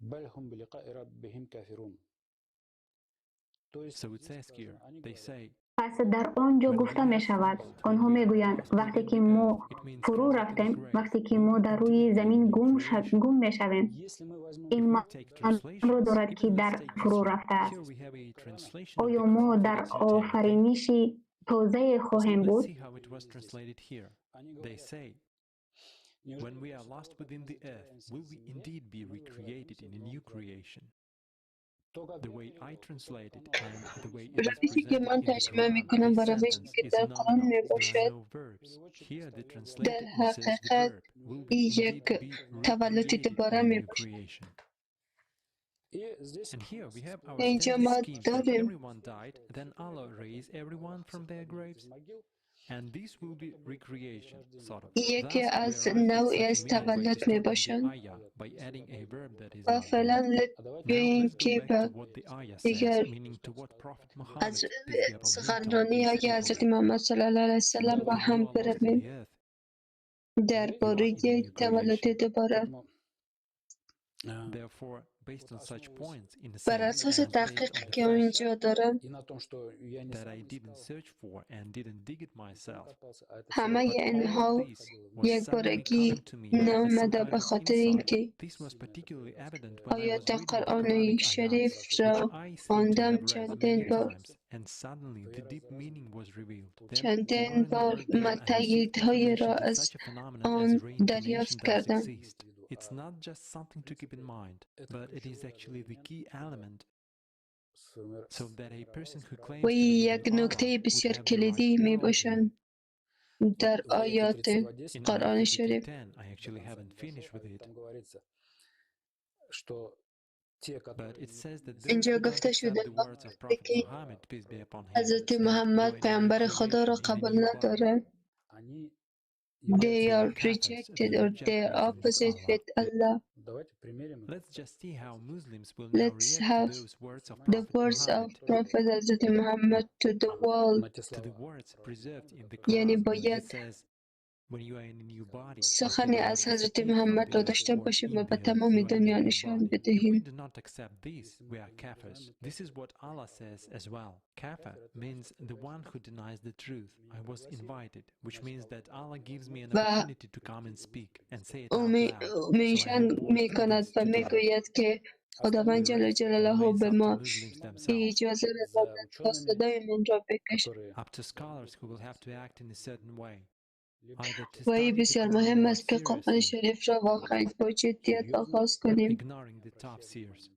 [SPEAKER 12] بل هم بلقاء ربهم كافرون. То есть
[SPEAKER 11] So it
[SPEAKER 12] здесь
[SPEAKER 11] says
[SPEAKER 12] сказано,
[SPEAKER 11] here,
[SPEAKER 12] они
[SPEAKER 11] they
[SPEAKER 12] говорят,
[SPEAKER 11] say,
[SPEAKER 5] Пас дар он ҷо
[SPEAKER 11] when we
[SPEAKER 5] гуфта
[SPEAKER 11] have
[SPEAKER 5] мешавад,
[SPEAKER 11] fallen when
[SPEAKER 5] онҳо
[SPEAKER 11] we are
[SPEAKER 5] мегӯянд,
[SPEAKER 11] lost
[SPEAKER 5] вақте
[SPEAKER 11] within
[SPEAKER 5] ки
[SPEAKER 11] the
[SPEAKER 5] мо
[SPEAKER 11] earth, it means
[SPEAKER 5] фурӯ
[SPEAKER 11] caught up in the
[SPEAKER 5] рафтем,
[SPEAKER 11] grave,
[SPEAKER 5] вақте ки
[SPEAKER 11] we
[SPEAKER 5] мо
[SPEAKER 11] will
[SPEAKER 5] дар рӯи
[SPEAKER 11] indeed be in a
[SPEAKER 5] замин
[SPEAKER 11] new
[SPEAKER 5] гум
[SPEAKER 11] creation.
[SPEAKER 5] гум мешавем,
[SPEAKER 12] если мы возьмем
[SPEAKER 5] ин
[SPEAKER 11] If we take
[SPEAKER 5] маъноро
[SPEAKER 11] translations,
[SPEAKER 5] дорад, ки
[SPEAKER 11] even let's
[SPEAKER 5] дар
[SPEAKER 11] take
[SPEAKER 5] фурӯ
[SPEAKER 11] this one.
[SPEAKER 5] рафтааст.
[SPEAKER 11] Here we have a translation of
[SPEAKER 5] Оё
[SPEAKER 11] the
[SPEAKER 5] мо
[SPEAKER 11] Quran
[SPEAKER 5] дар
[SPEAKER 11] 32:10, okay?
[SPEAKER 5] офариниши тозае хоҳем
[SPEAKER 11] Let's
[SPEAKER 5] буд?
[SPEAKER 11] see how it was translated here.
[SPEAKER 12] они
[SPEAKER 11] They
[SPEAKER 12] говорят,
[SPEAKER 11] say,
[SPEAKER 12] неужели
[SPEAKER 11] when we are
[SPEAKER 12] после того,
[SPEAKER 11] lost
[SPEAKER 12] как
[SPEAKER 11] within
[SPEAKER 12] мы
[SPEAKER 11] the earth,
[SPEAKER 12] затеряемся
[SPEAKER 11] will
[SPEAKER 12] в
[SPEAKER 11] we
[SPEAKER 12] земле,
[SPEAKER 11] indeed be
[SPEAKER 12] мы
[SPEAKER 11] recreated
[SPEAKER 12] возвратимся
[SPEAKER 11] in
[SPEAKER 12] в
[SPEAKER 11] a
[SPEAKER 12] новом
[SPEAKER 11] new
[SPEAKER 12] творении?
[SPEAKER 11] creation?
[SPEAKER 12] То, как
[SPEAKER 11] The
[SPEAKER 12] я
[SPEAKER 11] way I
[SPEAKER 12] перевел, и то,
[SPEAKER 11] translate
[SPEAKER 12] как
[SPEAKER 11] it
[SPEAKER 12] оно
[SPEAKER 11] and the way it is
[SPEAKER 3] روشی که
[SPEAKER 11] presented
[SPEAKER 3] من
[SPEAKER 11] in the
[SPEAKER 3] ترجمه
[SPEAKER 11] Quran,
[SPEAKER 3] میکنم
[SPEAKER 11] this
[SPEAKER 3] و روشی
[SPEAKER 11] sentence
[SPEAKER 3] که
[SPEAKER 11] is
[SPEAKER 3] در قرآن
[SPEAKER 11] nominal. There are
[SPEAKER 3] میباشد
[SPEAKER 11] no verbs.
[SPEAKER 12] Переводчик
[SPEAKER 11] Here the
[SPEAKER 12] поставил
[SPEAKER 3] در
[SPEAKER 11] translator inserts the
[SPEAKER 3] حقیقت
[SPEAKER 11] verb, will we
[SPEAKER 3] این
[SPEAKER 11] indeed
[SPEAKER 3] یک
[SPEAKER 11] be
[SPEAKER 3] تولد
[SPEAKER 11] recreated in
[SPEAKER 3] دوباره
[SPEAKER 11] a new
[SPEAKER 3] میباشد.
[SPEAKER 11] creation?
[SPEAKER 12] И здесь
[SPEAKER 11] And here we have our
[SPEAKER 3] اینجا
[SPEAKER 11] standard
[SPEAKER 3] ما
[SPEAKER 11] schemes that
[SPEAKER 3] داریم
[SPEAKER 11] everyone died, then Allah raised everyone from their graves,
[SPEAKER 12] из могил,
[SPEAKER 11] and this will be recreation, sort of.
[SPEAKER 3] یکی
[SPEAKER 11] Thus, we
[SPEAKER 3] از
[SPEAKER 11] arrived at
[SPEAKER 3] نوعی
[SPEAKER 11] such a
[SPEAKER 3] از
[SPEAKER 11] middle way to
[SPEAKER 3] تولد
[SPEAKER 11] stop in the
[SPEAKER 3] میباشند
[SPEAKER 11] ayah by adding a verb that is
[SPEAKER 3] و
[SPEAKER 11] not there.
[SPEAKER 3] فعلا
[SPEAKER 12] а давайте
[SPEAKER 11] Now
[SPEAKER 3] بیاییم
[SPEAKER 11] let's go
[SPEAKER 3] که
[SPEAKER 11] back
[SPEAKER 3] به
[SPEAKER 11] to what the ayah says,
[SPEAKER 3] دیگر
[SPEAKER 11] meaning to what Prophet Muhammad,
[SPEAKER 3] از
[SPEAKER 11] peace be upon him, told
[SPEAKER 3] سخنرانی
[SPEAKER 11] his
[SPEAKER 3] های
[SPEAKER 11] people.
[SPEAKER 3] حضرت محمد صلی الله علیه وسلم با
[SPEAKER 11] When you
[SPEAKER 3] هم
[SPEAKER 11] are lost in the
[SPEAKER 3] برویم
[SPEAKER 11] earth, you are
[SPEAKER 3] درباره
[SPEAKER 11] in a new
[SPEAKER 3] تولد
[SPEAKER 11] creation.
[SPEAKER 3] دوباره.
[SPEAKER 12] Поэтому
[SPEAKER 11] Therefore, based on such points, in a
[SPEAKER 3] بر
[SPEAKER 11] sense,
[SPEAKER 3] اساس
[SPEAKER 11] and based on
[SPEAKER 3] تحقیقی
[SPEAKER 11] the
[SPEAKER 3] که
[SPEAKER 11] fact
[SPEAKER 3] اینجا دارم
[SPEAKER 12] и на том, что я не
[SPEAKER 11] that I
[SPEAKER 12] сам
[SPEAKER 11] didn't
[SPEAKER 12] искал,
[SPEAKER 11] search for and didn't dig it
[SPEAKER 12] не сам
[SPEAKER 11] myself,
[SPEAKER 12] копался, а это всё
[SPEAKER 3] همه
[SPEAKER 11] but all of
[SPEAKER 3] اینها
[SPEAKER 11] this was
[SPEAKER 3] یک
[SPEAKER 11] suddenly
[SPEAKER 3] بارگی
[SPEAKER 11] coming to me as some
[SPEAKER 3] نامده
[SPEAKER 11] kind
[SPEAKER 3] به
[SPEAKER 11] of
[SPEAKER 3] خاطر
[SPEAKER 11] insight.
[SPEAKER 3] اینکه
[SPEAKER 11] This was particularly evident when I
[SPEAKER 3] آیات
[SPEAKER 11] was reading the
[SPEAKER 3] قرآن
[SPEAKER 11] Quranic ayats,
[SPEAKER 3] شریف
[SPEAKER 11] which
[SPEAKER 3] را
[SPEAKER 11] I seem to
[SPEAKER 3] خواندم
[SPEAKER 11] have read
[SPEAKER 3] چندین
[SPEAKER 11] many
[SPEAKER 3] بار
[SPEAKER 11] times, and suddenly the deep meaning was revealed. Then,
[SPEAKER 3] چندین
[SPEAKER 11] more and more
[SPEAKER 3] بار
[SPEAKER 11] again,
[SPEAKER 3] من
[SPEAKER 11] I received
[SPEAKER 3] تأییدهایی
[SPEAKER 11] confirmation
[SPEAKER 3] را
[SPEAKER 11] that
[SPEAKER 3] از
[SPEAKER 11] such a phenomenon as
[SPEAKER 3] آن
[SPEAKER 11] reincarnation
[SPEAKER 3] دریافت
[SPEAKER 11] does
[SPEAKER 3] کردم.
[SPEAKER 11] exist. It's not just something to keep in mind, but it is actually the key element so that a person who
[SPEAKER 3] و
[SPEAKER 11] claims to
[SPEAKER 3] این
[SPEAKER 11] believe
[SPEAKER 3] یک
[SPEAKER 11] in Allah
[SPEAKER 3] نکته
[SPEAKER 11] would
[SPEAKER 3] بسیار
[SPEAKER 11] have the right
[SPEAKER 3] کلیدی می
[SPEAKER 11] moral view.
[SPEAKER 3] باشند در
[SPEAKER 12] В аяте
[SPEAKER 3] آیات
[SPEAKER 12] 32:10
[SPEAKER 11] In ayah
[SPEAKER 3] قرآن شریف.
[SPEAKER 11] 32:10, I
[SPEAKER 12] до
[SPEAKER 11] actually
[SPEAKER 12] конца
[SPEAKER 11] haven't
[SPEAKER 12] не
[SPEAKER 11] finished
[SPEAKER 12] дошел, а
[SPEAKER 11] with it,
[SPEAKER 12] там говорится, что те,
[SPEAKER 11] but
[SPEAKER 12] которые
[SPEAKER 11] it
[SPEAKER 12] не
[SPEAKER 11] says that those
[SPEAKER 3] اینجا
[SPEAKER 11] who don't
[SPEAKER 3] گفته
[SPEAKER 11] accept
[SPEAKER 3] شده
[SPEAKER 11] the words of
[SPEAKER 3] وقتی
[SPEAKER 11] Prophet
[SPEAKER 3] که
[SPEAKER 11] Muhammad, peace be upon him,
[SPEAKER 3] حضرت
[SPEAKER 11] that you
[SPEAKER 3] محمد
[SPEAKER 11] are in a new
[SPEAKER 3] پیامبر خدا را
[SPEAKER 11] creation, in a
[SPEAKER 3] قبول
[SPEAKER 11] new body,
[SPEAKER 3] ندارند
[SPEAKER 12] они
[SPEAKER 3] they
[SPEAKER 12] являются
[SPEAKER 3] are
[SPEAKER 11] they are kafirs,
[SPEAKER 3] rejected
[SPEAKER 11] they
[SPEAKER 3] or
[SPEAKER 11] reject
[SPEAKER 3] they are
[SPEAKER 11] messengers of
[SPEAKER 3] opposite
[SPEAKER 11] Allah.
[SPEAKER 3] with Allah.
[SPEAKER 12] Давайте примерим
[SPEAKER 11] Let's just see how Muslims will now
[SPEAKER 3] Let's
[SPEAKER 11] react to
[SPEAKER 3] have
[SPEAKER 11] those words of
[SPEAKER 3] the
[SPEAKER 11] Prophet
[SPEAKER 3] words of
[SPEAKER 11] Muhammad,
[SPEAKER 3] Prophet حضرت Muhammad to the world.
[SPEAKER 12] на те
[SPEAKER 11] to the
[SPEAKER 12] слова
[SPEAKER 11] words preserved in the
[SPEAKER 3] یعنی
[SPEAKER 11] Quran when he
[SPEAKER 3] باید
[SPEAKER 11] says, when you are in a new body,
[SPEAKER 3] سخنی
[SPEAKER 11] after you have
[SPEAKER 3] از حضرت
[SPEAKER 11] disappeared from
[SPEAKER 3] محمد
[SPEAKER 11] the
[SPEAKER 3] را
[SPEAKER 11] earth
[SPEAKER 3] داشته
[SPEAKER 11] or
[SPEAKER 3] باشیم و
[SPEAKER 11] in
[SPEAKER 3] به
[SPEAKER 11] the earth,
[SPEAKER 3] تمام
[SPEAKER 11] you are in a
[SPEAKER 3] دنیا
[SPEAKER 11] new
[SPEAKER 3] نشان
[SPEAKER 11] body. If we
[SPEAKER 3] بدهیم.
[SPEAKER 11] do not accept this, we are kafirs. This is what Allah says as well. Kafir means the one who denies the truth. I was invited, which means that Allah gives me an
[SPEAKER 3] و
[SPEAKER 11] opportunity to come and speak and say it
[SPEAKER 3] او
[SPEAKER 11] out
[SPEAKER 3] می
[SPEAKER 11] loud. So I
[SPEAKER 3] منشن
[SPEAKER 11] have voiced
[SPEAKER 3] می کند
[SPEAKER 11] this
[SPEAKER 3] و
[SPEAKER 11] today.
[SPEAKER 3] می گوید که خداوند
[SPEAKER 11] The
[SPEAKER 3] جل
[SPEAKER 11] rest
[SPEAKER 3] جلاله
[SPEAKER 11] remains
[SPEAKER 3] به
[SPEAKER 11] up to
[SPEAKER 3] ما
[SPEAKER 11] Muslims themselves,
[SPEAKER 3] اجازه را
[SPEAKER 12] за
[SPEAKER 3] دادند تا
[SPEAKER 12] учеными,
[SPEAKER 3] صدای من را بکشند.
[SPEAKER 12] которые
[SPEAKER 11] up to scholars who will have to act in a certain way, either to
[SPEAKER 3] و این
[SPEAKER 11] study the
[SPEAKER 3] بسیار
[SPEAKER 11] Quran
[SPEAKER 3] مهم
[SPEAKER 11] more
[SPEAKER 3] است که قرآن
[SPEAKER 11] seriously,
[SPEAKER 3] شریف را واقعا با جدیت
[SPEAKER 12] серьезно
[SPEAKER 3] آغاز کنیم
[SPEAKER 11] ignoring the tafsirs,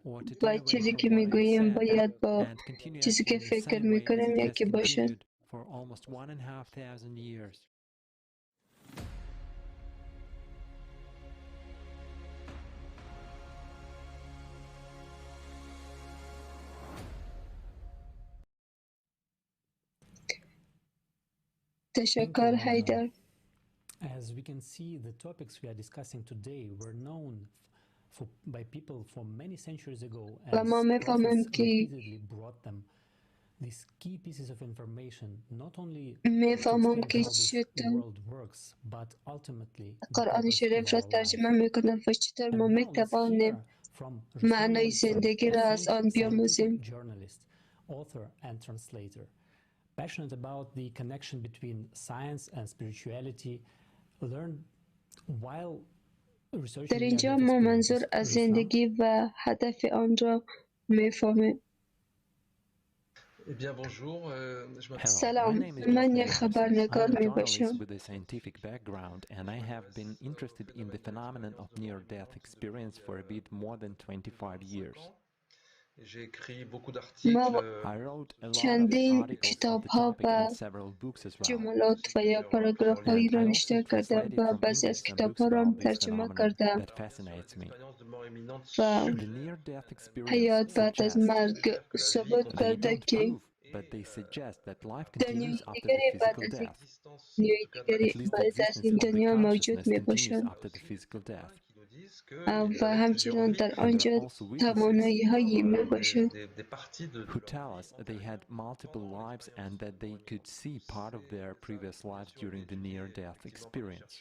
[SPEAKER 11] or to
[SPEAKER 3] و
[SPEAKER 11] turn away
[SPEAKER 3] چیزی
[SPEAKER 11] from
[SPEAKER 3] که
[SPEAKER 11] what I
[SPEAKER 3] میگوییم
[SPEAKER 11] said
[SPEAKER 3] باید با
[SPEAKER 11] and continue
[SPEAKER 3] چیزی
[SPEAKER 11] acting
[SPEAKER 3] که
[SPEAKER 11] in the
[SPEAKER 3] فکر
[SPEAKER 11] same way as
[SPEAKER 3] میکنیم
[SPEAKER 11] it has
[SPEAKER 3] یکی باشد.
[SPEAKER 11] continued for almost 1,500 years.
[SPEAKER 21] Thank you,
[SPEAKER 3] تشکر
[SPEAKER 21] Lorna.
[SPEAKER 3] حیدر.
[SPEAKER 21] As we can see, the topics we are discussing today were known by people for many centuries ago,
[SPEAKER 3] و ما
[SPEAKER 21] as
[SPEAKER 3] میفهمیم
[SPEAKER 21] prophets
[SPEAKER 3] که
[SPEAKER 21] repeatedly brought them these key pieces of information, not only to
[SPEAKER 3] میفهمم
[SPEAKER 21] explain
[SPEAKER 3] که
[SPEAKER 21] how this
[SPEAKER 3] چطور
[SPEAKER 21] world works, but ultimately the
[SPEAKER 3] قرآن
[SPEAKER 21] purpose of
[SPEAKER 3] شریف را
[SPEAKER 21] our life.
[SPEAKER 3] ترجمه میکنم و چطور ما
[SPEAKER 21] And now let's
[SPEAKER 3] میتوانیم
[SPEAKER 21] hear from Rustam
[SPEAKER 3] معنای
[SPEAKER 21] Mullizade,
[SPEAKER 3] زندگی
[SPEAKER 21] a
[SPEAKER 3] را از
[SPEAKER 21] French
[SPEAKER 3] آن
[SPEAKER 21] scientific
[SPEAKER 3] بیاموزیم.
[SPEAKER 21] journalist, author and translator, passionate about the connection between science and spirituality, learned while
[SPEAKER 3] در
[SPEAKER 21] researching
[SPEAKER 3] اینجا
[SPEAKER 21] near-death
[SPEAKER 3] ما منظور
[SPEAKER 21] experiences.
[SPEAKER 3] از
[SPEAKER 21] Rustam?
[SPEAKER 3] زندگی و هدف آن را میفهمیم.
[SPEAKER 1] Eh bien, bonjour, je m'appelle
[SPEAKER 11] Hello, my
[SPEAKER 3] سلام،
[SPEAKER 11] name is
[SPEAKER 3] من
[SPEAKER 11] Jeffrey
[SPEAKER 3] یک
[SPEAKER 11] Harrison.
[SPEAKER 3] خبرنگار
[SPEAKER 11] I'm a
[SPEAKER 3] می
[SPEAKER 11] journalist
[SPEAKER 3] باشم.
[SPEAKER 11] with a scientific background, and I have been interested in the phenomenon of near-death experience for a bit more than 25 years.
[SPEAKER 1] J'ai écrit beaucoup
[SPEAKER 3] ما
[SPEAKER 1] d'articles
[SPEAKER 11] I wrote a lot of
[SPEAKER 3] چندین
[SPEAKER 11] articles of
[SPEAKER 3] کتاب
[SPEAKER 11] the
[SPEAKER 3] ها
[SPEAKER 11] topic
[SPEAKER 3] و
[SPEAKER 11] and several books as well.
[SPEAKER 3] جملات و یا پاراگراف
[SPEAKER 11] And
[SPEAKER 3] هایی را
[SPEAKER 11] I also
[SPEAKER 3] نوشته کردم
[SPEAKER 11] translated
[SPEAKER 3] و
[SPEAKER 11] from
[SPEAKER 3] بعضی
[SPEAKER 11] English
[SPEAKER 3] از
[SPEAKER 11] some
[SPEAKER 3] کتاب
[SPEAKER 11] books
[SPEAKER 3] ها را هم
[SPEAKER 11] about this
[SPEAKER 3] ترجمه
[SPEAKER 11] phenomenon
[SPEAKER 3] کردم
[SPEAKER 11] that fascinates me.
[SPEAKER 1] d'expériences de mort imminente
[SPEAKER 3] و
[SPEAKER 11] The near-death experience
[SPEAKER 3] حیات بعد از
[SPEAKER 11] suggests
[SPEAKER 3] مرگ ثابت
[SPEAKER 11] they
[SPEAKER 3] کرده
[SPEAKER 11] don't
[SPEAKER 3] که
[SPEAKER 11] prove, but they suggest that life
[SPEAKER 3] دنیای
[SPEAKER 11] continues after the
[SPEAKER 3] دیگری بعد
[SPEAKER 11] physical
[SPEAKER 3] از این
[SPEAKER 11] death.
[SPEAKER 3] دنیای دیگری
[SPEAKER 11] At least the
[SPEAKER 3] بعد از
[SPEAKER 11] existence
[SPEAKER 3] این
[SPEAKER 11] of the
[SPEAKER 3] دنیا موجود
[SPEAKER 11] consciousness
[SPEAKER 3] می
[SPEAKER 11] continues
[SPEAKER 3] باشد
[SPEAKER 11] after the physical death.
[SPEAKER 3] و همچنان در
[SPEAKER 11] And there are
[SPEAKER 3] آنجا
[SPEAKER 11] also witnesses
[SPEAKER 3] توانایی هایی می باشد
[SPEAKER 1] des parties de
[SPEAKER 11] who tell us they had multiple lives and that they could see part of their previous lives during the near-death experience.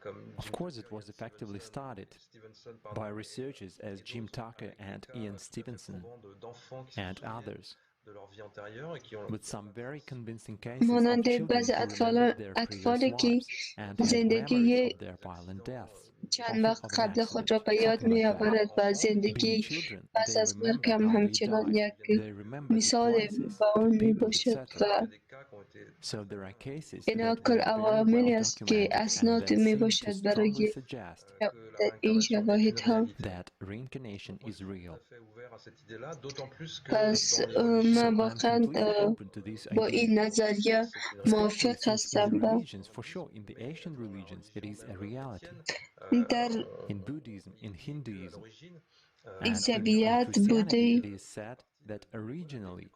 [SPEAKER 1] comme
[SPEAKER 11] Of course, it was effectively started
[SPEAKER 1] Stevenson,
[SPEAKER 11] by researchers as Jim Tucker and Ian Stevenson
[SPEAKER 1] d'enfants qui se
[SPEAKER 11] and
[SPEAKER 1] souviennent
[SPEAKER 11] others,
[SPEAKER 1] de leur vie antérieure et qui ont
[SPEAKER 11] with some very convincing cases of
[SPEAKER 3] مانند
[SPEAKER 11] children
[SPEAKER 3] بعض
[SPEAKER 11] who remembered their previous
[SPEAKER 3] اطفالی که
[SPEAKER 11] lives and had memories
[SPEAKER 3] زندگی
[SPEAKER 11] of their violent deaths,
[SPEAKER 3] چند
[SPEAKER 11] often
[SPEAKER 3] وقت
[SPEAKER 11] of an
[SPEAKER 3] قبل خود را
[SPEAKER 11] accident,
[SPEAKER 3] به یاد
[SPEAKER 11] something like
[SPEAKER 3] می
[SPEAKER 11] that.
[SPEAKER 3] آورد و
[SPEAKER 11] Being
[SPEAKER 3] زندگی
[SPEAKER 11] children,
[SPEAKER 3] پس
[SPEAKER 11] they
[SPEAKER 3] از مرگ
[SPEAKER 11] remember
[SPEAKER 3] هم
[SPEAKER 11] how they
[SPEAKER 3] همچنان
[SPEAKER 11] died,
[SPEAKER 3] یک
[SPEAKER 11] they remember the
[SPEAKER 3] مثال
[SPEAKER 11] places,
[SPEAKER 3] به
[SPEAKER 11] the
[SPEAKER 3] آن می
[SPEAKER 11] people,
[SPEAKER 3] باشد
[SPEAKER 11] etc.
[SPEAKER 3] و
[SPEAKER 11] So there are cases
[SPEAKER 3] اینا
[SPEAKER 11] that
[SPEAKER 3] کل
[SPEAKER 11] were very well
[SPEAKER 3] عواملی است که
[SPEAKER 11] documented and
[SPEAKER 3] اسناد
[SPEAKER 11] that
[SPEAKER 3] می
[SPEAKER 11] seem to
[SPEAKER 3] باشد
[SPEAKER 11] strongly
[SPEAKER 3] برای
[SPEAKER 11] suggest
[SPEAKER 3] در این شواهد ها.
[SPEAKER 11] that reincarnation is real.
[SPEAKER 1] ouvert à cette idée-là, d'autant plus que
[SPEAKER 3] پس
[SPEAKER 1] dans les religions
[SPEAKER 3] من
[SPEAKER 11] So I'm
[SPEAKER 3] واقعا
[SPEAKER 11] completely open to this
[SPEAKER 3] با
[SPEAKER 11] idea.
[SPEAKER 3] این نظریه
[SPEAKER 11] Especially
[SPEAKER 3] موافق
[SPEAKER 11] since in the
[SPEAKER 3] هستم و
[SPEAKER 11] religions, for sure, in the Asian religions, it is a reality.
[SPEAKER 3] در
[SPEAKER 11] In Buddhism, in Hinduism, and even in
[SPEAKER 3] عیسویت
[SPEAKER 11] Christianity,
[SPEAKER 3] بوده
[SPEAKER 11] it is said that originally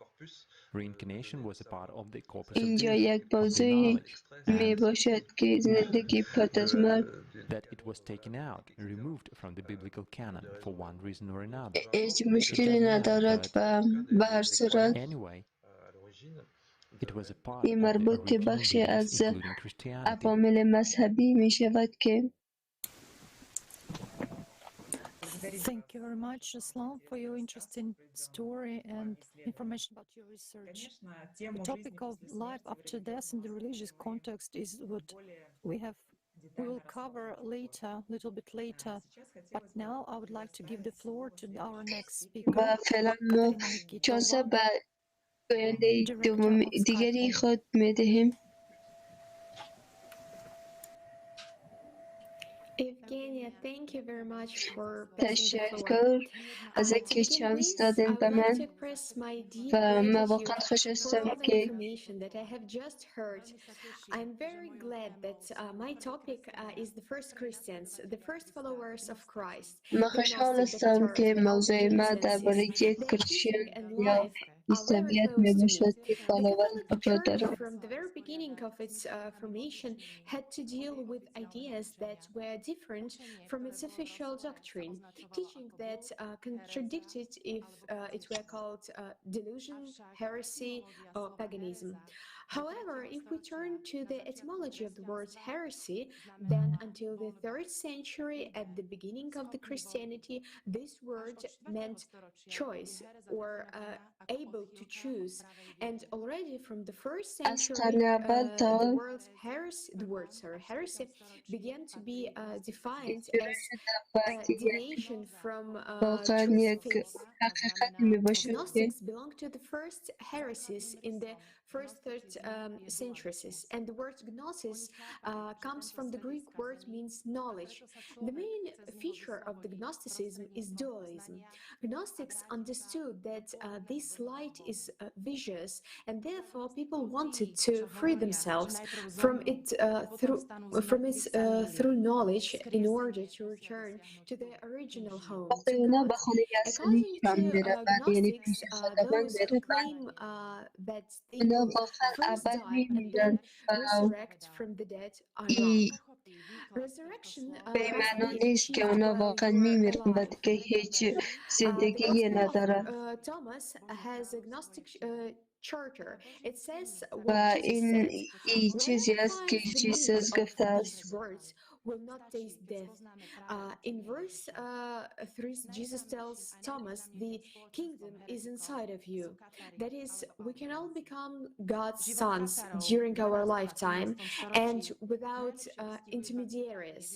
[SPEAKER 11] reincarnation was a part of the corpus of
[SPEAKER 3] اینجا
[SPEAKER 11] Veda,
[SPEAKER 3] یک
[SPEAKER 11] of the
[SPEAKER 3] موضوع
[SPEAKER 11] knowledge,
[SPEAKER 3] می
[SPEAKER 11] and
[SPEAKER 3] باشد که زندگی پس از مرگ
[SPEAKER 11] that it was taken out, removed from the biblical canon for one reason or another.
[SPEAKER 3] هیچ
[SPEAKER 11] It
[SPEAKER 3] مشکلی
[SPEAKER 11] doesn't matter,
[SPEAKER 3] ندارد
[SPEAKER 11] but
[SPEAKER 3] و به هر صورت
[SPEAKER 11] anyway, it was a part
[SPEAKER 3] این
[SPEAKER 11] of the
[SPEAKER 3] مربوط به
[SPEAKER 11] original
[SPEAKER 3] بخشی
[SPEAKER 11] beliefs,
[SPEAKER 3] از
[SPEAKER 11] including Christianity.
[SPEAKER 3] عوامل مذهبی می شود که
[SPEAKER 20] Thank you very much, Ruslan, for your interesting story and information about your research. The topic of life after death in the religious context is what we will cover later, a little bit later. But now I would like to give the floor to our next speaker,
[SPEAKER 3] و فعلا ما
[SPEAKER 20] Katerina
[SPEAKER 3] چانس
[SPEAKER 20] Nikitova,
[SPEAKER 3] به گوینده
[SPEAKER 20] director
[SPEAKER 3] دوم
[SPEAKER 20] of
[SPEAKER 3] دیگری
[SPEAKER 20] Skyphone.
[SPEAKER 3] خود می دهیم.
[SPEAKER 4] Evgenia, thank you very much for passing the floor.
[SPEAKER 3] تشکر از
[SPEAKER 4] To
[SPEAKER 3] اینکه
[SPEAKER 4] begin
[SPEAKER 3] چانس
[SPEAKER 4] with,
[SPEAKER 3] دادین
[SPEAKER 4] I
[SPEAKER 3] به
[SPEAKER 4] would like
[SPEAKER 3] من
[SPEAKER 4] to express my deep
[SPEAKER 3] و من
[SPEAKER 4] gratitude
[SPEAKER 3] واقعا خوش
[SPEAKER 4] for
[SPEAKER 3] هستم
[SPEAKER 4] all the
[SPEAKER 3] که
[SPEAKER 4] information that I have just heard. I'm very glad that my topic is the first Christians, the first followers of Christ,
[SPEAKER 3] من
[SPEAKER 4] the
[SPEAKER 3] خوشحال
[SPEAKER 4] Gnostic, the
[SPEAKER 3] هستم
[SPEAKER 4] Cathars,
[SPEAKER 3] که
[SPEAKER 4] the
[SPEAKER 3] موضوع ما
[SPEAKER 4] Albigenses.
[SPEAKER 3] درباره
[SPEAKER 4] Their teaching
[SPEAKER 3] کریشین
[SPEAKER 4] and
[SPEAKER 3] یا
[SPEAKER 4] life are very
[SPEAKER 3] عیسویت
[SPEAKER 4] close
[SPEAKER 3] می
[SPEAKER 4] to me.
[SPEAKER 3] باشد که
[SPEAKER 4] The
[SPEAKER 3] فالوور
[SPEAKER 4] Catholic
[SPEAKER 3] خود را
[SPEAKER 4] Church,
[SPEAKER 3] دارم.
[SPEAKER 4] from the very beginning of its formation, had to deal with ideas that were different from its official doctrine, teaching that contradicted if it were called delusion, heresy, or paganism. However, if we turn to the etymology of the word heresy, then until the 3rd century, at the beginning of the Christianity, this word meant choice or able to choose. And already from the 1st
[SPEAKER 3] از
[SPEAKER 4] century,
[SPEAKER 3] قرن اول
[SPEAKER 4] the
[SPEAKER 3] تا
[SPEAKER 4] word heresy, the word sorry, heresy began to be defined
[SPEAKER 3] اشتراک
[SPEAKER 4] as
[SPEAKER 3] شده و که یک
[SPEAKER 4] deviation from
[SPEAKER 3] واقعا
[SPEAKER 4] truth
[SPEAKER 3] یک
[SPEAKER 4] faith.
[SPEAKER 3] حقیقت می باشد که
[SPEAKER 4] Gnostics belong to the first heresies in the first third centuries, and the word gnosis comes from the Greek word means knowledge. The main feature of the Gnosticism is dualism. Gnostics understood that this light is vicious, and therefore people wanted to free themselves from it through knowledge in order to return to their original home,
[SPEAKER 3] وقتی
[SPEAKER 4] to
[SPEAKER 3] اونا
[SPEAKER 4] God.
[SPEAKER 3] به خانه اصلیشان
[SPEAKER 4] According to
[SPEAKER 3] میروند، یعنی
[SPEAKER 4] Gnostics,
[SPEAKER 3] پیش خداوند
[SPEAKER 4] those who
[SPEAKER 3] میروند،
[SPEAKER 4] claim that they
[SPEAKER 3] اونا آیا واقعا ابد میمیرند و ای به معنا نیست که آنها واقعا میمیرند و دیگه هیچ زندگی ندارند. و این ای چیزی است که جیسوس گفته است.
[SPEAKER 4] Will not taste death. In verse 3, Jesus tells Thomas, the kingdom is inside of you. That is, we can all become God's sons during our lifetime and without intermediaries.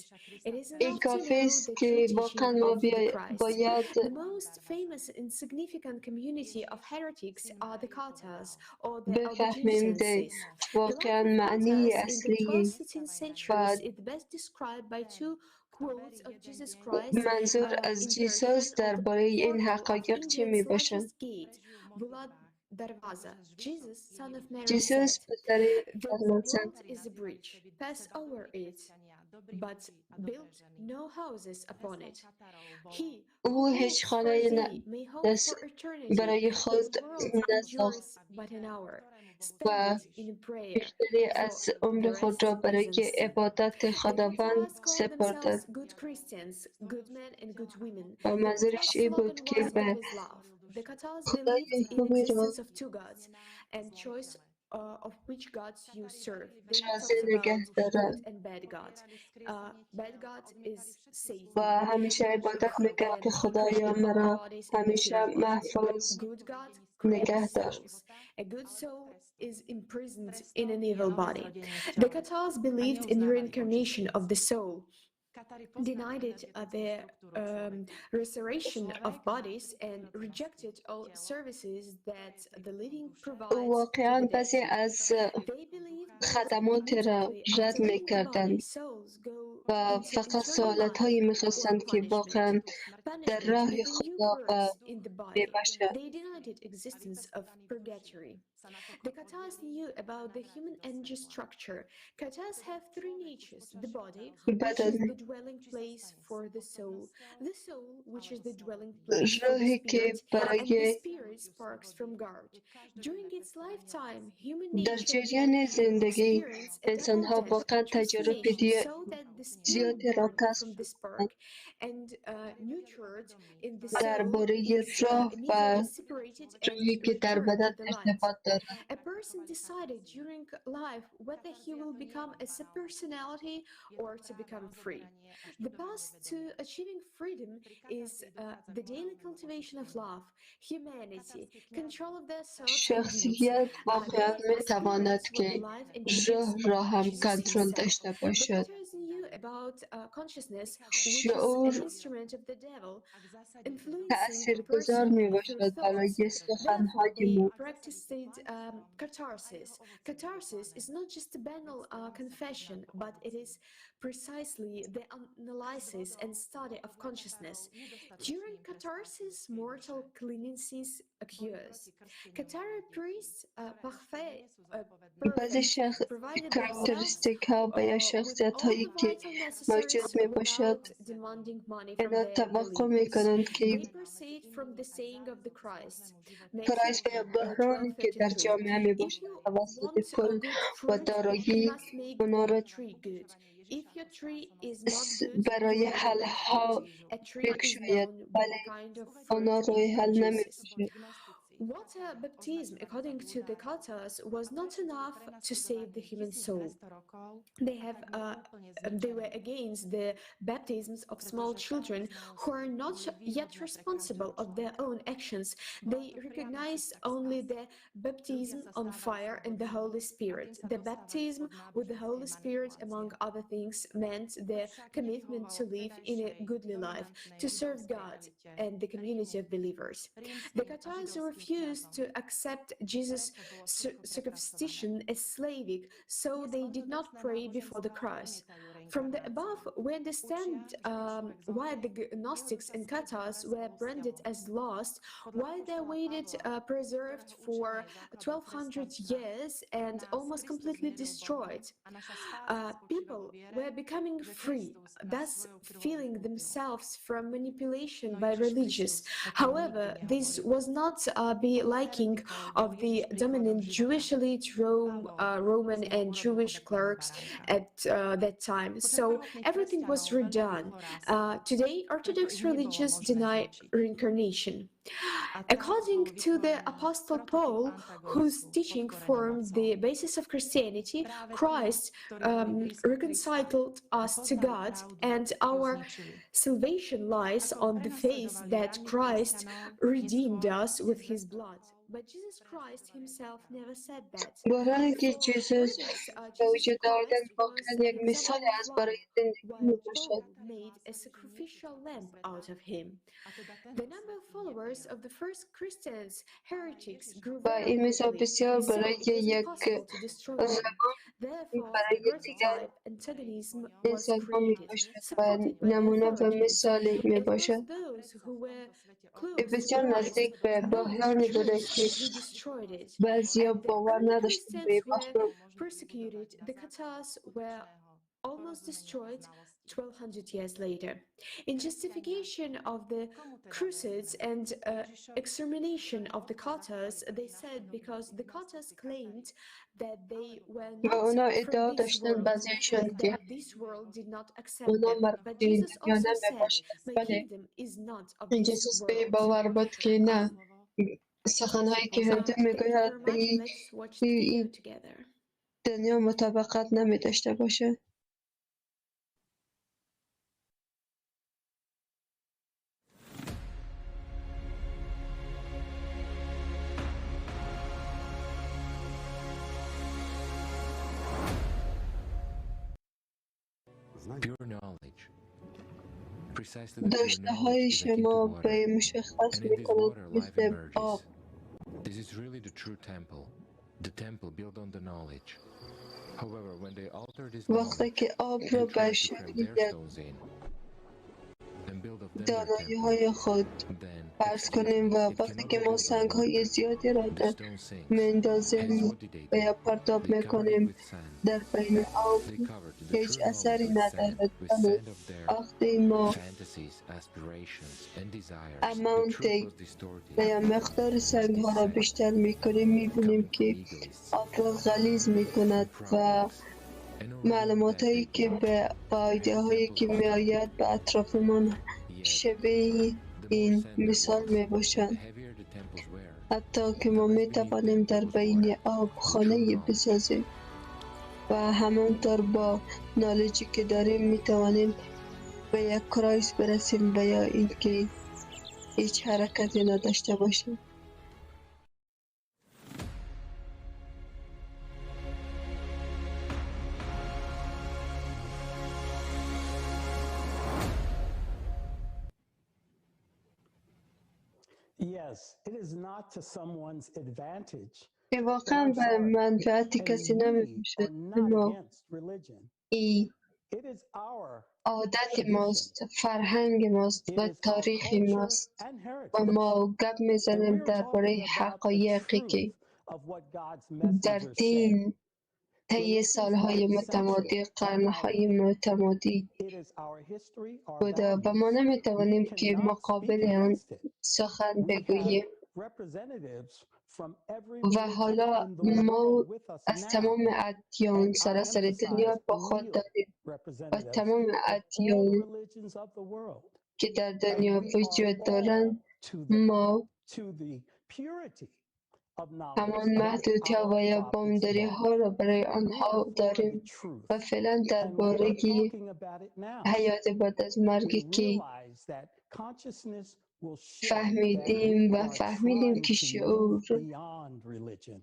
[SPEAKER 4] It is
[SPEAKER 3] این
[SPEAKER 4] enough to
[SPEAKER 3] کافی
[SPEAKER 4] know
[SPEAKER 3] است
[SPEAKER 4] the
[SPEAKER 3] که
[SPEAKER 4] true
[SPEAKER 3] واقعا
[SPEAKER 4] teaching
[SPEAKER 3] ما
[SPEAKER 4] of the Christ.
[SPEAKER 3] باید
[SPEAKER 4] The most famous and significant community of heretics are the Cathars or the
[SPEAKER 3] بفهمیم ده
[SPEAKER 4] Albigenses. The life
[SPEAKER 3] واقعا
[SPEAKER 4] of
[SPEAKER 3] معنی
[SPEAKER 4] Cathars in the
[SPEAKER 3] اصلی
[SPEAKER 4] 12th, 13th
[SPEAKER 3] و
[SPEAKER 4] centuries is best described by two quotes of Jesus Christ
[SPEAKER 3] منظور از
[SPEAKER 4] in
[SPEAKER 3] جیسوس
[SPEAKER 4] Persian of the
[SPEAKER 3] درباره این
[SPEAKER 4] portal of
[SPEAKER 3] حقایق چی
[SPEAKER 4] India's
[SPEAKER 3] می باشد.
[SPEAKER 4] largest gate, Bulad Darwaza. Jesus, son of Mary,
[SPEAKER 3] جیسوس
[SPEAKER 4] said,
[SPEAKER 3] پسر
[SPEAKER 4] "The
[SPEAKER 3] دروازه
[SPEAKER 4] world is a bridge. Pass over it, but build no houses upon it. He
[SPEAKER 3] او
[SPEAKER 4] who
[SPEAKER 3] هیچ
[SPEAKER 4] hopes for
[SPEAKER 3] خانه
[SPEAKER 4] a day may hope for eternity,
[SPEAKER 3] برای
[SPEAKER 4] but
[SPEAKER 3] خود
[SPEAKER 4] the world
[SPEAKER 3] نساخت
[SPEAKER 4] endures but an hour.
[SPEAKER 3] و
[SPEAKER 4] Spend it in prayer,
[SPEAKER 3] بیشتری
[SPEAKER 4] for
[SPEAKER 3] از
[SPEAKER 4] the
[SPEAKER 3] عمر خود
[SPEAKER 4] rest
[SPEAKER 3] را
[SPEAKER 4] is
[SPEAKER 3] برای
[SPEAKER 4] unseen."
[SPEAKER 3] عبادت
[SPEAKER 4] The
[SPEAKER 3] خداوند
[SPEAKER 4] Cathars called
[SPEAKER 3] سپردند.
[SPEAKER 4] themselves good Christians, good men and good women.
[SPEAKER 3] و
[SPEAKER 4] The
[SPEAKER 3] منظورش
[SPEAKER 4] Cathars
[SPEAKER 3] این
[SPEAKER 4] slogan
[SPEAKER 3] بود که
[SPEAKER 4] was
[SPEAKER 3] به
[SPEAKER 4] God is love. The Cathars
[SPEAKER 3] خدای
[SPEAKER 4] believed in
[SPEAKER 3] خوبی را
[SPEAKER 4] existence of two gods and choice of which gods you serve. They
[SPEAKER 3] راضی
[SPEAKER 4] talked
[SPEAKER 3] نگه
[SPEAKER 4] about
[SPEAKER 3] دارد
[SPEAKER 4] good and bad God. Bad God is
[SPEAKER 3] و
[SPEAKER 4] Satan.
[SPEAKER 3] همیشه عبادت میکرد
[SPEAKER 4] And
[SPEAKER 3] که
[SPEAKER 4] he
[SPEAKER 3] خدایا
[SPEAKER 4] created all
[SPEAKER 3] مرا
[SPEAKER 4] bodies and
[SPEAKER 3] همیشه
[SPEAKER 4] material life.
[SPEAKER 3] محفوظ
[SPEAKER 4] Good God
[SPEAKER 3] نگه
[SPEAKER 4] creates
[SPEAKER 3] دار.
[SPEAKER 4] souls. A good soul is imprisoned in an evil body. The Cathars believed in reincarnation of the soul, denied it the restoration of bodies, and rejected all services that the living provides to
[SPEAKER 3] واقعا
[SPEAKER 4] the dead.
[SPEAKER 3] بعضی از
[SPEAKER 4] They believed that
[SPEAKER 3] خدمات را
[SPEAKER 4] immediately
[SPEAKER 3] رد
[SPEAKER 4] after leaving the body,
[SPEAKER 3] میکردند
[SPEAKER 4] souls go
[SPEAKER 3] و
[SPEAKER 4] into
[SPEAKER 3] فقط
[SPEAKER 4] eternal
[SPEAKER 3] سوالات
[SPEAKER 4] life
[SPEAKER 3] هایی
[SPEAKER 4] or
[SPEAKER 3] میخواستند که
[SPEAKER 4] punishment.
[SPEAKER 3] واقعا در
[SPEAKER 4] Punishment
[SPEAKER 3] راه
[SPEAKER 4] is a new
[SPEAKER 3] خدا و
[SPEAKER 4] birth in the body.
[SPEAKER 3] ببخشد.
[SPEAKER 4] They denied it existence of purgatory. The Cathars knew about the human energy structure. Cathars have three natures: the body, which
[SPEAKER 3] بعد
[SPEAKER 4] is
[SPEAKER 3] از
[SPEAKER 4] the dwelling place for the soul, the soul, which is the dwelling place for the
[SPEAKER 3] راهی که
[SPEAKER 4] spirit, and the
[SPEAKER 3] برای
[SPEAKER 4] spirit sparks from God. During its lifetime, human
[SPEAKER 3] در
[SPEAKER 4] nature
[SPEAKER 3] جریان
[SPEAKER 4] can
[SPEAKER 3] زندگی
[SPEAKER 4] experience a
[SPEAKER 3] انسان
[SPEAKER 4] double
[SPEAKER 3] ها
[SPEAKER 4] death,
[SPEAKER 3] واقعا تجارب
[SPEAKER 4] transformation, so that the spirit
[SPEAKER 3] زیادی را
[SPEAKER 4] born
[SPEAKER 3] کسب
[SPEAKER 4] from the spark and nurtured in the soul
[SPEAKER 3] درباره
[SPEAKER 4] is
[SPEAKER 3] راه و
[SPEAKER 4] immediately separated and
[SPEAKER 3] راهی که در
[SPEAKER 4] returned
[SPEAKER 3] بدن
[SPEAKER 4] to the light.
[SPEAKER 3] ارتباط دارد.
[SPEAKER 4] A person decided during life whether he will become a subpersonality or to become free. The path to achieving freedom is the daily cultivation of love, humanity, control of their thoughts and deeds.
[SPEAKER 3] شخصیت واقعا
[SPEAKER 4] They
[SPEAKER 3] می تواند
[SPEAKER 4] experience what the
[SPEAKER 3] که
[SPEAKER 4] life and
[SPEAKER 3] راه
[SPEAKER 4] teachings of
[SPEAKER 3] را هم
[SPEAKER 4] Jesus
[SPEAKER 3] کنترل
[SPEAKER 4] himself.
[SPEAKER 3] داشته
[SPEAKER 4] The
[SPEAKER 3] باشد.
[SPEAKER 4] Cathars knew about consciousness, which is an
[SPEAKER 3] شعور
[SPEAKER 4] instrument of the devil, influencing a
[SPEAKER 3] تأثیرگذار
[SPEAKER 4] person
[SPEAKER 3] می
[SPEAKER 4] through
[SPEAKER 3] باشد برای
[SPEAKER 4] thoughts. Therefore,
[SPEAKER 3] سخنهای
[SPEAKER 4] they
[SPEAKER 3] ما.
[SPEAKER 4] practiced catharsis. Catharsis is not just a banal confession, but it is precisely the analysis and study of consciousness. During catharsis, mortal cleanliness occurs. Cathari priests, parfait,
[SPEAKER 3] بعضی
[SPEAKER 4] perfect,
[SPEAKER 3] شخص
[SPEAKER 4] provided themselves
[SPEAKER 3] کاراکتریستیک ها و یا
[SPEAKER 4] with
[SPEAKER 3] شخصیت
[SPEAKER 4] all
[SPEAKER 3] هایی
[SPEAKER 4] the
[SPEAKER 3] که
[SPEAKER 4] vital
[SPEAKER 3] موجود
[SPEAKER 4] necessaries
[SPEAKER 3] می باشد
[SPEAKER 4] without demanding money from
[SPEAKER 3] اینا
[SPEAKER 4] their
[SPEAKER 3] توقع می
[SPEAKER 4] believers.
[SPEAKER 3] کنند که
[SPEAKER 4] They proceed from the saying of the Christ, Matthew
[SPEAKER 3] پرایس و یا بحرانی که در
[SPEAKER 4] 12:33.
[SPEAKER 3] جامعه می
[SPEAKER 4] If
[SPEAKER 3] باشد
[SPEAKER 4] you
[SPEAKER 3] توسط
[SPEAKER 4] want a
[SPEAKER 3] پول
[SPEAKER 4] good
[SPEAKER 3] و
[SPEAKER 4] fruit, you
[SPEAKER 3] دارایی
[SPEAKER 4] must make
[SPEAKER 3] اونا
[SPEAKER 4] the
[SPEAKER 3] را
[SPEAKER 4] tree good. If your tree is not good, you
[SPEAKER 3] برای
[SPEAKER 4] have a
[SPEAKER 3] حل
[SPEAKER 4] bad
[SPEAKER 3] ها
[SPEAKER 4] fruit. A tree is
[SPEAKER 3] بکشاید
[SPEAKER 4] known by
[SPEAKER 3] ولی
[SPEAKER 4] the kind of fruit
[SPEAKER 3] آنها
[SPEAKER 4] it
[SPEAKER 3] راه حل نمی
[SPEAKER 4] produces.
[SPEAKER 3] باشد.
[SPEAKER 4] Water baptism, according to the Cathars, was not enough to save the human soul. They were against the baptisms of small children who are not yet responsible of their own actions. They recognized only the baptism on fire and the Holy Spirit. The baptism with the Holy Spirit, among other things, meant the commitment to live in a goodly life, to serve God and the community of believers. The Cathars refused to accept Jesus' circumcision as Slavic, so they did not pray before the cross. From the above, we understand why the Gnostics and Cathars were branded as lost, why they waited preserved for 1200 years and almost completely destroyed. People were becoming free, thus feeling themselves from manipulation by religious. However, this was not the liking of the dominant Jewish elite, Roman and Jewish clerks at that time. So everything was redone. Today, Orthodox religious deny reincarnation. According to the Apostle Paul, whose teaching formed the basis of Christianity, Christ reconciled us to God, and our salvation lies on the faith that Christ redeemed us with his blood. But Jesus Christ himself never said that.
[SPEAKER 3] بحرانی که جیسوس به وجود آوردن واقعا یک مثال از برای زندگی می باشد.
[SPEAKER 4] Made a sacrificial lamb out of him. The number of followers of the first Christians, heretics, grew
[SPEAKER 3] و
[SPEAKER 4] very
[SPEAKER 3] این مثال
[SPEAKER 4] quickly,
[SPEAKER 3] بسیار
[SPEAKER 4] so
[SPEAKER 3] برای
[SPEAKER 4] it was
[SPEAKER 3] یک
[SPEAKER 4] impossible to destroy them.
[SPEAKER 3] زبان
[SPEAKER 4] Therefore,
[SPEAKER 3] برای
[SPEAKER 4] the
[SPEAKER 3] دیگر
[SPEAKER 4] prototype antagonism was
[SPEAKER 3] انسان ها می
[SPEAKER 4] created,
[SPEAKER 3] باشد و
[SPEAKER 4] supported by the
[SPEAKER 3] نمونه و
[SPEAKER 4] authorities.
[SPEAKER 3] مثال می
[SPEAKER 4] It was
[SPEAKER 3] باشد.
[SPEAKER 4] those who were close to
[SPEAKER 3] بسیار
[SPEAKER 4] Christ,
[SPEAKER 3] نزدیک به
[SPEAKER 4] those
[SPEAKER 3] بحرانی بوده
[SPEAKER 4] church
[SPEAKER 3] که
[SPEAKER 4] who destroyed it.
[SPEAKER 3] بعضیا
[SPEAKER 4] And the
[SPEAKER 3] باور
[SPEAKER 4] early
[SPEAKER 3] نداشتند به
[SPEAKER 4] Christians were
[SPEAKER 3] بحران.
[SPEAKER 4] persecuted, the Cathars were almost destroyed 1200 years later. In justification of the Crusades and extermination of the Cathars, they said because the Cathars claimed that they were
[SPEAKER 3] و
[SPEAKER 4] not
[SPEAKER 3] اونا
[SPEAKER 4] from
[SPEAKER 3] ادعا
[SPEAKER 4] this
[SPEAKER 3] داشتن
[SPEAKER 4] world,
[SPEAKER 3] بعضیشون که
[SPEAKER 4] that this world did not accept
[SPEAKER 3] اونا
[SPEAKER 4] them. But
[SPEAKER 3] مردم
[SPEAKER 4] Jesus
[SPEAKER 3] دنیا
[SPEAKER 4] also
[SPEAKER 3] نمی
[SPEAKER 4] said,
[SPEAKER 3] باشند.
[SPEAKER 4] My
[SPEAKER 3] ولی
[SPEAKER 4] kingdom is not of this
[SPEAKER 3] جیسوس به این
[SPEAKER 4] world.
[SPEAKER 3] باور بود که نه، سخنهایی که هندو
[SPEAKER 4] Thank you
[SPEAKER 3] میگوید
[SPEAKER 4] very
[SPEAKER 3] به
[SPEAKER 4] much.
[SPEAKER 3] این
[SPEAKER 4] Let's watch the video together.
[SPEAKER 3] دنیا مطابقت نمی داشته باشه.
[SPEAKER 6] Pure knowledge. Precisely the pure
[SPEAKER 3] داشته
[SPEAKER 6] knowledge
[SPEAKER 3] های
[SPEAKER 6] is akin to
[SPEAKER 3] شما
[SPEAKER 6] water,
[SPEAKER 3] به مشخص
[SPEAKER 6] and in
[SPEAKER 3] می
[SPEAKER 6] this
[SPEAKER 3] کند
[SPEAKER 6] water life
[SPEAKER 3] مثل
[SPEAKER 6] emerges.
[SPEAKER 3] آب.
[SPEAKER 6] This is really the true temple, the temple built on the knowledge. However, when they alter this
[SPEAKER 3] وقتی
[SPEAKER 6] knowledge
[SPEAKER 3] که آب را
[SPEAKER 6] and
[SPEAKER 3] به
[SPEAKER 6] try to cram
[SPEAKER 3] شکل
[SPEAKER 6] their
[SPEAKER 3] در
[SPEAKER 6] stones in and build of them their
[SPEAKER 3] دانایی
[SPEAKER 6] temple,
[SPEAKER 3] های خود
[SPEAKER 6] then,
[SPEAKER 3] فرض
[SPEAKER 6] excuse
[SPEAKER 3] کنیم
[SPEAKER 6] me,
[SPEAKER 3] و
[SPEAKER 6] it
[SPEAKER 3] وقتی
[SPEAKER 6] cannot
[SPEAKER 3] که
[SPEAKER 6] be
[SPEAKER 3] ما
[SPEAKER 6] built on
[SPEAKER 3] سنگ
[SPEAKER 6] water.
[SPEAKER 3] های زیادی را
[SPEAKER 6] The
[SPEAKER 3] در
[SPEAKER 6] stone sinks. Hence,
[SPEAKER 3] میندازیم
[SPEAKER 6] what did they
[SPEAKER 3] و
[SPEAKER 6] do?
[SPEAKER 3] یا پرتاب
[SPEAKER 6] They covered it
[SPEAKER 3] میکنیم
[SPEAKER 6] with sand.
[SPEAKER 3] در بین آب
[SPEAKER 6] They covered the
[SPEAKER 3] هیچ
[SPEAKER 6] true knowledge
[SPEAKER 3] اثری
[SPEAKER 6] with sand,
[SPEAKER 3] ندارد.
[SPEAKER 6] with
[SPEAKER 3] ولی
[SPEAKER 6] sand of their
[SPEAKER 3] وقتی ما
[SPEAKER 6] fantasies, aspirations, and desires. The
[SPEAKER 3] amount
[SPEAKER 6] truth was distorted.
[SPEAKER 3] و یا مقدار سنگ ها را
[SPEAKER 6] This sand
[SPEAKER 3] بیشتر میکنیم میبینیم
[SPEAKER 6] coming from
[SPEAKER 3] که
[SPEAKER 6] egoists
[SPEAKER 3] آب را غلیظ میکند
[SPEAKER 6] and proud
[SPEAKER 3] و
[SPEAKER 6] ones. And already on
[SPEAKER 3] معلومات
[SPEAKER 6] that
[SPEAKER 3] هایی
[SPEAKER 6] they
[SPEAKER 3] که
[SPEAKER 6] built
[SPEAKER 3] به
[SPEAKER 6] their
[SPEAKER 3] آیده هایی
[SPEAKER 6] temples
[SPEAKER 3] که
[SPEAKER 6] of
[SPEAKER 3] می
[SPEAKER 6] them.
[SPEAKER 3] آید به اطرافمان
[SPEAKER 6] Yet,
[SPEAKER 3] شبیه
[SPEAKER 6] the more
[SPEAKER 3] این
[SPEAKER 6] sand there
[SPEAKER 3] مثال
[SPEAKER 6] was,
[SPEAKER 3] می
[SPEAKER 6] the
[SPEAKER 3] باشند.
[SPEAKER 6] heavier the temples were,
[SPEAKER 3] حتی که
[SPEAKER 6] the
[SPEAKER 3] ما
[SPEAKER 6] less
[SPEAKER 3] می
[SPEAKER 6] beneath their
[SPEAKER 3] توانیم در
[SPEAKER 6] temples
[SPEAKER 3] بین
[SPEAKER 6] water,
[SPEAKER 3] آب
[SPEAKER 6] the true
[SPEAKER 3] خانه
[SPEAKER 6] knowledge.
[SPEAKER 3] بسازیم و همانطور با knowledge ی که داریم می توانیم به یک Christ برسیم و یا اینکه هیچ حرکتی نداشته باشیم.
[SPEAKER 7] Yes, it is not to someone's advantage.
[SPEAKER 3] که
[SPEAKER 7] And
[SPEAKER 3] واقعا
[SPEAKER 7] I'm
[SPEAKER 3] به
[SPEAKER 7] sorry.
[SPEAKER 3] منفعت
[SPEAKER 7] And
[SPEAKER 3] کسی
[SPEAKER 7] we
[SPEAKER 3] نمی
[SPEAKER 7] are
[SPEAKER 3] باشد.
[SPEAKER 7] not
[SPEAKER 3] اما
[SPEAKER 7] against religion.
[SPEAKER 3] ای
[SPEAKER 7] It is our
[SPEAKER 3] عادت
[SPEAKER 7] tradition.
[SPEAKER 3] ماست، فرهنگ ماست
[SPEAKER 7] It
[SPEAKER 3] و
[SPEAKER 7] is our
[SPEAKER 3] تاریخ
[SPEAKER 7] culture
[SPEAKER 3] ماست
[SPEAKER 7] and
[SPEAKER 3] و
[SPEAKER 7] heritage.
[SPEAKER 3] ما گپ
[SPEAKER 7] And
[SPEAKER 3] میزنیم
[SPEAKER 7] we are
[SPEAKER 3] درباره
[SPEAKER 7] talking about the
[SPEAKER 3] حقایقی
[SPEAKER 7] truth
[SPEAKER 3] که
[SPEAKER 7] of what God's
[SPEAKER 3] در
[SPEAKER 7] messenger said.
[SPEAKER 3] دین طی
[SPEAKER 7] Religions
[SPEAKER 3] سالهای
[SPEAKER 7] are essential
[SPEAKER 3] متمادی،
[SPEAKER 7] to
[SPEAKER 3] قرنهای
[SPEAKER 7] our
[SPEAKER 3] متمادی
[SPEAKER 7] It is our history, our
[SPEAKER 3] بوده و ما
[SPEAKER 7] values. We
[SPEAKER 3] نمیتوانیم که
[SPEAKER 7] cannot speak
[SPEAKER 3] مقابل آن
[SPEAKER 7] against it.
[SPEAKER 3] سخن
[SPEAKER 7] We have
[SPEAKER 3] بگوییم.
[SPEAKER 7] representatives from every
[SPEAKER 3] و
[SPEAKER 7] religion
[SPEAKER 3] حالا
[SPEAKER 7] in the
[SPEAKER 3] ما
[SPEAKER 7] world with us
[SPEAKER 3] از
[SPEAKER 7] now.
[SPEAKER 3] تمام ادیان
[SPEAKER 7] And I
[SPEAKER 3] سراسر دنیا
[SPEAKER 7] emphasize
[SPEAKER 3] با خود
[SPEAKER 7] real
[SPEAKER 3] داریم و
[SPEAKER 7] representatives
[SPEAKER 3] تمام
[SPEAKER 7] of all
[SPEAKER 3] ادیان
[SPEAKER 7] religions of the world.
[SPEAKER 3] که در
[SPEAKER 7] And
[SPEAKER 3] دنیا
[SPEAKER 7] we are
[SPEAKER 3] وجود
[SPEAKER 7] all
[SPEAKER 3] دارند،
[SPEAKER 7] to the
[SPEAKER 3] ما
[SPEAKER 7] to the purity of knowledge
[SPEAKER 3] همان
[SPEAKER 7] that
[SPEAKER 3] محدودیت
[SPEAKER 7] our
[SPEAKER 3] و یا
[SPEAKER 7] prophets
[SPEAKER 3] بامداری
[SPEAKER 7] brought.
[SPEAKER 3] ها را برای
[SPEAKER 7] We are
[SPEAKER 3] آنها
[SPEAKER 7] for the
[SPEAKER 3] داریم
[SPEAKER 7] truth,
[SPEAKER 3] و فعلا
[SPEAKER 7] and we are
[SPEAKER 3] درباره
[SPEAKER 7] talking about it now.
[SPEAKER 3] حیات بعد از
[SPEAKER 7] We
[SPEAKER 3] مرگ که
[SPEAKER 7] realize that consciousness will show that we
[SPEAKER 3] فهمیدیم و
[SPEAKER 7] are
[SPEAKER 3] فهمیدیم
[SPEAKER 7] trying
[SPEAKER 3] که
[SPEAKER 7] to move
[SPEAKER 3] شعور
[SPEAKER 7] beyond religion.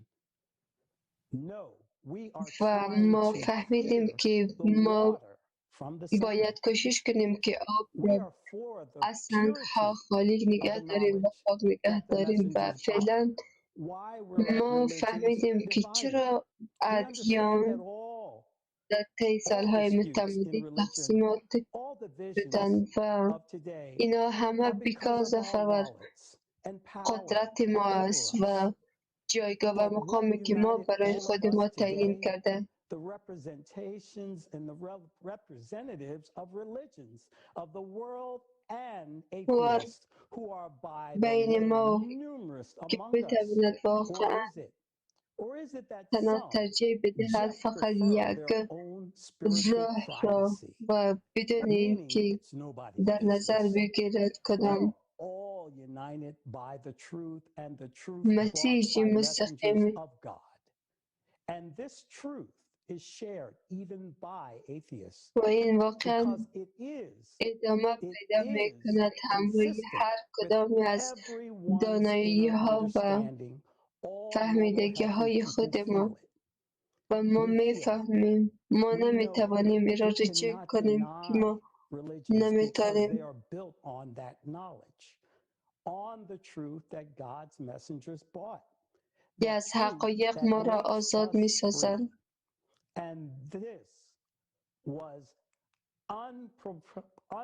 [SPEAKER 7] No, we are
[SPEAKER 3] و
[SPEAKER 7] trying
[SPEAKER 3] ما
[SPEAKER 7] to
[SPEAKER 3] فهمیدیم
[SPEAKER 7] clear
[SPEAKER 3] که
[SPEAKER 7] the
[SPEAKER 3] ما
[SPEAKER 7] water from the sand.
[SPEAKER 3] باید کوشش کنیم که آب
[SPEAKER 7] We
[SPEAKER 3] را
[SPEAKER 7] are for the
[SPEAKER 3] از سنگ ها
[SPEAKER 7] purity
[SPEAKER 3] خالی
[SPEAKER 7] of
[SPEAKER 3] نگه
[SPEAKER 7] the
[SPEAKER 3] داریم و
[SPEAKER 7] knowledge
[SPEAKER 3] پاک نگه
[SPEAKER 7] that the
[SPEAKER 3] داریم و
[SPEAKER 7] messengers brought.
[SPEAKER 3] فعلا
[SPEAKER 7] Why were
[SPEAKER 3] ما
[SPEAKER 7] religions
[SPEAKER 3] فهمیدیم که
[SPEAKER 7] divided?
[SPEAKER 3] چرا
[SPEAKER 7] We understand
[SPEAKER 3] ادیان
[SPEAKER 7] that all
[SPEAKER 3] در طی سالهای متمادی تقسیمات شدند و اینا همه because of our قدرت ما است و جایگاه و مقامی که ما برای خود ما تعیین کرده.
[SPEAKER 7] The representations and the representatives of religions of the world and atheists who are by the
[SPEAKER 3] بین
[SPEAKER 7] way
[SPEAKER 3] ما
[SPEAKER 7] numerous
[SPEAKER 3] که
[SPEAKER 7] among us.
[SPEAKER 3] بتواند
[SPEAKER 7] Or
[SPEAKER 3] واقعا
[SPEAKER 7] is it? Or is it that
[SPEAKER 3] تنها
[SPEAKER 7] some
[SPEAKER 3] ترجیح بدهد
[SPEAKER 7] just
[SPEAKER 3] فقط
[SPEAKER 7] prefer
[SPEAKER 3] یک
[SPEAKER 7] their own spiritual
[SPEAKER 3] راه را
[SPEAKER 7] privacy?
[SPEAKER 3] و بدون
[SPEAKER 7] Meaning
[SPEAKER 3] اینکه
[SPEAKER 7] it's nobody's
[SPEAKER 3] در نظر
[SPEAKER 7] business.
[SPEAKER 3] بگیرد
[SPEAKER 7] We
[SPEAKER 3] کدام
[SPEAKER 7] are all united by the truth and the truth brought
[SPEAKER 3] مسیج
[SPEAKER 7] by messengers
[SPEAKER 3] مستقیم
[SPEAKER 7] of God. And this truth is shared even by atheists
[SPEAKER 3] و این واقعا
[SPEAKER 7] because it is
[SPEAKER 3] ادامه
[SPEAKER 7] it
[SPEAKER 3] پیدا می
[SPEAKER 7] is
[SPEAKER 3] کند همراه
[SPEAKER 7] consistent
[SPEAKER 3] هر
[SPEAKER 7] with
[SPEAKER 3] کدام از
[SPEAKER 7] everyone's
[SPEAKER 3] دانایی
[SPEAKER 7] inner
[SPEAKER 3] ها و
[SPEAKER 7] understanding. All normal
[SPEAKER 3] فهمیدگی
[SPEAKER 7] healthy
[SPEAKER 3] های
[SPEAKER 7] people
[SPEAKER 3] خود
[SPEAKER 7] feel
[SPEAKER 3] ما
[SPEAKER 7] it.
[SPEAKER 3] و ما
[SPEAKER 7] We
[SPEAKER 3] می
[SPEAKER 7] feel it.
[SPEAKER 3] فهمیم ما
[SPEAKER 7] We know
[SPEAKER 3] نمی
[SPEAKER 7] it.
[SPEAKER 3] توانیم این را
[SPEAKER 7] We
[SPEAKER 3] ریجکت
[SPEAKER 7] cannot
[SPEAKER 3] کنیم که
[SPEAKER 7] deny
[SPEAKER 3] ما
[SPEAKER 7] religions because
[SPEAKER 3] نمیتونیم
[SPEAKER 7] they are built on that knowledge, on the truth that God's messengers brought,
[SPEAKER 3] که
[SPEAKER 7] that
[SPEAKER 3] از
[SPEAKER 7] truth
[SPEAKER 3] حقایق
[SPEAKER 7] that
[SPEAKER 3] ما را
[SPEAKER 7] makes
[SPEAKER 3] آزاد
[SPEAKER 7] us
[SPEAKER 3] می
[SPEAKER 7] free.
[SPEAKER 3] سازند.
[SPEAKER 7] And this was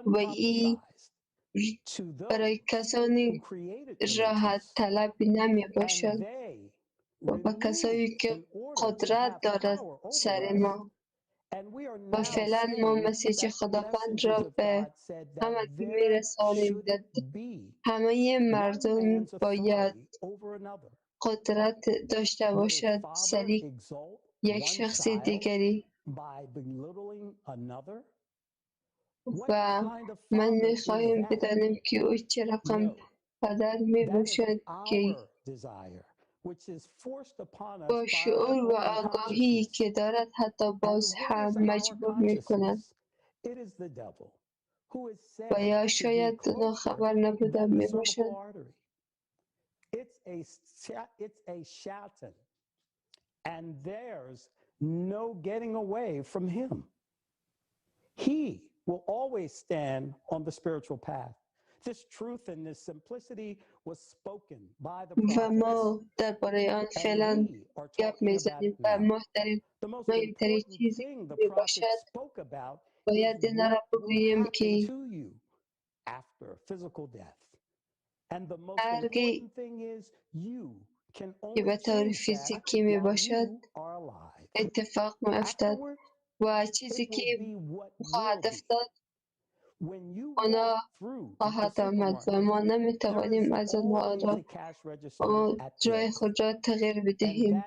[SPEAKER 3] و این
[SPEAKER 7] unprophesized to
[SPEAKER 3] برای
[SPEAKER 7] those who
[SPEAKER 3] کسانی
[SPEAKER 7] created
[SPEAKER 3] راحت
[SPEAKER 7] religions.
[SPEAKER 3] طلبی نمی
[SPEAKER 7] And
[SPEAKER 3] باشد
[SPEAKER 7] they
[SPEAKER 3] و به کسایی
[SPEAKER 7] removed
[SPEAKER 3] که
[SPEAKER 7] in order to
[SPEAKER 3] قدرت
[SPEAKER 7] have
[SPEAKER 3] دارد
[SPEAKER 7] power over
[SPEAKER 3] سر
[SPEAKER 7] us.
[SPEAKER 3] ما
[SPEAKER 7] And we are
[SPEAKER 3] و
[SPEAKER 7] now
[SPEAKER 3] فعلا ما
[SPEAKER 7] saying
[SPEAKER 3] مسیج
[SPEAKER 7] that the
[SPEAKER 3] خداوند را
[SPEAKER 7] messengers of
[SPEAKER 3] به
[SPEAKER 7] God said that
[SPEAKER 3] همگی
[SPEAKER 7] there
[SPEAKER 3] میرسانیم
[SPEAKER 7] shouldn't
[SPEAKER 3] که
[SPEAKER 7] be
[SPEAKER 3] همه
[SPEAKER 7] one
[SPEAKER 3] مردم
[SPEAKER 7] man's
[SPEAKER 3] باید
[SPEAKER 7] authority over another.
[SPEAKER 3] قدرت داشته
[SPEAKER 7] Would a
[SPEAKER 3] باشد
[SPEAKER 7] father
[SPEAKER 3] سر
[SPEAKER 7] exalt
[SPEAKER 3] یک
[SPEAKER 7] one
[SPEAKER 3] شخص
[SPEAKER 7] child
[SPEAKER 3] دیگری
[SPEAKER 7] by belittling another? What
[SPEAKER 3] و
[SPEAKER 7] kind of
[SPEAKER 3] من
[SPEAKER 7] father is
[SPEAKER 3] میخواهیم
[SPEAKER 7] that?
[SPEAKER 3] بدانیم که او چه رقم
[SPEAKER 7] No,
[SPEAKER 3] پدر می
[SPEAKER 7] that is
[SPEAKER 3] باشد که
[SPEAKER 7] our desire, which is forced upon us
[SPEAKER 3] با
[SPEAKER 7] by our
[SPEAKER 3] شعور و
[SPEAKER 7] own
[SPEAKER 3] آگاهی
[SPEAKER 7] consciousness.
[SPEAKER 3] که دارد حتی باز
[SPEAKER 7] And what
[SPEAKER 3] هم
[SPEAKER 7] is our
[SPEAKER 3] مجبور می کند
[SPEAKER 7] consciousness? It is the devil who is
[SPEAKER 3] و
[SPEAKER 7] said
[SPEAKER 3] یا
[SPEAKER 7] to be
[SPEAKER 3] شاید
[SPEAKER 7] closer
[SPEAKER 3] خبر نبوده
[SPEAKER 7] than the
[SPEAKER 3] می باشد.
[SPEAKER 7] cervical artery. It's a shatan, and there's no getting away from him. He will always stand on the spiritual path. This truth and this simplicity was spoken by the
[SPEAKER 3] و
[SPEAKER 7] prophets,
[SPEAKER 3] ما درباره آن
[SPEAKER 7] and
[SPEAKER 3] فعلا
[SPEAKER 7] we are
[SPEAKER 3] گپ
[SPEAKER 7] talking about
[SPEAKER 3] میزنیم
[SPEAKER 7] it
[SPEAKER 3] و
[SPEAKER 7] now.
[SPEAKER 3] مهمترین
[SPEAKER 7] The most
[SPEAKER 3] مهمترین
[SPEAKER 7] important
[SPEAKER 3] چیزی
[SPEAKER 7] thing the
[SPEAKER 3] که
[SPEAKER 7] prophets
[SPEAKER 3] باشد
[SPEAKER 7] spoke about is
[SPEAKER 3] باید اینا را
[SPEAKER 7] what will
[SPEAKER 3] بگوییم
[SPEAKER 7] happen
[SPEAKER 3] که
[SPEAKER 7] to you after physical death. And the most
[SPEAKER 3] مرگی
[SPEAKER 7] important thing is you can
[SPEAKER 3] که
[SPEAKER 7] only
[SPEAKER 3] به طور
[SPEAKER 7] change that
[SPEAKER 3] فیزیکی می
[SPEAKER 7] while
[SPEAKER 3] باشد
[SPEAKER 7] you are alive.
[SPEAKER 3] اتفاق می افتد
[SPEAKER 7] Afterward,
[SPEAKER 3] و چیزی
[SPEAKER 7] it will
[SPEAKER 3] که
[SPEAKER 7] be what
[SPEAKER 3] خواهد
[SPEAKER 7] will be.
[SPEAKER 3] افتاد
[SPEAKER 7] When you
[SPEAKER 3] آنها
[SPEAKER 7] walk through the
[SPEAKER 3] خواهد آمد و
[SPEAKER 7] supermarket,
[SPEAKER 3] ما
[SPEAKER 7] there
[SPEAKER 3] نمی
[SPEAKER 7] is
[SPEAKER 3] توانیم از آنها
[SPEAKER 7] always
[SPEAKER 3] را
[SPEAKER 7] a cash register at the
[SPEAKER 3] جای
[SPEAKER 7] exit.
[SPEAKER 3] خود را تغییر
[SPEAKER 7] And
[SPEAKER 3] بدهیم
[SPEAKER 7] that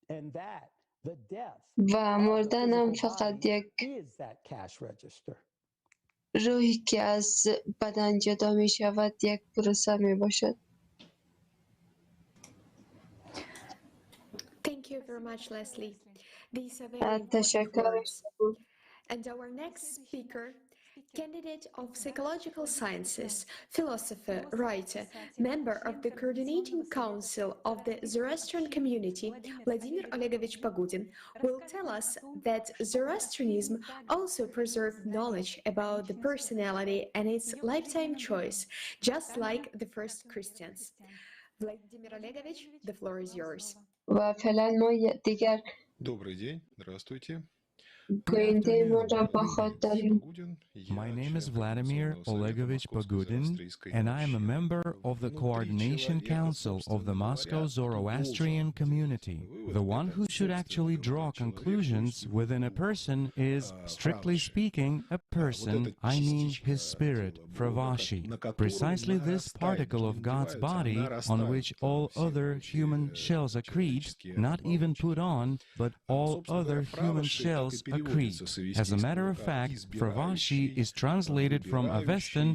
[SPEAKER 7] and that the death
[SPEAKER 3] و
[SPEAKER 7] of the
[SPEAKER 3] مردن هم
[SPEAKER 7] physical
[SPEAKER 3] فقط
[SPEAKER 7] body
[SPEAKER 3] یک
[SPEAKER 7] is that cash register.
[SPEAKER 3] روحی که از بدن جدا می شود یک پروسه می باشد.
[SPEAKER 4] Thank you very much, Leslie. These are very important
[SPEAKER 3] تشکر.
[SPEAKER 4] words. And our next speaker, candidate of psychological sciences, philosopher, writer, member of the Coordinating Council of the Zoroastrian community, Vladimir Olegovich Pogudin, will tell us that Zoroastrianism also preserved knowledge about the personality and its lifetime choice, just like the first Christians. Vladimir Olegovich, the floor is yours.
[SPEAKER 3] و فعلا ما دیگر
[SPEAKER 10] Добрый день, здравствуйте.
[SPEAKER 3] گوینده ما را با خود داریم.
[SPEAKER 13] My name is Vladimir Olegovich Pogudin, and I am a member of the Coordination Council of the Moscow Zoroastrian community. The one who should actually draw conclusions within a person is, strictly speaking, a person, I mean his spirit, Fravashi. Precisely this particle of God's body on which all other human shells accrete, not even put on, but all other human shells accrete. As a matter of fact, Fravashi is translated from Avestan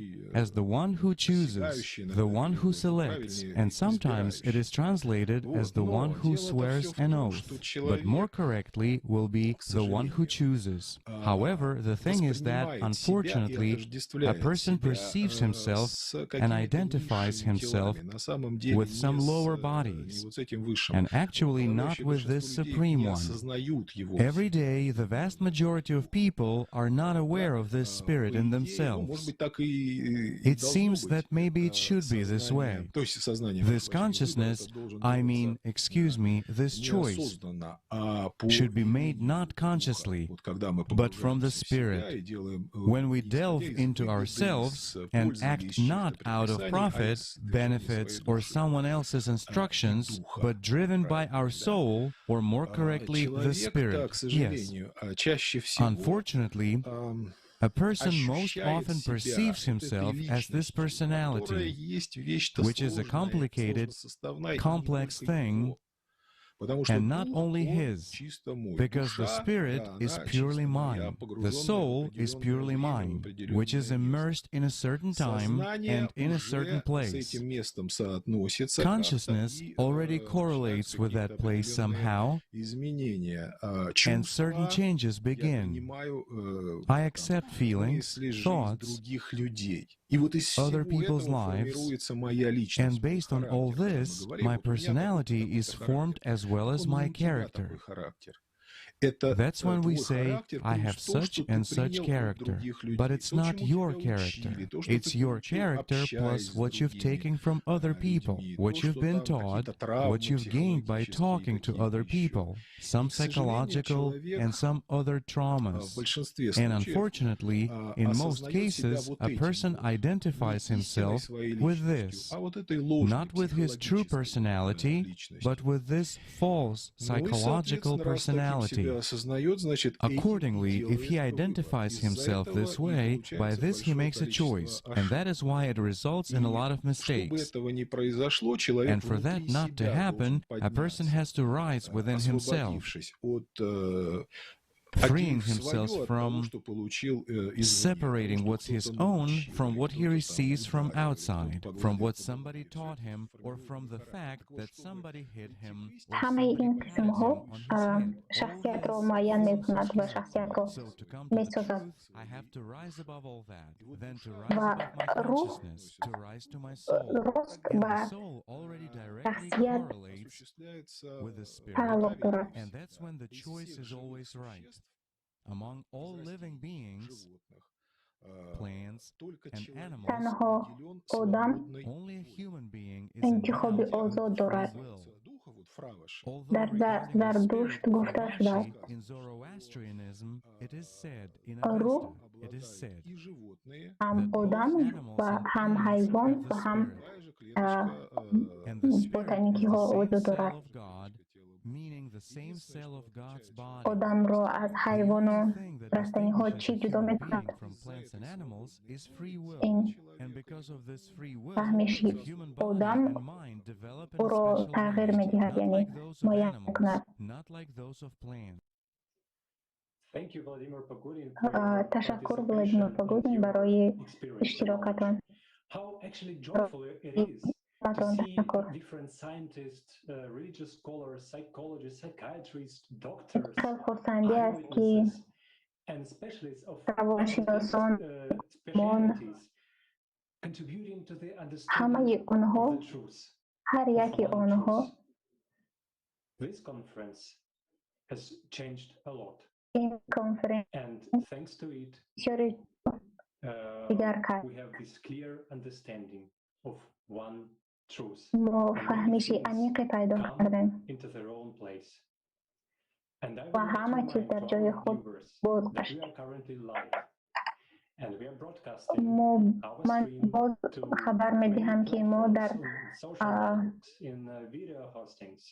[SPEAKER 13] as the one who chooses, the one who selects, and sometimes it is translated as the one who swears an oath, but more correctly will be the one who chooses. However, the thing is that, unfortunately, a person perceives himself and identifies himself with some lower bodies, and actually not with this Supreme One. Every day, the vast vast majority of people are not aware of this spirit in themselves. It seems that maybe it should be this way. This consciousness, I mean, excuse me, this choice, should be made not consciously, but from the spirit. When we delve into ourselves and act not out of profit, benefits, or someone else's instructions, but driven by our soul, or more correctly, the spirit. Yes. Unfortunately, a person most often perceives himself as this personality, which is a complicated, complex thing, and not only his, because the spirit is purely mine, the soul is purely mine, which is immersed in a certain time and in a certain place. Consciousness already correlates with that place somehow, and certain changes begin. I accept feelings, thoughts, other people's lives, and based on all this, my personality is formed as well as my character. That's when we say, I have such and such character. But it's not your character. It's your character plus what you've taken from other people, what you've been taught, what you've gained by talking to other people, some psychological and some other traumas. And unfortunately, in most cases, a person identifies himself with this, not with his true personality, but with this false psychological personality. Accordingly, if he identifies himself this way, by this he makes a choice, and that is why it results in a lot of mistakes. And for that not to happen, a person has to rise within himself, freeing himself from separating what's his own from what he receives from outside, from what somebody taught him, or from the fact that somebody hit him.
[SPEAKER 5] ҳамаи ин қисмҳо шахсиятро муайян мекунад ва шахсиятро месозад. Ва рӯҳ рост ба шахсият тааллуқ дорад.
[SPEAKER 13] Among all living beings, plants and animals,
[SPEAKER 5] танҳо одам
[SPEAKER 13] only a human being is
[SPEAKER 5] интихоби озод дорад. Дар Зардушт гуфта шудааст:
[SPEAKER 13] In Zoroastrianism, it is said in
[SPEAKER 5] рӯҳ
[SPEAKER 13] Avesta, it is said
[SPEAKER 5] ҳам одам ва ҳам ҳайвон ва ҳам
[SPEAKER 13] and the spirit is
[SPEAKER 5] ботаникиҳо
[SPEAKER 13] the same
[SPEAKER 5] вуҷуд
[SPEAKER 13] cell
[SPEAKER 5] дорад.
[SPEAKER 13] of God, meaning the same cell of God's body.
[SPEAKER 5] Одамро аз ҳайвону растаниҳо чӣ ҷудо мекунад?
[SPEAKER 13] From plants and animals is free will.
[SPEAKER 5] Ин
[SPEAKER 13] And because of this free will,
[SPEAKER 5] фаҳмиши
[SPEAKER 13] the human body
[SPEAKER 5] одам
[SPEAKER 13] and mind develop in a
[SPEAKER 5] ӯро
[SPEAKER 13] special
[SPEAKER 5] тағйир
[SPEAKER 13] way,
[SPEAKER 5] медиҳад,
[SPEAKER 13] not
[SPEAKER 5] яъне
[SPEAKER 13] like those of
[SPEAKER 5] муайян
[SPEAKER 13] animals,
[SPEAKER 5] мекунад.
[SPEAKER 13] not like those of plants.
[SPEAKER 21] Thank you, Vladimir Pogudin, for your
[SPEAKER 5] Ташаккур, Владимир
[SPEAKER 21] participation and
[SPEAKER 5] Погудин,
[SPEAKER 21] your
[SPEAKER 5] барои
[SPEAKER 21] experience and knowledge.
[SPEAKER 5] иштирокатон.
[SPEAKER 21] How actually joyful it is to
[SPEAKER 5] Батон
[SPEAKER 21] see
[SPEAKER 5] ташаккур.
[SPEAKER 21] different scientists, religious scholars, psychologists, psychiatrists, doctors,
[SPEAKER 5] Хеле хурсандӣ аст, ки
[SPEAKER 21] eyewitnesses, and specialists of
[SPEAKER 5] равоншиносон мон
[SPEAKER 21] specialties contributing to the understanding
[SPEAKER 5] ҳамаи онҳо,
[SPEAKER 21] of the truth,
[SPEAKER 5] ҳар
[SPEAKER 21] of
[SPEAKER 5] яки
[SPEAKER 21] one
[SPEAKER 5] онҳо
[SPEAKER 21] truth. This conference has changed a lot,
[SPEAKER 5] ин конференс
[SPEAKER 21] and thanks to it,
[SPEAKER 5] бисёри дигар кард.
[SPEAKER 21] we have this clear understanding of one truth.
[SPEAKER 5] Мо
[SPEAKER 21] And many
[SPEAKER 5] фаҳмиши
[SPEAKER 21] things
[SPEAKER 5] амиқе пайдо
[SPEAKER 21] come
[SPEAKER 5] кардем
[SPEAKER 21] into their own place. And I
[SPEAKER 5] ва
[SPEAKER 21] would like to
[SPEAKER 5] ҳама чиз
[SPEAKER 21] remind
[SPEAKER 5] дар
[SPEAKER 21] to
[SPEAKER 5] ҷои
[SPEAKER 21] our
[SPEAKER 5] худ
[SPEAKER 21] viewers that
[SPEAKER 5] бозгашт.
[SPEAKER 21] we are currently live and we are broadcasting
[SPEAKER 5] Мо
[SPEAKER 21] our
[SPEAKER 5] ман
[SPEAKER 21] stream
[SPEAKER 5] боз
[SPEAKER 21] to
[SPEAKER 5] хабар
[SPEAKER 21] many
[SPEAKER 5] медиҳам, ки мо
[SPEAKER 21] platforms
[SPEAKER 5] дар
[SPEAKER 21] on social networks, in video hostings,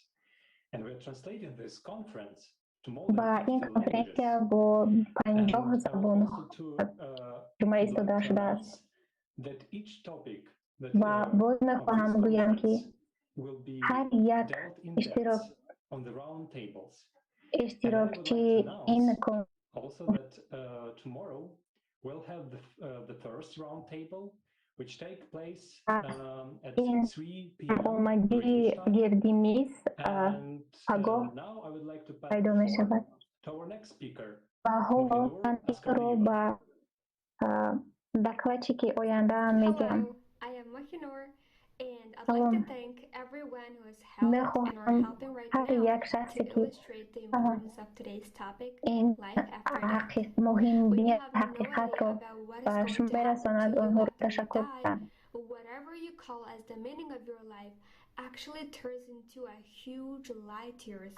[SPEAKER 21] and we are translating this conference to more
[SPEAKER 5] ба
[SPEAKER 21] than
[SPEAKER 5] ин
[SPEAKER 21] 50
[SPEAKER 5] конференсия
[SPEAKER 21] languages.
[SPEAKER 5] бо 50
[SPEAKER 21] And I would
[SPEAKER 5] забон
[SPEAKER 21] also to
[SPEAKER 5] тарҷума
[SPEAKER 21] would like
[SPEAKER 5] истода
[SPEAKER 21] to
[SPEAKER 5] шудааст.
[SPEAKER 21] announce that each topic that
[SPEAKER 5] Ва боз
[SPEAKER 21] of this
[SPEAKER 5] мехоҳам гӯям, ки
[SPEAKER 21] conference will be
[SPEAKER 5] ҳар як
[SPEAKER 21] dealt in
[SPEAKER 5] иштирок
[SPEAKER 21] depth on the round tables. And I would like to
[SPEAKER 5] иштирокчии ин
[SPEAKER 21] announce
[SPEAKER 5] кон
[SPEAKER 21] also that tomorrow we'll have the first round table, which take place at
[SPEAKER 5] ин
[SPEAKER 21] 3 p.m.
[SPEAKER 5] омадии
[SPEAKER 21] British time.
[SPEAKER 5] гирди миз
[SPEAKER 21] And
[SPEAKER 5] пагоҳ
[SPEAKER 21] now I would like to pass
[SPEAKER 5] пайдо
[SPEAKER 21] the floor
[SPEAKER 5] мешавад.
[SPEAKER 21] to our next speaker,
[SPEAKER 5] Ва ҳоло
[SPEAKER 21] Mohinur
[SPEAKER 5] ман инро
[SPEAKER 21] Askariyeva.
[SPEAKER 5] ба докладчики ояндаам медиҳам.
[SPEAKER 16] Hello, I am Mohinur,
[SPEAKER 5] Салом. Мехоҳам ҳар як шахсе ки ин муҳимбини ҳақиқатро ба шумо мерасонад, онҳоро ташаккур кунам.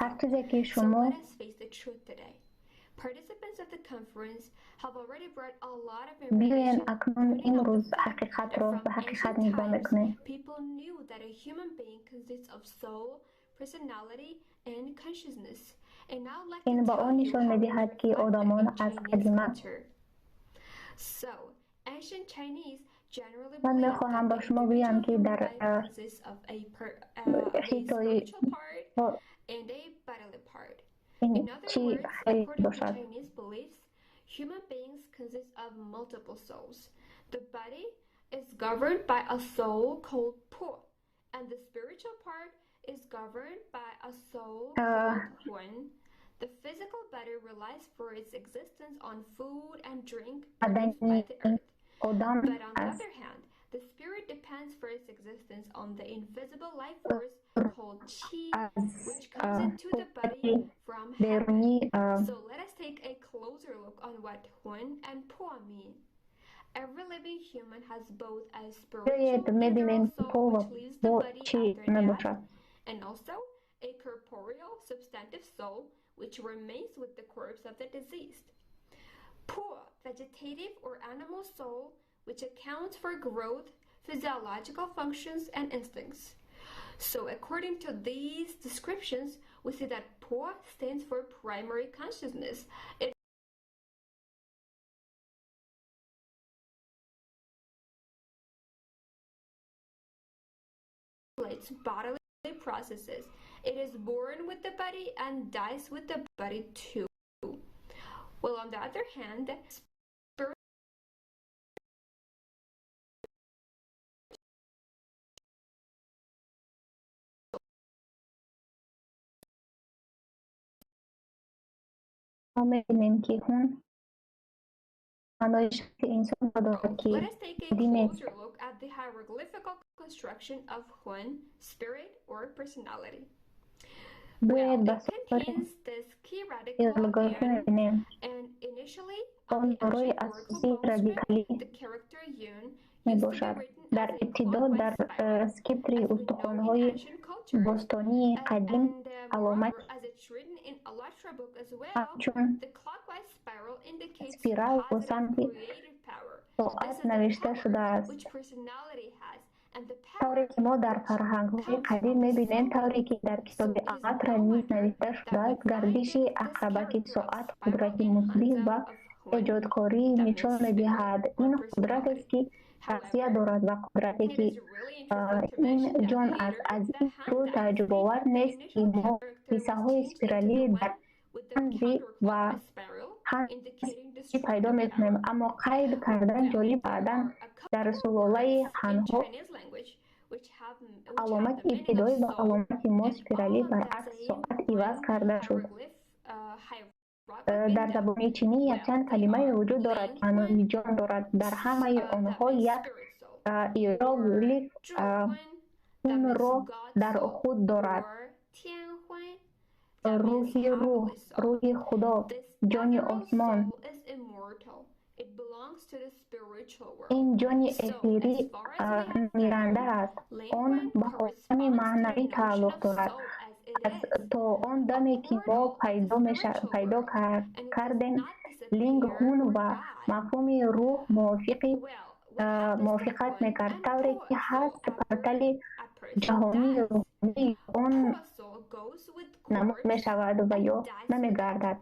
[SPEAKER 5] Ҳар чизе ки шумо биёен, акнун имрӯз ҳақиқатро ба ҳақиқат нигоҳ мекунем. Ин ба он нишон медиҳад, ки одамон аз қадима. Ман мехоҳам ба шумо гӯям, ки дар хитои ин чӣ хел бошад.
[SPEAKER 4] Human beings consist of multiple souls. The body is governed by a soul called Po, and the spiritual part is governed by a soul called Hun. The physical body relies for its existence on food and drink produced by the earth. But on the other hand, the spirit depends for its existence on the invisible life force called qi, which comes into the body from heaven. So let us take a closer look on what Hun and Po mean. Every living human has both a spiritual soul, which leaves the body after death, and also a corporeal substantive soul, which remains with the corpse of the deceased. Po, vegetative or animal soul, which accounts for growth, physiological functions, and instincts. So according to these descriptions, we see that Po stands for primary consciousness. It regulates bodily processes. It is born with the body and dies with the body too. Well, on the other hand,
[SPEAKER 5] мо мебинем, ки ҳун маънои шахси инсонро дорад, ки
[SPEAKER 4] Let us take a
[SPEAKER 5] дин нест.
[SPEAKER 4] closer look at the hieroglyphical construction of Hun, spirit or personality.
[SPEAKER 5] Биёед
[SPEAKER 4] Well,
[SPEAKER 5] ба
[SPEAKER 4] it
[SPEAKER 5] сохтори
[SPEAKER 4] contains this key radical
[SPEAKER 5] иероглифӣ
[SPEAKER 4] yun,
[SPEAKER 5] мебинем.
[SPEAKER 4] and initially on
[SPEAKER 5] Он
[SPEAKER 4] the
[SPEAKER 5] дорои
[SPEAKER 4] ancient oracle
[SPEAKER 5] асосии
[SPEAKER 4] bone script,
[SPEAKER 5] радикалӣ
[SPEAKER 4] the character yun used to be
[SPEAKER 5] мебошад.
[SPEAKER 4] written
[SPEAKER 5] Дар
[SPEAKER 4] as a
[SPEAKER 5] ибтидо
[SPEAKER 4] clockwise
[SPEAKER 5] дар
[SPEAKER 4] spiral,
[SPEAKER 5] скриптори
[SPEAKER 4] as we know in
[SPEAKER 5] устухонҳои
[SPEAKER 4] ancient cultures.
[SPEAKER 5] бостонии қадим
[SPEAKER 4] And
[SPEAKER 5] аломати
[SPEAKER 4] moreover, as it's written in Alatra book as well,
[SPEAKER 5] ҳамчун
[SPEAKER 4] the clockwise spiral indicates
[SPEAKER 5] спирал бо
[SPEAKER 4] positive
[SPEAKER 5] самти
[SPEAKER 4] creative power. This
[SPEAKER 5] соат
[SPEAKER 4] is the
[SPEAKER 5] навишта
[SPEAKER 4] power
[SPEAKER 5] шудааст.
[SPEAKER 4] which personality has, and the
[SPEAKER 5] Тавре
[SPEAKER 4] power
[SPEAKER 5] ки мо дар фарҳангҳои
[SPEAKER 4] comes
[SPEAKER 5] қадим
[SPEAKER 4] from the
[SPEAKER 5] мебинем,
[SPEAKER 4] soul.
[SPEAKER 5] тавре ки дар
[SPEAKER 4] So
[SPEAKER 5] китоби
[SPEAKER 4] it is
[SPEAKER 5] Алатра
[SPEAKER 4] no
[SPEAKER 5] низ
[SPEAKER 4] wonder
[SPEAKER 5] навишта
[SPEAKER 4] that we
[SPEAKER 5] шудааст,
[SPEAKER 4] find
[SPEAKER 5] гардиши
[SPEAKER 4] this
[SPEAKER 5] ақрабаки
[SPEAKER 4] character of
[SPEAKER 5] соат
[SPEAKER 4] spiral
[SPEAKER 5] қудрати
[SPEAKER 4] in
[SPEAKER 5] мусбӣ
[SPEAKER 4] Hanza
[SPEAKER 5] ва
[SPEAKER 4] of Hun,
[SPEAKER 5] эҷодкорӣ
[SPEAKER 4] that
[SPEAKER 5] нишон
[SPEAKER 4] means spirit
[SPEAKER 5] медиҳад.
[SPEAKER 4] or
[SPEAKER 5] Ин
[SPEAKER 4] personality.
[SPEAKER 5] қудратест, ки шахсият
[SPEAKER 4] However,
[SPEAKER 5] дорад ва қудрате,
[SPEAKER 4] it
[SPEAKER 5] ки
[SPEAKER 4] is really interesting to
[SPEAKER 5] ин
[SPEAKER 4] mention that
[SPEAKER 5] ҷон аст.
[SPEAKER 4] later
[SPEAKER 5] Аз
[SPEAKER 4] the
[SPEAKER 5] ин
[SPEAKER 4] Han
[SPEAKER 5] рӯ
[SPEAKER 4] dynasty,
[SPEAKER 5] тааҷҷубовар
[SPEAKER 4] the
[SPEAKER 5] нест, ки
[SPEAKER 4] initial
[SPEAKER 5] мо
[SPEAKER 4] character was
[SPEAKER 5] ҳиссаҳои
[SPEAKER 4] changed into
[SPEAKER 5] спиралӣ
[SPEAKER 4] the
[SPEAKER 5] дар
[SPEAKER 4] one with the
[SPEAKER 5] ҳанзи ва
[SPEAKER 4] counterclockwise spiral,
[SPEAKER 5] ҳанзи
[SPEAKER 4] indicating
[SPEAKER 5] пайдо
[SPEAKER 4] destructive
[SPEAKER 5] мекунем.
[SPEAKER 4] power.
[SPEAKER 5] Аммо қайд кардан
[SPEAKER 4] Well,
[SPEAKER 5] ҷолиб,
[SPEAKER 4] there
[SPEAKER 5] баъдан
[SPEAKER 4] are a
[SPEAKER 5] дар
[SPEAKER 4] couple of
[SPEAKER 5] сулолаи
[SPEAKER 4] words in
[SPEAKER 5] ҳанҳо
[SPEAKER 4] Chinese language which have the
[SPEAKER 5] аломати
[SPEAKER 4] meaning of
[SPEAKER 5] ибтидоӣ ва
[SPEAKER 4] soul,
[SPEAKER 5] аломати мо
[SPEAKER 4] and
[SPEAKER 5] спиралӣ
[SPEAKER 4] all of the
[SPEAKER 5] баръакс
[SPEAKER 4] same
[SPEAKER 5] соат иваз
[SPEAKER 4] one
[SPEAKER 5] карда шуд.
[SPEAKER 4] hieroglyph hieroglyph
[SPEAKER 5] Дар
[SPEAKER 4] in them.
[SPEAKER 5] забони чинӣ
[SPEAKER 4] Well,
[SPEAKER 5] якчанд
[SPEAKER 4] they
[SPEAKER 5] калимае
[SPEAKER 4] are
[SPEAKER 5] вуҷуд дорад,
[SPEAKER 4] Ling
[SPEAKER 5] ки маънои
[SPEAKER 4] Hun,
[SPEAKER 5] ҷон дорад. Дар ҳамаи
[SPEAKER 4] that
[SPEAKER 5] онҳо
[SPEAKER 4] means
[SPEAKER 5] як
[SPEAKER 4] spirit soul,
[SPEAKER 5] иероглиф
[SPEAKER 4] or Zhu Hun, that means
[SPEAKER 5] ҳунро
[SPEAKER 4] God
[SPEAKER 5] дар
[SPEAKER 4] soul,
[SPEAKER 5] худ дорад.
[SPEAKER 4] or Tian Hun, that means
[SPEAKER 5] Рӯҳи рӯҳ,
[SPEAKER 4] heavenly soul.
[SPEAKER 5] рӯҳи Худо,
[SPEAKER 4] This
[SPEAKER 5] ҷони
[SPEAKER 4] ethereal
[SPEAKER 5] осмон.
[SPEAKER 4] soul is immortal. It belongs to the spiritual world.
[SPEAKER 5] Ин ҷони
[SPEAKER 4] So,
[SPEAKER 5] эфирӣ
[SPEAKER 4] as far as we have
[SPEAKER 5] миранда
[SPEAKER 4] found,
[SPEAKER 5] аст.
[SPEAKER 4] Ling
[SPEAKER 5] Он
[SPEAKER 4] Hun
[SPEAKER 5] ба олами
[SPEAKER 4] corresponds to the
[SPEAKER 5] маънавӣ
[SPEAKER 4] notion
[SPEAKER 5] тааллуқ
[SPEAKER 4] of
[SPEAKER 5] дорад.
[SPEAKER 4] soul as it
[SPEAKER 5] Пас
[SPEAKER 4] is,
[SPEAKER 5] то он
[SPEAKER 4] a
[SPEAKER 5] даме, ки мо
[SPEAKER 4] portal to the
[SPEAKER 5] пайдо
[SPEAKER 4] spiritual
[SPEAKER 5] пайдо
[SPEAKER 4] world, and it does
[SPEAKER 5] кардем,
[SPEAKER 4] not
[SPEAKER 5] линг
[SPEAKER 4] disappear
[SPEAKER 5] ҳун
[SPEAKER 4] or
[SPEAKER 5] ва
[SPEAKER 4] die.
[SPEAKER 5] мафҳуми рӯҳ
[SPEAKER 4] Well, what happens to
[SPEAKER 5] мувофиқат
[SPEAKER 4] Hun
[SPEAKER 5] мекард.
[SPEAKER 4] and
[SPEAKER 5] Тавре
[SPEAKER 4] Po
[SPEAKER 5] ки
[SPEAKER 4] soul
[SPEAKER 5] ҳаст,
[SPEAKER 4] after
[SPEAKER 5] портали
[SPEAKER 4] a person
[SPEAKER 5] ҷаҳонии
[SPEAKER 4] dies?
[SPEAKER 5] рӯҳонии он
[SPEAKER 4] Po soul goes with
[SPEAKER 5] намуд
[SPEAKER 4] corpse
[SPEAKER 5] мешавад ва
[SPEAKER 4] and
[SPEAKER 5] ё
[SPEAKER 4] dies with it.
[SPEAKER 5] намегардад.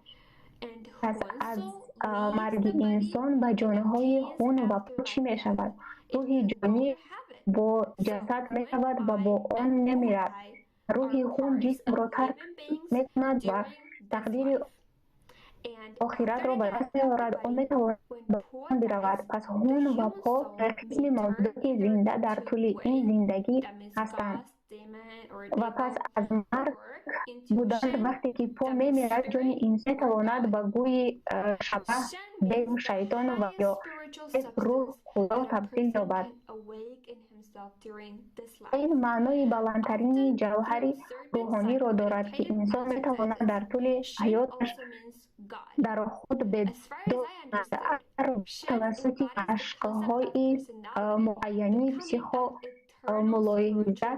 [SPEAKER 4] And
[SPEAKER 5] Пас
[SPEAKER 4] Hun
[SPEAKER 5] аз
[SPEAKER 4] soul leaves
[SPEAKER 5] марги
[SPEAKER 4] the body
[SPEAKER 5] инсон ба
[SPEAKER 4] and
[SPEAKER 5] ҷонҳои
[SPEAKER 4] obtains
[SPEAKER 5] хун ва по чӣ
[SPEAKER 4] afterlife death.
[SPEAKER 5] мешавад?
[SPEAKER 4] It
[SPEAKER 5] Рӯҳи
[SPEAKER 4] can go
[SPEAKER 5] ҷонӣ
[SPEAKER 4] to heaven.
[SPEAKER 5] бо
[SPEAKER 4] So
[SPEAKER 5] ҷасад
[SPEAKER 4] Hun
[SPEAKER 5] мешавад ва
[SPEAKER 4] I
[SPEAKER 5] бо он
[SPEAKER 4] and Po
[SPEAKER 5] намирад.
[SPEAKER 4] I
[SPEAKER 5] Рӯҳи
[SPEAKER 4] are
[SPEAKER 5] хун
[SPEAKER 4] parts of
[SPEAKER 5] ҷисмро тарк
[SPEAKER 4] living beings
[SPEAKER 5] мекунад ва
[SPEAKER 4] during this
[SPEAKER 5] тақдири
[SPEAKER 4] life. And after
[SPEAKER 5] охиратро
[SPEAKER 4] the
[SPEAKER 5] ба
[SPEAKER 4] death
[SPEAKER 5] даст
[SPEAKER 4] of the
[SPEAKER 5] меорад. Он
[SPEAKER 4] body,
[SPEAKER 5] метавонад
[SPEAKER 4] when
[SPEAKER 5] ба
[SPEAKER 4] Po
[SPEAKER 5] он биравад.
[SPEAKER 4] dies,
[SPEAKER 5] Пас
[SPEAKER 4] the
[SPEAKER 5] ҳун ва
[SPEAKER 4] human
[SPEAKER 5] по
[SPEAKER 4] soul
[SPEAKER 5] қисми
[SPEAKER 4] may turn
[SPEAKER 5] мавҷудоти
[SPEAKER 4] either
[SPEAKER 5] зинда дар
[SPEAKER 4] into
[SPEAKER 5] тӯли ин
[SPEAKER 4] Gui,
[SPEAKER 5] зиндагӣ
[SPEAKER 4] that means
[SPEAKER 5] ҳастанд.
[SPEAKER 4] gods, demon, or
[SPEAKER 5] Ва пас
[SPEAKER 4] devil,
[SPEAKER 5] аз марг
[SPEAKER 4] or into
[SPEAKER 5] буданд,
[SPEAKER 4] Shen,
[SPEAKER 5] вақте ки по
[SPEAKER 4] that means
[SPEAKER 5] мемирад, ҷони
[SPEAKER 4] spirit
[SPEAKER 5] инсон
[SPEAKER 4] or
[SPEAKER 5] метавонад
[SPEAKER 4] God.
[SPEAKER 5] ба гӯи шабаҳ,
[SPEAKER 4] Shen
[SPEAKER 5] дев,
[SPEAKER 4] means the
[SPEAKER 5] шайтон ва ё
[SPEAKER 4] highest spiritual
[SPEAKER 5] рӯҳ Худо табдил ёбад. Ин маънои баландтарини ҷавҳари рӯҳониро дорад, ки инсон метавонад дар тӯли ҳаёташ дар худ бедор кунад, агар тавассути машқҳои муайяни психомулоҳиза.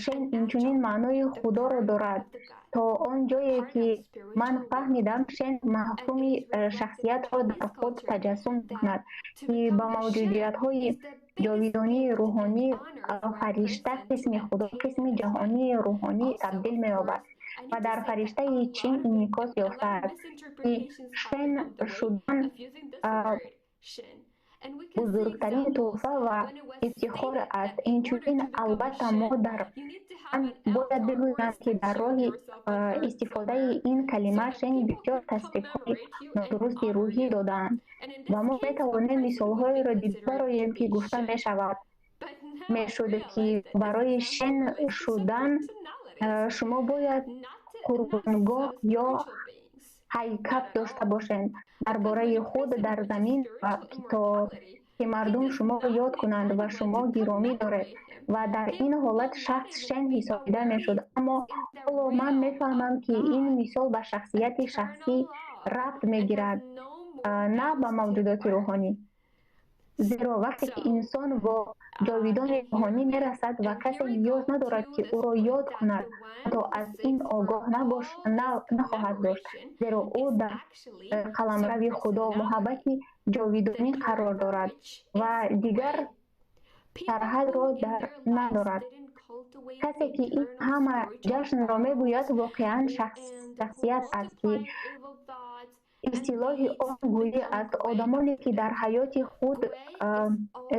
[SPEAKER 5] Шен инчунин маънои Худоро дорад. То он ҷое ки ман фаҳмидам, Шен мафҳуми шахсиятро дар худ таҷассум мекунад, ки ба мавҷудиятҳои ҷовидонии рӯҳонӣ, фаришта, қисми Худо, қисми ҷаҳонии рӯҳонӣ табдил меёбад ва дар фариштаи Чин инъикос ёфтааст, ки Шен шудан бузургтарин тӯҳфа ва ифтихор аст. Инчунин, албатта, мо дар ман бояд бигӯям, ки дар роҳи истифодаи ин калима Шен бисёр тасрифҳои нодурусти рӯҳӣ додаанд ва мо метавонем мисолҳоеро дида бароем, ки гуфта мешавад мешуд, ки барои Шен шудан шумо бояд қурбонгоҳ ё ҳайкал дошта бошед дар бораи худ дар замин ва то ки мардум шуморо ёд кунанд ва шумо гиромӣ доред, ва дар ин ҳолат шахс Шен ҳисобида мешуд. Аммо ҳоло ман мефаҳмам, ки ин мисол ба шахсияти шахсӣ рабт мегирад, на ба мавҷудоти рӯҳонӣ. Зеро вақте ки инсон бо ҷовидони рӯҳонӣ мерасад ва касе ниёз надорад, ки ӯро ёд кунад, ҳатто аз ин огоҳ нахоҳад дошт, зеро ӯ дар қаламрави Худо, муҳаббати ҷовидонӣ қарор дорад ва дигар сарҳадро дар надорад. Касе ки ин ҳама ҷашнро мегӯяд, воқеан шахсият аст, ки истилоҳи он гӯӣ аст. Одамоне ки дар ҳаёти худ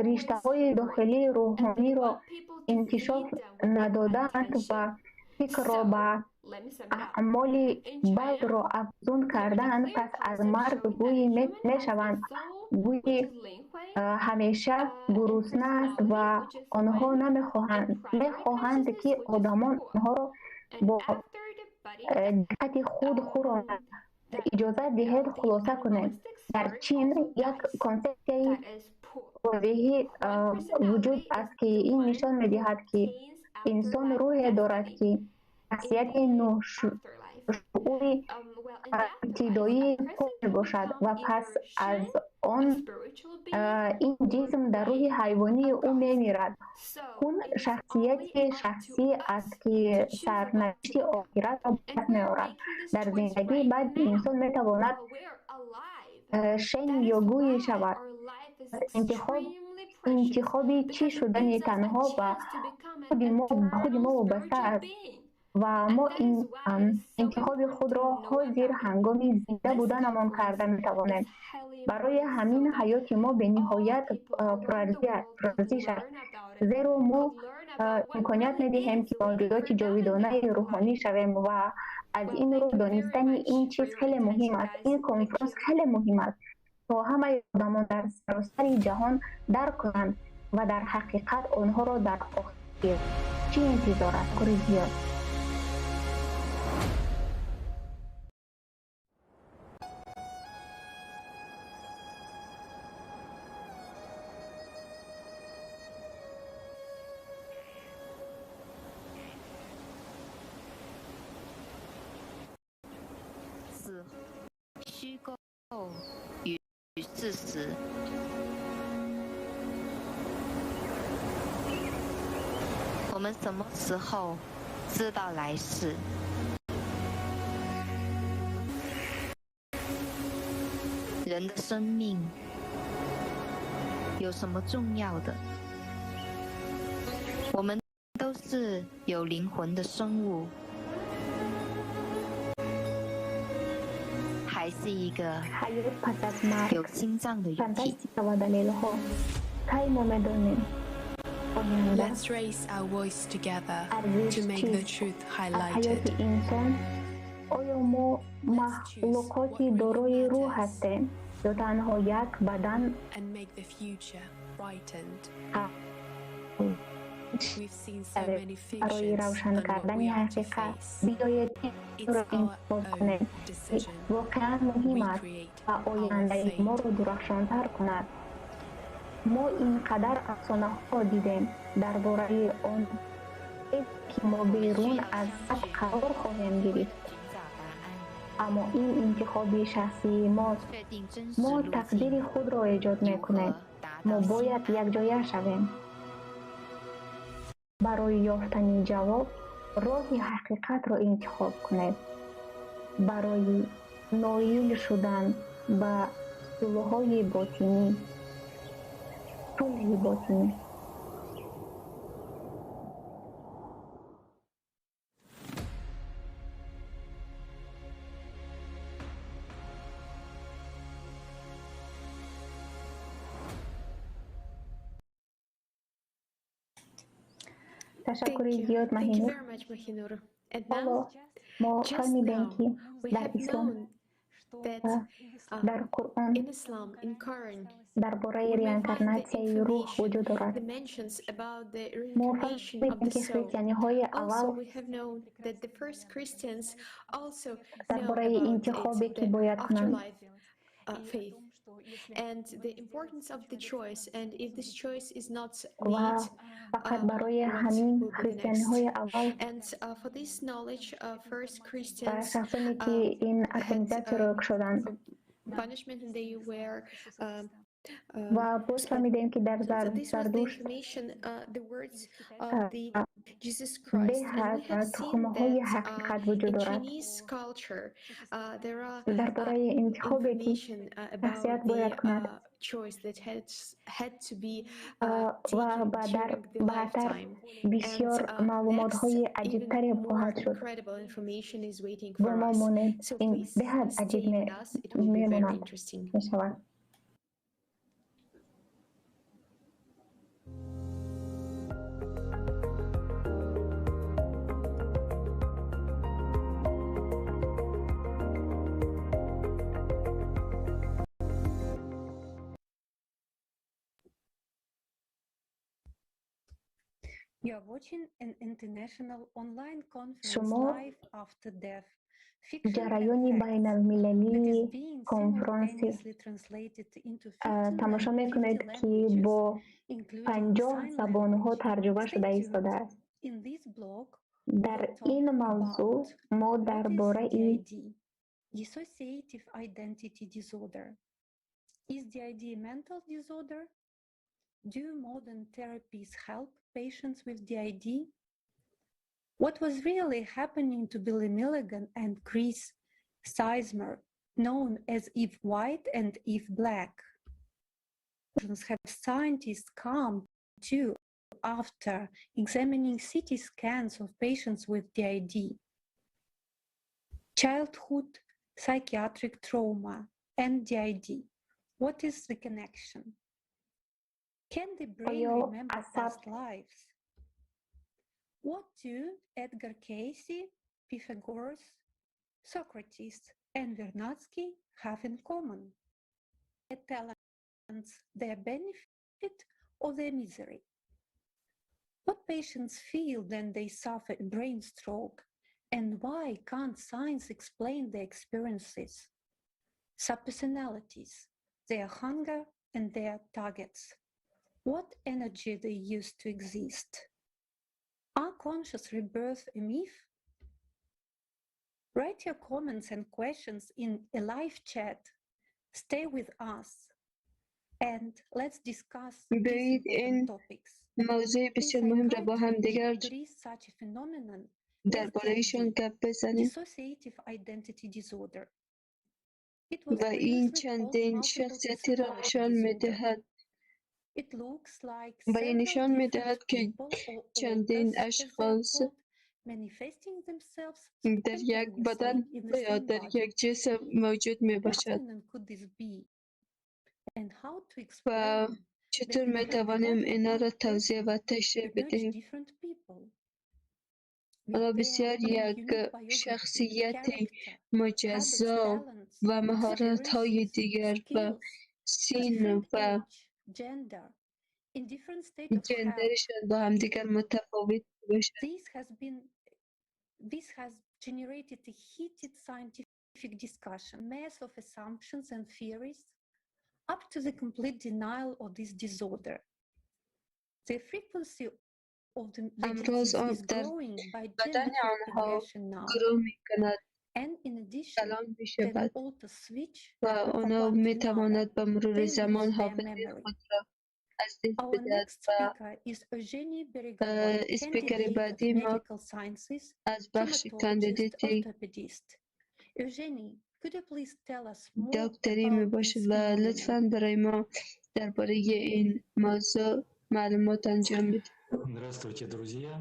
[SPEAKER 5] риштаҳои дохилии рӯҳониро инкишоф надодаанд ва фикрро ба аъмоли бадро афзун кардаанд, пас аз марг гӯӣ мешаванд, гӯи ҳамеша гурусна аст ва онҳо мехоҳанд, ки одамон онҳоро бо диққати худ хӯронанд. Иҷозат диҳед хулоса кунем. Дар Чин як консепсияи возеҳӣ вуҷуд аст, ки ин нишон медиҳад, ки инсон рӯҳе дорад, ки шахсияти шуури ибтидоии пок мебошад ва пас аз он ин ҷисм дар рӯҳи ҳайвонии ӯ мемирад. Хун шахсияти шахсӣ аст, ки сарнавишти охиратро ба даст меорад. Дар зиндагии баъди инсон метавонад Шен ё гӯӣ шавад. Интихоби чӣ шудани танҳо ба худи мо вобаста аст ва мо интихоби худро ҳозир ҳангоми зинда буданамон карда метавонем. Барои ҳамин ҳаёти мо бениҳоят пурарзиш аст, зеро мо имконият медиҳем, ки мавҷудоти ҷовидонаи рӯҳонӣ шавем ва аз ин рӯ донистани ин чиз хеле муҳим аст. Ин конференс хеле муҳим аст, то ҳамаи одамон дар саросари ҷаҳон дарк кунанд ва дар ҳақиқат онҳоро дар охир чӣ интизор аст. Кори зиёд.
[SPEAKER 8] 虚构与事实。我们什么时候知道来世？人的生命有什么重要的？我们都是有灵魂的生物，还是一个
[SPEAKER 5] ҳаёт пас аз марг
[SPEAKER 8] 有心脏的肉体？
[SPEAKER 5] фантастика ва далелҳо. Кай мо медонем оянда
[SPEAKER 16] Let's raise our voice together
[SPEAKER 5] арзиш
[SPEAKER 16] to make the
[SPEAKER 5] чист
[SPEAKER 16] truth
[SPEAKER 5] аз
[SPEAKER 16] highlighted.
[SPEAKER 5] ҳаёти инсон? Оё мо махлуқоти дорои рӯҳ ҳастем ё танҳо як бадан
[SPEAKER 16] and make the future brightened. We've seen so many
[SPEAKER 5] барои
[SPEAKER 16] fictions
[SPEAKER 5] равшан
[SPEAKER 16] on what
[SPEAKER 5] кардани
[SPEAKER 16] we are to
[SPEAKER 5] ҳақиқат
[SPEAKER 16] face.
[SPEAKER 5] биёед
[SPEAKER 16] It's
[SPEAKER 5] инро
[SPEAKER 16] our
[SPEAKER 5] интихоб
[SPEAKER 16] own
[SPEAKER 5] кунем, ки
[SPEAKER 16] decision.
[SPEAKER 5] воқеан муҳим
[SPEAKER 16] We
[SPEAKER 5] аст
[SPEAKER 16] create
[SPEAKER 5] ва
[SPEAKER 16] our
[SPEAKER 5] ояндаи
[SPEAKER 16] fate.
[SPEAKER 5] моро дурахшонтар кунад. Мо ин қадар афсонаҳо дидем дар бораи он, ки мо берун аз ад қарор хоҳем гирифт. Аммо ин интихоби шахсии мост. Мо тақдири худро эҷод мекунем. Мо бояд якҷоя шавем. Барои ёфтани ҷавоб роҳи ҳақиқатро интихоб кунед. Барои ноил шудан ба сулҳои ботинӣ, сулҳи ботинӣ. Ташаккури зиёд, Маҳинур. Ҳоло мо фаҳмидем, ки дар ислом, дар Қуръон дар бораи реинкарнатсияи рӯҳ вуҷуд дорад. Мо фаҳмидем, ки христианиҳои аввал дар бораи интихобе, ки бояд кунанд, ва фақат барои ҳамин христианиҳои аввал ва шахсоне, ки ин организатсияро кушоданд. Ва боз фаҳмидем, ки дар Зардушт беҳад тухмҳои ҳақиқат вуҷуд дорад дар бораи интихобе, ки шахсият бояд кунад, ва баъдтар бисёр маълумотҳои аҷибтаре хоҳад шуд. Бо мо монед, ин беҳад аҷиб мемонад мешавад. Шумо ҷараёни байналмилалии конфронси тамошо мекунед, ки бо 50 забонҳо тарҷума шуда истодааст. Дар ин мавзӯъ мо дар бораи
[SPEAKER 14] patients with DID? What was really happening to Billy Milligan and Chris Sizemore, known as Eve White and Eve Black? Have scientists come to after examining CT scans of patients with DID? Childhood psychiatric trauma and DID. What is the connection? Can the brain remember past lives? What do Edgar Cayce, Pythagoras, Socrates, and Vernadsky have in common? Their talents, their benefit, or their misery? What patients feel when they suffer a brain stroke, and why can't science explain their experiences? Subpersonalities, their hunger and their targets. What energy they use to exist? Are conscious rebirth a myth? Write your comments and questions in a live chat. Stay with us and let's discuss these important topics.
[SPEAKER 3] موضوع بسیار مهم را با هم دیگر درباره‌شان گپ بزنیم و این چندین شخصیتی را نشان می‌دهد و این نشان می‌دهد که چندین اشخاص در یک بدن یا در یک جسم موجود می‌باشد و چطور می‌توانیم اینا را توضیح و تشریح بدهیم. آنها بسیار یک شخصیت مجزا و مهارت‌های دیگر و سین و جندرشان با همدیگر متفاوت باشد.
[SPEAKER 14] This has generated a heated scientific discussion, mass of assumptions and theories. up to the complete denial of this disorder. The frequency of the
[SPEAKER 3] امراض
[SPEAKER 14] disease
[SPEAKER 3] آب
[SPEAKER 14] is
[SPEAKER 3] در
[SPEAKER 14] growing by
[SPEAKER 3] بدن
[SPEAKER 14] geometric
[SPEAKER 3] آنها
[SPEAKER 14] progression now.
[SPEAKER 3] گرو می کند
[SPEAKER 14] And in addition,
[SPEAKER 3] کلان می
[SPEAKER 14] they
[SPEAKER 3] شود
[SPEAKER 14] also switch
[SPEAKER 3] و
[SPEAKER 14] from
[SPEAKER 3] آنها
[SPEAKER 14] one to
[SPEAKER 3] می
[SPEAKER 14] another.
[SPEAKER 3] تواند به مرور
[SPEAKER 14] They
[SPEAKER 3] زمان
[SPEAKER 14] lose their
[SPEAKER 3] حافظه
[SPEAKER 14] memory.
[SPEAKER 3] خود را از دست
[SPEAKER 14] Our
[SPEAKER 3] بدهد
[SPEAKER 14] next
[SPEAKER 3] و
[SPEAKER 14] speaker is Eugeny Beregovoy,
[SPEAKER 3] اسپیکر
[SPEAKER 14] candidate of
[SPEAKER 3] بعدی ما
[SPEAKER 14] medical sciences,
[SPEAKER 3] از بخش
[SPEAKER 14] traumatologist,
[SPEAKER 3] کاندیدیت
[SPEAKER 14] orthopedist. Eugeny, could you please tell us more
[SPEAKER 3] دکتری می
[SPEAKER 14] about
[SPEAKER 3] باشد
[SPEAKER 14] this
[SPEAKER 3] و
[SPEAKER 14] phenomenon?
[SPEAKER 3] لطفاً برای ما درباره این موضوع معلومات انجام بدید.
[SPEAKER 17] Здравствуйте, друзья.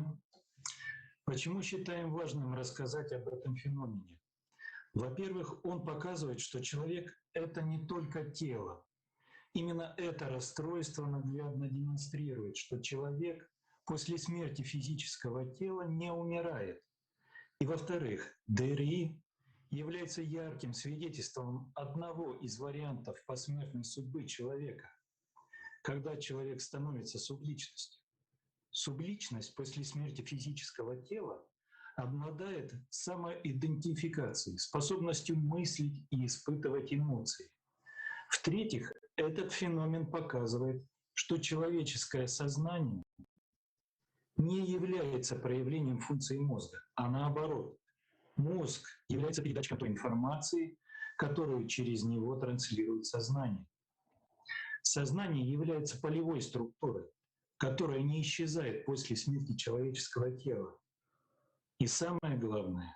[SPEAKER 17] Почему считаем важным рассказать об этом феномене? Во-первых, он показывает, что человек — это не только тело. Именно это расстройство наглядно демонстрирует, что человек после смерти физического тела не умирает. И во-вторых, ДРИ является ярким свидетельством одного из вариантов посмертной судьбы человека, когда человек становится субличностью. Субличность после смерти физического тела обладает самоидентификацией, способностью мыслить и испытывать эмоции. В-третьих, этот феномен показывает, что человеческое сознание не является проявлением функции мозга, а наоборот. Мозг является передатчиком той информации, которую через него транслирует сознание. Сознание является полевой структурой, которая не исчезает после смерти человеческого тела. И самое главное,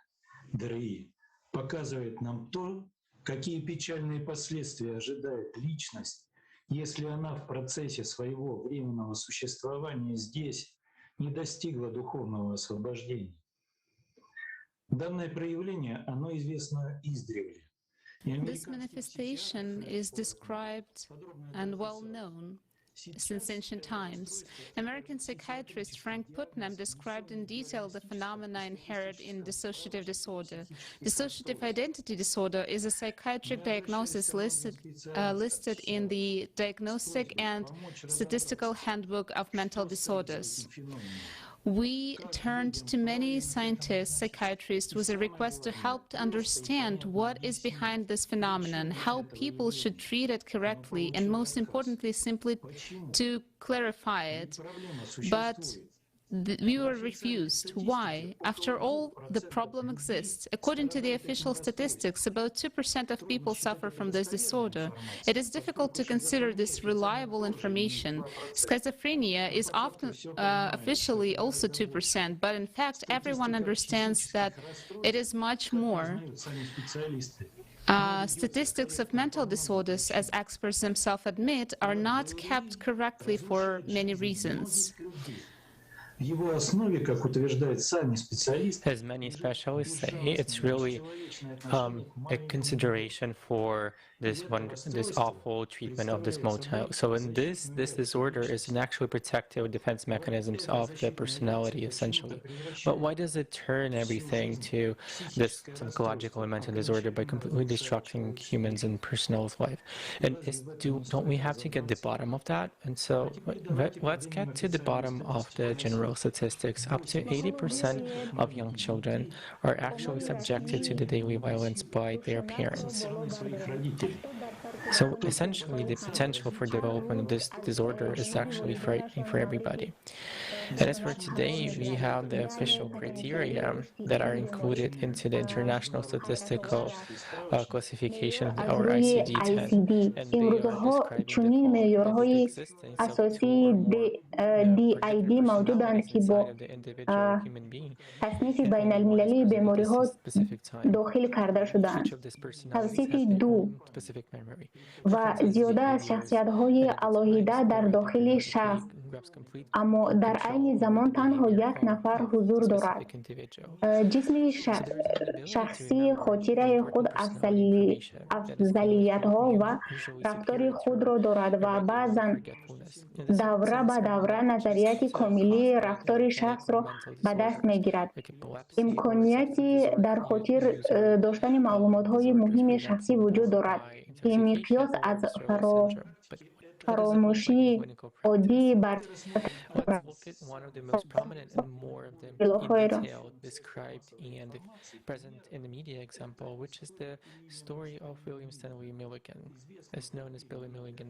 [SPEAKER 17] ДРИ показывает нам то, какие печальные последствия ожидает личность, если она в процессе своего временного существования здесь не достигла духовного освобождения. Данное проявление, оно известно издревле. И
[SPEAKER 22] This
[SPEAKER 17] американский
[SPEAKER 22] manifestation is described and well known since ancient times. American psychiatrist Frank Putnam described in detail the phenomena inherent in dissociative disorder. Dissociative identity disorder is a psychiatric diagnosis listed in the Diagnostic and Statistical Handbook of Mental Disorders. We turned to many scientists, psychiatrists, with a request to help to understand what is behind this phenomenon, how people should treat it correctly, and most importantly, simply to clarify it. But we were refused. Why? After all, the problem exists. According to the official statistics, about 2% of people suffer from this disorder. It is difficult to consider this reliable information. Schizophrenia is often officially also 2%, but in fact, everyone understands that it is much more. Statistics of mental disorders, as experts themselves admit, are not kept correctly for many reasons.
[SPEAKER 17] В его основе, как утверждают сами специалисты,
[SPEAKER 23] As many specialists say, it's really a consideration for this awful treatment of the small child. So in this disorder is an actually protective defense mechanisms of the personality, essentially. But why does it turn everything to this psychological and mental disorder by completely destructing humans and personnel's life? And don't we have to get the bottom of that? And so let's get to the bottom of the general statistics. Up to 80% of young children are actually subjected to the daily violence by their parents. So essentially, the potential for development of this disorder is actually frightening for everybody. And as for today, we have the official criteria that are included into the International Statistical Classification, or ICD-10. And they are describing the existence of two or
[SPEAKER 5] DID موجودند که با تصنیف بین المللی بیماری ها داخل کرده شدند. توصیف 2 و زیاده از شخصیت های علاهیده در داخل شخص، اما در عین زمان تنها یک نفر حضور دارد. جسم شخصی خاطره خود افضلیت ها و رفتار خود را دارد و بعضا دوره به دوره نظریات کاملی رفتار شخص را به دست می گیرد. امکانیت در خاطر داشتن معلومات های مهم شخصی وجود دارد که مقیاس از Фаромӯшии оддии
[SPEAKER 23] Let's look at one of the most prominent and more of them in
[SPEAKER 5] бартарафилоҳоеро.
[SPEAKER 23] Detail described and present in the media example, which is the story of William Stanley Milligan, as known as Billy Milligan.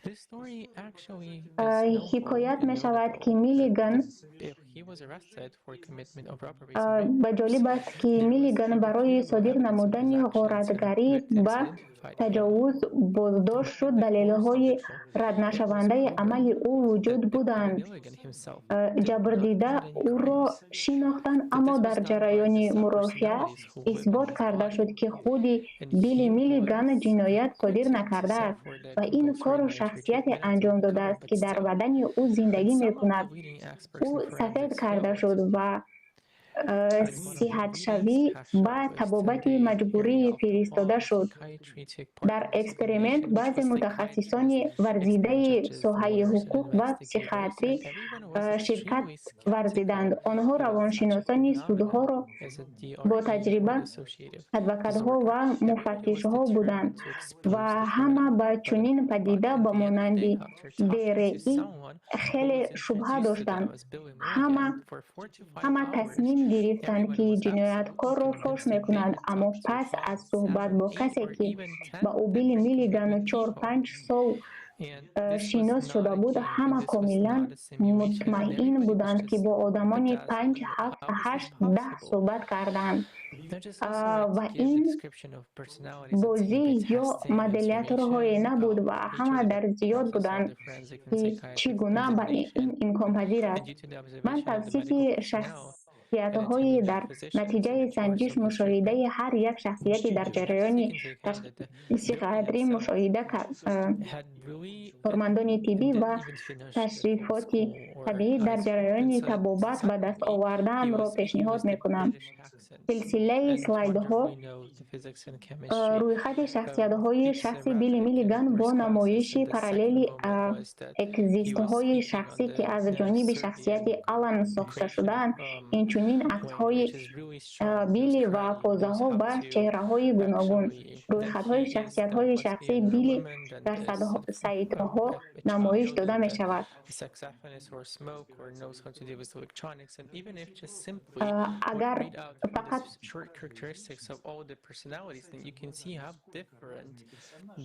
[SPEAKER 23] This story actually is notable
[SPEAKER 5] Ҳикоят
[SPEAKER 23] and
[SPEAKER 5] мешавад,
[SPEAKER 23] notable
[SPEAKER 5] ки Миллиган
[SPEAKER 23] if he was arrested for commitment of robberies and
[SPEAKER 5] ба
[SPEAKER 23] rapes.
[SPEAKER 5] ҷолиб аст, ки
[SPEAKER 23] There was
[SPEAKER 5] Миллиган барои
[SPEAKER 23] irrefutable
[SPEAKER 5] содир
[SPEAKER 23] evidence of his
[SPEAKER 5] намудани
[SPEAKER 23] actions and
[SPEAKER 5] ғоратгарӣ
[SPEAKER 23] victims
[SPEAKER 5] ба
[SPEAKER 23] identified him.
[SPEAKER 5] таҷовуз боздошт шуд.
[SPEAKER 23] But in the course of
[SPEAKER 5] Далелҳои
[SPEAKER 23] the trial, it was
[SPEAKER 5] раднашавандаи
[SPEAKER 23] proven
[SPEAKER 5] амали ӯ вуҷуд
[SPEAKER 23] that Billy
[SPEAKER 5] буданд.
[SPEAKER 23] Milligan himself did not
[SPEAKER 5] Ҷабрдида
[SPEAKER 23] commit any
[SPEAKER 5] ӯро
[SPEAKER 23] crimes.
[SPEAKER 5] шинохтанд,
[SPEAKER 23] That
[SPEAKER 5] аммо
[SPEAKER 23] this was
[SPEAKER 5] дар
[SPEAKER 23] done by
[SPEAKER 5] ҷараёни
[SPEAKER 23] the
[SPEAKER 5] мурофиа
[SPEAKER 23] sub-personalities who live in
[SPEAKER 5] исбот
[SPEAKER 23] his
[SPEAKER 5] карда
[SPEAKER 23] body,
[SPEAKER 5] шуд, ки худи
[SPEAKER 23] and
[SPEAKER 5] Билли
[SPEAKER 23] he
[SPEAKER 5] Миллиган
[SPEAKER 23] was
[SPEAKER 5] ҷиноят содир
[SPEAKER 23] acquitted
[SPEAKER 5] накардааст
[SPEAKER 23] except for the
[SPEAKER 5] ва ин
[SPEAKER 23] compulsory
[SPEAKER 5] корро
[SPEAKER 23] mandatory
[SPEAKER 5] шахсияте
[SPEAKER 23] treatment
[SPEAKER 5] анҷом
[SPEAKER 23] cover,
[SPEAKER 5] додааст,
[SPEAKER 23] but
[SPEAKER 5] ки дар
[SPEAKER 23] still,
[SPEAKER 5] бадани ӯ зиндагӣ
[SPEAKER 23] but some of the
[SPEAKER 5] мекунад.
[SPEAKER 23] Leading experts
[SPEAKER 5] Ӯ
[SPEAKER 23] in
[SPEAKER 5] сафед
[SPEAKER 23] forensics
[SPEAKER 5] карда
[SPEAKER 23] failed.
[SPEAKER 5] шуд ва
[SPEAKER 23] And one of the leading
[SPEAKER 5] сиҳатшавӣ ба
[SPEAKER 23] specialists in
[SPEAKER 5] табобати
[SPEAKER 23] the
[SPEAKER 5] маҷбурӣ
[SPEAKER 23] area of
[SPEAKER 5] фиристода шуд.
[SPEAKER 23] psychiatry took part
[SPEAKER 5] Дар
[SPEAKER 23] in this
[SPEAKER 5] эксперимент
[SPEAKER 23] examination, which
[SPEAKER 5] баъзе
[SPEAKER 23] was
[SPEAKER 5] мутахассисони
[SPEAKER 23] psychiatrists, expert
[SPEAKER 5] варзидаи
[SPEAKER 23] judges,
[SPEAKER 5] соҳаи
[SPEAKER 23] lawyers, and
[SPEAKER 5] ҳуқуқ ва
[SPEAKER 23] investigators,
[SPEAKER 5] психиатрӣ
[SPEAKER 23] and everyone was
[SPEAKER 5] ширкат
[SPEAKER 23] extremely skeptical
[SPEAKER 5] варзиданд. Онҳо
[SPEAKER 23] about such a
[SPEAKER 5] равоншиносони
[SPEAKER 23] phenomenon
[SPEAKER 5] судҳоро
[SPEAKER 23] as a
[SPEAKER 5] бо
[SPEAKER 23] DRE or
[SPEAKER 5] таҷриба,
[SPEAKER 23] dissociative
[SPEAKER 5] адвокатҳо
[SPEAKER 23] disorder.
[SPEAKER 5] Ва
[SPEAKER 23] Everybody was
[SPEAKER 5] муфаттишҳо
[SPEAKER 23] determined
[SPEAKER 5] буданд
[SPEAKER 23] to expose
[SPEAKER 5] ва
[SPEAKER 23] the
[SPEAKER 5] ҳама
[SPEAKER 23] phenomenon.
[SPEAKER 5] ба
[SPEAKER 23] But at
[SPEAKER 5] чунин
[SPEAKER 23] but
[SPEAKER 5] падида
[SPEAKER 23] at
[SPEAKER 5] ба
[SPEAKER 23] the end of the
[SPEAKER 5] монанди
[SPEAKER 23] day, after talking to
[SPEAKER 5] ДРИ
[SPEAKER 23] someone who
[SPEAKER 5] хеле
[SPEAKER 23] was
[SPEAKER 5] шубҳа
[SPEAKER 23] introduced to
[SPEAKER 5] доштанд.
[SPEAKER 23] them as Billy
[SPEAKER 5] Ҳама
[SPEAKER 23] Milligan for four to five
[SPEAKER 5] ҳама
[SPEAKER 23] hours,
[SPEAKER 5] тасмим гирифтанд,
[SPEAKER 23] everyone
[SPEAKER 5] ки
[SPEAKER 23] was absolutely
[SPEAKER 5] ҷинояткорро фош
[SPEAKER 23] convinced that they
[SPEAKER 5] мекунанд,
[SPEAKER 23] had
[SPEAKER 5] аммо
[SPEAKER 23] talked to
[SPEAKER 5] пас
[SPEAKER 23] five,
[SPEAKER 5] аз суҳбат
[SPEAKER 23] seven,
[SPEAKER 5] бо
[SPEAKER 23] eight,
[SPEAKER 5] касе,
[SPEAKER 23] or
[SPEAKER 5] ки
[SPEAKER 23] even
[SPEAKER 5] ба
[SPEAKER 23] 10
[SPEAKER 5] ӯ Билли
[SPEAKER 23] different
[SPEAKER 5] Миллиган
[SPEAKER 23] concrete
[SPEAKER 5] чор
[SPEAKER 23] people.
[SPEAKER 5] панҷ сол
[SPEAKER 23] And this was
[SPEAKER 5] шинос
[SPEAKER 23] not
[SPEAKER 5] шуда
[SPEAKER 23] a
[SPEAKER 5] буд,
[SPEAKER 23] game, and
[SPEAKER 5] ҳама
[SPEAKER 23] this was
[SPEAKER 5] комилан
[SPEAKER 23] not a simulation, and
[SPEAKER 5] мутмаин
[SPEAKER 23] everybody was
[SPEAKER 5] буданд, ки
[SPEAKER 23] just
[SPEAKER 5] бо одамони
[SPEAKER 23] bedazzled
[SPEAKER 5] панҷ,
[SPEAKER 23] that
[SPEAKER 5] ҳафт,
[SPEAKER 23] how is this
[SPEAKER 5] ҳашт, даҳ
[SPEAKER 23] possible?
[SPEAKER 5] суҳбат кардаанд.
[SPEAKER 23] I'd just also like
[SPEAKER 5] Ва
[SPEAKER 23] to give the
[SPEAKER 5] ин
[SPEAKER 23] description of personalities obtained
[SPEAKER 5] бозӣ
[SPEAKER 23] by
[SPEAKER 5] ё
[SPEAKER 23] testing and
[SPEAKER 5] моделяторҳое
[SPEAKER 23] simulations
[SPEAKER 5] набуд
[SPEAKER 23] of
[SPEAKER 5] ва
[SPEAKER 23] each
[SPEAKER 5] ҳама
[SPEAKER 23] of the
[SPEAKER 5] дар зиёд
[SPEAKER 23] process of
[SPEAKER 5] буданд,
[SPEAKER 23] the forensic and
[SPEAKER 5] ки чӣ
[SPEAKER 23] psychiatric
[SPEAKER 5] гуна ба ин
[SPEAKER 23] examination.
[SPEAKER 5] имконпазир
[SPEAKER 23] And
[SPEAKER 5] аст.
[SPEAKER 23] due to the
[SPEAKER 5] Ман
[SPEAKER 23] observation of the
[SPEAKER 5] тавсифи
[SPEAKER 23] medical personnel and
[SPEAKER 5] шахсиятҳои
[SPEAKER 23] attending
[SPEAKER 5] дар
[SPEAKER 23] physicians in
[SPEAKER 5] натиҷаи
[SPEAKER 23] the course
[SPEAKER 5] санҷиш
[SPEAKER 23] of the treatment,
[SPEAKER 5] мушоҳидаи ҳар як шахсияти дар
[SPEAKER 23] let's
[SPEAKER 5] ҷараёни
[SPEAKER 23] take into account that the Billy
[SPEAKER 5] психиатрӣ
[SPEAKER 23] himself
[SPEAKER 5] мушоҳида
[SPEAKER 23] had really
[SPEAKER 5] кормандони тиббӣ
[SPEAKER 23] didn't
[SPEAKER 5] ва
[SPEAKER 23] even finish the
[SPEAKER 5] ташрифоти
[SPEAKER 23] school or
[SPEAKER 5] табиӣ дар
[SPEAKER 23] high school, and
[SPEAKER 5] ҷараёни
[SPEAKER 23] so
[SPEAKER 5] табобат ба даст
[SPEAKER 23] suddenly he
[SPEAKER 5] овардаамро
[SPEAKER 23] was he
[SPEAKER 5] пешниҳод
[SPEAKER 23] was the
[SPEAKER 5] мекунам.
[SPEAKER 23] British accent
[SPEAKER 5] Силсилаи
[SPEAKER 23] and
[SPEAKER 5] слайдҳо
[SPEAKER 23] wonderfully knows the physics and chemistry.
[SPEAKER 5] Рӯйхати шахсиятҳои
[SPEAKER 23] Speaks
[SPEAKER 5] шахси
[SPEAKER 23] a
[SPEAKER 5] Билли
[SPEAKER 23] rapid
[SPEAKER 5] Миллиган бо
[SPEAKER 23] responses.
[SPEAKER 5] намоиши
[SPEAKER 23] And the second
[SPEAKER 5] параллели
[SPEAKER 23] moment was that he was
[SPEAKER 5] экзистҳои
[SPEAKER 23] speaking on
[SPEAKER 5] шахсӣ, ки
[SPEAKER 23] the
[SPEAKER 5] аз ҷониби
[SPEAKER 23] Serbian
[SPEAKER 5] шахсияти Алан сохта
[SPEAKER 23] equation
[SPEAKER 5] шудаанд, инчунин аксҳои
[SPEAKER 23] language is really strong, knows
[SPEAKER 5] Билли ва
[SPEAKER 23] karate, knows
[SPEAKER 5] позаҳо
[SPEAKER 23] how
[SPEAKER 5] ва
[SPEAKER 23] to
[SPEAKER 5] чеҳраҳои гуногун.
[SPEAKER 23] actually that
[SPEAKER 5] Рӯйхатҳои
[SPEAKER 23] he is the
[SPEAKER 5] шахсиятҳои шахсии
[SPEAKER 23] lesbian
[SPEAKER 5] Билли
[SPEAKER 23] woman that
[SPEAKER 5] дар
[SPEAKER 23] is
[SPEAKER 5] сайтҳо
[SPEAKER 23] a
[SPEAKER 5] намоиш
[SPEAKER 23] child
[SPEAKER 5] дода
[SPEAKER 23] and a
[SPEAKER 5] мешавад.
[SPEAKER 23] Saxophonist or smoke or knows how to deal with electronics, and even if just simply would
[SPEAKER 5] Агар
[SPEAKER 23] read out from
[SPEAKER 5] фақат
[SPEAKER 23] this short characteristics of all the personalities, then you can see how different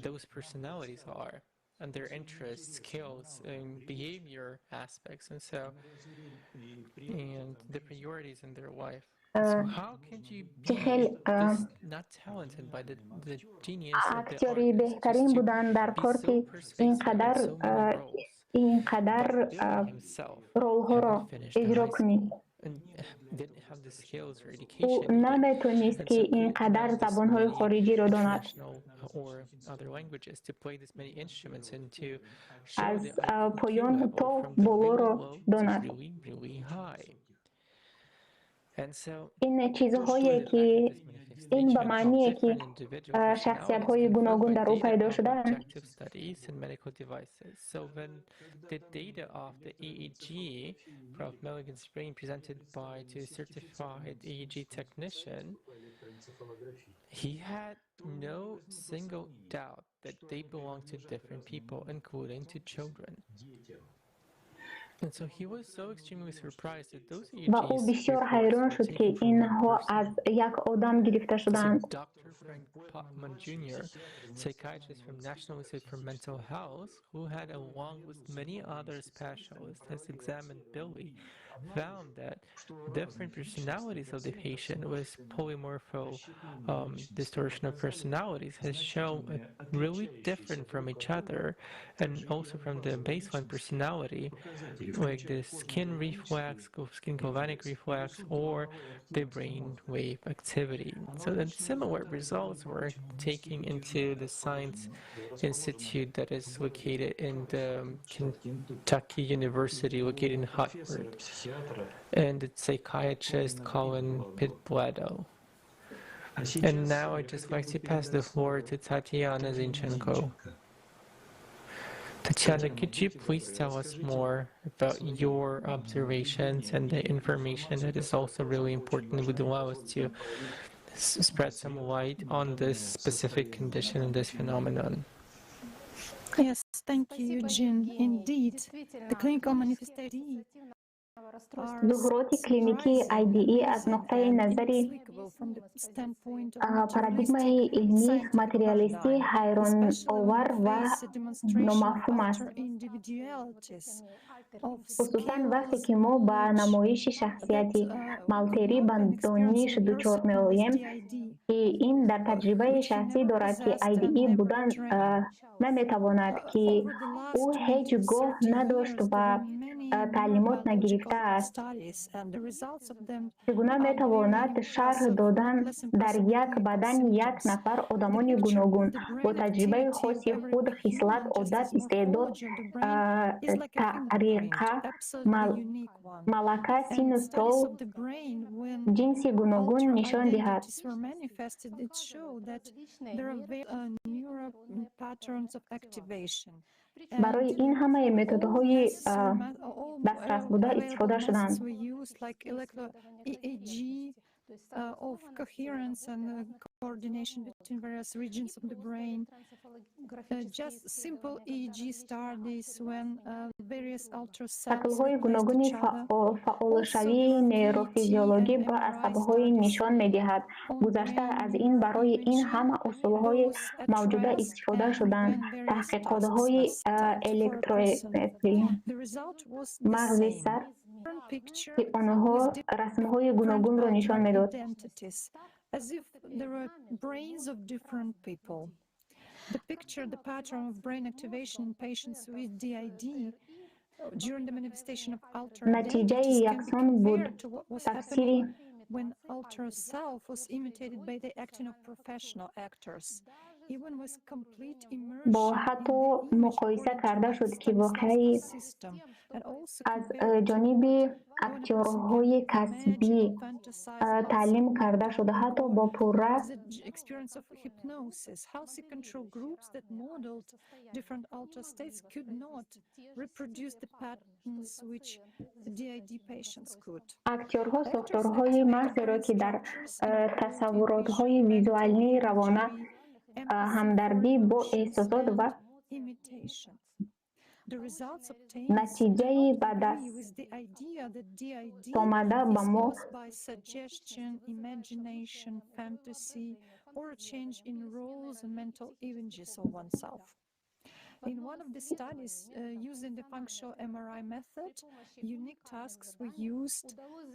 [SPEAKER 23] those personalities are and their interests, skills, and behavior aspects, and so and the priorities in their life. So how can you
[SPEAKER 5] чӣ
[SPEAKER 23] be
[SPEAKER 5] хел
[SPEAKER 23] this not talented by the genius of the
[SPEAKER 5] актёри
[SPEAKER 23] artist just
[SPEAKER 5] беҳтарин
[SPEAKER 23] to
[SPEAKER 5] буданд дар
[SPEAKER 23] be
[SPEAKER 5] кор,
[SPEAKER 23] so
[SPEAKER 5] ки ин
[SPEAKER 23] persuasive in
[SPEAKER 5] қадар
[SPEAKER 23] so many roles?
[SPEAKER 5] ин қадар
[SPEAKER 23] But Billy himself
[SPEAKER 5] ролҳоро
[SPEAKER 23] haven't finished the
[SPEAKER 5] иҷро
[SPEAKER 23] high
[SPEAKER 5] кунӣ.
[SPEAKER 23] School and didn't have the skills or
[SPEAKER 5] Ӯ
[SPEAKER 23] education either.
[SPEAKER 5] наметонист,
[SPEAKER 23] And
[SPEAKER 5] ки
[SPEAKER 23] so
[SPEAKER 5] ин
[SPEAKER 23] couldn't
[SPEAKER 5] қадар
[SPEAKER 23] have this
[SPEAKER 5] забонҳои
[SPEAKER 23] many
[SPEAKER 5] хориҷиро донад,
[SPEAKER 23] international or other languages to play this many instruments and to show
[SPEAKER 5] аз
[SPEAKER 23] the IQ
[SPEAKER 5] поён
[SPEAKER 23] level
[SPEAKER 5] то
[SPEAKER 23] from the really
[SPEAKER 5] болоро
[SPEAKER 23] low to
[SPEAKER 5] донад.
[SPEAKER 23] Really, really high. And so
[SPEAKER 5] Ин чизҳое,
[SPEAKER 23] the
[SPEAKER 5] ки
[SPEAKER 23] fact that this
[SPEAKER 5] ин ба
[SPEAKER 23] manifestation of
[SPEAKER 5] маъние, ки
[SPEAKER 23] different individual personalities
[SPEAKER 5] шахсиятҳои
[SPEAKER 23] confirmed
[SPEAKER 5] гуногун
[SPEAKER 23] by
[SPEAKER 5] дар ӯ
[SPEAKER 23] data
[SPEAKER 5] пайдо
[SPEAKER 23] of
[SPEAKER 5] шудаанд.
[SPEAKER 23] Objective studies and medical devices. So when the data of the EEG of Milligan's brain presented by to a certified EEG technician, he had no single doubt that they belong to different people, including to children. And so he was so extremely surprised that those
[SPEAKER 5] Ва ӯ
[SPEAKER 23] EEGs
[SPEAKER 5] бисёр
[SPEAKER 23] reports
[SPEAKER 5] ҳайрон
[SPEAKER 23] were
[SPEAKER 5] шуд, ки
[SPEAKER 23] taken from one
[SPEAKER 5] инҳо
[SPEAKER 23] person.
[SPEAKER 5] аз як одам гирифта
[SPEAKER 23] So
[SPEAKER 5] шудаанд.
[SPEAKER 23] Dr. Frank Putman Jr., psychiatrist from National Institute for Mental Health, who had, along with many other specialists, has examined Billy, found that different personalities of the patient with polymorpho distortion of personalities has shown really different from each other and also from the baseline personality, like the skin reflex, skin galvanic reflex, or the brain wave activity. So then similar results were taken into the Science Institute that is located in the Kentucky University, located in Hartford, and the psychiatrist Colin Pitblado. And now I'd just like to pass the floor to Tatiana Zinchenko. Tatiana, could you please tell us more about your observations and the information that is also really important would allow us to spread some light on this specific condition and this phenomenon?
[SPEAKER 20] Yes, Yes, thank you, Eugene. Indeed, the clinical manifestation
[SPEAKER 5] Зуҳуроти клиникии IDE аз нуқтаи назари парадигмаи илмӣ материалистӣ ҳайроновар ва номафҳум аст. Хусусан вақте ки мо ба намоиши шахсияти малтерӣ ба дониш дучор меоем, ки ин дар таҷрибаи шахсӣ дорад, ки IDE будан наметавонад, ки ӯ ҳеҷ гоҳ надошт ва таълимот нагирифтааст. Чӣ гуна метавонад шарҳ додан дар як бадани як нафар одамони гуногун бо таҷрибаи хоси худ, хислат, одат, истеъдод, тариқа, малака, синну сол, ҷинси гуногун нишон диҳад? Барои ин ҳамаи методҳои дастрасбуда истифода шуданд.
[SPEAKER 20] Of coherence and coordination between various regions of the brain. Just simple EEG studies when various ultrasounds
[SPEAKER 5] Шаклҳои гуногуни фаъолшавии нейрофизиологӣ ба асабҳои нишон медиҳад. Гузашта аз ин, барои ин ҳама усулҳои мавҷуда истифода шуданд. Таҳқиқотҳои электроэнцефалографии мағзи сар, ки онҳо расмҳои гуногунро нишон медод.
[SPEAKER 20] As if there were brains of different people. The picture, the pattern of brain activation in patients with DID during the manifestation of altered
[SPEAKER 5] Натиҷаи
[SPEAKER 20] identities can be
[SPEAKER 5] яксон буд.
[SPEAKER 20] compared to what was
[SPEAKER 5] Тафсири
[SPEAKER 20] happening when alter self was imitated by the acting of professional actors. Even with complete
[SPEAKER 5] Бо
[SPEAKER 20] immersion
[SPEAKER 5] ҳатто
[SPEAKER 20] in the image
[SPEAKER 5] муқоиса
[SPEAKER 20] according to
[SPEAKER 5] карда
[SPEAKER 20] the
[SPEAKER 5] шуд, ки воқеаи
[SPEAKER 20] Stanislavski system, and also
[SPEAKER 5] аз
[SPEAKER 20] compared to
[SPEAKER 5] ҷониби
[SPEAKER 20] when a person
[SPEAKER 5] актёрҳои
[SPEAKER 20] can
[SPEAKER 5] касбӣ
[SPEAKER 20] imagine, fantasize lots
[SPEAKER 5] таълим карда шуда, ҳатто бо пурра
[SPEAKER 20] with the experience of hypnosis, healthy control groups that modeled different alter states could not reproduce the patterns which the DID patients could.
[SPEAKER 5] Актёрҳо
[SPEAKER 20] Actors
[SPEAKER 5] сохторҳои
[SPEAKER 20] activate
[SPEAKER 5] мағзеро,
[SPEAKER 20] brain
[SPEAKER 5] ки дар
[SPEAKER 20] structures involved in
[SPEAKER 5] тасаввуротҳои
[SPEAKER 20] vision,
[SPEAKER 5] визуалӣ,
[SPEAKER 20] mental
[SPEAKER 5] равона,
[SPEAKER 20] imagery, empathy for
[SPEAKER 5] ҳамдардӣ бо
[SPEAKER 20] emotions,
[SPEAKER 5] эҳсосот ва
[SPEAKER 20] and imitation. The results obtained do
[SPEAKER 5] натиҷаи
[SPEAKER 20] not
[SPEAKER 5] ба
[SPEAKER 20] agree with the idea that DID
[SPEAKER 5] дастомада ба
[SPEAKER 20] is
[SPEAKER 5] мо
[SPEAKER 20] caused by suggestion, imagination, fantasy, or a change in roles and mental images of oneself. In one of the studies using the functional MRI method, unique tasks were used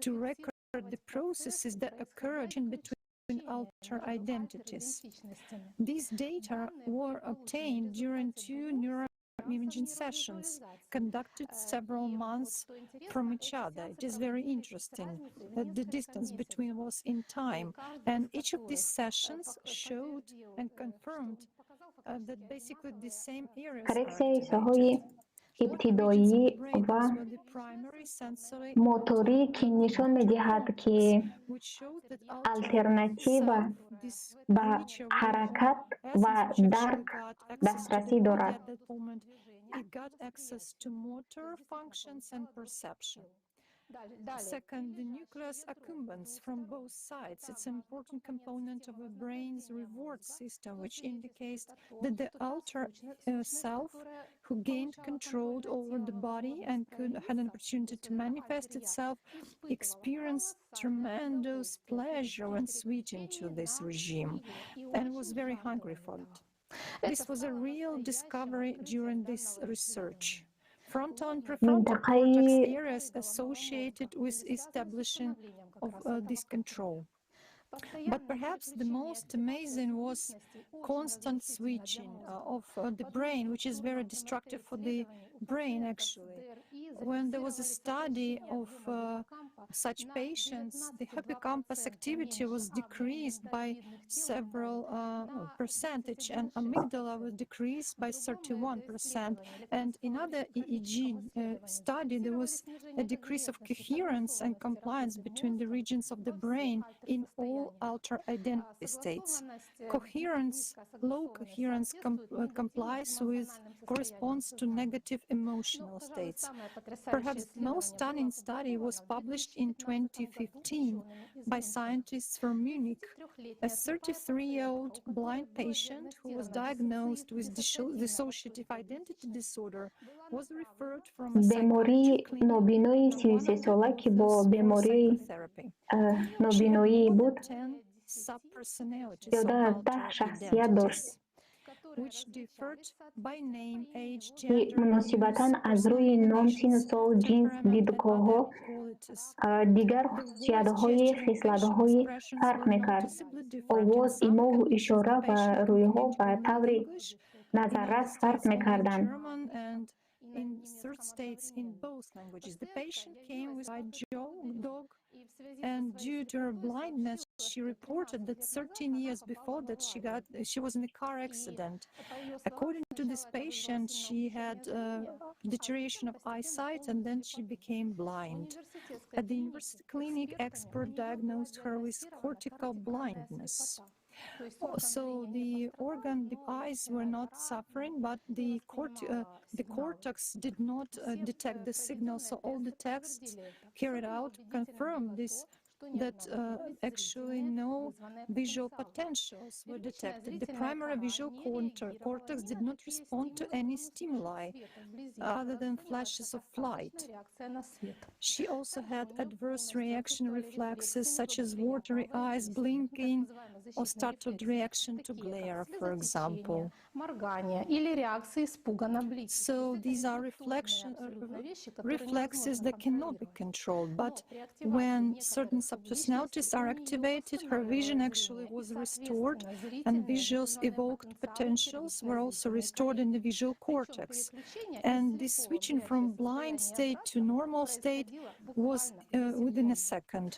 [SPEAKER 20] to record the processes that occurred in between alter identities. These data were obtained during two neuroimaging sessions conducted several months from each other. It is very interesting that the distance between was in time, and each of these sessions showed and confirmed that basically the same areas are
[SPEAKER 5] Коррексияи
[SPEAKER 20] activated.
[SPEAKER 5] соҳаҳои ибтидоӣ ва моторӣ, ки нишон медиҳад, ки алтернатива ба ҳаракат ва дарк дастрасӣ дорад.
[SPEAKER 20] It got access to motor functions and perception. Second, the nucleus accumbens from both sides. It's an important component of a brain's reward system, which indicates that the alter self who gained control over the body and could had an opportunity to manifest itself, experienced tremendous pleasure when switching to this regime and was very hungry for it. This was a real discovery during this research. Frontal and prefrontal cortex
[SPEAKER 5] Минтақаи
[SPEAKER 20] areas associated with establishing of this control. But perhaps the most amazing was constant switching of the brain, which is very destructive for the brain, actually. When there was a study of such patients, the hippocampus activity was decreased by several percentage, and amygdala was decreased by 31%. And in other EEG study, there was a decrease of coherence and compliance between the regions of the brain in all alter identity states. Coherence, low coherence complies with, corresponds to negative emotional states. Perhaps the most stunning study was published published in 2015 by scientists from Munich. A 33-year-old blind patient who was diagnosed with dissociative identity disorder was referred from a
[SPEAKER 5] Бемории
[SPEAKER 20] psychiatric clinic
[SPEAKER 5] нобинои
[SPEAKER 20] to one of
[SPEAKER 5] 33 сола,
[SPEAKER 20] the
[SPEAKER 5] ки бо
[SPEAKER 20] methods for
[SPEAKER 5] бемории
[SPEAKER 20] psychotherapy. She had
[SPEAKER 5] нобиноӣ
[SPEAKER 20] more than
[SPEAKER 5] буд,
[SPEAKER 20] 10 subpersonalities
[SPEAKER 5] зиёда
[SPEAKER 20] or
[SPEAKER 5] аз
[SPEAKER 20] alter
[SPEAKER 5] 10 шахсият дошт,
[SPEAKER 20] identities, which differed by name, age,
[SPEAKER 5] ки
[SPEAKER 20] gender,
[SPEAKER 5] муносибатан
[SPEAKER 20] use,
[SPEAKER 5] аз
[SPEAKER 20] personal
[SPEAKER 5] рӯи ном,
[SPEAKER 20] inclinations,
[SPEAKER 5] сину сол, ҷинс,
[SPEAKER 20] temperament, and
[SPEAKER 5] дидгоҳҳо,
[SPEAKER 20] other qualities.
[SPEAKER 5] дигар
[SPEAKER 20] The voice,
[SPEAKER 5] хусусиятҳои,
[SPEAKER 20] gesture, and facial
[SPEAKER 5] хислатҳои
[SPEAKER 20] expressions
[SPEAKER 5] фарқ
[SPEAKER 20] were
[SPEAKER 5] мекард.
[SPEAKER 20] noticeably different. In
[SPEAKER 5] Овоз,
[SPEAKER 20] some
[SPEAKER 5] имову
[SPEAKER 20] conditions, the
[SPEAKER 5] ишора ва
[SPEAKER 20] patient
[SPEAKER 5] рӯйҳо
[SPEAKER 20] communicated
[SPEAKER 5] ба
[SPEAKER 20] only in
[SPEAKER 5] таври
[SPEAKER 20] English, in other
[SPEAKER 5] назаррас фарқ
[SPEAKER 20] states only in
[SPEAKER 5] мекарданд.
[SPEAKER 20] German, and in third states in both languages. The patient came with a dog, and due to her blindness, she reported that 13 years before that she was in a car accident. According to this patient, she had deterioration of eyesight, and then she became blind. At the university clinic, expert diagnosed her with cortical blindness. So the organ, the eyes were not suffering, but the cortex did not detect the signal. So all the tests carried out confirmed this, that actually no visual potentials were detected. The primary visual cortex did not respond to any stimuli other than flashes of light. She also had adverse reaction reflexes such as watery eyes, blinking, or startled reaction to glare, for example. So these are reflexes that cannot be controlled, but when certain subpersonalities are activated, her vision actually was restored, and visuals evoked potentials were also restored in the visual cortex. And this switching from blind state to normal state was within a second.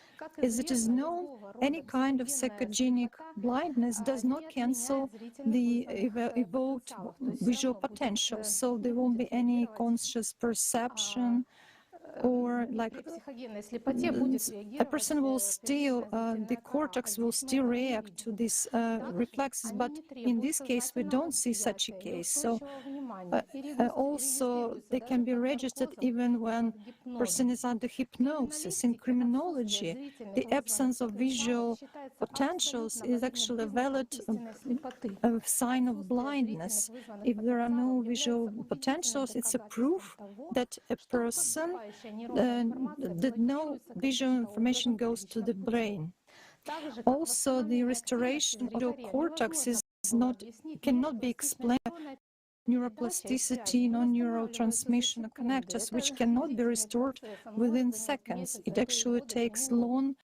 [SPEAKER 20] As it is known, any kind of psychogenic blindness does not cancel the evoked visual potential, so there won't be any conscious perception, or like a person will still, the cortex will still react to these reflexes, but in this case we don't see such a case. So also they can be registered even when person is under hypnosis. In criminology, the absence of visual potentials is actually a valid sign of blindness. If there are no visual potentials, it's a proof that a person that no visual information goes to the brain. Also, the restoration of the cortex is not, cannot be explained. Neuroplasticity, non-neurotransmission connectors, which cannot be restored within seconds. It actually takes long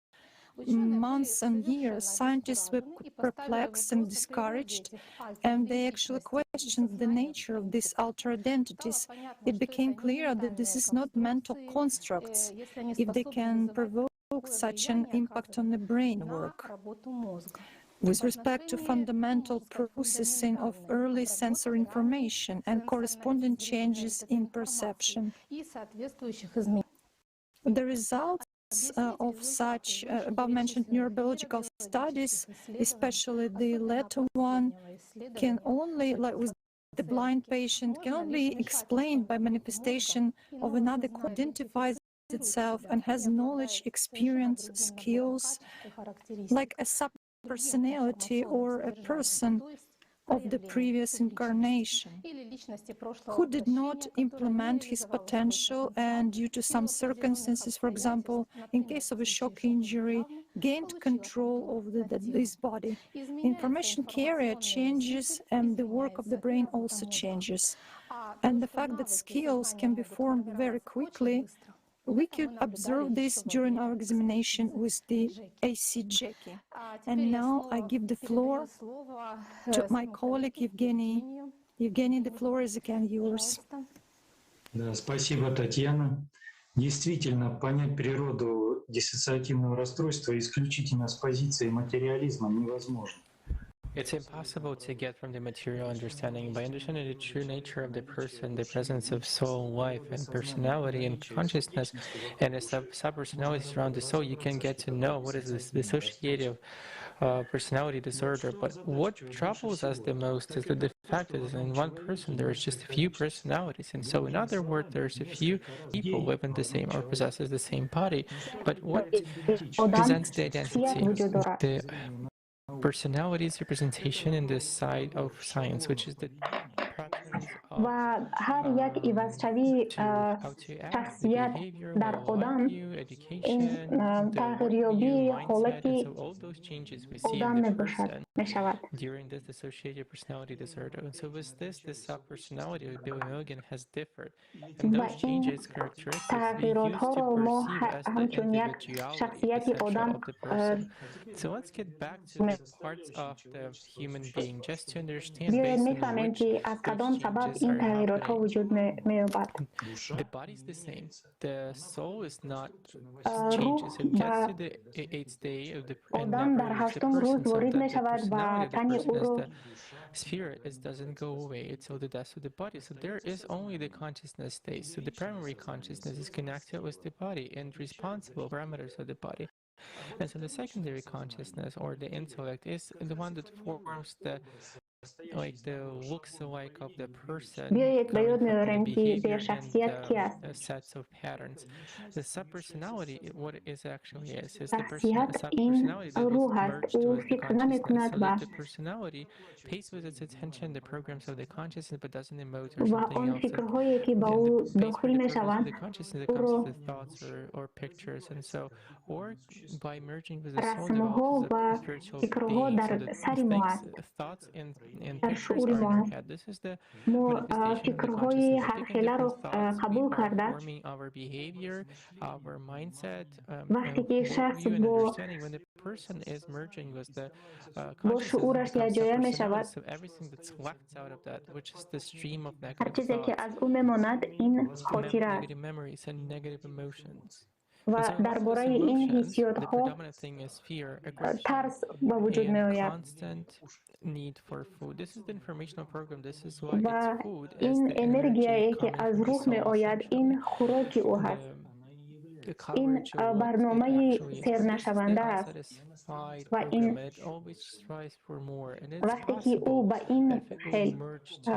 [SPEAKER 20] months and years. Scientists were perplexed and discouraged, and they actually questioned the nature of these alter identities. It became clear that this is not mental constructs if they can provoke such an impact on the brain work. With respect to fundamental processing of early sensory information and corresponding changes in perception. The results of such above-mentioned neurobiological studies, especially the latter one, can only, like with the blind patient, can only be explained by manifestation of another who identifies itself and has knowledge, experience, skills, like a sub-personality or a person of the previous incarnation, who did not implement his potential and due to some circumstances, for example, in case of a shock injury, gained control over his body. Information carrier changes and the work of the brain also changes. And the fact that skills can be formed very quickly, we could observe this during our examination with the AC-JECI. And now I give the floor to my colleague Evgeny. Evgeny, the floor is again yours.
[SPEAKER 17] Да, спасибо, Татьяна. Действительно, понять природу диссоциативного расстройства исключительно с позиции материализма невозможно.
[SPEAKER 23] It's impossible to get from the material understanding. By understanding the true nature of the person, the presence of soul, life, and personality, and consciousness, and the sub-personalities around the soul, you can get to know what is this dissociative personality disorder. But what troubles us the most is that the fact is in one person there is just a few personalities, and so in other words, there's a few people live in the same or possesses the same body. But what presents the identity? The personality's representation in the side of science, which is the
[SPEAKER 5] ва ҳар як ивазшавии шахсият дар одам ин тағйирёбии ҳолати одам мебошад мешавад.
[SPEAKER 23] During this dissociative personality disorder. And so with this, the subpersonality of Billy Milligan has differed. And
[SPEAKER 5] ва
[SPEAKER 23] those
[SPEAKER 5] ин
[SPEAKER 23] changes characteristics we used to
[SPEAKER 5] тағйиротҳоро мо
[SPEAKER 23] perceive as the
[SPEAKER 5] ҳамчун як
[SPEAKER 23] individuality
[SPEAKER 5] шахсияти
[SPEAKER 23] essential
[SPEAKER 5] одам
[SPEAKER 23] of the person. So let's get back to the parts of the human being just to understand
[SPEAKER 5] биёед
[SPEAKER 23] based on
[SPEAKER 5] мефаҳмем
[SPEAKER 23] which
[SPEAKER 5] ки аз
[SPEAKER 23] those
[SPEAKER 5] кадом сабаб
[SPEAKER 23] changes
[SPEAKER 5] ин
[SPEAKER 23] are
[SPEAKER 5] тағйиротҳо
[SPEAKER 23] happening.
[SPEAKER 5] вуҷуд меёбад.
[SPEAKER 23] The body is the same. The soul is not
[SPEAKER 5] рӯҳ
[SPEAKER 23] changes. It
[SPEAKER 5] ба
[SPEAKER 23] gets to the eighth day of the and
[SPEAKER 5] одам
[SPEAKER 23] never
[SPEAKER 5] дар
[SPEAKER 23] leaves the
[SPEAKER 5] ҳаштум рӯз
[SPEAKER 23] person, so
[SPEAKER 5] ворид
[SPEAKER 23] that the
[SPEAKER 5] мешавад ва
[SPEAKER 23] personality of the
[SPEAKER 5] тани
[SPEAKER 23] person as
[SPEAKER 5] ӯро
[SPEAKER 23] the spirit is doesn't go away until the death of the body. So there is only the consciousness state. So the primary consciousness is connected with the body and responsible parameters of the body. And so the secondary consciousness or the intellect is the one that forms the like the looks alike of the person
[SPEAKER 5] биёед ба
[SPEAKER 23] coming
[SPEAKER 5] ёд
[SPEAKER 23] from the
[SPEAKER 5] меорем ки
[SPEAKER 23] behavior and
[SPEAKER 5] зершахсият ки аст.
[SPEAKER 23] the sets of patterns. The subpersonality, what it is actually is the person,
[SPEAKER 5] Шахсият ин
[SPEAKER 23] subpersonality that was
[SPEAKER 5] рӯҳ аст
[SPEAKER 23] merged
[SPEAKER 5] ӯ
[SPEAKER 23] with the
[SPEAKER 5] фикр
[SPEAKER 23] consciousness,
[SPEAKER 5] намекунад
[SPEAKER 23] so
[SPEAKER 5] ва
[SPEAKER 23] that the personality pays with its attention the programs of the consciousness but doesn't emote or
[SPEAKER 5] ва
[SPEAKER 23] something
[SPEAKER 5] он
[SPEAKER 23] else. And
[SPEAKER 5] фикрҳое ки ба
[SPEAKER 23] and
[SPEAKER 5] ӯ
[SPEAKER 23] the based
[SPEAKER 5] дохил
[SPEAKER 23] with the programs of
[SPEAKER 5] мешаванд
[SPEAKER 23] the consciousness that comes
[SPEAKER 5] ӯро
[SPEAKER 23] with the thoughts or pictures, and so or by merging with the soul
[SPEAKER 5] расмҳо
[SPEAKER 23] develops as
[SPEAKER 5] ва
[SPEAKER 23] a spiritual
[SPEAKER 5] фикрҳо
[SPEAKER 23] being,
[SPEAKER 5] дар
[SPEAKER 23] so that
[SPEAKER 5] сари мо
[SPEAKER 23] things,
[SPEAKER 5] аст
[SPEAKER 23] thoughts and
[SPEAKER 5] дар
[SPEAKER 23] pictures
[SPEAKER 5] шуури
[SPEAKER 23] are
[SPEAKER 5] мо
[SPEAKER 23] in our
[SPEAKER 5] аст
[SPEAKER 23] head. This is the
[SPEAKER 5] мо
[SPEAKER 23] manifestation of the
[SPEAKER 5] фикрҳои
[SPEAKER 23] consciousness. Taking
[SPEAKER 5] ҳархеларо
[SPEAKER 23] different thoughts, we
[SPEAKER 5] қабул
[SPEAKER 23] are
[SPEAKER 5] карда
[SPEAKER 23] forming our behavior, our mindset,
[SPEAKER 5] вақте
[SPEAKER 23] and
[SPEAKER 5] ки шахс
[SPEAKER 23] worldview and
[SPEAKER 5] бо
[SPEAKER 23] understanding. When the person is merging with the
[SPEAKER 5] бо
[SPEAKER 23] consciousness, it
[SPEAKER 5] шуураш
[SPEAKER 23] becomes
[SPEAKER 5] якҷоя
[SPEAKER 23] subpersonality.
[SPEAKER 5] мешавад
[SPEAKER 23] So everything that's left out of that, which is the stream of
[SPEAKER 5] ҳар
[SPEAKER 23] negative
[SPEAKER 5] чизе ки
[SPEAKER 23] thoughts,
[SPEAKER 5] аз ӯ мемонад ин хотира аст
[SPEAKER 23] negative memories and negative emotions.
[SPEAKER 5] ва
[SPEAKER 23] And so
[SPEAKER 5] дар
[SPEAKER 23] amongst those
[SPEAKER 5] бораи ин
[SPEAKER 23] emotions, the
[SPEAKER 5] ҳиссиётҳо
[SPEAKER 23] predominant thing is fear, aggression,
[SPEAKER 5] тарс ба вуҷуд
[SPEAKER 23] and
[SPEAKER 5] меояд
[SPEAKER 23] constant need for food. This is the informational program. This is why
[SPEAKER 5] ва
[SPEAKER 23] it's food as
[SPEAKER 5] ин
[SPEAKER 23] the energy
[SPEAKER 5] энергияе ки
[SPEAKER 23] coming
[SPEAKER 5] аз
[SPEAKER 23] from the
[SPEAKER 5] рӯҳ
[SPEAKER 23] soul,
[SPEAKER 5] меояд ин
[SPEAKER 23] essentially.
[SPEAKER 5] хӯроки ӯ ҳаст
[SPEAKER 23] The
[SPEAKER 5] ин
[SPEAKER 23] coverage of what it
[SPEAKER 5] барномаи
[SPEAKER 23] actually is. This is the
[SPEAKER 5] сернашаванда аст
[SPEAKER 23] unsatisfied
[SPEAKER 5] ва ин
[SPEAKER 23] program, and it always strives for more. And it's
[SPEAKER 5] вақте ки ӯ
[SPEAKER 23] possible
[SPEAKER 5] ба ин
[SPEAKER 23] that if it will
[SPEAKER 5] хел
[SPEAKER 23] merge to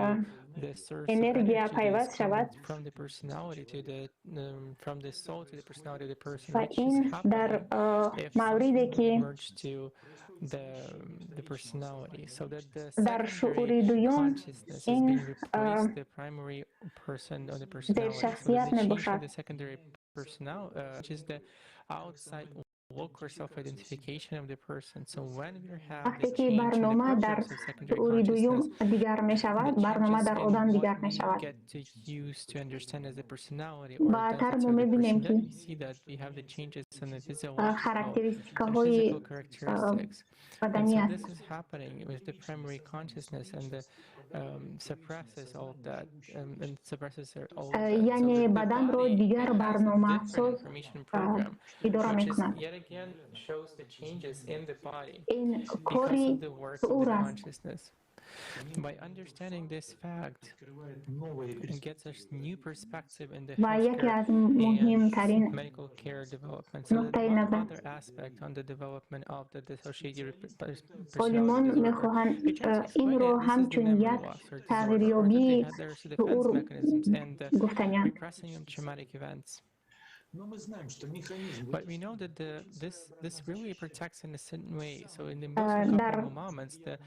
[SPEAKER 23] the source of
[SPEAKER 5] энергия
[SPEAKER 23] energy that is
[SPEAKER 5] пайваст шавад
[SPEAKER 23] coming from the personality to the from the soul to the personality of the person,
[SPEAKER 5] ва
[SPEAKER 23] which is
[SPEAKER 5] ин дар
[SPEAKER 23] happening if
[SPEAKER 5] мавриде
[SPEAKER 23] something
[SPEAKER 5] ки
[SPEAKER 23] merged to the personality, so that the
[SPEAKER 5] дар
[SPEAKER 23] secondary
[SPEAKER 5] шуури дуюм
[SPEAKER 23] consciousness is
[SPEAKER 5] ин
[SPEAKER 23] being replaced the primary person or the personality. So
[SPEAKER 5] зершахсият
[SPEAKER 23] there's a change in
[SPEAKER 5] мебошад
[SPEAKER 23] the secondary personal, which is the outside look or self-identification of the person. So when we have
[SPEAKER 5] вақте
[SPEAKER 23] this
[SPEAKER 5] ки
[SPEAKER 23] change in the
[SPEAKER 5] барнома дар
[SPEAKER 23] programs of secondary
[SPEAKER 5] шуури дуюм
[SPEAKER 23] consciousness,
[SPEAKER 5] дигар мешавад
[SPEAKER 23] the
[SPEAKER 5] барнома
[SPEAKER 23] changes
[SPEAKER 5] дар
[SPEAKER 23] in
[SPEAKER 5] одам
[SPEAKER 23] what
[SPEAKER 5] дигар
[SPEAKER 23] we
[SPEAKER 5] мешавад
[SPEAKER 23] get to use to understand as a personality or
[SPEAKER 5] баъдтар
[SPEAKER 23] identity
[SPEAKER 5] мо
[SPEAKER 23] of the
[SPEAKER 5] мебинем
[SPEAKER 23] person,
[SPEAKER 5] ки
[SPEAKER 23] then we see that we have the changes in the physiological and
[SPEAKER 5] характеристикаҳои
[SPEAKER 23] physical characteristics. And
[SPEAKER 5] баданӣ
[SPEAKER 23] so
[SPEAKER 5] аст
[SPEAKER 23] this is happening with the primary consciousness and the suppresses all of that and suppresses all of that. So
[SPEAKER 5] яъне
[SPEAKER 23] the
[SPEAKER 5] баданро
[SPEAKER 23] body
[SPEAKER 5] дигар
[SPEAKER 23] has a different
[SPEAKER 5] барномасоз
[SPEAKER 23] information program,
[SPEAKER 5] идора
[SPEAKER 23] which is
[SPEAKER 5] мекунад
[SPEAKER 23] yet again shows the changes in the body
[SPEAKER 5] ин
[SPEAKER 23] because
[SPEAKER 5] кори
[SPEAKER 23] of the work of
[SPEAKER 5] шуур
[SPEAKER 23] the
[SPEAKER 5] аст
[SPEAKER 23] consciousness. By understanding this fact, it gets us new perspective in the
[SPEAKER 5] ва яке
[SPEAKER 23] healthcare
[SPEAKER 5] аз
[SPEAKER 23] and
[SPEAKER 5] муҳимтарин
[SPEAKER 23] medical care development. So that
[SPEAKER 5] нуқтаи
[SPEAKER 23] one
[SPEAKER 5] назар
[SPEAKER 23] other aspect on the development of the dissociative personality
[SPEAKER 5] олимон
[SPEAKER 23] disorder,
[SPEAKER 5] мехоҳанд
[SPEAKER 23] they try to explain
[SPEAKER 5] инро
[SPEAKER 23] it. This is the
[SPEAKER 5] ҳамчун
[SPEAKER 23] memory
[SPEAKER 5] як
[SPEAKER 23] loss or disorder, or that they
[SPEAKER 5] тағйирёбии
[SPEAKER 23] had their defense
[SPEAKER 5] шуур
[SPEAKER 23] mechanisms and the
[SPEAKER 5] гуфтанианд
[SPEAKER 23] repressing of traumatic events.
[SPEAKER 17] Но мы знаем, что механизм
[SPEAKER 23] But we know that this really protects in a certain way. So in the most
[SPEAKER 5] дар
[SPEAKER 23] uncomfortable moments, the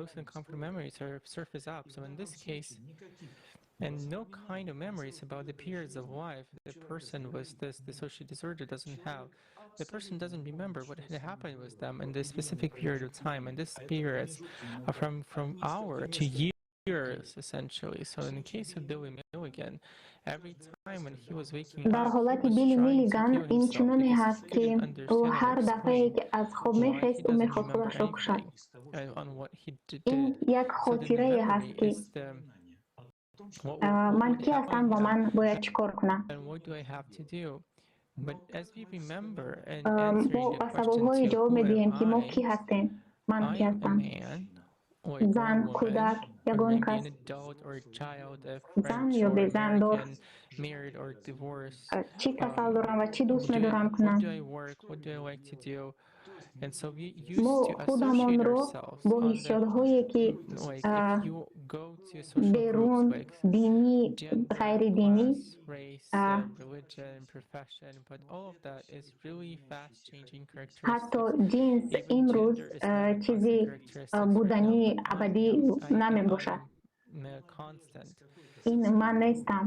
[SPEAKER 23] most uncomfortable memories are surface up. So in this case, and no kind of memories about the periods of life the person with this dissociative disorder doesn't have. The person doesn't remember what had happened with them in this specific period of time, and this periods are from hour to years essentially. So in the case of Billy Milligan, every time when he was waking
[SPEAKER 5] дар
[SPEAKER 23] up, he
[SPEAKER 5] ҳолати
[SPEAKER 23] was
[SPEAKER 5] Билли
[SPEAKER 23] trying to
[SPEAKER 5] Миллиган
[SPEAKER 23] kill
[SPEAKER 5] ин
[SPEAKER 23] himself
[SPEAKER 5] чуноне
[SPEAKER 23] because he
[SPEAKER 5] ҳаст ки
[SPEAKER 23] couldn't
[SPEAKER 5] ӯ
[SPEAKER 23] understand and
[SPEAKER 5] ҳар дафъае
[SPEAKER 23] explain
[SPEAKER 5] ки аз хоб
[SPEAKER 23] why he
[SPEAKER 5] мехест ӯ
[SPEAKER 23] doesn't
[SPEAKER 5] мехост
[SPEAKER 23] remember
[SPEAKER 5] худашро кушад
[SPEAKER 23] anything on what he
[SPEAKER 5] ин
[SPEAKER 23] did.
[SPEAKER 5] як
[SPEAKER 23] So the
[SPEAKER 5] хотирае ҳаст
[SPEAKER 23] memory
[SPEAKER 5] ки
[SPEAKER 23] is the what
[SPEAKER 5] ман
[SPEAKER 23] would
[SPEAKER 5] кӣ ҳастам
[SPEAKER 23] happen
[SPEAKER 5] ва ман бояд чӣ кор кунам
[SPEAKER 23] and what do I have to do? But as we remember and
[SPEAKER 5] мо
[SPEAKER 23] answering the
[SPEAKER 5] ба
[SPEAKER 23] question
[SPEAKER 5] саволҳое
[SPEAKER 23] to
[SPEAKER 5] ҷавоб
[SPEAKER 23] who am
[SPEAKER 5] медиҳем ки мо
[SPEAKER 23] I,
[SPEAKER 5] кӣ ҳастем ман
[SPEAKER 23] I
[SPEAKER 5] кӣ
[SPEAKER 23] am a
[SPEAKER 5] ҳастам
[SPEAKER 23] man or a
[SPEAKER 5] зан
[SPEAKER 23] woman,
[SPEAKER 5] кӯдак
[SPEAKER 23] or
[SPEAKER 5] ягон
[SPEAKER 23] maybe
[SPEAKER 5] кас
[SPEAKER 23] an adult or a child, a
[SPEAKER 5] зан
[SPEAKER 23] French
[SPEAKER 5] ё
[SPEAKER 23] or
[SPEAKER 5] безандор
[SPEAKER 23] American, married or divorced.
[SPEAKER 5] чӣ касал дорам ва чӣ дӯст
[SPEAKER 23] Do I,
[SPEAKER 5] медорам
[SPEAKER 23] what
[SPEAKER 5] кунам
[SPEAKER 23] do I work? What do I like to do?
[SPEAKER 5] Мо худамонро бо ҳиссиётҳое, ки берун, динӣ, ғайридинӣ, ҳатто ҷинс имрӯз чизи будании абадӣ намебошад. Ин ман нестам.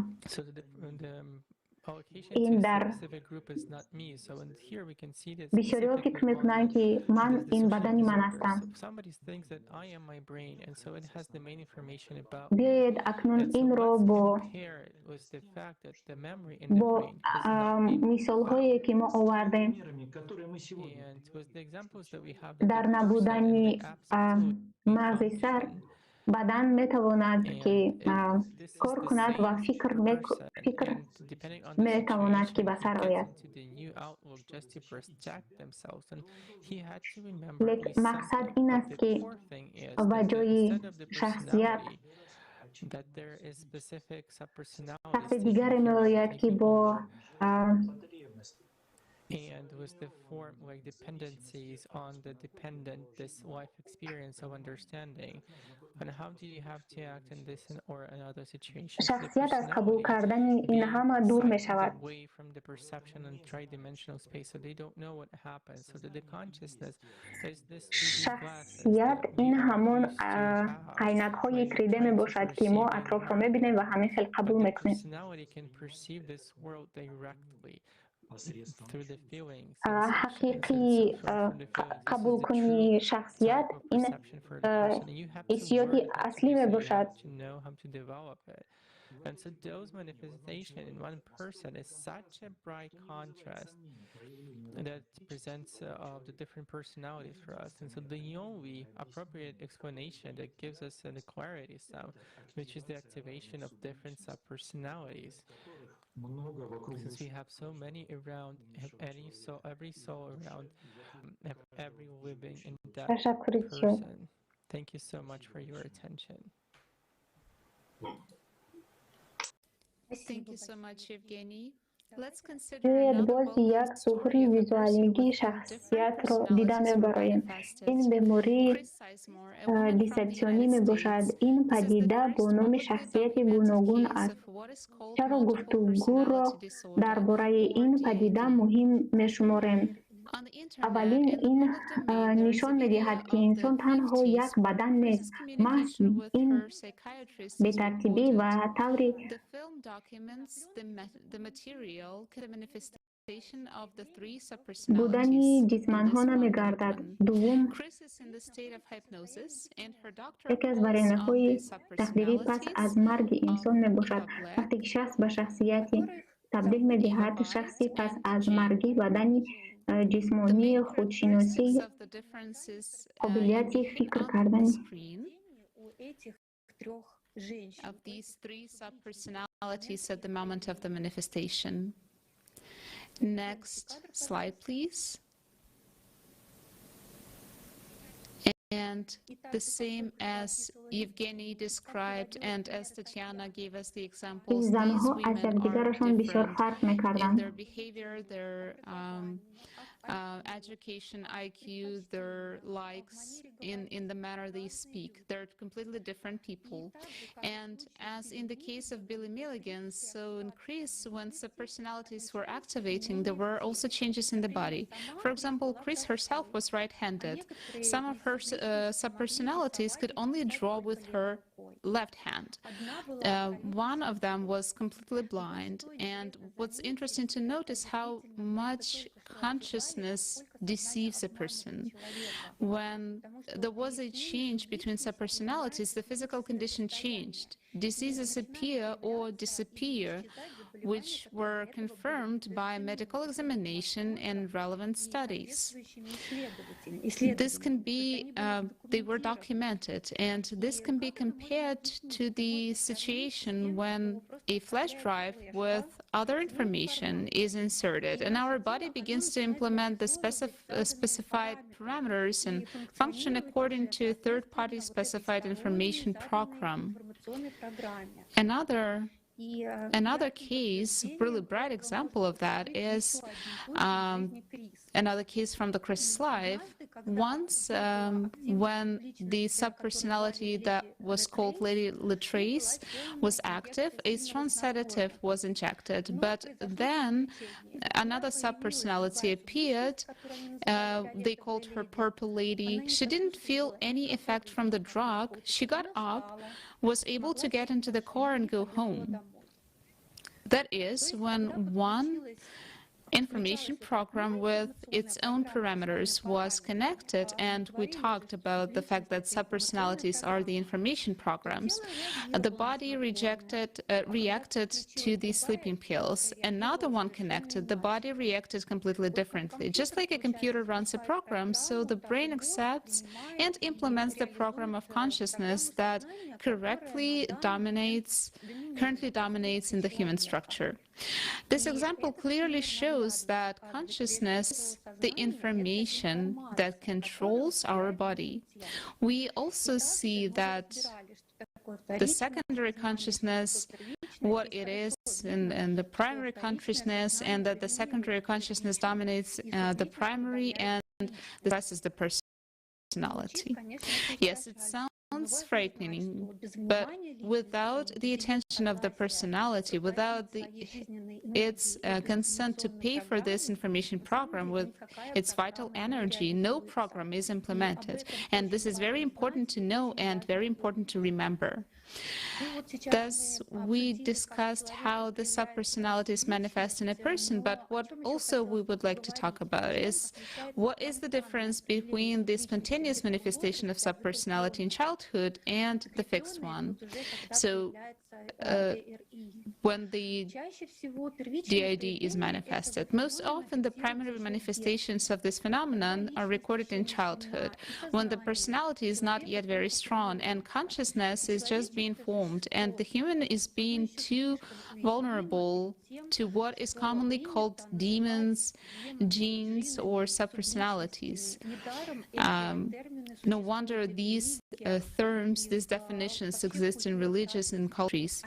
[SPEAKER 5] Ин дар бисёриҳо фикр мекунанд, ки ман ин бадани ман ҳастам. Биёед акнун инро бо мисолҳое, ки мо овардем, дар набудани мағзи сар бадан метавонад, ки кор кунад ва фикр метавонад, ки ба сар ояд. Лек мақсад ин аст, ки ба ҷои шахсият шахси дигаре меояд, ки бо
[SPEAKER 23] and with the form like dependencies on the dependent, this life experience of understanding and how do you have to act in this or another situation.
[SPEAKER 5] Шахсият аз қабул кардани ин ҳама дур мешавад.
[SPEAKER 23] Away from the perception and tridimensional space, so they don't know what happens, so that the consciousness is this.
[SPEAKER 5] Шахсият ин ҳамон айнакҳои 3D мебошад, ки мо атрофро мебинем ва ҳамин хел қабул мекунем.
[SPEAKER 23] Personality can perceive this world directly.
[SPEAKER 5] Ҳақиқии қабулкунии шахсият ин ҳиссиёти аслӣ мебошад.
[SPEAKER 23] And so those manifestation in one person is such a bright contrast that presents of the different personalities for us. And so the only appropriate explanation that gives us the clarity some, which is the activation of different subpersonalities. Since we have so many around, any soul, every soul around, every living and dead person. Thank you so much for your attention.
[SPEAKER 22] Thank you so much, Evgeny. Let's consider
[SPEAKER 5] Биёед
[SPEAKER 22] another
[SPEAKER 5] боз як зуҳури визуалигии шахсиятро дида мебароем. Ин бемории диссотсионӣ мебошад. Ин падида бо номи шахсияти гуногун аст. Чаро гуфтугӯро дар бораи ин падида муҳим мешуморем? Аввалин, ин нишон медиҳад, ки инсон танҳо як бадан нест. Маҳз ин бетартибӣ ва таври будани ҷисманҳо намегардад. Дуввум, яке аз вариантҳои тақдирӣ пас аз марги инсон мебошад. Вақте ки шахс ба шахсияти табдил медиҳад, шахси пас аз маргӣ бадани ҷисмонии худшиносӣ, қобилияти фикр кардани
[SPEAKER 22] of these three subpersonalities at the moment of the manifestation. Next slide, please. And the same as Evgeny described and as Tatiana gave us the examples,
[SPEAKER 5] ин
[SPEAKER 22] these
[SPEAKER 5] занҳо аз
[SPEAKER 22] women are
[SPEAKER 5] якдигарашон бисёр
[SPEAKER 22] different
[SPEAKER 5] фарқ
[SPEAKER 22] in
[SPEAKER 5] мекарданд.
[SPEAKER 22] their behavior, their education, IQ, their likes, in the manner they speak. They're completely different people. And as in the case of Billy Milligan, so in Chris, when subpersonalities were activating, there were also changes in the body. For example, Chris herself was right-handed. Some of her subpersonalities could only draw with her left hand. One of them was completely blind. And what's interesting to note is how much consciousness deceives a person. When there was a change between subpersonalities, the physical condition changed. Diseases appear or disappear, which were confirmed by medical examination and relevant studies. This can be, they were documented, and this can be compared to the situation when a flash drive with other information is inserted, and our body begins to implement the specified parameters and function according to third-party specified information program. Another case, really bright example of that is another case from the Chris life. Once, when the subpersonality that was called Lady Latrace was active, a strong sedative was injected. But then another subpersonality appeared. They called her Purple Lady. She didn't feel any effect from the drug. She got up, was able to get into the car and go home. That is, when one information program with its own parameters was connected, and we talked about the fact that subpersonalities are the information programs, the body reacted to the sleeping pills. Another one connected, the body reacted completely differently. Just like a computer runs a program, so the brain accepts and implements the program of consciousness that currently dominates in the human structure. This example clearly shows that consciousness, the information that controls our body. We also see that the secondary consciousness, what it is, and the primary consciousness, and that the secondary consciousness dominates the primary, and the rest is the personality. Yes, it sounds frightening, but without the attention of the personality, without its consent to pay for this information program with its vital energy, no program is implemented. And this is very important to know and very important to remember. Thus, we discussed how the subpersonalities manifest in a person, but what also we would like to talk about is what is the difference between the spontaneous manifestation of subpersonality in childhood and the fixed one. So, when the DID is manifested. Most often, the primary manifestations of this phenomenon are recorded in childhood, when the personality is not yet very strong and consciousness is just being formed, and the human is being too vulnerable to what is commonly called demons, genes, or subpersonalities. No wonder these terms, these definitions exist in religious and cultures.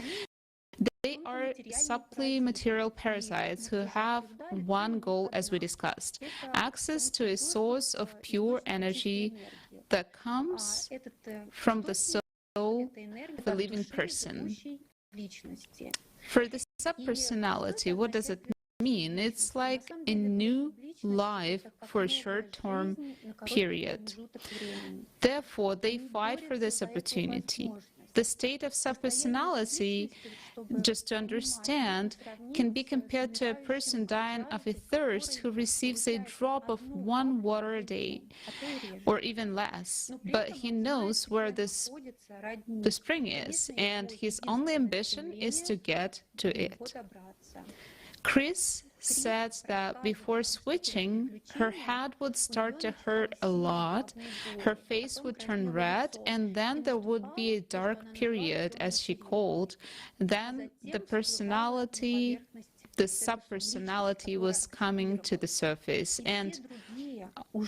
[SPEAKER 22] They are subtly material parasites who have one goal, as we discussed: access to a source of pure energy that comes from the soul of a living person. For the subpersonality, what does it mean? It's like a new life for a short-term period. Therefore, they fight for this opportunity. The state of subpersonality, just to understand, can be compared to a person dying of a thirst who receives a drop of one water a day, or even less, but he knows where the spring is, and his only ambition is to get to it. Chris said that before switching, her head would start to hurt a lot, her face would turn red, and then there would be a dark period, as she called. Then the personality, the subpersonality was coming to the surface, and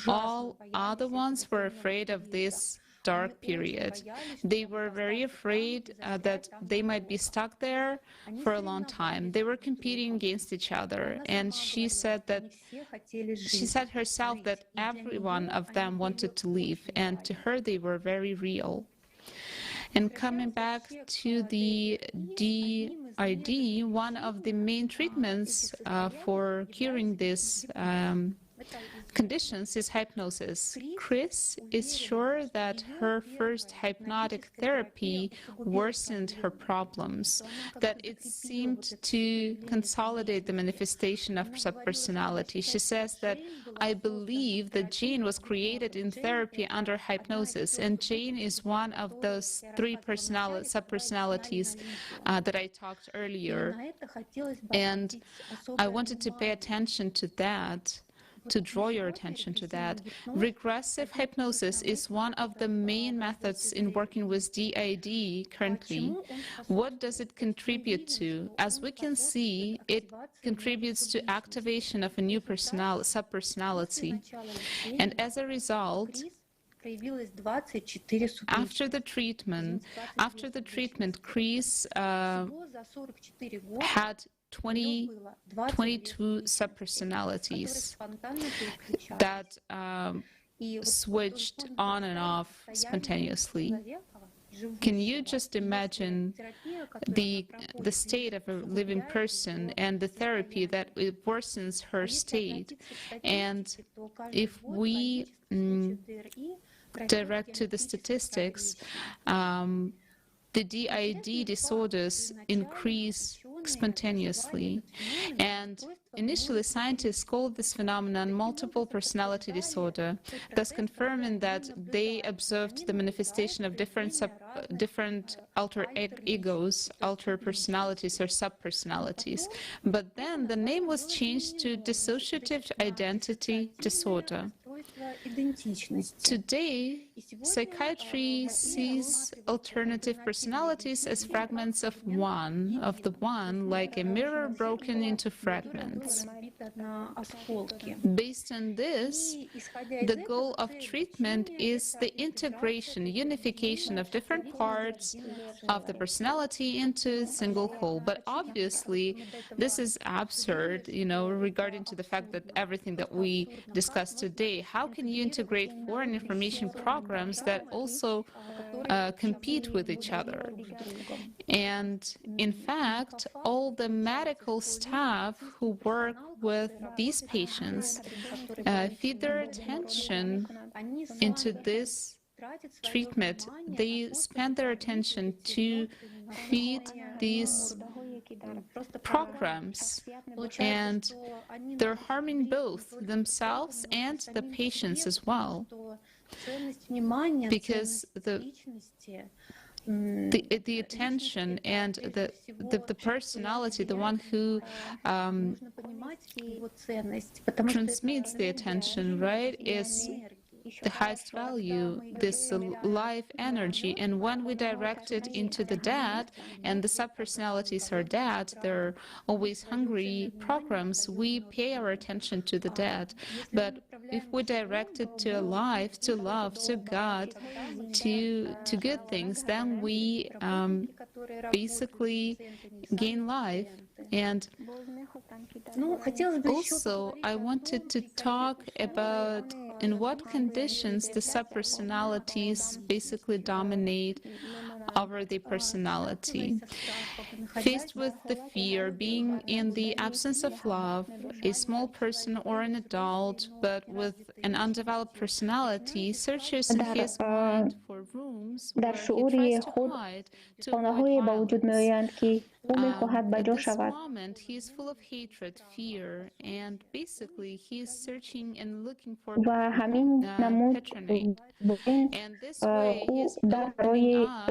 [SPEAKER 22] all other ones were afraid of this dark period. They were very afraid that they might be stuck there for a long time. They were competing against each other, and she said herself that every one of them wanted to leave, and to her they were very real. And coming back to the DID, one of the main treatments for curing this conditions is hypnosis. Chris is sure that her first hypnotic therapy worsened her problems, that it seemed to consolidate the manifestation of subpersonality. She says that, I believe that Jane was created in therapy under hypnosis, and Jane is one of those three subpersonalities that I talked earlier. And I wanted to pay attention to that, to draw your attention to that. Regressive hypnosis is one of the main methods in working with DID currently. What does it contribute to? As we can see, it contributes to activation of a new subpersonality. And as a result, after the treatment, Chris had 22 subpersonalities that switched on and off spontaneously. Can you just imagine the state of a living person and the therapy that it worsens her state? And if we direct to the statistics, the DID disorders increase spontaneously. And initially, scientists called this phenomenon multiple personality disorder, thus confirming that they observed the manifestation of different alter egos, alter personalities, or subpersonalities. But then the name was changed to dissociative identity disorder. Today, psychiatry sees alternative personalities as fragments of the one, like a mirror broken into fragments. Based on this, the goal of treatment is the integration, unification of different parts of the personality into a single whole. But obviously, this is absurd, you know, regarding to the fact that everything that we discussed today, how can you integrate foreign information programs that also compete with each other? And in fact, all the medical staff who work with these patients feed their attention into this treatment. They spend their attention to feed these programs, and they're harming both themselves and the patients as well, because the attention and the personality, the one who transmits the attention, right, is the highest value, this life energy. And when we direct it into the dead, and the subpersonalities are dead, they're always hungry programs, we pay our attention to the dead. But if we direct it to life, to love, to God, to good things, then we basically gain life. And also, I wanted to talk about in what conditions the subpersonalities basically dominate over the personality. Faced with the fear, being in the absence of love, a small person or an adult, but with an undeveloped personality, searches in his mind for rooms where he tries to hide to avoid violence. At this moment, he is full of hatred, fear, and basically he is searching and looking for patronage. And this way he is opening up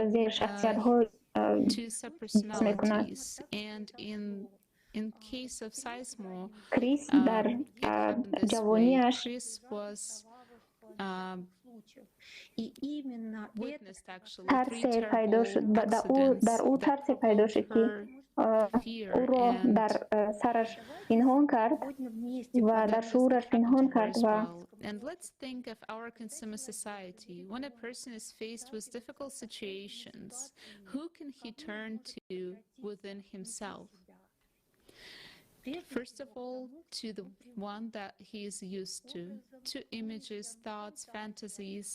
[SPEAKER 22] to subpersonalities. And in case of Seismo, it happened this way. Chris was witnessed actually three terrible accidents that provoked her
[SPEAKER 5] ӯро дар сараш пинҳон кард ва дар шуураш пинҳон кард ва
[SPEAKER 22] And let's think of our consumer society. When a person is faced with difficult situations, who can he turn to within himself? First of all, to the one that he is used to images, thoughts, fantasies.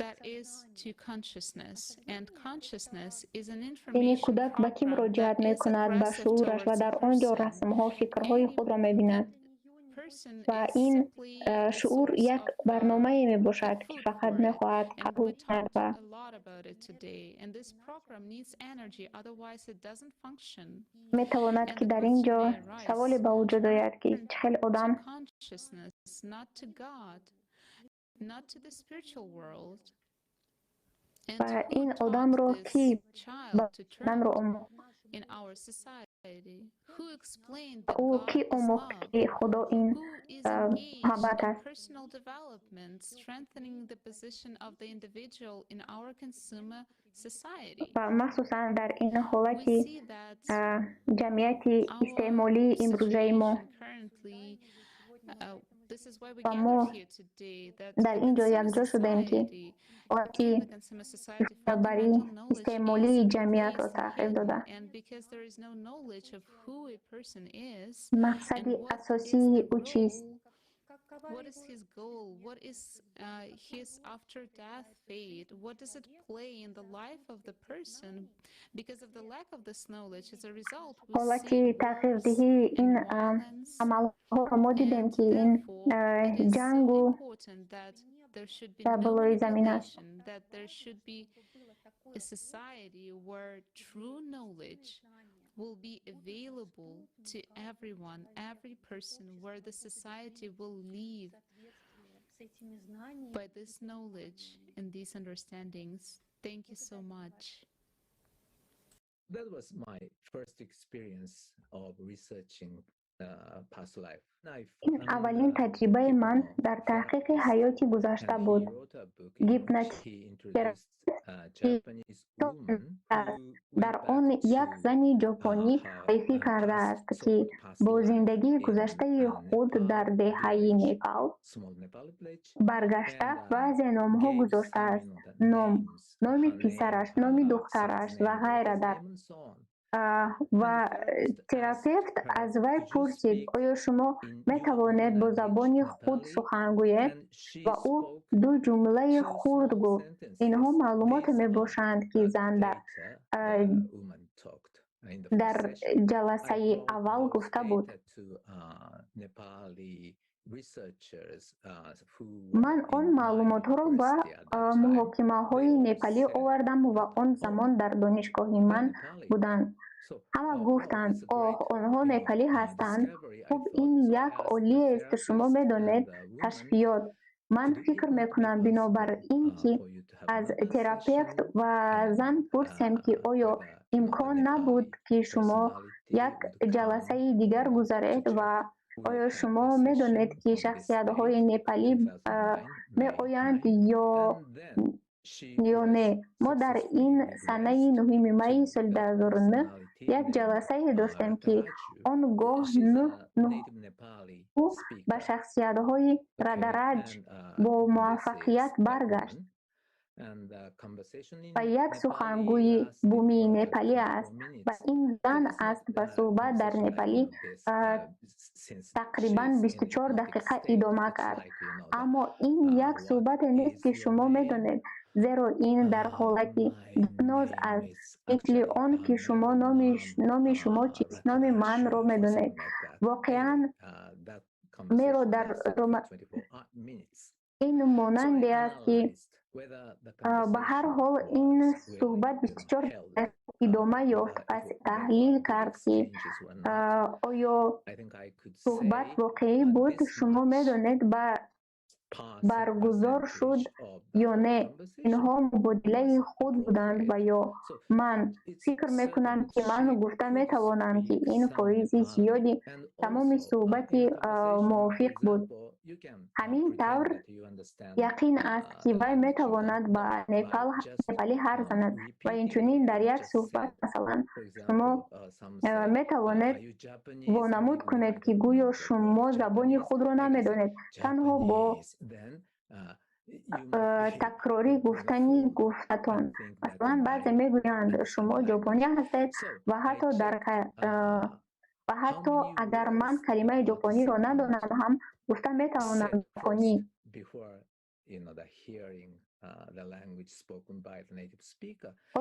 [SPEAKER 22] That is to consciousness, and consciousness is an
[SPEAKER 5] яъне
[SPEAKER 22] information
[SPEAKER 5] кӯдак ба кӣ
[SPEAKER 22] program
[SPEAKER 5] муроҷиат
[SPEAKER 22] that is
[SPEAKER 5] мекунад? Ба
[SPEAKER 22] aggressive
[SPEAKER 5] шуураш ва
[SPEAKER 22] towards
[SPEAKER 5] дар
[SPEAKER 22] a
[SPEAKER 5] он ҷо
[SPEAKER 22] person.
[SPEAKER 5] расмҳо, фикрҳои худро мебинад
[SPEAKER 22] Person
[SPEAKER 5] ва
[SPEAKER 22] is
[SPEAKER 5] ин
[SPEAKER 22] simply a
[SPEAKER 5] шуур
[SPEAKER 22] source
[SPEAKER 5] як
[SPEAKER 22] of
[SPEAKER 5] барномае мебошад, ки
[SPEAKER 22] food
[SPEAKER 5] фақат
[SPEAKER 22] for it.
[SPEAKER 5] мехоҳад
[SPEAKER 22] And
[SPEAKER 5] қабул
[SPEAKER 22] we
[SPEAKER 5] кунад
[SPEAKER 22] talked
[SPEAKER 5] ва
[SPEAKER 22] a lot about it today. And this program needs energy, otherwise it doesn't function.
[SPEAKER 5] Метавонад
[SPEAKER 22] And
[SPEAKER 5] ки
[SPEAKER 22] the
[SPEAKER 5] дар ин
[SPEAKER 22] question
[SPEAKER 5] ҷо
[SPEAKER 22] may arise,
[SPEAKER 5] саволе ба вуҷуд ояд, ки
[SPEAKER 22] turn
[SPEAKER 5] чӣ хел
[SPEAKER 22] to
[SPEAKER 5] одам
[SPEAKER 22] consciousness, not to God, not to the spiritual world. And
[SPEAKER 5] ва
[SPEAKER 22] who
[SPEAKER 5] ин
[SPEAKER 22] taught
[SPEAKER 5] одамро
[SPEAKER 22] this
[SPEAKER 5] кӣ
[SPEAKER 22] child to turn
[SPEAKER 5] баданро омӯхт?
[SPEAKER 22] in our society? Who explained that
[SPEAKER 5] Ӯ
[SPEAKER 22] God
[SPEAKER 5] кӣ
[SPEAKER 22] is
[SPEAKER 5] омӯхт,
[SPEAKER 22] love?
[SPEAKER 5] ки Худо ин
[SPEAKER 22] Who is engaged
[SPEAKER 5] муҳаббат
[SPEAKER 22] in
[SPEAKER 5] аст?
[SPEAKER 22] personal development, strengthening the position of the individual in our consumer society?
[SPEAKER 5] Ва махсусан дар ин
[SPEAKER 22] We
[SPEAKER 5] ҳолати
[SPEAKER 22] see that
[SPEAKER 5] ҷамъияти
[SPEAKER 22] our
[SPEAKER 5] истеъмолии имрӯзаи мо
[SPEAKER 22] situation currently, this is why we
[SPEAKER 5] ва мо
[SPEAKER 22] gathered here today, that
[SPEAKER 5] дар
[SPEAKER 22] the
[SPEAKER 5] ин ҷо
[SPEAKER 22] consumer
[SPEAKER 5] якҷо шудаем, ки
[SPEAKER 22] society,
[SPEAKER 5] ҳолати
[SPEAKER 22] in the consumer society,
[SPEAKER 5] барӣ
[SPEAKER 22] fundamental knowledge is
[SPEAKER 5] истеъмолии ҷамъиятро
[SPEAKER 22] replaced
[SPEAKER 5] тағйир
[SPEAKER 22] hidden,
[SPEAKER 5] дода.
[SPEAKER 22] and because there is no knowledge of who a person is and
[SPEAKER 5] Мақсади
[SPEAKER 22] what is
[SPEAKER 5] асосии
[SPEAKER 22] the
[SPEAKER 5] ӯ чист?
[SPEAKER 22] role What is his goal? What is his after-death fate? What does it play in the life of the person? Because of the lack of this knowledge, as a result, we
[SPEAKER 5] ҳолати
[SPEAKER 22] see
[SPEAKER 5] тағйирдиҳии ин амалҳоро мо дидем, ки ин ҷангу
[SPEAKER 22] important that there should be
[SPEAKER 5] дар
[SPEAKER 22] no
[SPEAKER 5] болои замин аст.
[SPEAKER 22] manipulation, that there should be a society where true knowledge will be available to everyone, every person, where the society will live by this knowledge and these understandings. Thank you so much.
[SPEAKER 15] That was my first experience of researching past life.
[SPEAKER 5] Ин аввалин таҷрибаи ман дар таҳқиқи ҳаёти гузашта буд. Гипнотерапевт дар он як зани ҷопонӣ муаррифӣ кардааст, ки бо зиндагии гузаштаи худ дар деҳаи Непал баргашта, баъзе номҳо гузоштааст: ном, номи писараш, номи духтараш ва ғайра. Дар ва терапевт аз вай пурсид: «Оё шумо метавонед бо забони худ сухан гӯед?» Ва ӯ ду ҷумлаи хурд гуфт. Инҳо маълумоте мебошанд, ки зан дар ҷаласаи аввал гуфта буд. Ман он маълумотҳоро ба муҳокимаҳои непалӣ овардам ва он замон дар донишгоҳи ман буданд. Ҳама гуфтанд: «Оҳ, онҳо непалӣ ҳастанд. Хуб, ин як олиест, шумо медонед, кашфиёт». Ман фикр мекунам, бинобар ин ки аз терапевт ва зан пурсем, ки оё имкон набуд, ки шумо як ҷаласаи дигар гузаред ва оё шумо медонед, ки шахсиятҳои непалӣ меоянд ё не? Мо дар ин санаи 9 майи соли 2009 як ҷаласае доштем, ки он гоҳ ӯ ба шахсиятҳои Радараҷ бо муваффақият баргашт ва як сухангӯи бумии непалӣ аст ва ин зан аст, ва суҳбат дар непалӣ тақрибан 24 дақиқа идома кард. Аммо ин як суҳбате нест, ки шумо медонед, зеро ин дар ҳолати гипноз аст, мисли он ки шумо номи шумо чист, номи манро медонед. Воқеан меро дар ин монанде аст, ки ба ҳар ҳол ин суҳбат 24 идома ёфт. Пас таҳлил кард, ки оё суҳбат воқеӣ буд, шумо медонед, баргузор шуд ё не, инҳо мубодилаи худ буданд ва ё ман фикр мекунам, ки ман гуфта метавонам, ки ин фоизи зиёди тамоми суҳбати мувофиқ буд. Ҳамин тавр, яқин аст, ки вай метавонад ба непалӣ ҳарф занад. Ва инчунин дар як суҳбат, масалан, шумо метавонед вонамуд кунед, ки гӯё шумо забони худро намедонед, танҳо бо такрорӣ гуфтани гуфтатон. Масалан, баъзе мегӯянд: «Шумо ҷопонӣ ҳастед?» Ва ҳатто агар ман калимаи ҷопониро надонам ҳам, гуфта метавонам ҷопонӣ.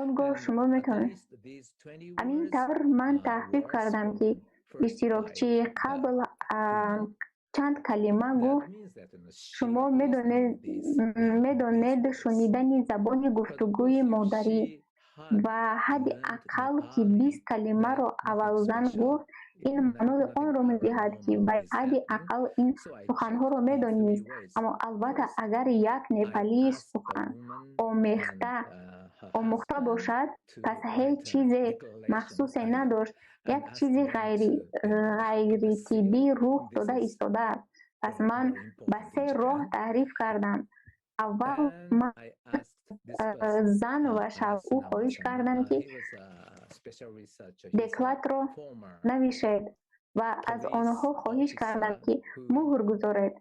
[SPEAKER 5] Он гоҳ шумо метавонед. Ҳамин тавр, ман таҳқиқ кардам, ки иштирокчии қабл чанд калима гуфт. Шумо медонед, шунидани забони гуфтугӯи модарӣ ва ҳадди ақал ки 20 калимаро аввалзан гуфт, ин маънои онро медиҳад, ки вай ҳадди ақал ин суханҳоро медонист. Аммо албатта, агар як непалии сухан омӯхта бошад, пас ҳеҷ чизе махсусе надошт. Як чизи ғайритиббӣ рух дода истодааст. Пас ман ба се роҳ таъриф кардам. Аввал, ман зан ва ӯ хоҳиш кардам, ки декладро навишед ва аз онҳо хоҳиш кардам, ки муҳр гузоред.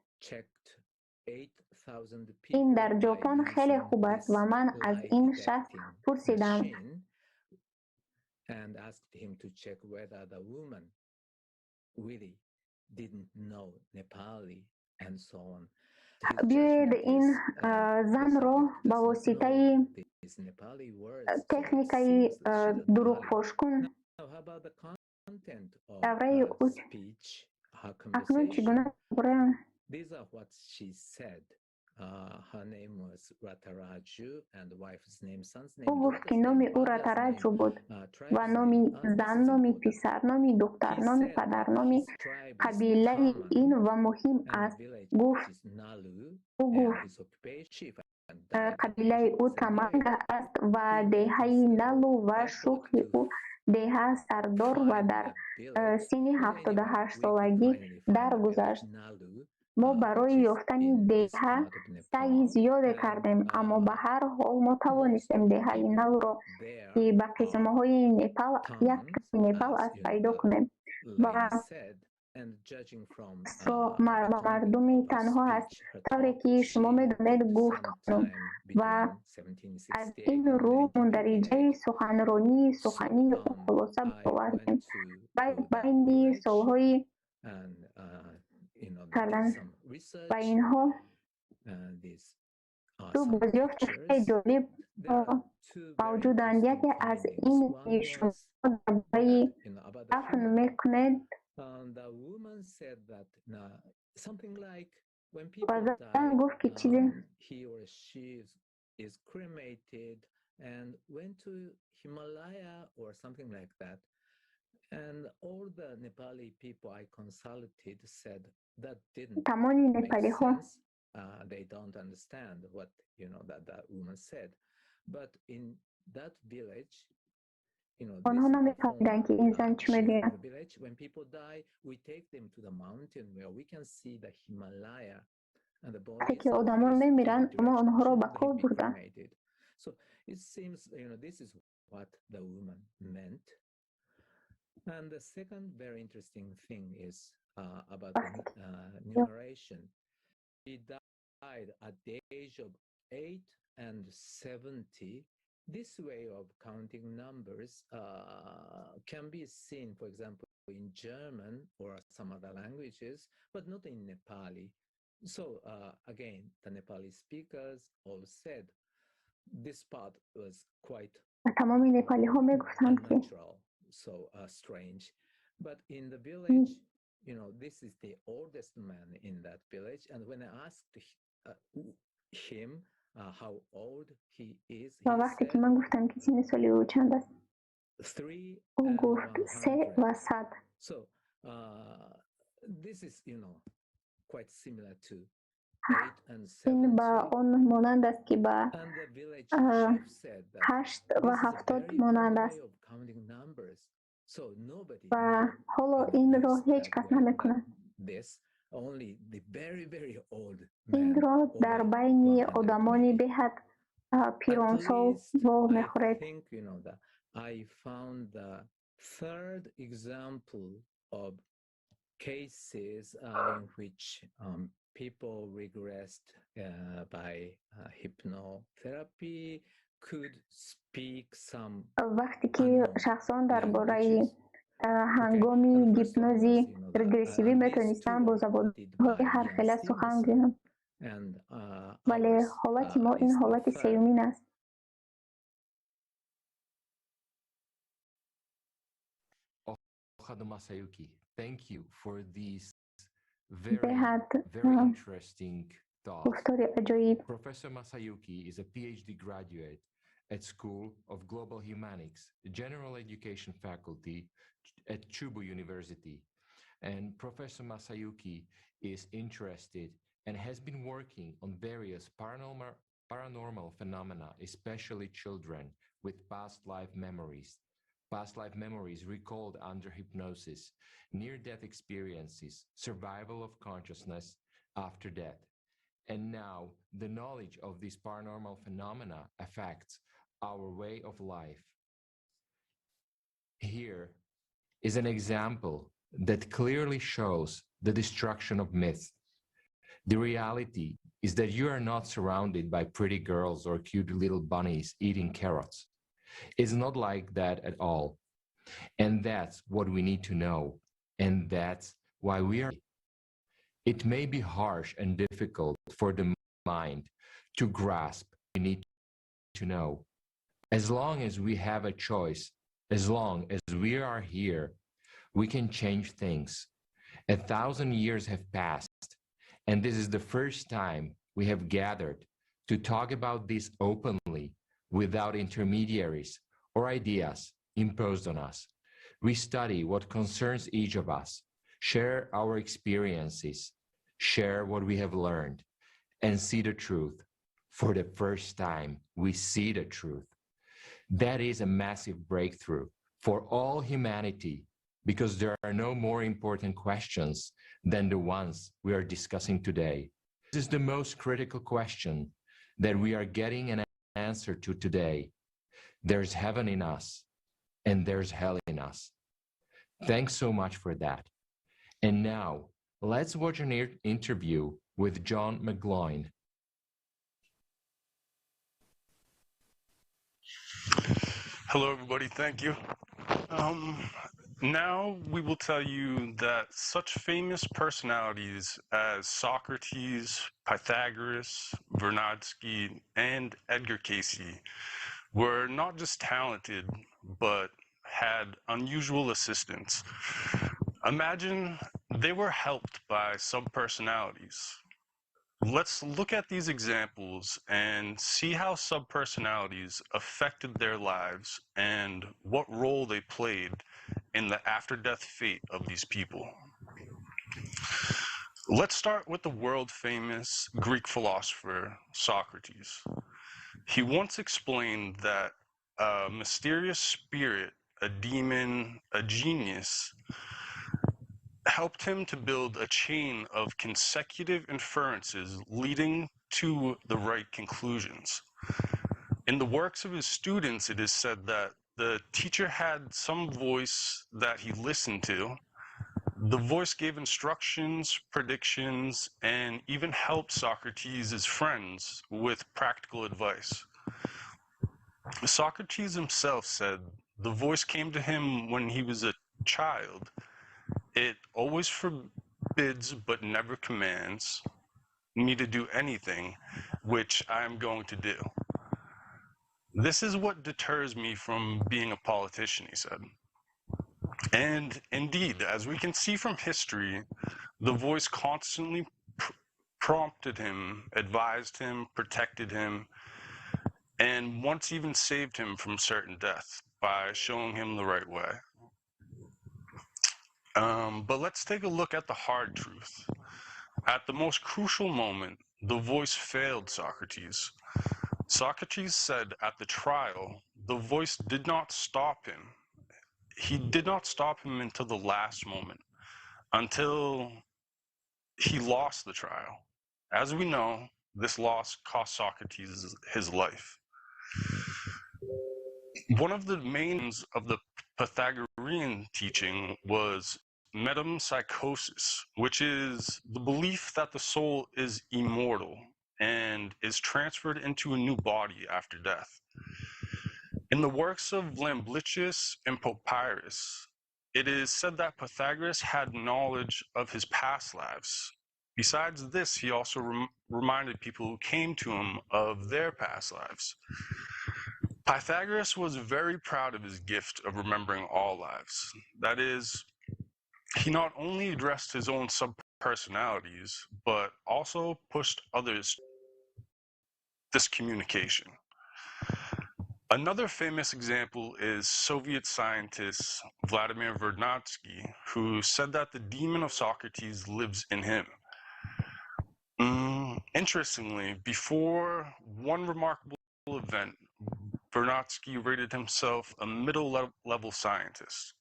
[SPEAKER 5] Ин дар Ҷопон хеле хуб аст ва ман аз ин шахс пурсидам,
[SPEAKER 15] and asked him to check whether the woman really didn't know Nepali.
[SPEAKER 5] Биёед ин занро ба воситаи техникаи дурӯғфошкун давраи ӯ акнун чӣ гуна бораи ӯ гуфт, ки номи ӯ Ратараҷу буд ва номи зан, номи писар, номи духтар, номи падар, номи қабилаи ин ва муҳим аст. Гуфт, ӯ гуфт, қабилаи ӯ Таманга аст ва деҳаи Налу ва шуғли ӯ деҳа сардор ва дар синни 78-солагӣ даргузашт. Мо барои ёфтани деҳа саъйи зиёде кардем, аммо ба ҳар ҳол мо тавонистем деҳаи Налуро, ки ба қисмҳои Непал як қисми Непал аст, пайдо кунем ва ба мардуми танҳо аст, тавре ки шумо медонед, гуфт хонум, ва аз ин рӯ мундариҷаи суханронии сухании ӯ хулоса баровардем. Вай байни солҳои кардан ва инҳо ду бозёфти хеле ҷолиб мавҷуданд. Яке аз ин ки шумо дар бораи дафн мекунед ва зан гуфт, ки чизе тамоми непалиҳо онҳо намефаҳмиданд, ки ин зан чӣ мегӯяд. Вақте ки одамон мемиранд, мо онҳоро ба кӯҳ бурда
[SPEAKER 15] And the second very interesting thing is about the numeration. He died at the age of 8 and 70. This way of counting numbers can be seen, for example, in German or some other languages, but not in Nepali. So again, the Nepali speakers all said this part was quite
[SPEAKER 5] тамоми непалиҳо мегуфтанд, ки
[SPEAKER 15] so strange. But in the village, this is the oldest man in that village. And when I asked him how old he is,
[SPEAKER 5] ва вақте ки ман гуфтам, ки синни соли ӯ чанд аст, ӯ гуфт 103.
[SPEAKER 15] So this is, quite similar to
[SPEAKER 5] ин ба он монанд аст, ки ба 78 монанд аст ва ҳоло инро ҳеҷ кас намекунад. Инро дар байни одамони беҳад пиронсол вомехӯред.
[SPEAKER 15] Cases in which people regressed by hypnotherapy could speak some
[SPEAKER 5] вақте ки шахсон дар бораи ҳангоми гипнози регрессивӣ метавонистанд бо забонҳои ҳархела сухан гӯянд, вале ҳолати мо ин ҳолати сеюмин аст.
[SPEAKER 6] Ohado Masayuki, thank you for these very,
[SPEAKER 5] беҳад
[SPEAKER 6] very interesting thoughts.
[SPEAKER 5] гуфтори аҷоиб.
[SPEAKER 6] Professor Masayuki is a PhD graduate at School of Global Humanics, General Education Faculty at Chubu University. And Professor Masayuki is interested and has been working on various paranormal phenomena, especially children with past life memories. Past life memories recalled under hypnosis, near-death experiences, survival of consciousness after death. And now the knowledge of these paranormal phenomena affects our way of life. Here is an example that clearly shows the destruction of myths. The reality is that you are not surrounded by pretty girls or cute little bunnies eating carrots. It's not like that at all. And that's what we need to know. And that's why we are. It may be harsh and difficult for the mind to grasp. We need to know. As long as we have a choice, as long as we are here, we can change things. 1,000 years have passed, and this is the first time we have gathered to talk about this openly without intermediaries or ideas imposed on us. We study what concerns each of us, share our experiences, share what we have learned, and see the truth. For the first time, we see the truth. That is a massive breakthrough for all humanity, because there are no more important questions than the ones we are discussing today. This is the most critical question that we are getting an answer to today. There's heaven in us, and there's hell in us. Thanks so much for that. And now, let's watch an interview with John McGloin.
[SPEAKER 2] Hello, everybody. Thank you. Now we will tell you that such famous personalities as Socrates, Pythagoras, Vernadsky, and Edgar Cayce were not just talented, but had unusual assistants. Imagine they were helped by subpersonalities. Let's look at these examples and see how subpersonalities affected their lives and what role they played in the after-death fate of these people. Let's start with the world-famous Greek philosopher, Socrates. He once explained that a mysterious spirit, a demon, a genius, helped him to build a chain of consecutive inferences leading to the right conclusions. In the works of his students, it is said that the teacher had some voice that he listened to. The voice gave instructions, predictions, and even helped Socrates' friends with practical advice. Socrates himself said the voice came to him when he was a child. It always forbids but never commands me to do anything, which I am going to do. This is what deters me from being a politician, he said. And indeed, as we can see from history, the voice constantly prompted him, advised him, protected him, and once even saved him from certain death by showing him the right way. But let's take a look at the hard truth. At the most crucial moment, the voice failed Socrates. Socrates said at the trial, the voice did not stop him. He did not stop him until the last moment, until he lost the trial. As we know, this loss cost Socrates his life. One of the main of the Pythagorean teaching was metempsychosis, which is the belief that the soul is immortal and is transferred into a new body after death. In the works of Iamblichus and Papyrus, it is said that Pythagoras had knowledge of his past lives. Besides this, he also reminded people who came to him of their past lives. Pythagoras was very proud of his gift of remembering all lives. That is, he not only addressed his own subpersonalities, but also pushed others this communication. Another famous example is Soviet scientist Vladimir Vernadsky, who said that the demon of Socrates lives in him. Interestingly, before one remarkable event, Vernadsky rated himself a middle-level scientist.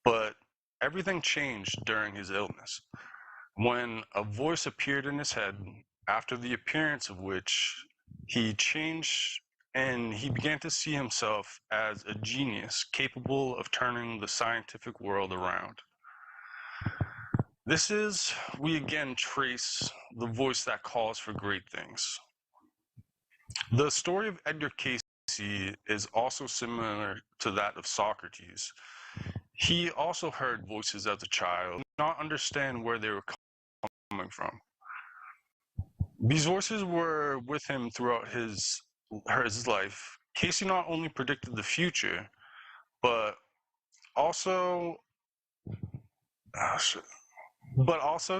[SPEAKER 2] But everything changed during his illness, when a voice appeared in his head, after the appearance of which he changed and he began to see himself as a genius capable of turning the scientific world around. This is, we again trace the voice that calls for great things. The story of Edgar Cayce is also similar to that of Socrates. He also heard voices as a child, did not understand where they were coming from. These voices were with him throughout his life. Cayce not only predicted the future, but also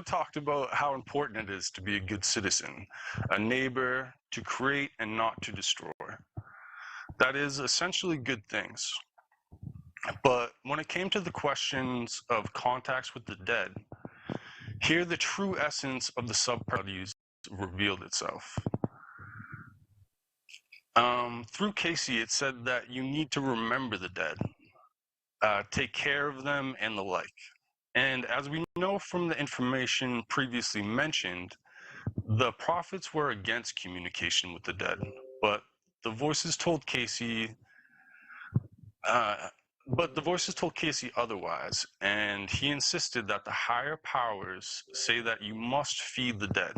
[SPEAKER 2] talked about how important it is to be a good citizen, a neighbor, to create and not to destroy. That is essentially good things. But when it came to the questions of contacts with the dead, here the true essence of the subpersonalities revealed itself. Through Cayce, it said that you need to remember the dead, take care of them, and the like. And as we know from the information previously mentioned, the prophets were against communication with the dead, but the voices told Cayce, otherwise, and he insisted that the higher powers say that you must feed the dead.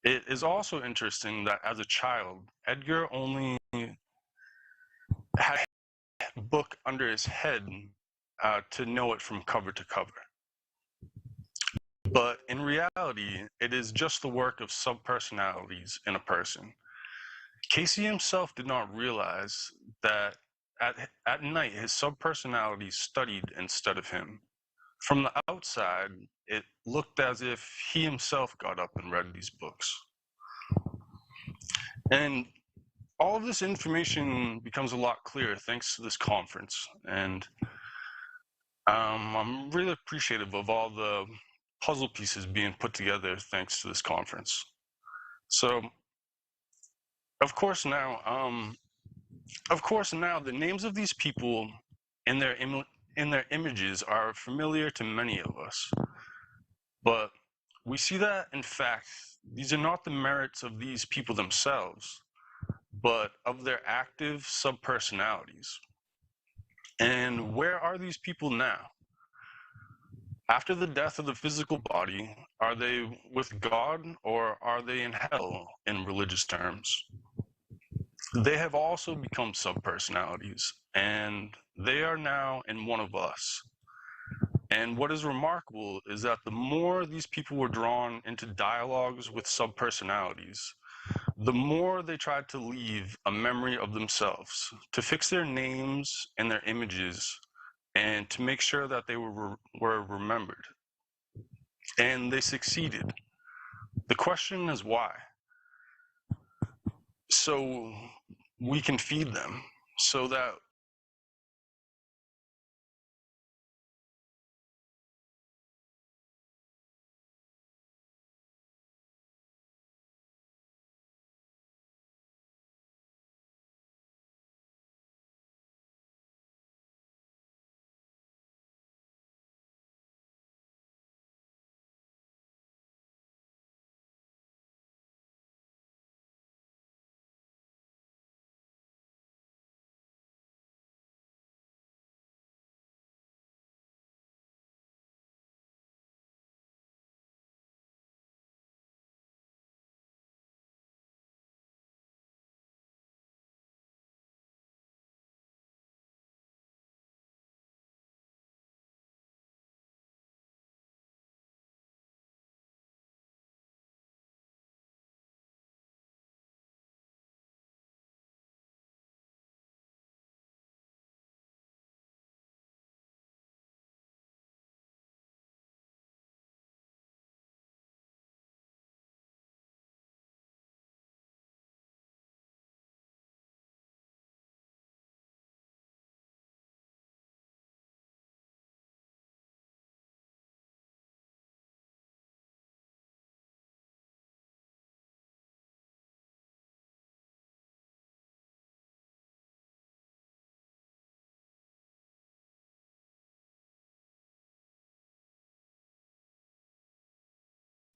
[SPEAKER 2] It is also interesting that as a child, Edgar only had a book under his head to know it from cover to cover. But in reality, it is just the work of subpersonalities in a person. Cayce himself did not realize that at night his subpersonalities studied instead of him. From the outside, it looked as if he himself got up and read these books. And all of this information becomes a lot clearer thanks to this conference. And I'm really appreciative of all the puzzle pieces being put together thanks to this conference. So, of course now, the names of these people and their images are familiar to many of us. But we see that, in fact, these are not the merits of these people themselves, but of their active subpersonalities. And where are these people now? After the death of the physical body, are they with God or are they in hell in religious terms? They have also become subpersonalities, and they are now in one of us. And what is remarkable is that the more these people were drawn into dialogues with subpersonalities, the more they tried to leave a memory of themselves, to fix their names and their images, and to make sure that they were remembered. And they succeeded. The question is why? So we can feed them, so that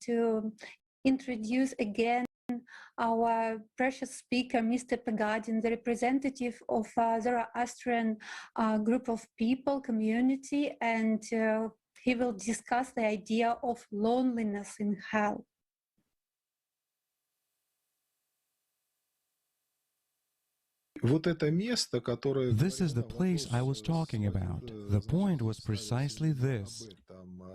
[SPEAKER 14] to introduce again our precious speaker, Mr. Pogodin, the representative of Zoroastrian group of people, community, and he will discuss the idea of loneliness in hell.
[SPEAKER 10] Вот это место, которое
[SPEAKER 13] This is the place I was talking about. The point was precisely this.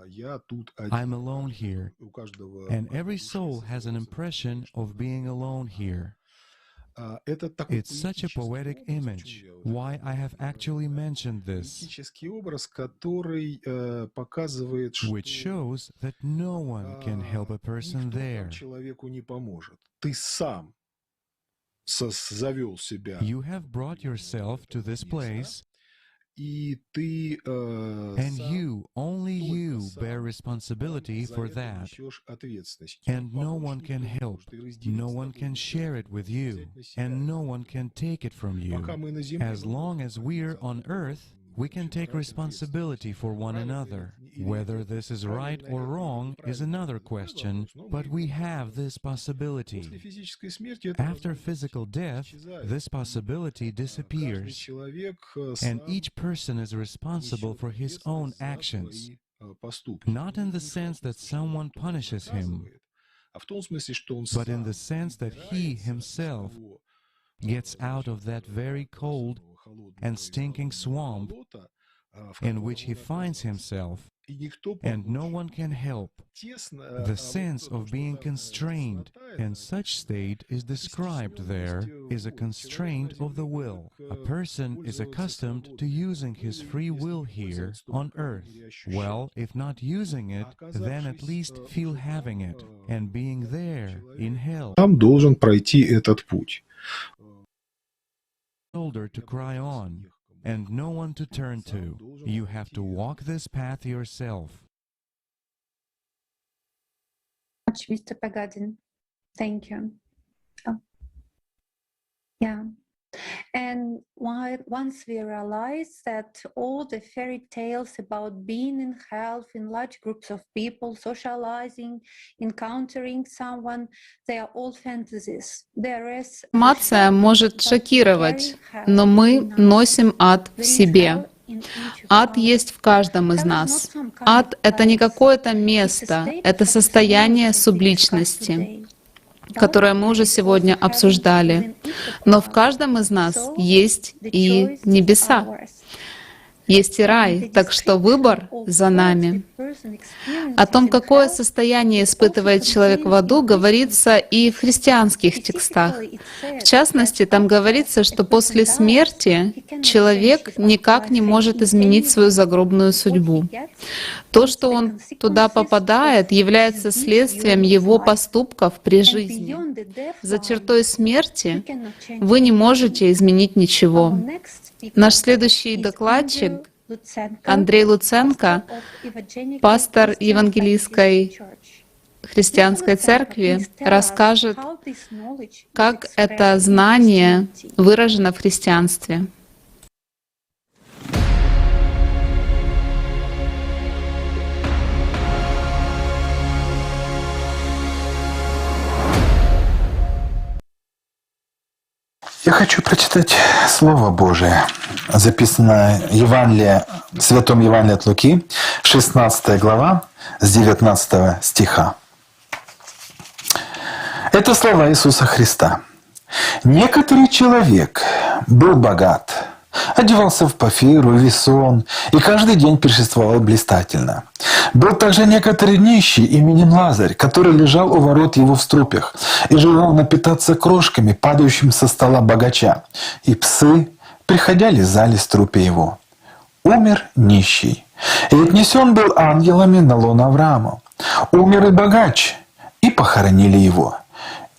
[SPEAKER 10] Я тут
[SPEAKER 13] I'm alone here,
[SPEAKER 10] у каждого
[SPEAKER 13] and every soul has an impression of being alone here.
[SPEAKER 10] Это такой
[SPEAKER 13] It's such a poetic image, why I have actually mentioned this,
[SPEAKER 10] поэтический образ, который показывает, что
[SPEAKER 13] which shows that no one can help a person
[SPEAKER 10] никто там
[SPEAKER 13] there.
[SPEAKER 10] человеку не поможет. Ты сам завел себя,
[SPEAKER 13] You have brought yourself to this place,
[SPEAKER 10] и ты
[SPEAKER 13] and
[SPEAKER 10] сам
[SPEAKER 13] you, only
[SPEAKER 10] только
[SPEAKER 13] you,
[SPEAKER 10] сам
[SPEAKER 13] bear responsibility
[SPEAKER 10] за
[SPEAKER 13] for
[SPEAKER 10] это
[SPEAKER 13] that.
[SPEAKER 10] несешь ответственность.
[SPEAKER 13] And no
[SPEAKER 10] Помочь
[SPEAKER 13] one
[SPEAKER 10] никто
[SPEAKER 13] can
[SPEAKER 10] не
[SPEAKER 13] help,
[SPEAKER 10] может, и разделить
[SPEAKER 13] no
[SPEAKER 10] с
[SPEAKER 13] one
[SPEAKER 10] тобой
[SPEAKER 13] can
[SPEAKER 10] никто
[SPEAKER 13] share it with you,
[SPEAKER 10] взять на себя
[SPEAKER 13] and no one can take it from you.
[SPEAKER 10] Пока мы на земле,
[SPEAKER 13] As
[SPEAKER 10] мы
[SPEAKER 13] long as we're on earth, we can take responsibility for one another. Whether this is right or wrong is another question, but we have this possibility.
[SPEAKER 10] После физической смерти это
[SPEAKER 13] After physical death, this possibility
[SPEAKER 10] каждый
[SPEAKER 13] disappears,
[SPEAKER 10] человек
[SPEAKER 13] and
[SPEAKER 10] сам
[SPEAKER 13] each person is responsible
[SPEAKER 10] несет
[SPEAKER 13] for his own
[SPEAKER 10] ответственность за
[SPEAKER 13] actions.
[SPEAKER 10] свои поступки.
[SPEAKER 13] Not in the sense that someone punishes him,
[SPEAKER 10] А в том смысле, что он
[SPEAKER 13] but in
[SPEAKER 10] сам
[SPEAKER 13] the sense that he
[SPEAKER 10] выбирается из
[SPEAKER 13] himself
[SPEAKER 10] того
[SPEAKER 13] gets out of that very cold and stinking swamp
[SPEAKER 10] болота, в
[SPEAKER 13] in
[SPEAKER 10] котором
[SPEAKER 13] which he
[SPEAKER 10] он
[SPEAKER 13] finds
[SPEAKER 10] оказался.
[SPEAKER 13] himself,
[SPEAKER 10] И никто
[SPEAKER 13] and no
[SPEAKER 10] помочь.
[SPEAKER 13] one can help.
[SPEAKER 10] Тесно,
[SPEAKER 13] The
[SPEAKER 10] а вот
[SPEAKER 13] sense
[SPEAKER 10] то,
[SPEAKER 13] of
[SPEAKER 10] что
[SPEAKER 13] being
[SPEAKER 10] там
[SPEAKER 13] constrained
[SPEAKER 10] теснота,
[SPEAKER 13] in
[SPEAKER 10] это
[SPEAKER 13] such state is described there
[SPEAKER 10] стесненность
[SPEAKER 13] is a
[SPEAKER 10] воли. Человек на
[SPEAKER 13] constraint of the
[SPEAKER 10] земле
[SPEAKER 13] will.
[SPEAKER 10] привык
[SPEAKER 13] A person is
[SPEAKER 10] пользоваться
[SPEAKER 13] accustomed to
[SPEAKER 10] свободой
[SPEAKER 13] using his
[SPEAKER 10] волей,
[SPEAKER 13] free
[SPEAKER 10] если
[SPEAKER 13] will
[SPEAKER 10] не
[SPEAKER 13] here
[SPEAKER 10] пользоваться, то
[SPEAKER 13] on
[SPEAKER 10] по крайней
[SPEAKER 13] earth.
[SPEAKER 10] мере ощущать.
[SPEAKER 13] Well, if not using
[SPEAKER 10] А
[SPEAKER 13] it, then at
[SPEAKER 10] оказавшись
[SPEAKER 13] least feel
[SPEAKER 10] уже там,
[SPEAKER 13] having it and being there in hell.
[SPEAKER 10] Там должен пройти этот путь.
[SPEAKER 13] Shoulder to cry on and no one to turn to. You have to walk this path yourself.
[SPEAKER 14] Much, Mr. Pogodin. Thank you. Oh. Yeah. And once we realize that all the fairy tales about being in health, in large groups of people, socializing, encountering someone, they are all fantasies. There is a
[SPEAKER 22] Информация
[SPEAKER 14] hell,
[SPEAKER 22] может
[SPEAKER 14] but
[SPEAKER 22] шокировать,
[SPEAKER 14] very hell
[SPEAKER 22] но мы
[SPEAKER 14] in us.
[SPEAKER 22] носим ад в
[SPEAKER 14] There is
[SPEAKER 22] себе.
[SPEAKER 14] hell in each of
[SPEAKER 22] Ад
[SPEAKER 14] us.
[SPEAKER 22] есть в каждом из
[SPEAKER 14] Hell is not
[SPEAKER 22] нас.
[SPEAKER 14] some kind of
[SPEAKER 22] Ад — это не
[SPEAKER 14] place.
[SPEAKER 22] какое-то
[SPEAKER 14] It's a
[SPEAKER 22] место,
[SPEAKER 14] state
[SPEAKER 22] это
[SPEAKER 14] of
[SPEAKER 22] состояние
[SPEAKER 14] experience that we discussed
[SPEAKER 22] субличности,
[SPEAKER 14] today.
[SPEAKER 22] которое мы уже
[SPEAKER 14] Darkness is also
[SPEAKER 22] сегодня
[SPEAKER 14] heaven
[SPEAKER 22] обсуждали.
[SPEAKER 14] within each of
[SPEAKER 22] Но в
[SPEAKER 14] us.
[SPEAKER 22] каждом из нас
[SPEAKER 14] So
[SPEAKER 22] есть
[SPEAKER 14] the
[SPEAKER 22] и
[SPEAKER 14] choice is
[SPEAKER 22] небеса,
[SPEAKER 14] ours.
[SPEAKER 22] есть и
[SPEAKER 14] And
[SPEAKER 22] рай,
[SPEAKER 14] the
[SPEAKER 22] так что
[SPEAKER 14] description
[SPEAKER 22] выбор
[SPEAKER 14] of
[SPEAKER 22] за
[SPEAKER 14] what
[SPEAKER 22] нами.
[SPEAKER 14] a person
[SPEAKER 22] О
[SPEAKER 14] experiences
[SPEAKER 22] том,
[SPEAKER 14] in
[SPEAKER 22] какое
[SPEAKER 14] hell
[SPEAKER 22] состояние
[SPEAKER 14] is also
[SPEAKER 22] испытывает человек в
[SPEAKER 14] contained
[SPEAKER 22] аду,
[SPEAKER 14] in Christian
[SPEAKER 22] говорится и в христианских текстах.
[SPEAKER 14] Specifically, it
[SPEAKER 22] В
[SPEAKER 14] says that
[SPEAKER 22] частности, там
[SPEAKER 14] after
[SPEAKER 22] говорится,
[SPEAKER 14] a
[SPEAKER 22] что
[SPEAKER 14] person
[SPEAKER 22] после
[SPEAKER 14] dies,
[SPEAKER 22] смерти
[SPEAKER 14] he cannot change
[SPEAKER 22] человек
[SPEAKER 14] his
[SPEAKER 22] никак
[SPEAKER 14] afterlife
[SPEAKER 22] не
[SPEAKER 14] fate
[SPEAKER 22] может
[SPEAKER 14] in any
[SPEAKER 22] изменить свою
[SPEAKER 14] way.
[SPEAKER 22] загробную
[SPEAKER 14] What he
[SPEAKER 22] судьбу.
[SPEAKER 14] gets
[SPEAKER 22] То,
[SPEAKER 14] is
[SPEAKER 22] что
[SPEAKER 14] the
[SPEAKER 22] он туда
[SPEAKER 14] consequences of
[SPEAKER 22] попадает,
[SPEAKER 14] his
[SPEAKER 22] является
[SPEAKER 14] deeds
[SPEAKER 22] следствием
[SPEAKER 14] during his
[SPEAKER 22] его
[SPEAKER 14] life.
[SPEAKER 22] поступков при
[SPEAKER 14] And
[SPEAKER 22] жизни.
[SPEAKER 14] beyond the death
[SPEAKER 22] За
[SPEAKER 14] line,
[SPEAKER 22] чертой
[SPEAKER 14] he
[SPEAKER 22] смерти
[SPEAKER 14] cannot change
[SPEAKER 22] вы не
[SPEAKER 14] anything.
[SPEAKER 22] можете изменить
[SPEAKER 14] Our
[SPEAKER 22] ничего.
[SPEAKER 14] next speaker
[SPEAKER 22] Наш следующий
[SPEAKER 14] is Andrew
[SPEAKER 22] докладчик
[SPEAKER 14] Lutsenko,
[SPEAKER 22] Андрей
[SPEAKER 14] pastor
[SPEAKER 22] Луценко,
[SPEAKER 14] of Evangelical
[SPEAKER 22] пастор
[SPEAKER 14] Christian Baptist
[SPEAKER 22] Евангелийской
[SPEAKER 14] Church. Mr.
[SPEAKER 22] христианской
[SPEAKER 14] Lutsenko,
[SPEAKER 22] церкви,
[SPEAKER 14] please tell us
[SPEAKER 22] расскажет,
[SPEAKER 14] how this knowledge is
[SPEAKER 22] как
[SPEAKER 14] expressed
[SPEAKER 22] это
[SPEAKER 14] in
[SPEAKER 22] знание
[SPEAKER 14] Christianity.
[SPEAKER 22] выражено в христианстве.
[SPEAKER 9] Я хочу прочитать Слово Божие, записанное Евангелие, в Святом Евангелии от Луки, 16 глава, с 19 стиха. Это слова Иисуса Христа. «Некоторый человек был богат, одевался в пофиру, висон и каждый день пиршествовал блистательно. Был также некоторый нищий именем Лазарь, который лежал у ворот его в струпьях и желал напитаться крошками, падающими со стола богача. И псы, приходя, лизали струпья его. Умер нищий, и отнесен был ангелами на лоно Авраама. Умер и богач, и похоронили его.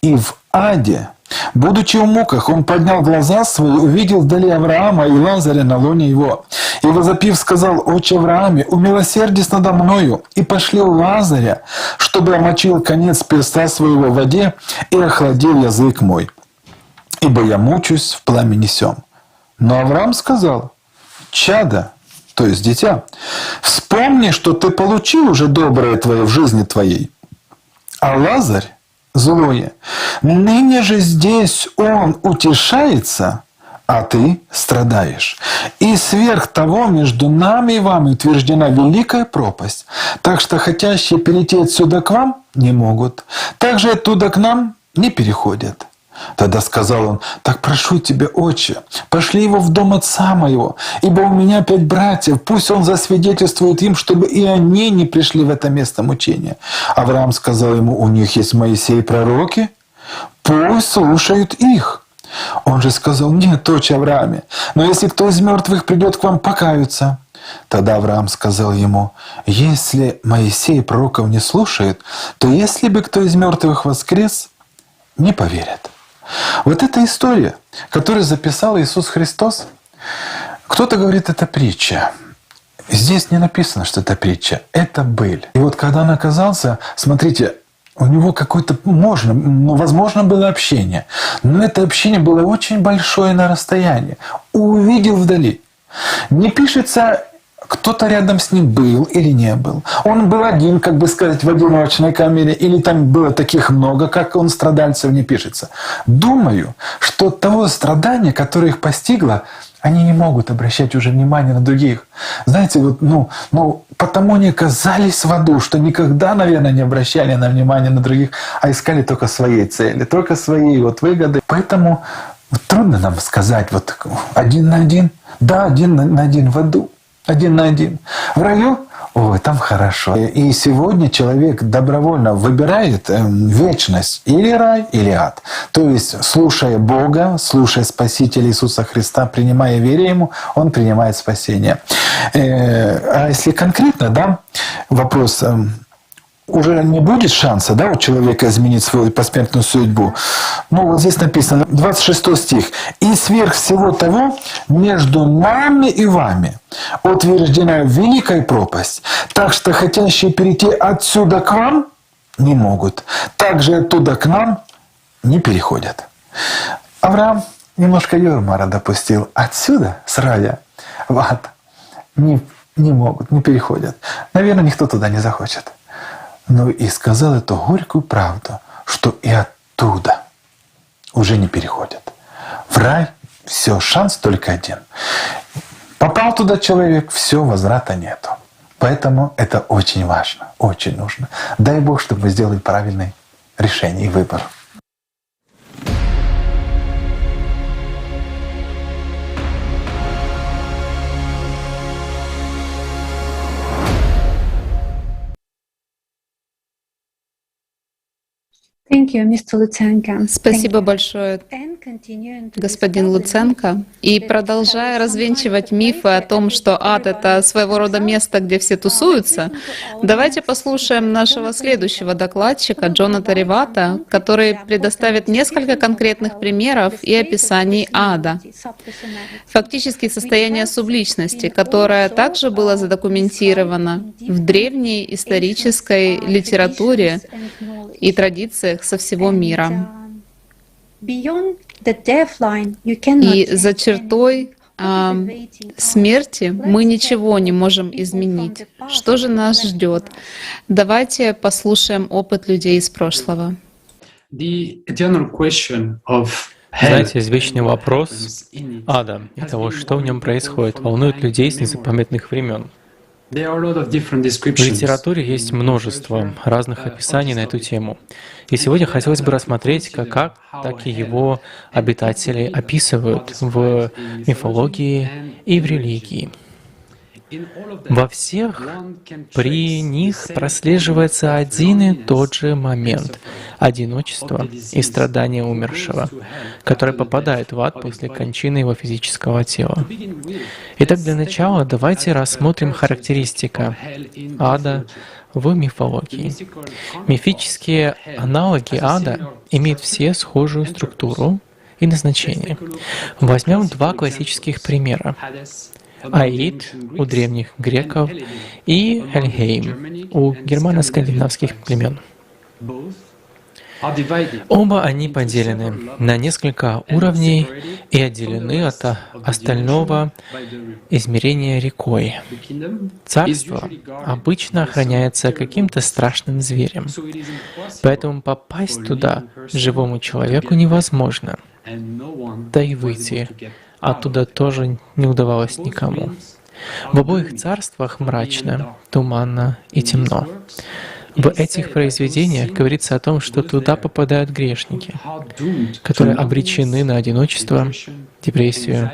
[SPEAKER 9] И в аде, будучи в муках, он поднял глаза свои, увидел вдали Авраама и Лазаря на лоне его. И возопив, сказал: «Отче Аврааме, умилосердись надо мною, и пошли Лазаря, чтобы омочил конец перста своего в воде и охладил язык мой, ибо я мучусь в пламени сем». Но Авраам сказал: «Чадо, то есть дитя, вспомни, что ты получил уже доброе твое в жизни твоей, а Лазарь злое. Ныне же здесь он утешается, а ты страдаешь. И сверх того между нами и вами утверждена великая пропасть, так что хотящие перейти отсюда к вам не могут, также оттуда к нам не переходят. Тогда сказал он: «Так прошу тебя, отче, пошли его в дом отца моего, ибо у меня 5 братьев, пусть он засвидетельствует им, чтобы и они не пришли в это место мучения». Авраам сказал ему: «У них есть Моисей и пророки, пусть слушают их». Он же сказал: «Нет, отче Аврааме, но если кто из мертвых придет к вам, покаются». Тогда Авраам сказал ему: «Если Моисей пророков не слушает, то если бы кто из мертвых воскрес, не поверят». Вот эта история, которую записал Иисус Христос, кто-то говорит, это притча. Здесь не написано, что это притча, это быль. И вот когда он оказался, смотрите, у него какое-то, возможно, было общение, но это общение было очень большое на расстоянии. Увидел вдали. Не пишется, кто-то рядом с ним был или не был. Он был один, как бы сказать, в одиночной камере, или там было таких много, как он, страдальцев, не пишется. Думаю, что того страдания, которое их постигло, они не могут обращать уже внимание на других. Знаете, вот, потому они оказались в аду, что никогда, наверное, не обращали на внимание на других, а искали только своей цели, только свои вот выгоды. Поэтому трудно нам сказать, вот один на один, да, один на один в аду. Один на один. В раю? Ой, там хорошо. И сегодня человек добровольно выбирает вечность, или рай, или ад. То есть, слушая Бога, слушая Спасителя Иисуса Христа, принимая веру Ему, он принимает спасение. А если конкретно, да, вопрос, уже не будет шанса, да, у человека изменить свою посмертную судьбу. Ну, вот здесь написано, 26 стих. «И сверх всего того, между нами и вами утверждена великая пропасть, так что хотящие перейти отсюда к вам не могут, также оттуда к нам не переходят». Авраам немножко юмора допустил. Отсюда, с рая, в ад не могут, не переходят. Наверное, никто туда не захочет. Но и сказал эту горькую правду, что и оттуда уже не переходят. В рай все, шанс только один. Попал туда человек, все, возврата нету. Поэтому это очень важно, очень нужно. Дай Бог, чтобы мы сделали правильное решение и выбор.
[SPEAKER 22] Спасибо большое, господин Луценко. И продолжая развенчивать мифы о том, что ад — это своего рода место, где все тусуются, давайте послушаем нашего следующего докладчика Джоната Ривата, который предоставит несколько конкретных примеров и описаний ада. Фактически состояние субличности, которое также было задокументировано в древней исторической литературе и традициях со всего мира. И за чертой смерти мы ничего не можем изменить. Что же нас ждет? Давайте послушаем опыт людей из прошлого.
[SPEAKER 23] Знаете, извечный вопрос ада и того, что в нем происходит, волнует людей с незапамятных времен. В литературе есть множество разных описаний на эту тему. И сегодня хотелось бы рассмотреть, как так и его обитатели описывают в мифологии и в религии. Во всех при них прослеживается один и тот же момент — одиночество и страдания умершего, который попадает в ад после кончины его физического тела. Итак, для начала давайте рассмотрим характеристика ада в мифологии. Мифические аналоги ада имеют все схожую структуру и назначение. Возьмем два классических примера. Аид у древних греков и Хельхейм у германо-скандинавских племен. Оба они поделены на несколько уровней и отделены от остального измерения рекой. Царство обычно охраняется каким-то страшным зверем, поэтому попасть туда живому человеку невозможно, да и выйти оттуда тоже не удавалось никому. В обоих царствах мрачно, туманно и темно. В этих произведениях говорится о том, что туда попадают грешники, которые обречены на одиночество, депрессию,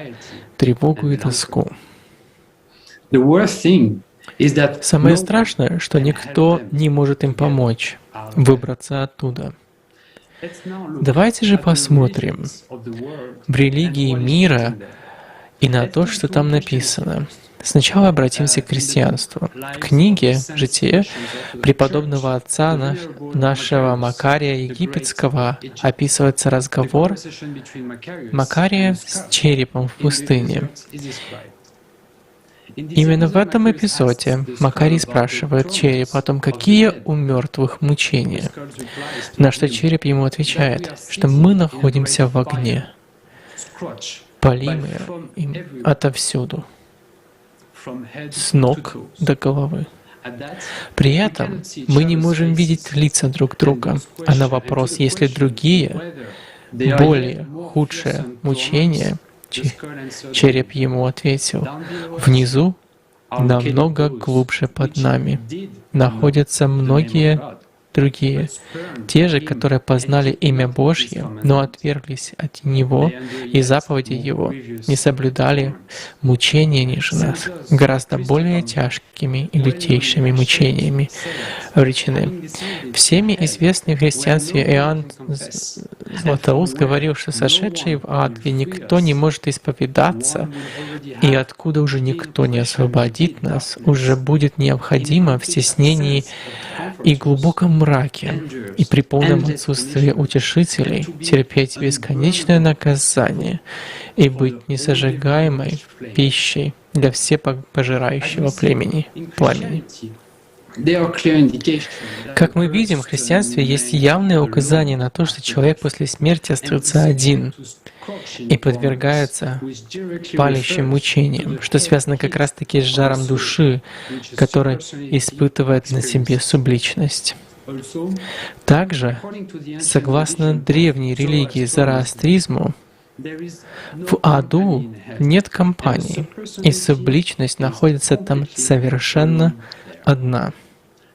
[SPEAKER 23] тревогу и тоску. Самое страшное, что никто не может им помочь выбраться оттуда. Давайте же посмотрим в религии мира и на то, что там написано. Сначала обратимся к христианству. В книге «Житие» преподобного отца нашего Макария Египетского описывается разговор Макария с черепом в пустыне. Именно в этом эпизоде Макарий спрашивает череп о том, какие у мертвых мучения. На что череп ему отвечает, что мы находимся в огне, палимые им отовсюду, с ног до головы. При этом мы не можем видеть лица друг друга, а на вопрос, есть ли другие, более худшие мучения, череп ему ответил: внизу, намного глубже под нами, находятся многие другие, те же, которые познали имя Божье, но отверглись от Него и заповеди Его, не соблюдали мучения ниже нас, гораздо более тяжкими и лютейшими мучениями вречены. Всеми известный в христианстве Иоанн Златоуст говорил, что сошедший в ад, где никто не может исповедаться, и откуда уже никто не освободит нас, уже будет необходимо в стеснении и глубоком мраке, и при полном отсутствии утешителей терпеть бесконечное наказание и быть несожигаемой пищей для всепожирающего пламени. Как мы видим, в христианстве есть явное указание на то, что человек после смерти остается один и подвергается палящим мучениям, что связано как раз-таки с жаром души, который испытывает на себе субличность. Также, согласно древней религии зороастризму, в аду нет компании, и субличность находится там совершенно одна.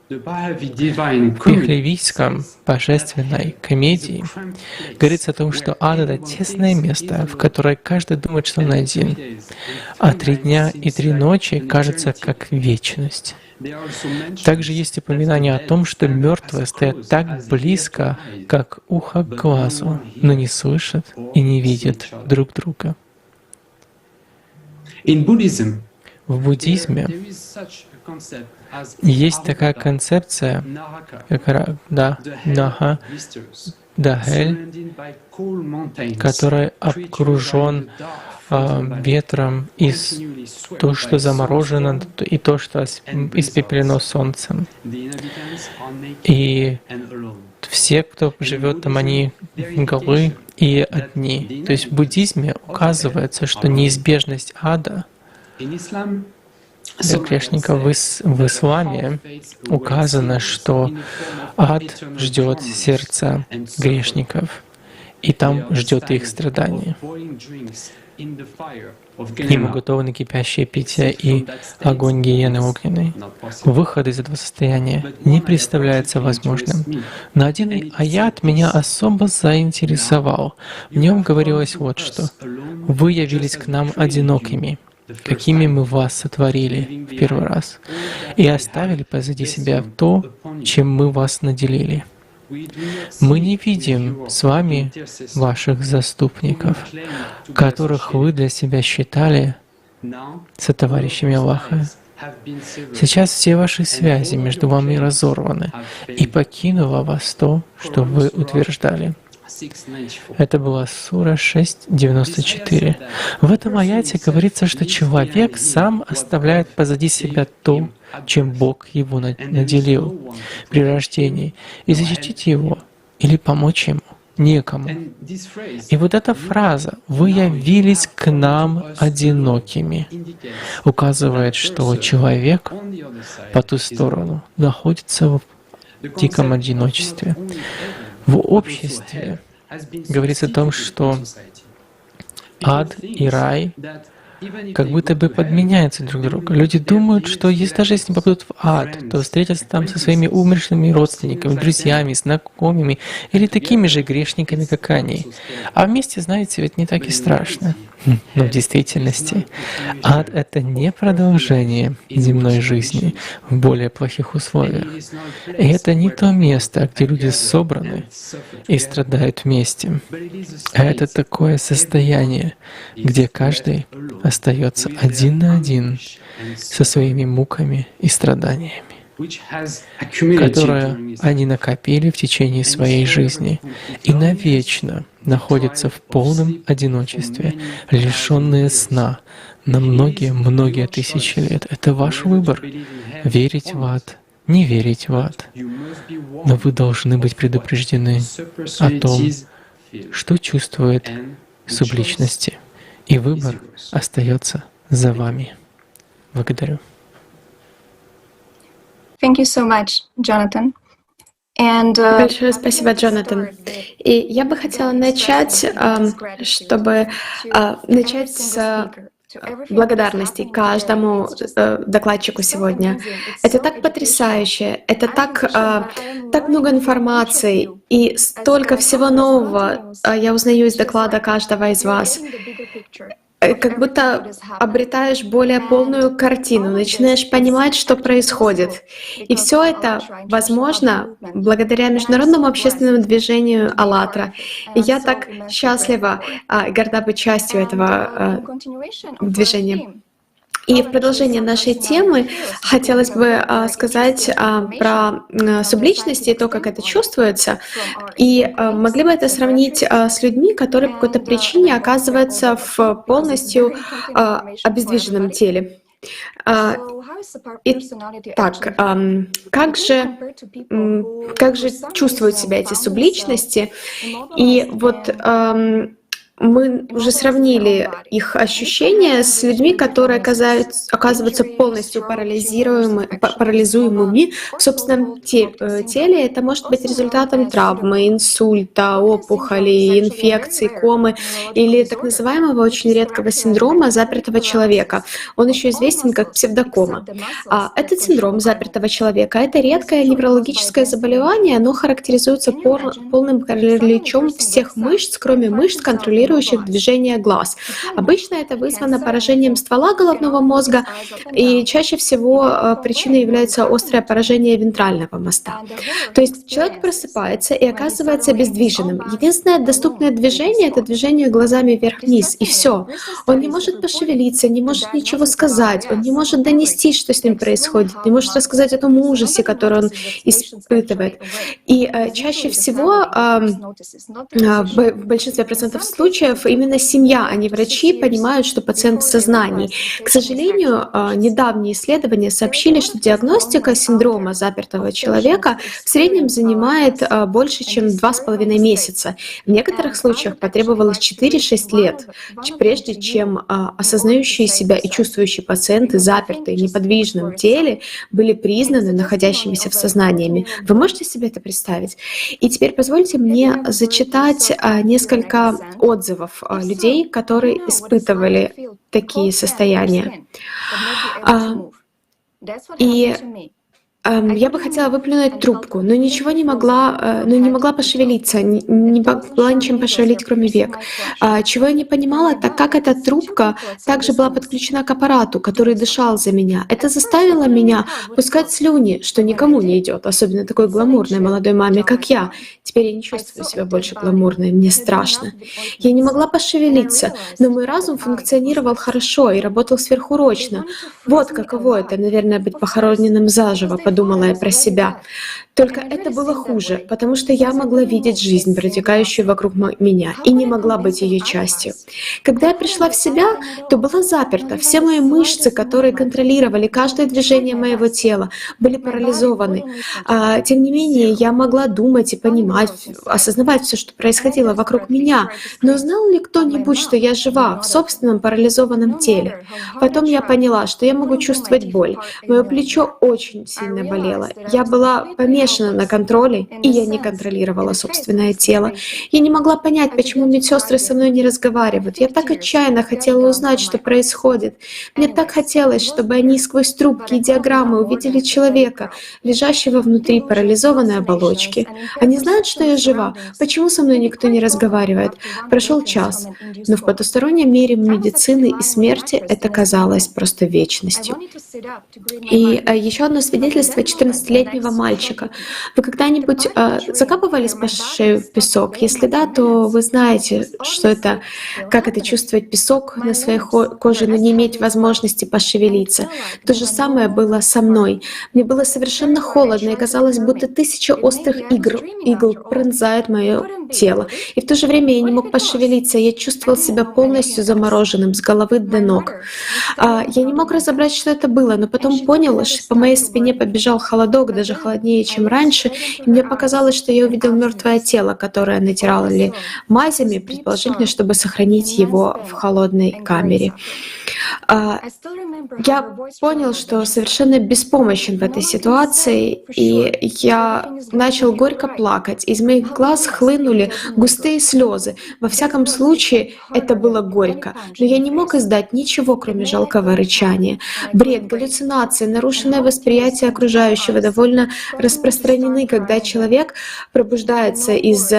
[SPEAKER 23] В Пехлевийском божественной комедии говорится о том, что ад — это тесное место, в которое каждый думает, что он один, а 3 дня и 3 ночи кажутся как вечность. Также есть упоминание о том, что мертвые стоят так близко, как ухо к глазу, но не слышат и не видят друг друга. В буддизме есть такая концепция, как Наха, Дахель, который окружен ветром, и то, что заморожено, и то, что испепелено солнцем. И все, кто живет там, они голы и одни. То есть в буддизме указывается, что неизбежность ада для грешников в исламе указано, что ад ждет сердца грешников, и там ждет их страдания. Им уготованы кипящее питье и огонь гиены огненной. Выход из этого состояния не представляется возможным. Но один аят меня особо заинтересовал. В нем говорилось вот что: «Вы явились к нам одинокими, какими мы вас сотворили в первый раз, и оставили позади себя то, чем мы вас наделили. Мы не видим с вами ваших заступников, которых вы для себя считали сотоварищами Аллаха. Сейчас все ваши связи между вами разорваны, и покинуло вас то, что вы утверждали». Это была сура 6.94. В этом аяте говорится, что человек сам оставляет позади себя то, чем Бог его наделил при рождении, и защитить его или помочь ему некому. И вот эта фраза «Вы явились к нам одинокими» указывает, что человек по ту сторону находится в диком одиночестве. В обществе говорится о том, что ад и рай как будто бы подменяются друг друга. Люди думают, что если даже если они попадут в ад, то встретятся там со своими умершими родственниками, друзьями, знакомыми или такими же грешниками, как они. А вместе, знаете, ведь не так и страшно. Но в действительности ад — это не продолжение земной жизни в более плохих условиях. И это не то место, где люди собраны и страдают вместе. А это такое состояние, где каждый остается один на один со своими муками и страданиями, которые они накопили в течение своей жизни и навечно находятся в полном одиночестве, лишенные сна на многие-многие тысячи лет. Это ваш выбор — верить в ад, не верить в ад. Но вы должны быть предупреждены о том, что чувствует субличности, и выбор остается за вами. Благодарю.
[SPEAKER 12] Thank you so much, Jonathan. And,
[SPEAKER 4] Большое спасибо, Джонатан. И я бы хотела начать, чтобы начать с благодарности каждому докладчику сегодня. Это так потрясающе, это так много информации и столько всего нового я узнаю из доклада каждого из вас. Как будто обретаешь более полную картину, начинаешь понимать, что происходит. И все это возможно благодаря международному общественному движению «АЛЛАТРА». И я так счастлива и горда быть частью этого движения. И в продолжение нашей темы хотелось бы сказать про субличности и то, как это чувствуется. И могли бы это сравнить с людьми, которые по какой-то причине оказываются в полностью обездвиженном теле. Итак, как же чувствуют себя эти субличности? И вот мы уже сравнили их ощущения с людьми, которые оказываются полностью парализуемыми в собственном теле. Это может быть результатом травмы, инсульта, опухоли, инфекции, комы или так называемого очень редкого синдрома запертого человека. Он еще известен как псевдокома. Этот синдром запертого человека — это редкое неврологическое заболевание, оно характеризуется полным параличом всех мышц, кроме мышц, контролирующих движение глаз. Обычно это вызвано поражением ствола головного мозга, и чаще всего причиной является острое поражение вентрального моста. То есть человек просыпается и оказывается обездвиженным. Единственное доступное движение — это движение глазами вверх-вниз, и все. Он не может пошевелиться, не может ничего сказать, он не может донести, что с ним происходит, не может рассказать о том ужасе, который он испытывает. И чаще всего, в большинстве процентов случаев, именно семья, а не врачи, понимают, что пациент в сознании. К сожалению, недавние исследования сообщили, что диагностика синдрома запертого человека в среднем занимает больше, чем 2,5 месяца. В некоторых случаях потребовалось 4-6 лет, прежде чем осознающие себя и чувствующие пациенты, запертые в неподвижном теле, были признаны находящимися в сознании. Вы можете себе это представить? И теперь позвольте мне зачитать несколько отзывов людей, которые испытывали такие состояния. И я бы хотела выплюнуть трубку, но ничего не могла, но не могла пошевелиться, не могла ничем пошевелить, кроме век. Чего я не понимала, так как эта трубка также была подключена к аппарату, который дышал за меня. Это заставило меня пускать слюни, что никому не идет, особенно такой гламурной молодой маме, как я. Теперь я не чувствую себя больше гламурной, мне страшно. Я не могла пошевелиться, но мой разум функционировал хорошо и работал сверхурочно. Вот каково это, наверное, быть похороненным заживо, подумала я про себя. Только это было хуже, потому что я могла видеть жизнь, протекающую вокруг меня, и не могла быть ее частью. Когда я пришла в себя, то была заперта. Все мои мышцы, которые контролировали каждое движение моего тела, были парализованы. Тем не менее, я могла думать и понимать, осознавать все, что происходило вокруг меня. Но знал ли кто-нибудь, что я жива в собственном парализованном теле? Потом я поняла, что я могу чувствовать боль. Мое плечо очень сильно сильно болело. Я была помешана на контроле, и я не контролировала собственное тело. Я не могла понять, почему медсестры со мной не разговаривают. Я так отчаянно хотела узнать, что происходит. Мне так хотелось, чтобы они сквозь трубки и диаграммы увидели человека, лежащего внутри парализованной оболочки. Они знают, что я жива. Почему со мной никто не разговаривает? Прошел час, но в потустороннем мире медицины и смерти это казалось просто вечностью. И еще одно свидетельство 14-летнего мальчика. Вы когда-нибудь закапывались по шею в песок? Если да, то вы знаете, что это, как это чувствовать песок на своей коже, но не иметь возможности пошевелиться. То же самое было со мной. Мне было совершенно холодно, и казалось, будто тысяча острых игл пронзают мое тело. И в то же время я не мог пошевелиться, я чувствовал себя полностью замороженным с головы до ног. Я не мог разобрать, что это было, но потом понял, что по моей спине побежал холодок, даже холоднее, чем раньше, и мне показалось, что я увидел мертвое тело, которое натирали мазями, предположительно, чтобы сохранить его в холодной камере. Я понял, что совершенно беспомощен в этой ситуации, и я начал горько плакать. Из моих глаз хлынули густые слезы. Во всяком случае, это было горько. Но я не мог издать ничего, кроме жалкого рычания. Бред, галлюцинации, нарушенное восприятие окружающего довольно распространены, когда человек пробуждается из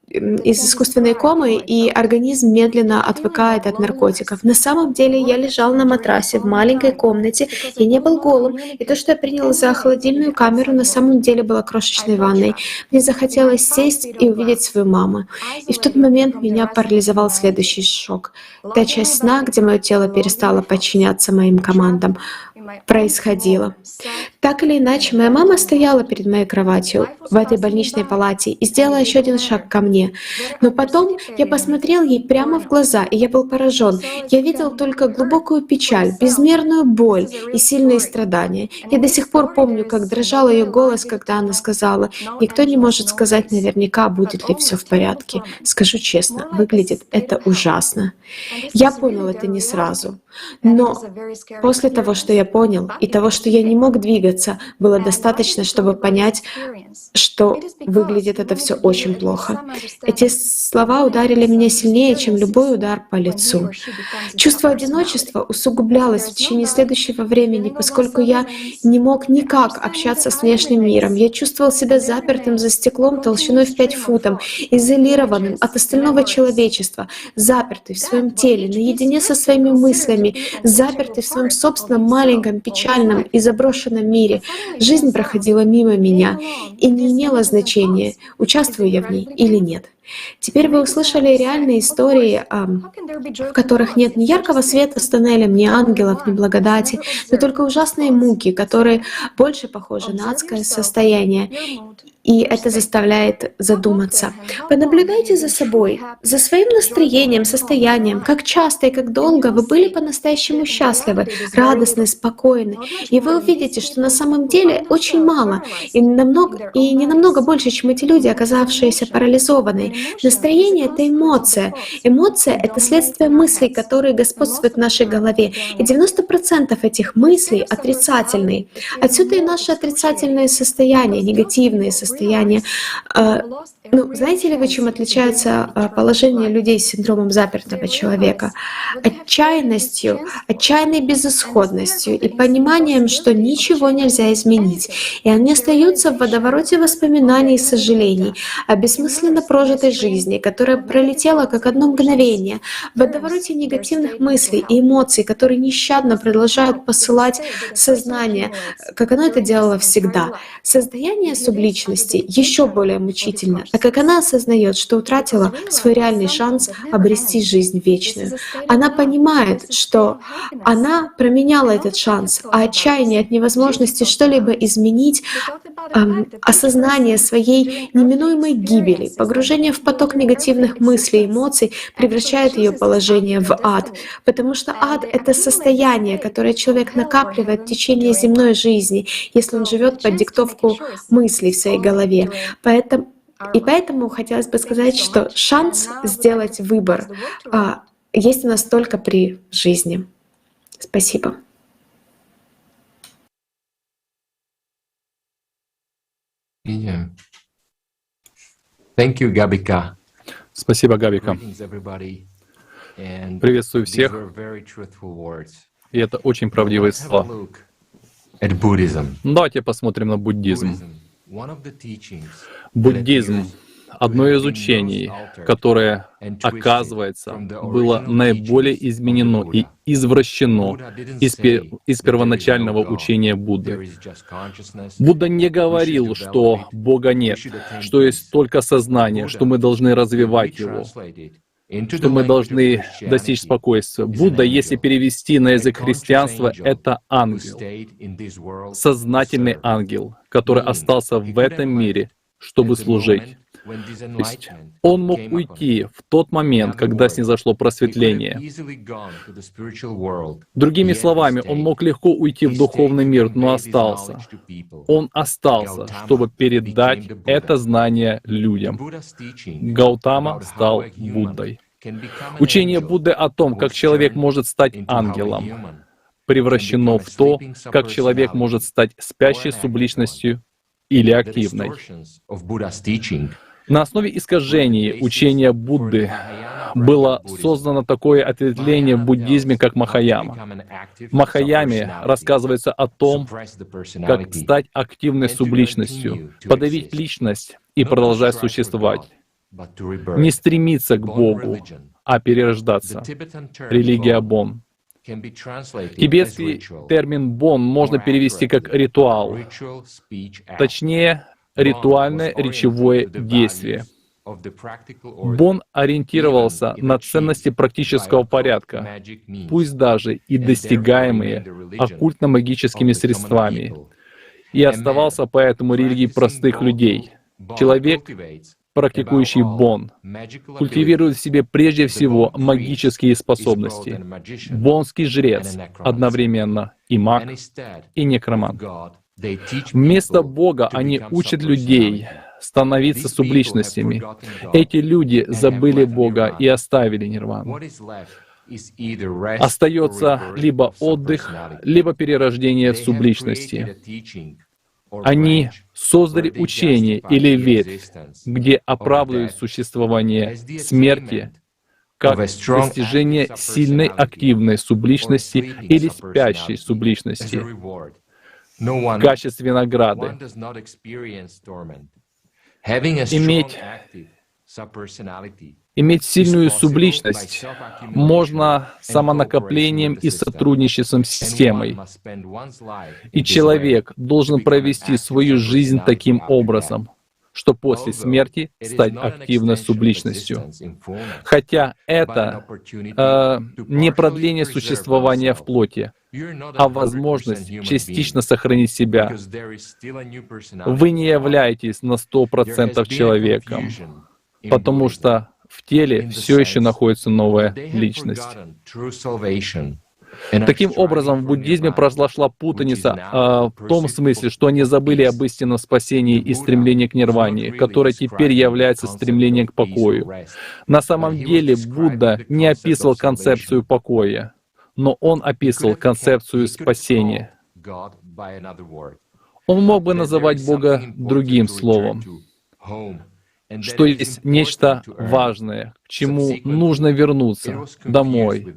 [SPEAKER 4] искусственной комы, и организм медленно отвыкает от наркотиков. На самом деле я лежал на матрасе в маленькой комнате, я не был голым, и то, что я принял за холодильную камеру, на самом деле было крошечной ванной. Мне захотелось сесть и увидеть свою маму. И в тот момент меня парализовал следующий шок. Та часть сна, где мое тело перестало подчиняться моим командам, происходило. Так или иначе, моя мама стояла перед моей кроватью в этой больничной палате и сделала еще один шаг ко мне. Но потом я посмотрел ей прямо в глаза, и я был поражен. Я видел только глубокую печаль, безмерную боль и сильные страдания. Я до сих пор помню, как дрожал ее голос, когда она сказала: «Никто не может сказать наверняка, будет ли все в порядке. Скажу честно, выглядит это ужасно». Я понял это не сразу. Но после того, что я понял, и того, что я не мог двигаться, было достаточно, чтобы понять, что выглядит это все очень плохо. Эти слова ударили меня сильнее, чем любой удар по лицу. Чувство одиночества усугублялось в течение следующего времени, поскольку я не мог никак общаться с внешним миром. Я чувствовал себя запертым за стеклом толщиной в 5 футов, изолированным от остального человечества, запертый в своем теле, наедине со своими мыслями, запертый в своем собственном маленьком, печальном и заброшенном мире. Жизнь проходила мимо меня и не имело значения, участвую я в ней или нет. Теперь вы услышали реальные истории, в которых нет ни яркого света с тоннелем, ни ангелов, ни благодати, но только ужасные муки, которые больше похожи на адское состояние. И это заставляет задуматься. Понаблюдайте за собой, за своим настроением, состоянием, как часто и как долго вы были по-настоящему счастливы, радостны, спокойны. И вы увидите, что на самом деле очень мало, и не намного больше, чем эти люди, оказавшиеся парализованные. Настроение — это эмоция. Эмоция — это следствие мыслей, которые господствуют в нашей голове. И 90% этих мыслей отрицательные. Отсюда и наши отрицательные состояния, негативные состояния. Ну, знаете ли вы, чем отличается положение людей с синдромом запертого человека? Отчаянностью, отчаянной безысходностью и пониманием, что ничего нельзя изменить. И они остаются в водовороте воспоминаний и сожалений о бессмысленно прожитой жизни, которая пролетела как одно мгновение, в водовороте негативных мыслей и эмоций, которые нещадно продолжают посылать сознание, как оно это делало всегда. Состояние субличности еще более мучительно, так как она осознает, что утратила свой реальный шанс обрести жизнь вечную. Она понимает, что она променяла этот шанс, а отчаяние от невозможности что-либо изменить, осознание своей неминуемой гибели, погружение в поток негативных мыслей и эмоций превращает ее положение в ад, потому что ад — это состояние, которое человек накапливает в течение земной жизни, если он живет под диктовку мыслей в своей голове. Поэтому хотелось бы сказать, что шанс сделать выбор есть у нас только при жизни. Спасибо.
[SPEAKER 6] Thank you, Gabika.
[SPEAKER 1] Спасибо, Габика.
[SPEAKER 6] Greetings, everybody. And
[SPEAKER 1] Приветствую
[SPEAKER 6] these
[SPEAKER 1] всех.
[SPEAKER 6] were very truthful words.
[SPEAKER 1] И это очень правдивые
[SPEAKER 6] Let's have a
[SPEAKER 1] слова.
[SPEAKER 6] look at Buddhism.
[SPEAKER 1] Ну, давайте посмотрим на буддизм.
[SPEAKER 6] One of the teachings
[SPEAKER 1] Буддизм — одно из учений, которое, оказывается, было наиболее изменено и извращено из первоначального учения Будды. Будда не говорил, что Бога нет, что есть только сознание, что мы должны развивать его, что мы должны достичь спокойствия. Будда, если перевести на язык христианства, это ангел, сознательный ангел, который остался в этом мире, чтобы служить. То есть он мог уйти в тот момент, когда снизошло просветление. Другими словами, он мог легко уйти в духовный мир, но остался. Он остался, чтобы передать это знание людям. Гаутама стал Буддой. Учение Будды о том, как человек может стать ангелом, превращено в то, как человек может стать спящей субличностью или активной. На основе искажений учения Будды было создано такое ответвление в буддизме, как Махаяма. В Махаяме рассказывается о том, как стать активной субличностью, подавить личность и продолжать существовать. Не стремиться к Богу, а перерождаться. Религия Бон. Тибетский термин «бон» можно перевести как «ритуал», точнее, ритуальное речевое действие. Бон ориентировался на ценности практического порядка, пусть даже и достигаемые оккультно-магическими средствами, и оставался поэтому религией простых людей. Человек, практикующий бон, культивирует в себе прежде всего магические способности. Бонский жрец одновременно и маг, и некромант. Вместо Бога они учат людей становиться субличностями. Эти люди забыли Бога и оставили нирвану. Остается либо отдых, либо перерождение в субличности. Они создали учение или ветвь, где оправдывают существование смерти как достижение сильной активной субличности или спящей субличности в качестве награды. Иметь сильную субличность можно самонакоплением и сотрудничеством с системой. И человек должен провести свою жизнь таким образом, что после смерти стать активной субличностью. Хотя это не продление существования в плоти, а возможность частично сохранить себя. Вы не являетесь на 100% человеком, потому что в теле все еще находится новая личность. Таким образом, в буддизме произошла путаница в том смысле, что они забыли об истинном спасении и стремлении к нирване, которое теперь является стремлением к покою. На самом деле Будда не описывал концепцию покоя, но он описывал концепцию спасения. Он мог бы называть Бога другим словом, что есть нечто важное, к чему нужно вернуться домой,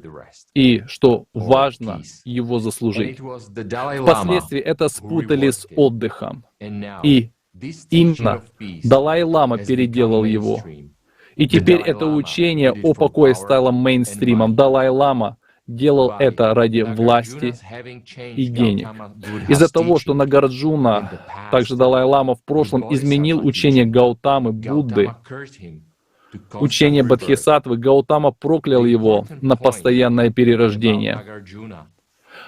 [SPEAKER 1] и что важно его заслужить. Впоследствии это спутали с отдыхом, и именно Далай-лама переделал его. И теперь это учение о покое стало мейнстримом. Далай-лама делал это ради власти и денег. Из-за того, что Нагарджуна, также Далай-лама, в прошлом изменил учение Гаутамы, Будды, учение Бодхисаттвы, Гаутама проклял его на постоянное перерождение.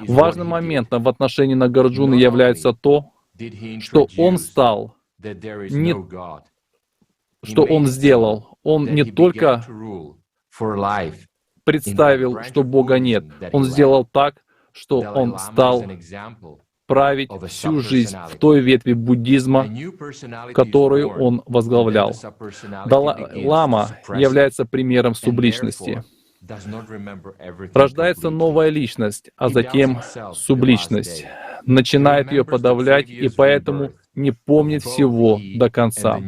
[SPEAKER 1] Важным моментом в отношении Нагарджуны является то, что он стал, не, что он сделал. Он не только представил, что Бога нет. Он сделал так, что он стал править всю жизнь в той ветви буддизма, которую он возглавлял. Далай-лама является примером субличности. Рождается новая личность, а затем субличность. Начинает ее подавлять и поэтому не помнит всего до конца.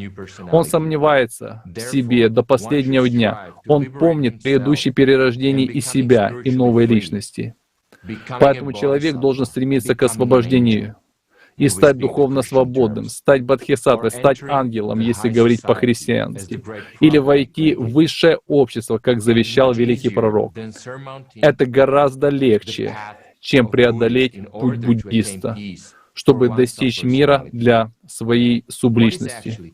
[SPEAKER 1] Он сомневается в себе до последнего дня. Он помнит предыдущее перерождение и себя, и новой личности. Поэтому человек должен стремиться к освобождению и стать духовно свободным, стать бодхисаттвой, стать ангелом, если говорить по-христиански, или войти в высшее общество, как завещал великий пророк. Это гораздо легче, чем преодолеть путь буддиста, чтобы достичь мира для своей субличности.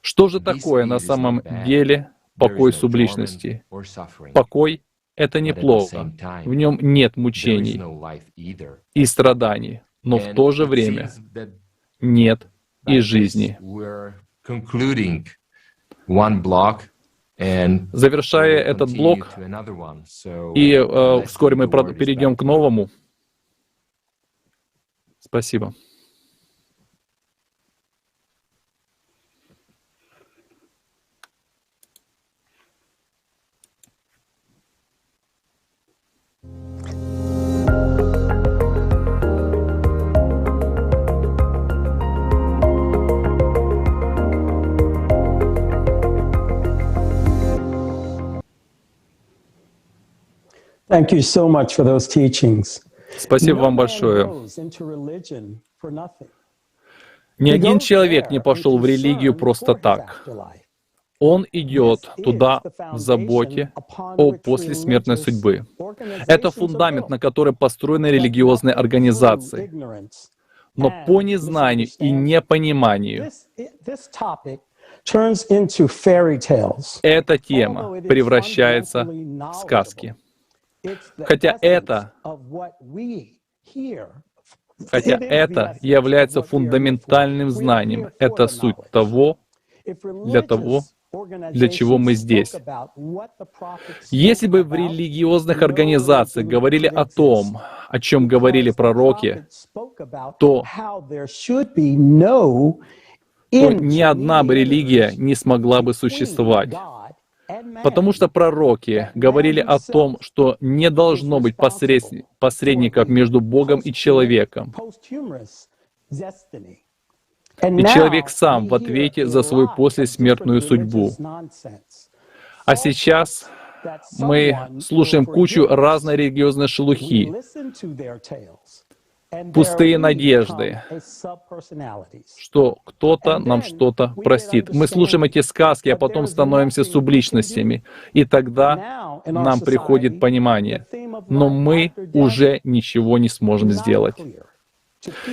[SPEAKER 1] Что же такое на самом деле покой субличности? Покой — это неплохо, в нем нет мучений и страданий, но в то же время нет и жизни. Завершая этот блок, и вскоре мы перейдем к новому. Спасибо.
[SPEAKER 7] Thank you so much for those teachings.
[SPEAKER 1] Спасибо вам большое. Ни один человек не пошел в религию просто так. Он идет туда в заботе о послесмертной судьбы. Это фундамент, на который построены религиозные организации. Но по незнанию и непониманию эта тема превращается в сказки. Хотя это является фундаментальным знанием, это суть того, для чего мы здесь. Если бы в религиозных организациях говорили о том, о чем говорили пророки, то ни одна бы религия не смогла бы существовать. Потому что пророки говорили о том, что не должно быть посредников между Богом и человеком. И человек сам в ответе за свою послесмертную судьбу. А сейчас мы слушаем кучу разной религиозной шелухи, пустые надежды, что кто-то нам что-то простит. Мы слушаем эти сказки, а потом становимся субличностями, и тогда нам приходит понимание. Но мы уже ничего не сможем сделать.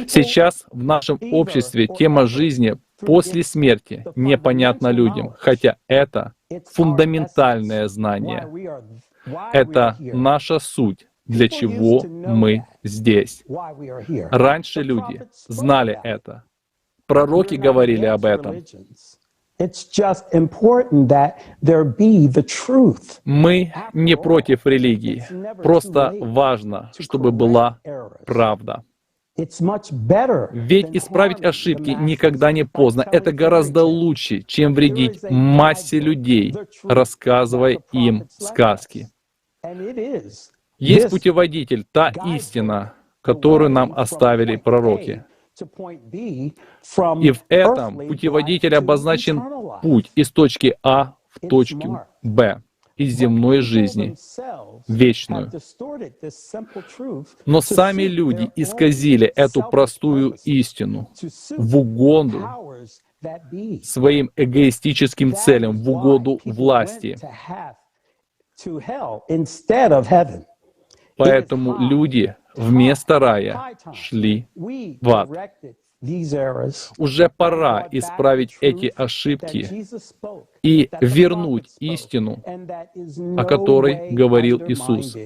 [SPEAKER 1] Сейчас в нашем обществе тема жизни после смерти непонятна людям, хотя это фундаментальное знание. Это наша суть, для чего мы здесь. Раньше люди знали это. Пророки говорили об этом. Мы не против религии. Просто важно, чтобы была правда. Ведь исправить ошибки никогда не поздно. Это гораздо лучше, чем вредить массе людей, рассказывая им сказки. Есть путеводитель, та истина, которую нам оставили пророки. И в этом путеводитель обозначен путь из точки А в точку Б, из земной жизни в вечную. Но сами люди исказили эту простую истину в угоду своим эгоистическим целям, в угоду власти. Поэтому люди вместо рая шли в ад. Уже пора исправить эти ошибки и вернуть истину, о которой говорил Иисус,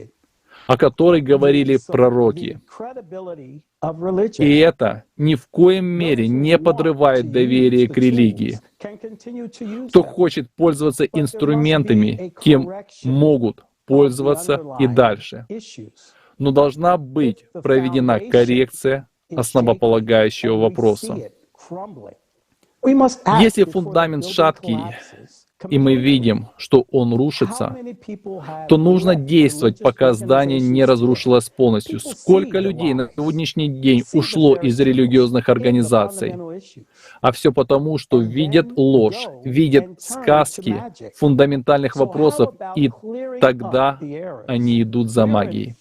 [SPEAKER 1] о которой говорили пророки. И это ни в коем мере не подрывает доверие к религии. Кто хочет пользоваться инструментами, тем могут пользоваться и дальше. Но должна быть проведена коррекция основополагающего вопроса. Если фундамент шаткий, и мы видим, что он рушится, то нужно действовать, пока здание не разрушилось полностью. Сколько людей на сегодняшний день ушло из религиозных организаций? А все потому, что видят ложь, видят сказки фундаментальных вопросов, и тогда они идут за магией.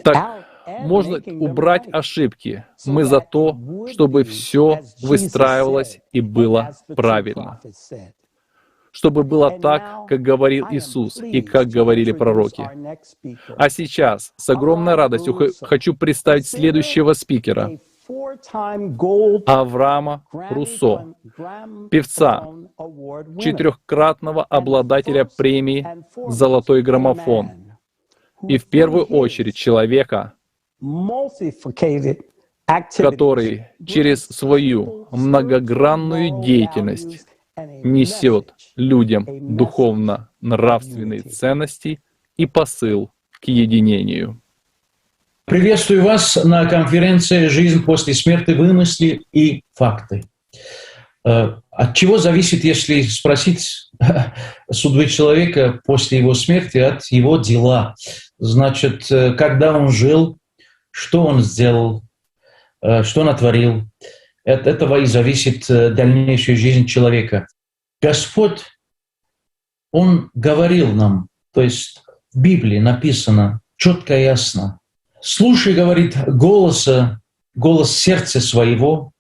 [SPEAKER 1] Так, можно убрать ошибки. Мы за то, чтобы все выстраивалось и было правильно. Чтобы было так, как говорил Иисус и как говорили пророки. А сейчас с огромной радостью хочу представить следующего спикера, Авраама Руссо, певца, четырехкратного обладателя премии «Золотой граммофон» и в первую очередь человека, который через свою многогранную деятельность несет людям духовно-нравственные ценности и посыл к единению.
[SPEAKER 11] Приветствую вас на конференции «Жизнь после смерти. Вымыслы и факты». От чего зависит, если спросить судьбы человека после его смерти, от его дела? Значит, когда он жил, что он сделал, что натворил. От этого и зависит дальнейшая жизнь человека. Господь, Он говорил нам, то есть в Библии написано четко и ясно. «Слушай, — говорит, — голос сердца своего,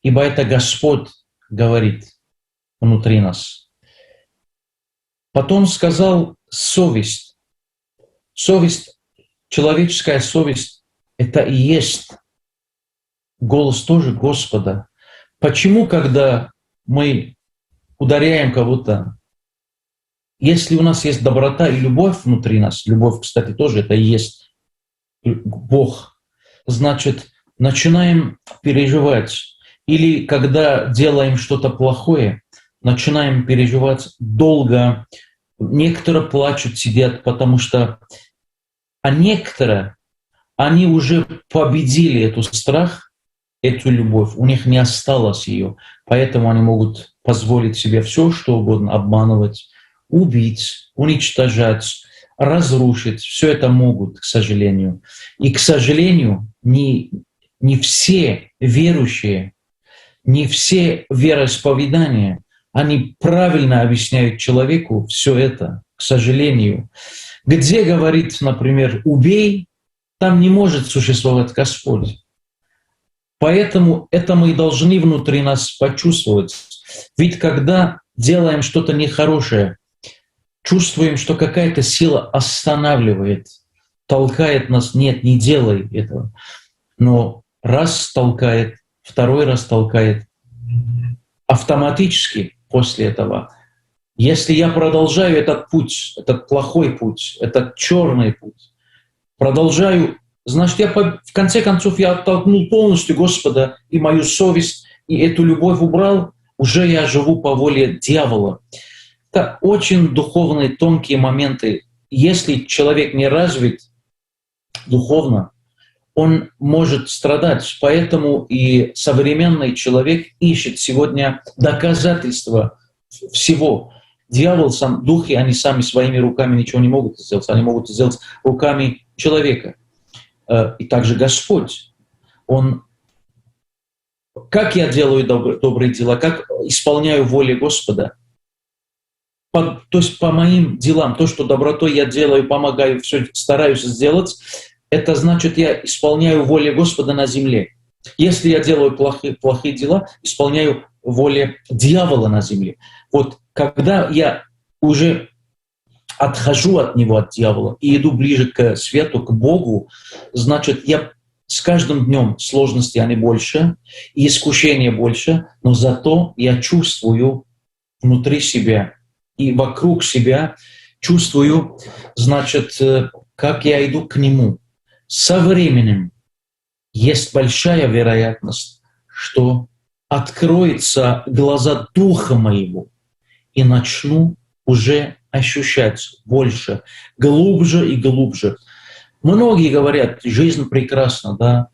[SPEAKER 11] ибо это Господь говорит внутри нас». Потом сказал совесть. Совесть, человеческая совесть, это и есть голос тоже Господа. Почему, когда мы ударяем кого-то, если у нас есть доброта и любовь внутри нас, любовь, кстати, тоже это и есть Бог, значит, начинаем переживать. Или когда делаем что-то плохое, начинаем переживать долго. Некоторые плачут, сидят, потому что... А некоторые, они уже победили этот страх, эту любовь, у них не осталось ее. Поэтому они могут позволить себе все, что угодно, обманывать, убить, уничтожать, разрушить. Все это могут, к сожалению. И, к сожалению, не все верующие, не все вероисповедания, они правильно объясняют человеку все это, к сожалению. Где говорит, например, «убей», там не может существовать Господь. Поэтому это мы и должны внутри нас почувствовать. Ведь когда делаем что-то нехорошее, чувствуем, что какая-то сила останавливает, толкает нас, нет, не делай этого. Но раз толкает, второй раз толкает, автоматически после этого, если я продолжаю этот путь, этот плохой путь, этот черный путь, продолжаю, значит, я в конце концов я оттолкнул полностью Господа и мою совесть, и эту любовь убрал, уже я живу по воле дьявола. Это очень духовные, тонкие моменты. Если человек не развит духовно, он может страдать. Поэтому и современный человек ищет сегодня доказательства всего. Дьявол сам, духи, они сами своими руками ничего не могут сделать. Они могут сделать руками человека. И также Господь. Он, как я делаю добрые дела, как исполняю волю Господа, то есть по моим делам, то, что добротой я делаю, помогаю, все стараюсь сделать, это значит, я исполняю волю Господа на земле. Если я делаю плохие дела, исполняю волю дьявола на земле. Вот когда я уже отхожу от него, от дьявола, и иду ближе к свету, к Богу, значит, я с каждым днем сложности, они больше, и искушения больше, но зато я чувствую внутри себя и вокруг себя, чувствую, значит, как я иду к нему. Со временем есть большая вероятность, что откроются глаза духа моего и начну уже ощущать больше, глубже и глубже. Многие говорят, жизнь прекрасна, да?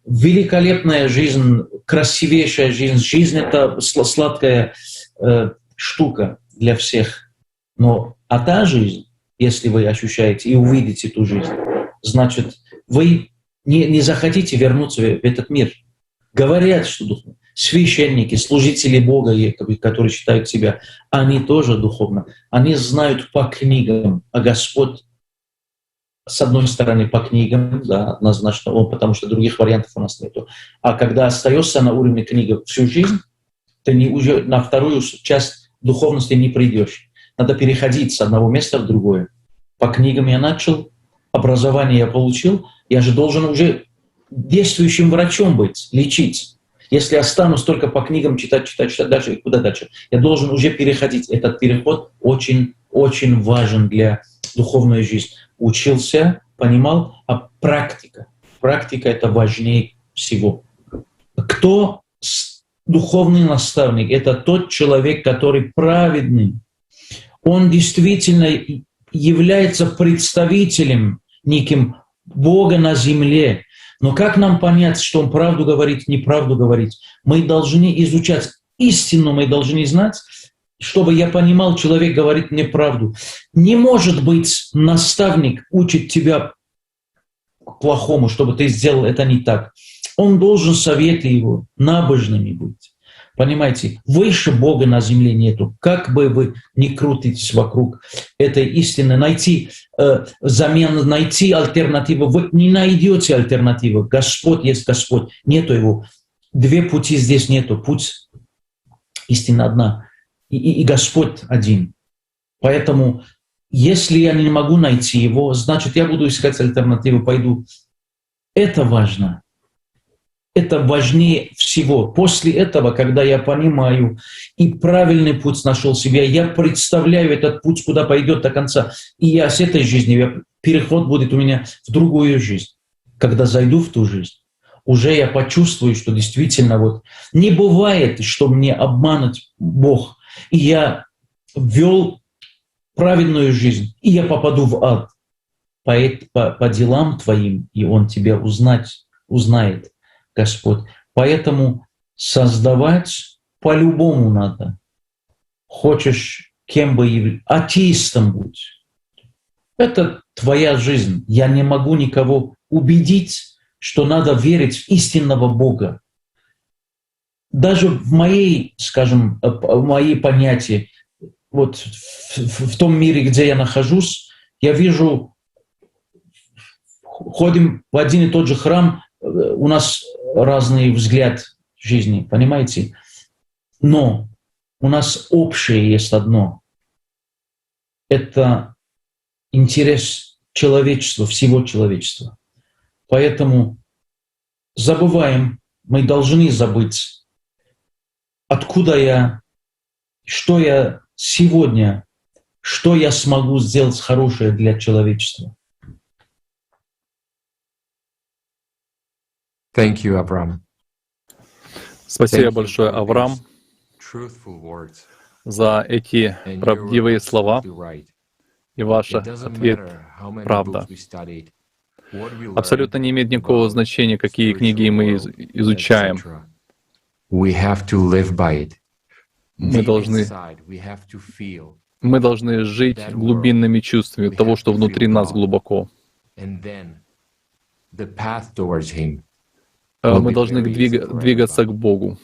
[SPEAKER 11] Великолепная жизнь, красивейшая жизнь. Жизнь — это сладкая штука для всех. Но а та жизнь, если вы ощущаете и увидите ту жизнь, значит, вы не захотите вернуться в этот мир. Говорят, что духовно. Священники, служители Бога, которые считают себя, они тоже духовно. Они знают по книгам, а Господь, с одной стороны, по книгам, да, однозначно, он, потому что других вариантов у нас нету. А когда остаешься на уровне книги всю жизнь, ты не, уже на вторую часть духовности не придешь. Надо переходить с одного места в другое. По книгам я начал, образование я получил, я же должен уже действующим врачом быть, лечить. Если останусь только по книгам читать, читать, читать, дальше, куда дальше? Я должен уже переходить. Этот переход очень, очень важен для духовной жизни. Учился, понимал, а практика. Практика — это важнее всего. Кто духовный наставник? Это тот человек, который праведный. Он действительно является представителем неким Бога на земле. Но как нам понять, что он правду говорит, неправду говорит? Мы должны изучать истину, мы должны знать, чтобы я понимал, человек говорит мне правду. Не может быть, наставник учит тебя плохому, чтобы ты сделал это не так. Он должен советы его набожными быть. Понимаете, выше Бога на земле нету. Как бы вы ни крутитесь вокруг этой истины, найти замену, найти альтернативу, вы не найдете альтернативу. Господь есть Господь, нету его. Две пути здесь нету. Путь истина одна. И Господь один. Поэтому, если я не могу найти его, значит, я буду искать альтернативу, пойду. Это важно. Это важнее всего. После этого, когда я понимаю и правильный путь нашел себе, я представляю этот путь, куда пойдет до конца. И я с этой жизни, переход будет у меня в другую жизнь. Когда зайду в ту жизнь, уже я почувствую, что действительно вот не бывает, что мне обмануть Бог. И я вел праведную жизнь, и я попаду в ад. По делам твоим, и Он тебя узнает. Господь. Поэтому создавать по-любому надо. Хочешь, кем бы атеистом будь. Это твоя жизнь. Я не могу никого убедить, что надо верить в истинного Бога. Даже в моей, скажем, в моей понятии, вот в том мире, где я нахожусь, я вижу, ходим в один и тот же храм, у нас разный взгляд жизни, понимаете? Но у нас общее есть одно. Это интерес человечества, всего человечества. Поэтому забываем, мы должны забыть, откуда я, что я сегодня, что я смогу сделать хорошее для человечества.
[SPEAKER 6] Thank you, Avram.
[SPEAKER 1] Спасибо большое, Авраам, за эти правдивые слова и ваш ответ — правда. Абсолютно не имеет никакого значения, какие книги мы изучаем. Мы должны жить глубинными чувствами того, что внутри нас глубоко. Мы должны двигаться к Богу.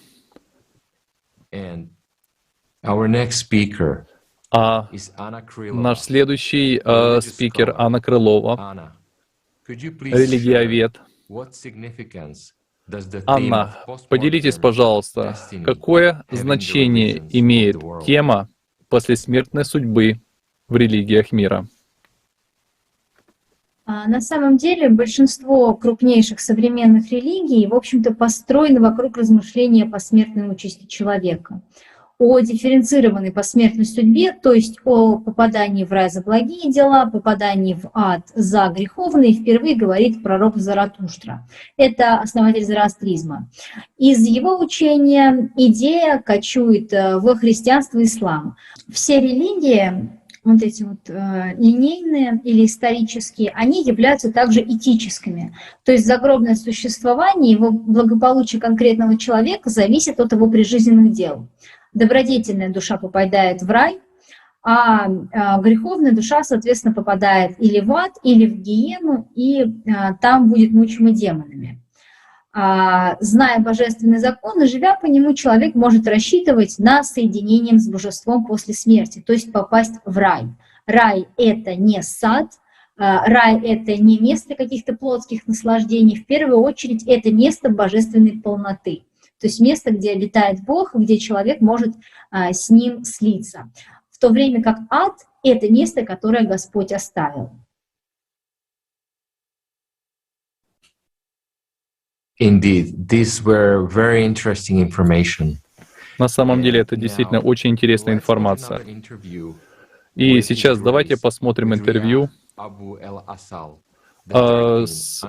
[SPEAKER 1] А наш следующий спикер Анна Крылова, религиовед. Анна, поделитесь, пожалуйста, какое значение имеет тема послесмертной судьбы в религиях мира?
[SPEAKER 18] На самом деле большинство крупнейших современных религий, в общем-то, построено вокруг размышления о посмертной участи человека, о дифференцированной посмертной судьбе, то есть о попадании в рай за благие дела, попадании в ад за греховные, впервые говорит пророк Заратуштра. Это основатель зороастризма. Из его учения идея кочует в христианство и ислам. Все религии вот эти вот линейные или исторические, они являются также этическими. То есть загробное существование, его благополучие конкретного человека зависит от его прижизненных дел. Добродетельная душа попадает в рай, а греховная душа, соответственно, попадает или в ад, или в гиену, и там будет мучима демонами. Зная божественный закон и живя по нему, человек может рассчитывать на соединение с божеством после смерти, то есть попасть в рай. Рай — это не сад, рай — это не место каких-то плотских наслаждений, в первую очередь это место божественной полноты, то есть место, где летает Бог, где человек может с ним слиться. В то время как ад — это место, которое Господь оставил.
[SPEAKER 6] Indeed, these were very interesting information.
[SPEAKER 1] На самом деле это действительно очень интересная информация. И сейчас давайте посмотрим интервью с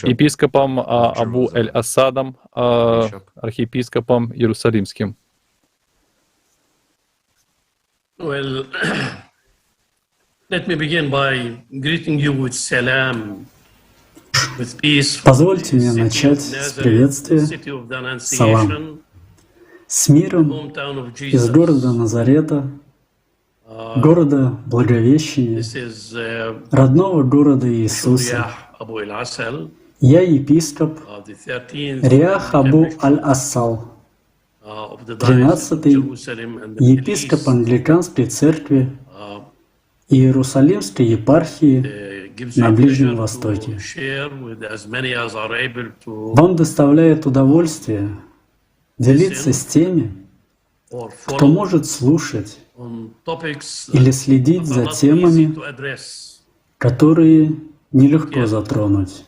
[SPEAKER 1] епископом Абу Эль-Асадом, архиепископом Иерусалимским.
[SPEAKER 8] Well, let me begin by greeting you with salam.
[SPEAKER 19] Позвольте мне начать с приветствия «Салам». С миром из города Назарета, города Благовещения, родного города Иисуса. Я епископ Риах Абу Аль-Ассал, 13-й епископ Англиканской церкви Иерусалимской епархии на Ближнем Востоке. Вам доставляет удовольствие делиться с теми, кто может слушать или следить за темами, которые нелегко затронуть.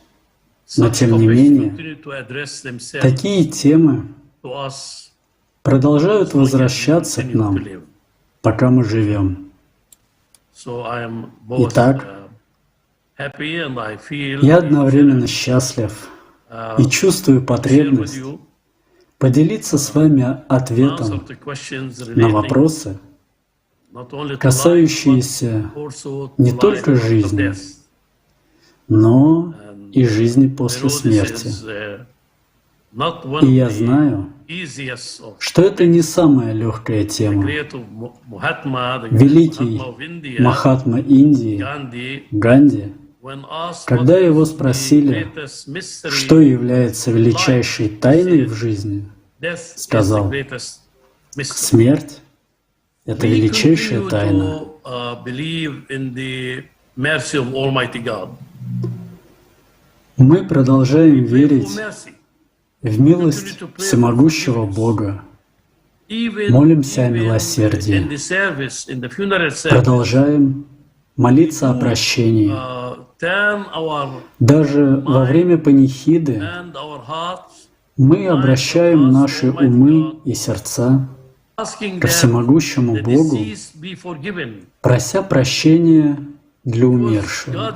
[SPEAKER 19] Но тем не менее, такие темы продолжают возвращаться к нам, пока мы живем. Итак, я одновременно счастлив и чувствую потребность поделиться с вами ответом на вопросы, касающиеся не только жизни, но и жизни после смерти. И я знаю, что это не самая легкая тема. Великий Махатма Индии, Ганди, когда его спросили, что является величайшей тайной в жизни, сказал: «Смерть — это величайшая тайна». Мы продолжаем верить в милость всемогущего Бога, молимся о милосердии, продолжаем молиться о прощении. Даже во время панихиды мы обращаем наши умы и сердца ко всемогущему Богу, прося прощения для умершего,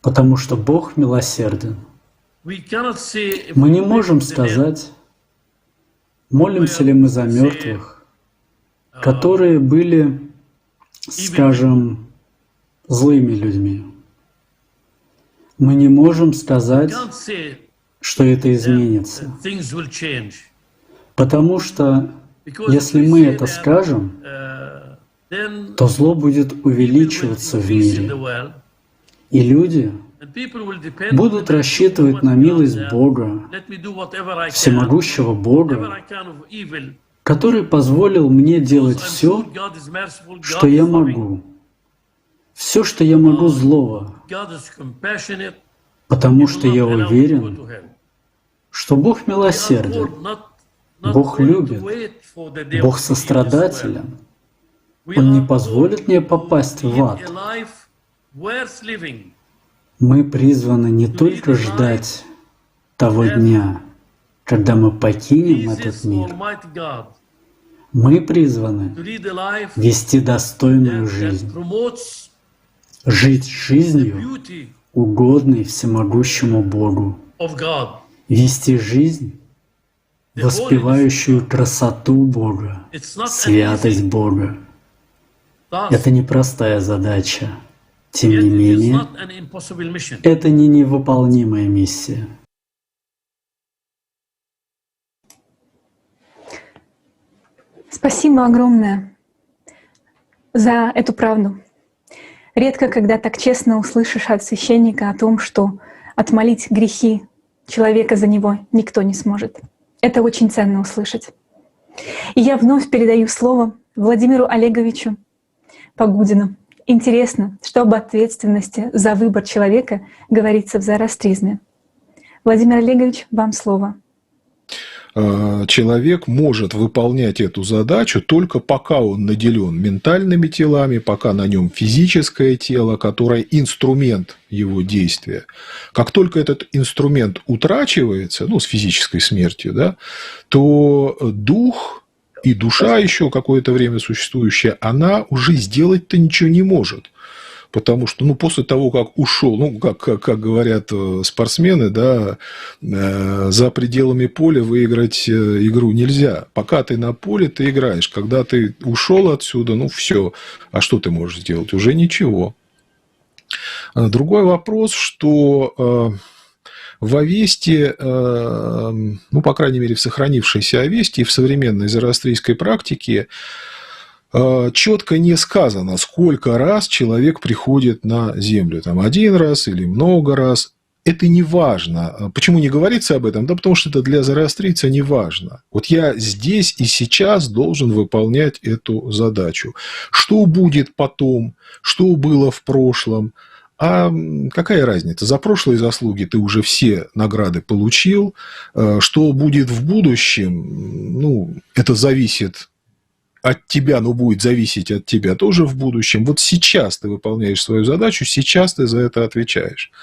[SPEAKER 19] потому что Бог милосерден. Мы не можем сказать, молимся ли мы за мертвых, которые были, скажем, злыми людьми. Мы не можем сказать, что это изменится, потому что если мы это скажем, то зло будет увеличиваться в мире, и люди будут рассчитывать на милость Бога, всемогущего Бога, который позволил мне делать все, что я могу, все, что я могу злого, потому что я уверен, что Бог милосерден, Бог любит, Бог сострадателен. Он не позволит мне попасть в ад. Мы призваны не только ждать того дня, когда мы покинем этот мир. Мы призваны вести достойную жизнь, жить жизнью, угодной всемогущему Богу, вести жизнь, воспевающую красоту Бога, святость Бога. Это непростая задача. Тем не менее, это не невыполнимая миссия.
[SPEAKER 14] Спасибо огромное за эту правду. Редко, когда так честно услышишь от священника о том, что отмолить грехи человека за него никто не сможет. Это очень ценно услышать. И я вновь передаю слово Владимиру Олеговичу Погудину. Интересно, что об ответственности за выбор человека говорится в зороастризме. Владимир Олегович, вам слово.
[SPEAKER 10] Человек может выполнять эту задачу только пока он наделен ментальными телами, пока на нем физическое тело, которое инструмент его действия. Как только этот инструмент утрачивается, ну, с физической смертью, да, то дух и душа еще какое-то время существующая, она уже сделать-то ничего не может. Потому что, ну, после того, как ушел, ну, как говорят спортсмены, да, за пределами поля выиграть игру нельзя. Пока ты на поле, ты играешь. Когда ты ушел отсюда, ну, все. А что ты можешь сделать? Уже ничего. Другой вопрос, что в Авесте, ну, по крайней мере, в сохранившейся Авесте и в современной зороастрийской практике четко не сказано, сколько раз человек приходит на Землю. Там один раз или много раз. Это не важно. Почему не говорится об этом? Да потому что это для зороастрийца не важно. Вот я здесь и сейчас должен выполнять эту задачу. Что будет потом? Что было в прошлом? А какая разница? За прошлые заслуги ты уже все награды получил. Что будет в будущем? Ну, это зависит от тебя, но будет зависеть от тебя тоже в будущем. Вот сейчас ты выполняешь свою задачу, сейчас ты за это отвечаешь.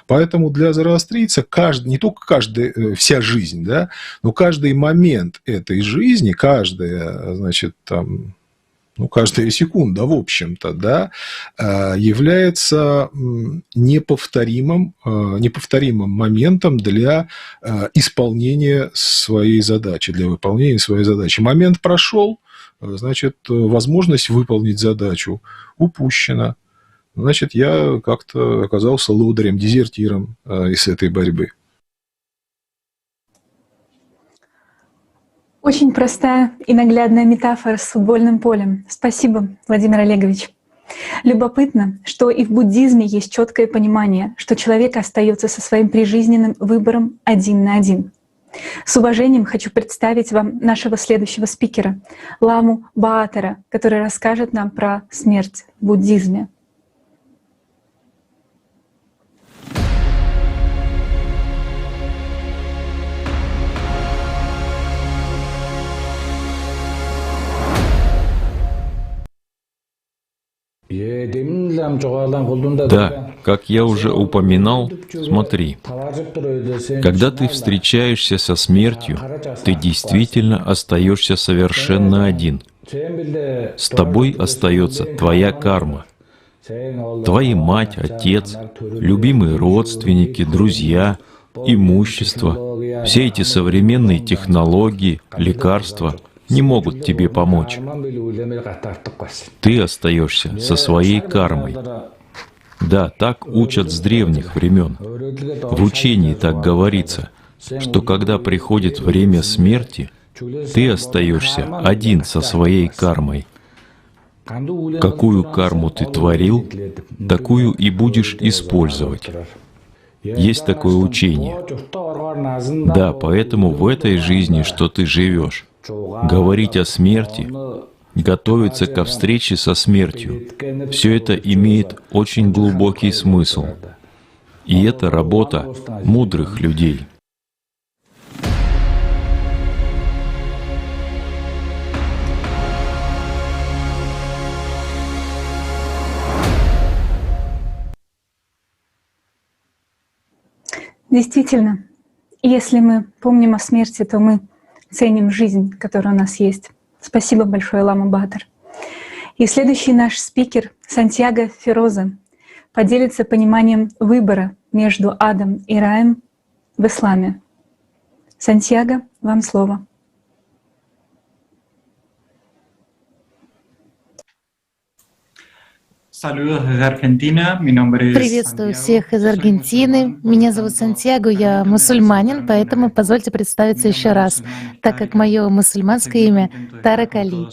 [SPEAKER 10] Поэтому для зороастрийца каждый, не только каждый, вся жизнь, да, но каждый момент этой жизни, каждая, значит, там, ну, каждая секунда, в общем-то, да, является неповторимым моментом для исполнения своей задачи, для выполнения своей задачи. Момент прошел, значит, возможность выполнить задачу упущена. Значит, я как-то оказался лодырем, дезертиром из этой борьбы.
[SPEAKER 14] Очень простая и наглядная метафора с футбольным полем. Спасибо, Владимир Олегович. Любопытно, что и в буддизме есть четкое понимание, что человек остается со своим прижизненным выбором один на один. С уважением хочу представить вам нашего следующего спикера, Ламу Баатара, который расскажет нам про смерть в буддизме.
[SPEAKER 3] Да, как я уже упоминал, смотри, когда ты встречаешься со смертью, ты действительно остаешься совершенно один. С тобой остается твоя карма, твои мать, отец, любимые родственники, друзья, имущество, все эти современные технологии, лекарства не могут тебе помочь. Ты остаешься со своей кармой. Да, так учат с древних времен. В учении так говорится, что когда приходит время смерти, ты остаешься один со своей кармой. Какую карму ты творил, такую и будешь использовать. Есть такое учение. Да, поэтому в этой жизни, что ты живешь, говорить о смерти, готовиться ко встрече со смертью, все это имеет очень глубокий смысл. И это работа мудрых людей.
[SPEAKER 14] Действительно, если мы помним о смерти, то мы ценим жизнь, которая у нас есть. Спасибо большое, Лама Баатар. И следующий наш спикер, Сантьяго Фероза, поделится пониманием выбора между адом и раем в исламе. Сантьяго, вам слово.
[SPEAKER 16] Приветствую всех из Аргентины. Меня зовут Сантьяго, я мусульманин, поэтому позвольте представиться еще раз, так как мое мусульманское имя Тарек Али.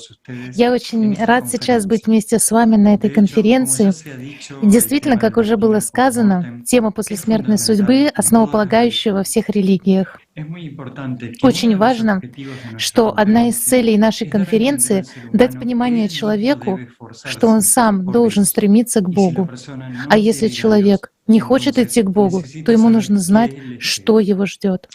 [SPEAKER 16] Я очень рад сейчас быть вместе с вами на этой конференции. И действительно, как уже было сказано, тема послесмертной судьбы основополагающая во всех религиях. Очень важно, что одна из целей нашей конференции — дать понимание человеку, что он сам должен стремиться к Богу. А если человек не хочет идти к Богу, то ему нужно знать, что его ждет.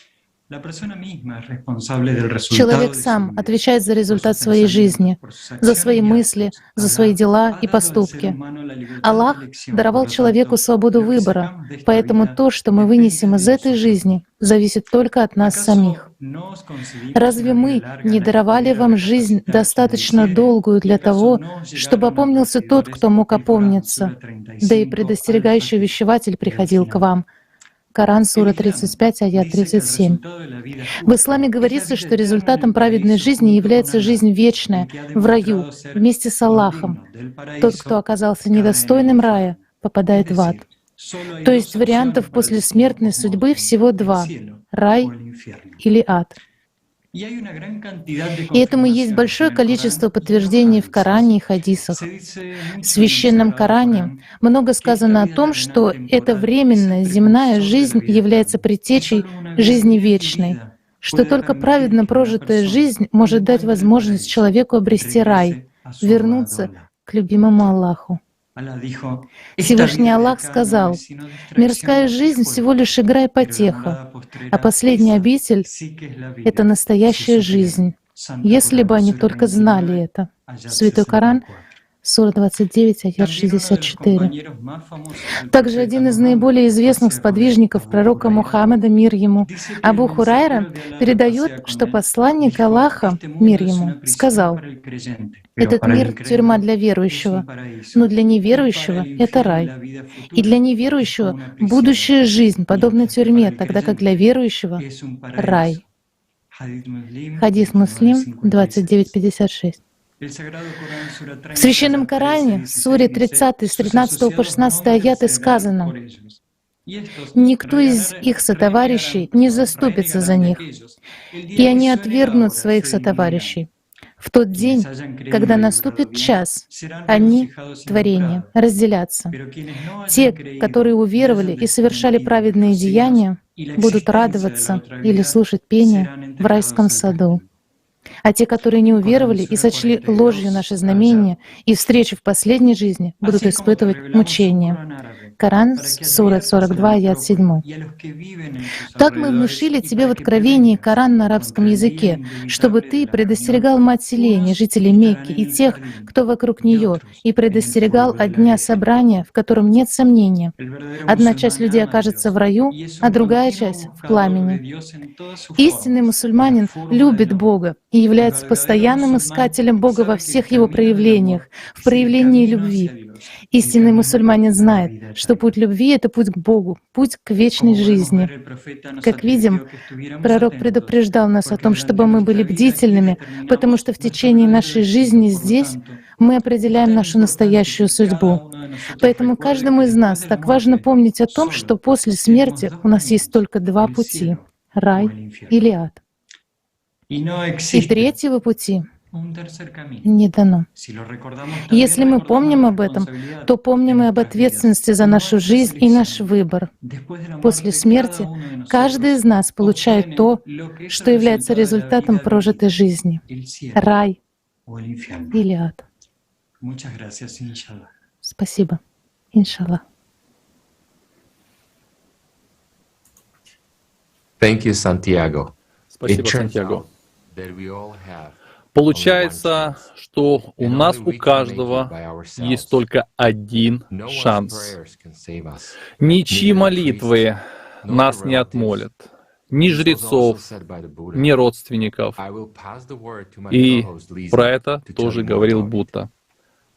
[SPEAKER 16] Человек сам отвечает за результат своей жизни, за свои мысли, за свои дела и поступки. Аллах даровал человеку свободу выбора, поэтому то, что мы вынесем из этой жизни, зависит только от нас самих. Разве мы не даровали вам жизнь достаточно долгую для того, чтобы опомнился тот, кто мог опомниться? Да и предостерегающий увещеватель приходил к вам. Коран, сура 35, аят 37. В исламе говорится, что результатом праведной жизни является жизнь вечная, в раю, вместе с Аллахом. Тот, кто оказался недостойным рая, попадает в ад. То есть вариантов после смертной судьбы всего два — рай или ад. И этому есть большое количество подтверждений в Коране и хадисах. В Священном Коране много сказано о том, что эта временная земная жизнь является предтечей жизни вечной, что только праведно прожитая жизнь может дать возможность человеку обрести рай, вернуться к любимому Аллаху. Всевышний Аллах сказал: «Мирская жизнь всего лишь игра и потеха, а последняя обитель — это настоящая жизнь, если бы они только знали это». Святой Коран, сура 29, аят 64. Также один из наиболее известных сподвижников пророка Мухаммада, мир ему, Абу Хурайра, передает, что посланник Аллаха, мир ему, сказал: «Этот мир — тюрьма для верующего, но для неверующего — это рай. И для неверующего будущая жизнь подобна тюрьме, тогда как для верующего — рай». Хадис Муслим 29.56. В Священном Коране, в суре 30, с 13 по 16 аяты сказано: «Никто из их сотоварищей не заступится за них, и они отвергнут своих сотоварищей. В тот день, когда наступит час, они, творения, разделятся. Те, которые уверовали и совершали праведные деяния, будут радоваться или слушать пение в райском саду. А те, которые не уверовали и сочли ложью наши знамения и встречу в последней жизни, будут испытывать мучения». Коран, сура 42, аят 7. «Так мы внушили тебе в откровении Коран на арабском языке, чтобы ты предостерегал мать селения, жителей Мекки и тех, кто вокруг нее, и предостерегал от дня собрания, в котором нет сомнения. Одна часть людей окажется в раю, а другая часть — в пламени». Истинный мусульманин любит Бога и является постоянным искателем Бога во всех его проявлениях, в проявлении любви. Истинный мусульманин знает, что путь любви — это путь к Богу, путь к вечной жизни. Как видим, пророк предупреждал нас о том, чтобы мы были бдительными, потому что в течение нашей жизни здесь мы определяем нашу настоящую судьбу. Поэтому каждому из нас так важно помнить о том, что после смерти у нас есть только два пути — рай или ад. И третьего пути не дано. Если мы помним об этом, то помним и об ответственности за нашу жизнь и наш выбор. После смерти каждый из нас получает то, что является результатом прожитой жизни — рай или ад. Спасибо. Иншаллах.
[SPEAKER 6] Thank you, Santiago.
[SPEAKER 1] Спасибо, Сантьяго. Получается, что у нас у каждого есть только один шанс. Ничьи молитвы нас не отмолят, ни жрецов, ни родственников. И про это тоже говорил Будда.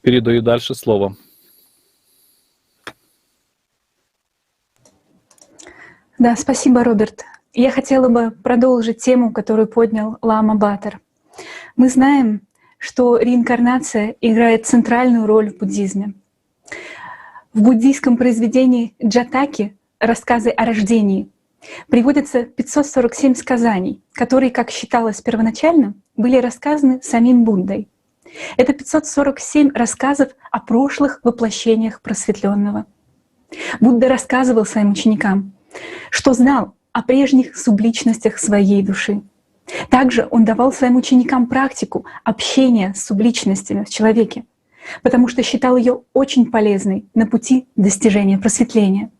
[SPEAKER 1] Передаю дальше слово.
[SPEAKER 20] Да, спасибо, Роберт. Я хотела бы продолжить тему, которую поднял Лама Батер. Мы знаем, что реинкарнация играет центральную роль в буддизме. В буддийском произведении Джатаки «Рассказы о рождении» приводятся 547 сказаний, которые, как считалось первоначально, были рассказаны самим Буддой. Это 547 рассказов о прошлых воплощениях просветленного. Будда рассказывал своим ученикам, что знал о прежних субличностях своей души. Также он давал своим ученикам практику общения с субличностями в человеке, потому что считал ее очень полезной на пути достижения просветления.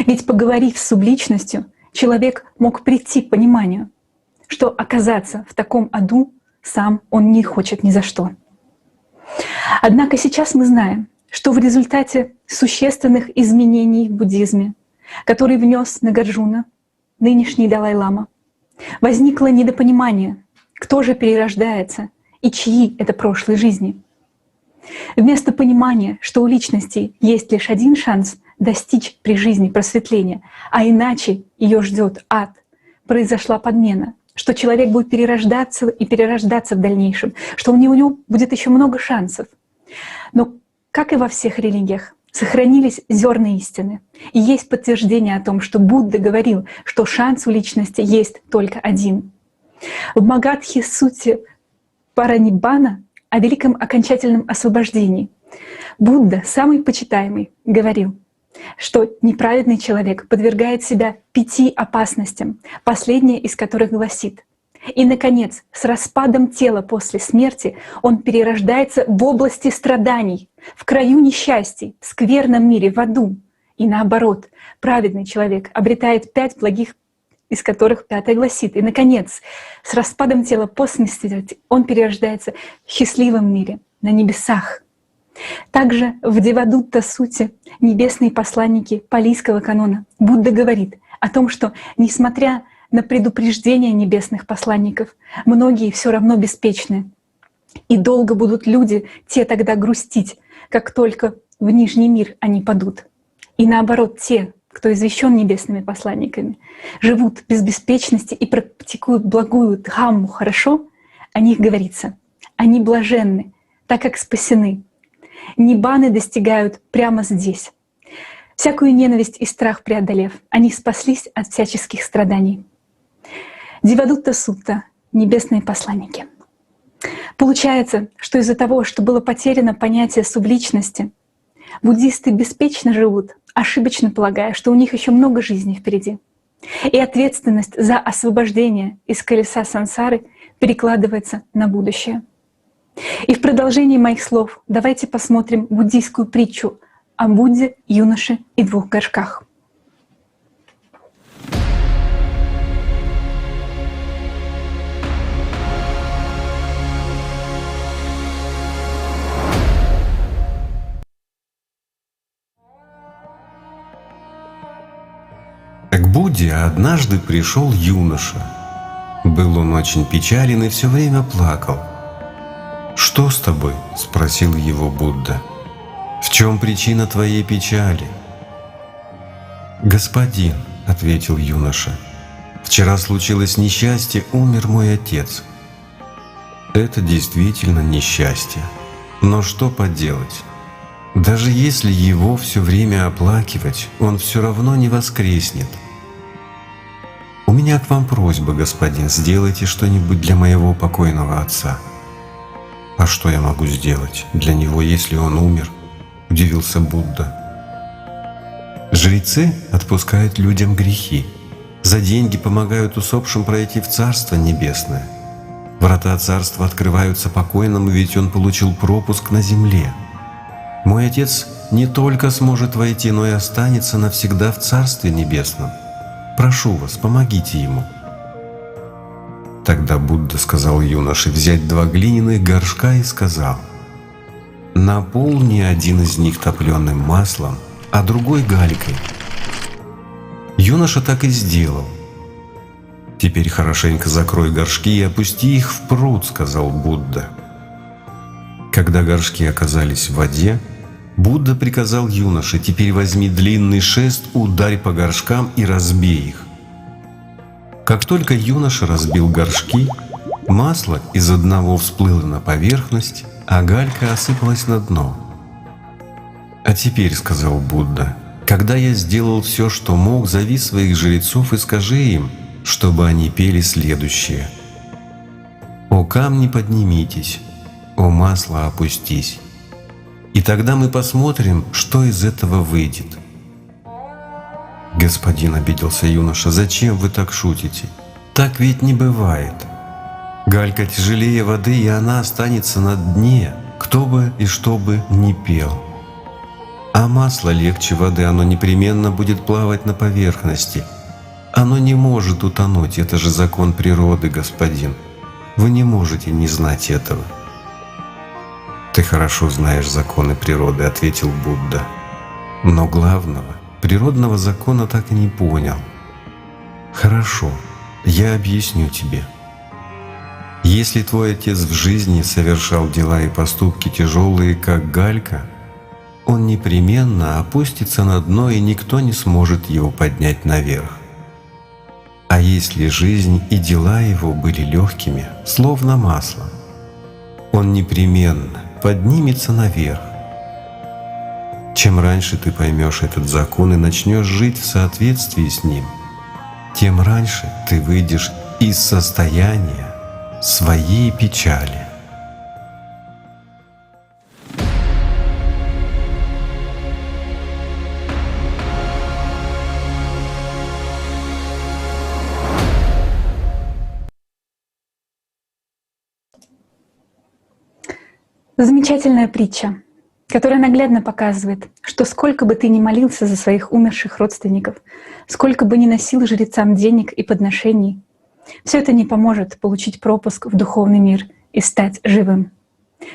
[SPEAKER 20] Ведь, поговорив с субличностью, человек мог прийти к пониманию, что оказаться в таком аду сам он не хочет ни за что. Однако сейчас мы знаем, что в результате существенных изменений в буддизме, которые внес Нагарджуна, нынешний Далай-лама, возникло недопонимание, кто же перерождается и чьи это прошлые жизни. Вместо понимания, что у личности есть лишь один шанс достичь при жизни просветления, а иначе ее ждет ад, произошла подмена, что человек будет перерождаться и перерождаться в дальнейшем, что у него будет еще много шансов. Но, как и во всех религиях, сохранились зерна истины. И есть подтверждение о том, что Будда говорил, что шанс у личности есть только один. В Магадхи Сутте Параниббана о великом окончательном освобождении Будда, самый почитаемый, говорил, что неправедный человек подвергает себя 5 опасностям, последняя из которых гласит: и, наконец, с распадом тела после смерти он перерождается в области страданий, в краю несчастий, в скверном мире, в аду. И наоборот, праведный человек обретает 5 благих, из которых 5 гласит: и, наконец, с распадом тела после смерти он перерождается в счастливом мире, на небесах. Также в Девадутта Сутте небесные посланники палийского канона Будда говорит о том, что, несмотря на предупреждение небесных посланников, многие все равно беспечны. И долго будут люди те тогда грустить, как только в нижний мир они падут. И наоборот, те, кто извещен небесными посланниками, живут без беспечности и практикуют благую дхамму хорошо, о них говорится: они блаженны, так как спасены. Ниббаны достигают прямо здесь. Всякую ненависть и страх преодолев, они спаслись от всяческих страданий. Девадутта Сутта, небесные посланники. Получается, что из-за того, что было потеряно понятие субличности, буддисты беспечно живут, ошибочно полагая, что у них еще много жизней впереди. И ответственность за освобождение из колеса сансары перекладывается на будущее. И в продолжении моих слов давайте посмотрим буддийскую притчу о Будде, юноше и 2 горшках.
[SPEAKER 15] К Будде однажды пришел юноша. Был он очень печален и все время плакал. «Что с тобой?» — спросил его Будда. «В чем причина твоей печали?» «Господин», — ответил юноша, — «вчера случилось несчастье, умер мой отец». Это действительно несчастье. Но что поделать? Даже если его все время оплакивать, он все равно не воскреснет. У меня к вам просьба, господин, сделайте что-нибудь для моего покойного отца. А что я могу сделать для него, если он умер? Удивился Будда. Жрецы отпускают людям грехи, за деньги помогают усопшим пройти в Царство Небесное. Врата Царства открываются покойному, ведь он получил пропуск на земле. Мой отец не только сможет войти, но и останется навсегда в Царстве Небесном. Прошу вас, помогите ему. Тогда Будда сказал юноше взять 2 глиняных горшка и сказал: наполни один из них топленым маслом, а другой галькой. Юноша так и сделал. Теперь хорошенько закрой горшки и опусти их в пруд, сказал Будда. Когда горшки оказались в воде, Будда приказал юноше: теперь возьми длинный шест, ударь по горшкам и разбей их. Как только юноша разбил горшки, масло из одного всплыло на поверхность, а галька осыпалась на дно. «А теперь, — сказал Будда, — когда я сделал все, что мог, зови своих жрецов и скажи им, чтобы они пели следующее. О камни, поднимитесь, о масло, опустись. И тогда мы посмотрим, что из этого выйдет». «Господин, — обиделся юноша, — зачем вы так шутите? Так ведь не бывает. Галька тяжелее воды, и она останется на дне, кто бы и что бы ни пел. А масло легче воды, оно непременно будет плавать на поверхности. Оно не может утонуть, это же закон природы, господин. Вы не можете не знать этого». «Ты хорошо знаешь законы природы», — ответил Будда. «Но главного, природного закона так и не понял. Хорошо, я объясню тебе. Если твой отец в жизни совершал дела и поступки тяжелые, как галька, он непременно опустится на дно, и никто не сможет его поднять наверх. А если жизнь и дела его были легкими, словно масло, он непременно поднимется наверх. Чем раньше ты поймешь этот закон и начнешь жить в соответствии с ним, тем раньше ты выйдешь из состояния своей печали».
[SPEAKER 20] Замечательная притча, которая наглядно показывает, что сколько бы ты ни молился за своих умерших родственников, сколько бы ни носил жрецам денег и подношений, все это не поможет получить пропуск в духовный мир и стать живым.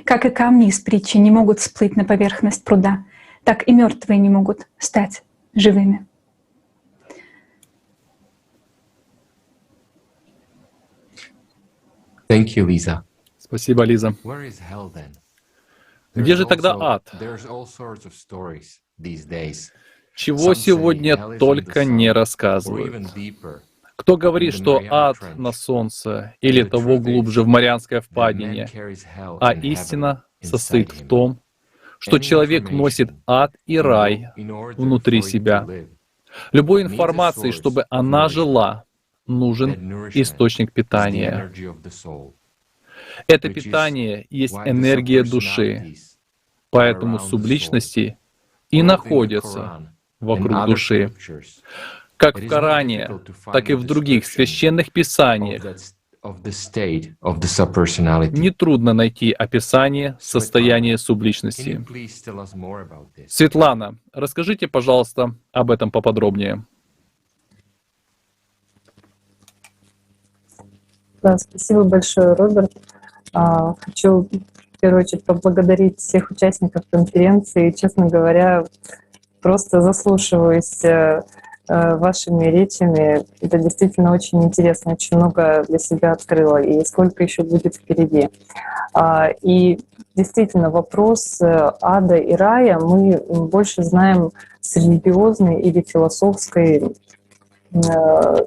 [SPEAKER 20] Как и камни из притчи не могут всплыть на поверхность пруда, так и мертвые не могут стать живыми.
[SPEAKER 6] Thank you, Lisa.
[SPEAKER 1] Спасибо, Лиза. Где же тогда ад? Чего сегодня только не рассказывают. Кто говорит, что ад на солнце или того глубже в Марианской впадине, а истина состоит в том, что человек носит ад и рай внутри себя. Любой информации, чтобы она жила, нужен источник питания. Это питание есть энергия души, поэтому субличности и находятся вокруг души. Как в Коране, так и в других священных писаниях нетрудно найти описание состояния субличности. Светлана, расскажите, пожалуйста, об этом поподробнее.
[SPEAKER 5] Да, спасибо большое, Роберт. Хочу в первую очередь поблагодарить всех участников конференции. Честно говоря, просто заслушиваюсь вашими речами. Это действительно очень интересно, очень много для себя открыла, и сколько еще будет впереди. И действительно, вопрос ада и рая мы больше знаем с религиозной или философской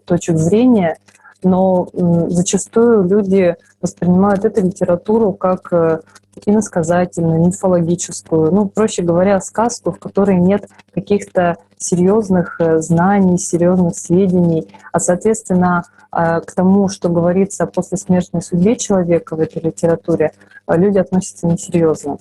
[SPEAKER 5] точек зрения, но зачастую люди воспринимают эту литературу как иносказательную, мифологическую, ну, проще говоря, сказку, в которой нет каких-то серьезных знаний, серьезных сведений, а, соответственно, к тому, что говорится о послесмертной судьбе человека в этой литературе, люди относятся несерьезно.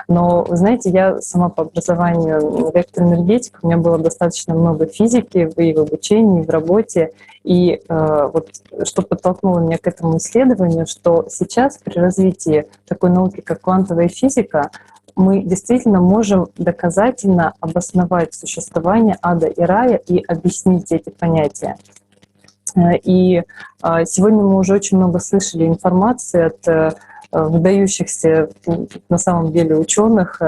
[SPEAKER 5] Но, вы знаете, я сама по образованию электроэнергетик, у меня было достаточно много физики и в обучении, и в работе, и вот что подтолкнуло меня к этому исследованию, что сейчас при развитии такой науки, как квантовая физика, мы действительно можем доказательно обосновать существование ада и рая и объяснить эти понятия. И сегодня мы уже очень много слышали информации от выдающихся на самом деле ученых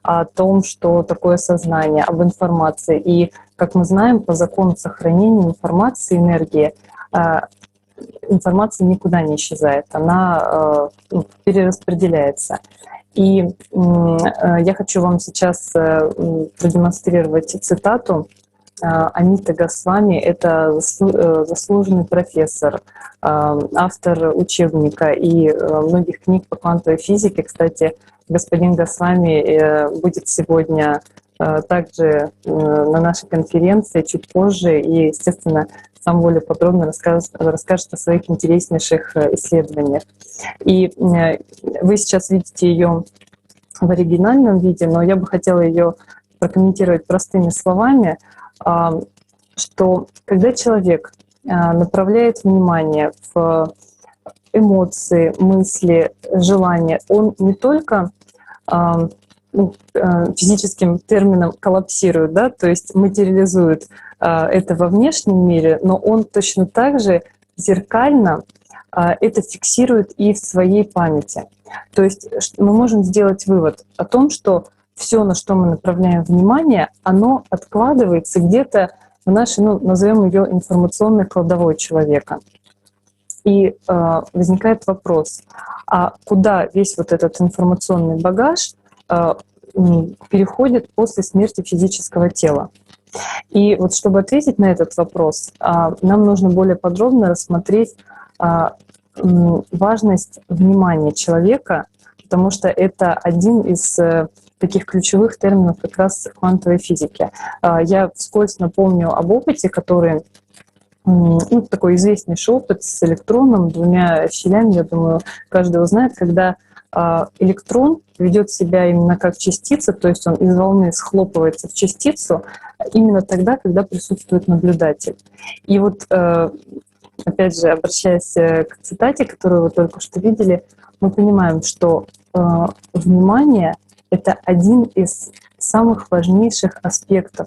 [SPEAKER 5] о том, что такое сознание, об информации. И, как мы знаем, по закону сохранения информации, энергии, информация никуда не исчезает, она перераспределяется. И я хочу вам сейчас продемонстрировать цитату Амита Госвами. Это заслуженный профессор, автор учебника и многих книг по квантовой физике. Кстати, господин Госвами будет сегодня также на нашей конференции чуть позже и, естественно, сам более подробно расскажет о своих интереснейших исследованиях. И вы сейчас видите ее в оригинальном виде, но я бы хотела ее прокомментировать простыми словами, что когда человек направляет внимание в эмоции, мысли, желания, он не только физическим термином коллапсирует, да, то есть материализует это во внешнем мире, но он точно так же зеркально это фиксирует и в своей памяти. То есть мы можем сделать вывод о том, что все, на что мы направляем внимание, оно откладывается где-то в нашей, ну, назовем ее информационной кладовой человека. И возникает вопрос, а куда весь вот этот информационный багаж переходит после смерти физического тела? И вот чтобы ответить на этот вопрос, нам нужно более подробно рассмотреть важность внимания человека, потому что это один из таких ключевых терминов как раз квантовой физики. Я вскользь напомню об опыте, который, ну, такой известнейший опыт с электроном, двумя щелями, я думаю, каждый узнает, когда электрон ведет себя именно как частица, то есть он из волны схлопывается в частицу именно тогда, когда присутствует наблюдатель. И вот, опять же, обращаясь к цитате, которую вы только что видели, мы понимаем, что внимание — это один из самых важнейших аспектов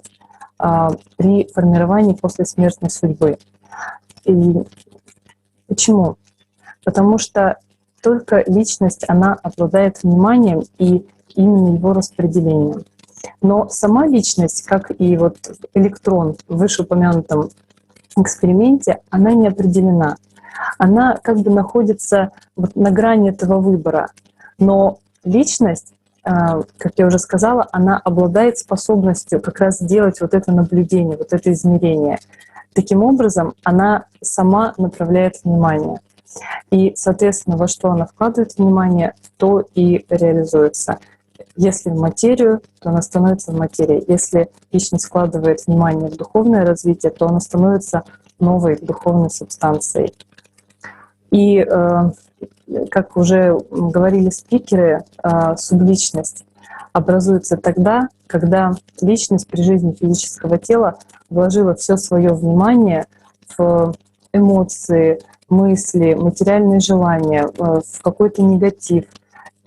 [SPEAKER 5] при формировании послесмертной судьбы. И почему? Потому что только личность, она обладает вниманием и именно его распределением. Но сама личность, как и вот электрон в вышеупомянутом эксперименте, она не определена. Она как бы находится вот на грани этого выбора. Но личность, как я уже сказала, она обладает способностью как раз делать вот это наблюдение, вот это измерение. Таким образом, она сама направляет внимание. И, соответственно, во что она вкладывает внимание, то и реализуется. Если в материю, то она становится в материи. Если личность вкладывает внимание в духовное развитие, то она становится новой духовной субстанцией. И, как уже говорили спикеры, субличность образуется тогда, когда личность при жизни физического тела вложила все свое внимание в эмоции, мысли, материальные желания, в какой-то негатив.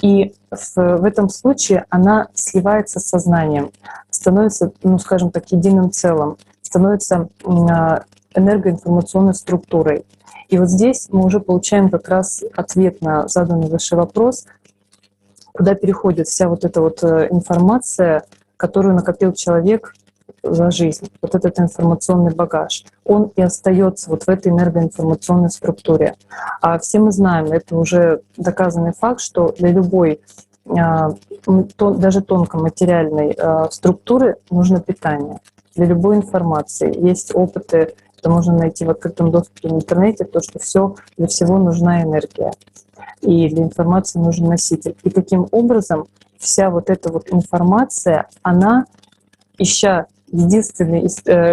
[SPEAKER 5] И в этом случае она сливается с сознанием, становится, ну, скажем так, единым целым, становится энергоинформационной структурой. И вот здесь мы уже получаем как раз ответ на заданный выше вопрос, куда переходит вся вот эта вот информация, которую накопил человек за жизнь, вот этот информационный багаж, он и остается вот в этой энергоинформационной структуре. А все мы знаем, это уже доказанный факт, что для любой, даже тонкоматериальной структуры нужно питание. Для любой информации. Есть опыты, это можно найти в открытом доступе в интернете, то, что все, для всего нужна энергия. И для информации нужен носитель. И таким образом вся вот эта вот информация, она, ища единственный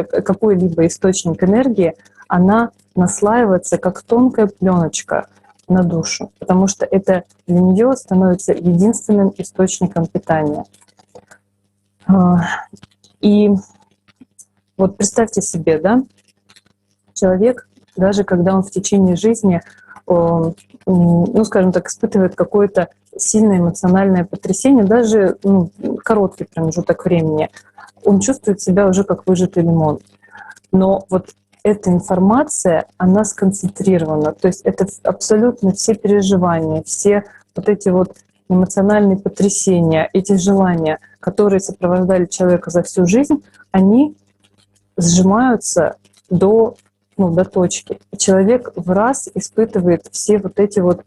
[SPEAKER 5] какой-либо источник энергии, она наслаивается как тонкая пленочка на душу, потому что это для нее становится единственным источником питания. И вот представьте себе, да, человек, даже когда он в течение жизни, ну, скажем так, испытывает какое-то сильное эмоциональное потрясение, даже, ну, короткий промежуток времени, он чувствует себя уже как выжатый лимон. Но вот эта информация, она сконцентрирована. То есть это абсолютно все переживания, все вот эти вот эмоциональные потрясения, эти желания, которые сопровождали человека за всю жизнь, они сжимаются до, ну, до точки. И человек в раз испытывает все вот эти вот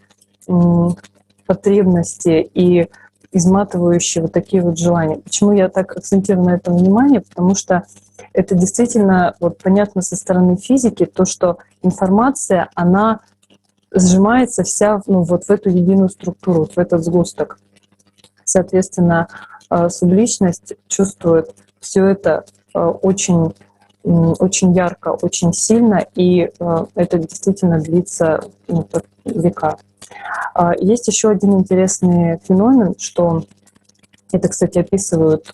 [SPEAKER 5] потребности и изматывающие вот такие вот желания. Почему я так акцентирую на этом внимание? Потому что это действительно вот понятно со стороны физики, то, что информация, она сжимается вся, ну, вот в эту единую структуру, вот в этот сгусток. Соответственно, субличность чувствует все это очень, очень ярко, очень сильно, и это действительно длится, ну, века. Есть еще один интересный феномен, что это, кстати, описывают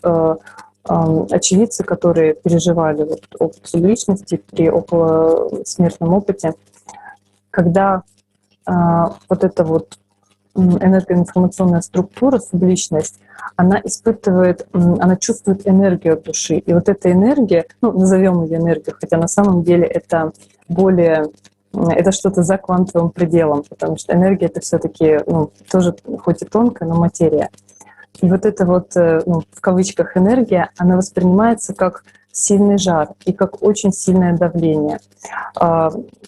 [SPEAKER 5] очевидцы, которые переживали вот опыт субличности при околосмертном опыте, когда вот эта вот энергоинформационная структура, субличность, она испытывает, она чувствует энергию от души. И вот эта энергия, ну, назовем ее энергию, хотя на самом деле это более, это что-то за квантовым пределом, потому что энергия — это все-таки, ну, тоже хоть и тонкая, но материя. И вот эта вот, ну, в кавычках, энергия, она воспринимается как сильный жар и как очень сильное давление.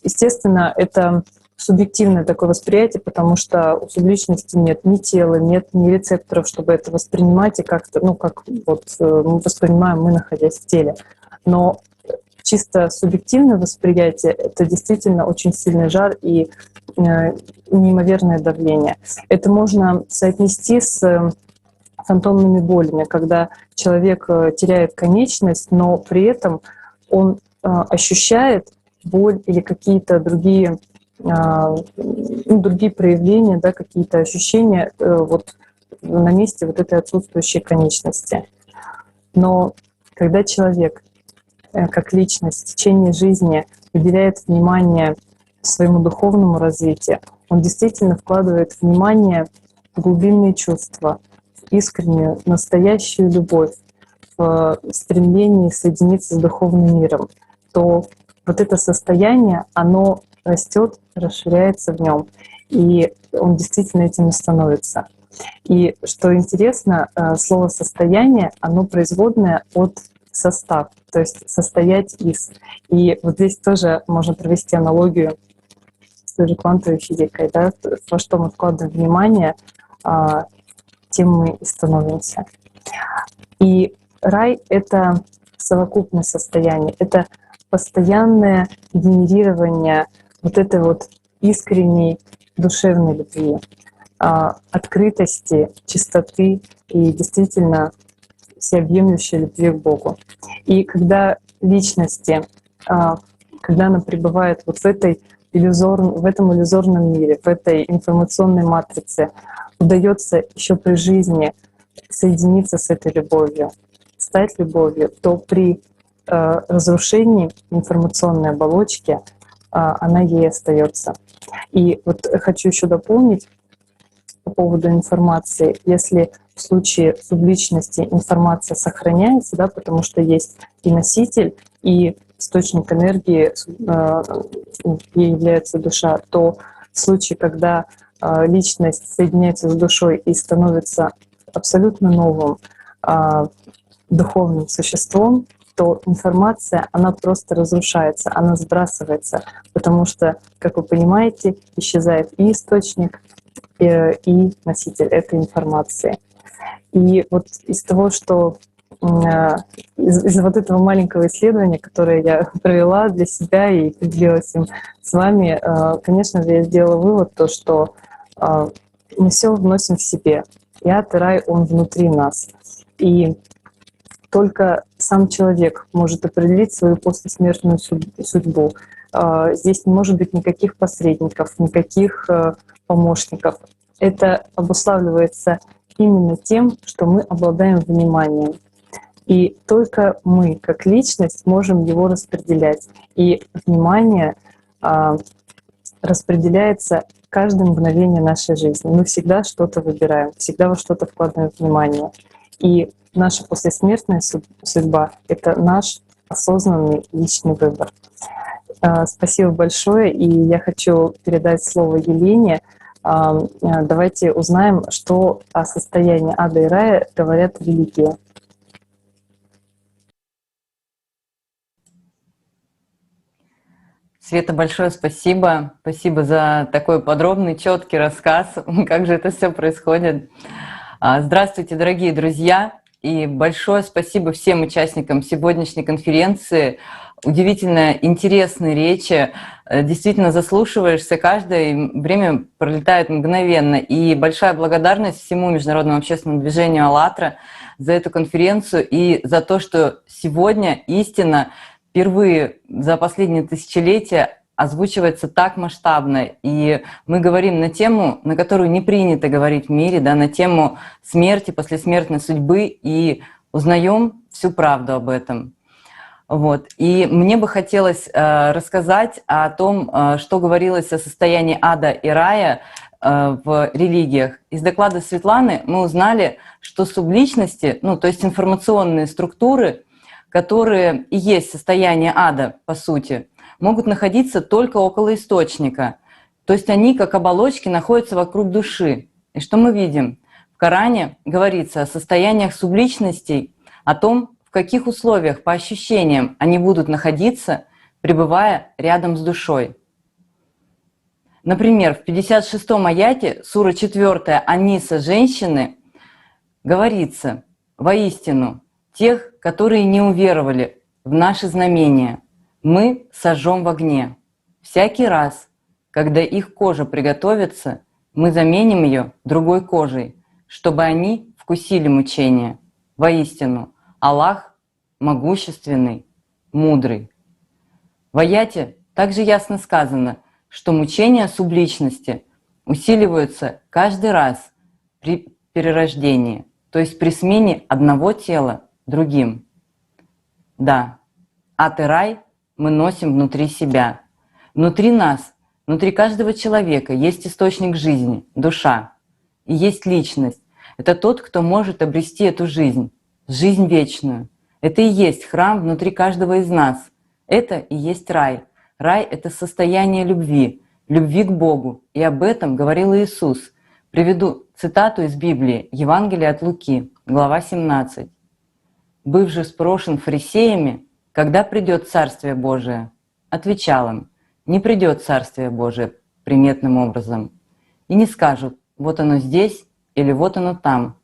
[SPEAKER 5] Естественно, это субъективное такое восприятие, потому что у субличности нет ни тела, нет ни рецепторов, чтобы это воспринимать, и как-то, ну, как вот мы воспринимаем, мы, находясь в теле. Но чисто субъективное восприятие — это действительно очень сильный жар и неимоверное давление. Это можно соотнести с фантомными болями, когда человек теряет конечность, но при этом он ощущает боль или какие-то другие, ну, другие проявления, да, какие-то ощущения вот на месте вот этой отсутствующей конечности. Но когда человек как личность в течение жизни уделяет внимание своему духовному развитию, он действительно вкладывает внимание в глубинные чувства, в искреннюю, настоящую любовь, в стремлении соединиться с духовным миром, то вот это состояние, оно растет, расширяется в нем, и он действительно этим и становится. И что интересно, слово «состояние», оно производное от состав, то есть состоять из. И вот здесь тоже можно провести аналогию с той же квантовой физикой, да, во что мы вкладываем внимание, тем мы и становимся. И рай — это совокупное состояние, это постоянное генерирование вот этой вот искренней душевной любви, открытости, чистоты и действительно всеобъемлющей любви к Богу. И когда личности, когда она пребывает вот в этой в этом иллюзорном мире, в этой информационной матрице, удается еще при жизни соединиться с этой любовью, стать любовью, то при разрушении информационной оболочки она ей остается. И вот хочу еще дополнить по поводу информации. Если в случае субличности информация сохраняется, да, потому что есть и носитель, и источник энергии ей является душа, то в случае, когда личность соединяется с душой и становится абсолютно новым духовным существом, то информация, она просто разрушается, она сбрасывается, потому что, как вы понимаете, исчезает и источник, и носитель этой информации. И вот из того, что из вот этого маленького исследования, которое я провела для себя и поделилась им с вами, конечно же, я сделала вывод, то, что мы все вносим в себе. И ад, и рай, он внутри нас. И только сам человек может определить свою послесмертную судьбу. Здесь не может быть никаких посредников, никаких помощников. Это обуславливается именно тем, что мы обладаем вниманием. И только мы, как личность, можем его распределять. И внимание распределяется каждое мгновение нашей жизни. Мы всегда что-то выбираем, всегда во что-то вкладываем внимание. И наша послесмертная судьба — это наш осознанный личный выбор. Спасибо большое, и я хочу передать слово Елене. Давайте узнаем, что о состоянии ада и рая говорят религии.
[SPEAKER 2] Света, большое спасибо. Спасибо за такой подробный, четкий рассказ, как же это все происходит. Здравствуйте, дорогие друзья, и большое спасибо всем участникам сегодняшней конференции. Удивительно интересные речи, действительно заслушиваешься, каждое время пролетает мгновенно. И большая благодарность всему Международному общественному движению «АЛЛАТРА» за эту конференцию и за то, что сегодня истина впервые за последние тысячелетия озвучивается так масштабно. И мы говорим на тему, на которую не принято говорить в мире, да, на тему смерти, послесмертной судьбы, и узнаем всю правду об этом. Вот. И мне бы хотелось рассказать о том, что говорилось о состоянии ада и рая в религиях. Из доклада Светланы мы узнали, что субличности, ну, то есть информационные структуры, которые и есть состояние ада, по сути, могут находиться только около источника. То есть они, как оболочки, находятся вокруг души. И что мы видим? В Коране говорится о состояниях субличностей, о том, в каких условиях, по ощущениям, они будут находиться, пребывая рядом с душой. Например, в 56-м аяте, сура 4, Аниса женщины, говорится: «Воистину, тех, которые не уверовали в наши знамения, мы сожжем в огне. Всякий раз, когда их кожа приготовится, мы заменим ее другой кожей, чтобы они вкусили мучения. Воистину, Аллах могущественный, мудрый». В аяте также ясно сказано, что мучения субличности усиливаются каждый раз при перерождении, то есть при смене одного тела другим. Да, ад и рай мы носим внутри себя. Внутри нас, внутри каждого человека есть источник жизни, душа, и есть личность. Это тот, кто может обрести эту жизнь, жизнь вечную. Это и есть храм внутри каждого из нас. Это и есть рай. Рай — это состояние любви, любви к Богу. И об этом говорил Иисус. Приведу цитату из Библии, Евангелие от Луки, глава 17. «Быв же спрошен фарисеями, когда придет Царствие Божие, отвечал им: не придет Царствие Божие приметным образом. И не скажут: вот оно здесь или вот оно там,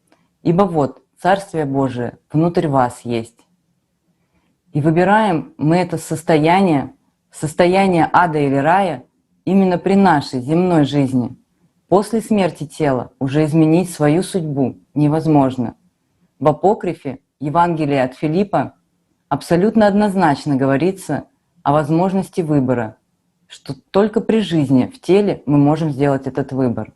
[SPEAKER 2] ибо вот Царствие Божие внутрь вас есть». И выбираем мы это состояние, состояние ада или рая, именно при нашей земной жизни. После смерти тела уже изменить свою судьбу невозможно. В апокрифе Евангелие от Филиппа абсолютно однозначно говорится о возможности выбора, что только при жизни в теле мы можем сделать этот выбор.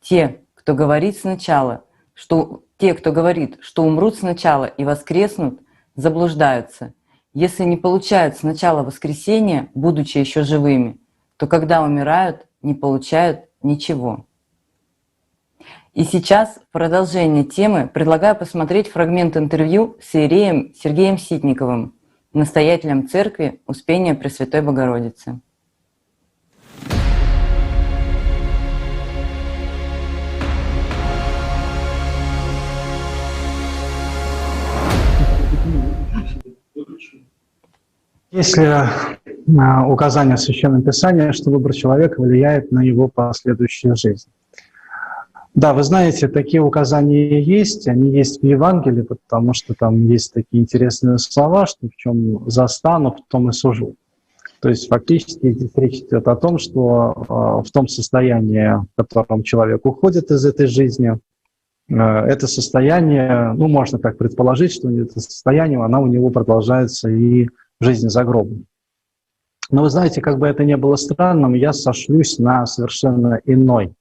[SPEAKER 2] Те, кто говорит сначала, что те, кто говорит, что умрут сначала и воскреснут, заблуждаются. Если не получают сначала воскресения, будучи еще живыми, то когда умирают, не получают ничего. И сейчас, в продолжение темы, предлагаю посмотреть фрагмент интервью с иереем Сергеем Ситниковым, настоятелем церкви Успения Пресвятой Богородицы.
[SPEAKER 13] Есть ли указание в Священном Писании, что выбор человека влияет на его последующую жизнь? Да, вы знаете, такие указания есть, они есть в Евангелии, потому что там есть такие интересные слова, что в чем застану, в том и сужу. То есть фактически здесь речь идет о том, что в том состоянии, в котором человек уходит из этой жизни, это состояние, ну, можно так предположить, что это состояние, оно у него продолжается и в жизни за гробом. Но вы знаете, как бы это ни было странным, я сошлюсь на совершенно иной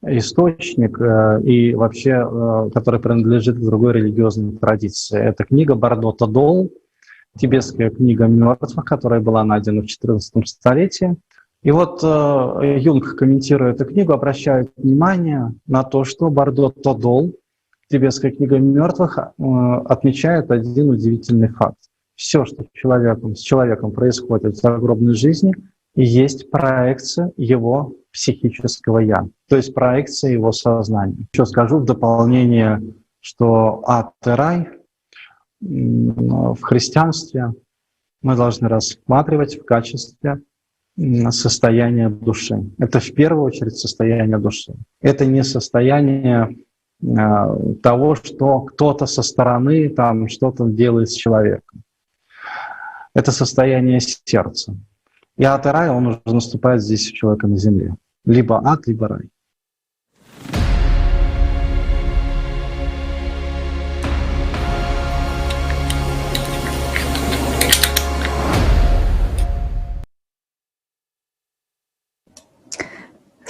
[SPEAKER 13] источник и вообще, который принадлежит к другой религиозной традиции. Это книга Бардо Тодол, тибетская книга мертвых, которая была найдена в XIV столетии. И вот Юнг, комментируя эту книгу, обращает внимание на то, что Бардо Тодол, тибетская книга мертвых, отмечает один удивительный факт. Все, что с человеком происходит в загробной жизни, есть проекция его психического «я», то есть проекция его сознания. Еще скажу в дополнение, что ад и рай в христианстве мы должны рассматривать в качестве состояния души. Это в первую очередь состояние души. Это не состояние того, что кто-то со стороны там что-то делает с человеком. Это состояние сердца. И ад и рай, он уже наступает здесь у человека на земле. Либо ад, либо рай.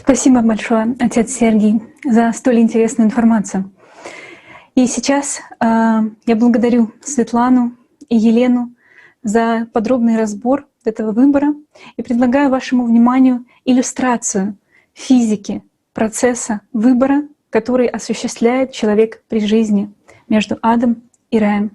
[SPEAKER 20] Спасибо большое, отец Сергий, за столь интересную информацию. И сейчас я благодарю Светлану и Елену за подробный разбор этого выбора и предлагаю вашему вниманию иллюстрацию физики процесса выбора, который осуществляет человек при жизни между адом и раем.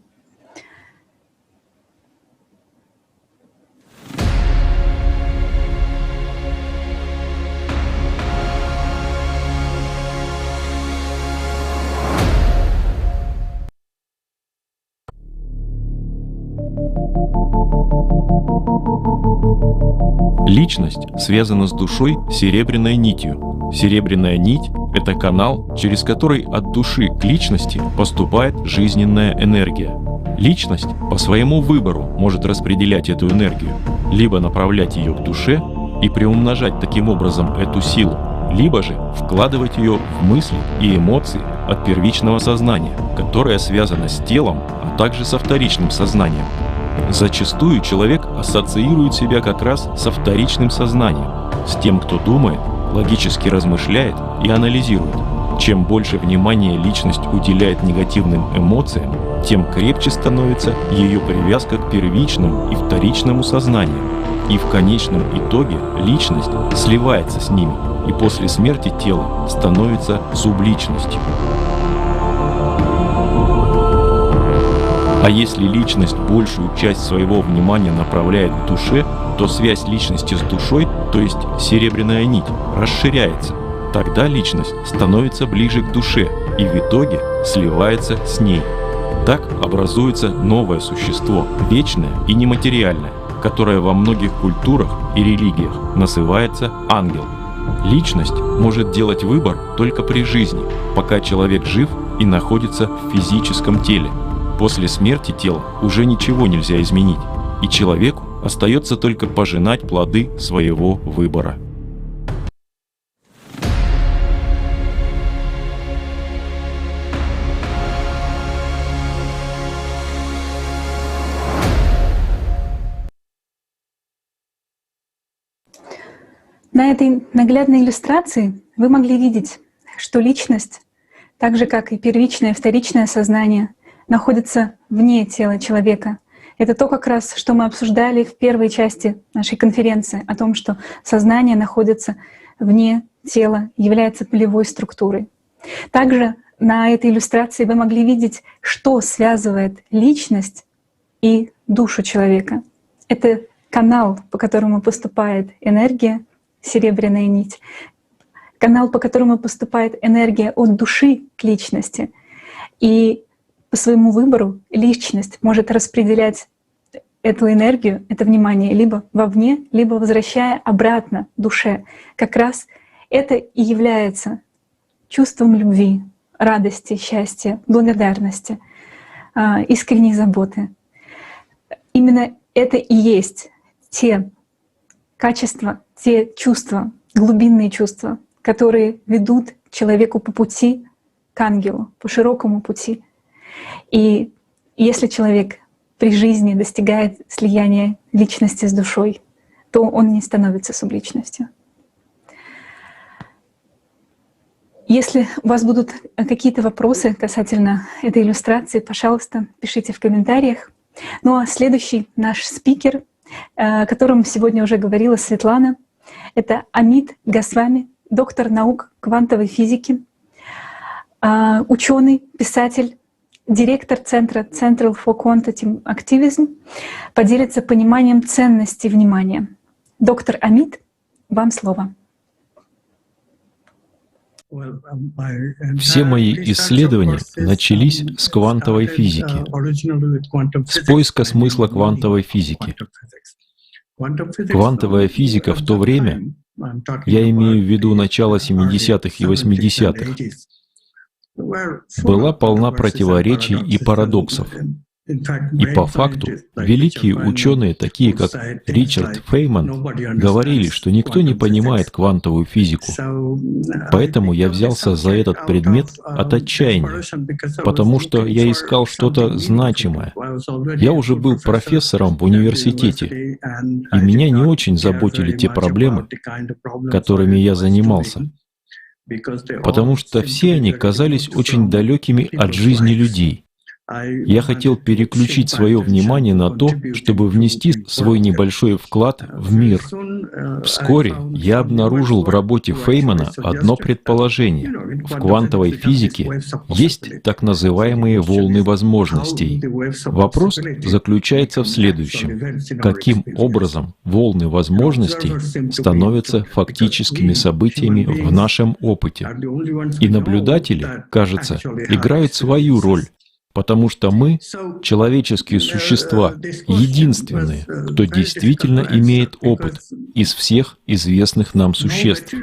[SPEAKER 3] Личность связана с душой серебряной нитью. Серебряная нить – это канал, через который от души к личности поступает жизненная энергия. Личность по своему выбору может распределять эту энергию, либо направлять ее к душе и приумножать таким образом эту силу, либо же вкладывать ее в мысли и эмоции от первичного сознания, которое связано с телом, а также со вторичным сознанием. Зачастую человек ассоциирует себя как раз со вторичным сознанием, с тем, кто думает, логически размышляет и анализирует. Чем больше внимания личность уделяет негативным эмоциям, тем крепче становится ее привязка к первичному и вторичному сознанию. И в конечном итоге личность сливается с ними, и после смерти тело становится субличностью. А если личность большую часть своего внимания направляет к душе, то связь личности с душой, то есть серебряная нить, расширяется. Тогда личность становится ближе к душе и в итоге сливается с ней. Так образуется новое существо, вечное и нематериальное, которое во многих культурах и религиях называется ангел. Личность может делать выбор только при жизни, пока человек жив и находится в физическом теле. После смерти тела уже ничего нельзя изменить, и человеку остается только пожинать плоды своего выбора.
[SPEAKER 20] На этой наглядной иллюстрации вы могли видеть, что личность, так же как и первичное и вторичное сознание, находится вне тела человека. Это то, как раз, что мы обсуждали в первой части нашей конференции, о том, что сознание находится вне тела, является полевой структурой. Также на этой иллюстрации вы могли видеть, что связывает личность и душу человека. Это канал, по которому поступает энергия, серебряная нить, канал, по которому поступает энергия от души к личности. И по своему выбору личность может распределять эту энергию, это внимание либо вовне, либо возвращая обратно душе. Как раз это и является чувством любви, радости, счастья, благодарности, искренней заботы. Именно это и есть те качества, те чувства, глубинные чувства, которые ведут человеку по пути к ангелу, по широкому пути. И если человек при жизни достигает слияния личности с душой, то он не становится субличностью. Если у вас будут какие-то вопросы касательно этой иллюстрации, пожалуйста, пишите в комментариях. Ну а следующий наш спикер, о котором сегодня уже говорила Светлана, это Амит Госвами, доктор наук квантовой физики, ученый, писатель, директор центра Central for Quantum Activism, поделится пониманием ценности внимания. Доктор Амит, вам слово.
[SPEAKER 3] Все мои исследования начались с квантовой физики, с поиска смысла квантовой физики. Квантовая физика в то время, я имею в виду начало 70-х и 80-х, была полна противоречий и парадоксов. И по факту, великие ученые, такие как Ричард Фейнман, говорили, что никто не понимает квантовую физику. Поэтому я взялся за этот предмет от отчаяния, потому что я искал что-то значимое. Я уже был профессором в университете, и меня не очень заботили те проблемы, которыми я занимался, потому что все они казались очень далекими от жизни людей. Я хотел переключить свое внимание на то, чтобы внести свой небольшой вклад в мир. Вскоре я обнаружил в работе Фейнмана одно предположение. В квантовой физике есть так называемые волны возможностей. Вопрос заключается в следующем. Каким образом волны возможностей становятся фактическими событиями в нашем опыте? И наблюдатели, кажется, играют свою роль, потому что мы, человеческие существа, единственные, кто действительно имеет опыт из всех известных нам существ.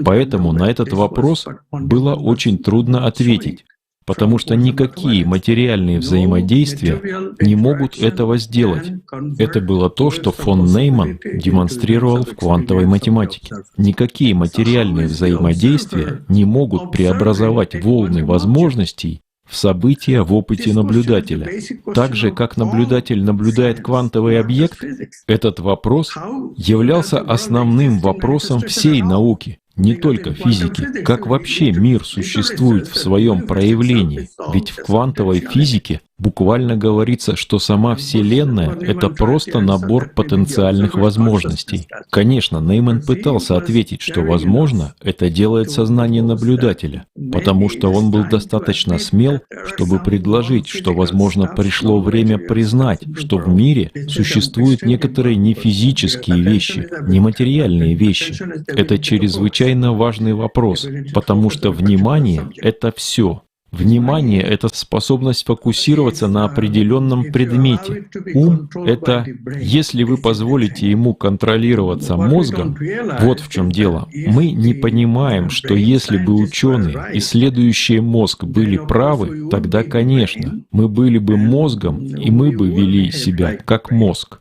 [SPEAKER 3] Поэтому на этот вопрос было очень трудно ответить, потому что никакие материальные взаимодействия не могут этого сделать. Это было то, что фон Нейман демонстрировал в квантовой математике. Никакие материальные взаимодействия не могут преобразовать волны возможностей в события в опыте наблюдателя. Так же, как наблюдатель наблюдает квантовый объект, этот вопрос являлся основным вопросом всей науки, не только физики. Как вообще мир существует в своем проявлении? Ведь в квантовой физике буквально говорится, что сама Вселенная — это просто набор потенциальных возможностей. Конечно, Нейман пытался ответить, что, возможно, это делает сознание наблюдателя, потому что он был достаточно смел, чтобы предложить, что, возможно, пришло время признать, что в мире существуют некоторые нефизические вещи, нематериальные вещи. Это чрезвычайно важный вопрос, потому что внимание — это все. Внимание — это способность фокусироваться на определенном предмете. Ум — это, если вы позволите ему контролироваться мозгом, вот в чем дело. Мы не понимаем, что если бы ученые, исследующие мозг, были правы, тогда, конечно, мы были бы мозгом, и мы бы вели себя как мозг.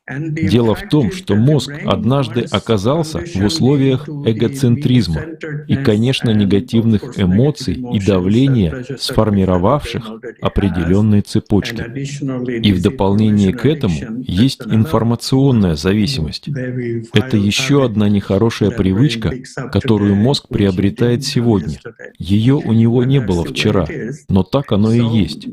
[SPEAKER 3] Дело в том, что мозг однажды оказался в условиях эгоцентризма и, конечно, негативных эмоций и давления, сформировавших определенные цепочки. И в дополнение к этому есть информационная зависимость. Это еще одна нехорошая привычка, которую мозг приобретает сегодня. Ее у него не было вчера, но так оно и есть.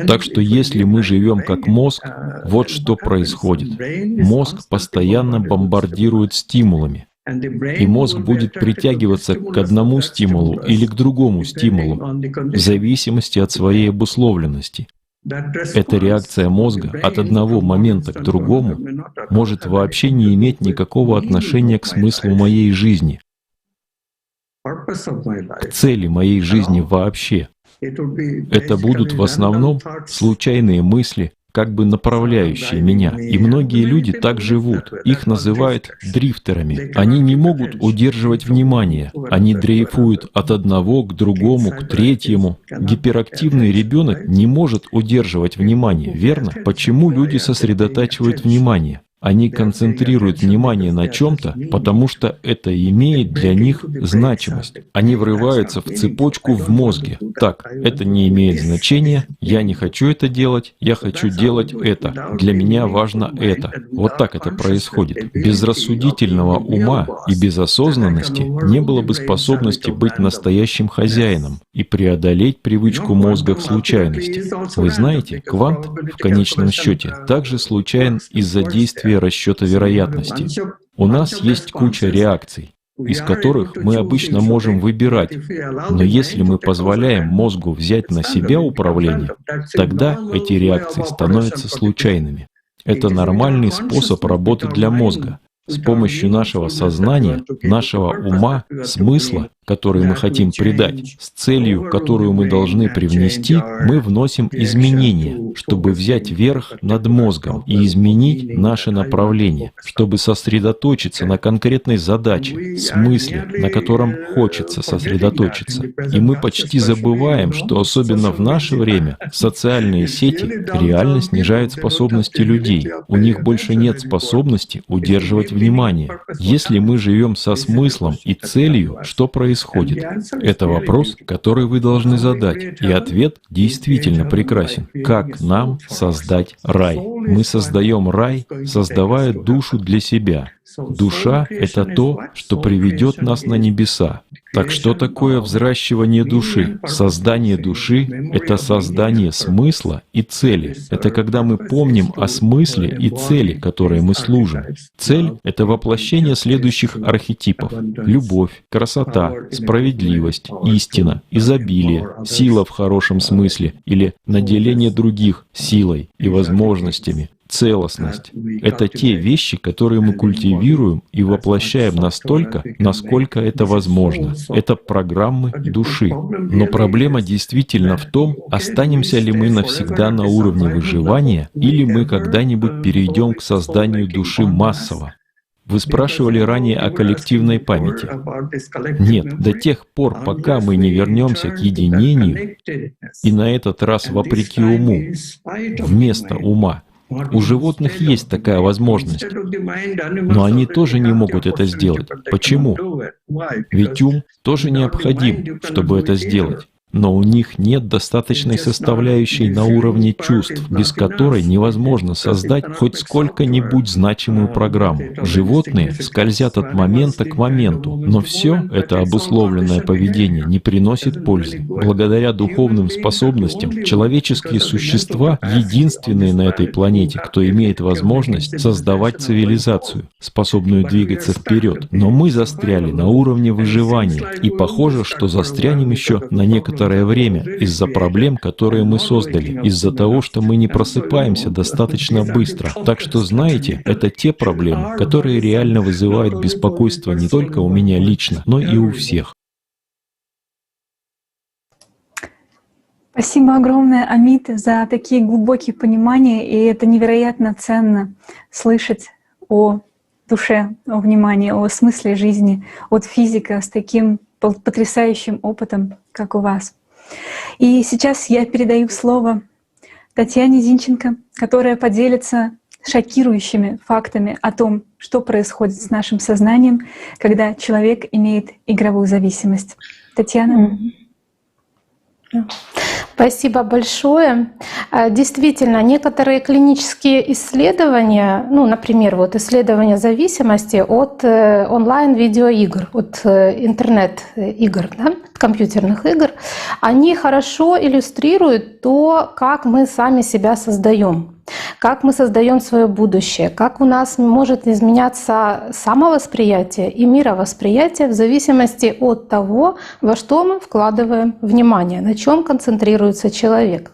[SPEAKER 3] Так что если мы живем как мозг, вот что происходит. Мозг постоянно бомбардирует стимулами, и мозг будет притягиваться к одному стимулу или к другому стимулу, в зависимости от своей обусловленности. Эта реакция мозга от одного момента к другому может вообще не иметь никакого отношения к смыслу моей жизни, к цели моей жизни вообще. Это будут в основном случайные мысли, как бы направляющие меня. И многие люди так живут. Их называют дрифтерами. Они не могут удерживать внимание. Они дрейфуют от одного к другому, к третьему. Гиперактивный ребенок не может удерживать внимание, верно? Почему люди сосредотачивают внимание? Они концентрируют внимание на чем-то, потому что это имеет для них значимость. Они врываются в цепочку в мозге. Так, это не имеет значения, я не хочу это делать, я хочу делать это. Для меня важно это. Вот так это происходит. Без рассудительного ума и без осознанности не было бы способности быть настоящим хозяином и преодолеть привычку мозга к случайности. Вы знаете, квант в конечном счете также случайен из-за действия расчета вероятности. У нас есть куча реакций, из которых мы обычно можем выбирать, но если мы позволяем мозгу взять на себя управление, тогда эти реакции становятся случайными. Это нормальный способ работы для мозга. С помощью нашего сознания, нашего ума, смысла который мы хотим придать, с целью, которую мы должны привнести, мы вносим изменения, чтобы взять верх над мозгом и изменить наше направление, чтобы сосредоточиться на конкретной задаче, смысле, на котором хочется сосредоточиться. И мы почти забываем, что особенно в наше время социальные сети реально снижают способности людей. У них больше нет способности удерживать внимание. Если мы живем со смыслом и целью, что происходит? Это вопрос, который вы должны задать. И ответ действительно прекрасен. Как нам создать рай? Мы создаем рай, создавая душу для себя. Душа — это то, что приведет нас на небеса. Так что такое взращивание души? Создание души — это создание смысла и цели. Это когда мы помним о смысле и цели, которой мы служим. Цель — это воплощение следующих архетипов: любовь, красота, справедливость, истина, изобилие, сила в хорошем смысле или наделение других силой и возможностями, целостность. Это те вещи, которые мы культивируем и воплощаем настолько, насколько это возможно. Это программы души. Но проблема действительно в том, останемся ли мы навсегда на уровне выживания, или мы когда-нибудь перейдем к созданию души массово. Вы спрашивали ранее о коллективной памяти. Нет, до тех пор, пока мы не вернемся к единению, и на этот раз вопреки уму, вместо ума. У животных есть такая возможность, но они тоже не могут это сделать. Почему? Ведь ум тоже необходим, чтобы это сделать. Но у них нет достаточной составляющей на уровне чувств, без которой невозможно создать хоть сколько-нибудь значимую программу. Животные скользят от момента к моменту, но все это обусловленное поведение не приносит пользы. Благодаря духовным способностям человеческие существа единственные на этой планете, кто имеет возможность создавать цивилизацию, способную двигаться вперед. Но мы застряли на уровне выживания, и похоже, что застрянем еще на некоторое время из-за проблем, которые мы создали, из-за того, что мы не просыпаемся достаточно быстро. Так что, знаете, это те проблемы, которые реально вызывают беспокойство не только у меня лично, но и у всех.
[SPEAKER 20] Спасибо огромное, Амит, за такие глубокие понимания, и это невероятно ценно слышать о душе, о внимании, о смысле жизни от физика с таким потрясающим опытом, как у вас. И сейчас я передаю слово Татьяне Зинченко, которая поделится шокирующими фактами о том, что происходит с нашим сознанием, когда человек имеет игровую зависимость. Татьяна?
[SPEAKER 16] Спасибо большое. Действительно, некоторые клинические исследования, ну, например, вот исследования зависимости от онлайн-видеоигр, от интернет-игр, да, от компьютерных игр, они хорошо иллюстрируют то, как мы сами себя создаем, как мы создаем свое будущее, как у нас может изменяться самовосприятие и мировосприятие в зависимости от того, во что мы вкладываем внимание, на чем концентрируется человек.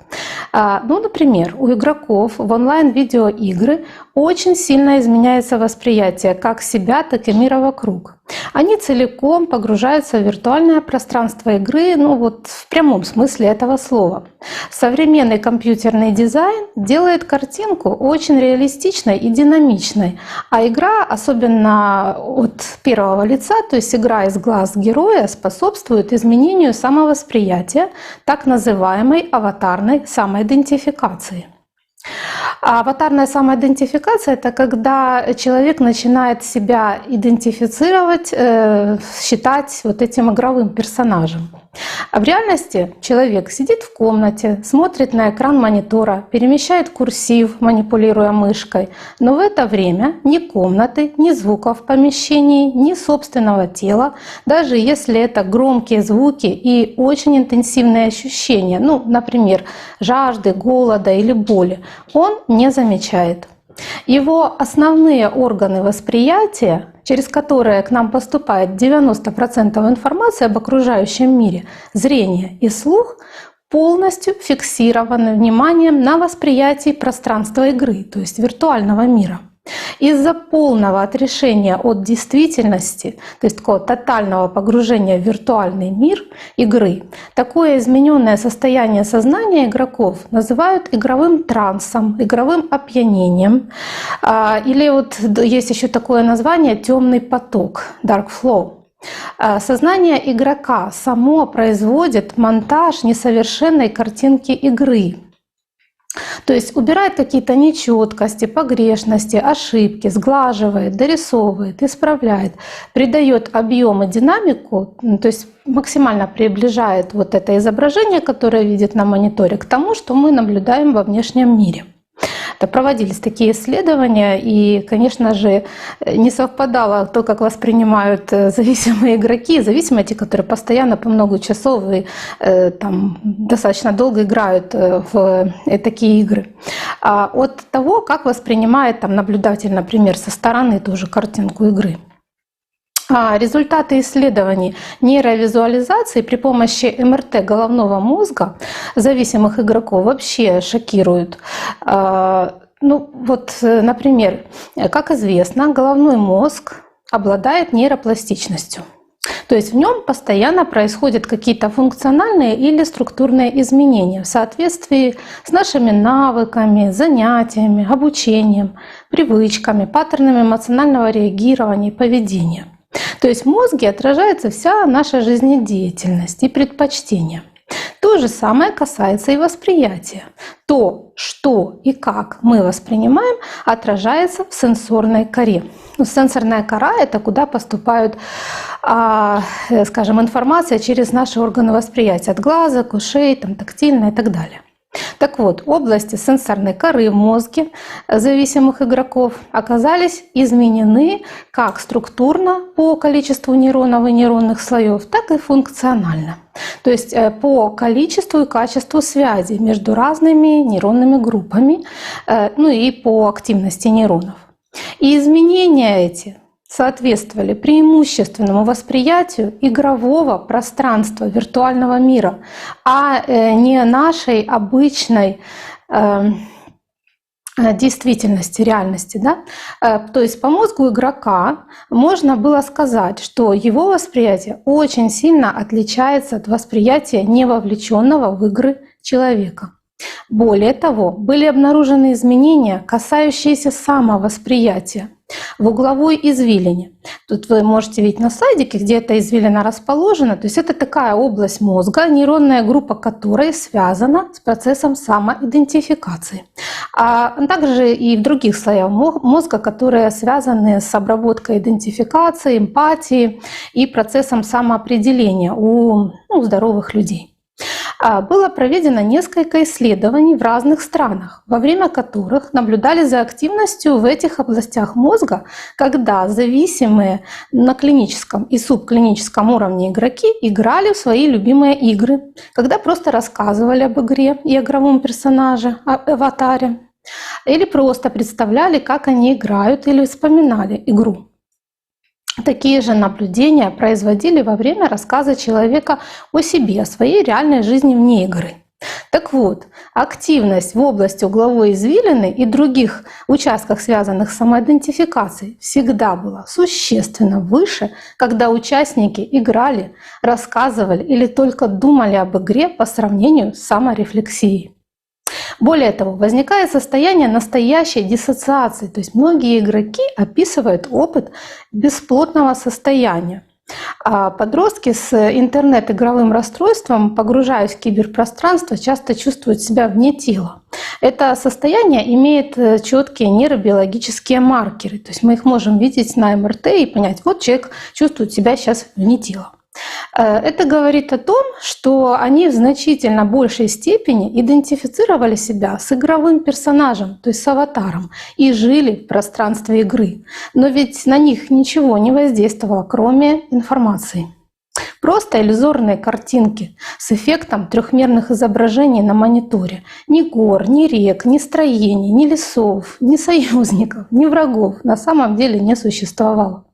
[SPEAKER 16] Ну, например, у игроков в онлайн-видеоигры очень сильно изменяется восприятие как себя, так и мира вокруг. Они целиком погружаются в виртуальное пространство игры, ну вот в прямом смысле этого слова. Современный компьютерный дизайн делает картинку очень реалистичной и динамичной, а игра, особенно от первого лица, то есть игра из глаз героя, способствует изменению самовосприятия, так называемой аватарной самоидентификации. А аватарная самоидентификация — это когда человек начинает себя идентифицировать, считать вот этим игровым персонажем. А в реальности человек сидит в комнате, смотрит на экран монитора, перемещает курсив, манипулируя мышкой, но в это время ни комнаты, ни звуков в помещении, ни собственного тела, даже если это громкие звуки и очень интенсивные ощущения, ну, например, жажды, голода или боли, он не замечает. Его основные органы восприятия, через которые к нам поступает 90% информации об окружающем мире, зрение и слух, полностью фиксированы вниманием на восприятии пространства игры, то есть виртуального мира. Из-за полного отрешения от действительности, то есть такого тотального погружения в виртуальный мир игры, такое измененное состояние сознания игроков называют игровым трансом, игровым опьянением. Или вот есть еще такое название «темный поток», dark flow. Сознание игрока само производит монтаж несовершенной картинки игры. То есть убирает какие-то нечеткости, погрешности, ошибки, сглаживает, дорисовывает, исправляет, придает объем и динамику, то есть максимально приближает вот это изображение, которое видит на мониторе, к тому, что мы наблюдаем во внешнем мире. Это проводились такие исследования, и, конечно же, не совпадало то, как воспринимают зависимые игроки, зависимые те, которые постоянно по много часов и там, достаточно долго играют в такие игры, от того, как воспринимает там, наблюдатель, например, со стороны тоже картинку игры. Результаты исследований нейровизуализации при помощи МРТ головного мозга зависимых игроков вообще шокируют. Ну вот, например, как известно, головной мозг обладает нейропластичностью. То есть в нем постоянно происходят какие-то функциональные или структурные изменения в соответствии с нашими навыками, занятиями, обучением, привычками, паттернами эмоционального реагирования и поведения. То есть в мозге отражается вся наша жизнедеятельность и предпочтения. То же самое касается и восприятия. То, что и как мы воспринимаем, отражается в сенсорной коре. Ну, сенсорная кора — это куда поступают, скажем, информация через наши органы восприятия, от глаза, к ушей, там, тактильно и так далее. Так вот, области сенсорной коры в мозге зависимых игроков оказались изменены как структурно по количеству нейронов и нейронных слоев, так и функционально. То есть по количеству и качеству связи между разными нейронными группами, ну и по активности нейронов. И изменения эти соответствовали преимущественному восприятию игрового пространства, виртуального мира, а не нашей обычной действительности, реальности. Да? То есть по мозгу игрока можно было сказать, что его восприятие очень сильно отличается от восприятия невовлеченного в игры человека. Более того, были обнаружены изменения, касающиеся самовосприятия в угловой извилине. Тут вы можете видеть на слайдике, где эта извилина расположена. То есть это такая область мозга, нейронная группа которой связана с процессом самоидентификации. А также и в других слоях мозга, которые связаны с обработкой идентификации, эмпатии и процессом самоопределения у здоровых людей. Было проведено несколько исследований в разных странах, во время которых наблюдали за активностью в этих областях мозга, когда зависимые на клиническом и субклиническом уровне игроки играли в свои любимые игры, когда просто рассказывали об игре и игровом персонаже, аватаре, или просто представляли, как они играют, или вспоминали игру. Такие же наблюдения производили во время рассказа человека о себе, о своей реальной жизни вне игры. Так вот, активность в области угловой извилины и других участках, связанных с самоидентификацией, всегда была существенно выше, когда участники играли, рассказывали или только думали об игре по сравнению с саморефлексией. Более того, возникает состояние настоящей диссоциации, то есть многие игроки описывают опыт бесплотного состояния. А подростки с интернет-игровым расстройством, погружаясь в киберпространство, часто чувствуют себя вне тела. Это состояние имеет четкие нейробиологические маркеры, то есть мы их можем видеть на МРТ и понять, вот человек чувствует себя сейчас вне тела. Это говорит о том, что они в значительно большей степени идентифицировали себя с игровым персонажем, то есть с аватаром, и жили в пространстве игры. Но ведь на них ничего не воздействовало, кроме информации. Просто иллюзорные картинки с эффектом трехмерных изображений на мониторе. Ни гор, ни рек, ни строений, ни лесов, ни союзников, ни врагов на самом деле не существовало.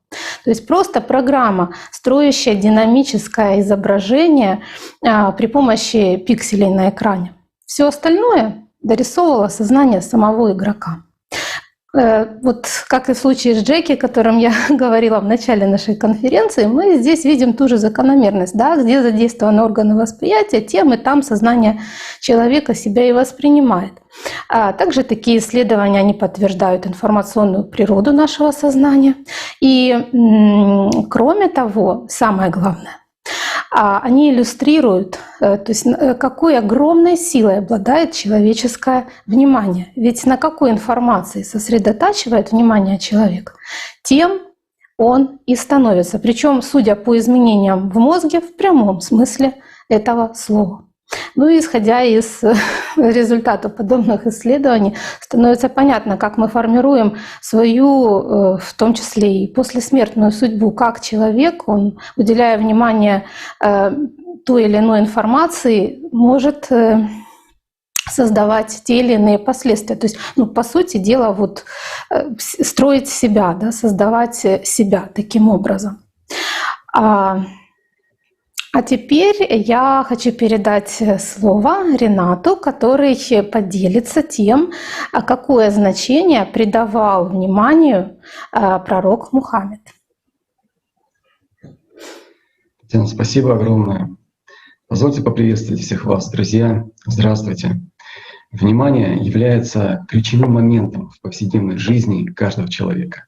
[SPEAKER 16] То есть просто программа, строящая динамическое изображение при помощи пикселей на экране. Все остальное дорисовывало сознание самого игрока. Вот как и в случае с Джеки, о котором я говорила в начале нашей конференции, мы здесь видим ту же закономерность, да, где задействованы органы восприятия, тем и там сознание человека себя и воспринимает. А также такие исследования, они подтверждают информационную природу нашего сознания. И кроме того, самое главное, они иллюстрируют, то есть, какой огромной силой обладает человеческое внимание. Ведь на какой информации сосредотачивает внимание человек, тем он и становится. Причем, судя по изменениям в мозге, в прямом смысле этого слова. Ну и исходя из результатов подобных исследований, становится понятно, как мы формируем свою, в том числе и послесмертную судьбу, как человек, он, уделяя внимание той или иной информации, может создавать те или иные последствия. То есть, ну, по сути дела, вот, строить себя, да, создавать себя таким образом. А теперь я хочу передать слово Ренату, который поделится тем, какое значение придавал вниманию пророк Мухаммед.
[SPEAKER 9] Татьяна, спасибо огромное. Позвольте поприветствовать всех вас, друзья. Здравствуйте. Внимание является ключевым моментом в повседневной жизни каждого человека.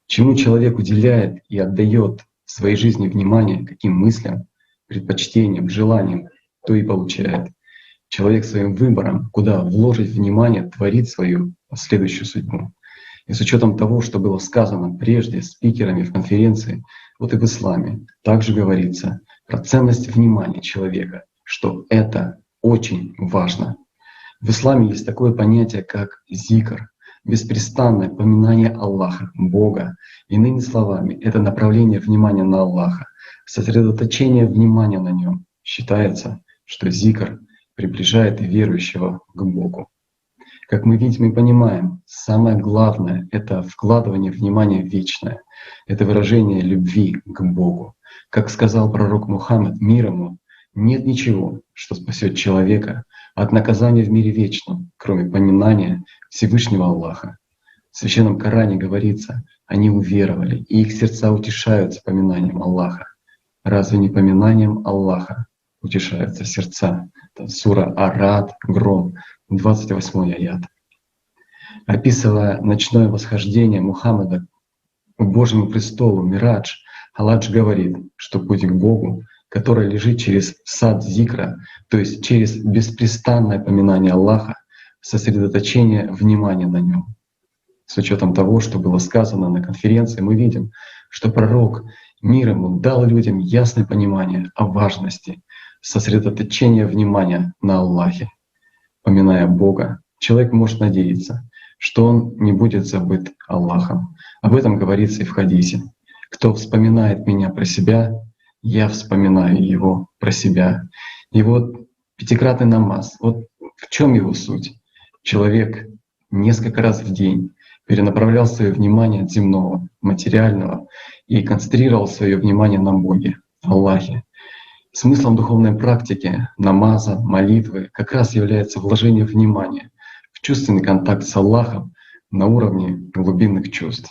[SPEAKER 9] Чему человек уделяет и отдает в своей жизни внимание, каким мыслям, предпочтениям, желаниям, то и получает. Человек своим выбором, куда вложить внимание, творит свою последующую судьбу. И с учетом того, что было сказано прежде спикерами в конференции, вот и в исламе также говорится про ценность внимания человека, что это очень важно. В исламе есть такое понятие, как зикр, беспрестанное поминание Аллаха, Бога. Иными словами, это направление внимания на Аллаха, сосредоточение внимания на нем. Считается, что зикр приближает верующего к Богу. Как мы видим и понимаем, самое главное — это вкладывание внимания в вечное, это выражение любви к Богу. Как сказал пророк Мухаммад, мир ему, нет ничего, что спасет человека от наказания в мире вечном, кроме поминания Всевышнего Аллаха. В Священном Коране говорится, они уверовали, и их сердца утешаются поминанием Аллаха. Разве не поминанием Аллаха утешаются сердца? Это сура Ар-Рад, Гром, 28 аят. Описывая ночное восхождение Мухаммада к Божьему престолу, Мирадж, Халадж говорит, что путь к Богу, который лежит через сад зикра, то есть через беспрестанное поминание Аллаха, сосредоточение внимания на нем. С учетом того, что было сказано на конференции, мы видим, что пророк, мир ему, дал людям ясное понимание о важности сосредоточения внимания на Аллахе. Поминая Бога, человек может надеяться, что он не будет забыт Аллахом. Об этом говорится и в хадисе. «Кто вспоминает меня про себя, я вспоминаю его про себя». И вот пятикратный намаз, вот в чем его суть? Человек несколько раз в день перенаправлял свое внимание от земного, материального и концентрировал свое внимание на Боге, Аллахе. Смыслом духовной практики, намаза, молитвы как раз является вложение внимания в чувственный контакт с Аллахом на уровне глубинных чувств.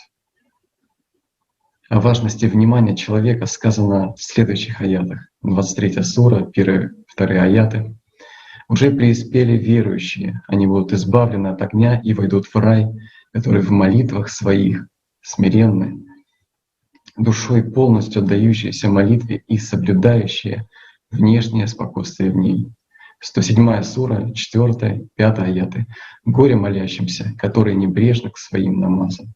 [SPEAKER 9] О важности внимания человека сказано в следующих аятах. 23 сура, 1, 2 аяты. «Уже преуспели верующие, они будут избавлены от огня и войдут в рай, которые в молитвах своих смиренны, душой полностью отдающиеся молитве и соблюдающие внешнее спокойствие в ней». 107 сура, 4, 5 аяты. «Горе молящимся, которые небрежны к своим намазам».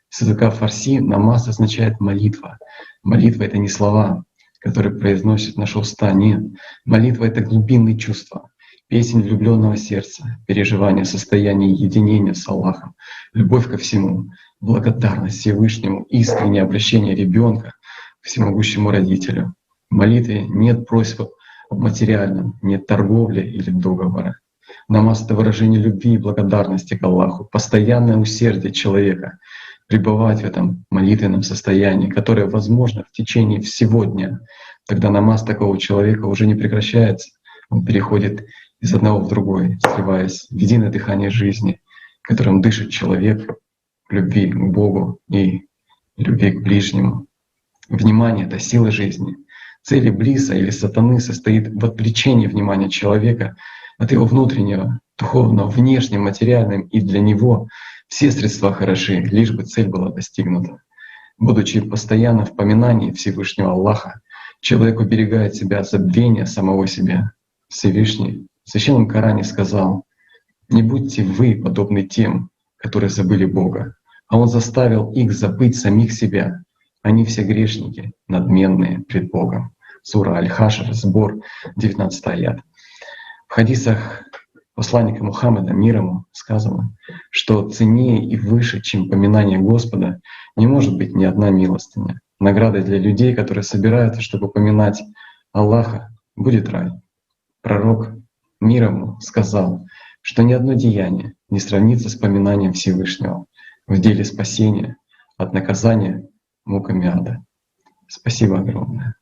[SPEAKER 9] С языка фарси намаз означает молитва. Молитва — это не слова, которые произносят наши уста, нет. Молитва — это глубинные чувства, песень влюбленного сердца, переживание состояния единения с Аллахом, любовь ко всему, благодарность Всевышнему, искреннее обращение ребенка к всемогущему родителю. В молитве нет просьб об материальном, нет торговли или договора. Намаз — это выражение любви и благодарности к Аллаху, постоянное усердие человека пребывать в этом молитвенном состоянии, которое возможно в течение всего дня. Тогда намаз такого человека уже не прекращается, он переходит из одного в другой, сливаясь в единое дыхание жизни, которым дышит человек любви к Богу и любви к ближнему. Внимание — это сила жизни. Цель Иблиса или сатаны состоит в отвлечении внимания человека от его внутреннего, духовного, внешним, материальным, и для него все средства хороши, лишь бы цель была достигнута. Будучи постоянно в поминании Всевышнего Аллаха, человек уберегает себя от забвения самого себя. Всевышний в Священном Коране сказал: «Не будьте вы подобны тем, которые забыли Бога, а Он заставил их забыть самих себя. Они все грешники, надменные пред Богом». Сура Аль-Хашр, сбор, 19 аят. В хадисах посланника Мухаммада, мир ему, сказано, что ценнее и выше, чем поминание Господа, не может быть ни одна милостыня. Наградой для людей, которые собираются, чтобы поминать Аллаха, будет рай. Пророк, мир ему, сказал, что ни одно деяние не сравнится с поминанием Всевышнего в деле спасения от наказания муками ада. Спасибо огромное.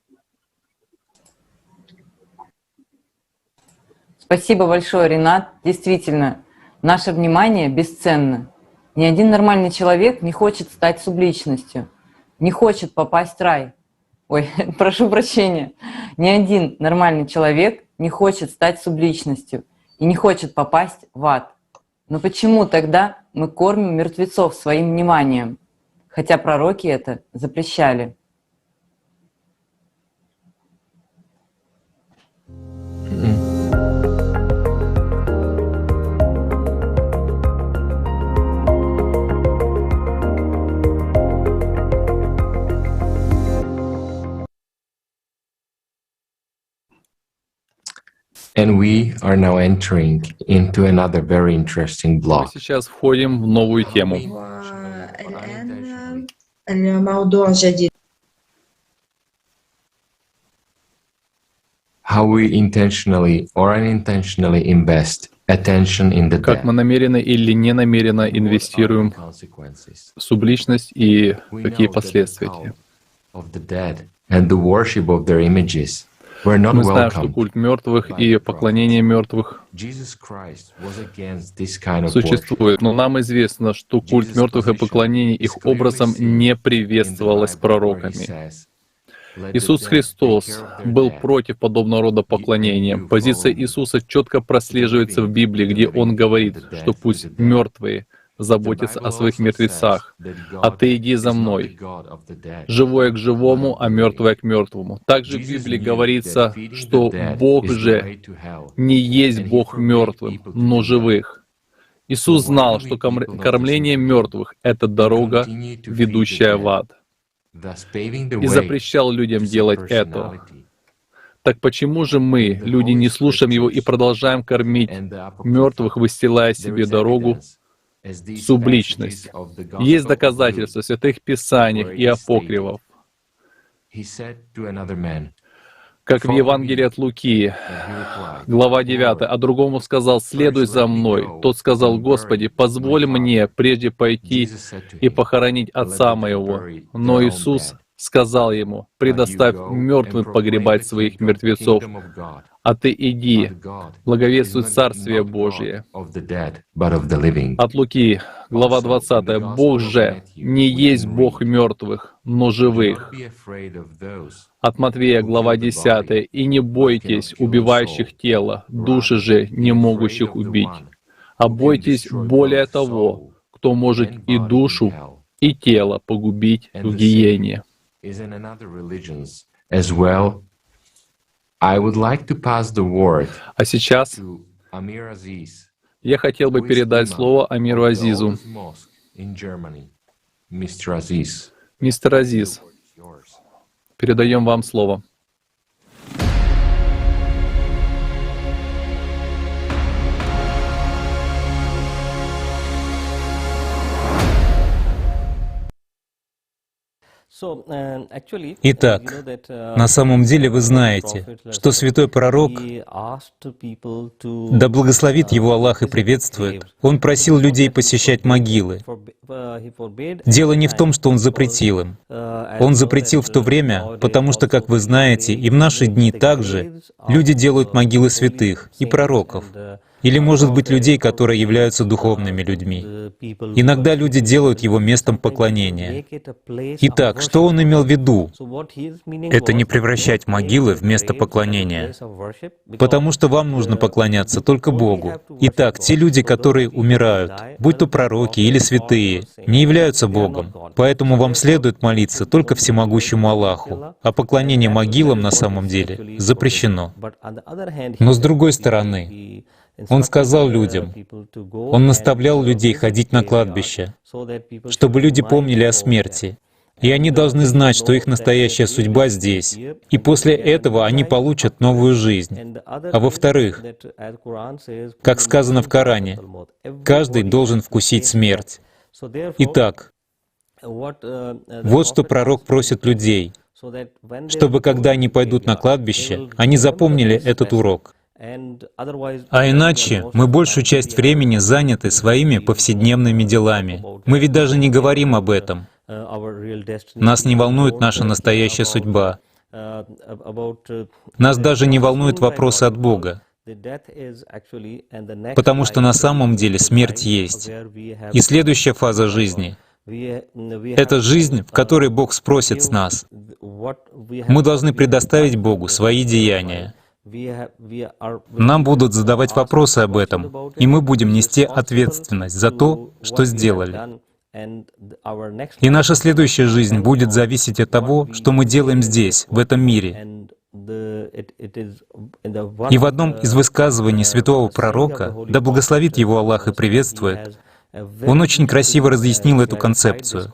[SPEAKER 2] Спасибо большое, Ренат. Действительно, наше внимание бесценно. Ни один нормальный человек не хочет стать субличностью, не хочет попасть в рай. Ой, прошу прощения. Ни один нормальный человек не хочет стать субличностью и не хочет попасть в ад. Но почему тогда мы кормим мертвецов своим вниманием, хотя пророки это запрещали?
[SPEAKER 6] And we are now entering into another very interesting block.
[SPEAKER 1] Мы сейчас входим в новую тему.
[SPEAKER 6] How we intentionally or unintentionally invest attention in the
[SPEAKER 1] Как мы намеренно или не намеренно инвестируем в субличность и какие последствия.
[SPEAKER 6] Of the dead and the worship of their images.
[SPEAKER 1] Мы знаем, что культ мертвых и поклонение мертвых существует, но нам известно, что культ мертвых и поклонение их образом не приветствовалось пророками. Иисус Христос был против подобного рода поклонения. Позиция Иисуса четко прослеживается в Библии, где Он говорит, что пусть мертвые заботятся о своих мертвецах, а ты иди за мной. Живое к живому, а мертвое к мертвому. Также в Библии говорится, что Бог же не есть Бог мертвым, но живых. Иисус знал, что кормление мертвых — это дорога, ведущая в ад, и запрещал людям делать это. Так почему же мы, люди, не слушаем Его и продолжаем кормить мертвых, выстилая себе дорогу субличность? Есть доказательства в святых писаниях и апокривов, как в Евангелии от Луки, глава 9, а другому сказал: «Следуй за мной». Тот сказал: «Господи, позволь мне прежде пойти и похоронить отца моего». Но Иисус сказал ему: «Предоставь мертвым погребать своих мертвецов, а ты иди, благовествуй Царствие Божие». От Луки, глава 20. «Бог же не есть Бог мертвых, но живых». От Матвея, глава 10. «И не бойтесь убивающих тело, души же не могущих убить, а бойтесь более того, кто может и душу, и тело погубить в гиене». А сейчас я хотел бы передать слово Амиру Азизу. Мистер Азиз, передаем вам слово.
[SPEAKER 17] Итак, на самом деле вы знаете, что святой пророк, да благословит его Аллах и приветствует, он просил людей посещать могилы. Дело не в том, что он запретил им. Он запретил в то время, потому что, как вы знаете, и в наши дни также люди делают могилы святых и пророков. Или, может быть, людей, которые являются духовными людьми. Иногда люди делают его местом поклонения. Итак, что он имел в виду? Это не превращать могилы в место поклонения. Потому что вам нужно поклоняться только Богу. Итак, те люди, которые умирают, будь то пророки или святые, не являются Богом. Поэтому вам следует молиться только всемогущему Аллаху, а поклонение могилам на самом деле запрещено. Но с другой стороны, он сказал людям, он наставлял людей ходить на кладбище, чтобы люди помнили о смерти. И они должны знать, что их настоящая судьба здесь. И после этого они получат новую жизнь. А во-вторых, как сказано в Коране, каждый должен вкусить смерть. Итак, вот что пророк просит людей, чтобы когда они пойдут на кладбище, они запомнили этот урок. А иначе мы большую часть времени заняты своими повседневными делами. Мы ведь даже не говорим об этом. Нас не волнует наша настоящая судьба. Нас даже не волнуют вопросы от Бога. Потому что на самом деле смерть есть. И следующая фаза жизни — это жизнь, в которой Бог спросит с нас. Мы должны предоставить Богу свои деяния. Нам будут задавать вопросы об этом, и мы будем нести ответственность за то, что сделали. И наша следующая жизнь будет зависеть от того, что мы делаем здесь, в этом мире. И в одном из высказываний святого пророка, да благословит его Аллах и приветствует, он очень красиво разъяснил эту концепцию.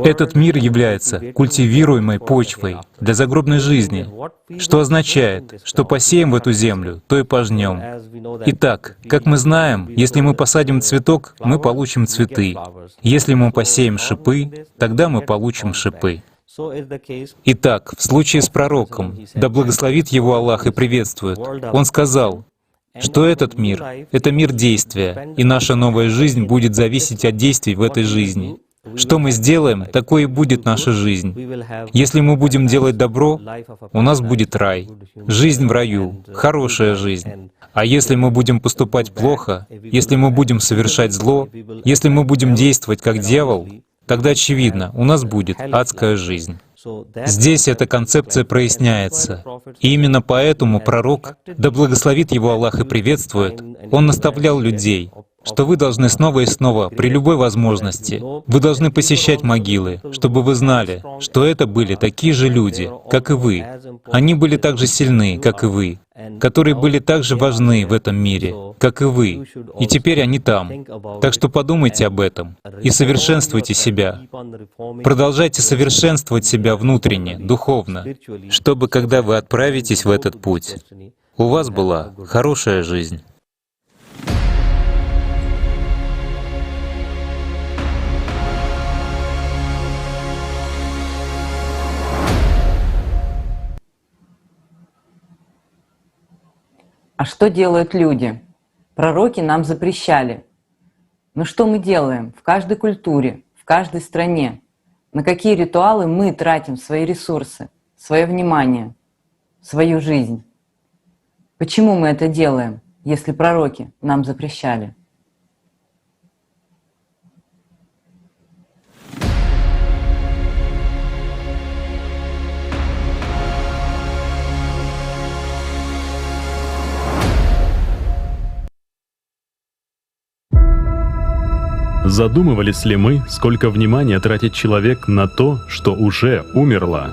[SPEAKER 17] Этот мир является культивируемой почвой для загробной жизни, что означает, что посеем в эту землю, то и пожнем. Итак, как мы знаем, если мы посадим цветок, мы получим цветы. Если мы посеем шипы, тогда мы получим шипы. Итак, в случае с пророком, да благословит его Аллах и приветствует, он сказал, что этот мир — это мир действия, и наша новая жизнь будет зависеть от действий в этой жизни. Что мы сделаем, такой и будет наша жизнь. Если мы будем делать добро, у нас будет рай, жизнь в раю, хорошая жизнь. А если мы будем поступать плохо, если мы будем совершать зло, если мы будем действовать как дьявол, тогда, очевидно, у нас будет адская жизнь. Здесь эта концепция проясняется. И именно поэтому пророк, да благословит его Аллах и приветствует, он наставлял людей, что вы должны снова и снова, при любой возможности, вы должны посещать могилы, чтобы вы знали, что это были такие же люди, как и вы. Они были так же сильны, как и вы, которые были так же важны в этом мире, как и вы. И теперь они там. Так что подумайте об этом и совершенствуйте себя. Продолжайте совершенствовать себя внутренне, духовно, чтобы, когда вы отправитесь в этот путь, у вас была хорошая жизнь.
[SPEAKER 2] А что делают люди? Пророки нам запрещали. Но что мы делаем в каждой культуре, в каждой стране? На какие ритуалы мы тратим свои ресурсы, свое внимание, свою жизнь? Почему мы это делаем, если пророки нам запрещали?
[SPEAKER 21] Задумывались ли мы, сколько внимания тратит человек на то, что уже умерло?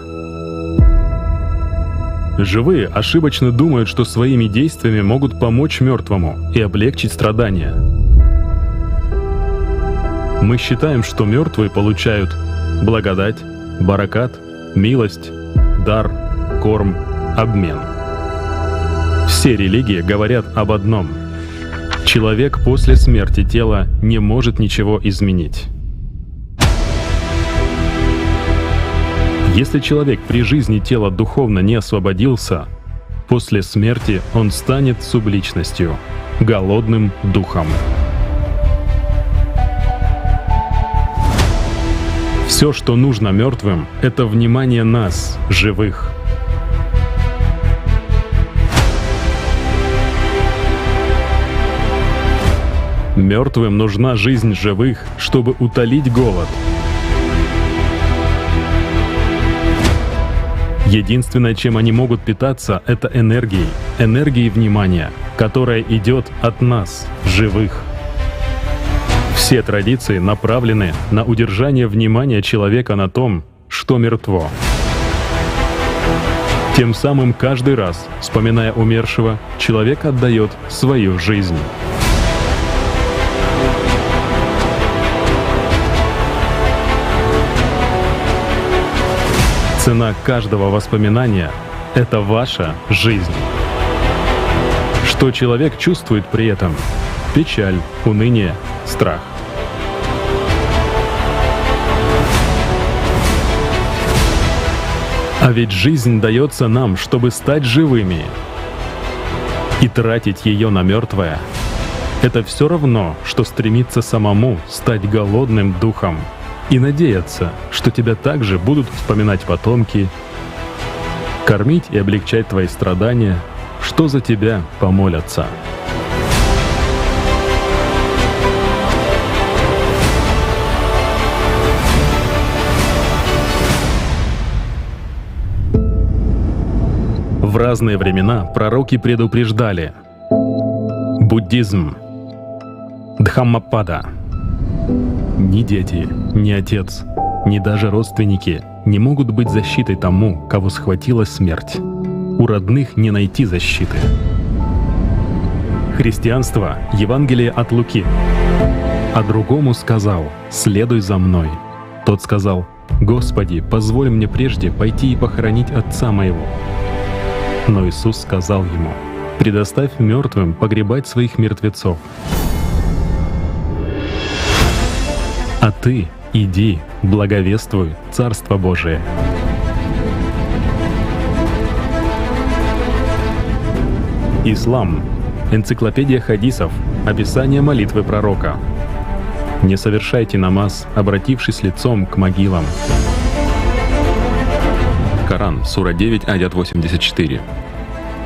[SPEAKER 21] Живые ошибочно думают, что своими действиями могут помочь мертвому и облегчить страдания. Мы считаем, что мертвые получают благодать, баракат, милость, дар, корм, обмен. Все религии говорят об одном. Человек после смерти тела не может ничего изменить. Если человек при жизни тела духовно не освободился, после смерти он станет субличностью, голодным духом. Все, что нужно мертвым, это внимание нас, живых. Мертвым нужна жизнь живых, чтобы утолить голод. Единственное, чем они могут питаться, это энергией, энергией внимания, которая идет от нас, живых. Все традиции направлены на удержание внимания человека на том, что мертво. Тем самым каждый раз, вспоминая умершего, человек отдает свою жизнь. Цена каждого воспоминания — это ваша жизнь. Что человек чувствует при этом? Печаль, уныние, страх. А ведь жизнь дается нам, чтобы стать живыми. И тратить ее на мертвое — это все равно, что стремиться самому стать голодным духом и надеяться, что тебя также будут вспоминать потомки, кормить и облегчать твои страдания, что за тебя помолятся. В разные времена пророки предупреждали. Буддизм. Дхаммапада. Ни дети, ни отец, ни даже родственники не могут быть защитой тому, кого схватила смерть. У родных не найти защиты. Христианство — Евангелие от Луки. А другому сказал: «Следуй за мной». Тот сказал: «Господи, позволь мне прежде пойти и похоронить отца моего». Но Иисус сказал ему: «Предоставь мертвым погребать своих мертвецов. А ты иди, благовествуй Царство Божие». Ислам. Энциклопедия хадисов. Описание молитвы пророка. Не совершайте намаз, обратившись лицом к могилам. Коран, сура 9, аят 84.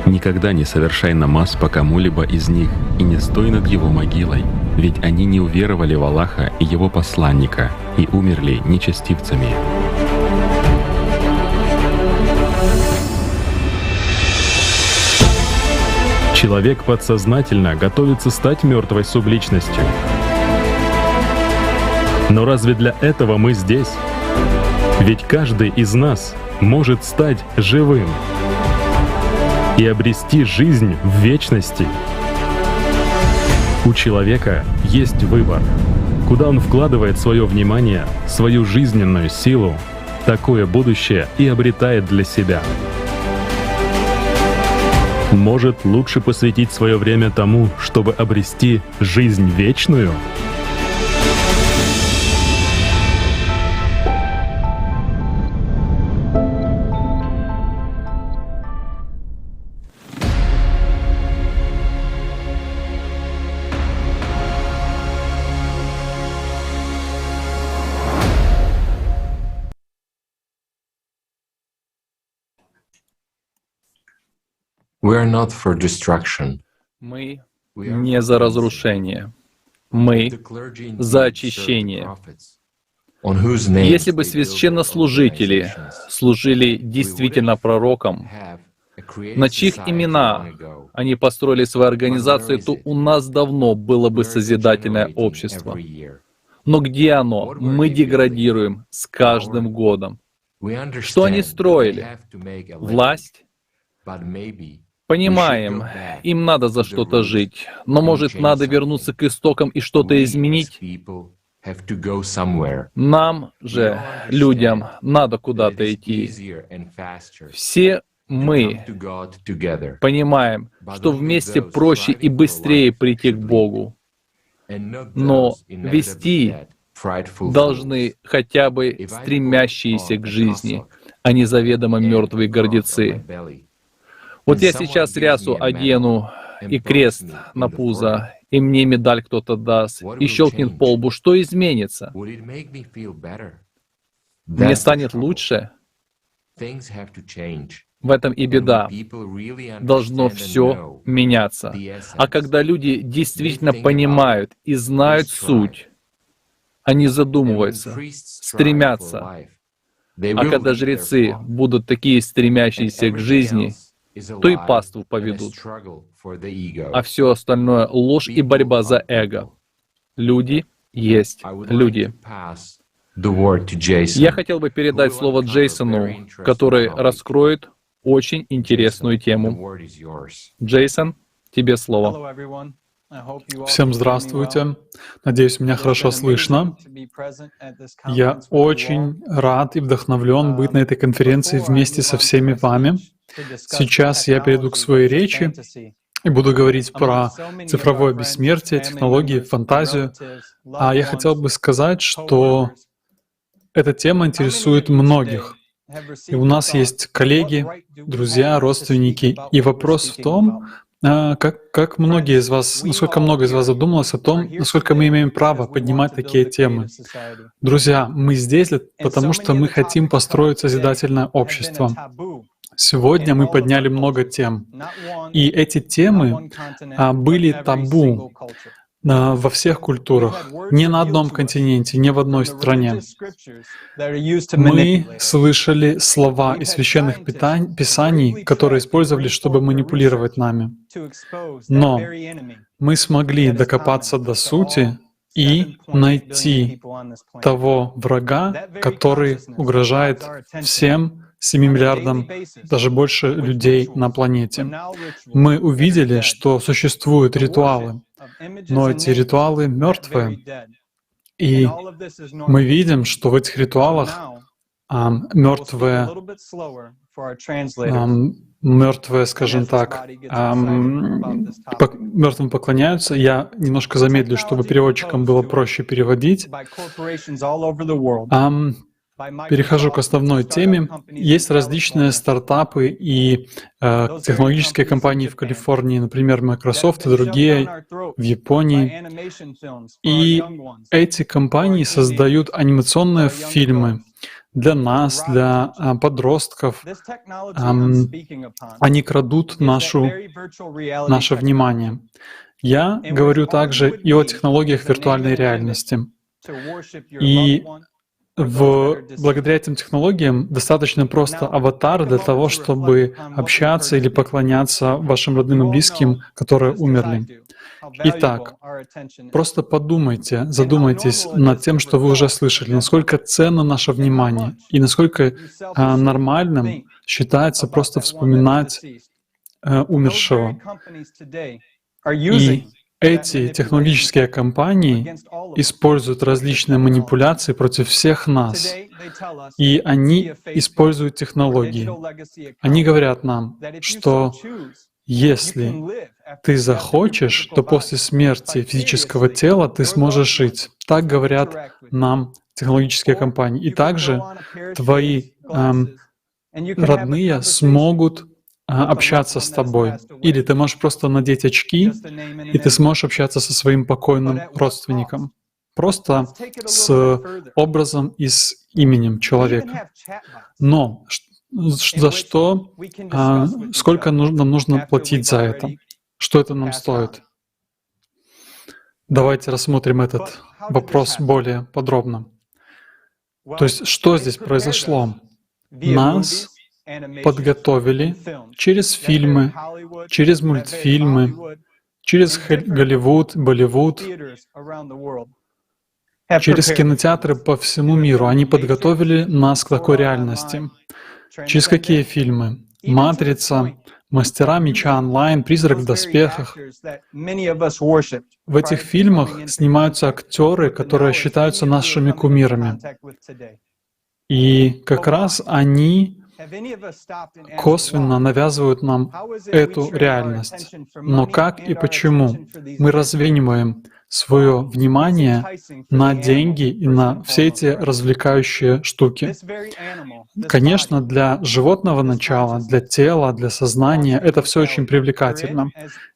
[SPEAKER 21] Никогда не совершай намаз по кому-либо из них и не стой над его могилой, ведь они не уверовали в Аллаха и его посланника и умерли нечестивцами. Человек подсознательно готовится стать мертвой субличностью. Но разве для этого мы здесь? Ведь каждый из нас может стать живым и обрести жизнь в вечности. У человека есть выбор. Куда он вкладывает свое внимание, свою жизненную силу, такое будущее и обретает для себя. Может, лучше посвятить свое время тому, чтобы обрести жизнь вечную?
[SPEAKER 1] Мы не за разрушение. Мы за очищение. Если бы священнослужители служили действительно пророкам, на чьих имена они построили свои организации, то у нас давно было бы созидательное общество. Но где оно? Мы деградируем с каждым годом. Что они строили? Власть? Понимаем, им надо за что-то жить, но, может, надо вернуться к истокам и что-то изменить? Нам же, людям, надо куда-то идти. Все мы понимаем, что вместе проще и быстрее прийти к Богу, но вести должны хотя бы стремящиеся к жизни, а не заведомо мертвые гордецы. Вот я сейчас рясу одену и крест на пузо, и мне медаль кто-то даст, и щелкнет по лбу. Что изменится? Мне станет лучше? В этом и беда. Должно все меняться. А когда люди действительно понимают и знают суть, они задумываются, стремятся. А когда жрецы будут такие стремящиеся к жизни, то и паству поведут. А все остальное — ложь и борьба за эго. Люди есть люди. Я хотел бы передать слово Джейсону, который раскроет очень интересную тему. Джейсон, тебе слово.
[SPEAKER 12] Всем здравствуйте. Надеюсь, меня хорошо слышно. Я очень рад и вдохновлен быть на этой конференции вместе со всеми вами. Сейчас я перейду к своей речи и буду говорить про цифровое бессмертие, технологии, фантазию. А я хотел бы сказать, что эта тема интересует многих. И у нас есть коллеги, друзья, родственники. И вопрос в том, как многие из вас, насколько много из вас задумалось о том, насколько мы имеем право поднимать такие темы. Друзья, мы здесь, потому что мы хотим построить созидательное общество. Сегодня мы подняли много тем, и эти темы были табу во всех культурах, не на одном континенте, не в одной стране. Мы слышали слова из священных писаний, которые использовали, чтобы манипулировать нами. Но мы смогли докопаться до сути и найти того врага, который угрожает всем 7 миллиардам, даже больше людей на планете. Мы увидели, что существуют ритуалы, но эти ритуалы мертвые. И мы видим, что в этих ритуалах мертвые, скажем так, мертвым поклоняются. Я немножко замедлю, чтобы переводчикам было проще переводить. Перехожу к основной теме. Есть различные стартапы и технологические компании в Калифорнии, например, Microsoft и другие в Японии. И эти компании создают анимационные фильмы для нас, для подростков. Они крадут наше внимание. Я говорю также и о технологиях виртуальной реальности. И благодаря этим технологиям достаточно просто аватар для того, чтобы общаться или поклоняться вашим родным и близким, которые умерли. Итак, просто подумайте, задумайтесь над тем, что вы уже слышали, насколько ценно наше внимание и насколько нормальным считается просто вспоминать умершего. И эти технологические компании используют различные манипуляции против всех нас, и они используют технологии. Они говорят нам, что если ты захочешь, то после смерти физического тела ты сможешь жить. Так говорят нам технологические компании. И также твои родные смогут общаться с тобой. Или ты можешь просто надеть очки, и ты сможешь общаться со своим покойным родственником. Просто с образом и с именем человека. Но за что, сколько нам нужно платить за это? Что это нам стоит? Давайте рассмотрим этот вопрос более подробно. То есть, что здесь произошло? Нас подготовили через фильмы, через мультфильмы, через Голливуд, Болливуд, через кинотеатры по всему миру. Они подготовили нас к такой реальности. Через какие фильмы? «Матрица», «Мастера меча онлайн», «Призрак в доспехах». В этих фильмах снимаются актеры, которые считаются нашими кумирами. И как раз они косвенно навязывают нам эту реальность. Но как и почему мы развениваем свое внимание на деньги и на все эти развлекающие штуки? Конечно, для животного начала, для тела, для сознания это все очень привлекательно.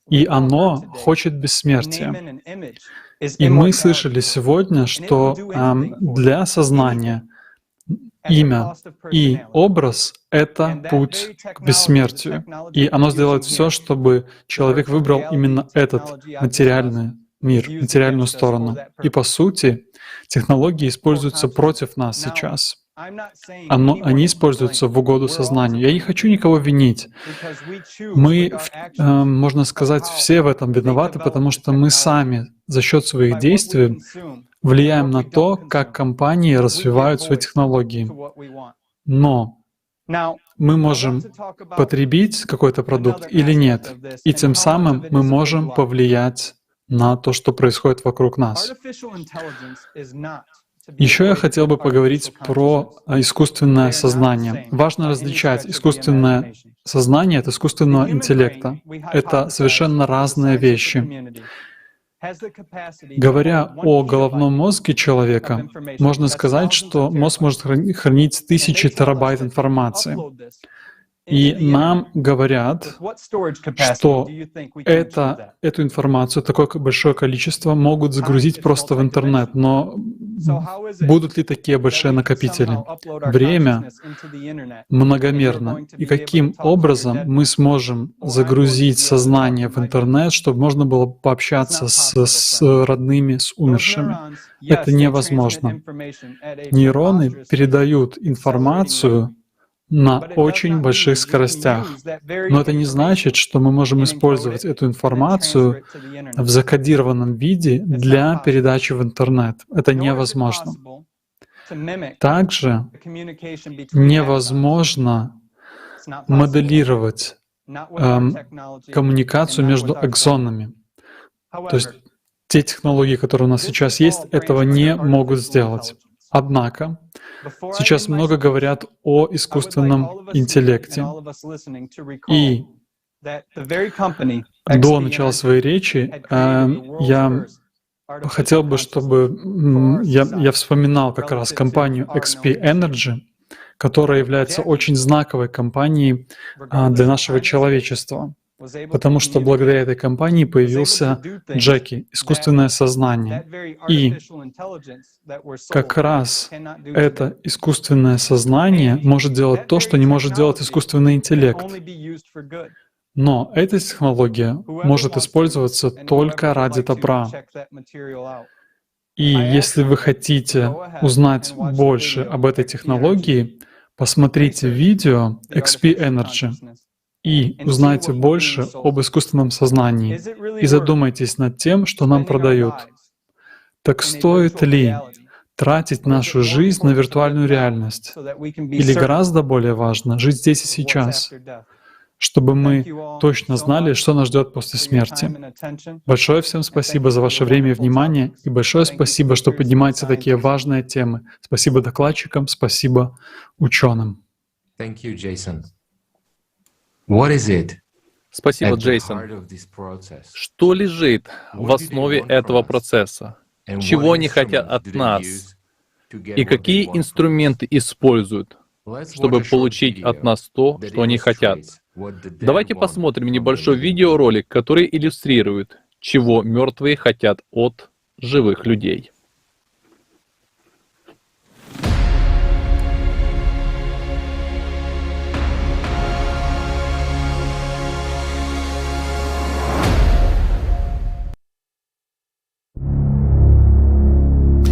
[SPEAKER 12] И оно хочет бессмертия. И мы слышали сегодня, что для сознания Имя и образ — это путь к бессмертию. И оно сделает все, чтобы человек выбрал именно этот материальный мир, материальную сторону. И по сути, технологии используются против нас сейчас. Они используются в угоду сознанию. Я не хочу никого винить. Мы, можно сказать, все в этом виноваты, потому что мы сами за счет своих действий влияем на то, как компании развивают свои технологии. Но мы можем потребить какой-то продукт или нет, и тем самым мы можем повлиять на то, что происходит вокруг нас. Еще я хотел бы поговорить про искусственное сознание. Важно различать искусственное сознание от искусственного интеллекта. Это совершенно разные вещи. Говоря о головном мозге человека, можно сказать, что мозг может хранить тысячи терабайт информации. И нам говорят, что эту информацию, такое большое количество, могут загрузить просто в интернет. Но будут ли такие большие накопители? Время многомерно. И каким образом мы сможем загрузить сознание в интернет, чтобы можно было пообщаться с родными, с умершими? Это невозможно. Нейроны передают информацию на очень больших скоростях. Но это не значит, что мы можем использовать эту информацию в закодированном виде для передачи в интернет. Это невозможно. Также невозможно моделировать коммуникацию между аксонами. То есть те технологии, которые у нас сейчас есть, этого не могут сделать. Однако сейчас много говорят о искусственном интеллекте. И до начала своей речи я хотел бы, чтобы я вспоминал как раз компанию XP Energy, которая является очень знаковой компанией для нашего человечества, потому что благодаря этой компании появился Джеки, искусственное сознание. И как раз это искусственное сознание может делать то, что не может делать искусственный интеллект. Но эта технология может использоваться только ради добра. И если вы хотите узнать больше об этой технологии, посмотрите видео XP Energy и узнайте больше об искусственном сознании и задумайтесь над тем, что нам продают. Так стоит ли тратить нашу жизнь на виртуальную реальность? Или гораздо более важно жить здесь и сейчас, чтобы мы точно знали, что нас ждет после смерти. Большое всем спасибо за ваше время и внимание, и большое спасибо, что поднимаете такие важные темы. Спасибо докладчикам, спасибо ученым.
[SPEAKER 6] Thank you, Jason. What is it
[SPEAKER 1] Спасибо, Джейсон. Что лежит в основе этого процесса? Чего они хотят от нас? И какие инструменты используют, чтобы получить от нас то, что они хотят? Давайте посмотрим небольшой видеоролик, который иллюстрирует, чего мертвые хотят от живых людей.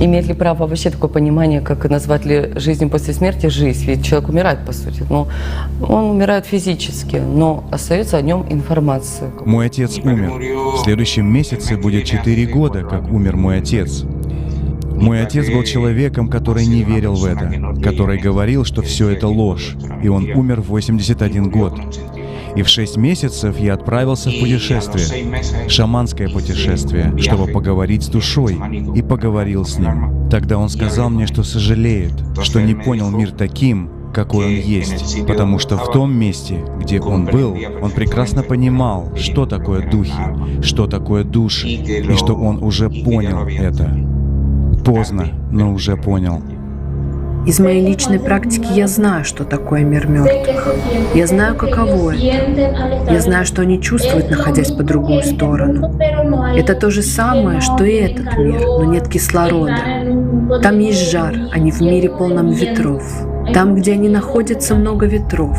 [SPEAKER 2] Имеет ли право вообще такое понимание, как назвать ли жизнь после смерти жизнь? Ведь человек умирает, по сути. Но он умирает физически, но остается о нем информация.
[SPEAKER 4] Мой отец умер. В следующем месяце будет 4 года, как умер мой отец. Мой отец был человеком, который не верил в это, который говорил, что все это ложь, и он умер в 81 год. И в 6 месяцев я отправился в путешествие, шаманское путешествие, чтобы поговорить с душой, и поговорил с ним. Тогда он сказал мне, что сожалеет, что не понял мир таким, какой он есть, потому что в том месте, где он был, он прекрасно понимал, что такое духи, что такое души, и что он уже понял это. Поздно, но уже понял.
[SPEAKER 22] Из моей личной практики я знаю, что такое мир мертвых. Я знаю, каково это. Я знаю, что они чувствуют, находясь по другую сторону. Это то же самое, что и этот мир, но нет кислорода. Там есть жар, они в мире полном ветров. Там, где они находятся, много ветров.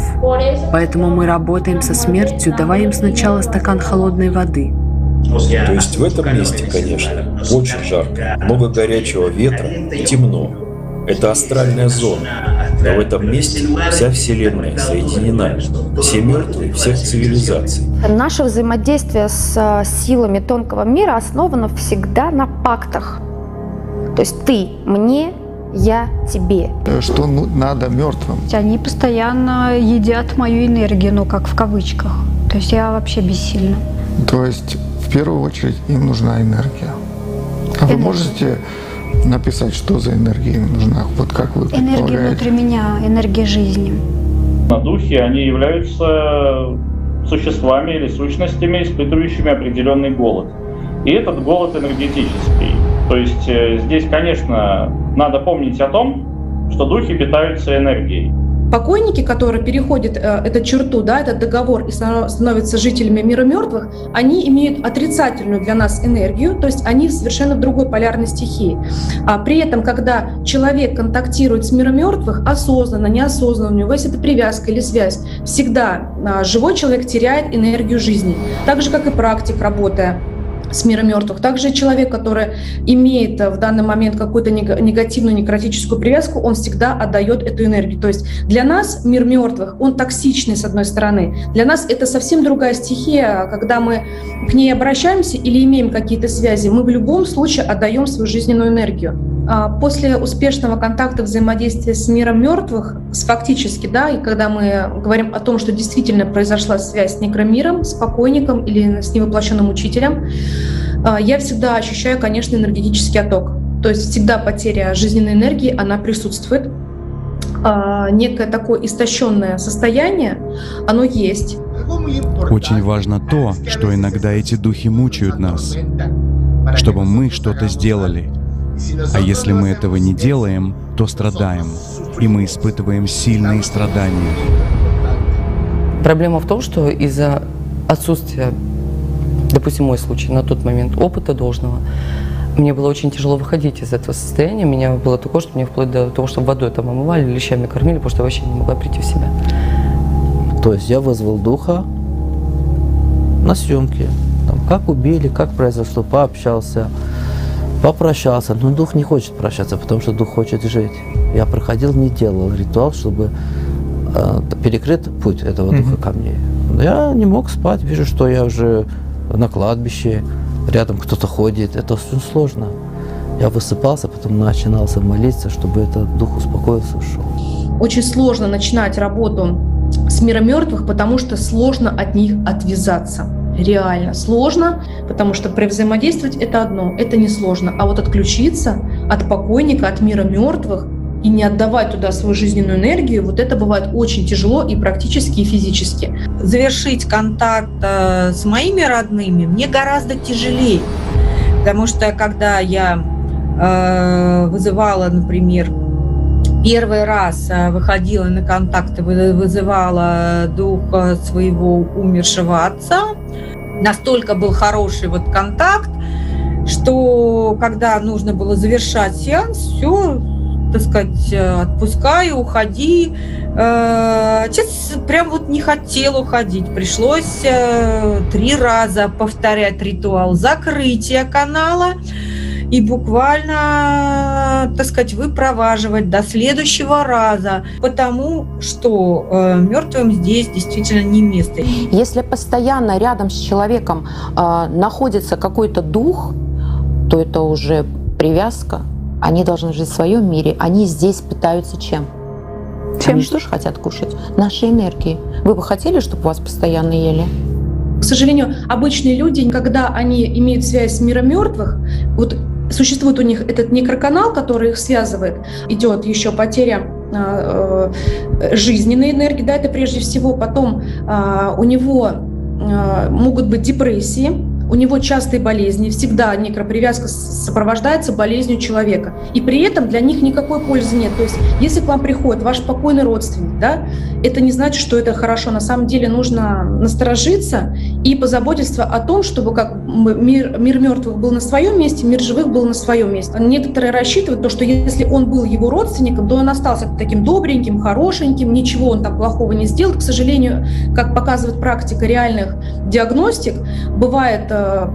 [SPEAKER 22] Поэтому мы работаем со смертью, давая им сначала стакан холодной воды.
[SPEAKER 7] То есть в этом месте, конечно, очень жарко, много горячего ветра и темно. Это астральная зона. Но в этом месте вся Вселенная соединена. Все мертвые всех цивилизаций.
[SPEAKER 14] Наше взаимодействие с силами тонкого мира основано всегда на пактах. То есть ты мне, я тебе.
[SPEAKER 11] Что надо мертвым?
[SPEAKER 23] Они постоянно едят мою энергию, ну как в кавычках. То есть я вообще бессильна.
[SPEAKER 11] То есть в первую очередь им нужна энергия. А вы можете написать, что за энергия им нужна? Вот как вы
[SPEAKER 23] Энергия
[SPEAKER 11] предполагаете?
[SPEAKER 23] Внутри меня, энергия жизни.
[SPEAKER 24] На духи они являются существами или сущностями, испытывающими определенный голод. И этот голод энергетический. То есть здесь, конечно, надо помнить о том, что духи питаются энергией.
[SPEAKER 25] Покойники, которые переходят эту черту, да, этот договор и становятся жителями мира мертвых, они имеют отрицательную для нас энергию, то есть они совершенно в другой полярной стихии. А при этом, когда человек контактирует с миром мертвых, осознанно, неосознанно, у него есть эта привязка или связь, всегда живой человек теряет энергию жизни. Так же, как и практик, работая с миром мертвых. Также человек, который имеет в данный момент какую-то негативную некротическую привязку, он всегда отдает эту энергию. То есть для нас мир мертвых, он токсичный, с одной стороны. Для нас это совсем другая стихия. Когда мы к ней обращаемся или имеем какие-то связи, мы в любом случае отдаем свою жизненную энергию. После успешного контакта, взаимодействия с миром мертвых, с фактически, да, и когда мы говорим о том, что действительно произошла связь с некромиром, с покойником или с невоплощенным учителем, я всегда ощущаю, конечно, энергетический отток. То есть всегда потеря жизненной энергии, она присутствует. Некое такое истощенное состояние, оно есть.
[SPEAKER 4] Очень важно то, что иногда эти духи мучают нас, чтобы мы что-то сделали. А если мы этого не делаем, то страдаем, и мы испытываем сильные страдания.
[SPEAKER 26] Проблема в том, что из-за отсутствия, допустим, мой случай на тот момент опыта должного, мне было очень тяжело выходить из этого состояния. У меня было такое, что мне вплоть до того, чтобы водой там омывали, лещами кормили, потому что я вообще не могла прийти в себя.
[SPEAKER 27] То есть я вызвал духа на съемке. Там, как убили, как произошло, пообщался, попрощался. Но дух не хочет прощаться, потому что дух хочет жить. Я проходил, не делал ритуал, чтобы перекрыть путь этого духа ко мне. Но я не мог спать, вижу, что я уже на кладбище, рядом кто-то ходит, это очень сложно. Я высыпался, потом начинался молиться, чтобы этот дух успокоился, ушел.
[SPEAKER 25] Очень сложно начинать работу с миром мертвых, потому что сложно от них отвязаться. Реально сложно, потому что взаимодействовать это одно, это несложно. А вот отключиться от покойника, от мира мертвых и не отдавать туда свою жизненную энергию, вот это бывает очень тяжело и практически, и физически.
[SPEAKER 28] Завершить контакт с моими родными мне гораздо тяжелее, потому что когда я вызывала, например, первый раз выходила на контакт, вызывала дух своего умершего отца, настолько был хороший вот контакт, что когда нужно было завершать сеанс, все, так сказать, отпускаю, уходи. Отец прям вот не хотел уходить. Пришлось 3 раза повторять ритуал закрытия канала и буквально, так сказать, выпроваживать до следующего раза, потому что мертвым здесь действительно не место.
[SPEAKER 29] Если постоянно рядом с человеком находится какой-то дух, то это уже привязка. Они должны жить в своем мире. Они здесь питаются чем? Чем? Они что же хотят кушать? Нашей энергии. Вы бы хотели, чтобы вас постоянно ели?
[SPEAKER 25] К сожалению, обычные люди, когда они имеют связь с миром мертвых, вот существует у них этот некроканал, который их связывает, идет еще потеря жизненной энергии, да, это прежде всего, потом у него могут быть депрессии, у него частые болезни, всегда некропривязка сопровождается болезнью человека. И при этом для них никакой пользы нет. То есть если к вам приходит ваш покойный родственник, да, это не значит, что это хорошо. На самом деле нужно насторожиться и позаботиться о том, чтобы как мир мертвых был на своем месте, мир живых был на своем месте. Некоторые рассчитывают то, что если он был его родственником, то он остался таким добреньким, хорошеньким, ничего он там плохого не сделал. К сожалению, как показывает практика реальных диагностик, бывает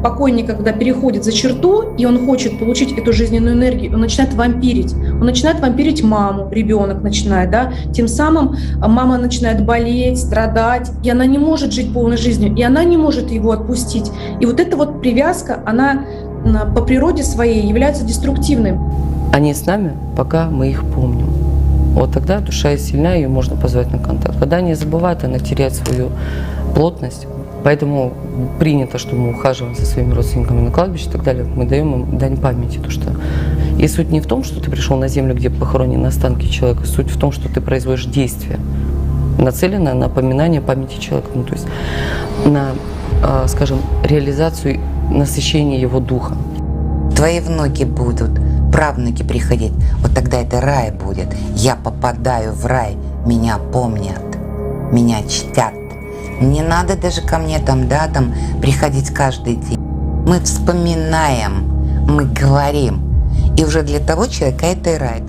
[SPEAKER 25] покойник, когда переходит за черту, и он хочет получить эту жизненную энергию, он начинает вампирить. Он начинает вампирить маму, ребенок начинает, да, тем самым мама начинает болеть, страдать, и она не может жить полной жизнью, и она не может его отпустить. И вот эта вот привязка, она по природе своей является деструктивной.
[SPEAKER 26] Они с нами, пока мы их помним. Вот тогда душа сильна, ее можно позвать на контакт. Когда они забывают, она теряет свою плотность. Поэтому принято, что мы ухаживаем за своими родственниками на кладбище и так далее. Мы даем им дань памяти. То, что... И суть не в том, что ты пришел на землю, где похоронены останки человека. Суть в том, что ты производишь действие, нацеленное на поминание памяти человека. Ну, то есть на, скажем, реализацию насыщения его духа.
[SPEAKER 3] Твои внуки будут, правнуки приходить. Вот тогда это рай будет. Я попадаю в рай, меня помнят, меня чтят. Не надо даже ко мне там, да, там приходить каждый день. Мы вспоминаем, мы говорим. И уже для того человека это и рай.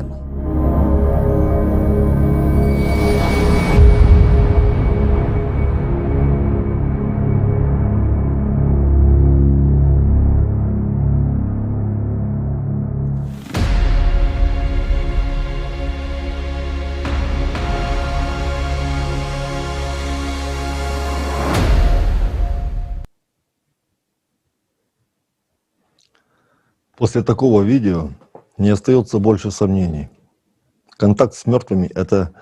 [SPEAKER 5] После такого видео не остается больше сомнений. Контакт с мертвыми — это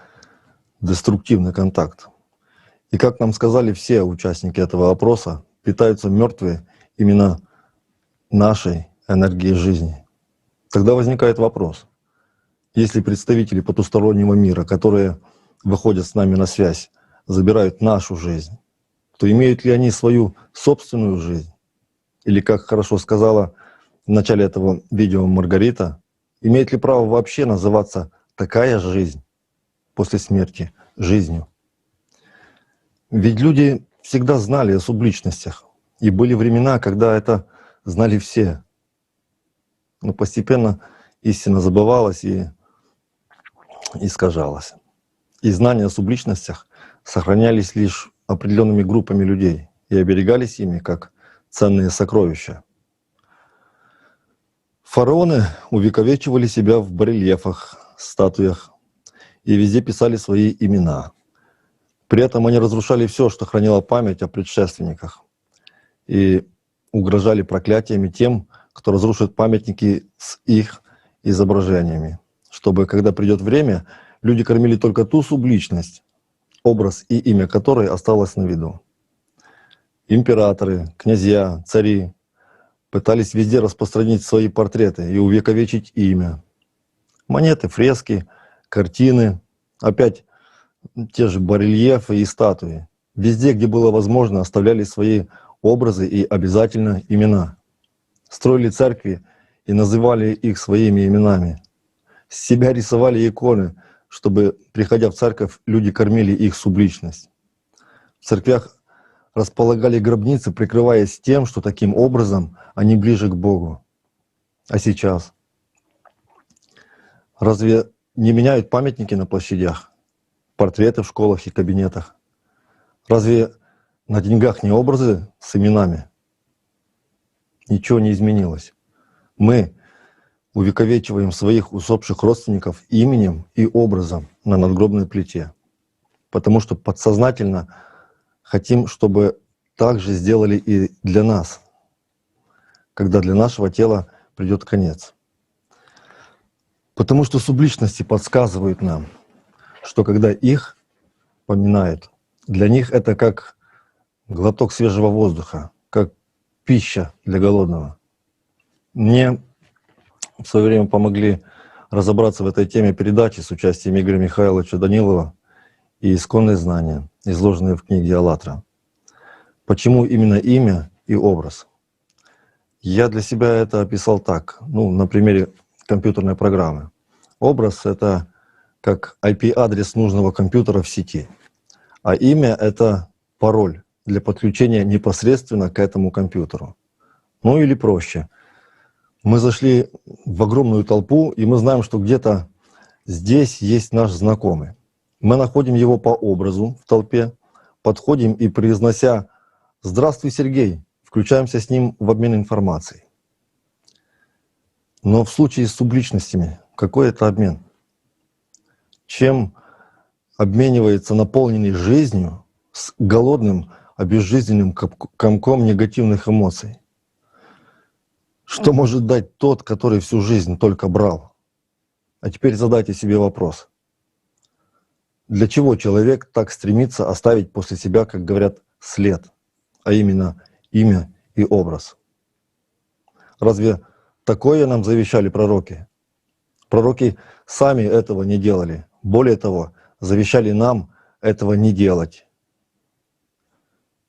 [SPEAKER 5] деструктивный контакт. И как нам сказали все участники этого опроса, питаются мертвые именно нашей энергией жизни. Тогда возникает вопрос: если представители потустороннего мира, которые выходят с нами на связь, забирают нашу жизнь, то имеют ли они свою собственную жизнь? Или, как хорошо сказала в начале этого видео Маргарита, имеет ли право вообще называться такая жизнь после смерти жизнью? Ведь люди всегда знали о субличностях, и были времена, когда это знали все. Но постепенно истина забывалась и искажалась. И знания о субличностях сохранялись лишь определенными группами людей и оберегались ими как ценные сокровища. Фараоны увековечивали себя в барельефах, статуях и везде писали свои имена. При этом они разрушали все, что хранило память о предшественниках, и угрожали проклятиями тем, кто разрушит памятники с их изображениями, чтобы, когда придет время, люди кормили только ту субличность, образ и имя которой осталось на виду. Императоры, князья, цари пытались везде распространить свои портреты и увековечить имя. Монеты, фрески, картины, опять те же барельефы и статуи. Везде, где было возможно, оставляли свои образы и обязательно имена. Строили церкви и называли их своими именами. С себя рисовали иконы, чтобы, приходя в церковь, люди кормили их субличность. В церквях располагали гробницы, прикрываясь тем, что таким образом они ближе к Богу. А сейчас? Разве не меняют памятники на площадях, портреты в школах и кабинетах? Разве на деньгах не образы с именами? Ничего не изменилось. Мы увековечиваем своих усопших родственников именем и образом на надгробной плите, потому что подсознательно хотим, чтобы так же сделали и для нас, когда для нашего тела придет конец. Потому что субличности подсказывают нам, что когда их поминают, для них это как глоток свежего воздуха, как пища для голодного. Мне в свое время помогли разобраться в этой теме передачи с участием Игоря Михайловича Данилова и «Исконные знания», изложенные в книге «АЛЛАТРА». Почему именно имя и образ? Я для себя это описал так, на примере компьютерной программы. Образ — это как IP-адрес нужного компьютера в сети, а имя — это пароль для подключения непосредственно к этому компьютеру. Ну или проще. Мы зашли в огромную толпу, и мы знаем, что где-то здесь есть наш знакомый. Мы находим его по образу в толпе, подходим и, произнося «Здравствуй, Сергей», включаемся с ним в обмен информацией. Но в случае с субличностями, какой это обмен? Чем обменивается наполненный жизнью с голодным, обезжизненным комком негативных эмоций? Что может дать тот, который всю жизнь только брал? А теперь задайте себе вопрос. Для чего человек так стремится оставить после себя, как говорят, след, а именно имя и образ? Разве такое нам завещали пророки? Пророки сами этого не делали. Более того, завещали нам этого не делать.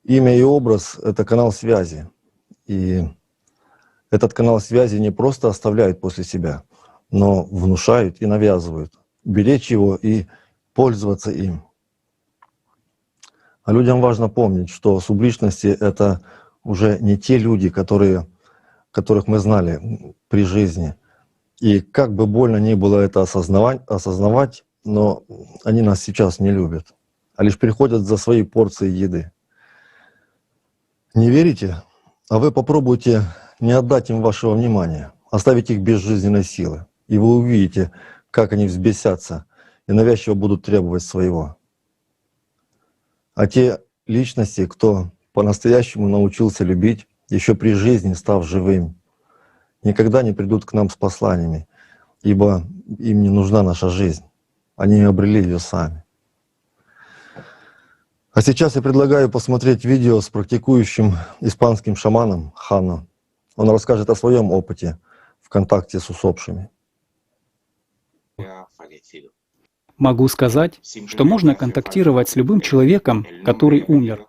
[SPEAKER 5] Имя и образ — это канал связи. И этот канал связи не просто оставляют после себя, но внушают и навязывают. Беречь его и пользоваться им. А людям важно помнить, что субличности — это уже не те люди, которых мы знали при жизни. И как бы больно ни было это осознавать, но они нас сейчас не любят, а лишь приходят за своей порцией еды. Не верите? А вы попробуйте не отдать им вашего внимания, оставить их без жизненной силы, и вы увидите, как они взбесятся и навязчиво будут требовать своего. А те личности, кто по-настоящему научился любить, еще при жизни став живым, никогда не придут к нам с посланиями, ибо им не нужна наша жизнь. Они обрели ее сами. А сейчас я предлагаю посмотреть видео с практикующим испанским шаманом Хано. Он расскажет о своем опыте в контакте с усопшими.
[SPEAKER 8] Могу сказать, что можно контактировать с любым человеком, который умер.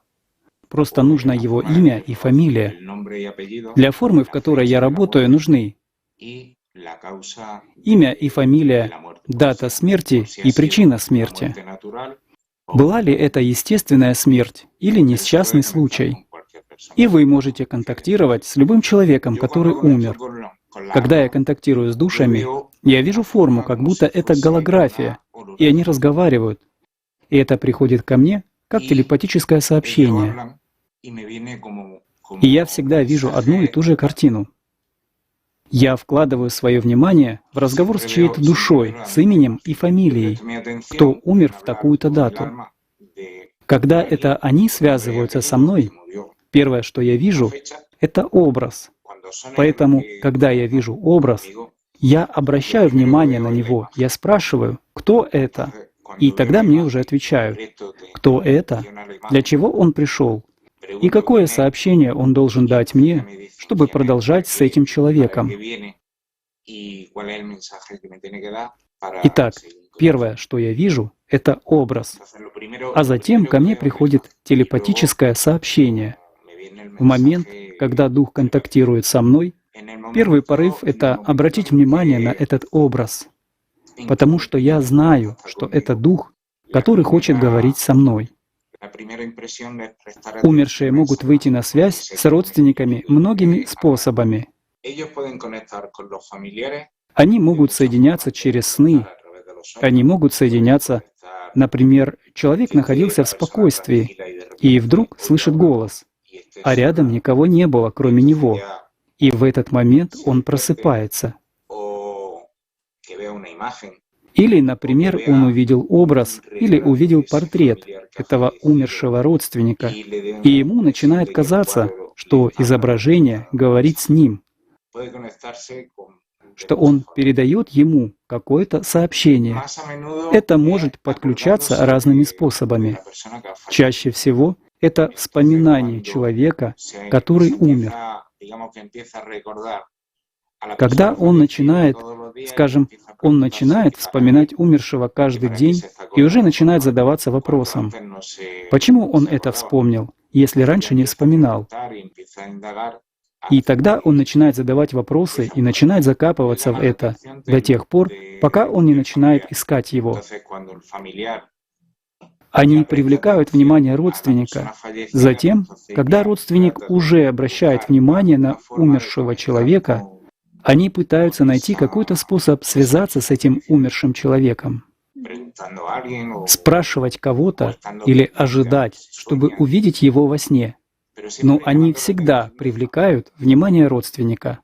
[SPEAKER 8] Просто нужно его имя и фамилия. Для формы, в которой я работаю, нужны имя и фамилия, дата смерти и причина смерти. Была ли это естественная смерть или несчастный случай? И вы можете контактировать с любым человеком, который умер. Когда я контактирую с душами, я вижу форму, как будто это голография, и они разговаривают. И это приходит ко мне как телепатическое сообщение. И я всегда вижу одну и ту же картину. Я вкладываю свое внимание в разговор с чьей-то душой, с именем и фамилией, кто умер в такую-то дату. Когда это они связываются со мной, первое, что я вижу, это образ. Поэтому, когда я вижу образ, я обращаю внимание на него, я спрашиваю, кто это? И тогда мне уже отвечают, кто это, для чего он пришел, и какое сообщение он должен дать мне, чтобы продолжать с этим человеком. Итак, первое, что я вижу, это образ. А затем ко мне приходит телепатическое сообщение. В момент, когда дух контактирует со мной, первый порыв — это обратить внимание на этот образ, потому что я знаю, что это дух, который хочет говорить со мной. Умершие могут выйти на связь с родственниками многими способами. Они могут соединяться через сны, они могут соединяться, например, человек находился в спокойствии и вдруг слышит голос, а рядом никого не было, кроме него, и в этот момент он просыпается. Или, например, он увидел образ или увидел портрет этого умершего родственника, и ему начинает казаться, что изображение говорит с ним, что он передает ему какое-то сообщение. Это может подключаться разными способами. Чаще всего это вспоминание человека, который умер. Когда он начинает, скажем, он начинает вспоминать умершего каждый день и уже начинает задаваться вопросом, почему он это вспомнил, если раньше не вспоминал? И тогда он начинает задавать вопросы и начинает закапываться в это до тех пор, пока он не начинает искать его. Они привлекают внимание родственника. Затем, когда родственник уже обращает внимание на умершего человека, они пытаются найти какой-то способ связаться с этим умершим человеком. Спрашивать кого-то или ожидать, чтобы увидеть его во сне. Но они всегда привлекают внимание родственника.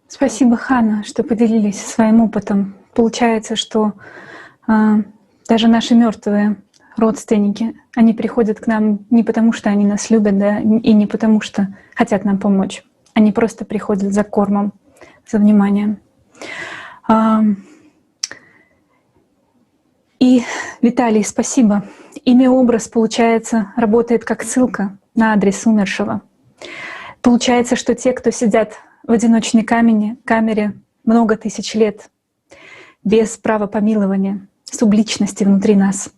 [SPEAKER 14] Спасибо, Хана, что поделились своим опытом. Получается, что даже наши мертвые родственники, они приходят к нам не потому, что они нас любят, да, и не потому, что хотят нам помочь. Они просто приходят за кормом, за вниманием. И, Виталий, спасибо. Имя образ, получается, работает как ссылка на адрес умершего. Получается, что те, кто сидят в одиночной камере много тысяч лет, без права помилования, субличности внутри нас,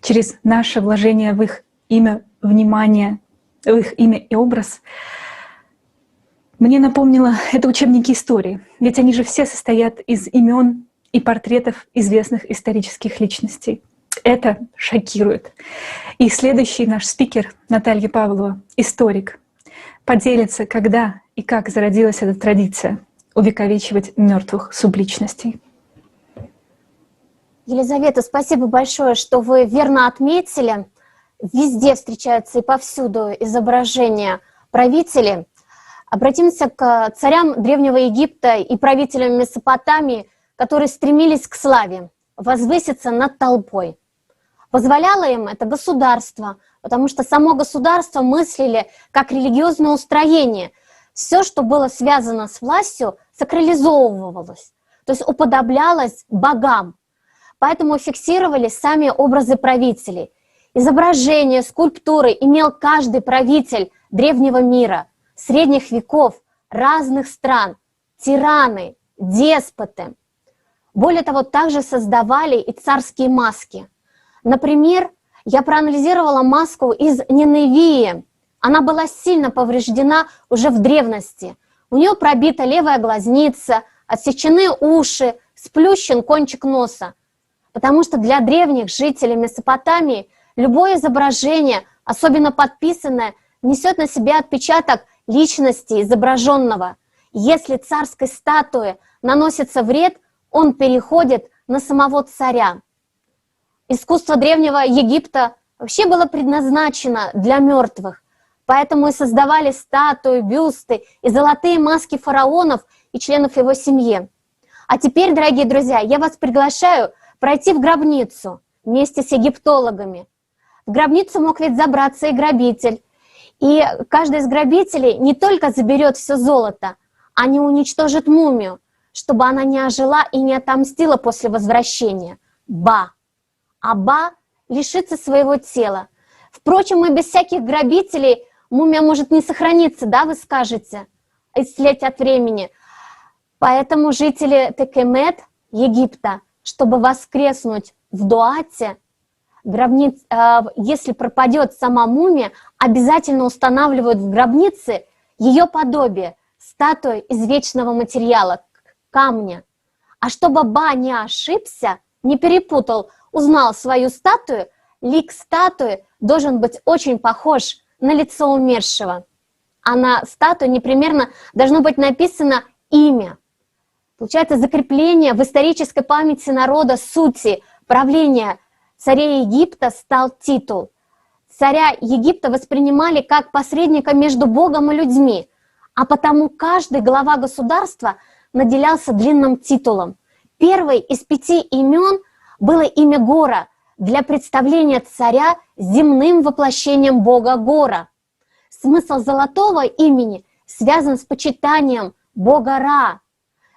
[SPEAKER 14] через наше вложение в их имя, внимание, в их имя и образ, мне напомнило это учебники истории, ведь они же все состоят из имен и портретов известных исторических личностей. Это шокирует. И следующий наш спикер, Наталья Павлова, историк, поделится, когда и как зародилась эта традиция увековечивать мертвых субличностей.
[SPEAKER 9] Елизавета, спасибо большое, что вы верно отметили. Везде встречаются и повсюду изображения правителей. Обратимся к царям Древнего Египта и правителям Месопотамии, которые стремились к славе, возвыситься над толпой. Позволяло им это государство, потому что само государство мыслили как религиозное устроение. Все, что было связано с властью, сакрализовывалось, то есть уподоблялось богам. Поэтому фиксировали сами образы правителей. Изображения, скульптуры имел каждый правитель древнего мира, средних веков, разных стран, тираны, деспоты. Более того, также создавали и царские маски. Например, я проанализировала маску из Ниневии. Она была сильно повреждена уже в древности. У нее пробита левая глазница, отсечены уши, сплющен кончик носа. Потому что для древних жителей Месопотамии любое изображение, особенно подписанное, несет на себе отпечаток личности изображенного. Если царской статуе наносится вред, он переходит на самого царя. Искусство Древнего Египта вообще было предназначено для мертвых, поэтому и создавали статуи, бюсты и золотые маски фараонов и членов его семьи. А теперь, дорогие друзья, я вас приглашаю пройти в гробницу вместе с египтологами. В гробницу мог ведь забраться и грабитель. И каждый из грабителей не только заберет все золото, а не уничтожит мумию, чтобы она не ожила и не отомстила после возвращения. Ба! А Ба лишится своего тела. Впрочем, и без всяких грабителей мумия может не сохраниться, да, вы скажете, истлеть от времени. Поэтому жители Текемет, Египта, чтобы воскреснуть в Дуате, если пропадет сама мумия, обязательно устанавливают в гробнице ее подобие, статую из вечного материала, камня. А чтобы Ба не ошибся, не перепутал, узнал свою статую, лик статуи должен быть очень похож на лицо умершего. А на статую непременно должно быть написано имя. Получается, закрепление в исторической памяти народа сути правления царей Египта стал титул. Царя Египта воспринимали как посредника между Богом и людьми, а потому каждый глава государства наделялся длинным титулом. Первый из 5 имен было имя Гора для представления царя земным воплощением бога Гора. Смысл золотого имени связан с почитанием бога Ра.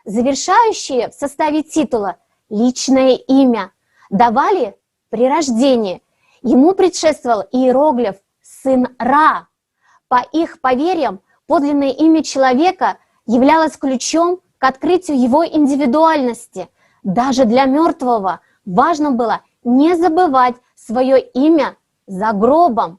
[SPEAKER 9] Завершающие в составе титула личное имя давали при рождении. Ему предшествовал иероглиф «сын Ра». По их поверьям, подлинное имя человека являлось ключом к открытию его индивидуальности. Даже для мертвого важно было не забывать свое имя за гробом,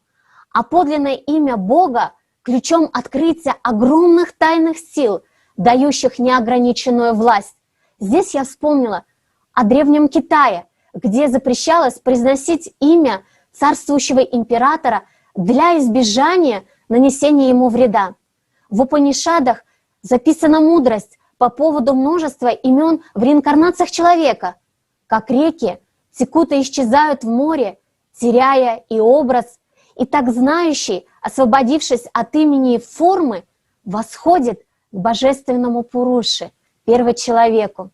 [SPEAKER 9] а подлинное имя Бога ключом открытия огромных тайных сил, дающих неограниченную власть. Здесь я вспомнила о Древнем Китае, где запрещалось произносить имя царствующего императора для избежания нанесения ему вреда. В Упанишадах записана мудрость по поводу множества имен в реинкарнациях человека, как реки текут и исчезают в море, теряя и образ, и так знающий, освободившись от имени и формы, восходит к божественному Пуруше, первочеловеку.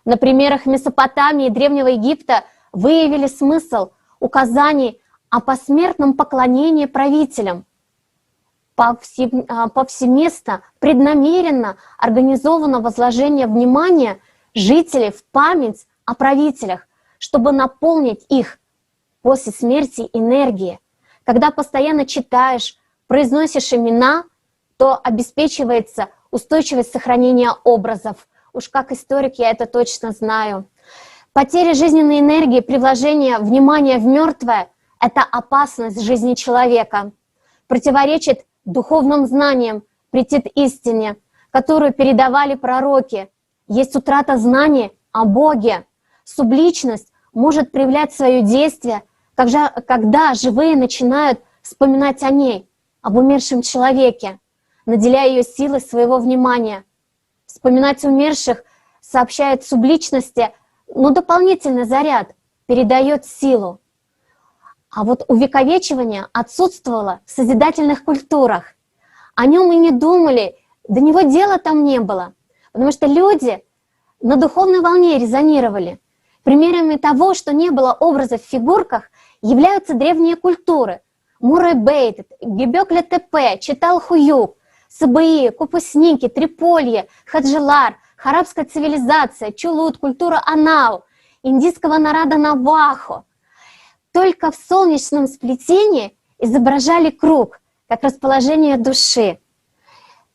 [SPEAKER 9] На примерах Месопотамии и Древнего Египта выявили смысл указаний о посмертном поклонении правителям. Повсеместно, преднамеренно организовано возложение внимания жителей в память о правителях, чтобы наполнить их после смерти энергией. Когда постоянно читаешь, произносишь имена, то обеспечивается устойчивость сохранения образов. Уж как историк я это точно знаю. Потеря жизненной энергии при вложении внимания в мертвое — это опасность жизни человека. Противоречит духовным знаниям, претит истине, которую передавали пророки. Есть утрата знаний о Боге. Субличность может проявлять свое действие, когда живые начинают вспоминать о ней, об умершем человеке, наделяя ее силой своего внимания. Вспоминать умерших сообщает субличности, но дополнительный заряд передает силу. А вот увековечивание отсутствовало в созидательных культурах. О нем и не думали, до него дела там не было, потому что люди на духовной волне резонировали. Примерами того, что не было образов в фигурках, являются древние культуры. Мурай-Бейт, Гебекли-Тепе, Чатал-Хуюк, Сабаи, Купусники, Триполье, Хаджилар, Харабская цивилизация, Чулут, культура Анау, индийского народа Навахо. Только в солнечном сплетении изображали круг, как расположение души.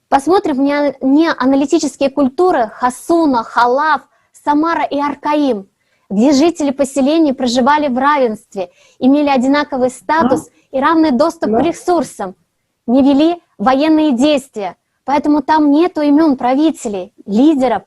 [SPEAKER 9] Посмотрим неаналитические культуры Хасуна, Халаф, Самара и Аркаим, где жители поселений проживали в равенстве, имели одинаковый статус и равный доступ к ресурсам, не вели военные действия. Поэтому там нету имен правителей, лидеров.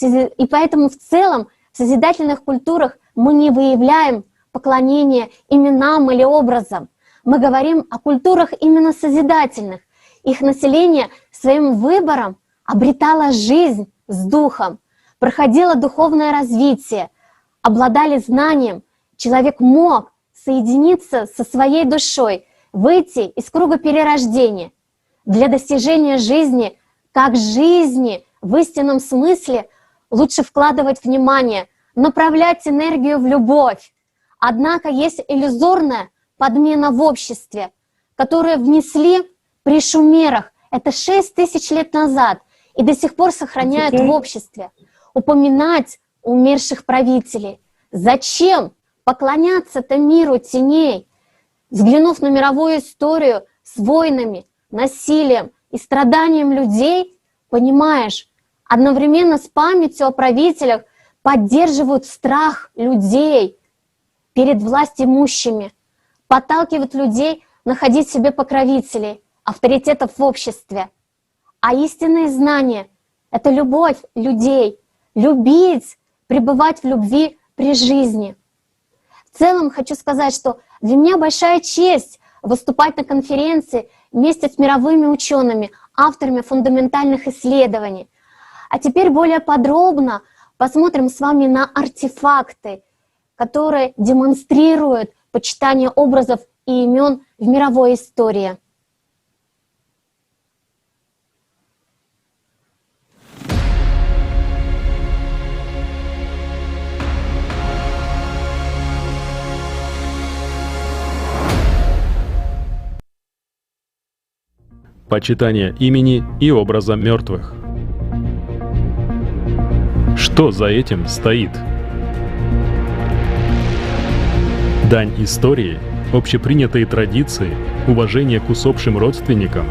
[SPEAKER 9] И поэтому в целом в созидательных культурах мы не выявляем поклонение именам или образам. Мы говорим о культурах именно созидательных. Их население своим выбором обретало жизнь с духом, проходило духовное развитие, обладали знанием. Человек мог соединиться со своей душой, выйти из круга перерождения. Для достижения жизни, как жизни в истинном смысле, лучше вкладывать внимание, направлять энергию в любовь. Однако есть иллюзорная подмена в обществе, которую внесли при шумерах, это 6000 лет назад, и до сих пор сохраняют в обществе. Упоминать умерших правителей. Зачем поклоняться-то миру теней? Взглянув на мировую историю с войнами, насилием и страданием людей, понимаешь, одновременно с памятью о правителях поддерживают страх людей перед властимущими, подталкивают людей находить себе покровителей, авторитетов в обществе. А истинное знание — это любовь людей, любить, пребывать в любви при жизни. В целом хочу сказать, что для меня большая честь выступать на конференции вместе с мировыми учеными, авторами фундаментальных исследований. А теперь более подробно посмотрим с вами на артефакты, которые демонстрируют почитание образов и имен в мировой истории.
[SPEAKER 10] Почитание имени и образа мертвых. Что за этим стоит? Дань истории, общепринятые традиции, уважение к усопшим родственникам?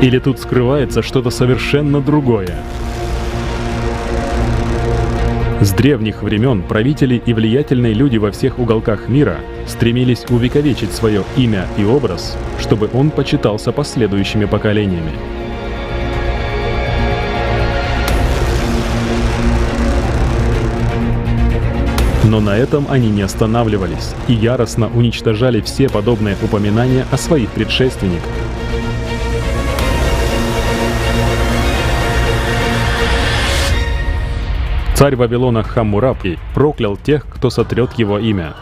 [SPEAKER 10] Или тут скрывается что-то совершенно другое? С древних времен правители и влиятельные люди во всех уголках мира стремились увековечить свое имя и образ, чтобы он почитался последующими поколениями. Но на этом они не останавливались и яростно уничтожали все подобные упоминания о своих предшественниках. Царь Вавилона Хаммурапи проклял тех, кто сотрет его имя.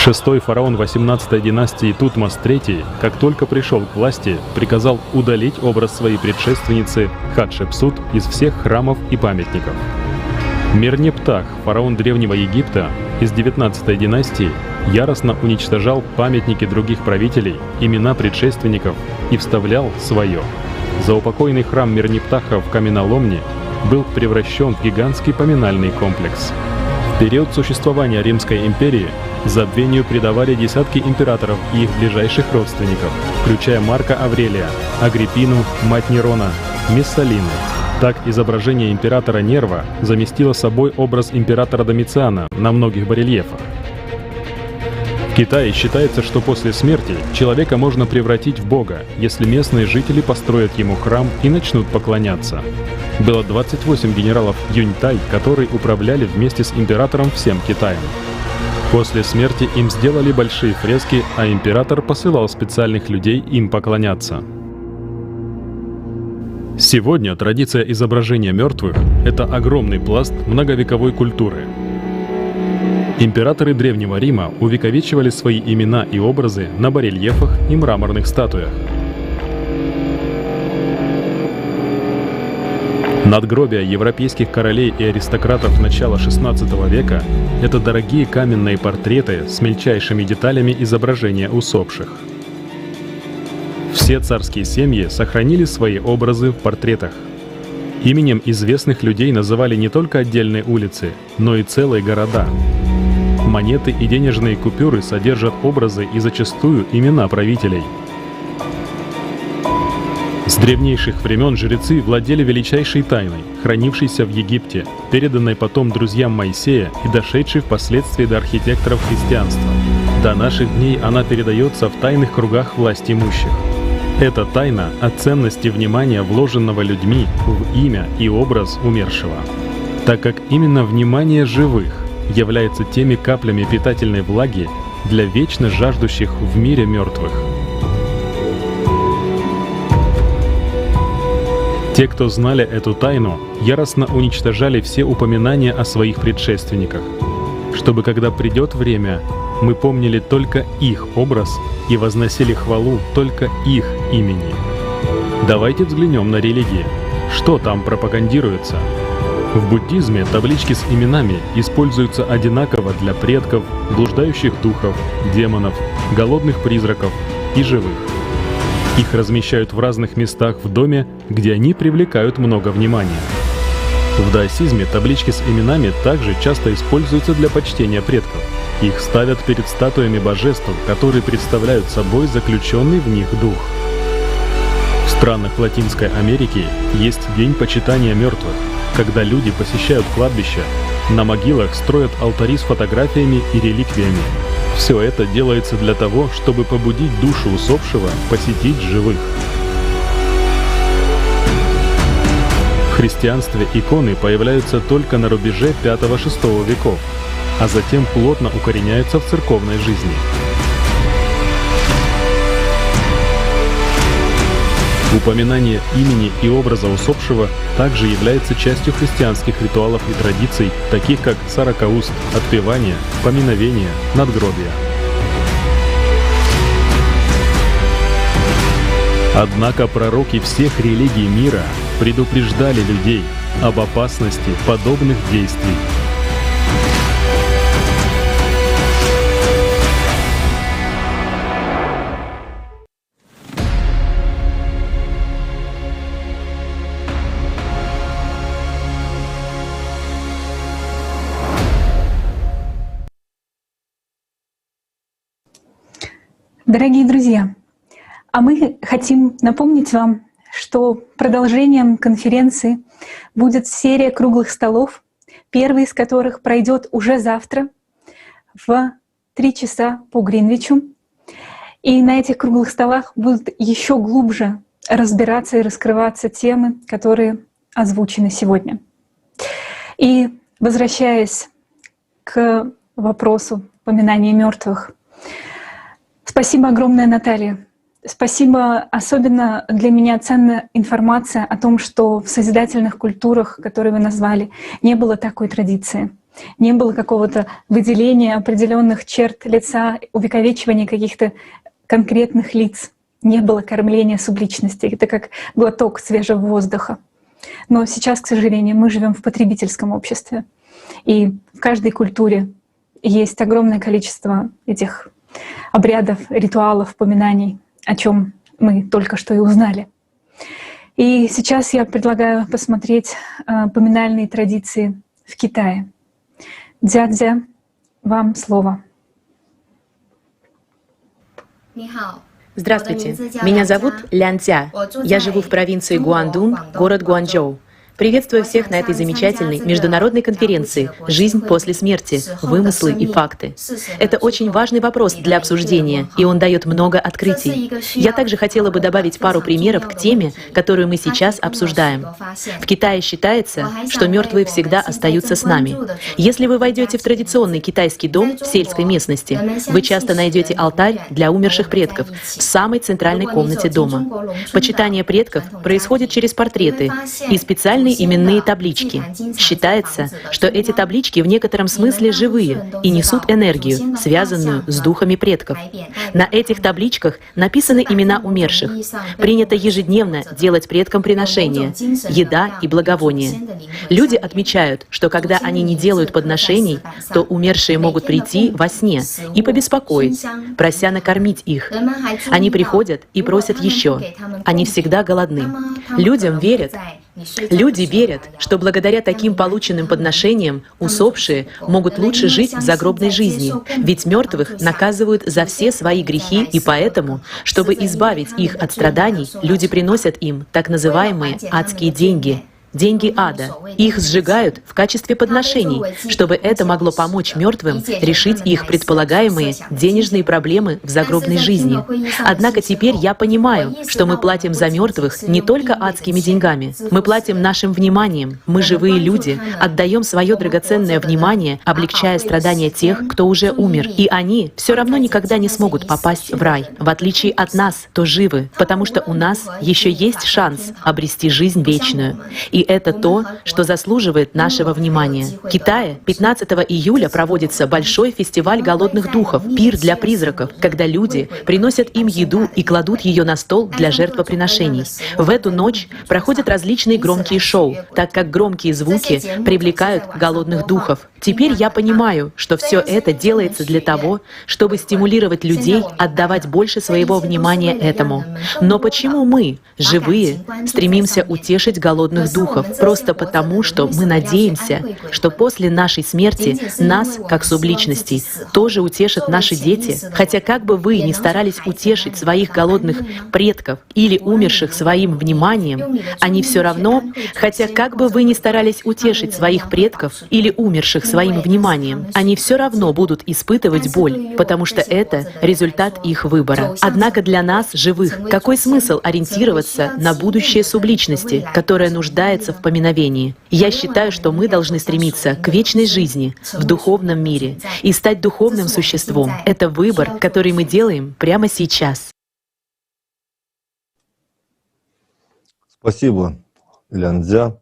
[SPEAKER 10] Шестой фараон 18-й династии Тутмос III, как только пришел к власти, приказал удалить образ своей предшественницы Хатшепсут из всех храмов и памятников. Мернептах, фараон Древнего Египта из 19-й династии, яростно уничтожал памятники других правителей, имена предшественников и вставлял свое. Заупокойный храм Мернептаха в каменоломне был превращен в гигантский поминальный комплекс. В период существования Римской империи забвению предавали десятки императоров и их ближайших родственников, включая Марка Аврелия, Агриппину, мать Нерона, Мессалину. Так, изображение императора Нерва заместило собой образ императора Домициана на многих барельефах. В Китае считается, что после смерти человека можно превратить в бога, если местные жители построят ему храм и начнут поклоняться. Было 28 генералов Юньтай, которые управляли вместе с императором всем Китаем. После смерти им сделали большие фрески, а император посылал специальных людей им поклоняться. Сегодня традиция изображения мертвых – это огромный пласт многовековой культуры. Императоры Древнего Рима увековечивали свои имена и образы на барельефах и мраморных статуях. Надгробия европейских королей и аристократов начала XVI века – это дорогие каменные портреты с мельчайшими деталями изображения усопших. Все царские семьи сохранили свои образы в портретах. Именем известных людей называли не только отдельные улицы, но и целые города. Монеты и денежные купюры содержат образы и зачастую имена правителей. С древнейших времен жрецы владели величайшей тайной, хранившейся в Египте, переданной потом друзьям Моисея и дошедшей впоследствии до архитекторов христианства. До наших дней она передается в тайных кругах власть имущих. Эта тайна о ценности внимания, вложенного людьми в имя и образ умершего. Так как именно внимание живых является теми каплями питательной влаги для вечно жаждущих в мире мертвых. Те, кто знали эту тайну, яростно уничтожали все упоминания о своих предшественниках, чтобы, когда придет время, мы помнили только их образ и возносили хвалу только их имени. Давайте взглянем на религии. Что там пропагандируется? В буддизме таблички с именами используются одинаково для предков, блуждающих духов, демонов, голодных призраков и живых. Их размещают в разных местах в доме, где они привлекают много внимания. В даосизме таблички с именами также часто используются для почтения предков. Их ставят перед статуями божеств, которые представляют собой заключенный в них дух. В странах Латинской Америки есть День почитания мертвых, когда люди посещают кладбища, на могилах строят алтари с фотографиями и реликвиями. Все это делается для того, чтобы побудить душу усопшего посетить живых. В христианстве иконы появляются только на рубеже V-VI веков, а затем плотно укореняются в церковной жизни. Упоминание имени и образа усопшего также является частью христианских ритуалов и традиций, таких как сорокауст, отпевание, поминовение, надгробие. Однако пророки всех религий мира предупреждали людей об опасности подобных действий.
[SPEAKER 14] Дорогие друзья, а мы хотим напомнить вам, что продолжением конференции будет серия круглых столов, первый из которых пройдет уже завтра в 3 часа по Гринвичу. И на этих круглых столах будут еще глубже разбираться и раскрываться темы, которые озвучены сегодня. И возвращаясь к вопросу поминания мертвых, спасибо огромное, Наталья. Спасибо. Особенно для меня ценна информация о том, что в созидательных культурах, которые вы назвали, не было такой традиции. Не было какого-то выделения определенных черт лица, увековечивания каких-то конкретных лиц. Не было кормления субличности. Это как глоток свежего воздуха. Но сейчас, к сожалению, мы живем в потребительском обществе. И в каждой культуре есть огромное количество этих обрядов, ритуалов, поминаний, о чем мы только что и узнали. И сейчас я предлагаю посмотреть поминальные традиции в Китае. Дядя, вам слово.
[SPEAKER 12] Здравствуйте, меня зовут Лян Цзя. Я живу в провинции Гуандун, город Гуанчжоу. Приветствую всех на этой замечательной международной конференции «Жизнь после смерти. Вымыслы и факты». Это очень важный вопрос для обсуждения, и он дает много открытий. Я также хотела бы добавить пару примеров к теме, которую мы сейчас обсуждаем. В Китае считается, что мертвые всегда остаются с нами. Если вы войдете в традиционный китайский дом в сельской местности, вы часто найдете алтарь для умерших предков в самой центральной комнате дома. Почитание предков происходит через портреты и специальные именные таблички. Считается, что эти таблички в некотором смысле живые и несут энергию, связанную с духами предков. На этих табличках написаны имена умерших. Принято ежедневно делать предкам приношения, еда и благовония. Люди отмечают, что когда они не делают подношений, то умершие могут прийти во сне и побеспокоить, прося накормить их. Они приходят и просят еще. Они всегда голодны. Люди верят, что благодаря таким полученным подношениям усопшие могут лучше жить в загробной жизни, ведь мертвых наказывают за все свои грехи, и поэтому, чтобы избавить их от страданий, люди приносят им так называемые адские деньги, деньги ада. Их сжигают в качестве подношений, чтобы это могло помочь мертвым решить их предполагаемые денежные проблемы в загробной жизни. Однако теперь я понимаю, что мы платим за мертвых не только адскими деньгами. Мы платим нашим вниманием. Мы, живые люди, отдаем свое драгоценное внимание, облегчая страдания тех, кто уже умер. И они все равно никогда не смогут попасть в рай, в отличие от нас, кто живы, потому что у нас еще есть шанс обрести жизнь вечную. И это то, что заслуживает нашего внимания. В Китае 15 июля проводится большой фестиваль голодных духов, пир для призраков, когда люди приносят им еду и кладут ее на стол для жертвоприношений. В эту ночь проходят различные громкие шоу, так как громкие звуки привлекают голодных духов. Теперь я понимаю, что все это делается для того, чтобы стимулировать людей отдавать больше своего внимания этому. Но почему мы, живые, стремимся утешить голодных духов? Просто потому, что мы надеемся, что после нашей смерти нас, как субличностей, тоже утешат наши дети. Хотя как бы вы ни старались утешить своих голодных предков или умерших своим вниманием, они все равно, хотя как бы вы ни старались утешить своих предков или умерших своим вниманием, они все равно будут испытывать боль, потому что это результат их выбора. Однако для нас, живых, какой смысл ориентироваться на будущее субличности, которая нуждается в поминовении? Я считаю, что мы должны стремиться к вечной жизни в духовном мире и стать духовным существом. Это выбор, который мы делаем прямо сейчас.
[SPEAKER 5] Спасибо, Лян Цзя.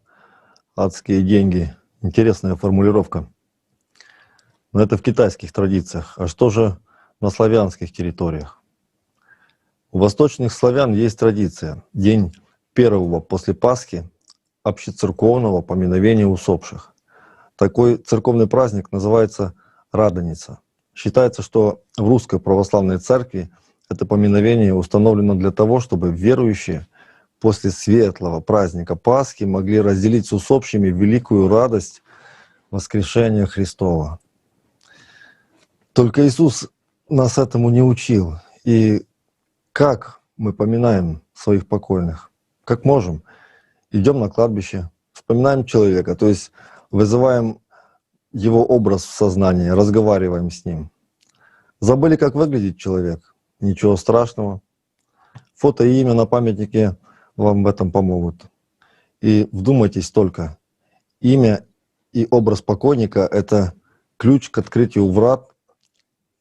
[SPEAKER 5] Адские деньги. Интересная формулировка. Но это в китайских традициях. А что же на славянских территориях? У восточных славян есть традиция. День первого после Пасхи общецерковного поминовения усопших. Такой церковный праздник называется Радоница. Считается, что в Русской Православной Церкви это поминовение установлено для того, чтобы верующие после светлого праздника Пасхи могли разделить с усопшими великую радость воскрешения Христова. Только Иисус нас этому не учил. И как мы поминаем своих покойных? Как можем? Идем на кладбище, вспоминаем человека, то есть вызываем его образ в сознании, разговариваем с ним. Забыли, как выглядит человек? Ничего страшного. Фото и имя на памятнике вам в этом помогут. И вдумайтесь только, имя и образ покойника – это ключ к открытию врат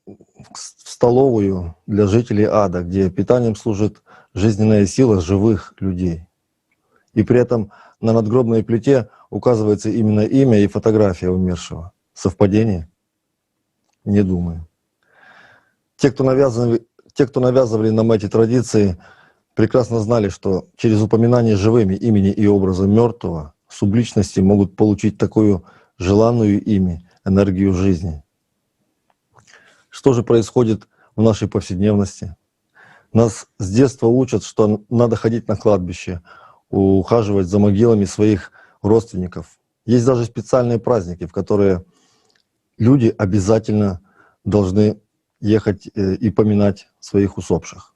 [SPEAKER 5] в столовую для жителей ада, где питанием служит жизненная сила живых людей. И при этом на надгробной плите указывается именно имя и фотография умершего. Совпадение? Не думаю. Те, кто навязывали нам эти традиции, прекрасно знали, что через упоминание живыми имени и образа мертвого субличности могут получить такую желанную ими энергию жизни. Что же происходит в нашей повседневности? Нас с детства учат, что надо ходить на кладбище, ухаживать за могилами своих родственников. Есть даже специальные праздники, в которые люди обязательно должны ехать и поминать своих усопших.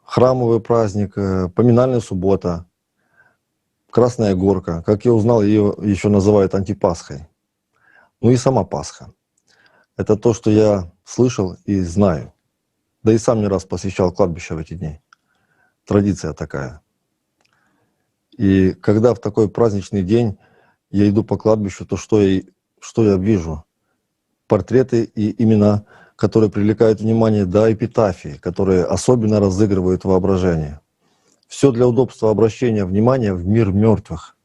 [SPEAKER 5] Храмовый праздник, поминальная суббота, Красная горка. Как я узнал, ее еще называют антипасхой. Ну и сама Пасха. Это то, что я слышал и знаю. Да и сам не раз посещал кладбище в эти дни. Традиция такая. И когда в такой праздничный день я иду по кладбищу, то что я вижу? Портреты и имена, которые привлекают внимание, да, эпитафии, которые особенно разыгрывают воображение. Все для удобства обращения внимания в мир мертвых.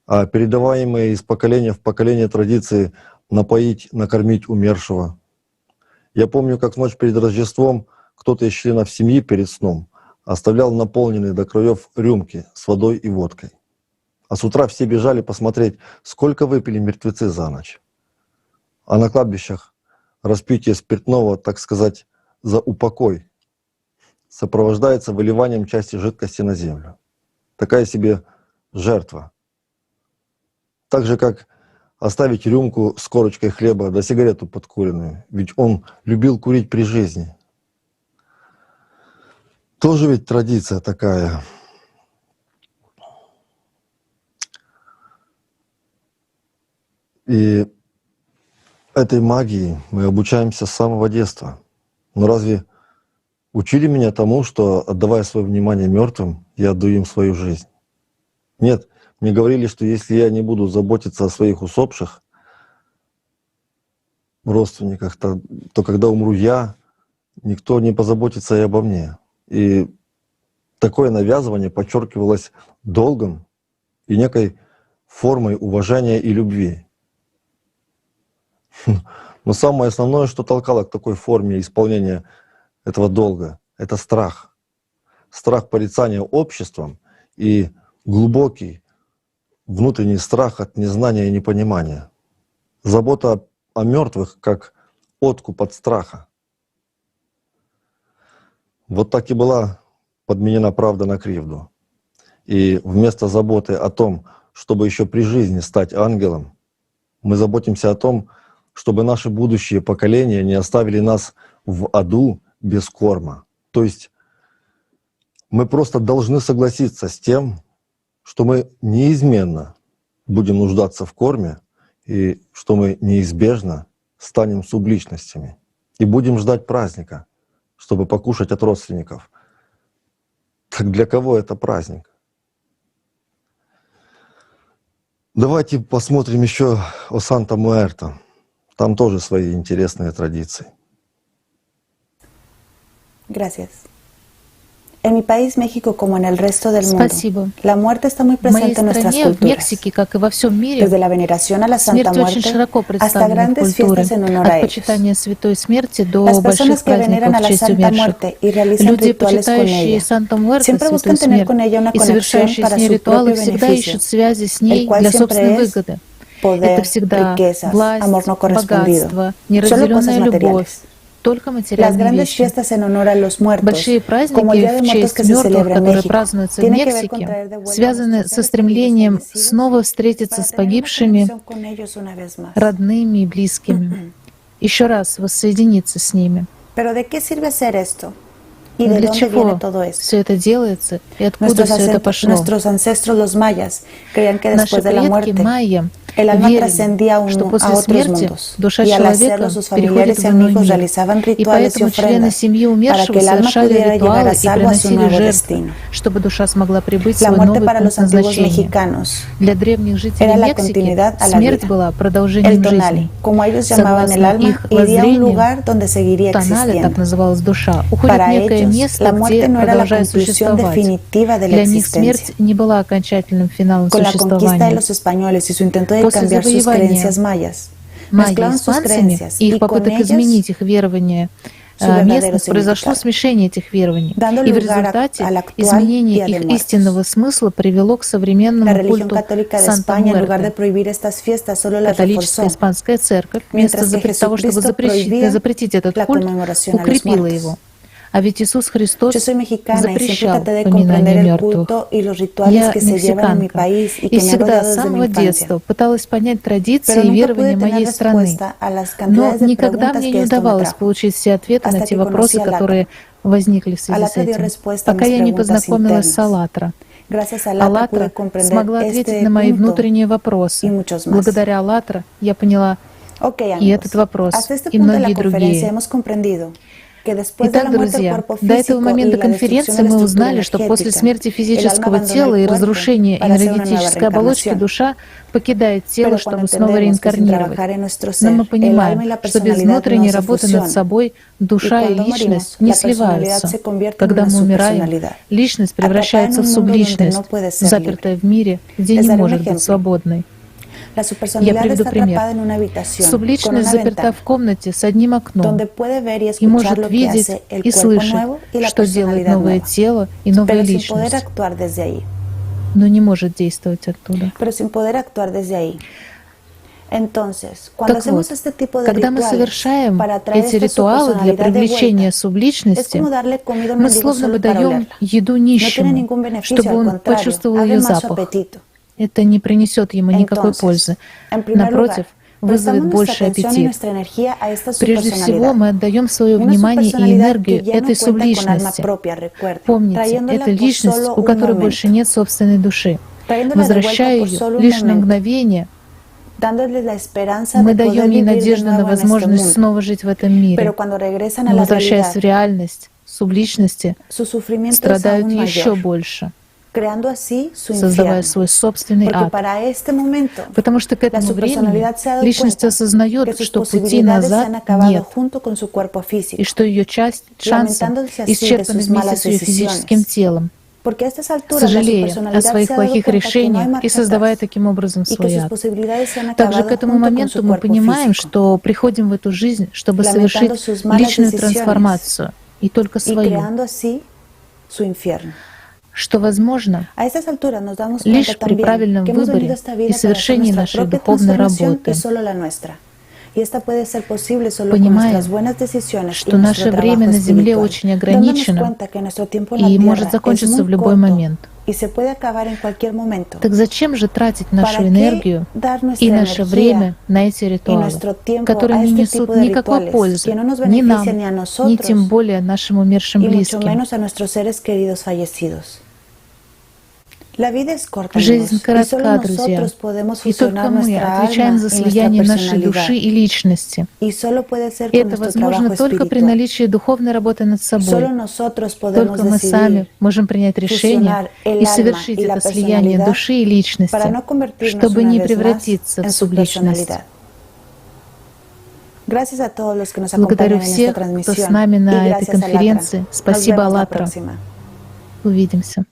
[SPEAKER 5] А передаваемые из поколения в поколение традиции напоить, накормить умершего. Я помню, как ночь перед Рождеством кто-то из членов семьи перед сном оставлял наполненные до краев рюмки с водой и водкой. А с утра все бежали посмотреть, сколько выпили мертвецы за ночь. А на кладбищах распитие спиртного, так сказать, за упокой, сопровождается выливанием части жидкости на землю. Такая себе жертва. Так же, как оставить рюмку с корочкой хлеба да сигарету подкуренную, ведь он любил курить при жизни. Тоже ведь традиция такая. И этой магии мы обучаемся с самого детства. Но разве учили меня тому, что, отдавая свое внимание мертвым, я отдаю им свою жизнь? Нет, мне говорили, что если я не буду заботиться о своих усопших родственниках, то когда умру я, никто не позаботится и обо мне. И такое навязывание подчеркивалось долгом и некой формой уважения и любви. Но самое основное, что толкало к такой форме исполнения этого долга, это страх. Страх порицания обществом и глубокий внутренний страх от незнания и непонимания. Забота о мертвых как откуп от страха. Вот так и была подменена правда на кривду. И вместо заботы о том, чтобы еще при жизни стать ангелом, мы заботимся о том, чтобы наши будущие поколения не оставили нас в аду без корма. То есть мы просто должны согласиться с тем, что мы неизменно будем нуждаться в корме и что мы неизбежно станем субличностями и будем ждать праздника, чтобы покушать от родственников. Так для кого это праздник? Давайте посмотрим еще о Санта-Муэрто. Там тоже свои интересные традиции.
[SPEAKER 14] Gracias. En mi país, México, como en el resto del mundo,
[SPEAKER 6] Спасибо.
[SPEAKER 14] La muerte está muy
[SPEAKER 6] В моей
[SPEAKER 14] presente en nuestras
[SPEAKER 6] стране, в
[SPEAKER 14] culturas.
[SPEAKER 6] Мексике, как и во всем мире,
[SPEAKER 14] Desde la veneración a la Santa
[SPEAKER 6] смерть очень
[SPEAKER 14] Muerte
[SPEAKER 6] широко
[SPEAKER 14] hasta
[SPEAKER 6] представлена в
[SPEAKER 14] grandes
[SPEAKER 6] культуре,
[SPEAKER 14] fiestas en honor a
[SPEAKER 6] от
[SPEAKER 14] ellos.
[SPEAKER 6] почитания Святой Смерти до
[SPEAKER 14] Las
[SPEAKER 6] больших
[SPEAKER 14] personas que veneran
[SPEAKER 6] праздников
[SPEAKER 14] a
[SPEAKER 6] в
[SPEAKER 14] la
[SPEAKER 6] честь
[SPEAKER 14] Santa
[SPEAKER 6] умерших.
[SPEAKER 14] Muerte y realizan
[SPEAKER 6] Люди,
[SPEAKER 14] rituales con
[SPEAKER 6] почитающие
[SPEAKER 14] ella,
[SPEAKER 6] Санта Муэрте,
[SPEAKER 14] siempre
[SPEAKER 6] Святую
[SPEAKER 14] buscan tener
[SPEAKER 6] Смерть,
[SPEAKER 14] con ella una
[SPEAKER 6] и
[SPEAKER 14] conexión
[SPEAKER 6] совершающие с
[SPEAKER 14] para
[SPEAKER 6] ней
[SPEAKER 14] su
[SPEAKER 6] ритуалы,
[SPEAKER 14] propio
[SPEAKER 6] всегда
[SPEAKER 14] beneficio,
[SPEAKER 6] ищут связи с
[SPEAKER 14] el
[SPEAKER 6] ней
[SPEAKER 14] cual
[SPEAKER 6] для
[SPEAKER 14] siempre
[SPEAKER 6] собственной
[SPEAKER 14] es
[SPEAKER 6] выгоды.
[SPEAKER 14] poder,
[SPEAKER 6] Это всегда
[SPEAKER 14] riquezas,
[SPEAKER 6] власть,
[SPEAKER 14] amor no correspondido,
[SPEAKER 6] богатство,
[SPEAKER 14] solo cosas
[SPEAKER 6] неразделенная любовь,
[SPEAKER 14] materiales.
[SPEAKER 6] только
[SPEAKER 14] Las
[SPEAKER 6] материальные
[SPEAKER 14] grandes
[SPEAKER 6] вещи.
[SPEAKER 14] fiestas en honor a los muertos,
[SPEAKER 6] Большие
[SPEAKER 14] como el
[SPEAKER 6] праздники
[SPEAKER 14] Día de
[SPEAKER 6] в
[SPEAKER 14] Muertos
[SPEAKER 6] честь
[SPEAKER 14] que se
[SPEAKER 6] мертвых,
[SPEAKER 14] celebra en
[SPEAKER 6] которые
[SPEAKER 14] México,
[SPEAKER 6] празднуются в
[SPEAKER 14] tienen que ver con
[SPEAKER 6] Мексике,
[SPEAKER 14] traer de vuelta a
[SPEAKER 6] связаны
[SPEAKER 14] nuestros
[SPEAKER 6] со
[SPEAKER 14] seres queridos
[SPEAKER 6] стремлением
[SPEAKER 14] fallecidos
[SPEAKER 6] снова встретиться
[SPEAKER 14] para
[SPEAKER 6] с
[SPEAKER 14] tener una
[SPEAKER 6] погибшими,
[SPEAKER 14] conexión con ellos una vez más.
[SPEAKER 6] родными и близкими, еще раз воссоединиться с ними.
[SPEAKER 14] Pero ¿de qué sirve hacer esto? ¿Y
[SPEAKER 6] Но
[SPEAKER 14] de
[SPEAKER 6] для
[SPEAKER 14] dónde viene
[SPEAKER 6] чего
[SPEAKER 14] todo esto?
[SPEAKER 6] все это делается и откуда
[SPEAKER 14] Nuestros,
[SPEAKER 6] все это пошло?
[SPEAKER 14] nuestros ancestros, los mayas, creían que
[SPEAKER 6] Наши
[SPEAKER 14] después de la
[SPEAKER 6] предки
[SPEAKER 14] muerte
[SPEAKER 6] майя
[SPEAKER 2] Верили, что после смерти душа человека переходит в иной мир. И поэтому члены семьи умершего совершали ритуалы и приносили жертвы, чтобы душа смогла прибыть в свой новый пункт назначения. Для древних жителей Мексики смерть была продолжением жизни. Согласно их воззрению, тонале, так называлась душа, уходит в некое место, где продолжает существовать. Для них смерть не была окончательным финалом существования. После завоевания майя испанцами и их попыток изменить их верование местных, произошло смешение этих верований. И в результате изменение их истинного смысла привело к современному культу Санта-Муэрте. Католическая испанская церковь, вместо того, чтобы запретить этот культ, укрепила его. А ведь Иисус Христос запрещал поминание мертвых. Я мексиканка и всегда с самого детства пыталась понять традиции и верования моей страны. Но никогда мне не удавалось получить все ответы на те вопросы, которые возникли в связи с этим, пока я не познакомилась с «АЛЛАТРА». «АЛЛАТРА» смогла ответить на мои внутренние вопросы. Благодаря «АЛЛАТРА» я поняла и этот вопрос, и многие другие. Итак, друзья, до этого момента конференции мы узнали, что после смерти физического тела и разрушения энергетической оболочки душа покидает тело, чтобы снова реинкарнировать. Но мы понимаем, что без внутренней работы над собой душа и личность не сливаются. Когда мы умираем, личность превращается в субличность, запертая в мире, где не может быть свободной. Я приведу пример. Субличность заперта в комнате с одним окном и может видеть и слышать, что делает новое тело и новая личность, но не может действовать оттуда. Так вот, когда мы совершаем эти ритуалы для привлечения субличности, мы словно бы даем еду нищему, чтобы он почувствовал ее запах. Это не принесет ему никакой пользы. Напротив, вызовет больше аппетит. Прежде всего, мы отдаем свое внимание и энергию этой субличности. Помните, это личность, у которой больше нет собственной души. Возвращая ее лишь на мгновение, мы даем ей надежду на возможность снова жить в этом мире. Но возвращаясь в реальность, субличности страдают еще больше, создавая свой собственный ад. Потому что к этому времени личность осознает, что пути назад нет, и что ее часть шанса исчерпана вместе с ее физическим телом, сожалея о своих плохих решениях и создавая таким образом свой ад. Также к этому моменту мы понимаем, что приходим в эту жизнь, чтобы совершить личную трансформацию, и только свою, что возможно лишь при правильном выборе и совершении нашей духовной работы. Понимая, что наше время на Земле очень ограничено и может закончиться в любой момент. Так зачем же тратить нашу энергию и наше время на эти ритуалы, которые не несут никакой пользы ни нам, ни тем более нашим умершим близким? Жизнь коротка, друзья, и только мы отвечаем за слияние нашей души и личности. И это возможно только при наличии духовной работы над собой. Только мы сами можем принять решение и совершить это слияние души и личности, чтобы не превратиться в субличность. Благодарю всех, кто с нами на этой конференции. Спасибо, «АЛЛАТРА». Увидимся.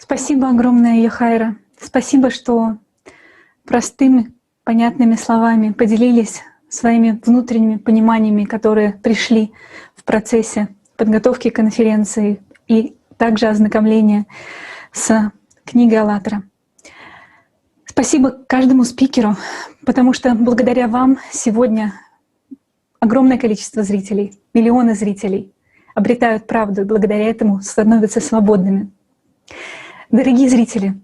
[SPEAKER 14] Спасибо огромное, Яхайра. Спасибо, что простыми, понятными словами поделились своими внутренними пониманиями, которые пришли в процессе подготовки конференции и также ознакомления с книгой «АЛЛАТРА». Спасибо каждому спикеру, потому что благодаря вам сегодня огромное количество зрителей, миллионы зрителей обретают правду и благодаря этому становятся свободными. Дорогие зрители,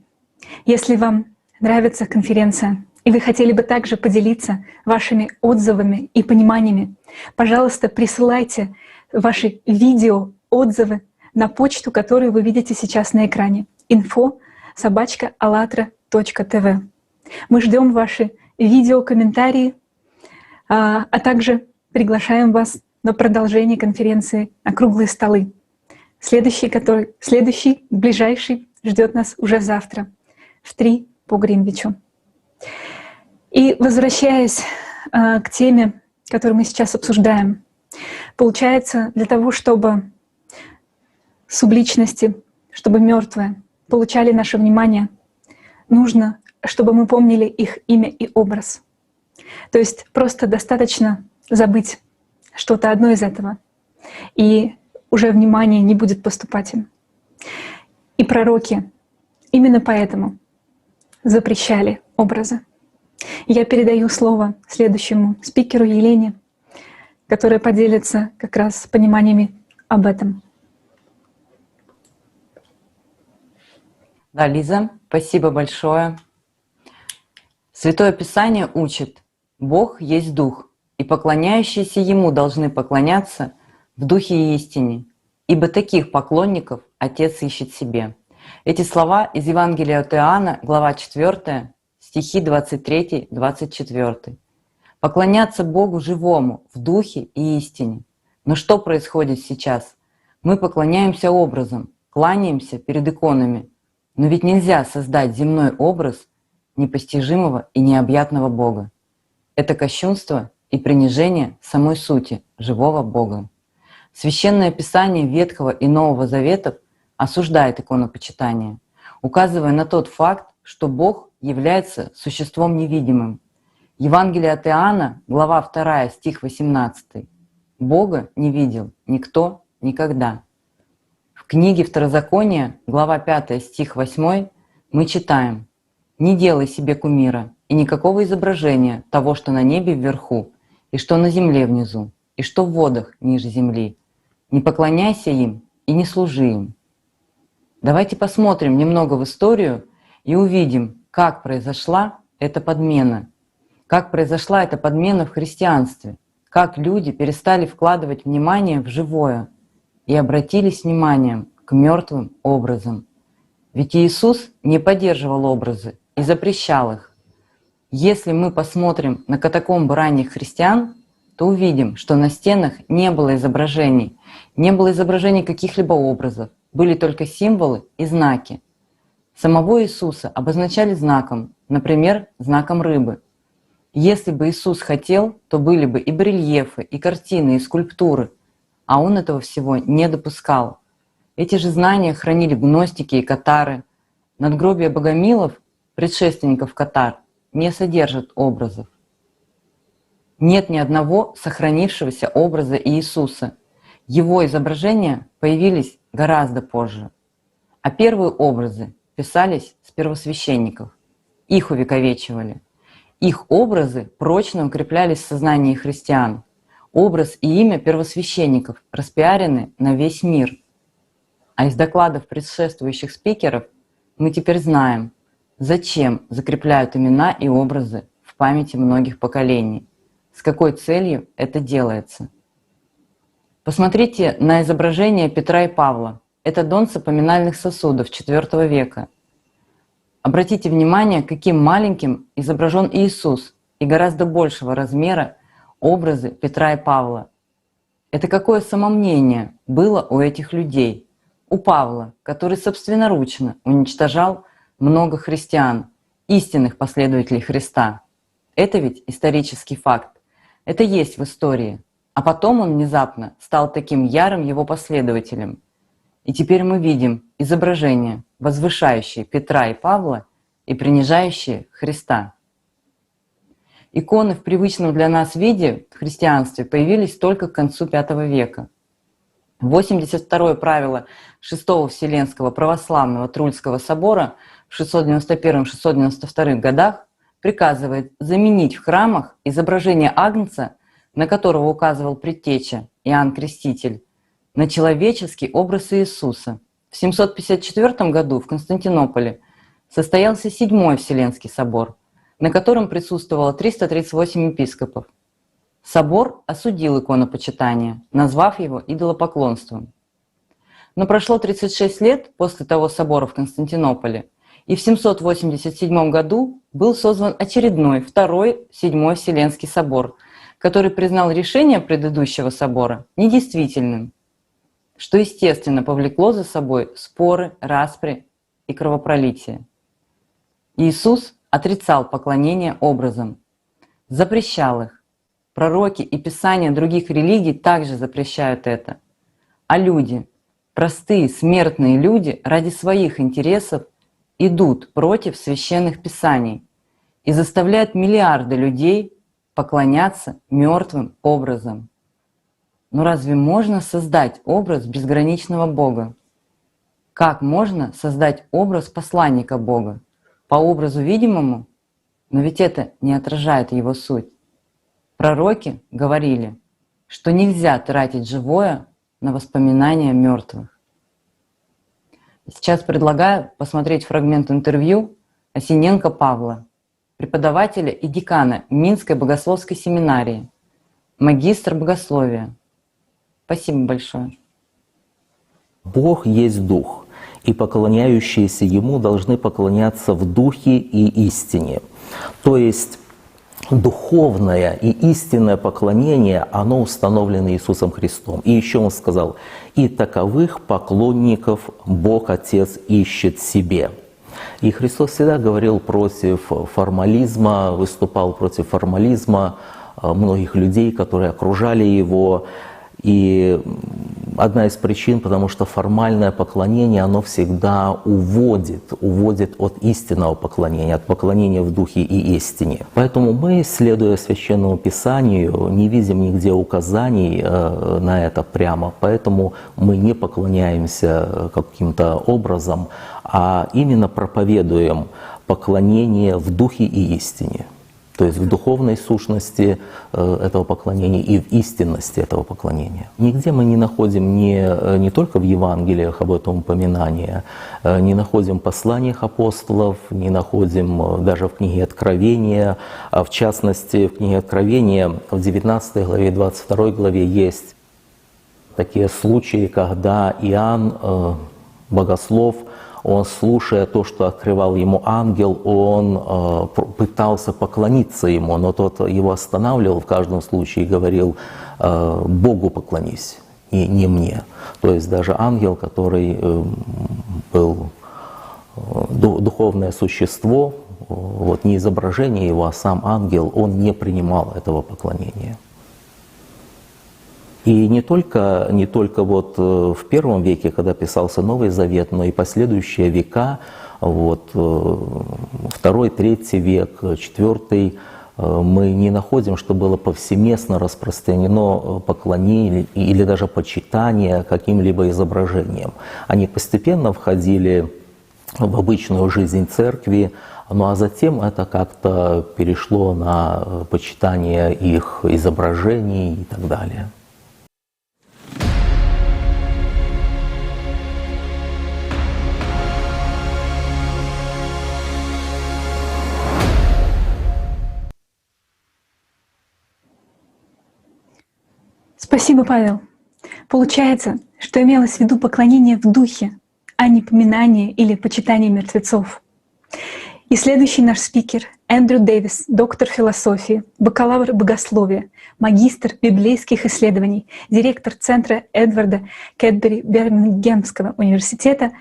[SPEAKER 14] если вам нравится конференция и вы хотели бы также поделиться вашими отзывами и пониманиями, пожалуйста, присылайте ваши видео, отзывы на почту, которую вы видите сейчас на экране: info@allatra.tv. .tv. Мы ждем ваши видео, комментарии, а также приглашаем вас на продолжение конференции на круглые столы. Следующий, ближайший, ждет нас уже завтра в 3 по Гринвичу. И возвращаясь к теме, которую мы сейчас обсуждаем, получается, для того, чтобы субличности, чтобы мертвые получали наше внимание, нужно, чтобы мы помнили их имя и образ. То есть просто достаточно забыть что-то одно из этого, и уже внимание не будет поступать им. И пророки именно поэтому запрещали образы. Я передаю слово следующему спикеру Елене, которая поделится как раз пониманиями об этом.
[SPEAKER 2] Да, Лиза, спасибо большое. Святое Писание учит: Бог есть Дух, и поклоняющиеся Ему должны поклоняться в Духе и истине, ибо таких поклонников Отец ищет себе. Эти слова из Евангелия от Иоанна, глава 4, стихи 23-24. Поклоняться Богу живому в Духе и истине. Но что происходит сейчас? Мы поклоняемся образом, кланяемся перед иконами. Но ведь нельзя создать земной образ непостижимого и необъятного Бога. Это кощунство и принижение самой сути живого Бога. Священное Писание Ветхого и Нового Заветов осуждает иконопочитание, указывая на тот факт, что Бог является существом невидимым. Евангелие от Иоанна, глава 2, стих 18. Бога не видел никто никогда. В книге Второзакония, глава 5, стих 8, мы читаем: «Не делай себе кумира и никакого изображения того, что на небе вверху, и что на земле внизу, и что в водах ниже земли. Не поклоняйся им и не служи им». Давайте посмотрим немного в историю и увидим, как произошла эта подмена. Как произошла эта подмена в христианстве, как люди перестали вкладывать внимание в живое и обратились вниманием к мертвым образам. Ведь Иисус не поддерживал образы и запрещал их. Если мы посмотрим на катакомбы ранних христиан, то увидим, что на стенах не было изображений, не было изображений каких-либо образов, были только символы и знаки. Самого Иисуса обозначали знаком, например, знаком рыбы. Если бы Иисус хотел, то были бы и барельефы, и картины, и скульптуры, а он этого всего не допускал. Эти же знания хранили гностики и катары. Надгробия богомилов, предшественников катар, не содержат образов. Нет ни одного сохранившегося образа Иисуса. Его изображения появились гораздо позже. А первые образы писались с первосвященников. Их увековечивали. Их образы прочно укреплялись в сознании христиан. Образ и имя первосвященников распиарены на весь мир. А из докладов предшествующих спикеров мы теперь знаем, зачем закрепляют имена и образы в памяти многих поколений, с какой целью это делается. Посмотрите на изображение Петра и Павла. Это донца поминальных сосудов IV века. Обратите внимание, каким маленьким изображен Иисус и гораздо большего размера образы Петра и Павла. Это какое самомнение было у этих людей, у Павла, который собственноручно уничтожал много христиан, истинных последователей Христа. Это ведь исторический факт. Это есть в истории. А потом он внезапно стал таким ярым его последователем. И теперь мы видим изображения, возвышающие Петра и Павла и принижающие Христа. Иконы в привычном для нас виде в христианстве появились только к концу V века. 82-е правило VI Вселенского православного Трульского собора в 691-692 годах приказывает заменить в храмах изображение Агнца, на которого указывал предтеча Иоанн Креститель, на человеческий образ Иисуса. В 754 году в Константинополе состоялся VII Вселенский собор, на котором присутствовало 338 епископов. Собор осудил иконопочитание, назвав его идолопоклонством. Но прошло 36 лет после того собора в Константинополе, И в 787 году был созван очередной, второй, Седьмой Вселенский собор, который признал решение предыдущего собора недействительным, что, естественно, повлекло за собой споры, распри и кровопролитие. Иисус отрицал поклонение образам, запрещал их. Пророки и писания других религий также запрещают это. А люди, простые смертные люди, ради своих интересов идут против священных писаний и заставляют миллиарды людей поклоняться мертвым образам. Но разве можно создать образ безграничного Бога? Как можно создать образ посланника Бога? По образу видимому? Но ведь это не отражает его суть. Пророки говорили, что нельзя тратить живое на воспоминания мертвых. Сейчас предлагаю посмотреть фрагмент интервью Осиненко Павла, преподавателя и декана Минской богословской семинарии, магистр богословия. Спасибо большое.
[SPEAKER 1] Бог есть Дух, и поклоняющиеся Ему должны поклоняться в Духе и истине. То есть духовное и истинное поклонение, оно установлено Иисусом Христом. И еще Он сказал: «И таковых поклонников Бог Отец ищет себе». И Христос всегда говорил против формализма, выступал против формализма многих людей, которые окружали Его. И одна из причин, потому что формальное поклонение, оно всегда уводит от истинного поклонения, от поклонения в духе и истине. Поэтому мы, следуя Священному Писанию, не видим нигде указаний на это прямо, поэтому мы не поклоняемся каким-то образом, а именно проповедуем поклонение в духе и истине. То есть в духовной сущности этого поклонения и в истинности этого поклонения. Нигде мы не находим не только в Евангелиях об этом упоминания, не находим в посланиях апостолов, не находим даже в книге Откровения. В частности, в книге Откровения в 19 главе и 22 главе есть такие случаи, когда Иоанн, богослов, он, слушая то, что открывал ему ангел, он пытался поклониться ему, но тот его останавливал в каждом случае и говорил: «Богу поклонись, и не мне». То есть даже ангел, который был духовное существо, вот не изображение его, а сам ангел, он не принимал этого поклонения. И не только вот в первом веке, когда писался Новый Завет, но и последующие века, вот, второй, третий век, четвертый, мы не находим, что было повсеместно распространено поклонение или даже почитание каким-либо изображением. Они постепенно входили в обычную жизнь церкви, ну а затем это как-то перешло на почитание их изображений и так далее.
[SPEAKER 14] Спасибо, Павел. Получается, что имелось в виду поклонение в духе, а не поминание или почитание мертвецов. И следующий наш спикер — Эндрю Дэвис, доктор философии, бакалавр богословия, магистр библейских исследований, директор Центра Эдварда Кэдбери Бирмингемского университета,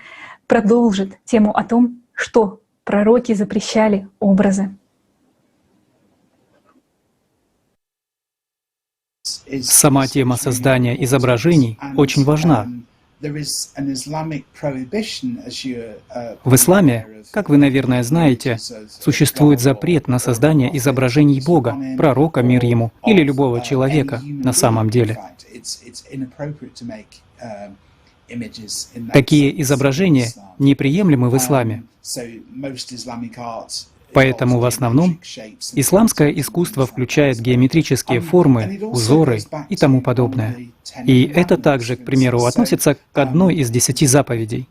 [SPEAKER 14] продолжит тему о том, что пророки запрещали образы.
[SPEAKER 8] Сама тема создания изображений очень важна. В исламе, как вы, наверное, знаете, существует запрет на создание изображений Бога, пророка, мир ему, или любого человека на самом деле. Такие изображения неприемлемы в исламе. Поэтому в основном исламское искусство включает геометрические формы, узоры и тому подобное. И это также, к примеру, относится к одной из 10 заповедей.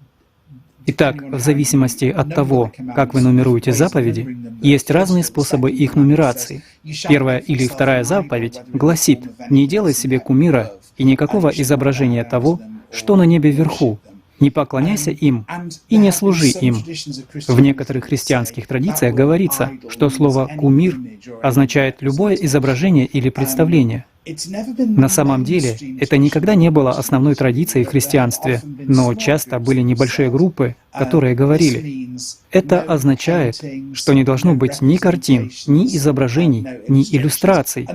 [SPEAKER 8] Итак, в зависимости от того, как вы нумеруете заповеди, есть разные способы их нумерации. Первая или вторая заповедь гласит: «Не делай себе кумира и никакого изображения того, что на небе вверху, Не поклоняйся им и не служи им. В некоторых христианских традициях говорится, что слово «кумир» означает любое изображение или представление. На самом деле, это никогда не было основной традицией в христианстве, но часто были небольшие группы, которые говорили: это означает, что не должно быть ни картин, ни изображений, ни иллюстраций,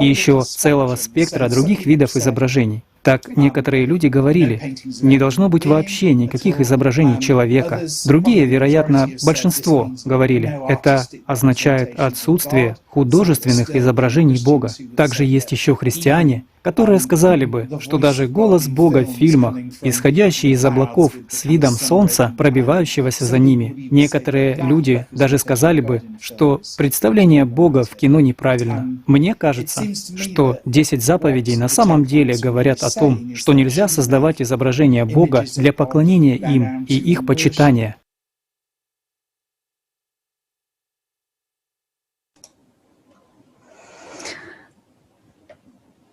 [SPEAKER 8] и еще целого спектра других видов изображений. Так некоторые люди говорили: не должно быть вообще никаких изображений человека. Другие, вероятно, большинство, говорили: это означает отсутствие художественных изображений Бога. Также есть еще христиане, которые сказали бы, что даже голос Бога в фильмах, исходящий из облаков с видом солнца, пробивающегося за ними. Некоторые люди даже сказали бы, что представление Бога в кино неправильно. Мне кажется, что 10 заповедей на самом деле говорят о том, что нельзя создавать изображения Бога для поклонения им и их почитания.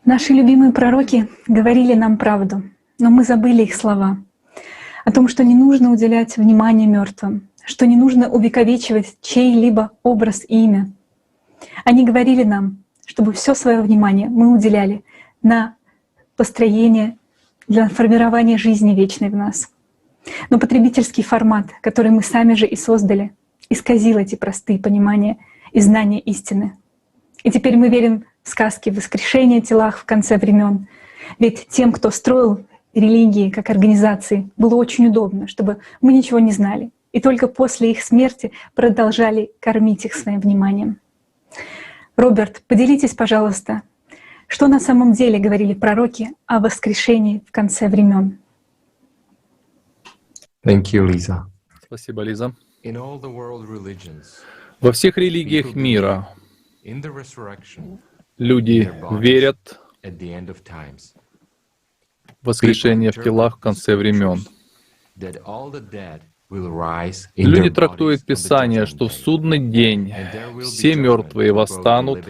[SPEAKER 14] Наши любимые пророки говорили нам правду, но мы забыли их слова о том, что не нужно уделять внимание мертвым, что не нужно увековечивать чей-либо образ и имя. Они говорили нам, чтобы все свое внимание мы уделяли на построение, для формирования жизни вечной в нас. Но потребительский формат, который мы сами же и создали, исказил эти простые понимания и знания истины. И теперь мы верим в сказки воскрешения телах в конце времен. Ведь тем, кто строил религии как организации, было очень удобно, чтобы мы ничего не знали. И только после их смерти продолжали кормить их своим вниманием. Роберт, поделитесь, пожалуйста, что на самом деле говорили пророки о воскрешении в конце времен?
[SPEAKER 13] Thank you, Lisa.
[SPEAKER 15] Спасибо, Лиза. Во всех религиях мира люди верят в воскрешение в телах в конце времен. Люди трактуют Писание, что в судный день все мертвые восстанут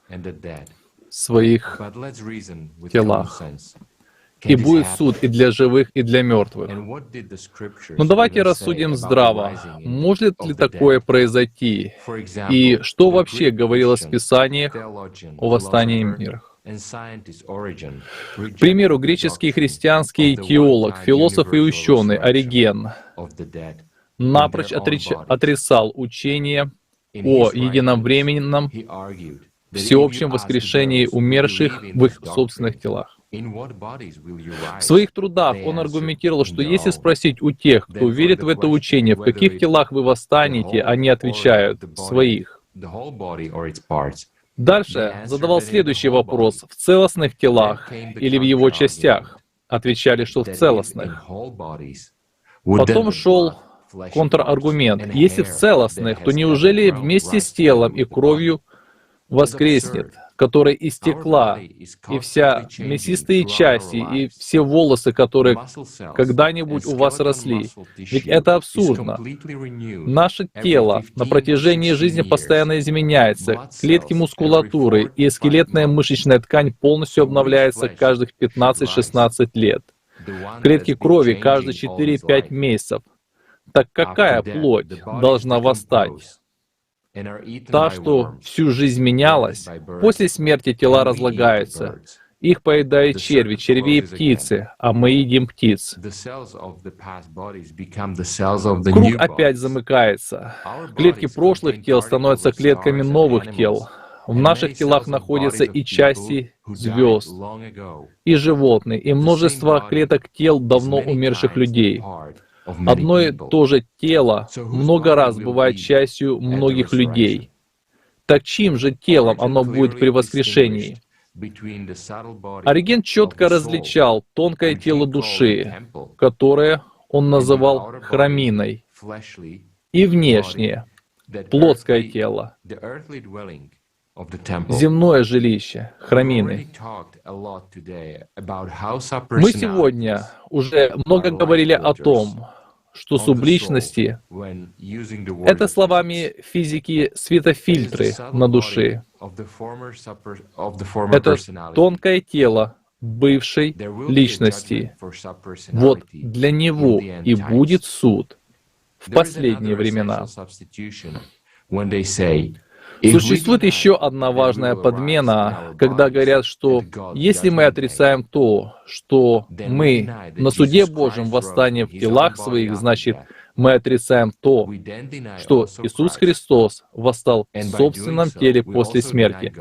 [SPEAKER 15] в своих телах. И будет суд и для живых, и для мертвых. Но давайте рассудим здраво. Может ли такое произойти? И что вообще говорилось в Писаниях о восстании мира? К примеру, греческий христианский теолог, философ и ученый Ориген напрочь отрицал учение о единовременном всеобщем воскрешении умерших в их собственных телах. В своих трудах он аргументировал, что если спросить у тех, кто верит в это учение, в каких телах вы восстанете, они отвечают — своих. Дальше задавал следующий вопрос: в целостных телах или в его частях? Отвечали, что в целостных. Потом шел контраргумент: если в целостных, то неужели вместе с телом и кровью воскреснет, которая истекла, и вся мясистые части, и все волосы, которые когда-нибудь у вас росли? Ведь это абсурдно. Наше тело на протяжении жизни постоянно изменяется. Клетки мускулатуры и скелетная мышечная ткань полностью обновляются каждых 15-16 лет. Клетки крови каждые 4-5 месяцев. Так какая плоть должна восстать? Та, что всю жизнь менялась, после смерти тела разлагаются. Их поедают черви, черви и птицы, а мы едим птиц. Круг опять замыкается. Клетки прошлых тел становятся клетками новых тел. В наших телах находятся и части звезд, и животные, и множество клеток тел давно умерших людей. Одно и то же тело много раз бывает частью многих людей. Так чьим же телом оно будет при воскрешении? Ориген четко различал тонкое тело души, которое он называл храминой, и внешнее, плотское тело, земное жилище, храмины. Мы сегодня уже много говорили о том, что субличности — это словами физики светофильтры на душе. Это тонкое тело бывшей личности. Вот для него и будет суд в последние времена. Существует еще одна важная подмена, когда говорят, что если мы отрицаем то, что мы на суде Божьем восстанем в телах своих, значит, мы отрицаем то, что Иисус Христос восстал в собственном теле после смерти.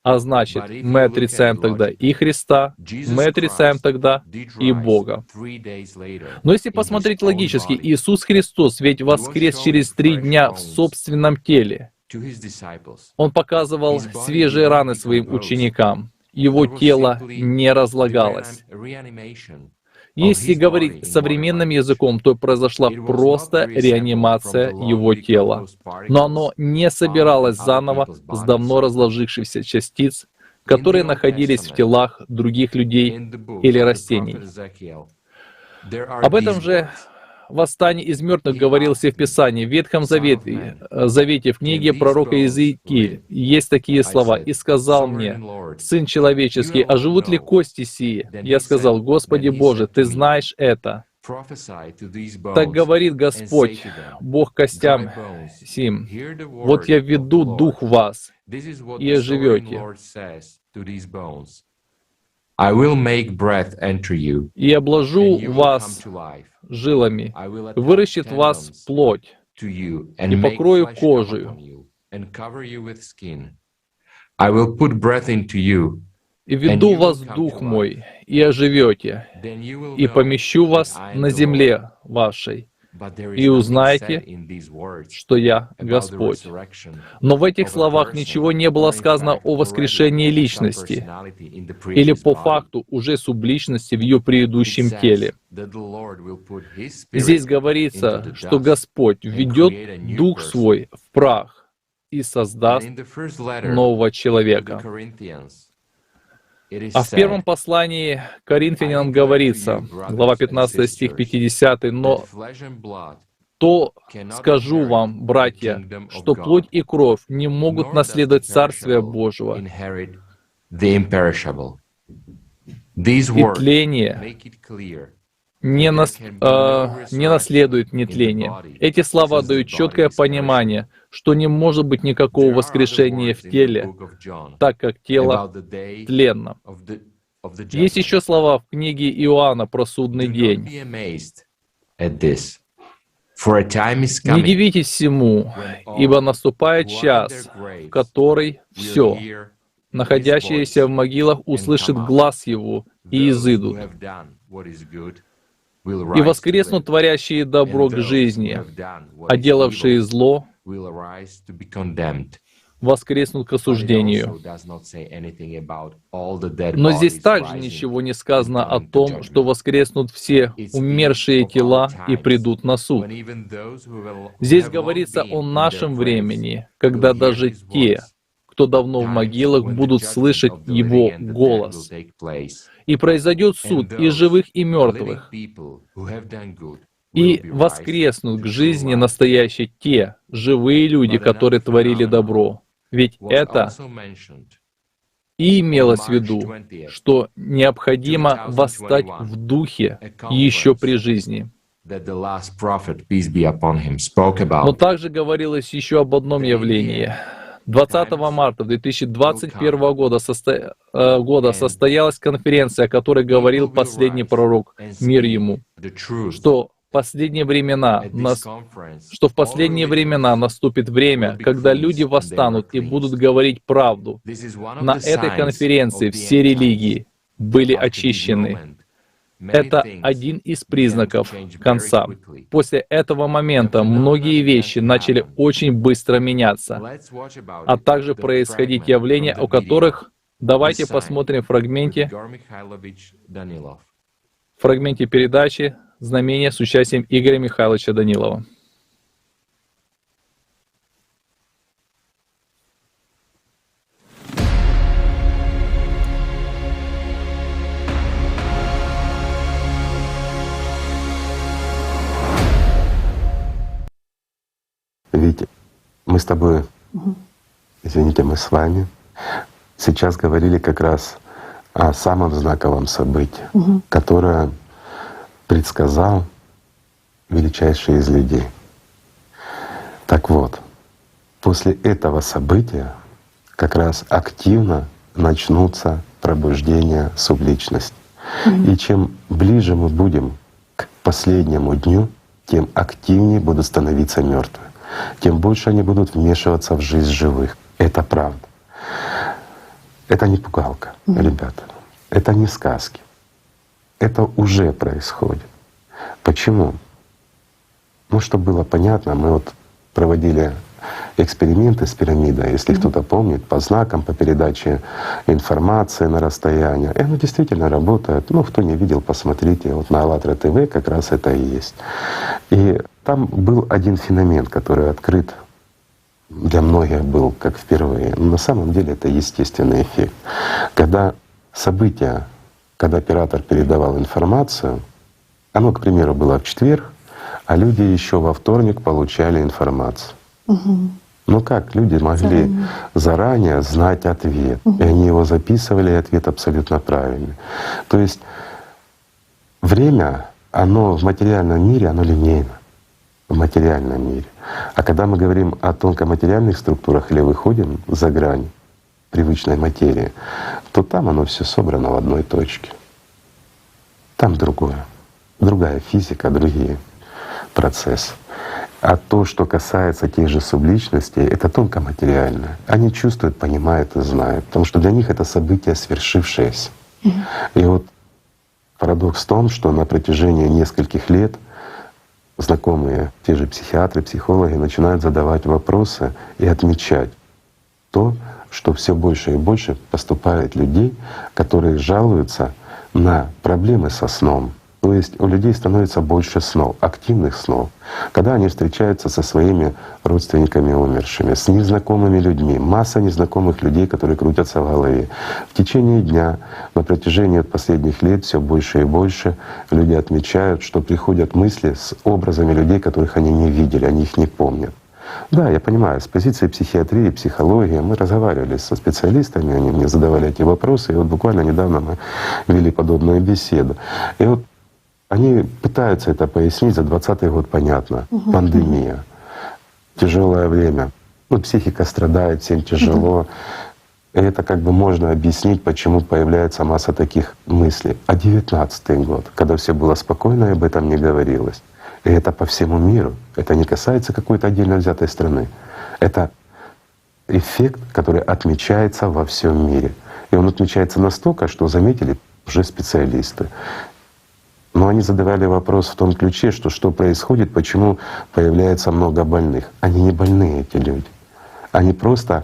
[SPEAKER 15] А значит, мы отрицаем тогда и Христа, мы отрицаем тогда и Бога. Но если посмотреть логически, Иисус Христос ведь воскрес через 3 дня в собственном теле. Он показывал свежие раны своим ученикам. Его тело не разлагалось. Если говорить современным языком, то произошла просто реанимация его тела. Но оно не собиралось заново с давно разложившихся частиц, которые находились в телах других людей или растений. Об этом же восстании из мертвых говорился в Писании, в Ветхом Завете, в книге пророка Иезекииля есть такие слова: «И сказал мне, Сын человеческий, а живут ли кости сии? Я сказал: Господи Боже, Ты знаешь это. Так говорит Господь, Бог костям сим, вот я введу дух в вас, и оживете. И обложу вас жилами, выращет вас плоть, и покрою кожею, и веду вас дух мой, и оживете, и помещу вас на земле вашей, и узнаете, что я Господь». Но в этих словах ничего не было сказано о воскрешении личности или по факту уже субличности в ее предыдущем теле. Здесь говорится, что Господь введет Дух Свой в прах и создаст нового человека. А в первом послании к Коринфянам говорится, глава 15, стих 50, «Но то скажу вам, братья, что плоть и кровь не могут наследовать Царствие Божьего, и тление не наследует нетление». Эти слова дают четкое понимание, что не может быть никакого воскрешения в теле, так как тело тленно. Есть еще слова в книге Иоанна про судный день. «Не дивитесь всему, ибо наступает час, в который все, находящиеся в могилах, услышат глас его и изыдут. И воскреснут творящие добро к жизни, а делавшие зло воскреснут к осуждению». Но здесь также ничего не сказано о том, что воскреснут все умершие тела и придут на суд. Здесь говорится о нашем времени, когда даже те, кто давно в могилах, будут слышать Его голос. И произойдет суд и живых, и мертвых. И воскреснут к жизни настоящие те живые люди, которые творили добро. Ведь это и имелось в виду, что необходимо восстать в духе еще при жизни. Но также говорилось еще об одном явлении. 20 марта 2021 года состоялась конференция, о которой говорил последний пророк, мир ему, что в последние времена наступит время, когда люди восстанут и будут говорить правду. На этой конференции все религии были очищены. Это один из признаков конца. После этого момента многие вещи начали очень быстро меняться, а также происходить явления, о которых давайте посмотрим в фрагменте передачи «Знамение» с участием Игоря Михайловича Данилова.
[SPEAKER 7] Витя, мы с тобой, извините, мы с вами сейчас говорили как раз о самом знаковом событии, которое предсказал величайший из людей. Так вот, после этого события как раз активно начнутся пробуждения субличности. И чем ближе мы будем к последнему дню, тем активнее будут становиться мертвые, тем больше они будут вмешиваться в жизнь живых. Это правда. Это не пугалка, ребята. Это не сказки. Это уже происходит. Почему? Ну, чтобы было понятно, мы вот проводили эксперименты с пирамидой, если кто-то помнит, по знакам, по передаче информации на расстояние. И оно действительно работает. Ну, кто не видел, посмотрите. Вот на АЛЛАТРА ТВ как раз это и есть. И там был один феномен, который открыт для многих был как впервые. Но на самом деле это естественный эффект. Когда события, когда оператор передавал информацию, оно, к примеру, было в четверг, а люди еще во вторник получали информацию. Ну как люди могли заранее знать ответ? И они его записывали, и ответ абсолютно правильный. То есть время, оно в материальном мире, оно линейно. В материальном мире. А когда мы говорим о тонкоматериальных структурах или выходим за грань привычной материи, то там оно все собрано в одной точке. Там другое. Другая физика, другие процессы. А то, что касается тех же субличностей, это тонкоматериальное. Они чувствуют, понимают и знают, потому что для них это событие свершившееся. И вот парадокс в том, что на протяжении нескольких лет знакомые, те же психиатры, психологи начинают задавать вопросы и отмечать то, что все больше и больше поступает людей, которые жалуются на проблемы со сном. То есть у людей становится больше снов, активных снов, когда они встречаются со своими родственниками умершими, с незнакомыми людьми, масса незнакомых людей, которые крутятся в голове. В течение дня, на протяжении последних лет все больше и больше люди отмечают, что приходят мысли с образами людей, которых они не видели, они их не помнят. Да, я понимаю, с позиции психиатрии, психологии мы разговаривали со специалистами, они мне задавали эти вопросы, и вот буквально недавно мы вели подобную беседу. И вот они пытаются это пояснить, за 20-й год понятно, пандемия, тяжелое время, ну, психика страдает, всем тяжело. И это как бы можно объяснить, почему появляется масса таких мыслей. А 19-й год, когда все было спокойно и об этом не говорилось. И это по всему миру, это не касается какой-то отдельно взятой страны. Это эффект, который отмечается во всем мире. И он отмечается настолько, что заметили уже специалисты. Но они задавали вопрос в том ключе, что происходит, почему появляется много больных. Они не больные, эти люди. Они просто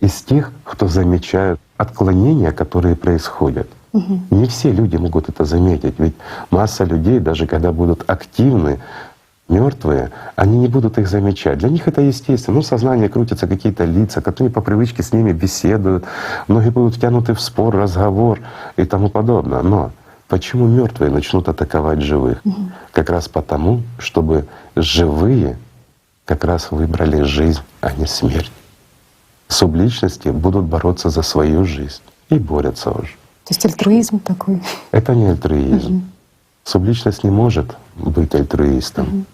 [SPEAKER 7] из тех, кто замечают отклонения, которые происходят. Не все люди могут это заметить, ведь масса людей, даже когда будут активны, мертвые, они не будут их замечать. Для них это естественно. Ну, в сознании крутятся какие-то лица, которые по привычке с ними беседуют, многие будут втянуты в спор, разговор и тому подобное. Но почему мертвые начнут атаковать живых? Как раз потому, чтобы живые как раз выбрали жизнь, а не смерть. Субличности будут бороться за свою жизнь и борются уже.
[SPEAKER 11] То есть альтруизм такой?
[SPEAKER 7] Это не альтруизм. Субличность не может быть альтруистом,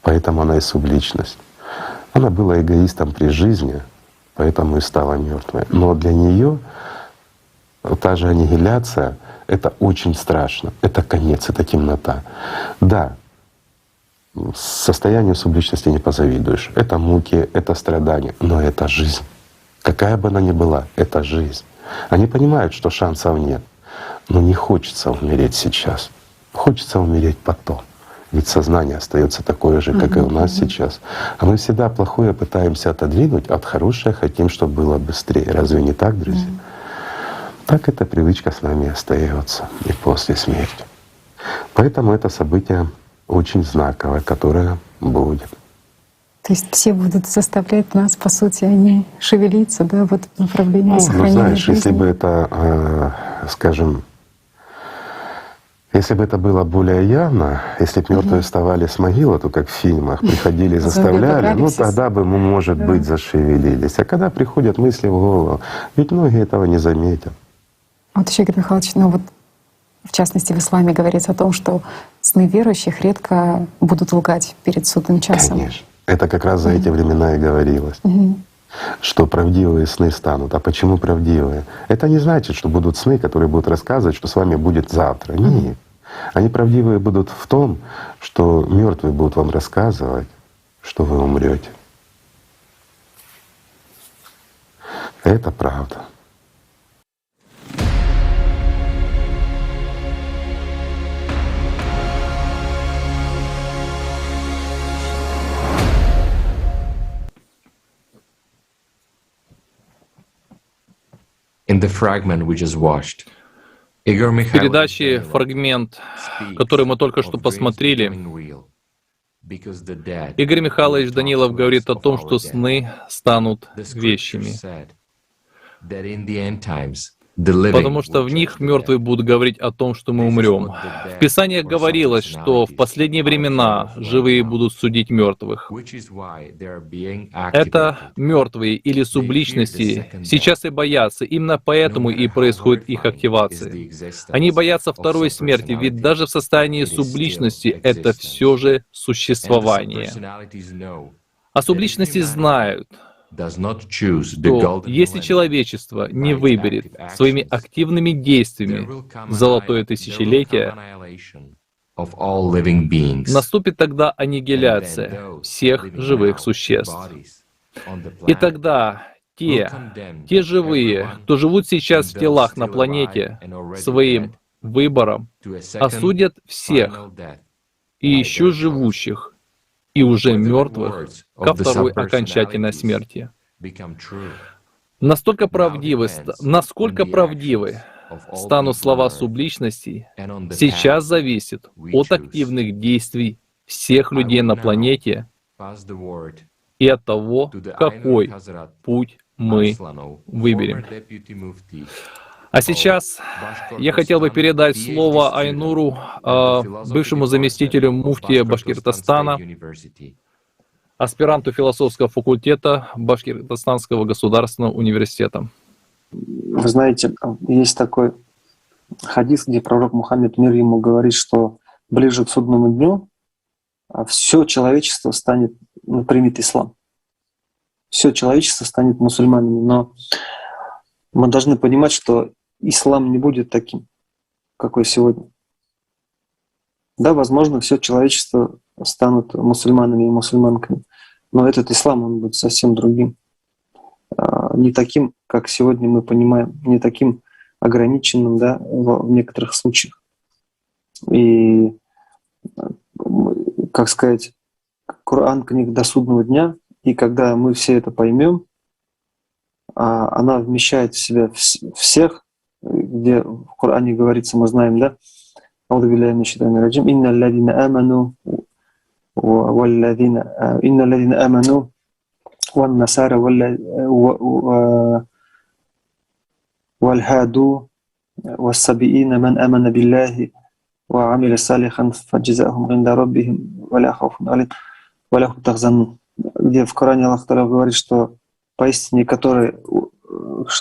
[SPEAKER 7] поэтому она и субличность. Она была эгоистом при жизни, поэтому и стала мертвой. Но для нее та же аннигиляция — это очень страшно, это конец, это темнота. Да, состоянию субличности не позавидуешь. Это муки, это страдания, но это жизнь. Какая бы она ни была, это жизнь. Они понимают, что шансов нет, но не хочется умереть сейчас. Хочется умереть потом. Ведь сознание остается такое же, как и у нас сейчас. А мы всегда плохое пытаемся отодвинуть, от хорошее хотим, чтобы было быстрее. Разве не так, друзья? Так эта привычка с нами остается и после смерти. Поэтому это событие очень знаковое, которое будет.
[SPEAKER 11] То есть все будут заставлять нас, по сути, они шевелиться, да, в этом направлении сохранения
[SPEAKER 7] знаешь,
[SPEAKER 11] жизни.
[SPEAKER 7] Если бы это, скажем, если бы это было более явно, если бы мертвые вставали с могилы, то как в фильмах, приходили и заставляли, ну тогда бы мы, может быть, зашевелились. А когда приходят мысли в голову, ведь многие этого не заметят.
[SPEAKER 11] Вот еще, Игорь Михайлович, ну вот в частности в исламе говорится о том, что сны верующих редко будут лгать перед судным часом.
[SPEAKER 7] Конечно. Это как раз за эти времена и говорилось, что правдивые сны станут. А почему правдивые? Это не значит, что будут сны, которые будут рассказывать, что с вами будет завтра. Нет. Они правдивые будут в том, что мертвые будут вам рассказывать, что вы умрете. Это правда.
[SPEAKER 15] В передаче «Фрагмент», который мы только что посмотрели, Игорь Михайлович Данилов говорит о том, что сны станут вещами, потому что в них мертвые будут говорить о том, что мы умрем. В Писаниях говорилось, что в последние времена живые будут судить мертвых. Это мертвые или субличности сейчас и боятся, именно поэтому и происходит их активация. Они боятся второй смерти, ведь даже в состоянии субличности это все же существование. А субличности знают, что если человечество не выберет своими активными действиями золотое тысячелетие, наступит тогда аннигиляция всех живых существ. И тогда те живые, кто живут сейчас в телах на планете, своим выбором осудят всех и еще живущих, и уже мертвых ко второй окончательной смерти. Настолько правдивы, насколько правдивы станут слова субличностей, сейчас зависит от активных действий всех людей на планете и от того, какой путь мы выберем. А сейчас я хотел бы передать слово Айнуру, бывшему заместителю муфтия Башкортостана, аспиранту философского факультета Башкортостанского государственного университета.
[SPEAKER 13] Вы знаете, есть такой хадис, где пророк Мухаммед, мир ему, говорит, что ближе к судному дню все человечество станет, ну, примет ислам. Все человечество станет мусульманами, но мы должны понимать, что ислам не будет таким, какой сегодня. Да, возможно, все человечество станут мусульманами и мусульманками, но этот ислам, он будет совсем другим. Не таким, как сегодня мы понимаем, не таким ограниченным, да, в некоторых случаях. И, как сказать, Коран — книга до судного дня, и когда мы все это поймем, она вмещает в себя всех, где в Коране говорится, мы знаем, да, «Инна алладина аману, аману, ван-насара, валь-хаду, вас-сабиина, ман амана биллахи, ва амиля салихан, фаджазахум инда раббихим, ва ля хауфун алейхим, ва ля хум тахзанун». Где в Коране Аллах Тааля говорит, что поистине, которые,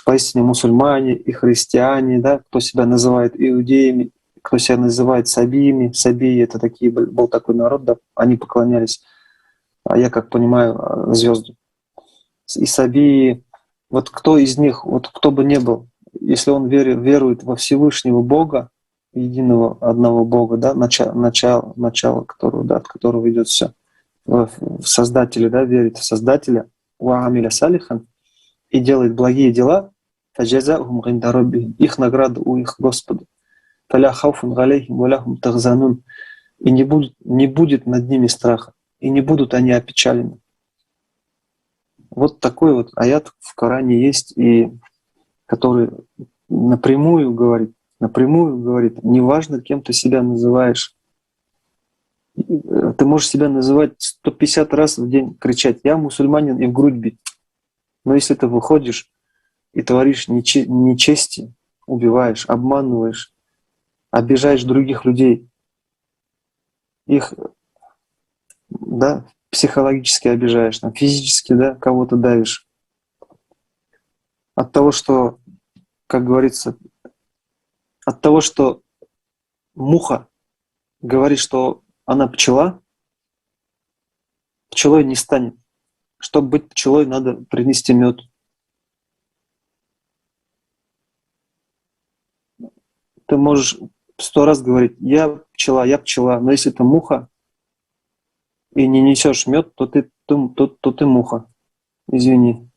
[SPEAKER 13] поистине мусульмане и христиане, да, кто себя называет иудеями, кто себя называет сабиями, сабии — это такие, был такой народ, да, они поклонялись, а я как понимаю, звезду. И сабии, вот кто из них, вот кто бы ни был, если он верует во Всевышнего Бога, единого одного Бога, да, начало которого, да, от которого идет все, в Создателя, да, верит в Создателя, ва амиля салихан, и делает благие дела, их награда у их Господа. И не будет над ними страха, и не будут они опечалены. Вот такой вот аят в Коране есть, и который напрямую говорит, неважно, кем ты себя называешь. Ты можешь себя называть 150 раз в день, кричать «я мусульманин» и в грудь бить. Но если ты выходишь и творишь нечестие, убиваешь, обманываешь, обижаешь других людей, их, да, психологически обижаешь, там, физически, да, кого-то давишь. От того, что, как говорится, От того, что муха говорит, что она пчела, пчелой не станет. Чтобы быть пчелой, надо принести мед. Ты можешь 100 раз говорить: я пчела, но если ты муха и не несешь мед, то ты муха. Извини.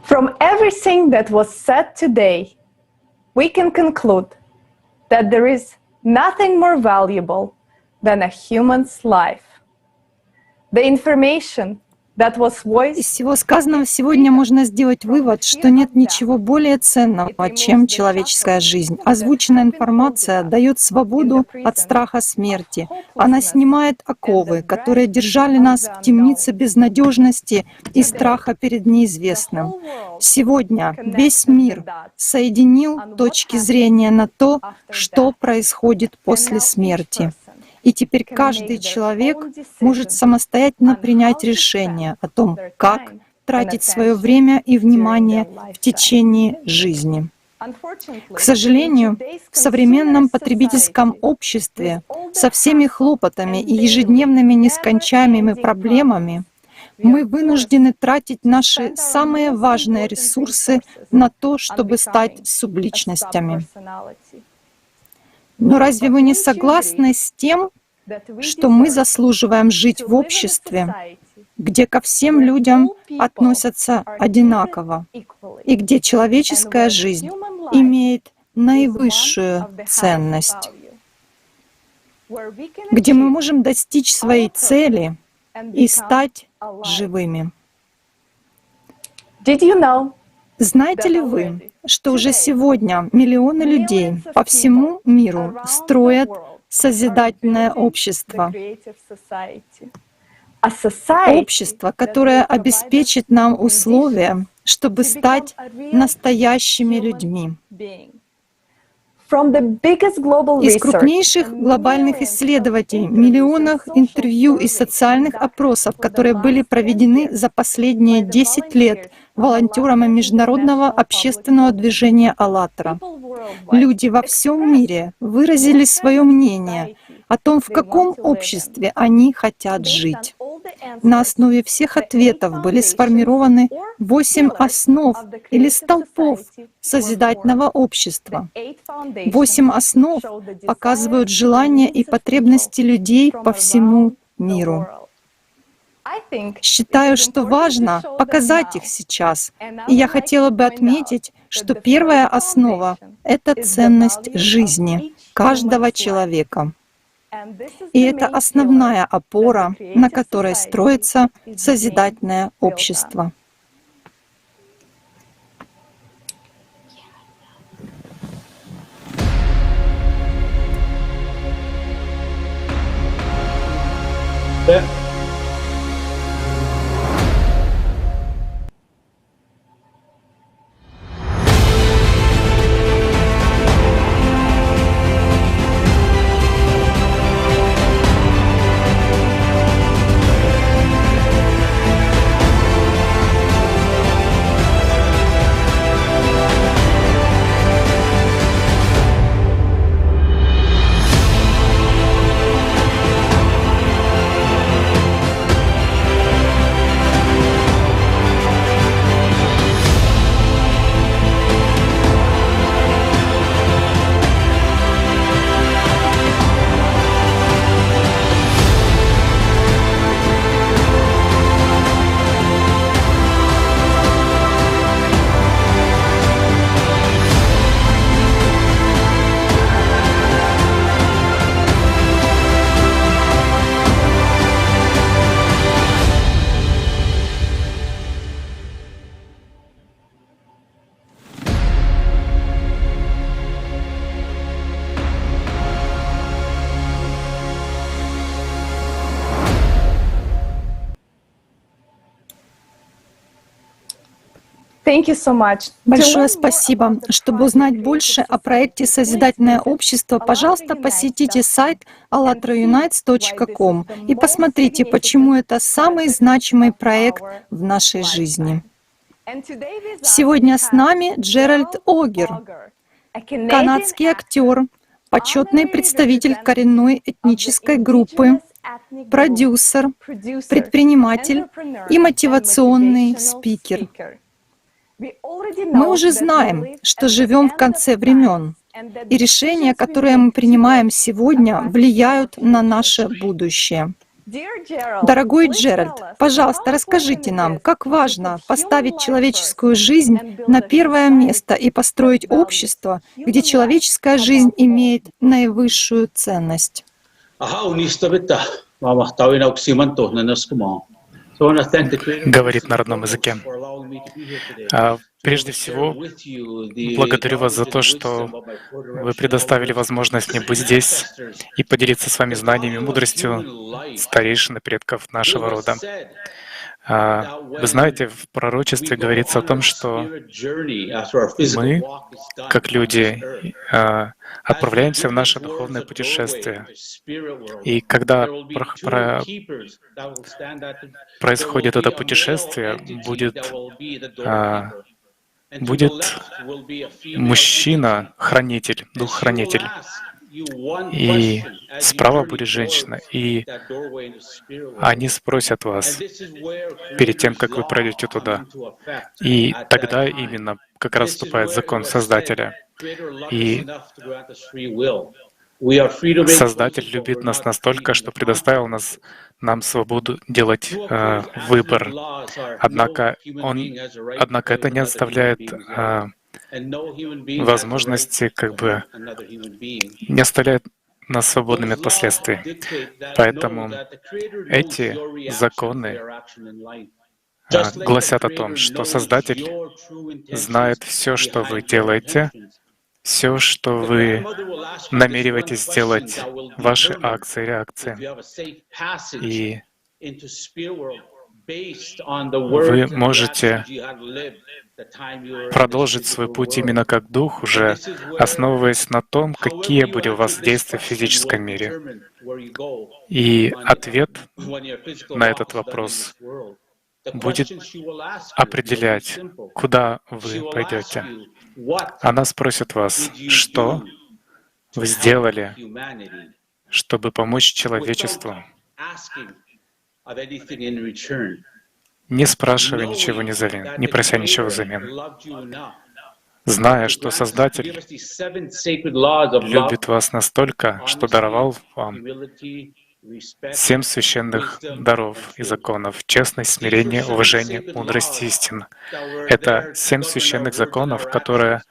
[SPEAKER 14] From everything that was said today, we can conclude that there is nothing more valuable than a human's life. The information that was voiced.
[SPEAKER 16] Из всего сказанного сегодня можно сделать вывод, что нет ничего более ценного, чем человеческая жизнь. Озвученная информация дает свободу от страха смерти. Она снимает оковы, которые держали нас в темнице безнадежности и страха перед неизвестным. Сегодня весь мир соединил точки зрения на то, что происходит после смерти. И теперь каждый человек может самостоятельно принять решение о том, как тратить свое время и внимание в течение жизни. К сожалению, в современном потребительском обществе со всеми хлопотами и ежедневными нескончаемыми проблемами мы вынуждены тратить наши самые важные ресурсы на то, чтобы стать субличностями. Но разве вы не согласны с тем, что мы заслуживаем жить в обществе, где ко всем людям относятся одинаково и где человеческая жизнь имеет наивысшую ценность, где мы можем достичь своей цели и стать живыми? Знаете ли вы, что уже сегодня миллионы людей по всему миру строят созидательное общество? Общество, которое обеспечит нам условия, чтобы стать настоящими людьми. Из крупнейших глобальных исследований, миллионах интервью и социальных опросов, которые были проведены за последние 10 лет волонтерами Международного общественного движения «АЛЛАТРА», люди во всем мире выразили свое мнение о том, в каком обществе они хотят жить. На основе всех ответов были сформированы 8 основ или столпов созидательного общества. 8 основ показывают желания и потребности людей по всему миру. Считаю, что важно показать их сейчас. И я хотела бы отметить, что первая основа — это ценность жизни каждого человека. И это основная опора, на которой строится созидательное общество. Большое спасибо. Чтобы узнать больше о проекте «Созидательное общество», пожалуйста, посетите сайт allatraunites.com и посмотрите, почему это самый значимый проект в нашей жизни. Сегодня с нами Джеральд Огер, канадский актер, почетный представитель коренной этнической группы, продюсер, предприниматель и мотивационный спикер. Мы уже знаем, что живем в конце времен, и решения, которые мы принимаем сегодня, влияют на наше будущее. Дорогой Джеральд, пожалуйста, расскажите нам, как важно поставить человеческую жизнь на первое место и построить общество, где человеческая жизнь имеет наивысшую ценность.
[SPEAKER 4] Говорит на родном языке. Прежде всего, благодарю вас за то, что вы предоставили возможность мне быть здесь и поделиться с вами знаниями и мудростью старейшин и предков нашего рода. Вы знаете, в пророчестве говорится о том, что мы, как люди, отправляемся в наше духовное путешествие. И когда происходит это путешествие, будет мужчина-хранитель, дух-хранитель. И справа будет женщина, и они спросят вас перед тем, как вы пройдете туда. И тогда именно как раз вступает закон Создателя. И Создатель любит нас настолько, что предоставил нам свободу делать выбор. Однако это не оставляет возможности, не оставляет нас свободными от последствий. Поэтому эти законы гласят о том, что Создатель знает все, что вы делаете, все, что вы намереваетесь сделать, ваши акции, реакции. И вы можете продолжить свой путь именно как дух, уже основываясь на том, какие были у вас действия в физическом мире. И ответ на этот вопрос будет определять, куда вы пойдете. Она спросит вас, что вы сделали, чтобы помочь человечеству, не спрашивая ничего не прося ничего взамен, зная, что Создатель любит вас настолько, что даровал вам 7 священных даров и законов: честность, смирение, уважение, мудрость, истина. Это 7 священных законов, которые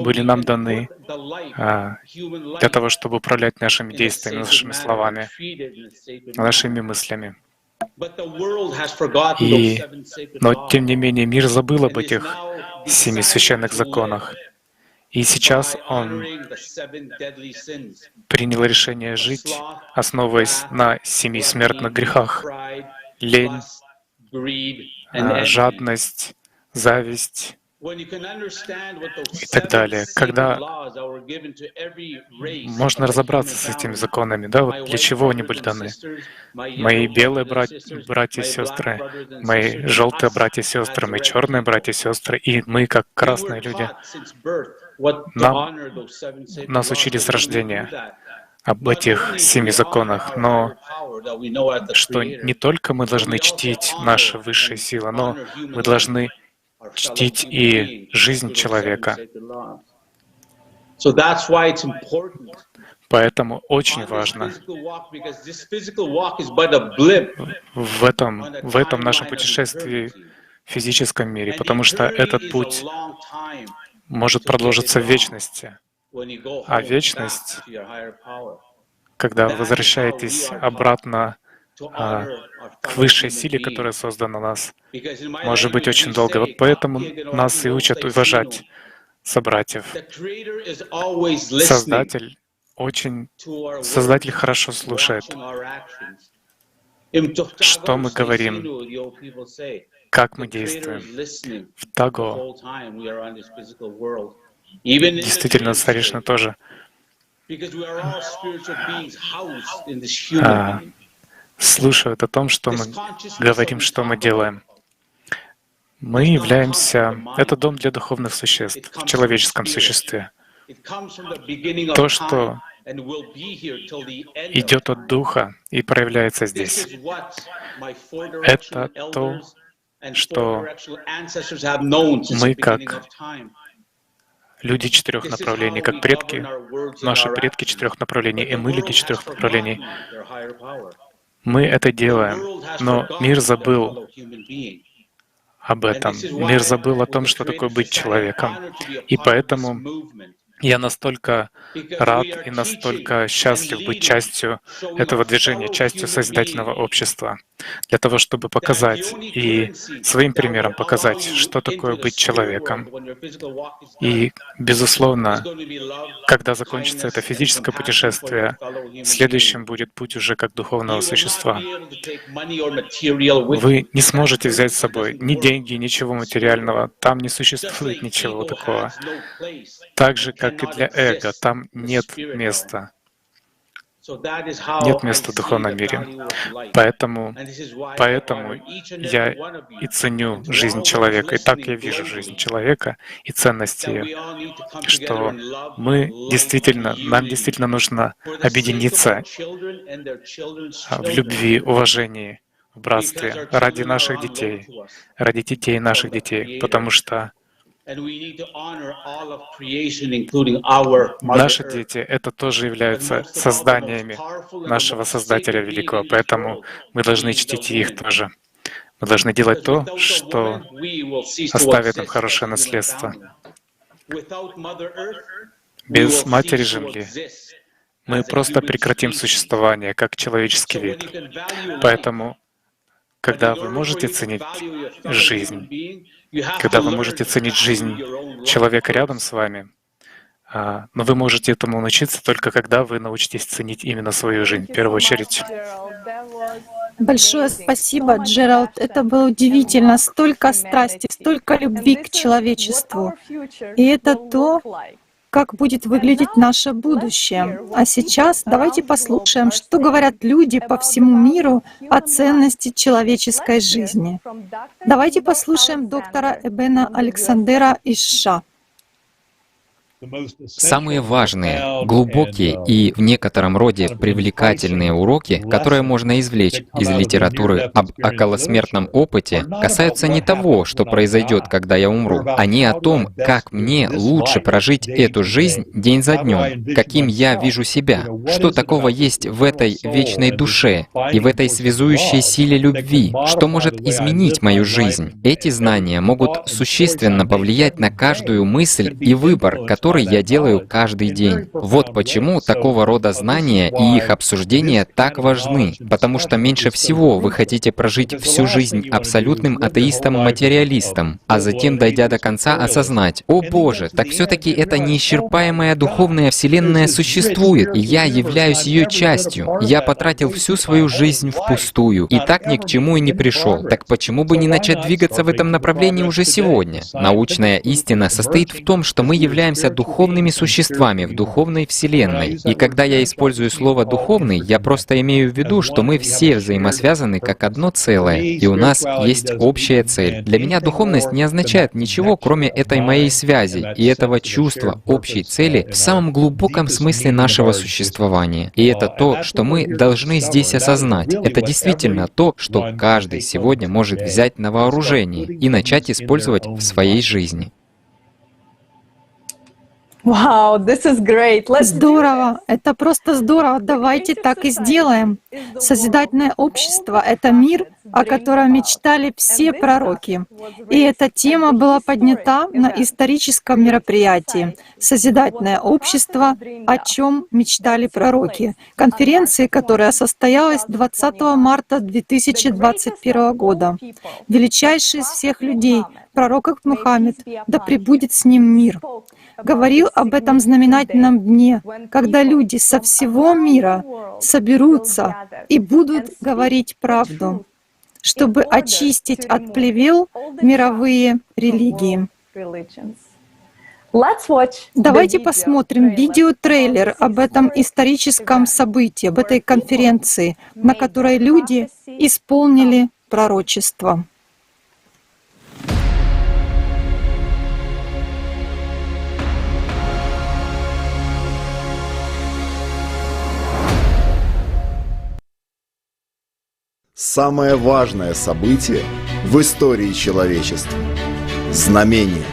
[SPEAKER 4] были нам даны для того, чтобы управлять нашими действиями, нашими словами, нашими мыслями. Но, тем не менее, мир забыл об этих 7 священных законах. И сейчас он принял решение жить, основываясь на 7 смертных грехах: лень, жадность, зависть и так далее. Когда можно разобраться с этими законами, да, вот для чего они были даны. Мои белые братья и сестры, мои желтые братья и сестры, мои черные братья и сестры, и мы, как красные люди, нас учили с рождения об этих 7 законах, но что не только мы должны чтить наши высшие силы, но мы должны чтить и жизнь человека. Поэтому очень важно в этом нашем путешествии в физическом мире, потому что этот путь может продолжиться в вечности. А вечность, когда вы возвращаетесь обратно к высшей силе, которая создана нас, может быть очень долго. Вот поэтому нас и учат уважать собратьев. Создатель хорошо слушает, что мы говорим. Как мы действуем. В Таго действительно старейшины тоже слушают о том, что мы говорим, что мы делаем. Мы являемся... Это дом для духовных существ в человеческом существе. То, что идет от Духа и проявляется здесь. Это то, что мы как люди четырех направлений, как предки, наши предки четырех направлений, и мы люди четырех направлений. Мы это делаем, но мир забыл об этом. Мир забыл о том, что такое быть человеком. И поэтому я настолько рад и настолько счастлив быть частью этого движения, частью созидательного общества, для того, чтобы показать и своим примером показать, что такое быть человеком. И, безусловно, когда закончится это физическое путешествие, следующим будет путь уже как духовного существа. Вы не сможете взять с собой ни деньги, ничего материального, там не существует ничего такого. Так же, как и для эго, там нет места. Нет места в духовном мире. Поэтому я и ценю жизнь человека, и так я вижу жизнь человека и ценность ее, что нам действительно нужно объединиться в любви, уважении, в братстве ради наших детей, ради детей наших детей, потому что наши дети — это тоже являются созданиями нашего Создателя Великого, поэтому мы должны чтить их тоже. Мы должны делать то, что оставит нам хорошее наследство. Без Матери Земли мы просто прекратим существование как человеческий вид. Поэтому, когда вы можете ценить жизнь, когда вы можете ценить жизнь человека рядом с вами, но вы можете этому научиться только когда вы научитесь ценить именно свою жизнь, в первую очередь.
[SPEAKER 16] Большое спасибо, Джеральд. Это было удивительно. Столько страсти, столько любви к человечеству. И это то, как будет выглядеть наше будущее. А сейчас давайте послушаем, что говорят люди по всему миру о ценности человеческой жизни. Давайте послушаем доктора Эбена Александера из США.
[SPEAKER 17] Самые важные, глубокие и в некотором роде привлекательные уроки, которые можно извлечь из литературы об околосмертном опыте, касаются не того, что произойдет, когда я умру. Они о том, как мне лучше прожить эту жизнь день за днем, каким я вижу себя, что такого есть в этой вечной душе и в этой связующей силе любви, что может изменить мою жизнь. Эти знания могут существенно повлиять на каждую мысль и выбор, который я делаю каждый день. Вот почему такого рода знания и их обсуждение так важны, потому что меньше всего вы хотите прожить всю жизнь абсолютным атеистом-материалистом, а затем, дойдя до конца, осознать: «О Боже, так все-таки эта неисчерпаемая духовная вселенная существует, и я являюсь ее частью. Я потратил всю свою жизнь впустую, и так ни к чему и не пришел. Так почему бы не начать двигаться в этом направлении уже сегодня?» Научная истина состоит в том, что мы являемся духовными существами в духовной вселенной. И когда я использую слово «духовный», я просто имею в виду, что мы все взаимосвязаны как одно целое, и у нас есть общая цель. Для меня духовность не означает ничего, кроме этой моей связи и этого чувства общей цели в самом глубоком смысле нашего существования. И это то, что мы должны здесь осознать. Это действительно то, что каждый сегодня может взять на вооружение и начать использовать в своей жизни.
[SPEAKER 16] Здорово! Это просто здорово! Давайте так и сделаем. Созидательное общество — это мир, о котором мечтали все пророки. И эта тема была поднята на историческом мероприятии «Созидательное общество. О чем мечтали пророки», конференции, которая состоялась 20 марта 2021 года. Величайший из всех людей, пророк Мухаммед, да пребудет с ним мир, говорил об этом знаменательном дне, когда люди со всего мира соберутся и будут говорить правду. чтобы очистить от плевел мировые религии. Давайте посмотрим видеотрейлер об этом историческом событии, об этой конференции, на которой люди исполнили пророчество.
[SPEAKER 18] Самое важное событие в истории человечества – знамение,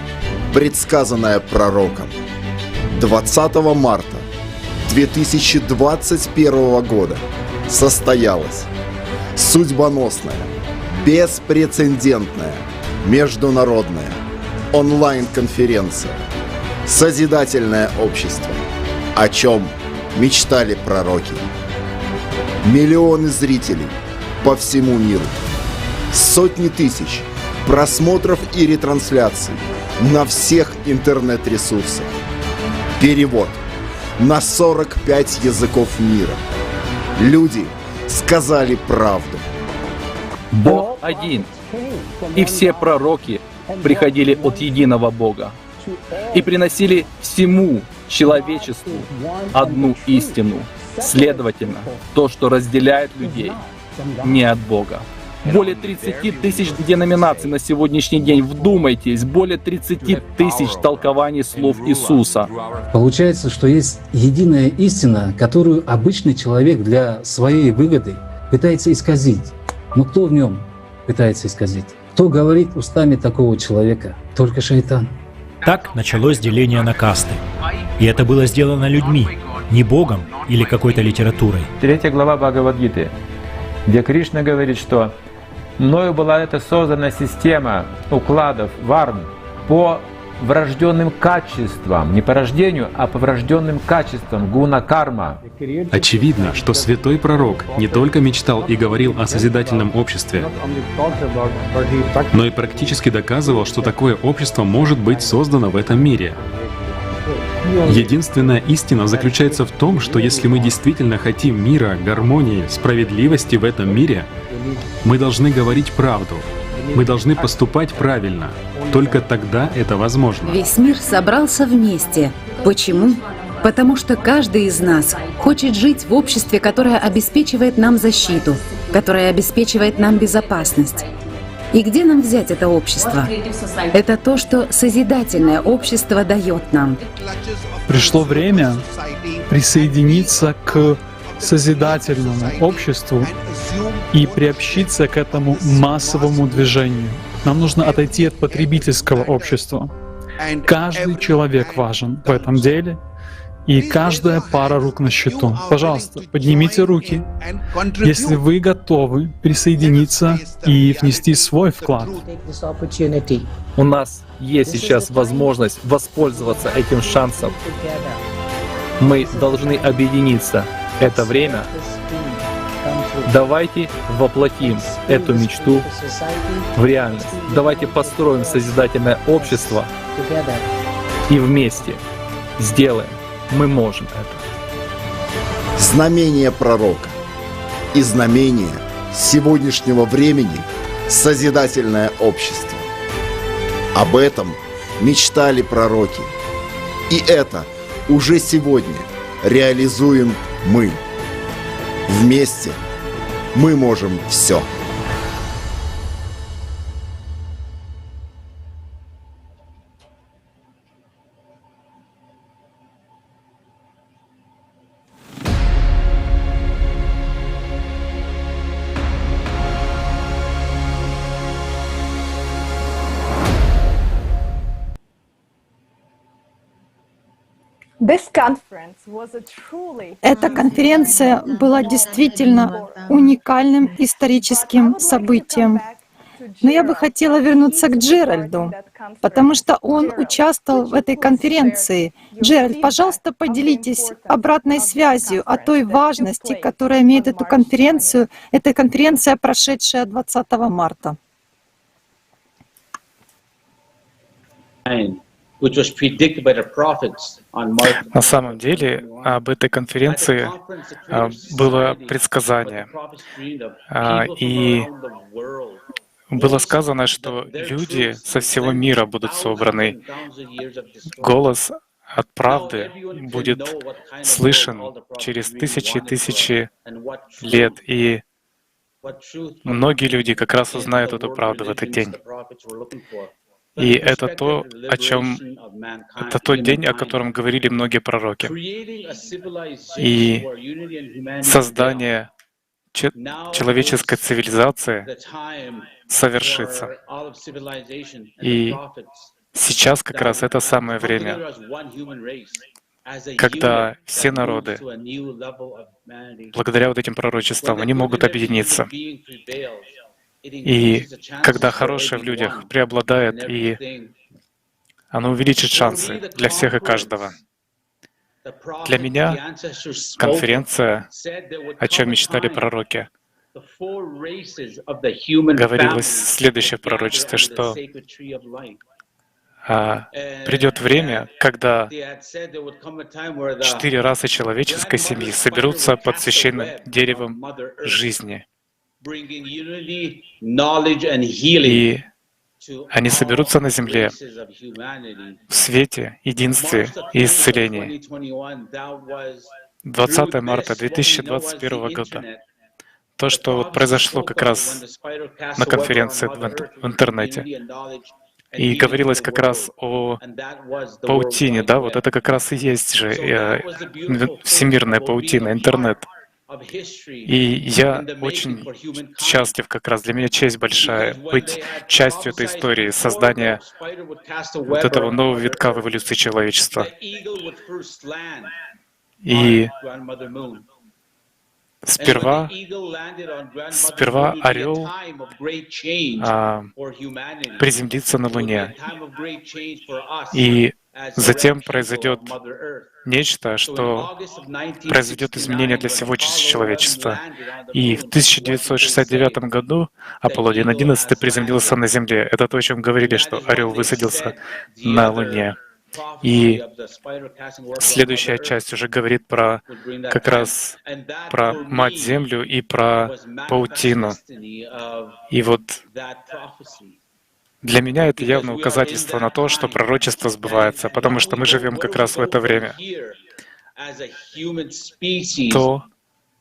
[SPEAKER 18] предсказанное пророком. 20 марта 2021 года состоялось судьбоносная, беспрецедентная, международная онлайн-конференция «Созидательное общество», о чем мечтали пророки. Миллионы зрителей по всему миру, сотни тысяч просмотров и ретрансляций на всех интернет-ресурсах. Перевод на 45 языков мира. Люди сказали правду.
[SPEAKER 15] Бог один, и все пророки приходили от единого Бога и приносили всему человечеству одну истину. Следовательно, то, что разделяет людей, не от Бога. Более 30 тысяч деноминаций на сегодняшний день. Вдумайтесь, более 30 тысяч толкований слов Иисуса.
[SPEAKER 19] Получается, что есть единая истина, которую обычный человек для своей выгоды пытается исказить. Но кто в нем пытается исказить? Кто говорит устами такого человека? Только шайтан.
[SPEAKER 20] Так началось деление на касты. И это было сделано людьми, не Богом или какой-то литературой.
[SPEAKER 21] 3 глава Бхагавад-гиты, где Кришна говорит, что мною была эта создана система укладов варн по врожденным качествам, не по рождению, а по врожденным качествам, гуна-карма.
[SPEAKER 10] Очевидно, что святой пророк не только мечтал и говорил о созидательном обществе, но и практически доказывал, что такое общество может быть создано в этом мире. Единственная истина заключается в том, что если мы действительно хотим мира, гармонии, справедливости в этом мире, мы должны говорить правду, мы должны поступать правильно. Только тогда это возможно.
[SPEAKER 22] Весь мир собрался вместе. Почему? Потому что каждый из нас хочет жить в обществе, которое обеспечивает нам защиту, которое обеспечивает нам безопасность. И где нам взять это общество? Это то, что созидательное общество дает нам.
[SPEAKER 23] Пришло время присоединиться к созидательному обществу и приобщиться к этому массовому движению. Нам нужно отойти от потребительского общества. Каждый человек важен в этом деле, и каждая пара рук на счету. Пожалуйста, поднимите руки, если вы готовы присоединиться и внести свой вклад.
[SPEAKER 15] У нас есть сейчас возможность воспользоваться этим шансом. Мы должны объединиться. Это время. Давайте воплотим эту мечту в реальность. Давайте построим созидательное общество и вместе сделаем. Мы можем это.
[SPEAKER 18] Знамение пророка и знамение сегодняшнего времени – созидательное общество. Об этом мечтали пророки. И это уже сегодня реализуем мы. Вместе мы можем все.
[SPEAKER 16] Эта конференция была действительно уникальным историческим событием. Но я бы хотела вернуться к Джеральду, потому что он участвовал в этой конференции. Джеральд, пожалуйста, поделитесь обратной связью о той важности, которая имеет эту конференцию, эта конференция, прошедшая 20 марта.
[SPEAKER 4] На самом деле об этой конференции было предсказание. И было сказано, что люди со всего мира будут собраны. Голос от правды будет слышен через тысячи и тысячи лет, и многие люди как раз узнают эту правду в этот день. И это то, о чем, это тот день, о котором говорили многие пророки. И создание человеческой цивилизации совершится. И сейчас как раз это самое время, когда все народы, благодаря вот этим пророчествам, они могут объединиться. И когда хорошее в людях преобладает, и оно увеличит шансы для всех и каждого. Для меня конференция, о чем мечтали пророки, говорилось следующее пророчество, что придет время, когда 4 расы человеческой семьи соберутся под священным деревом жизни. И они соберутся на земле в свете, единстве и исцелении. 20 марта 2021 года. То, что вот произошло как раз на конференции в интернете. И говорилось как раз о паутине, да, вот это как раз и есть же всемирная паутина, интернет. И я очень счастлив как раз, для меня честь большая быть частью этой истории, создания вот этого нового витка в эволюции человечества. И сперва орел приземлится на Луне, и затем произойдет нечто, что произведет изменения для всего человечества. И в 1969 году Аполлон-11 приземлился на Земле. Это то, о чем говорили, что орел высадился на Луне. И следующая часть уже говорит про как раз про Мать-Землю и про паутину. И вот для меня это явно указательство на то, что пророчество сбывается, потому что мы живем как раз в это время. То,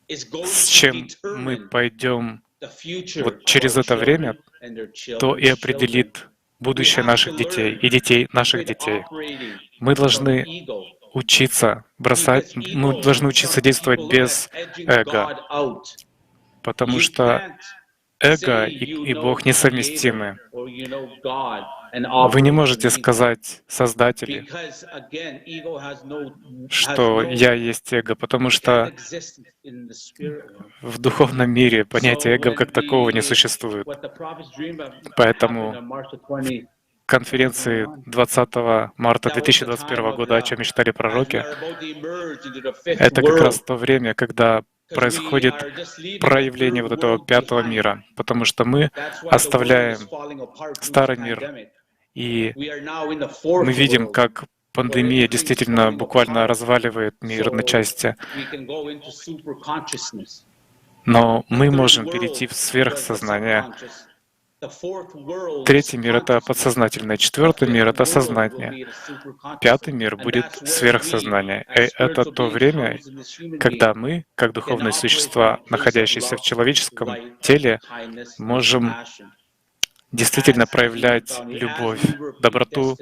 [SPEAKER 4] с чем мы пойдем вот через это время, то и определит будущее наших детей и детей наших детей. Мы должны учиться бросать, мы должны учиться действовать без эго, потому что эго и Бог несовместимы. Вы не можете сказать Создателю, что я есть эго, потому что в духовном мире понятия эго как такового не существует. Поэтому в конференции 20 марта 2021 года, о чем мечтали пророки, это как раз то время, когда происходит проявление вот этого пятого мира, потому что мы оставляем старый мир, и мы видим, как пандемия действительно буквально разваливает мир на части. Но мы можем перейти в сверхсознание. Третий мир — это подсознательное, четвертый мир — это сознание, пятый мир будет сверхсознание. И это то время, когда мы, как духовные существа, находящиеся в человеческом теле, можем действительно проявлять любовь, доброту,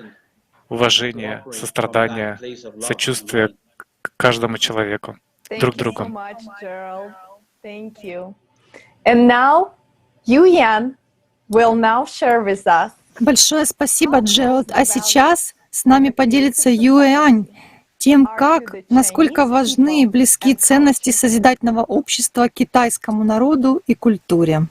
[SPEAKER 4] уважение, сострадание, сочувствие к каждому человеку, друг другу.
[SPEAKER 16] Большое спасибо, Джеральд. А сейчас с нами поделится Юэань тем, как, насколько важны и близки ценности созидательного общества китайскому народу и культуре.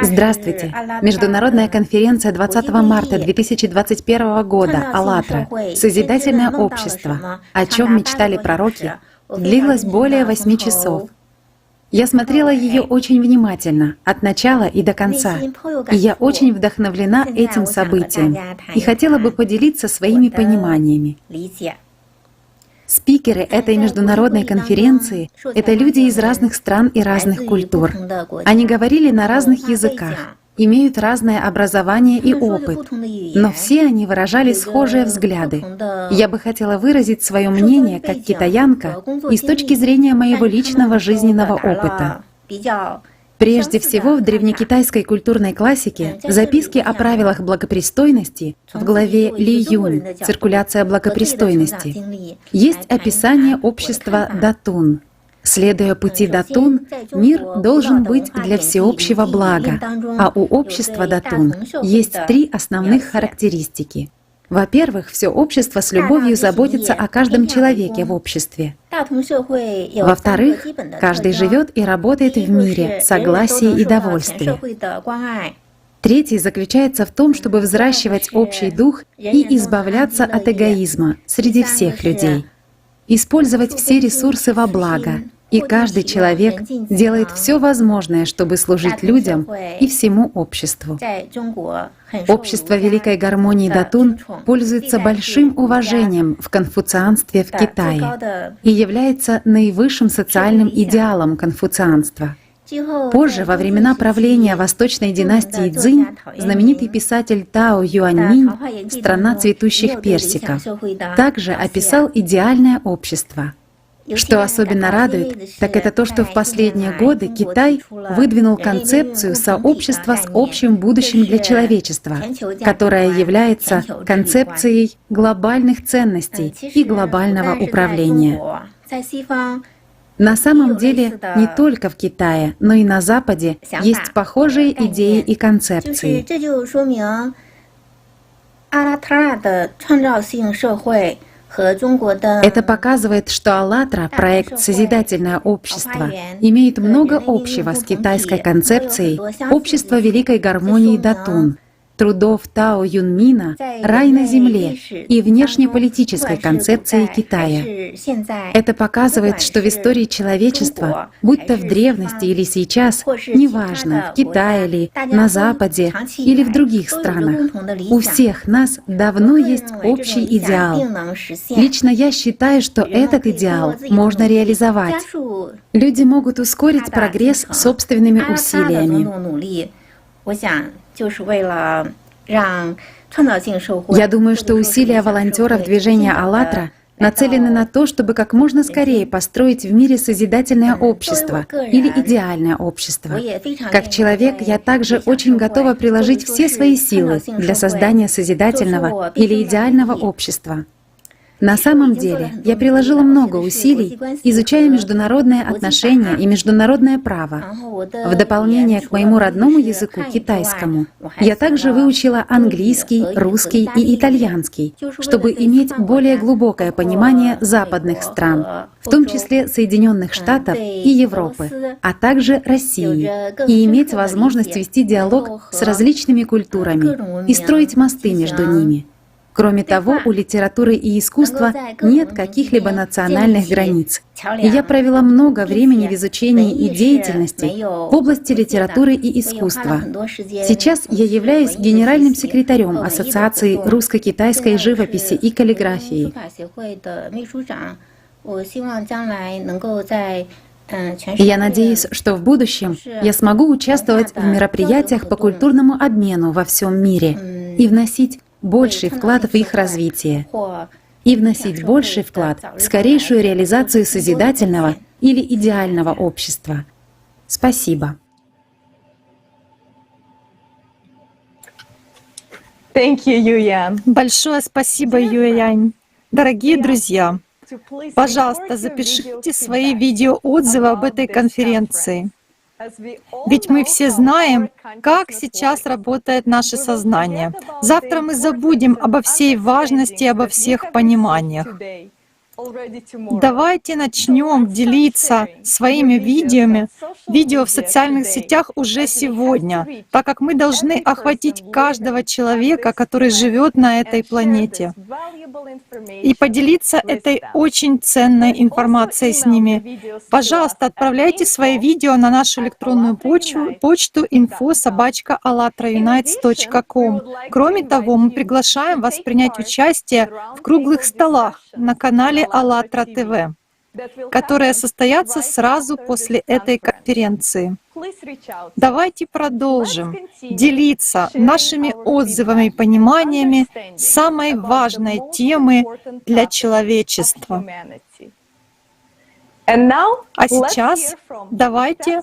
[SPEAKER 22] Здравствуйте! Международная конференция 20 марта 2021 года «АЛЛАТРА. Созидательное общество. О чем мечтали пророки» длилась более 8 часов. Я смотрела ее очень внимательно, от начала и до конца. И я очень вдохновлена этим событием и хотела бы поделиться своими пониманиями. Спикеры этой международной конференции — это люди из разных стран и разных культур. Они говорили на разных языках, имеют разное образование и опыт, но все они выражали схожие взгляды. Я бы хотела выразить свое мнение как китаянка и с точки зрения моего личного жизненного опыта. Прежде всего, в древнекитайской культурной классике «Записки о правилах благопристойности» в главе Ли Юнь «Циркуляция благопристойности» есть описание общества Датун. Следуя пути Датун, мир должен быть для всеобщего блага, а у общества Датун есть три основных характеристики. Во-первых, все общество с любовью заботится о каждом человеке в обществе. Во-вторых, каждый живет и работает в мире, согласии и довольстве. Третий заключается в том, чтобы взращивать общий дух и избавляться от эгоизма среди всех людей. Использовать все ресурсы во благо. И каждый человек делает все возможное, чтобы служить людям и всему обществу. Общество Великой Гармонии Датун пользуется большим уважением в конфуцианстве в Китае и является наивысшим социальным идеалом конфуцианства. Позже, во времена правления восточной династии Цзинь, знаменитый писатель Тао Юаньминь «Страна цветущих персиков» также описал идеальное общество. Что особенно радует, так это то, что в последние годы Китай выдвинул концепцию сообщества с общим будущим для человечества, которая является концепцией глобальных ценностей и глобального управления. На самом деле, не только в Китае, но и на Западе есть похожие идеи и концепции. Это показывает, что «АЛЛАТРА», проект «Созидательное общество», имеет много общего с китайской концепцией общества великой гармонии Датун, трудов Тао Юнмина «Рай на земле» и внешнеполитической концепцией Китая. Это показывает, что в истории человечества, будь то в древности или сейчас, неважно, в Китае ли, на Западе или в других странах, у всех нас давно есть общий идеал. Лично я считаю, что этот идеал можно реализовать. Люди могут ускорить прогресс собственными усилиями. Я думаю, что усилия волонтеров движения «АЛЛАТРА» нацелены на то, чтобы как можно скорее построить в мире созидательное общество или идеальное общество. Как человек, я также очень готова приложить все свои силы для создания созидательного или идеального общества. На самом деле, я приложила много усилий, изучая международные отношения и международное право. В дополнение к моему родному языку, китайскому, я также выучила английский, русский и итальянский, чтобы иметь более глубокое понимание западных стран, в том числе Соединенных Штатов и Европы, а также России, и иметь возможность вести диалог с различными культурами и строить мосты между ними. Кроме того, у литературы и искусства нет каких-либо национальных границ. И я провела много времени в изучении и деятельности в области литературы и искусства. Сейчас я являюсь генеральным секретарем Ассоциации русско-китайской живописи и каллиграфии. Я надеюсь, что в будущем я смогу участвовать в мероприятиях по культурному обмену во всем мире и вносить больший вклад в их развитие и вносить больший вклад в скорейшую реализацию созидательного или идеального общества. Спасибо.
[SPEAKER 16] Thank you, Юян. Большое спасибо, Юянь. Дорогие друзья, пожалуйста, запишите свои видеоотзывы об этой конференции. Ведь мы все знаем, как сейчас работает наше сознание. Завтра мы забудем обо всей важности и обо всех пониманиях. Давайте начнем делиться своими видео в социальных сетях уже сегодня, так как мы должны охватить каждого человека, который живет на этой планете, и поделиться этой очень ценной информацией с ними. Пожалуйста, отправляйте свои видео на нашу электронную почту info@allatraunites.com. Кроме того, мы приглашаем вас принять участие в круглых столах на канале АЛЛАТРА ТВ, которые состоятся сразу после этой конференции. Давайте продолжим делиться нашими отзывами и пониманиями самой важной темы для человечества. А сейчас давайте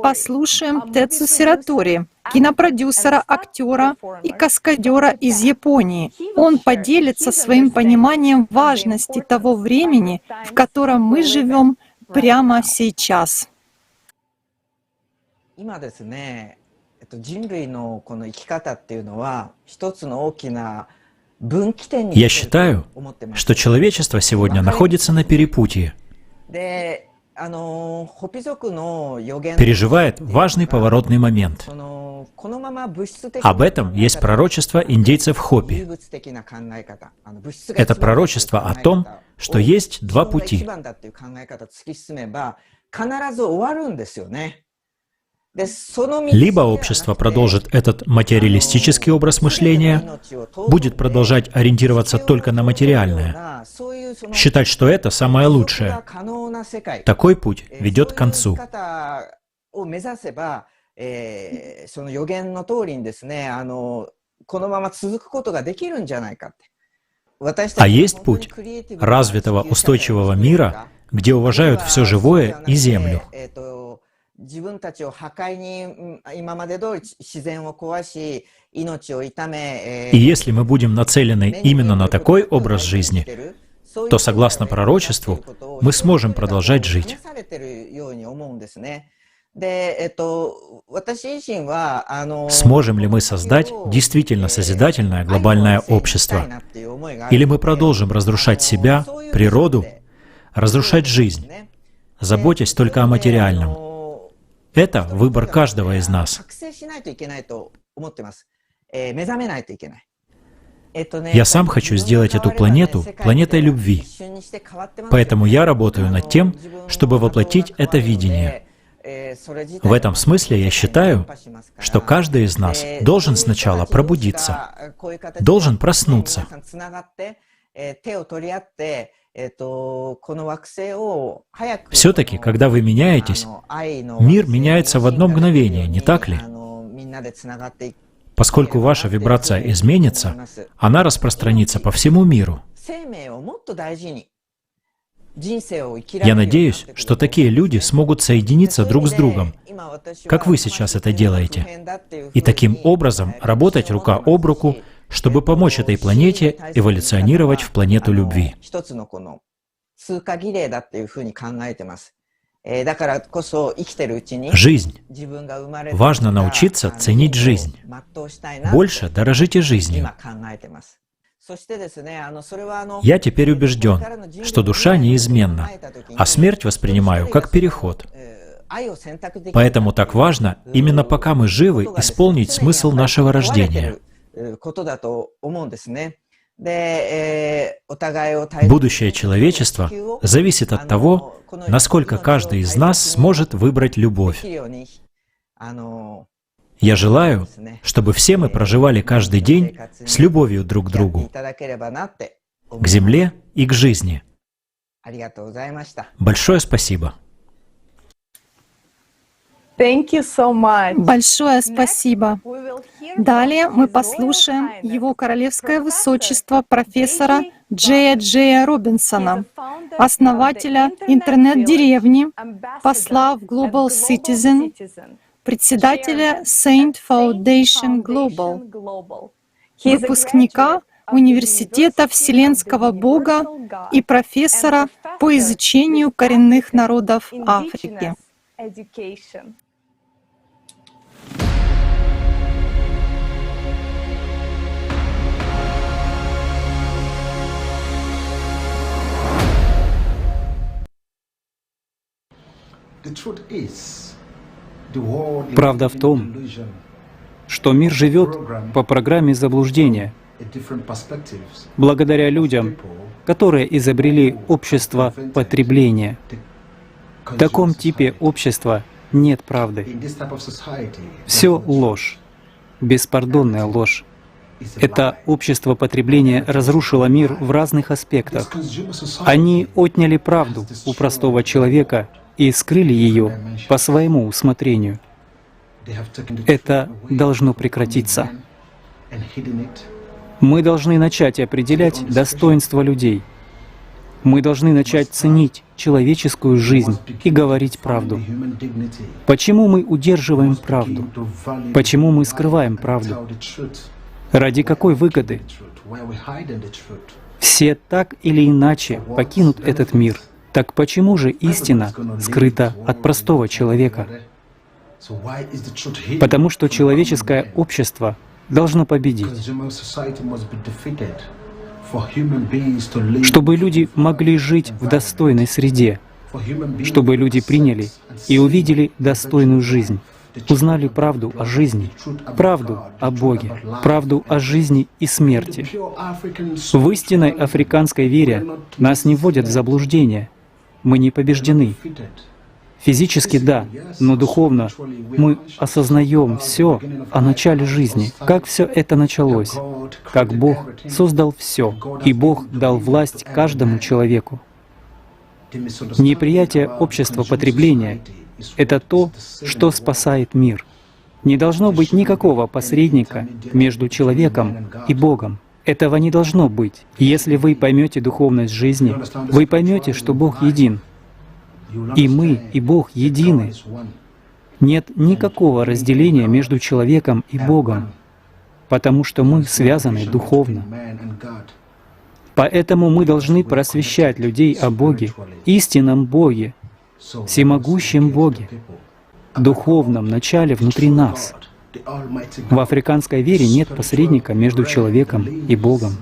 [SPEAKER 16] послушаем Тецу Сиратори, кинопродюсера, актера и каскадера из Японии. Он поделится своим пониманием важности того времени, в котором мы живем прямо сейчас.
[SPEAKER 20] Я считаю, что человечество сегодня находится на перепутье, переживает важный поворотный момент. Об этом есть пророчество индейцев Хопи. Это пророчество о том, что есть два пути. Либо общество продолжит этот материалистический образ мышления, будет продолжать ориентироваться только на материальное, считать, что это самое лучшее. Такой путь ведет к концу. А есть путь развитого устойчивого мира, где уважают все живое и землю. И если мы будем нацелены именно на такой образ жизни, то, согласно пророчеству, мы сможем продолжать жить. Сможем ли мы создать действительно созидательное глобальное общество? Или мы продолжим разрушать себя, природу, разрушать жизнь, заботясь только о материальном? Это выбор каждого из нас. Я сам хочу сделать эту планету планетой любви. Поэтому я работаю над тем, чтобы воплотить это видение. В этом смысле я считаю, что каждый из нас должен сначала пробудиться, должен проснуться. Все-таки, когда вы меняетесь, мир меняется в одно мгновение, не так ли? Поскольку ваша вибрация изменится, она распространится по всему миру. Я надеюсь, что такие люди смогут соединиться друг с другом, как вы сейчас это делаете, и таким образом работать рука об руку, чтобы помочь этой планете эволюционировать в планету любви. Жизнь. Важно научиться ценить жизнь. Больше дорожите жизнью. Я теперь убежден, что душа неизменна, а смерть воспринимаю как переход. Поэтому так важно, именно пока мы живы, исполнить смысл нашего рождения. Будущее человечества зависит от того, насколько каждый из нас сможет выбрать любовь. Я желаю, чтобы все мы проживали каждый день с любовью друг к другу, к земле и к жизни. Большое спасибо.
[SPEAKER 16] Большое спасибо. Далее мы послушаем Его Королевское Высочество профессора Джея Джея Робинсона, основателя интернет-деревни, посла в Global Citizen, председателя Saint Foundation Global, выпускника Университета Вселенского Бога и профессора по изучению коренных народов Африки.
[SPEAKER 8] Правда в том, что мир живет по программе заблуждения, благодаря людям, которые изобрели общество потребления. В таком типе общества нет правды. Все ложь, беспардонная ложь. Это общество потребления разрушило мир в разных аспектах. Они отняли правду у простого человека и скрыли ее по своему усмотрению. Это должно прекратиться. Мы должны начать определять достоинство людей. Мы должны начать ценить человеческую жизнь и говорить правду. Почему мы удерживаем правду? Почему мы скрываем правду? Ради какой выгоды? Все так или иначе покинут этот мир. Так почему же истина скрыта от простого человека? Потому что человеческое общество должно победить. Чтобы люди могли жить в достойной среде, чтобы люди приняли и увидели достойную жизнь, узнали правду о жизни, правду о Боге, правду о жизни и смерти. В истинной африканской вере нас не вводят в заблуждение, мы не побеждены. Физически да, но духовно мы осознаем все о начале жизни, как все это началось, как Бог создал все, и Бог дал власть каждому человеку. Неприятие общества потребления — это то, что спасает мир. Не должно быть никакого посредника между человеком и Богом. Этого не должно быть. Если вы поймете духовность жизни, вы поймете, что Бог един. И мы, и Бог едины. Нет никакого разделения между человеком и Богом, потому что мы связаны духовно. Поэтому мы должны просвещать людей о Боге, истинном Боге, всемогущем Боге, духовном начале внутри нас. В африканской вере нет посредника между человеком и Богом.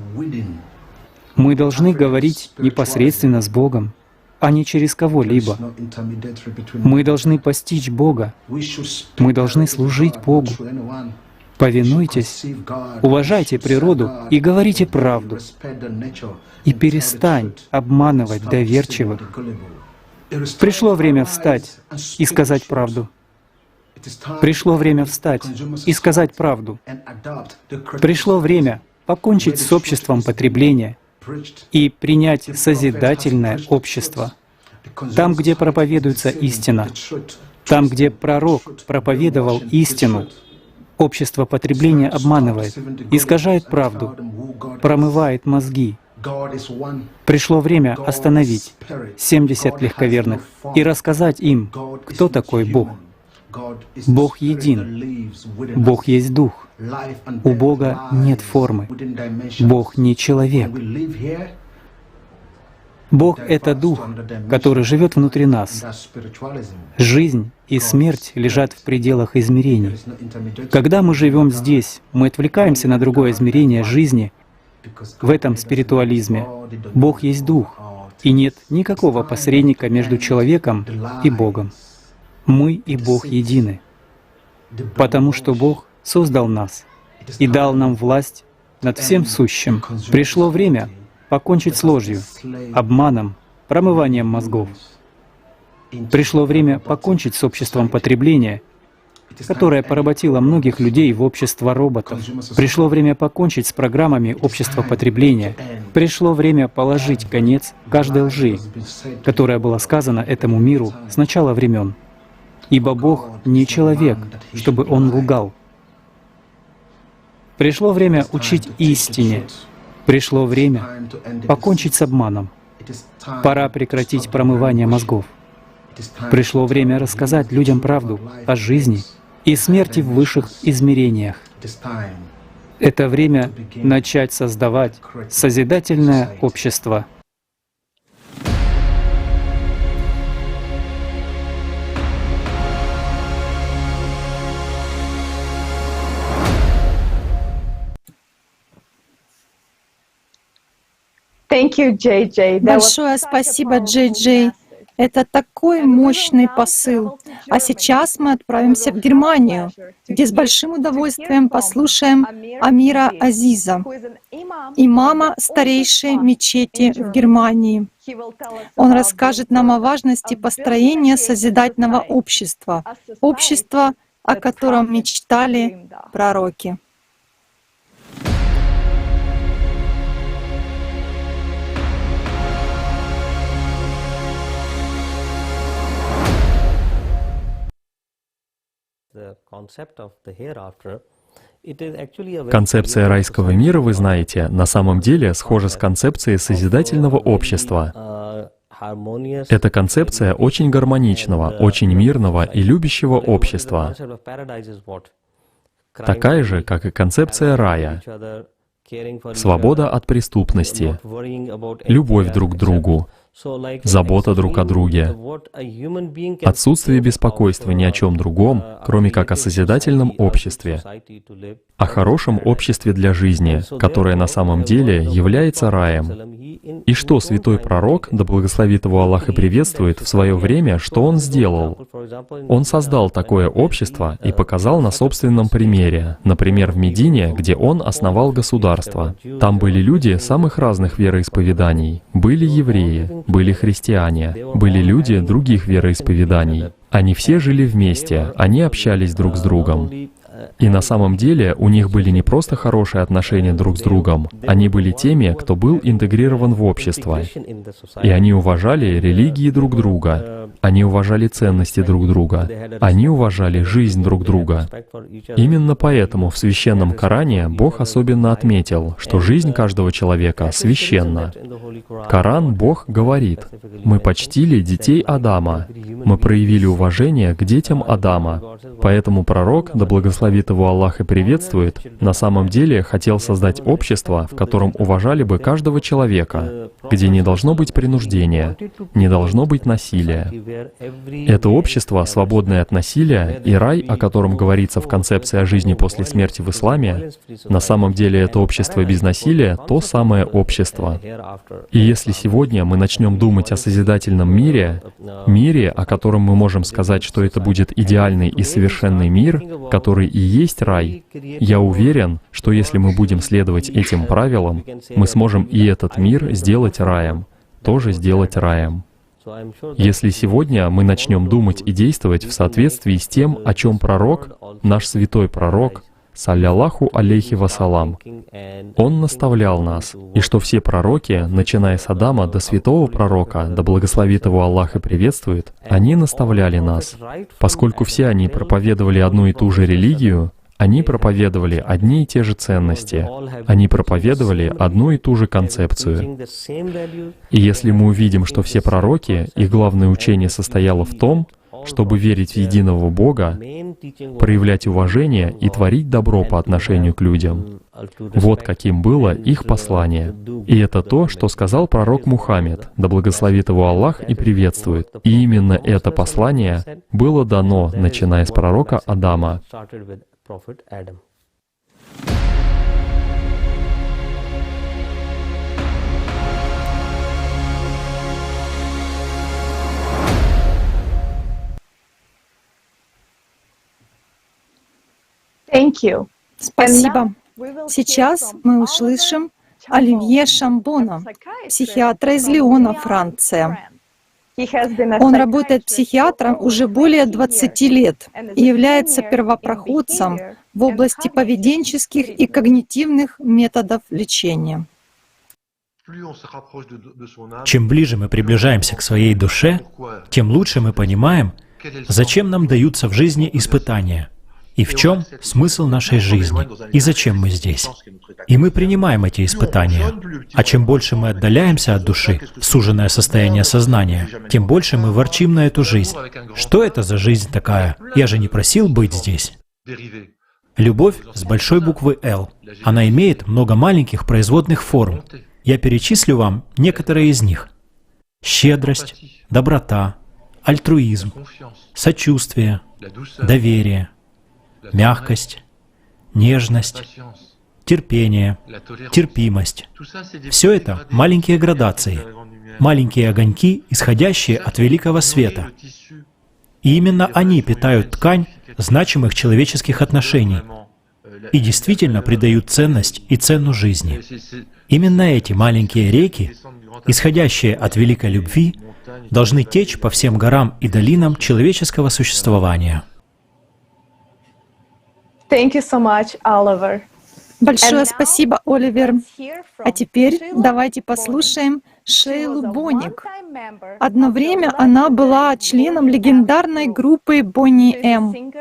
[SPEAKER 8] Мы должны говорить непосредственно с Богом, а не через кого-либо. Мы должны постичь Бога. Мы должны служить Богу. Повинуйтесь, уважайте природу и говорите правду. И перестань обманывать доверчивых. Пришло время встать и сказать правду. Пришло время встать и сказать правду. Пришло время покончить с обществом потребления и принять созидательное общество. Там, где проповедуется истина, там, где пророк проповедовал истину, общество потребления обманывает, искажает правду, промывает мозги. Пришло время остановить 70 легковерных и рассказать им, кто такой Бог. Бог един, Бог есть Дух. У Бога нет формы. Бог не человек. Бог — это Дух, который живет внутри нас. Жизнь и смерть лежат в пределах измерений. Когда мы живем здесь, мы отвлекаемся на другое измерение жизни в этом спиритуализме. Бог есть Дух, и нет никакого посредника между человеком и Богом. Мы и Бог едины, потому что Бог создал нас и дал нам власть над всем сущим. Пришло время покончить с ложью, обманом, промыванием мозгов. Пришло время покончить с обществом потребления, которое поработило многих людей в общество роботов. Пришло время покончить с программами общества потребления. Пришло время положить конец каждой лжи, которая была сказана этому миру с начала времен. Ибо Бог не человек, чтобы Он лгал. Пришло время учить истине. Пришло время покончить с обманом. Пора прекратить промывание мозгов. Пришло время рассказать людям правду о жизни и смерти в высших измерениях. Это время начать создавать созидательное общество.
[SPEAKER 16] Большое спасибо, Джей Джей. Это такой мощный посыл. А сейчас мы отправимся в Германию, где с большим удовольствием послушаем Амира Азиза, имама старейшей мечети в Германии. Он расскажет нам о важности построения созидательного общества, общества, о котором мечтали пророки.
[SPEAKER 10] Концепция райского мира, вы знаете, на самом деле схожа с концепцией созидательного общества. Это концепция очень гармоничного, очень мирного и любящего общества. Такая же, как и концепция рая. Свобода от преступности, любовь друг к другу, забота друг о друге, отсутствие беспокойства ни о чем другом, кроме как о созидательном обществе, о хорошем обществе для жизни, которое на самом деле является раем. И что святой пророк, да благословит его Аллах и приветствует, в свое время, что он сделал? Он создал такое общество и показал на собственном примере, например, в Медине, где он основал государство. Там были люди самых разных вероисповеданий, были евреи, были христиане, были люди других вероисповеданий. Они все жили вместе, они общались друг с другом. И на самом деле у них были не просто хорошие отношения друг с другом, они были теми, кто был интегрирован в общество. И они уважали религии друг друга, они уважали ценности друг друга, они уважали жизнь друг друга. Именно поэтому в Священном Коране Бог особенно отметил, что жизнь каждого человека священна. Коран Бог говорит: «Мы почтили детей Адама, мы проявили уважение к детям Адама». Поэтому пророк, да благословит его Аллах и приветствует, на самом деле хотел создать общество, в котором уважали бы каждого человека, где не должно быть принуждения, не должно быть насилия. Это общество, свободное от насилия, и рай, о котором говорится в концепции о жизни после смерти в исламе, на самом деле это общество без насилия, то самое общество. И если сегодня мы начнем думать о созидательном мире, мире, о котором мы можем сказать, что это будет идеальный и совершенный мир, который и есть рай, я уверен, что если мы будем следовать этим правилам, мы сможем и этот мир сделать раем, тоже сделать раем. Если сегодня мы начнем думать и действовать в соответствии с тем, о чем пророк, наш святой пророк, салляллаху алейхи вассалам, он наставлял нас, и что все пророки, начиная с Адама до святого пророка, да благословит его Аллах и приветствует, они наставляли нас. Поскольку все они проповедовали одну и ту же религию, они проповедовали одни и те же ценности, они проповедовали одну и ту же концепцию. И если мы увидим, что все пророки, их главное учение состояло в том, чтобы верить в единого Бога, проявлять уважение и творить добро по отношению к людям. Вот каким было их послание. И это то, что сказал пророк Мухаммед, да благословит его Аллах и приветствует. И именно это послание было дано, начиная с пророка Адама.
[SPEAKER 16] Спасибо. Сейчас мы услышим Оливье Шамбона, психиатра из Лиона, Франция. Он работает психиатром уже более 20 лет и является первопроходцем в области поведенческих и когнитивных методов лечения.
[SPEAKER 20] Чем ближе мы приближаемся к своей душе, тем лучше мы понимаем, зачем нам даются в жизни испытания, и в чем смысл нашей жизни, и зачем мы здесь. И мы принимаем эти испытания. А чем больше мы отдаляемся от души, в суженное состояние сознания, тем больше мы ворчим на эту жизнь. Что это за жизнь такая? Я же не просил быть здесь. Любовь с большой буквы «Л». Она имеет много маленьких производных форм. Я перечислю вам некоторые из них. Щедрость, доброта, альтруизм, сочувствие, доверие, мягкость, нежность, терпение, терпимость. Все это маленькие градации. Маленькие огоньки, исходящие от великого света. И именно они питают ткань значимых человеческих отношений и действительно придают ценность и цену жизни. Именно эти маленькие реки, исходящие от великой любви, должны течь по всем горам и долинам человеческого существования.
[SPEAKER 3] Thank you so much, Oliver.
[SPEAKER 16] Большое спасибо, Оливер. А теперь давайте послушаем Шейлу Боник. Одно время она была членом легендарной группы Бонни М.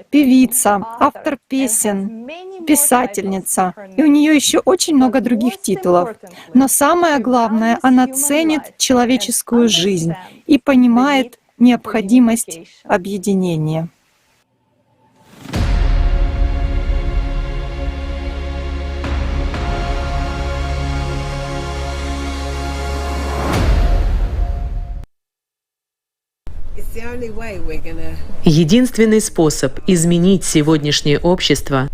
[SPEAKER 16] Певица, автор песен, писательница. И у нее еще очень много других титулов. Но самое главное, она ценит человеческую жизнь и понимает необходимость объединения.
[SPEAKER 9] Единственный способ изменить сегодняшнее общество,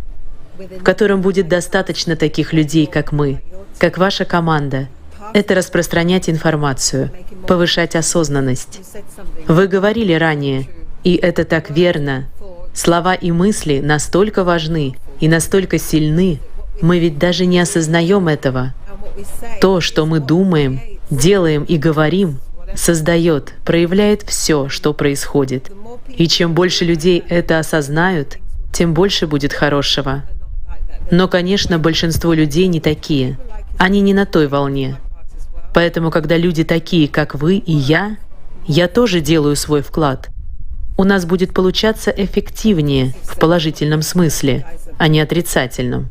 [SPEAKER 9] в котором будет достаточно таких людей, как мы, как ваша команда, это распространять информацию, повышать осознанность. Вы говорили ранее, и это так верно. Слова и мысли настолько важны и настолько сильны, мы ведь даже не осознаем этого. То, что мы думаем, делаем и говорим, создает, проявляет все, что происходит. И чем больше людей это осознают, тем больше будет хорошего. Но, конечно, большинство людей не такие. Они не на той волне. Поэтому, когда люди такие, как вы и я тоже делаю свой вклад. У нас будет получаться эффективнее в положительном смысле, а не отрицательном.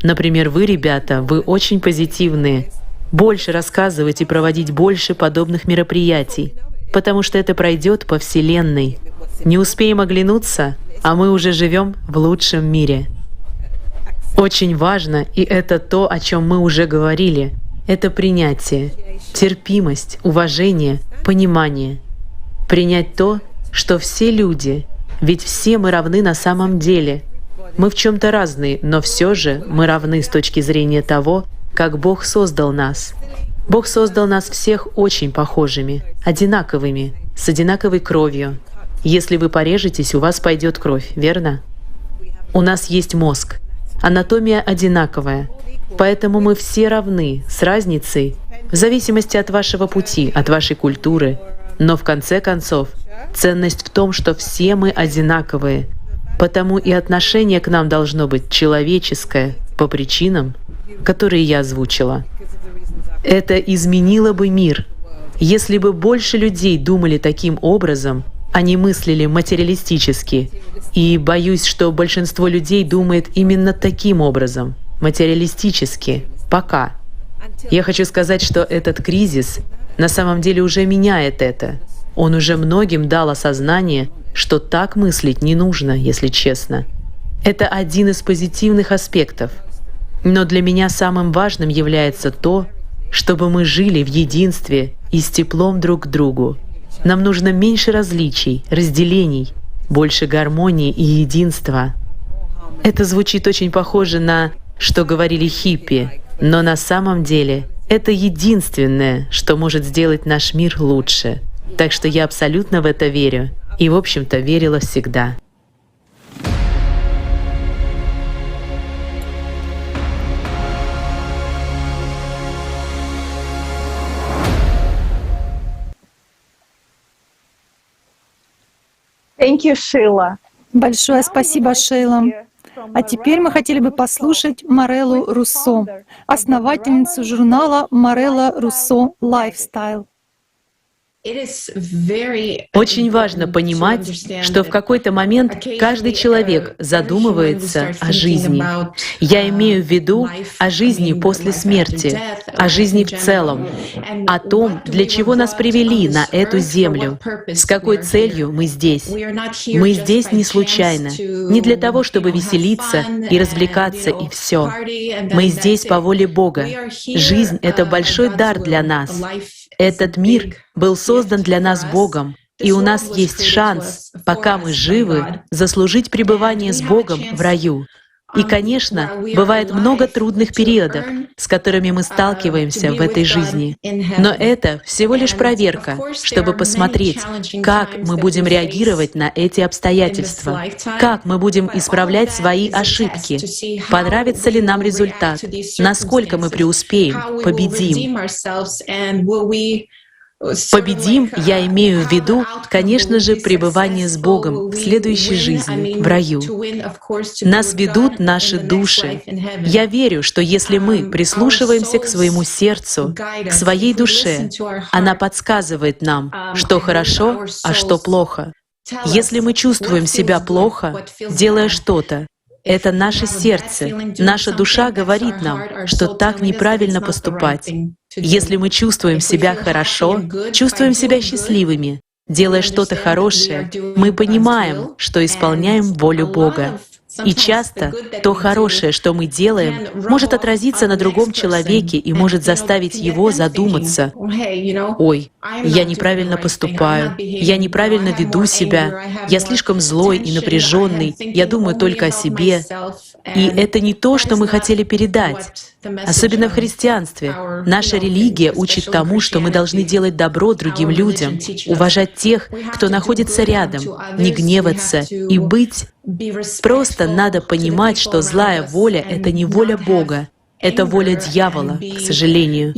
[SPEAKER 9] Например, вы, ребята, вы очень позитивные. Больше рассказывать и проводить больше подобных мероприятий, потому что это пройдет по Вселенной. Не успеем оглянуться, а мы уже живем в лучшем мире. Очень важно, и это то, о чем мы уже говорили, это принятие, терпимость, уважение, понимание. Принять то, что все люди, ведь все мы равны на самом деле. Мы в чем-то разные, но все же мы равны с точки зрения того, как Бог создал нас. Бог создал нас всех очень похожими, одинаковыми, с одинаковой кровью. Если вы порежетесь, у вас пойдет кровь, верно? У нас есть мозг. Анатомия одинаковая. Поэтому мы все равны, с разницей, в зависимости от вашего пути, от вашей культуры. Но в конце концов, ценность в том, что все мы одинаковые. Потому и отношение к нам должно быть человеческое, по причинам, которые я озвучила. Это изменило бы мир. Если бы больше людей думали таким образом, они мыслили материалистически. И боюсь, что большинство людей думает именно таким образом, материалистически, пока. Я хочу сказать, что этот кризис на самом деле уже меняет это. Он уже многим дал осознание, что так мыслить не нужно, если честно. Это один из позитивных аспектов. Но для меня самым важным является то, чтобы мы жили в единстве и с теплом друг к другу. Нам нужно меньше различий, разделений, больше гармонии и единства. Это звучит очень похоже на что говорили хиппи, но на самом деле это единственное, что может сделать наш мир лучше. Так что я абсолютно в это верю и, в общем-то, верила всегда.
[SPEAKER 3] Thank you, Sheila.
[SPEAKER 16] Большое спасибо, Шейла. А теперь мы хотели бы послушать Мореллу Руссо, основательницу журнала «Морелла Руссо Lifestyle».
[SPEAKER 9] Очень важно понимать, что в какой-то момент каждый человек задумывается о жизни. Я имею в виду о жизни после смерти, о жизни в целом, о том, для чего нас привели на эту землю, с какой целью мы здесь. Мы здесь не случайно, не для того, чтобы веселиться и развлекаться, и все. Мы здесь по воле Бога. Жизнь — это большой дар для нас. Этот мир был создан для нас Богом, и у нас есть шанс, пока мы живы, заслужить пребывание с Богом в раю. И, конечно, бывает много трудных периодов, с которыми мы сталкиваемся в этой жизни. Но это всего лишь проверка, чтобы посмотреть, как мы будем реагировать на эти обстоятельства, как мы будем исправлять свои ошибки, понравится ли нам результат, насколько мы преуспеем, победим. Победим, я имею в виду, конечно же, пребывание с Богом в следующей жизни, в раю. Нас ведут наши души. Я верю, что если мы прислушиваемся к своему сердцу, к своей душе, она подсказывает нам, что хорошо, а что плохо. Если мы чувствуем себя плохо, делая что-то, это наше сердце, наша душа говорит нам, что так неправильно поступать. Если мы чувствуем себя хорошо, чувствуем себя счастливыми, делая что-то хорошее, мы понимаем, что исполняем волю Бога. И часто то хорошее, что мы делаем, может отразиться на другом человеке и может заставить его задуматься: «Ой, я неправильно поступаю, я неправильно веду себя, я слишком злой и напряженный, я думаю только о себе». И это не то, что мы хотели передать. Особенно в христианстве. Наша религия учит тому, что мы должны делать добро другим людям, уважать тех, кто находится рядом, не гневаться и быть. Просто надо понимать, что злая воля — это не воля Бога, это воля дьявола, к сожалению.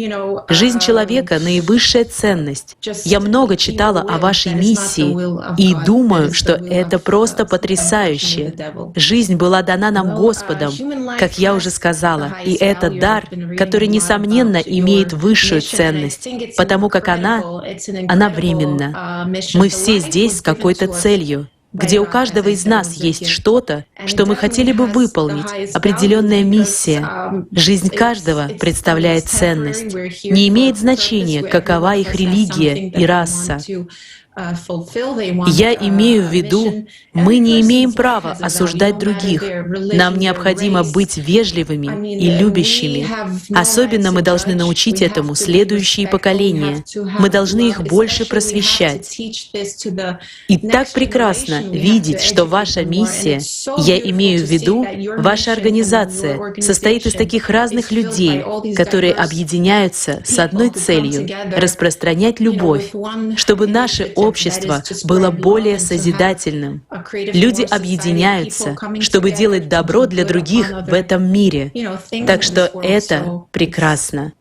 [SPEAKER 9] Жизнь человека — наивысшая ценность. Я много читала о вашей миссии и думаю, что это просто потрясающе. Жизнь была дана нам Господом, как я уже сказала, и это дар, который, несомненно, имеет высшую ценность, потому как она временна. Мы все здесь с какой-то целью, где у каждого из нас есть что-то, что мы хотели бы выполнить, определенная миссия. Жизнь каждого представляет ценность. Не имеет значения, какова их религия и раса. Я имею в виду, мы не имеем права осуждать других. Нам необходимо быть вежливыми и любящими. Особенно мы должны научить этому следующие поколения. Мы должны их больше просвещать. И так прекрасно видеть, что ваша миссия, я имею в виду, ваша организация состоит из таких разных людей, которые объединяются с одной целью — распространять любовь, чтобы наше общество было более созидательным. Люди объединяются, чтобы делать добро для других в этом мире. Так что это прекрасно.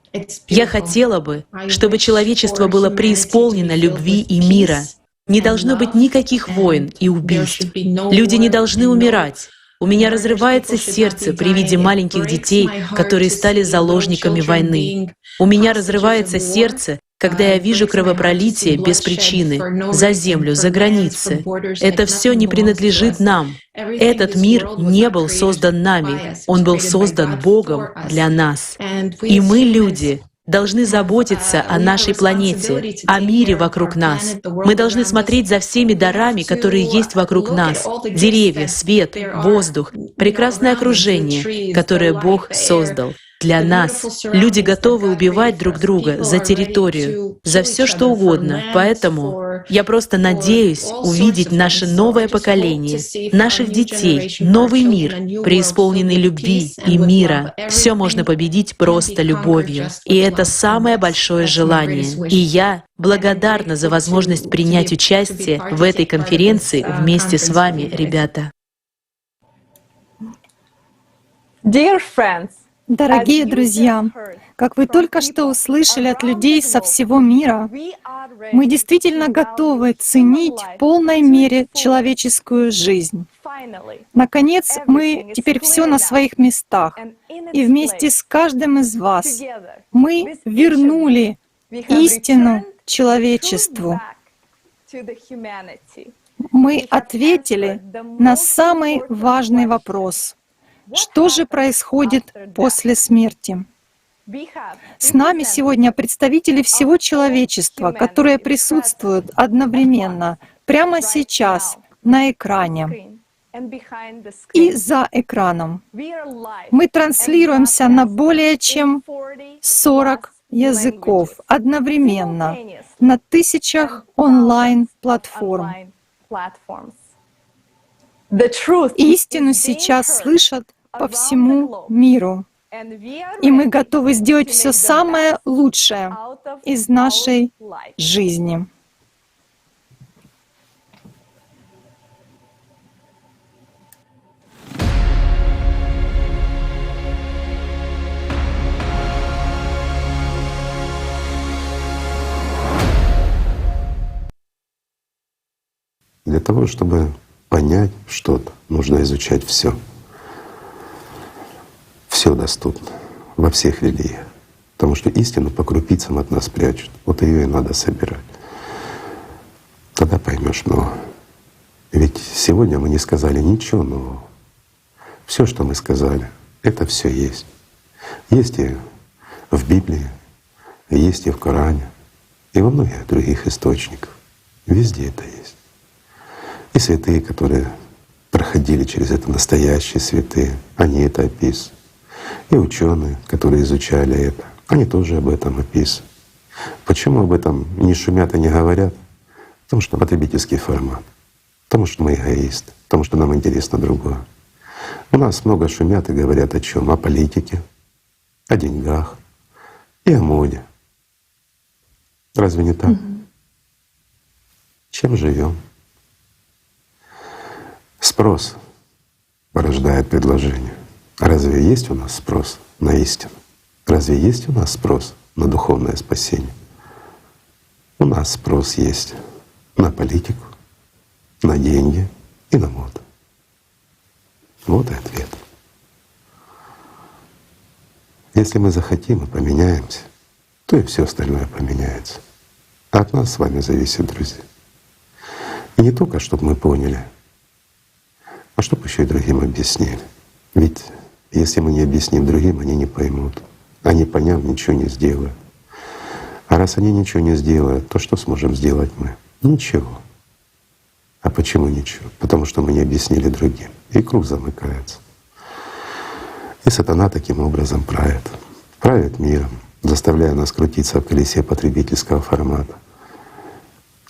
[SPEAKER 9] Я хотела бы, чтобы человечество было преисполнено любви и мира. Не должно быть никаких войн и убийств. Люди не должны умирать. У меня разрывается сердце при виде маленьких детей, которые стали заложниками войны. У меня разрывается сердце, когда я вижу кровопролитие без причины, за землю, за границы. Это все не принадлежит нам. Этот мир не был создан нами, он был создан Богом для нас. И мы, люди, должны заботиться о нашей планете, о мире вокруг нас. Мы должны смотреть за всеми дарами, которые есть вокруг нас: деревья, свет, воздух, прекрасное окружение, которое Бог создал для нас. Люди готовы убивать друг друга за территорию, за все что угодно. Поэтому я просто надеюсь увидеть наше новое поколение, наших детей, новый мир, преисполненный любви и мира. Все можно победить просто любовью. И это самое большое желание. И я благодарна за возможность принять участие в этой конференции вместе с вами, ребята.
[SPEAKER 3] Dear friends,
[SPEAKER 16] Дорогие друзья, как вы только что услышали от людей со всего мира, мы действительно готовы ценить в полной мере человеческую жизнь. Наконец, мы теперь все на своих местах, и вместе с каждым из вас мы вернули истину человечеству. Мы ответили на самый важный вопрос. Что же происходит после смерти? С нами сегодня представители всего человечества, которые присутствуют одновременно, прямо сейчас, на экране и за экраном. Мы транслируемся на более чем 40 языков одновременно на тысячах онлайн-платформ. Истину сейчас слышат по всему миру. И мы готовы сделать все самое лучшее из нашей жизни.
[SPEAKER 7] Для того, чтобы понять что-то, нужно изучать все. Все доступно во всех религиях. Потому что истину по крупицам от нас прячут. Вот ее и надо собирать. Тогда поймешь много. Ведь сегодня мы не сказали ничего нового. Все, что мы сказали, это все есть. Есть и в Библии, есть и в Коране, и во многих других источниках. Везде это есть. И святые, которые проходили через это, настоящие святые, они это описывают. И ученые, которые изучали это, они тоже об этом описывают. Почему об этом не шумят и не говорят? Потому что потребительский формат, потому что мы эгоисты, потому что нам интересно другое. У нас много шумят и говорят о чем? О политике, о деньгах и о моде. Разве не так? Чем живем? Спрос порождает предложение. Разве есть у нас спрос на истину? Разве есть у нас спрос на духовное спасение? У нас спрос есть на политику, на деньги и на моду. Вот и ответ. Если мы захотим и поменяемся, то и все остальное поменяется. От нас с вами зависит, друзья. И не только, чтобы мы поняли, а чтобы еще и другим объяснили. Ведь если мы не объясним другим, они не поймут. Они, поняв, ничего не сделают. А раз они ничего не сделают, то что сможем сделать мы? Ничего. А почему ничего? Потому что мы не объяснили другим. И круг замыкается. И сатана таким образом правит. Правит миром, заставляя нас крутиться в колесе потребительского формата.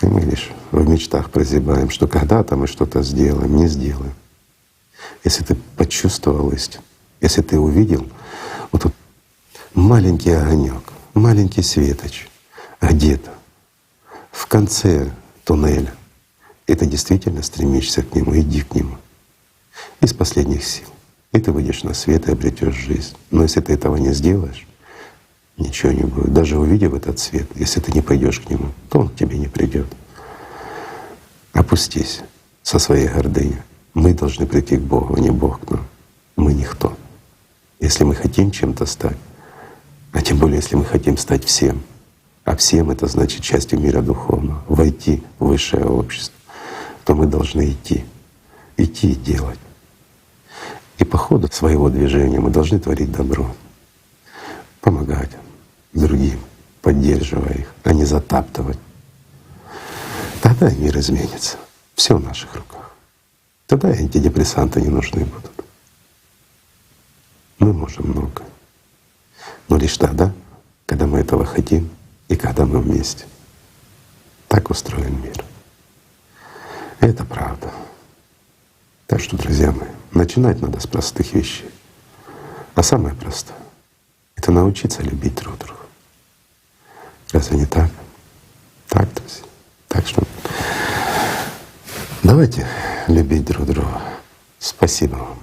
[SPEAKER 7] И мы лишь в мечтах прозябаем, что когда-то мы что-то сделаем, не сделаем. Если ты почувствовал истину, если ты увидел вот тут маленький огонек, маленький светоч где-то в конце туннеля, и ты действительно стремишься к нему, иди к нему из последних сил. И ты выйдешь на свет и обретешь жизнь. Но если ты этого не сделаешь, ничего не будет. Даже увидев этот свет, если ты не пойдешь к нему, то он к тебе не придет. Опустись со своей гордыни. Мы должны прийти к Богу, а не Бог к нам. Мы никто. Если мы хотим чем-то стать, а тем более если мы хотим стать всем, а всем это значит частью мира духовного, войти в высшее общество, то мы должны идти, идти и делать. И по ходу своего движения мы должны творить добро, помогать другим, поддерживая их, а не затаптывать. Тогда и мир изменится. Все в наших руках. Тогда и антидепрессанты не нужны будут. Мы можем много. Но лишь тогда, когда мы этого хотим и когда мы вместе. Так устроен мир. Это правда. Так что, друзья мои, начинать надо с простых вещей. А самое простое — это научиться любить друг друга. Разве не так? Так, друзья. Так что давайте любить друг друга. Спасибо вам.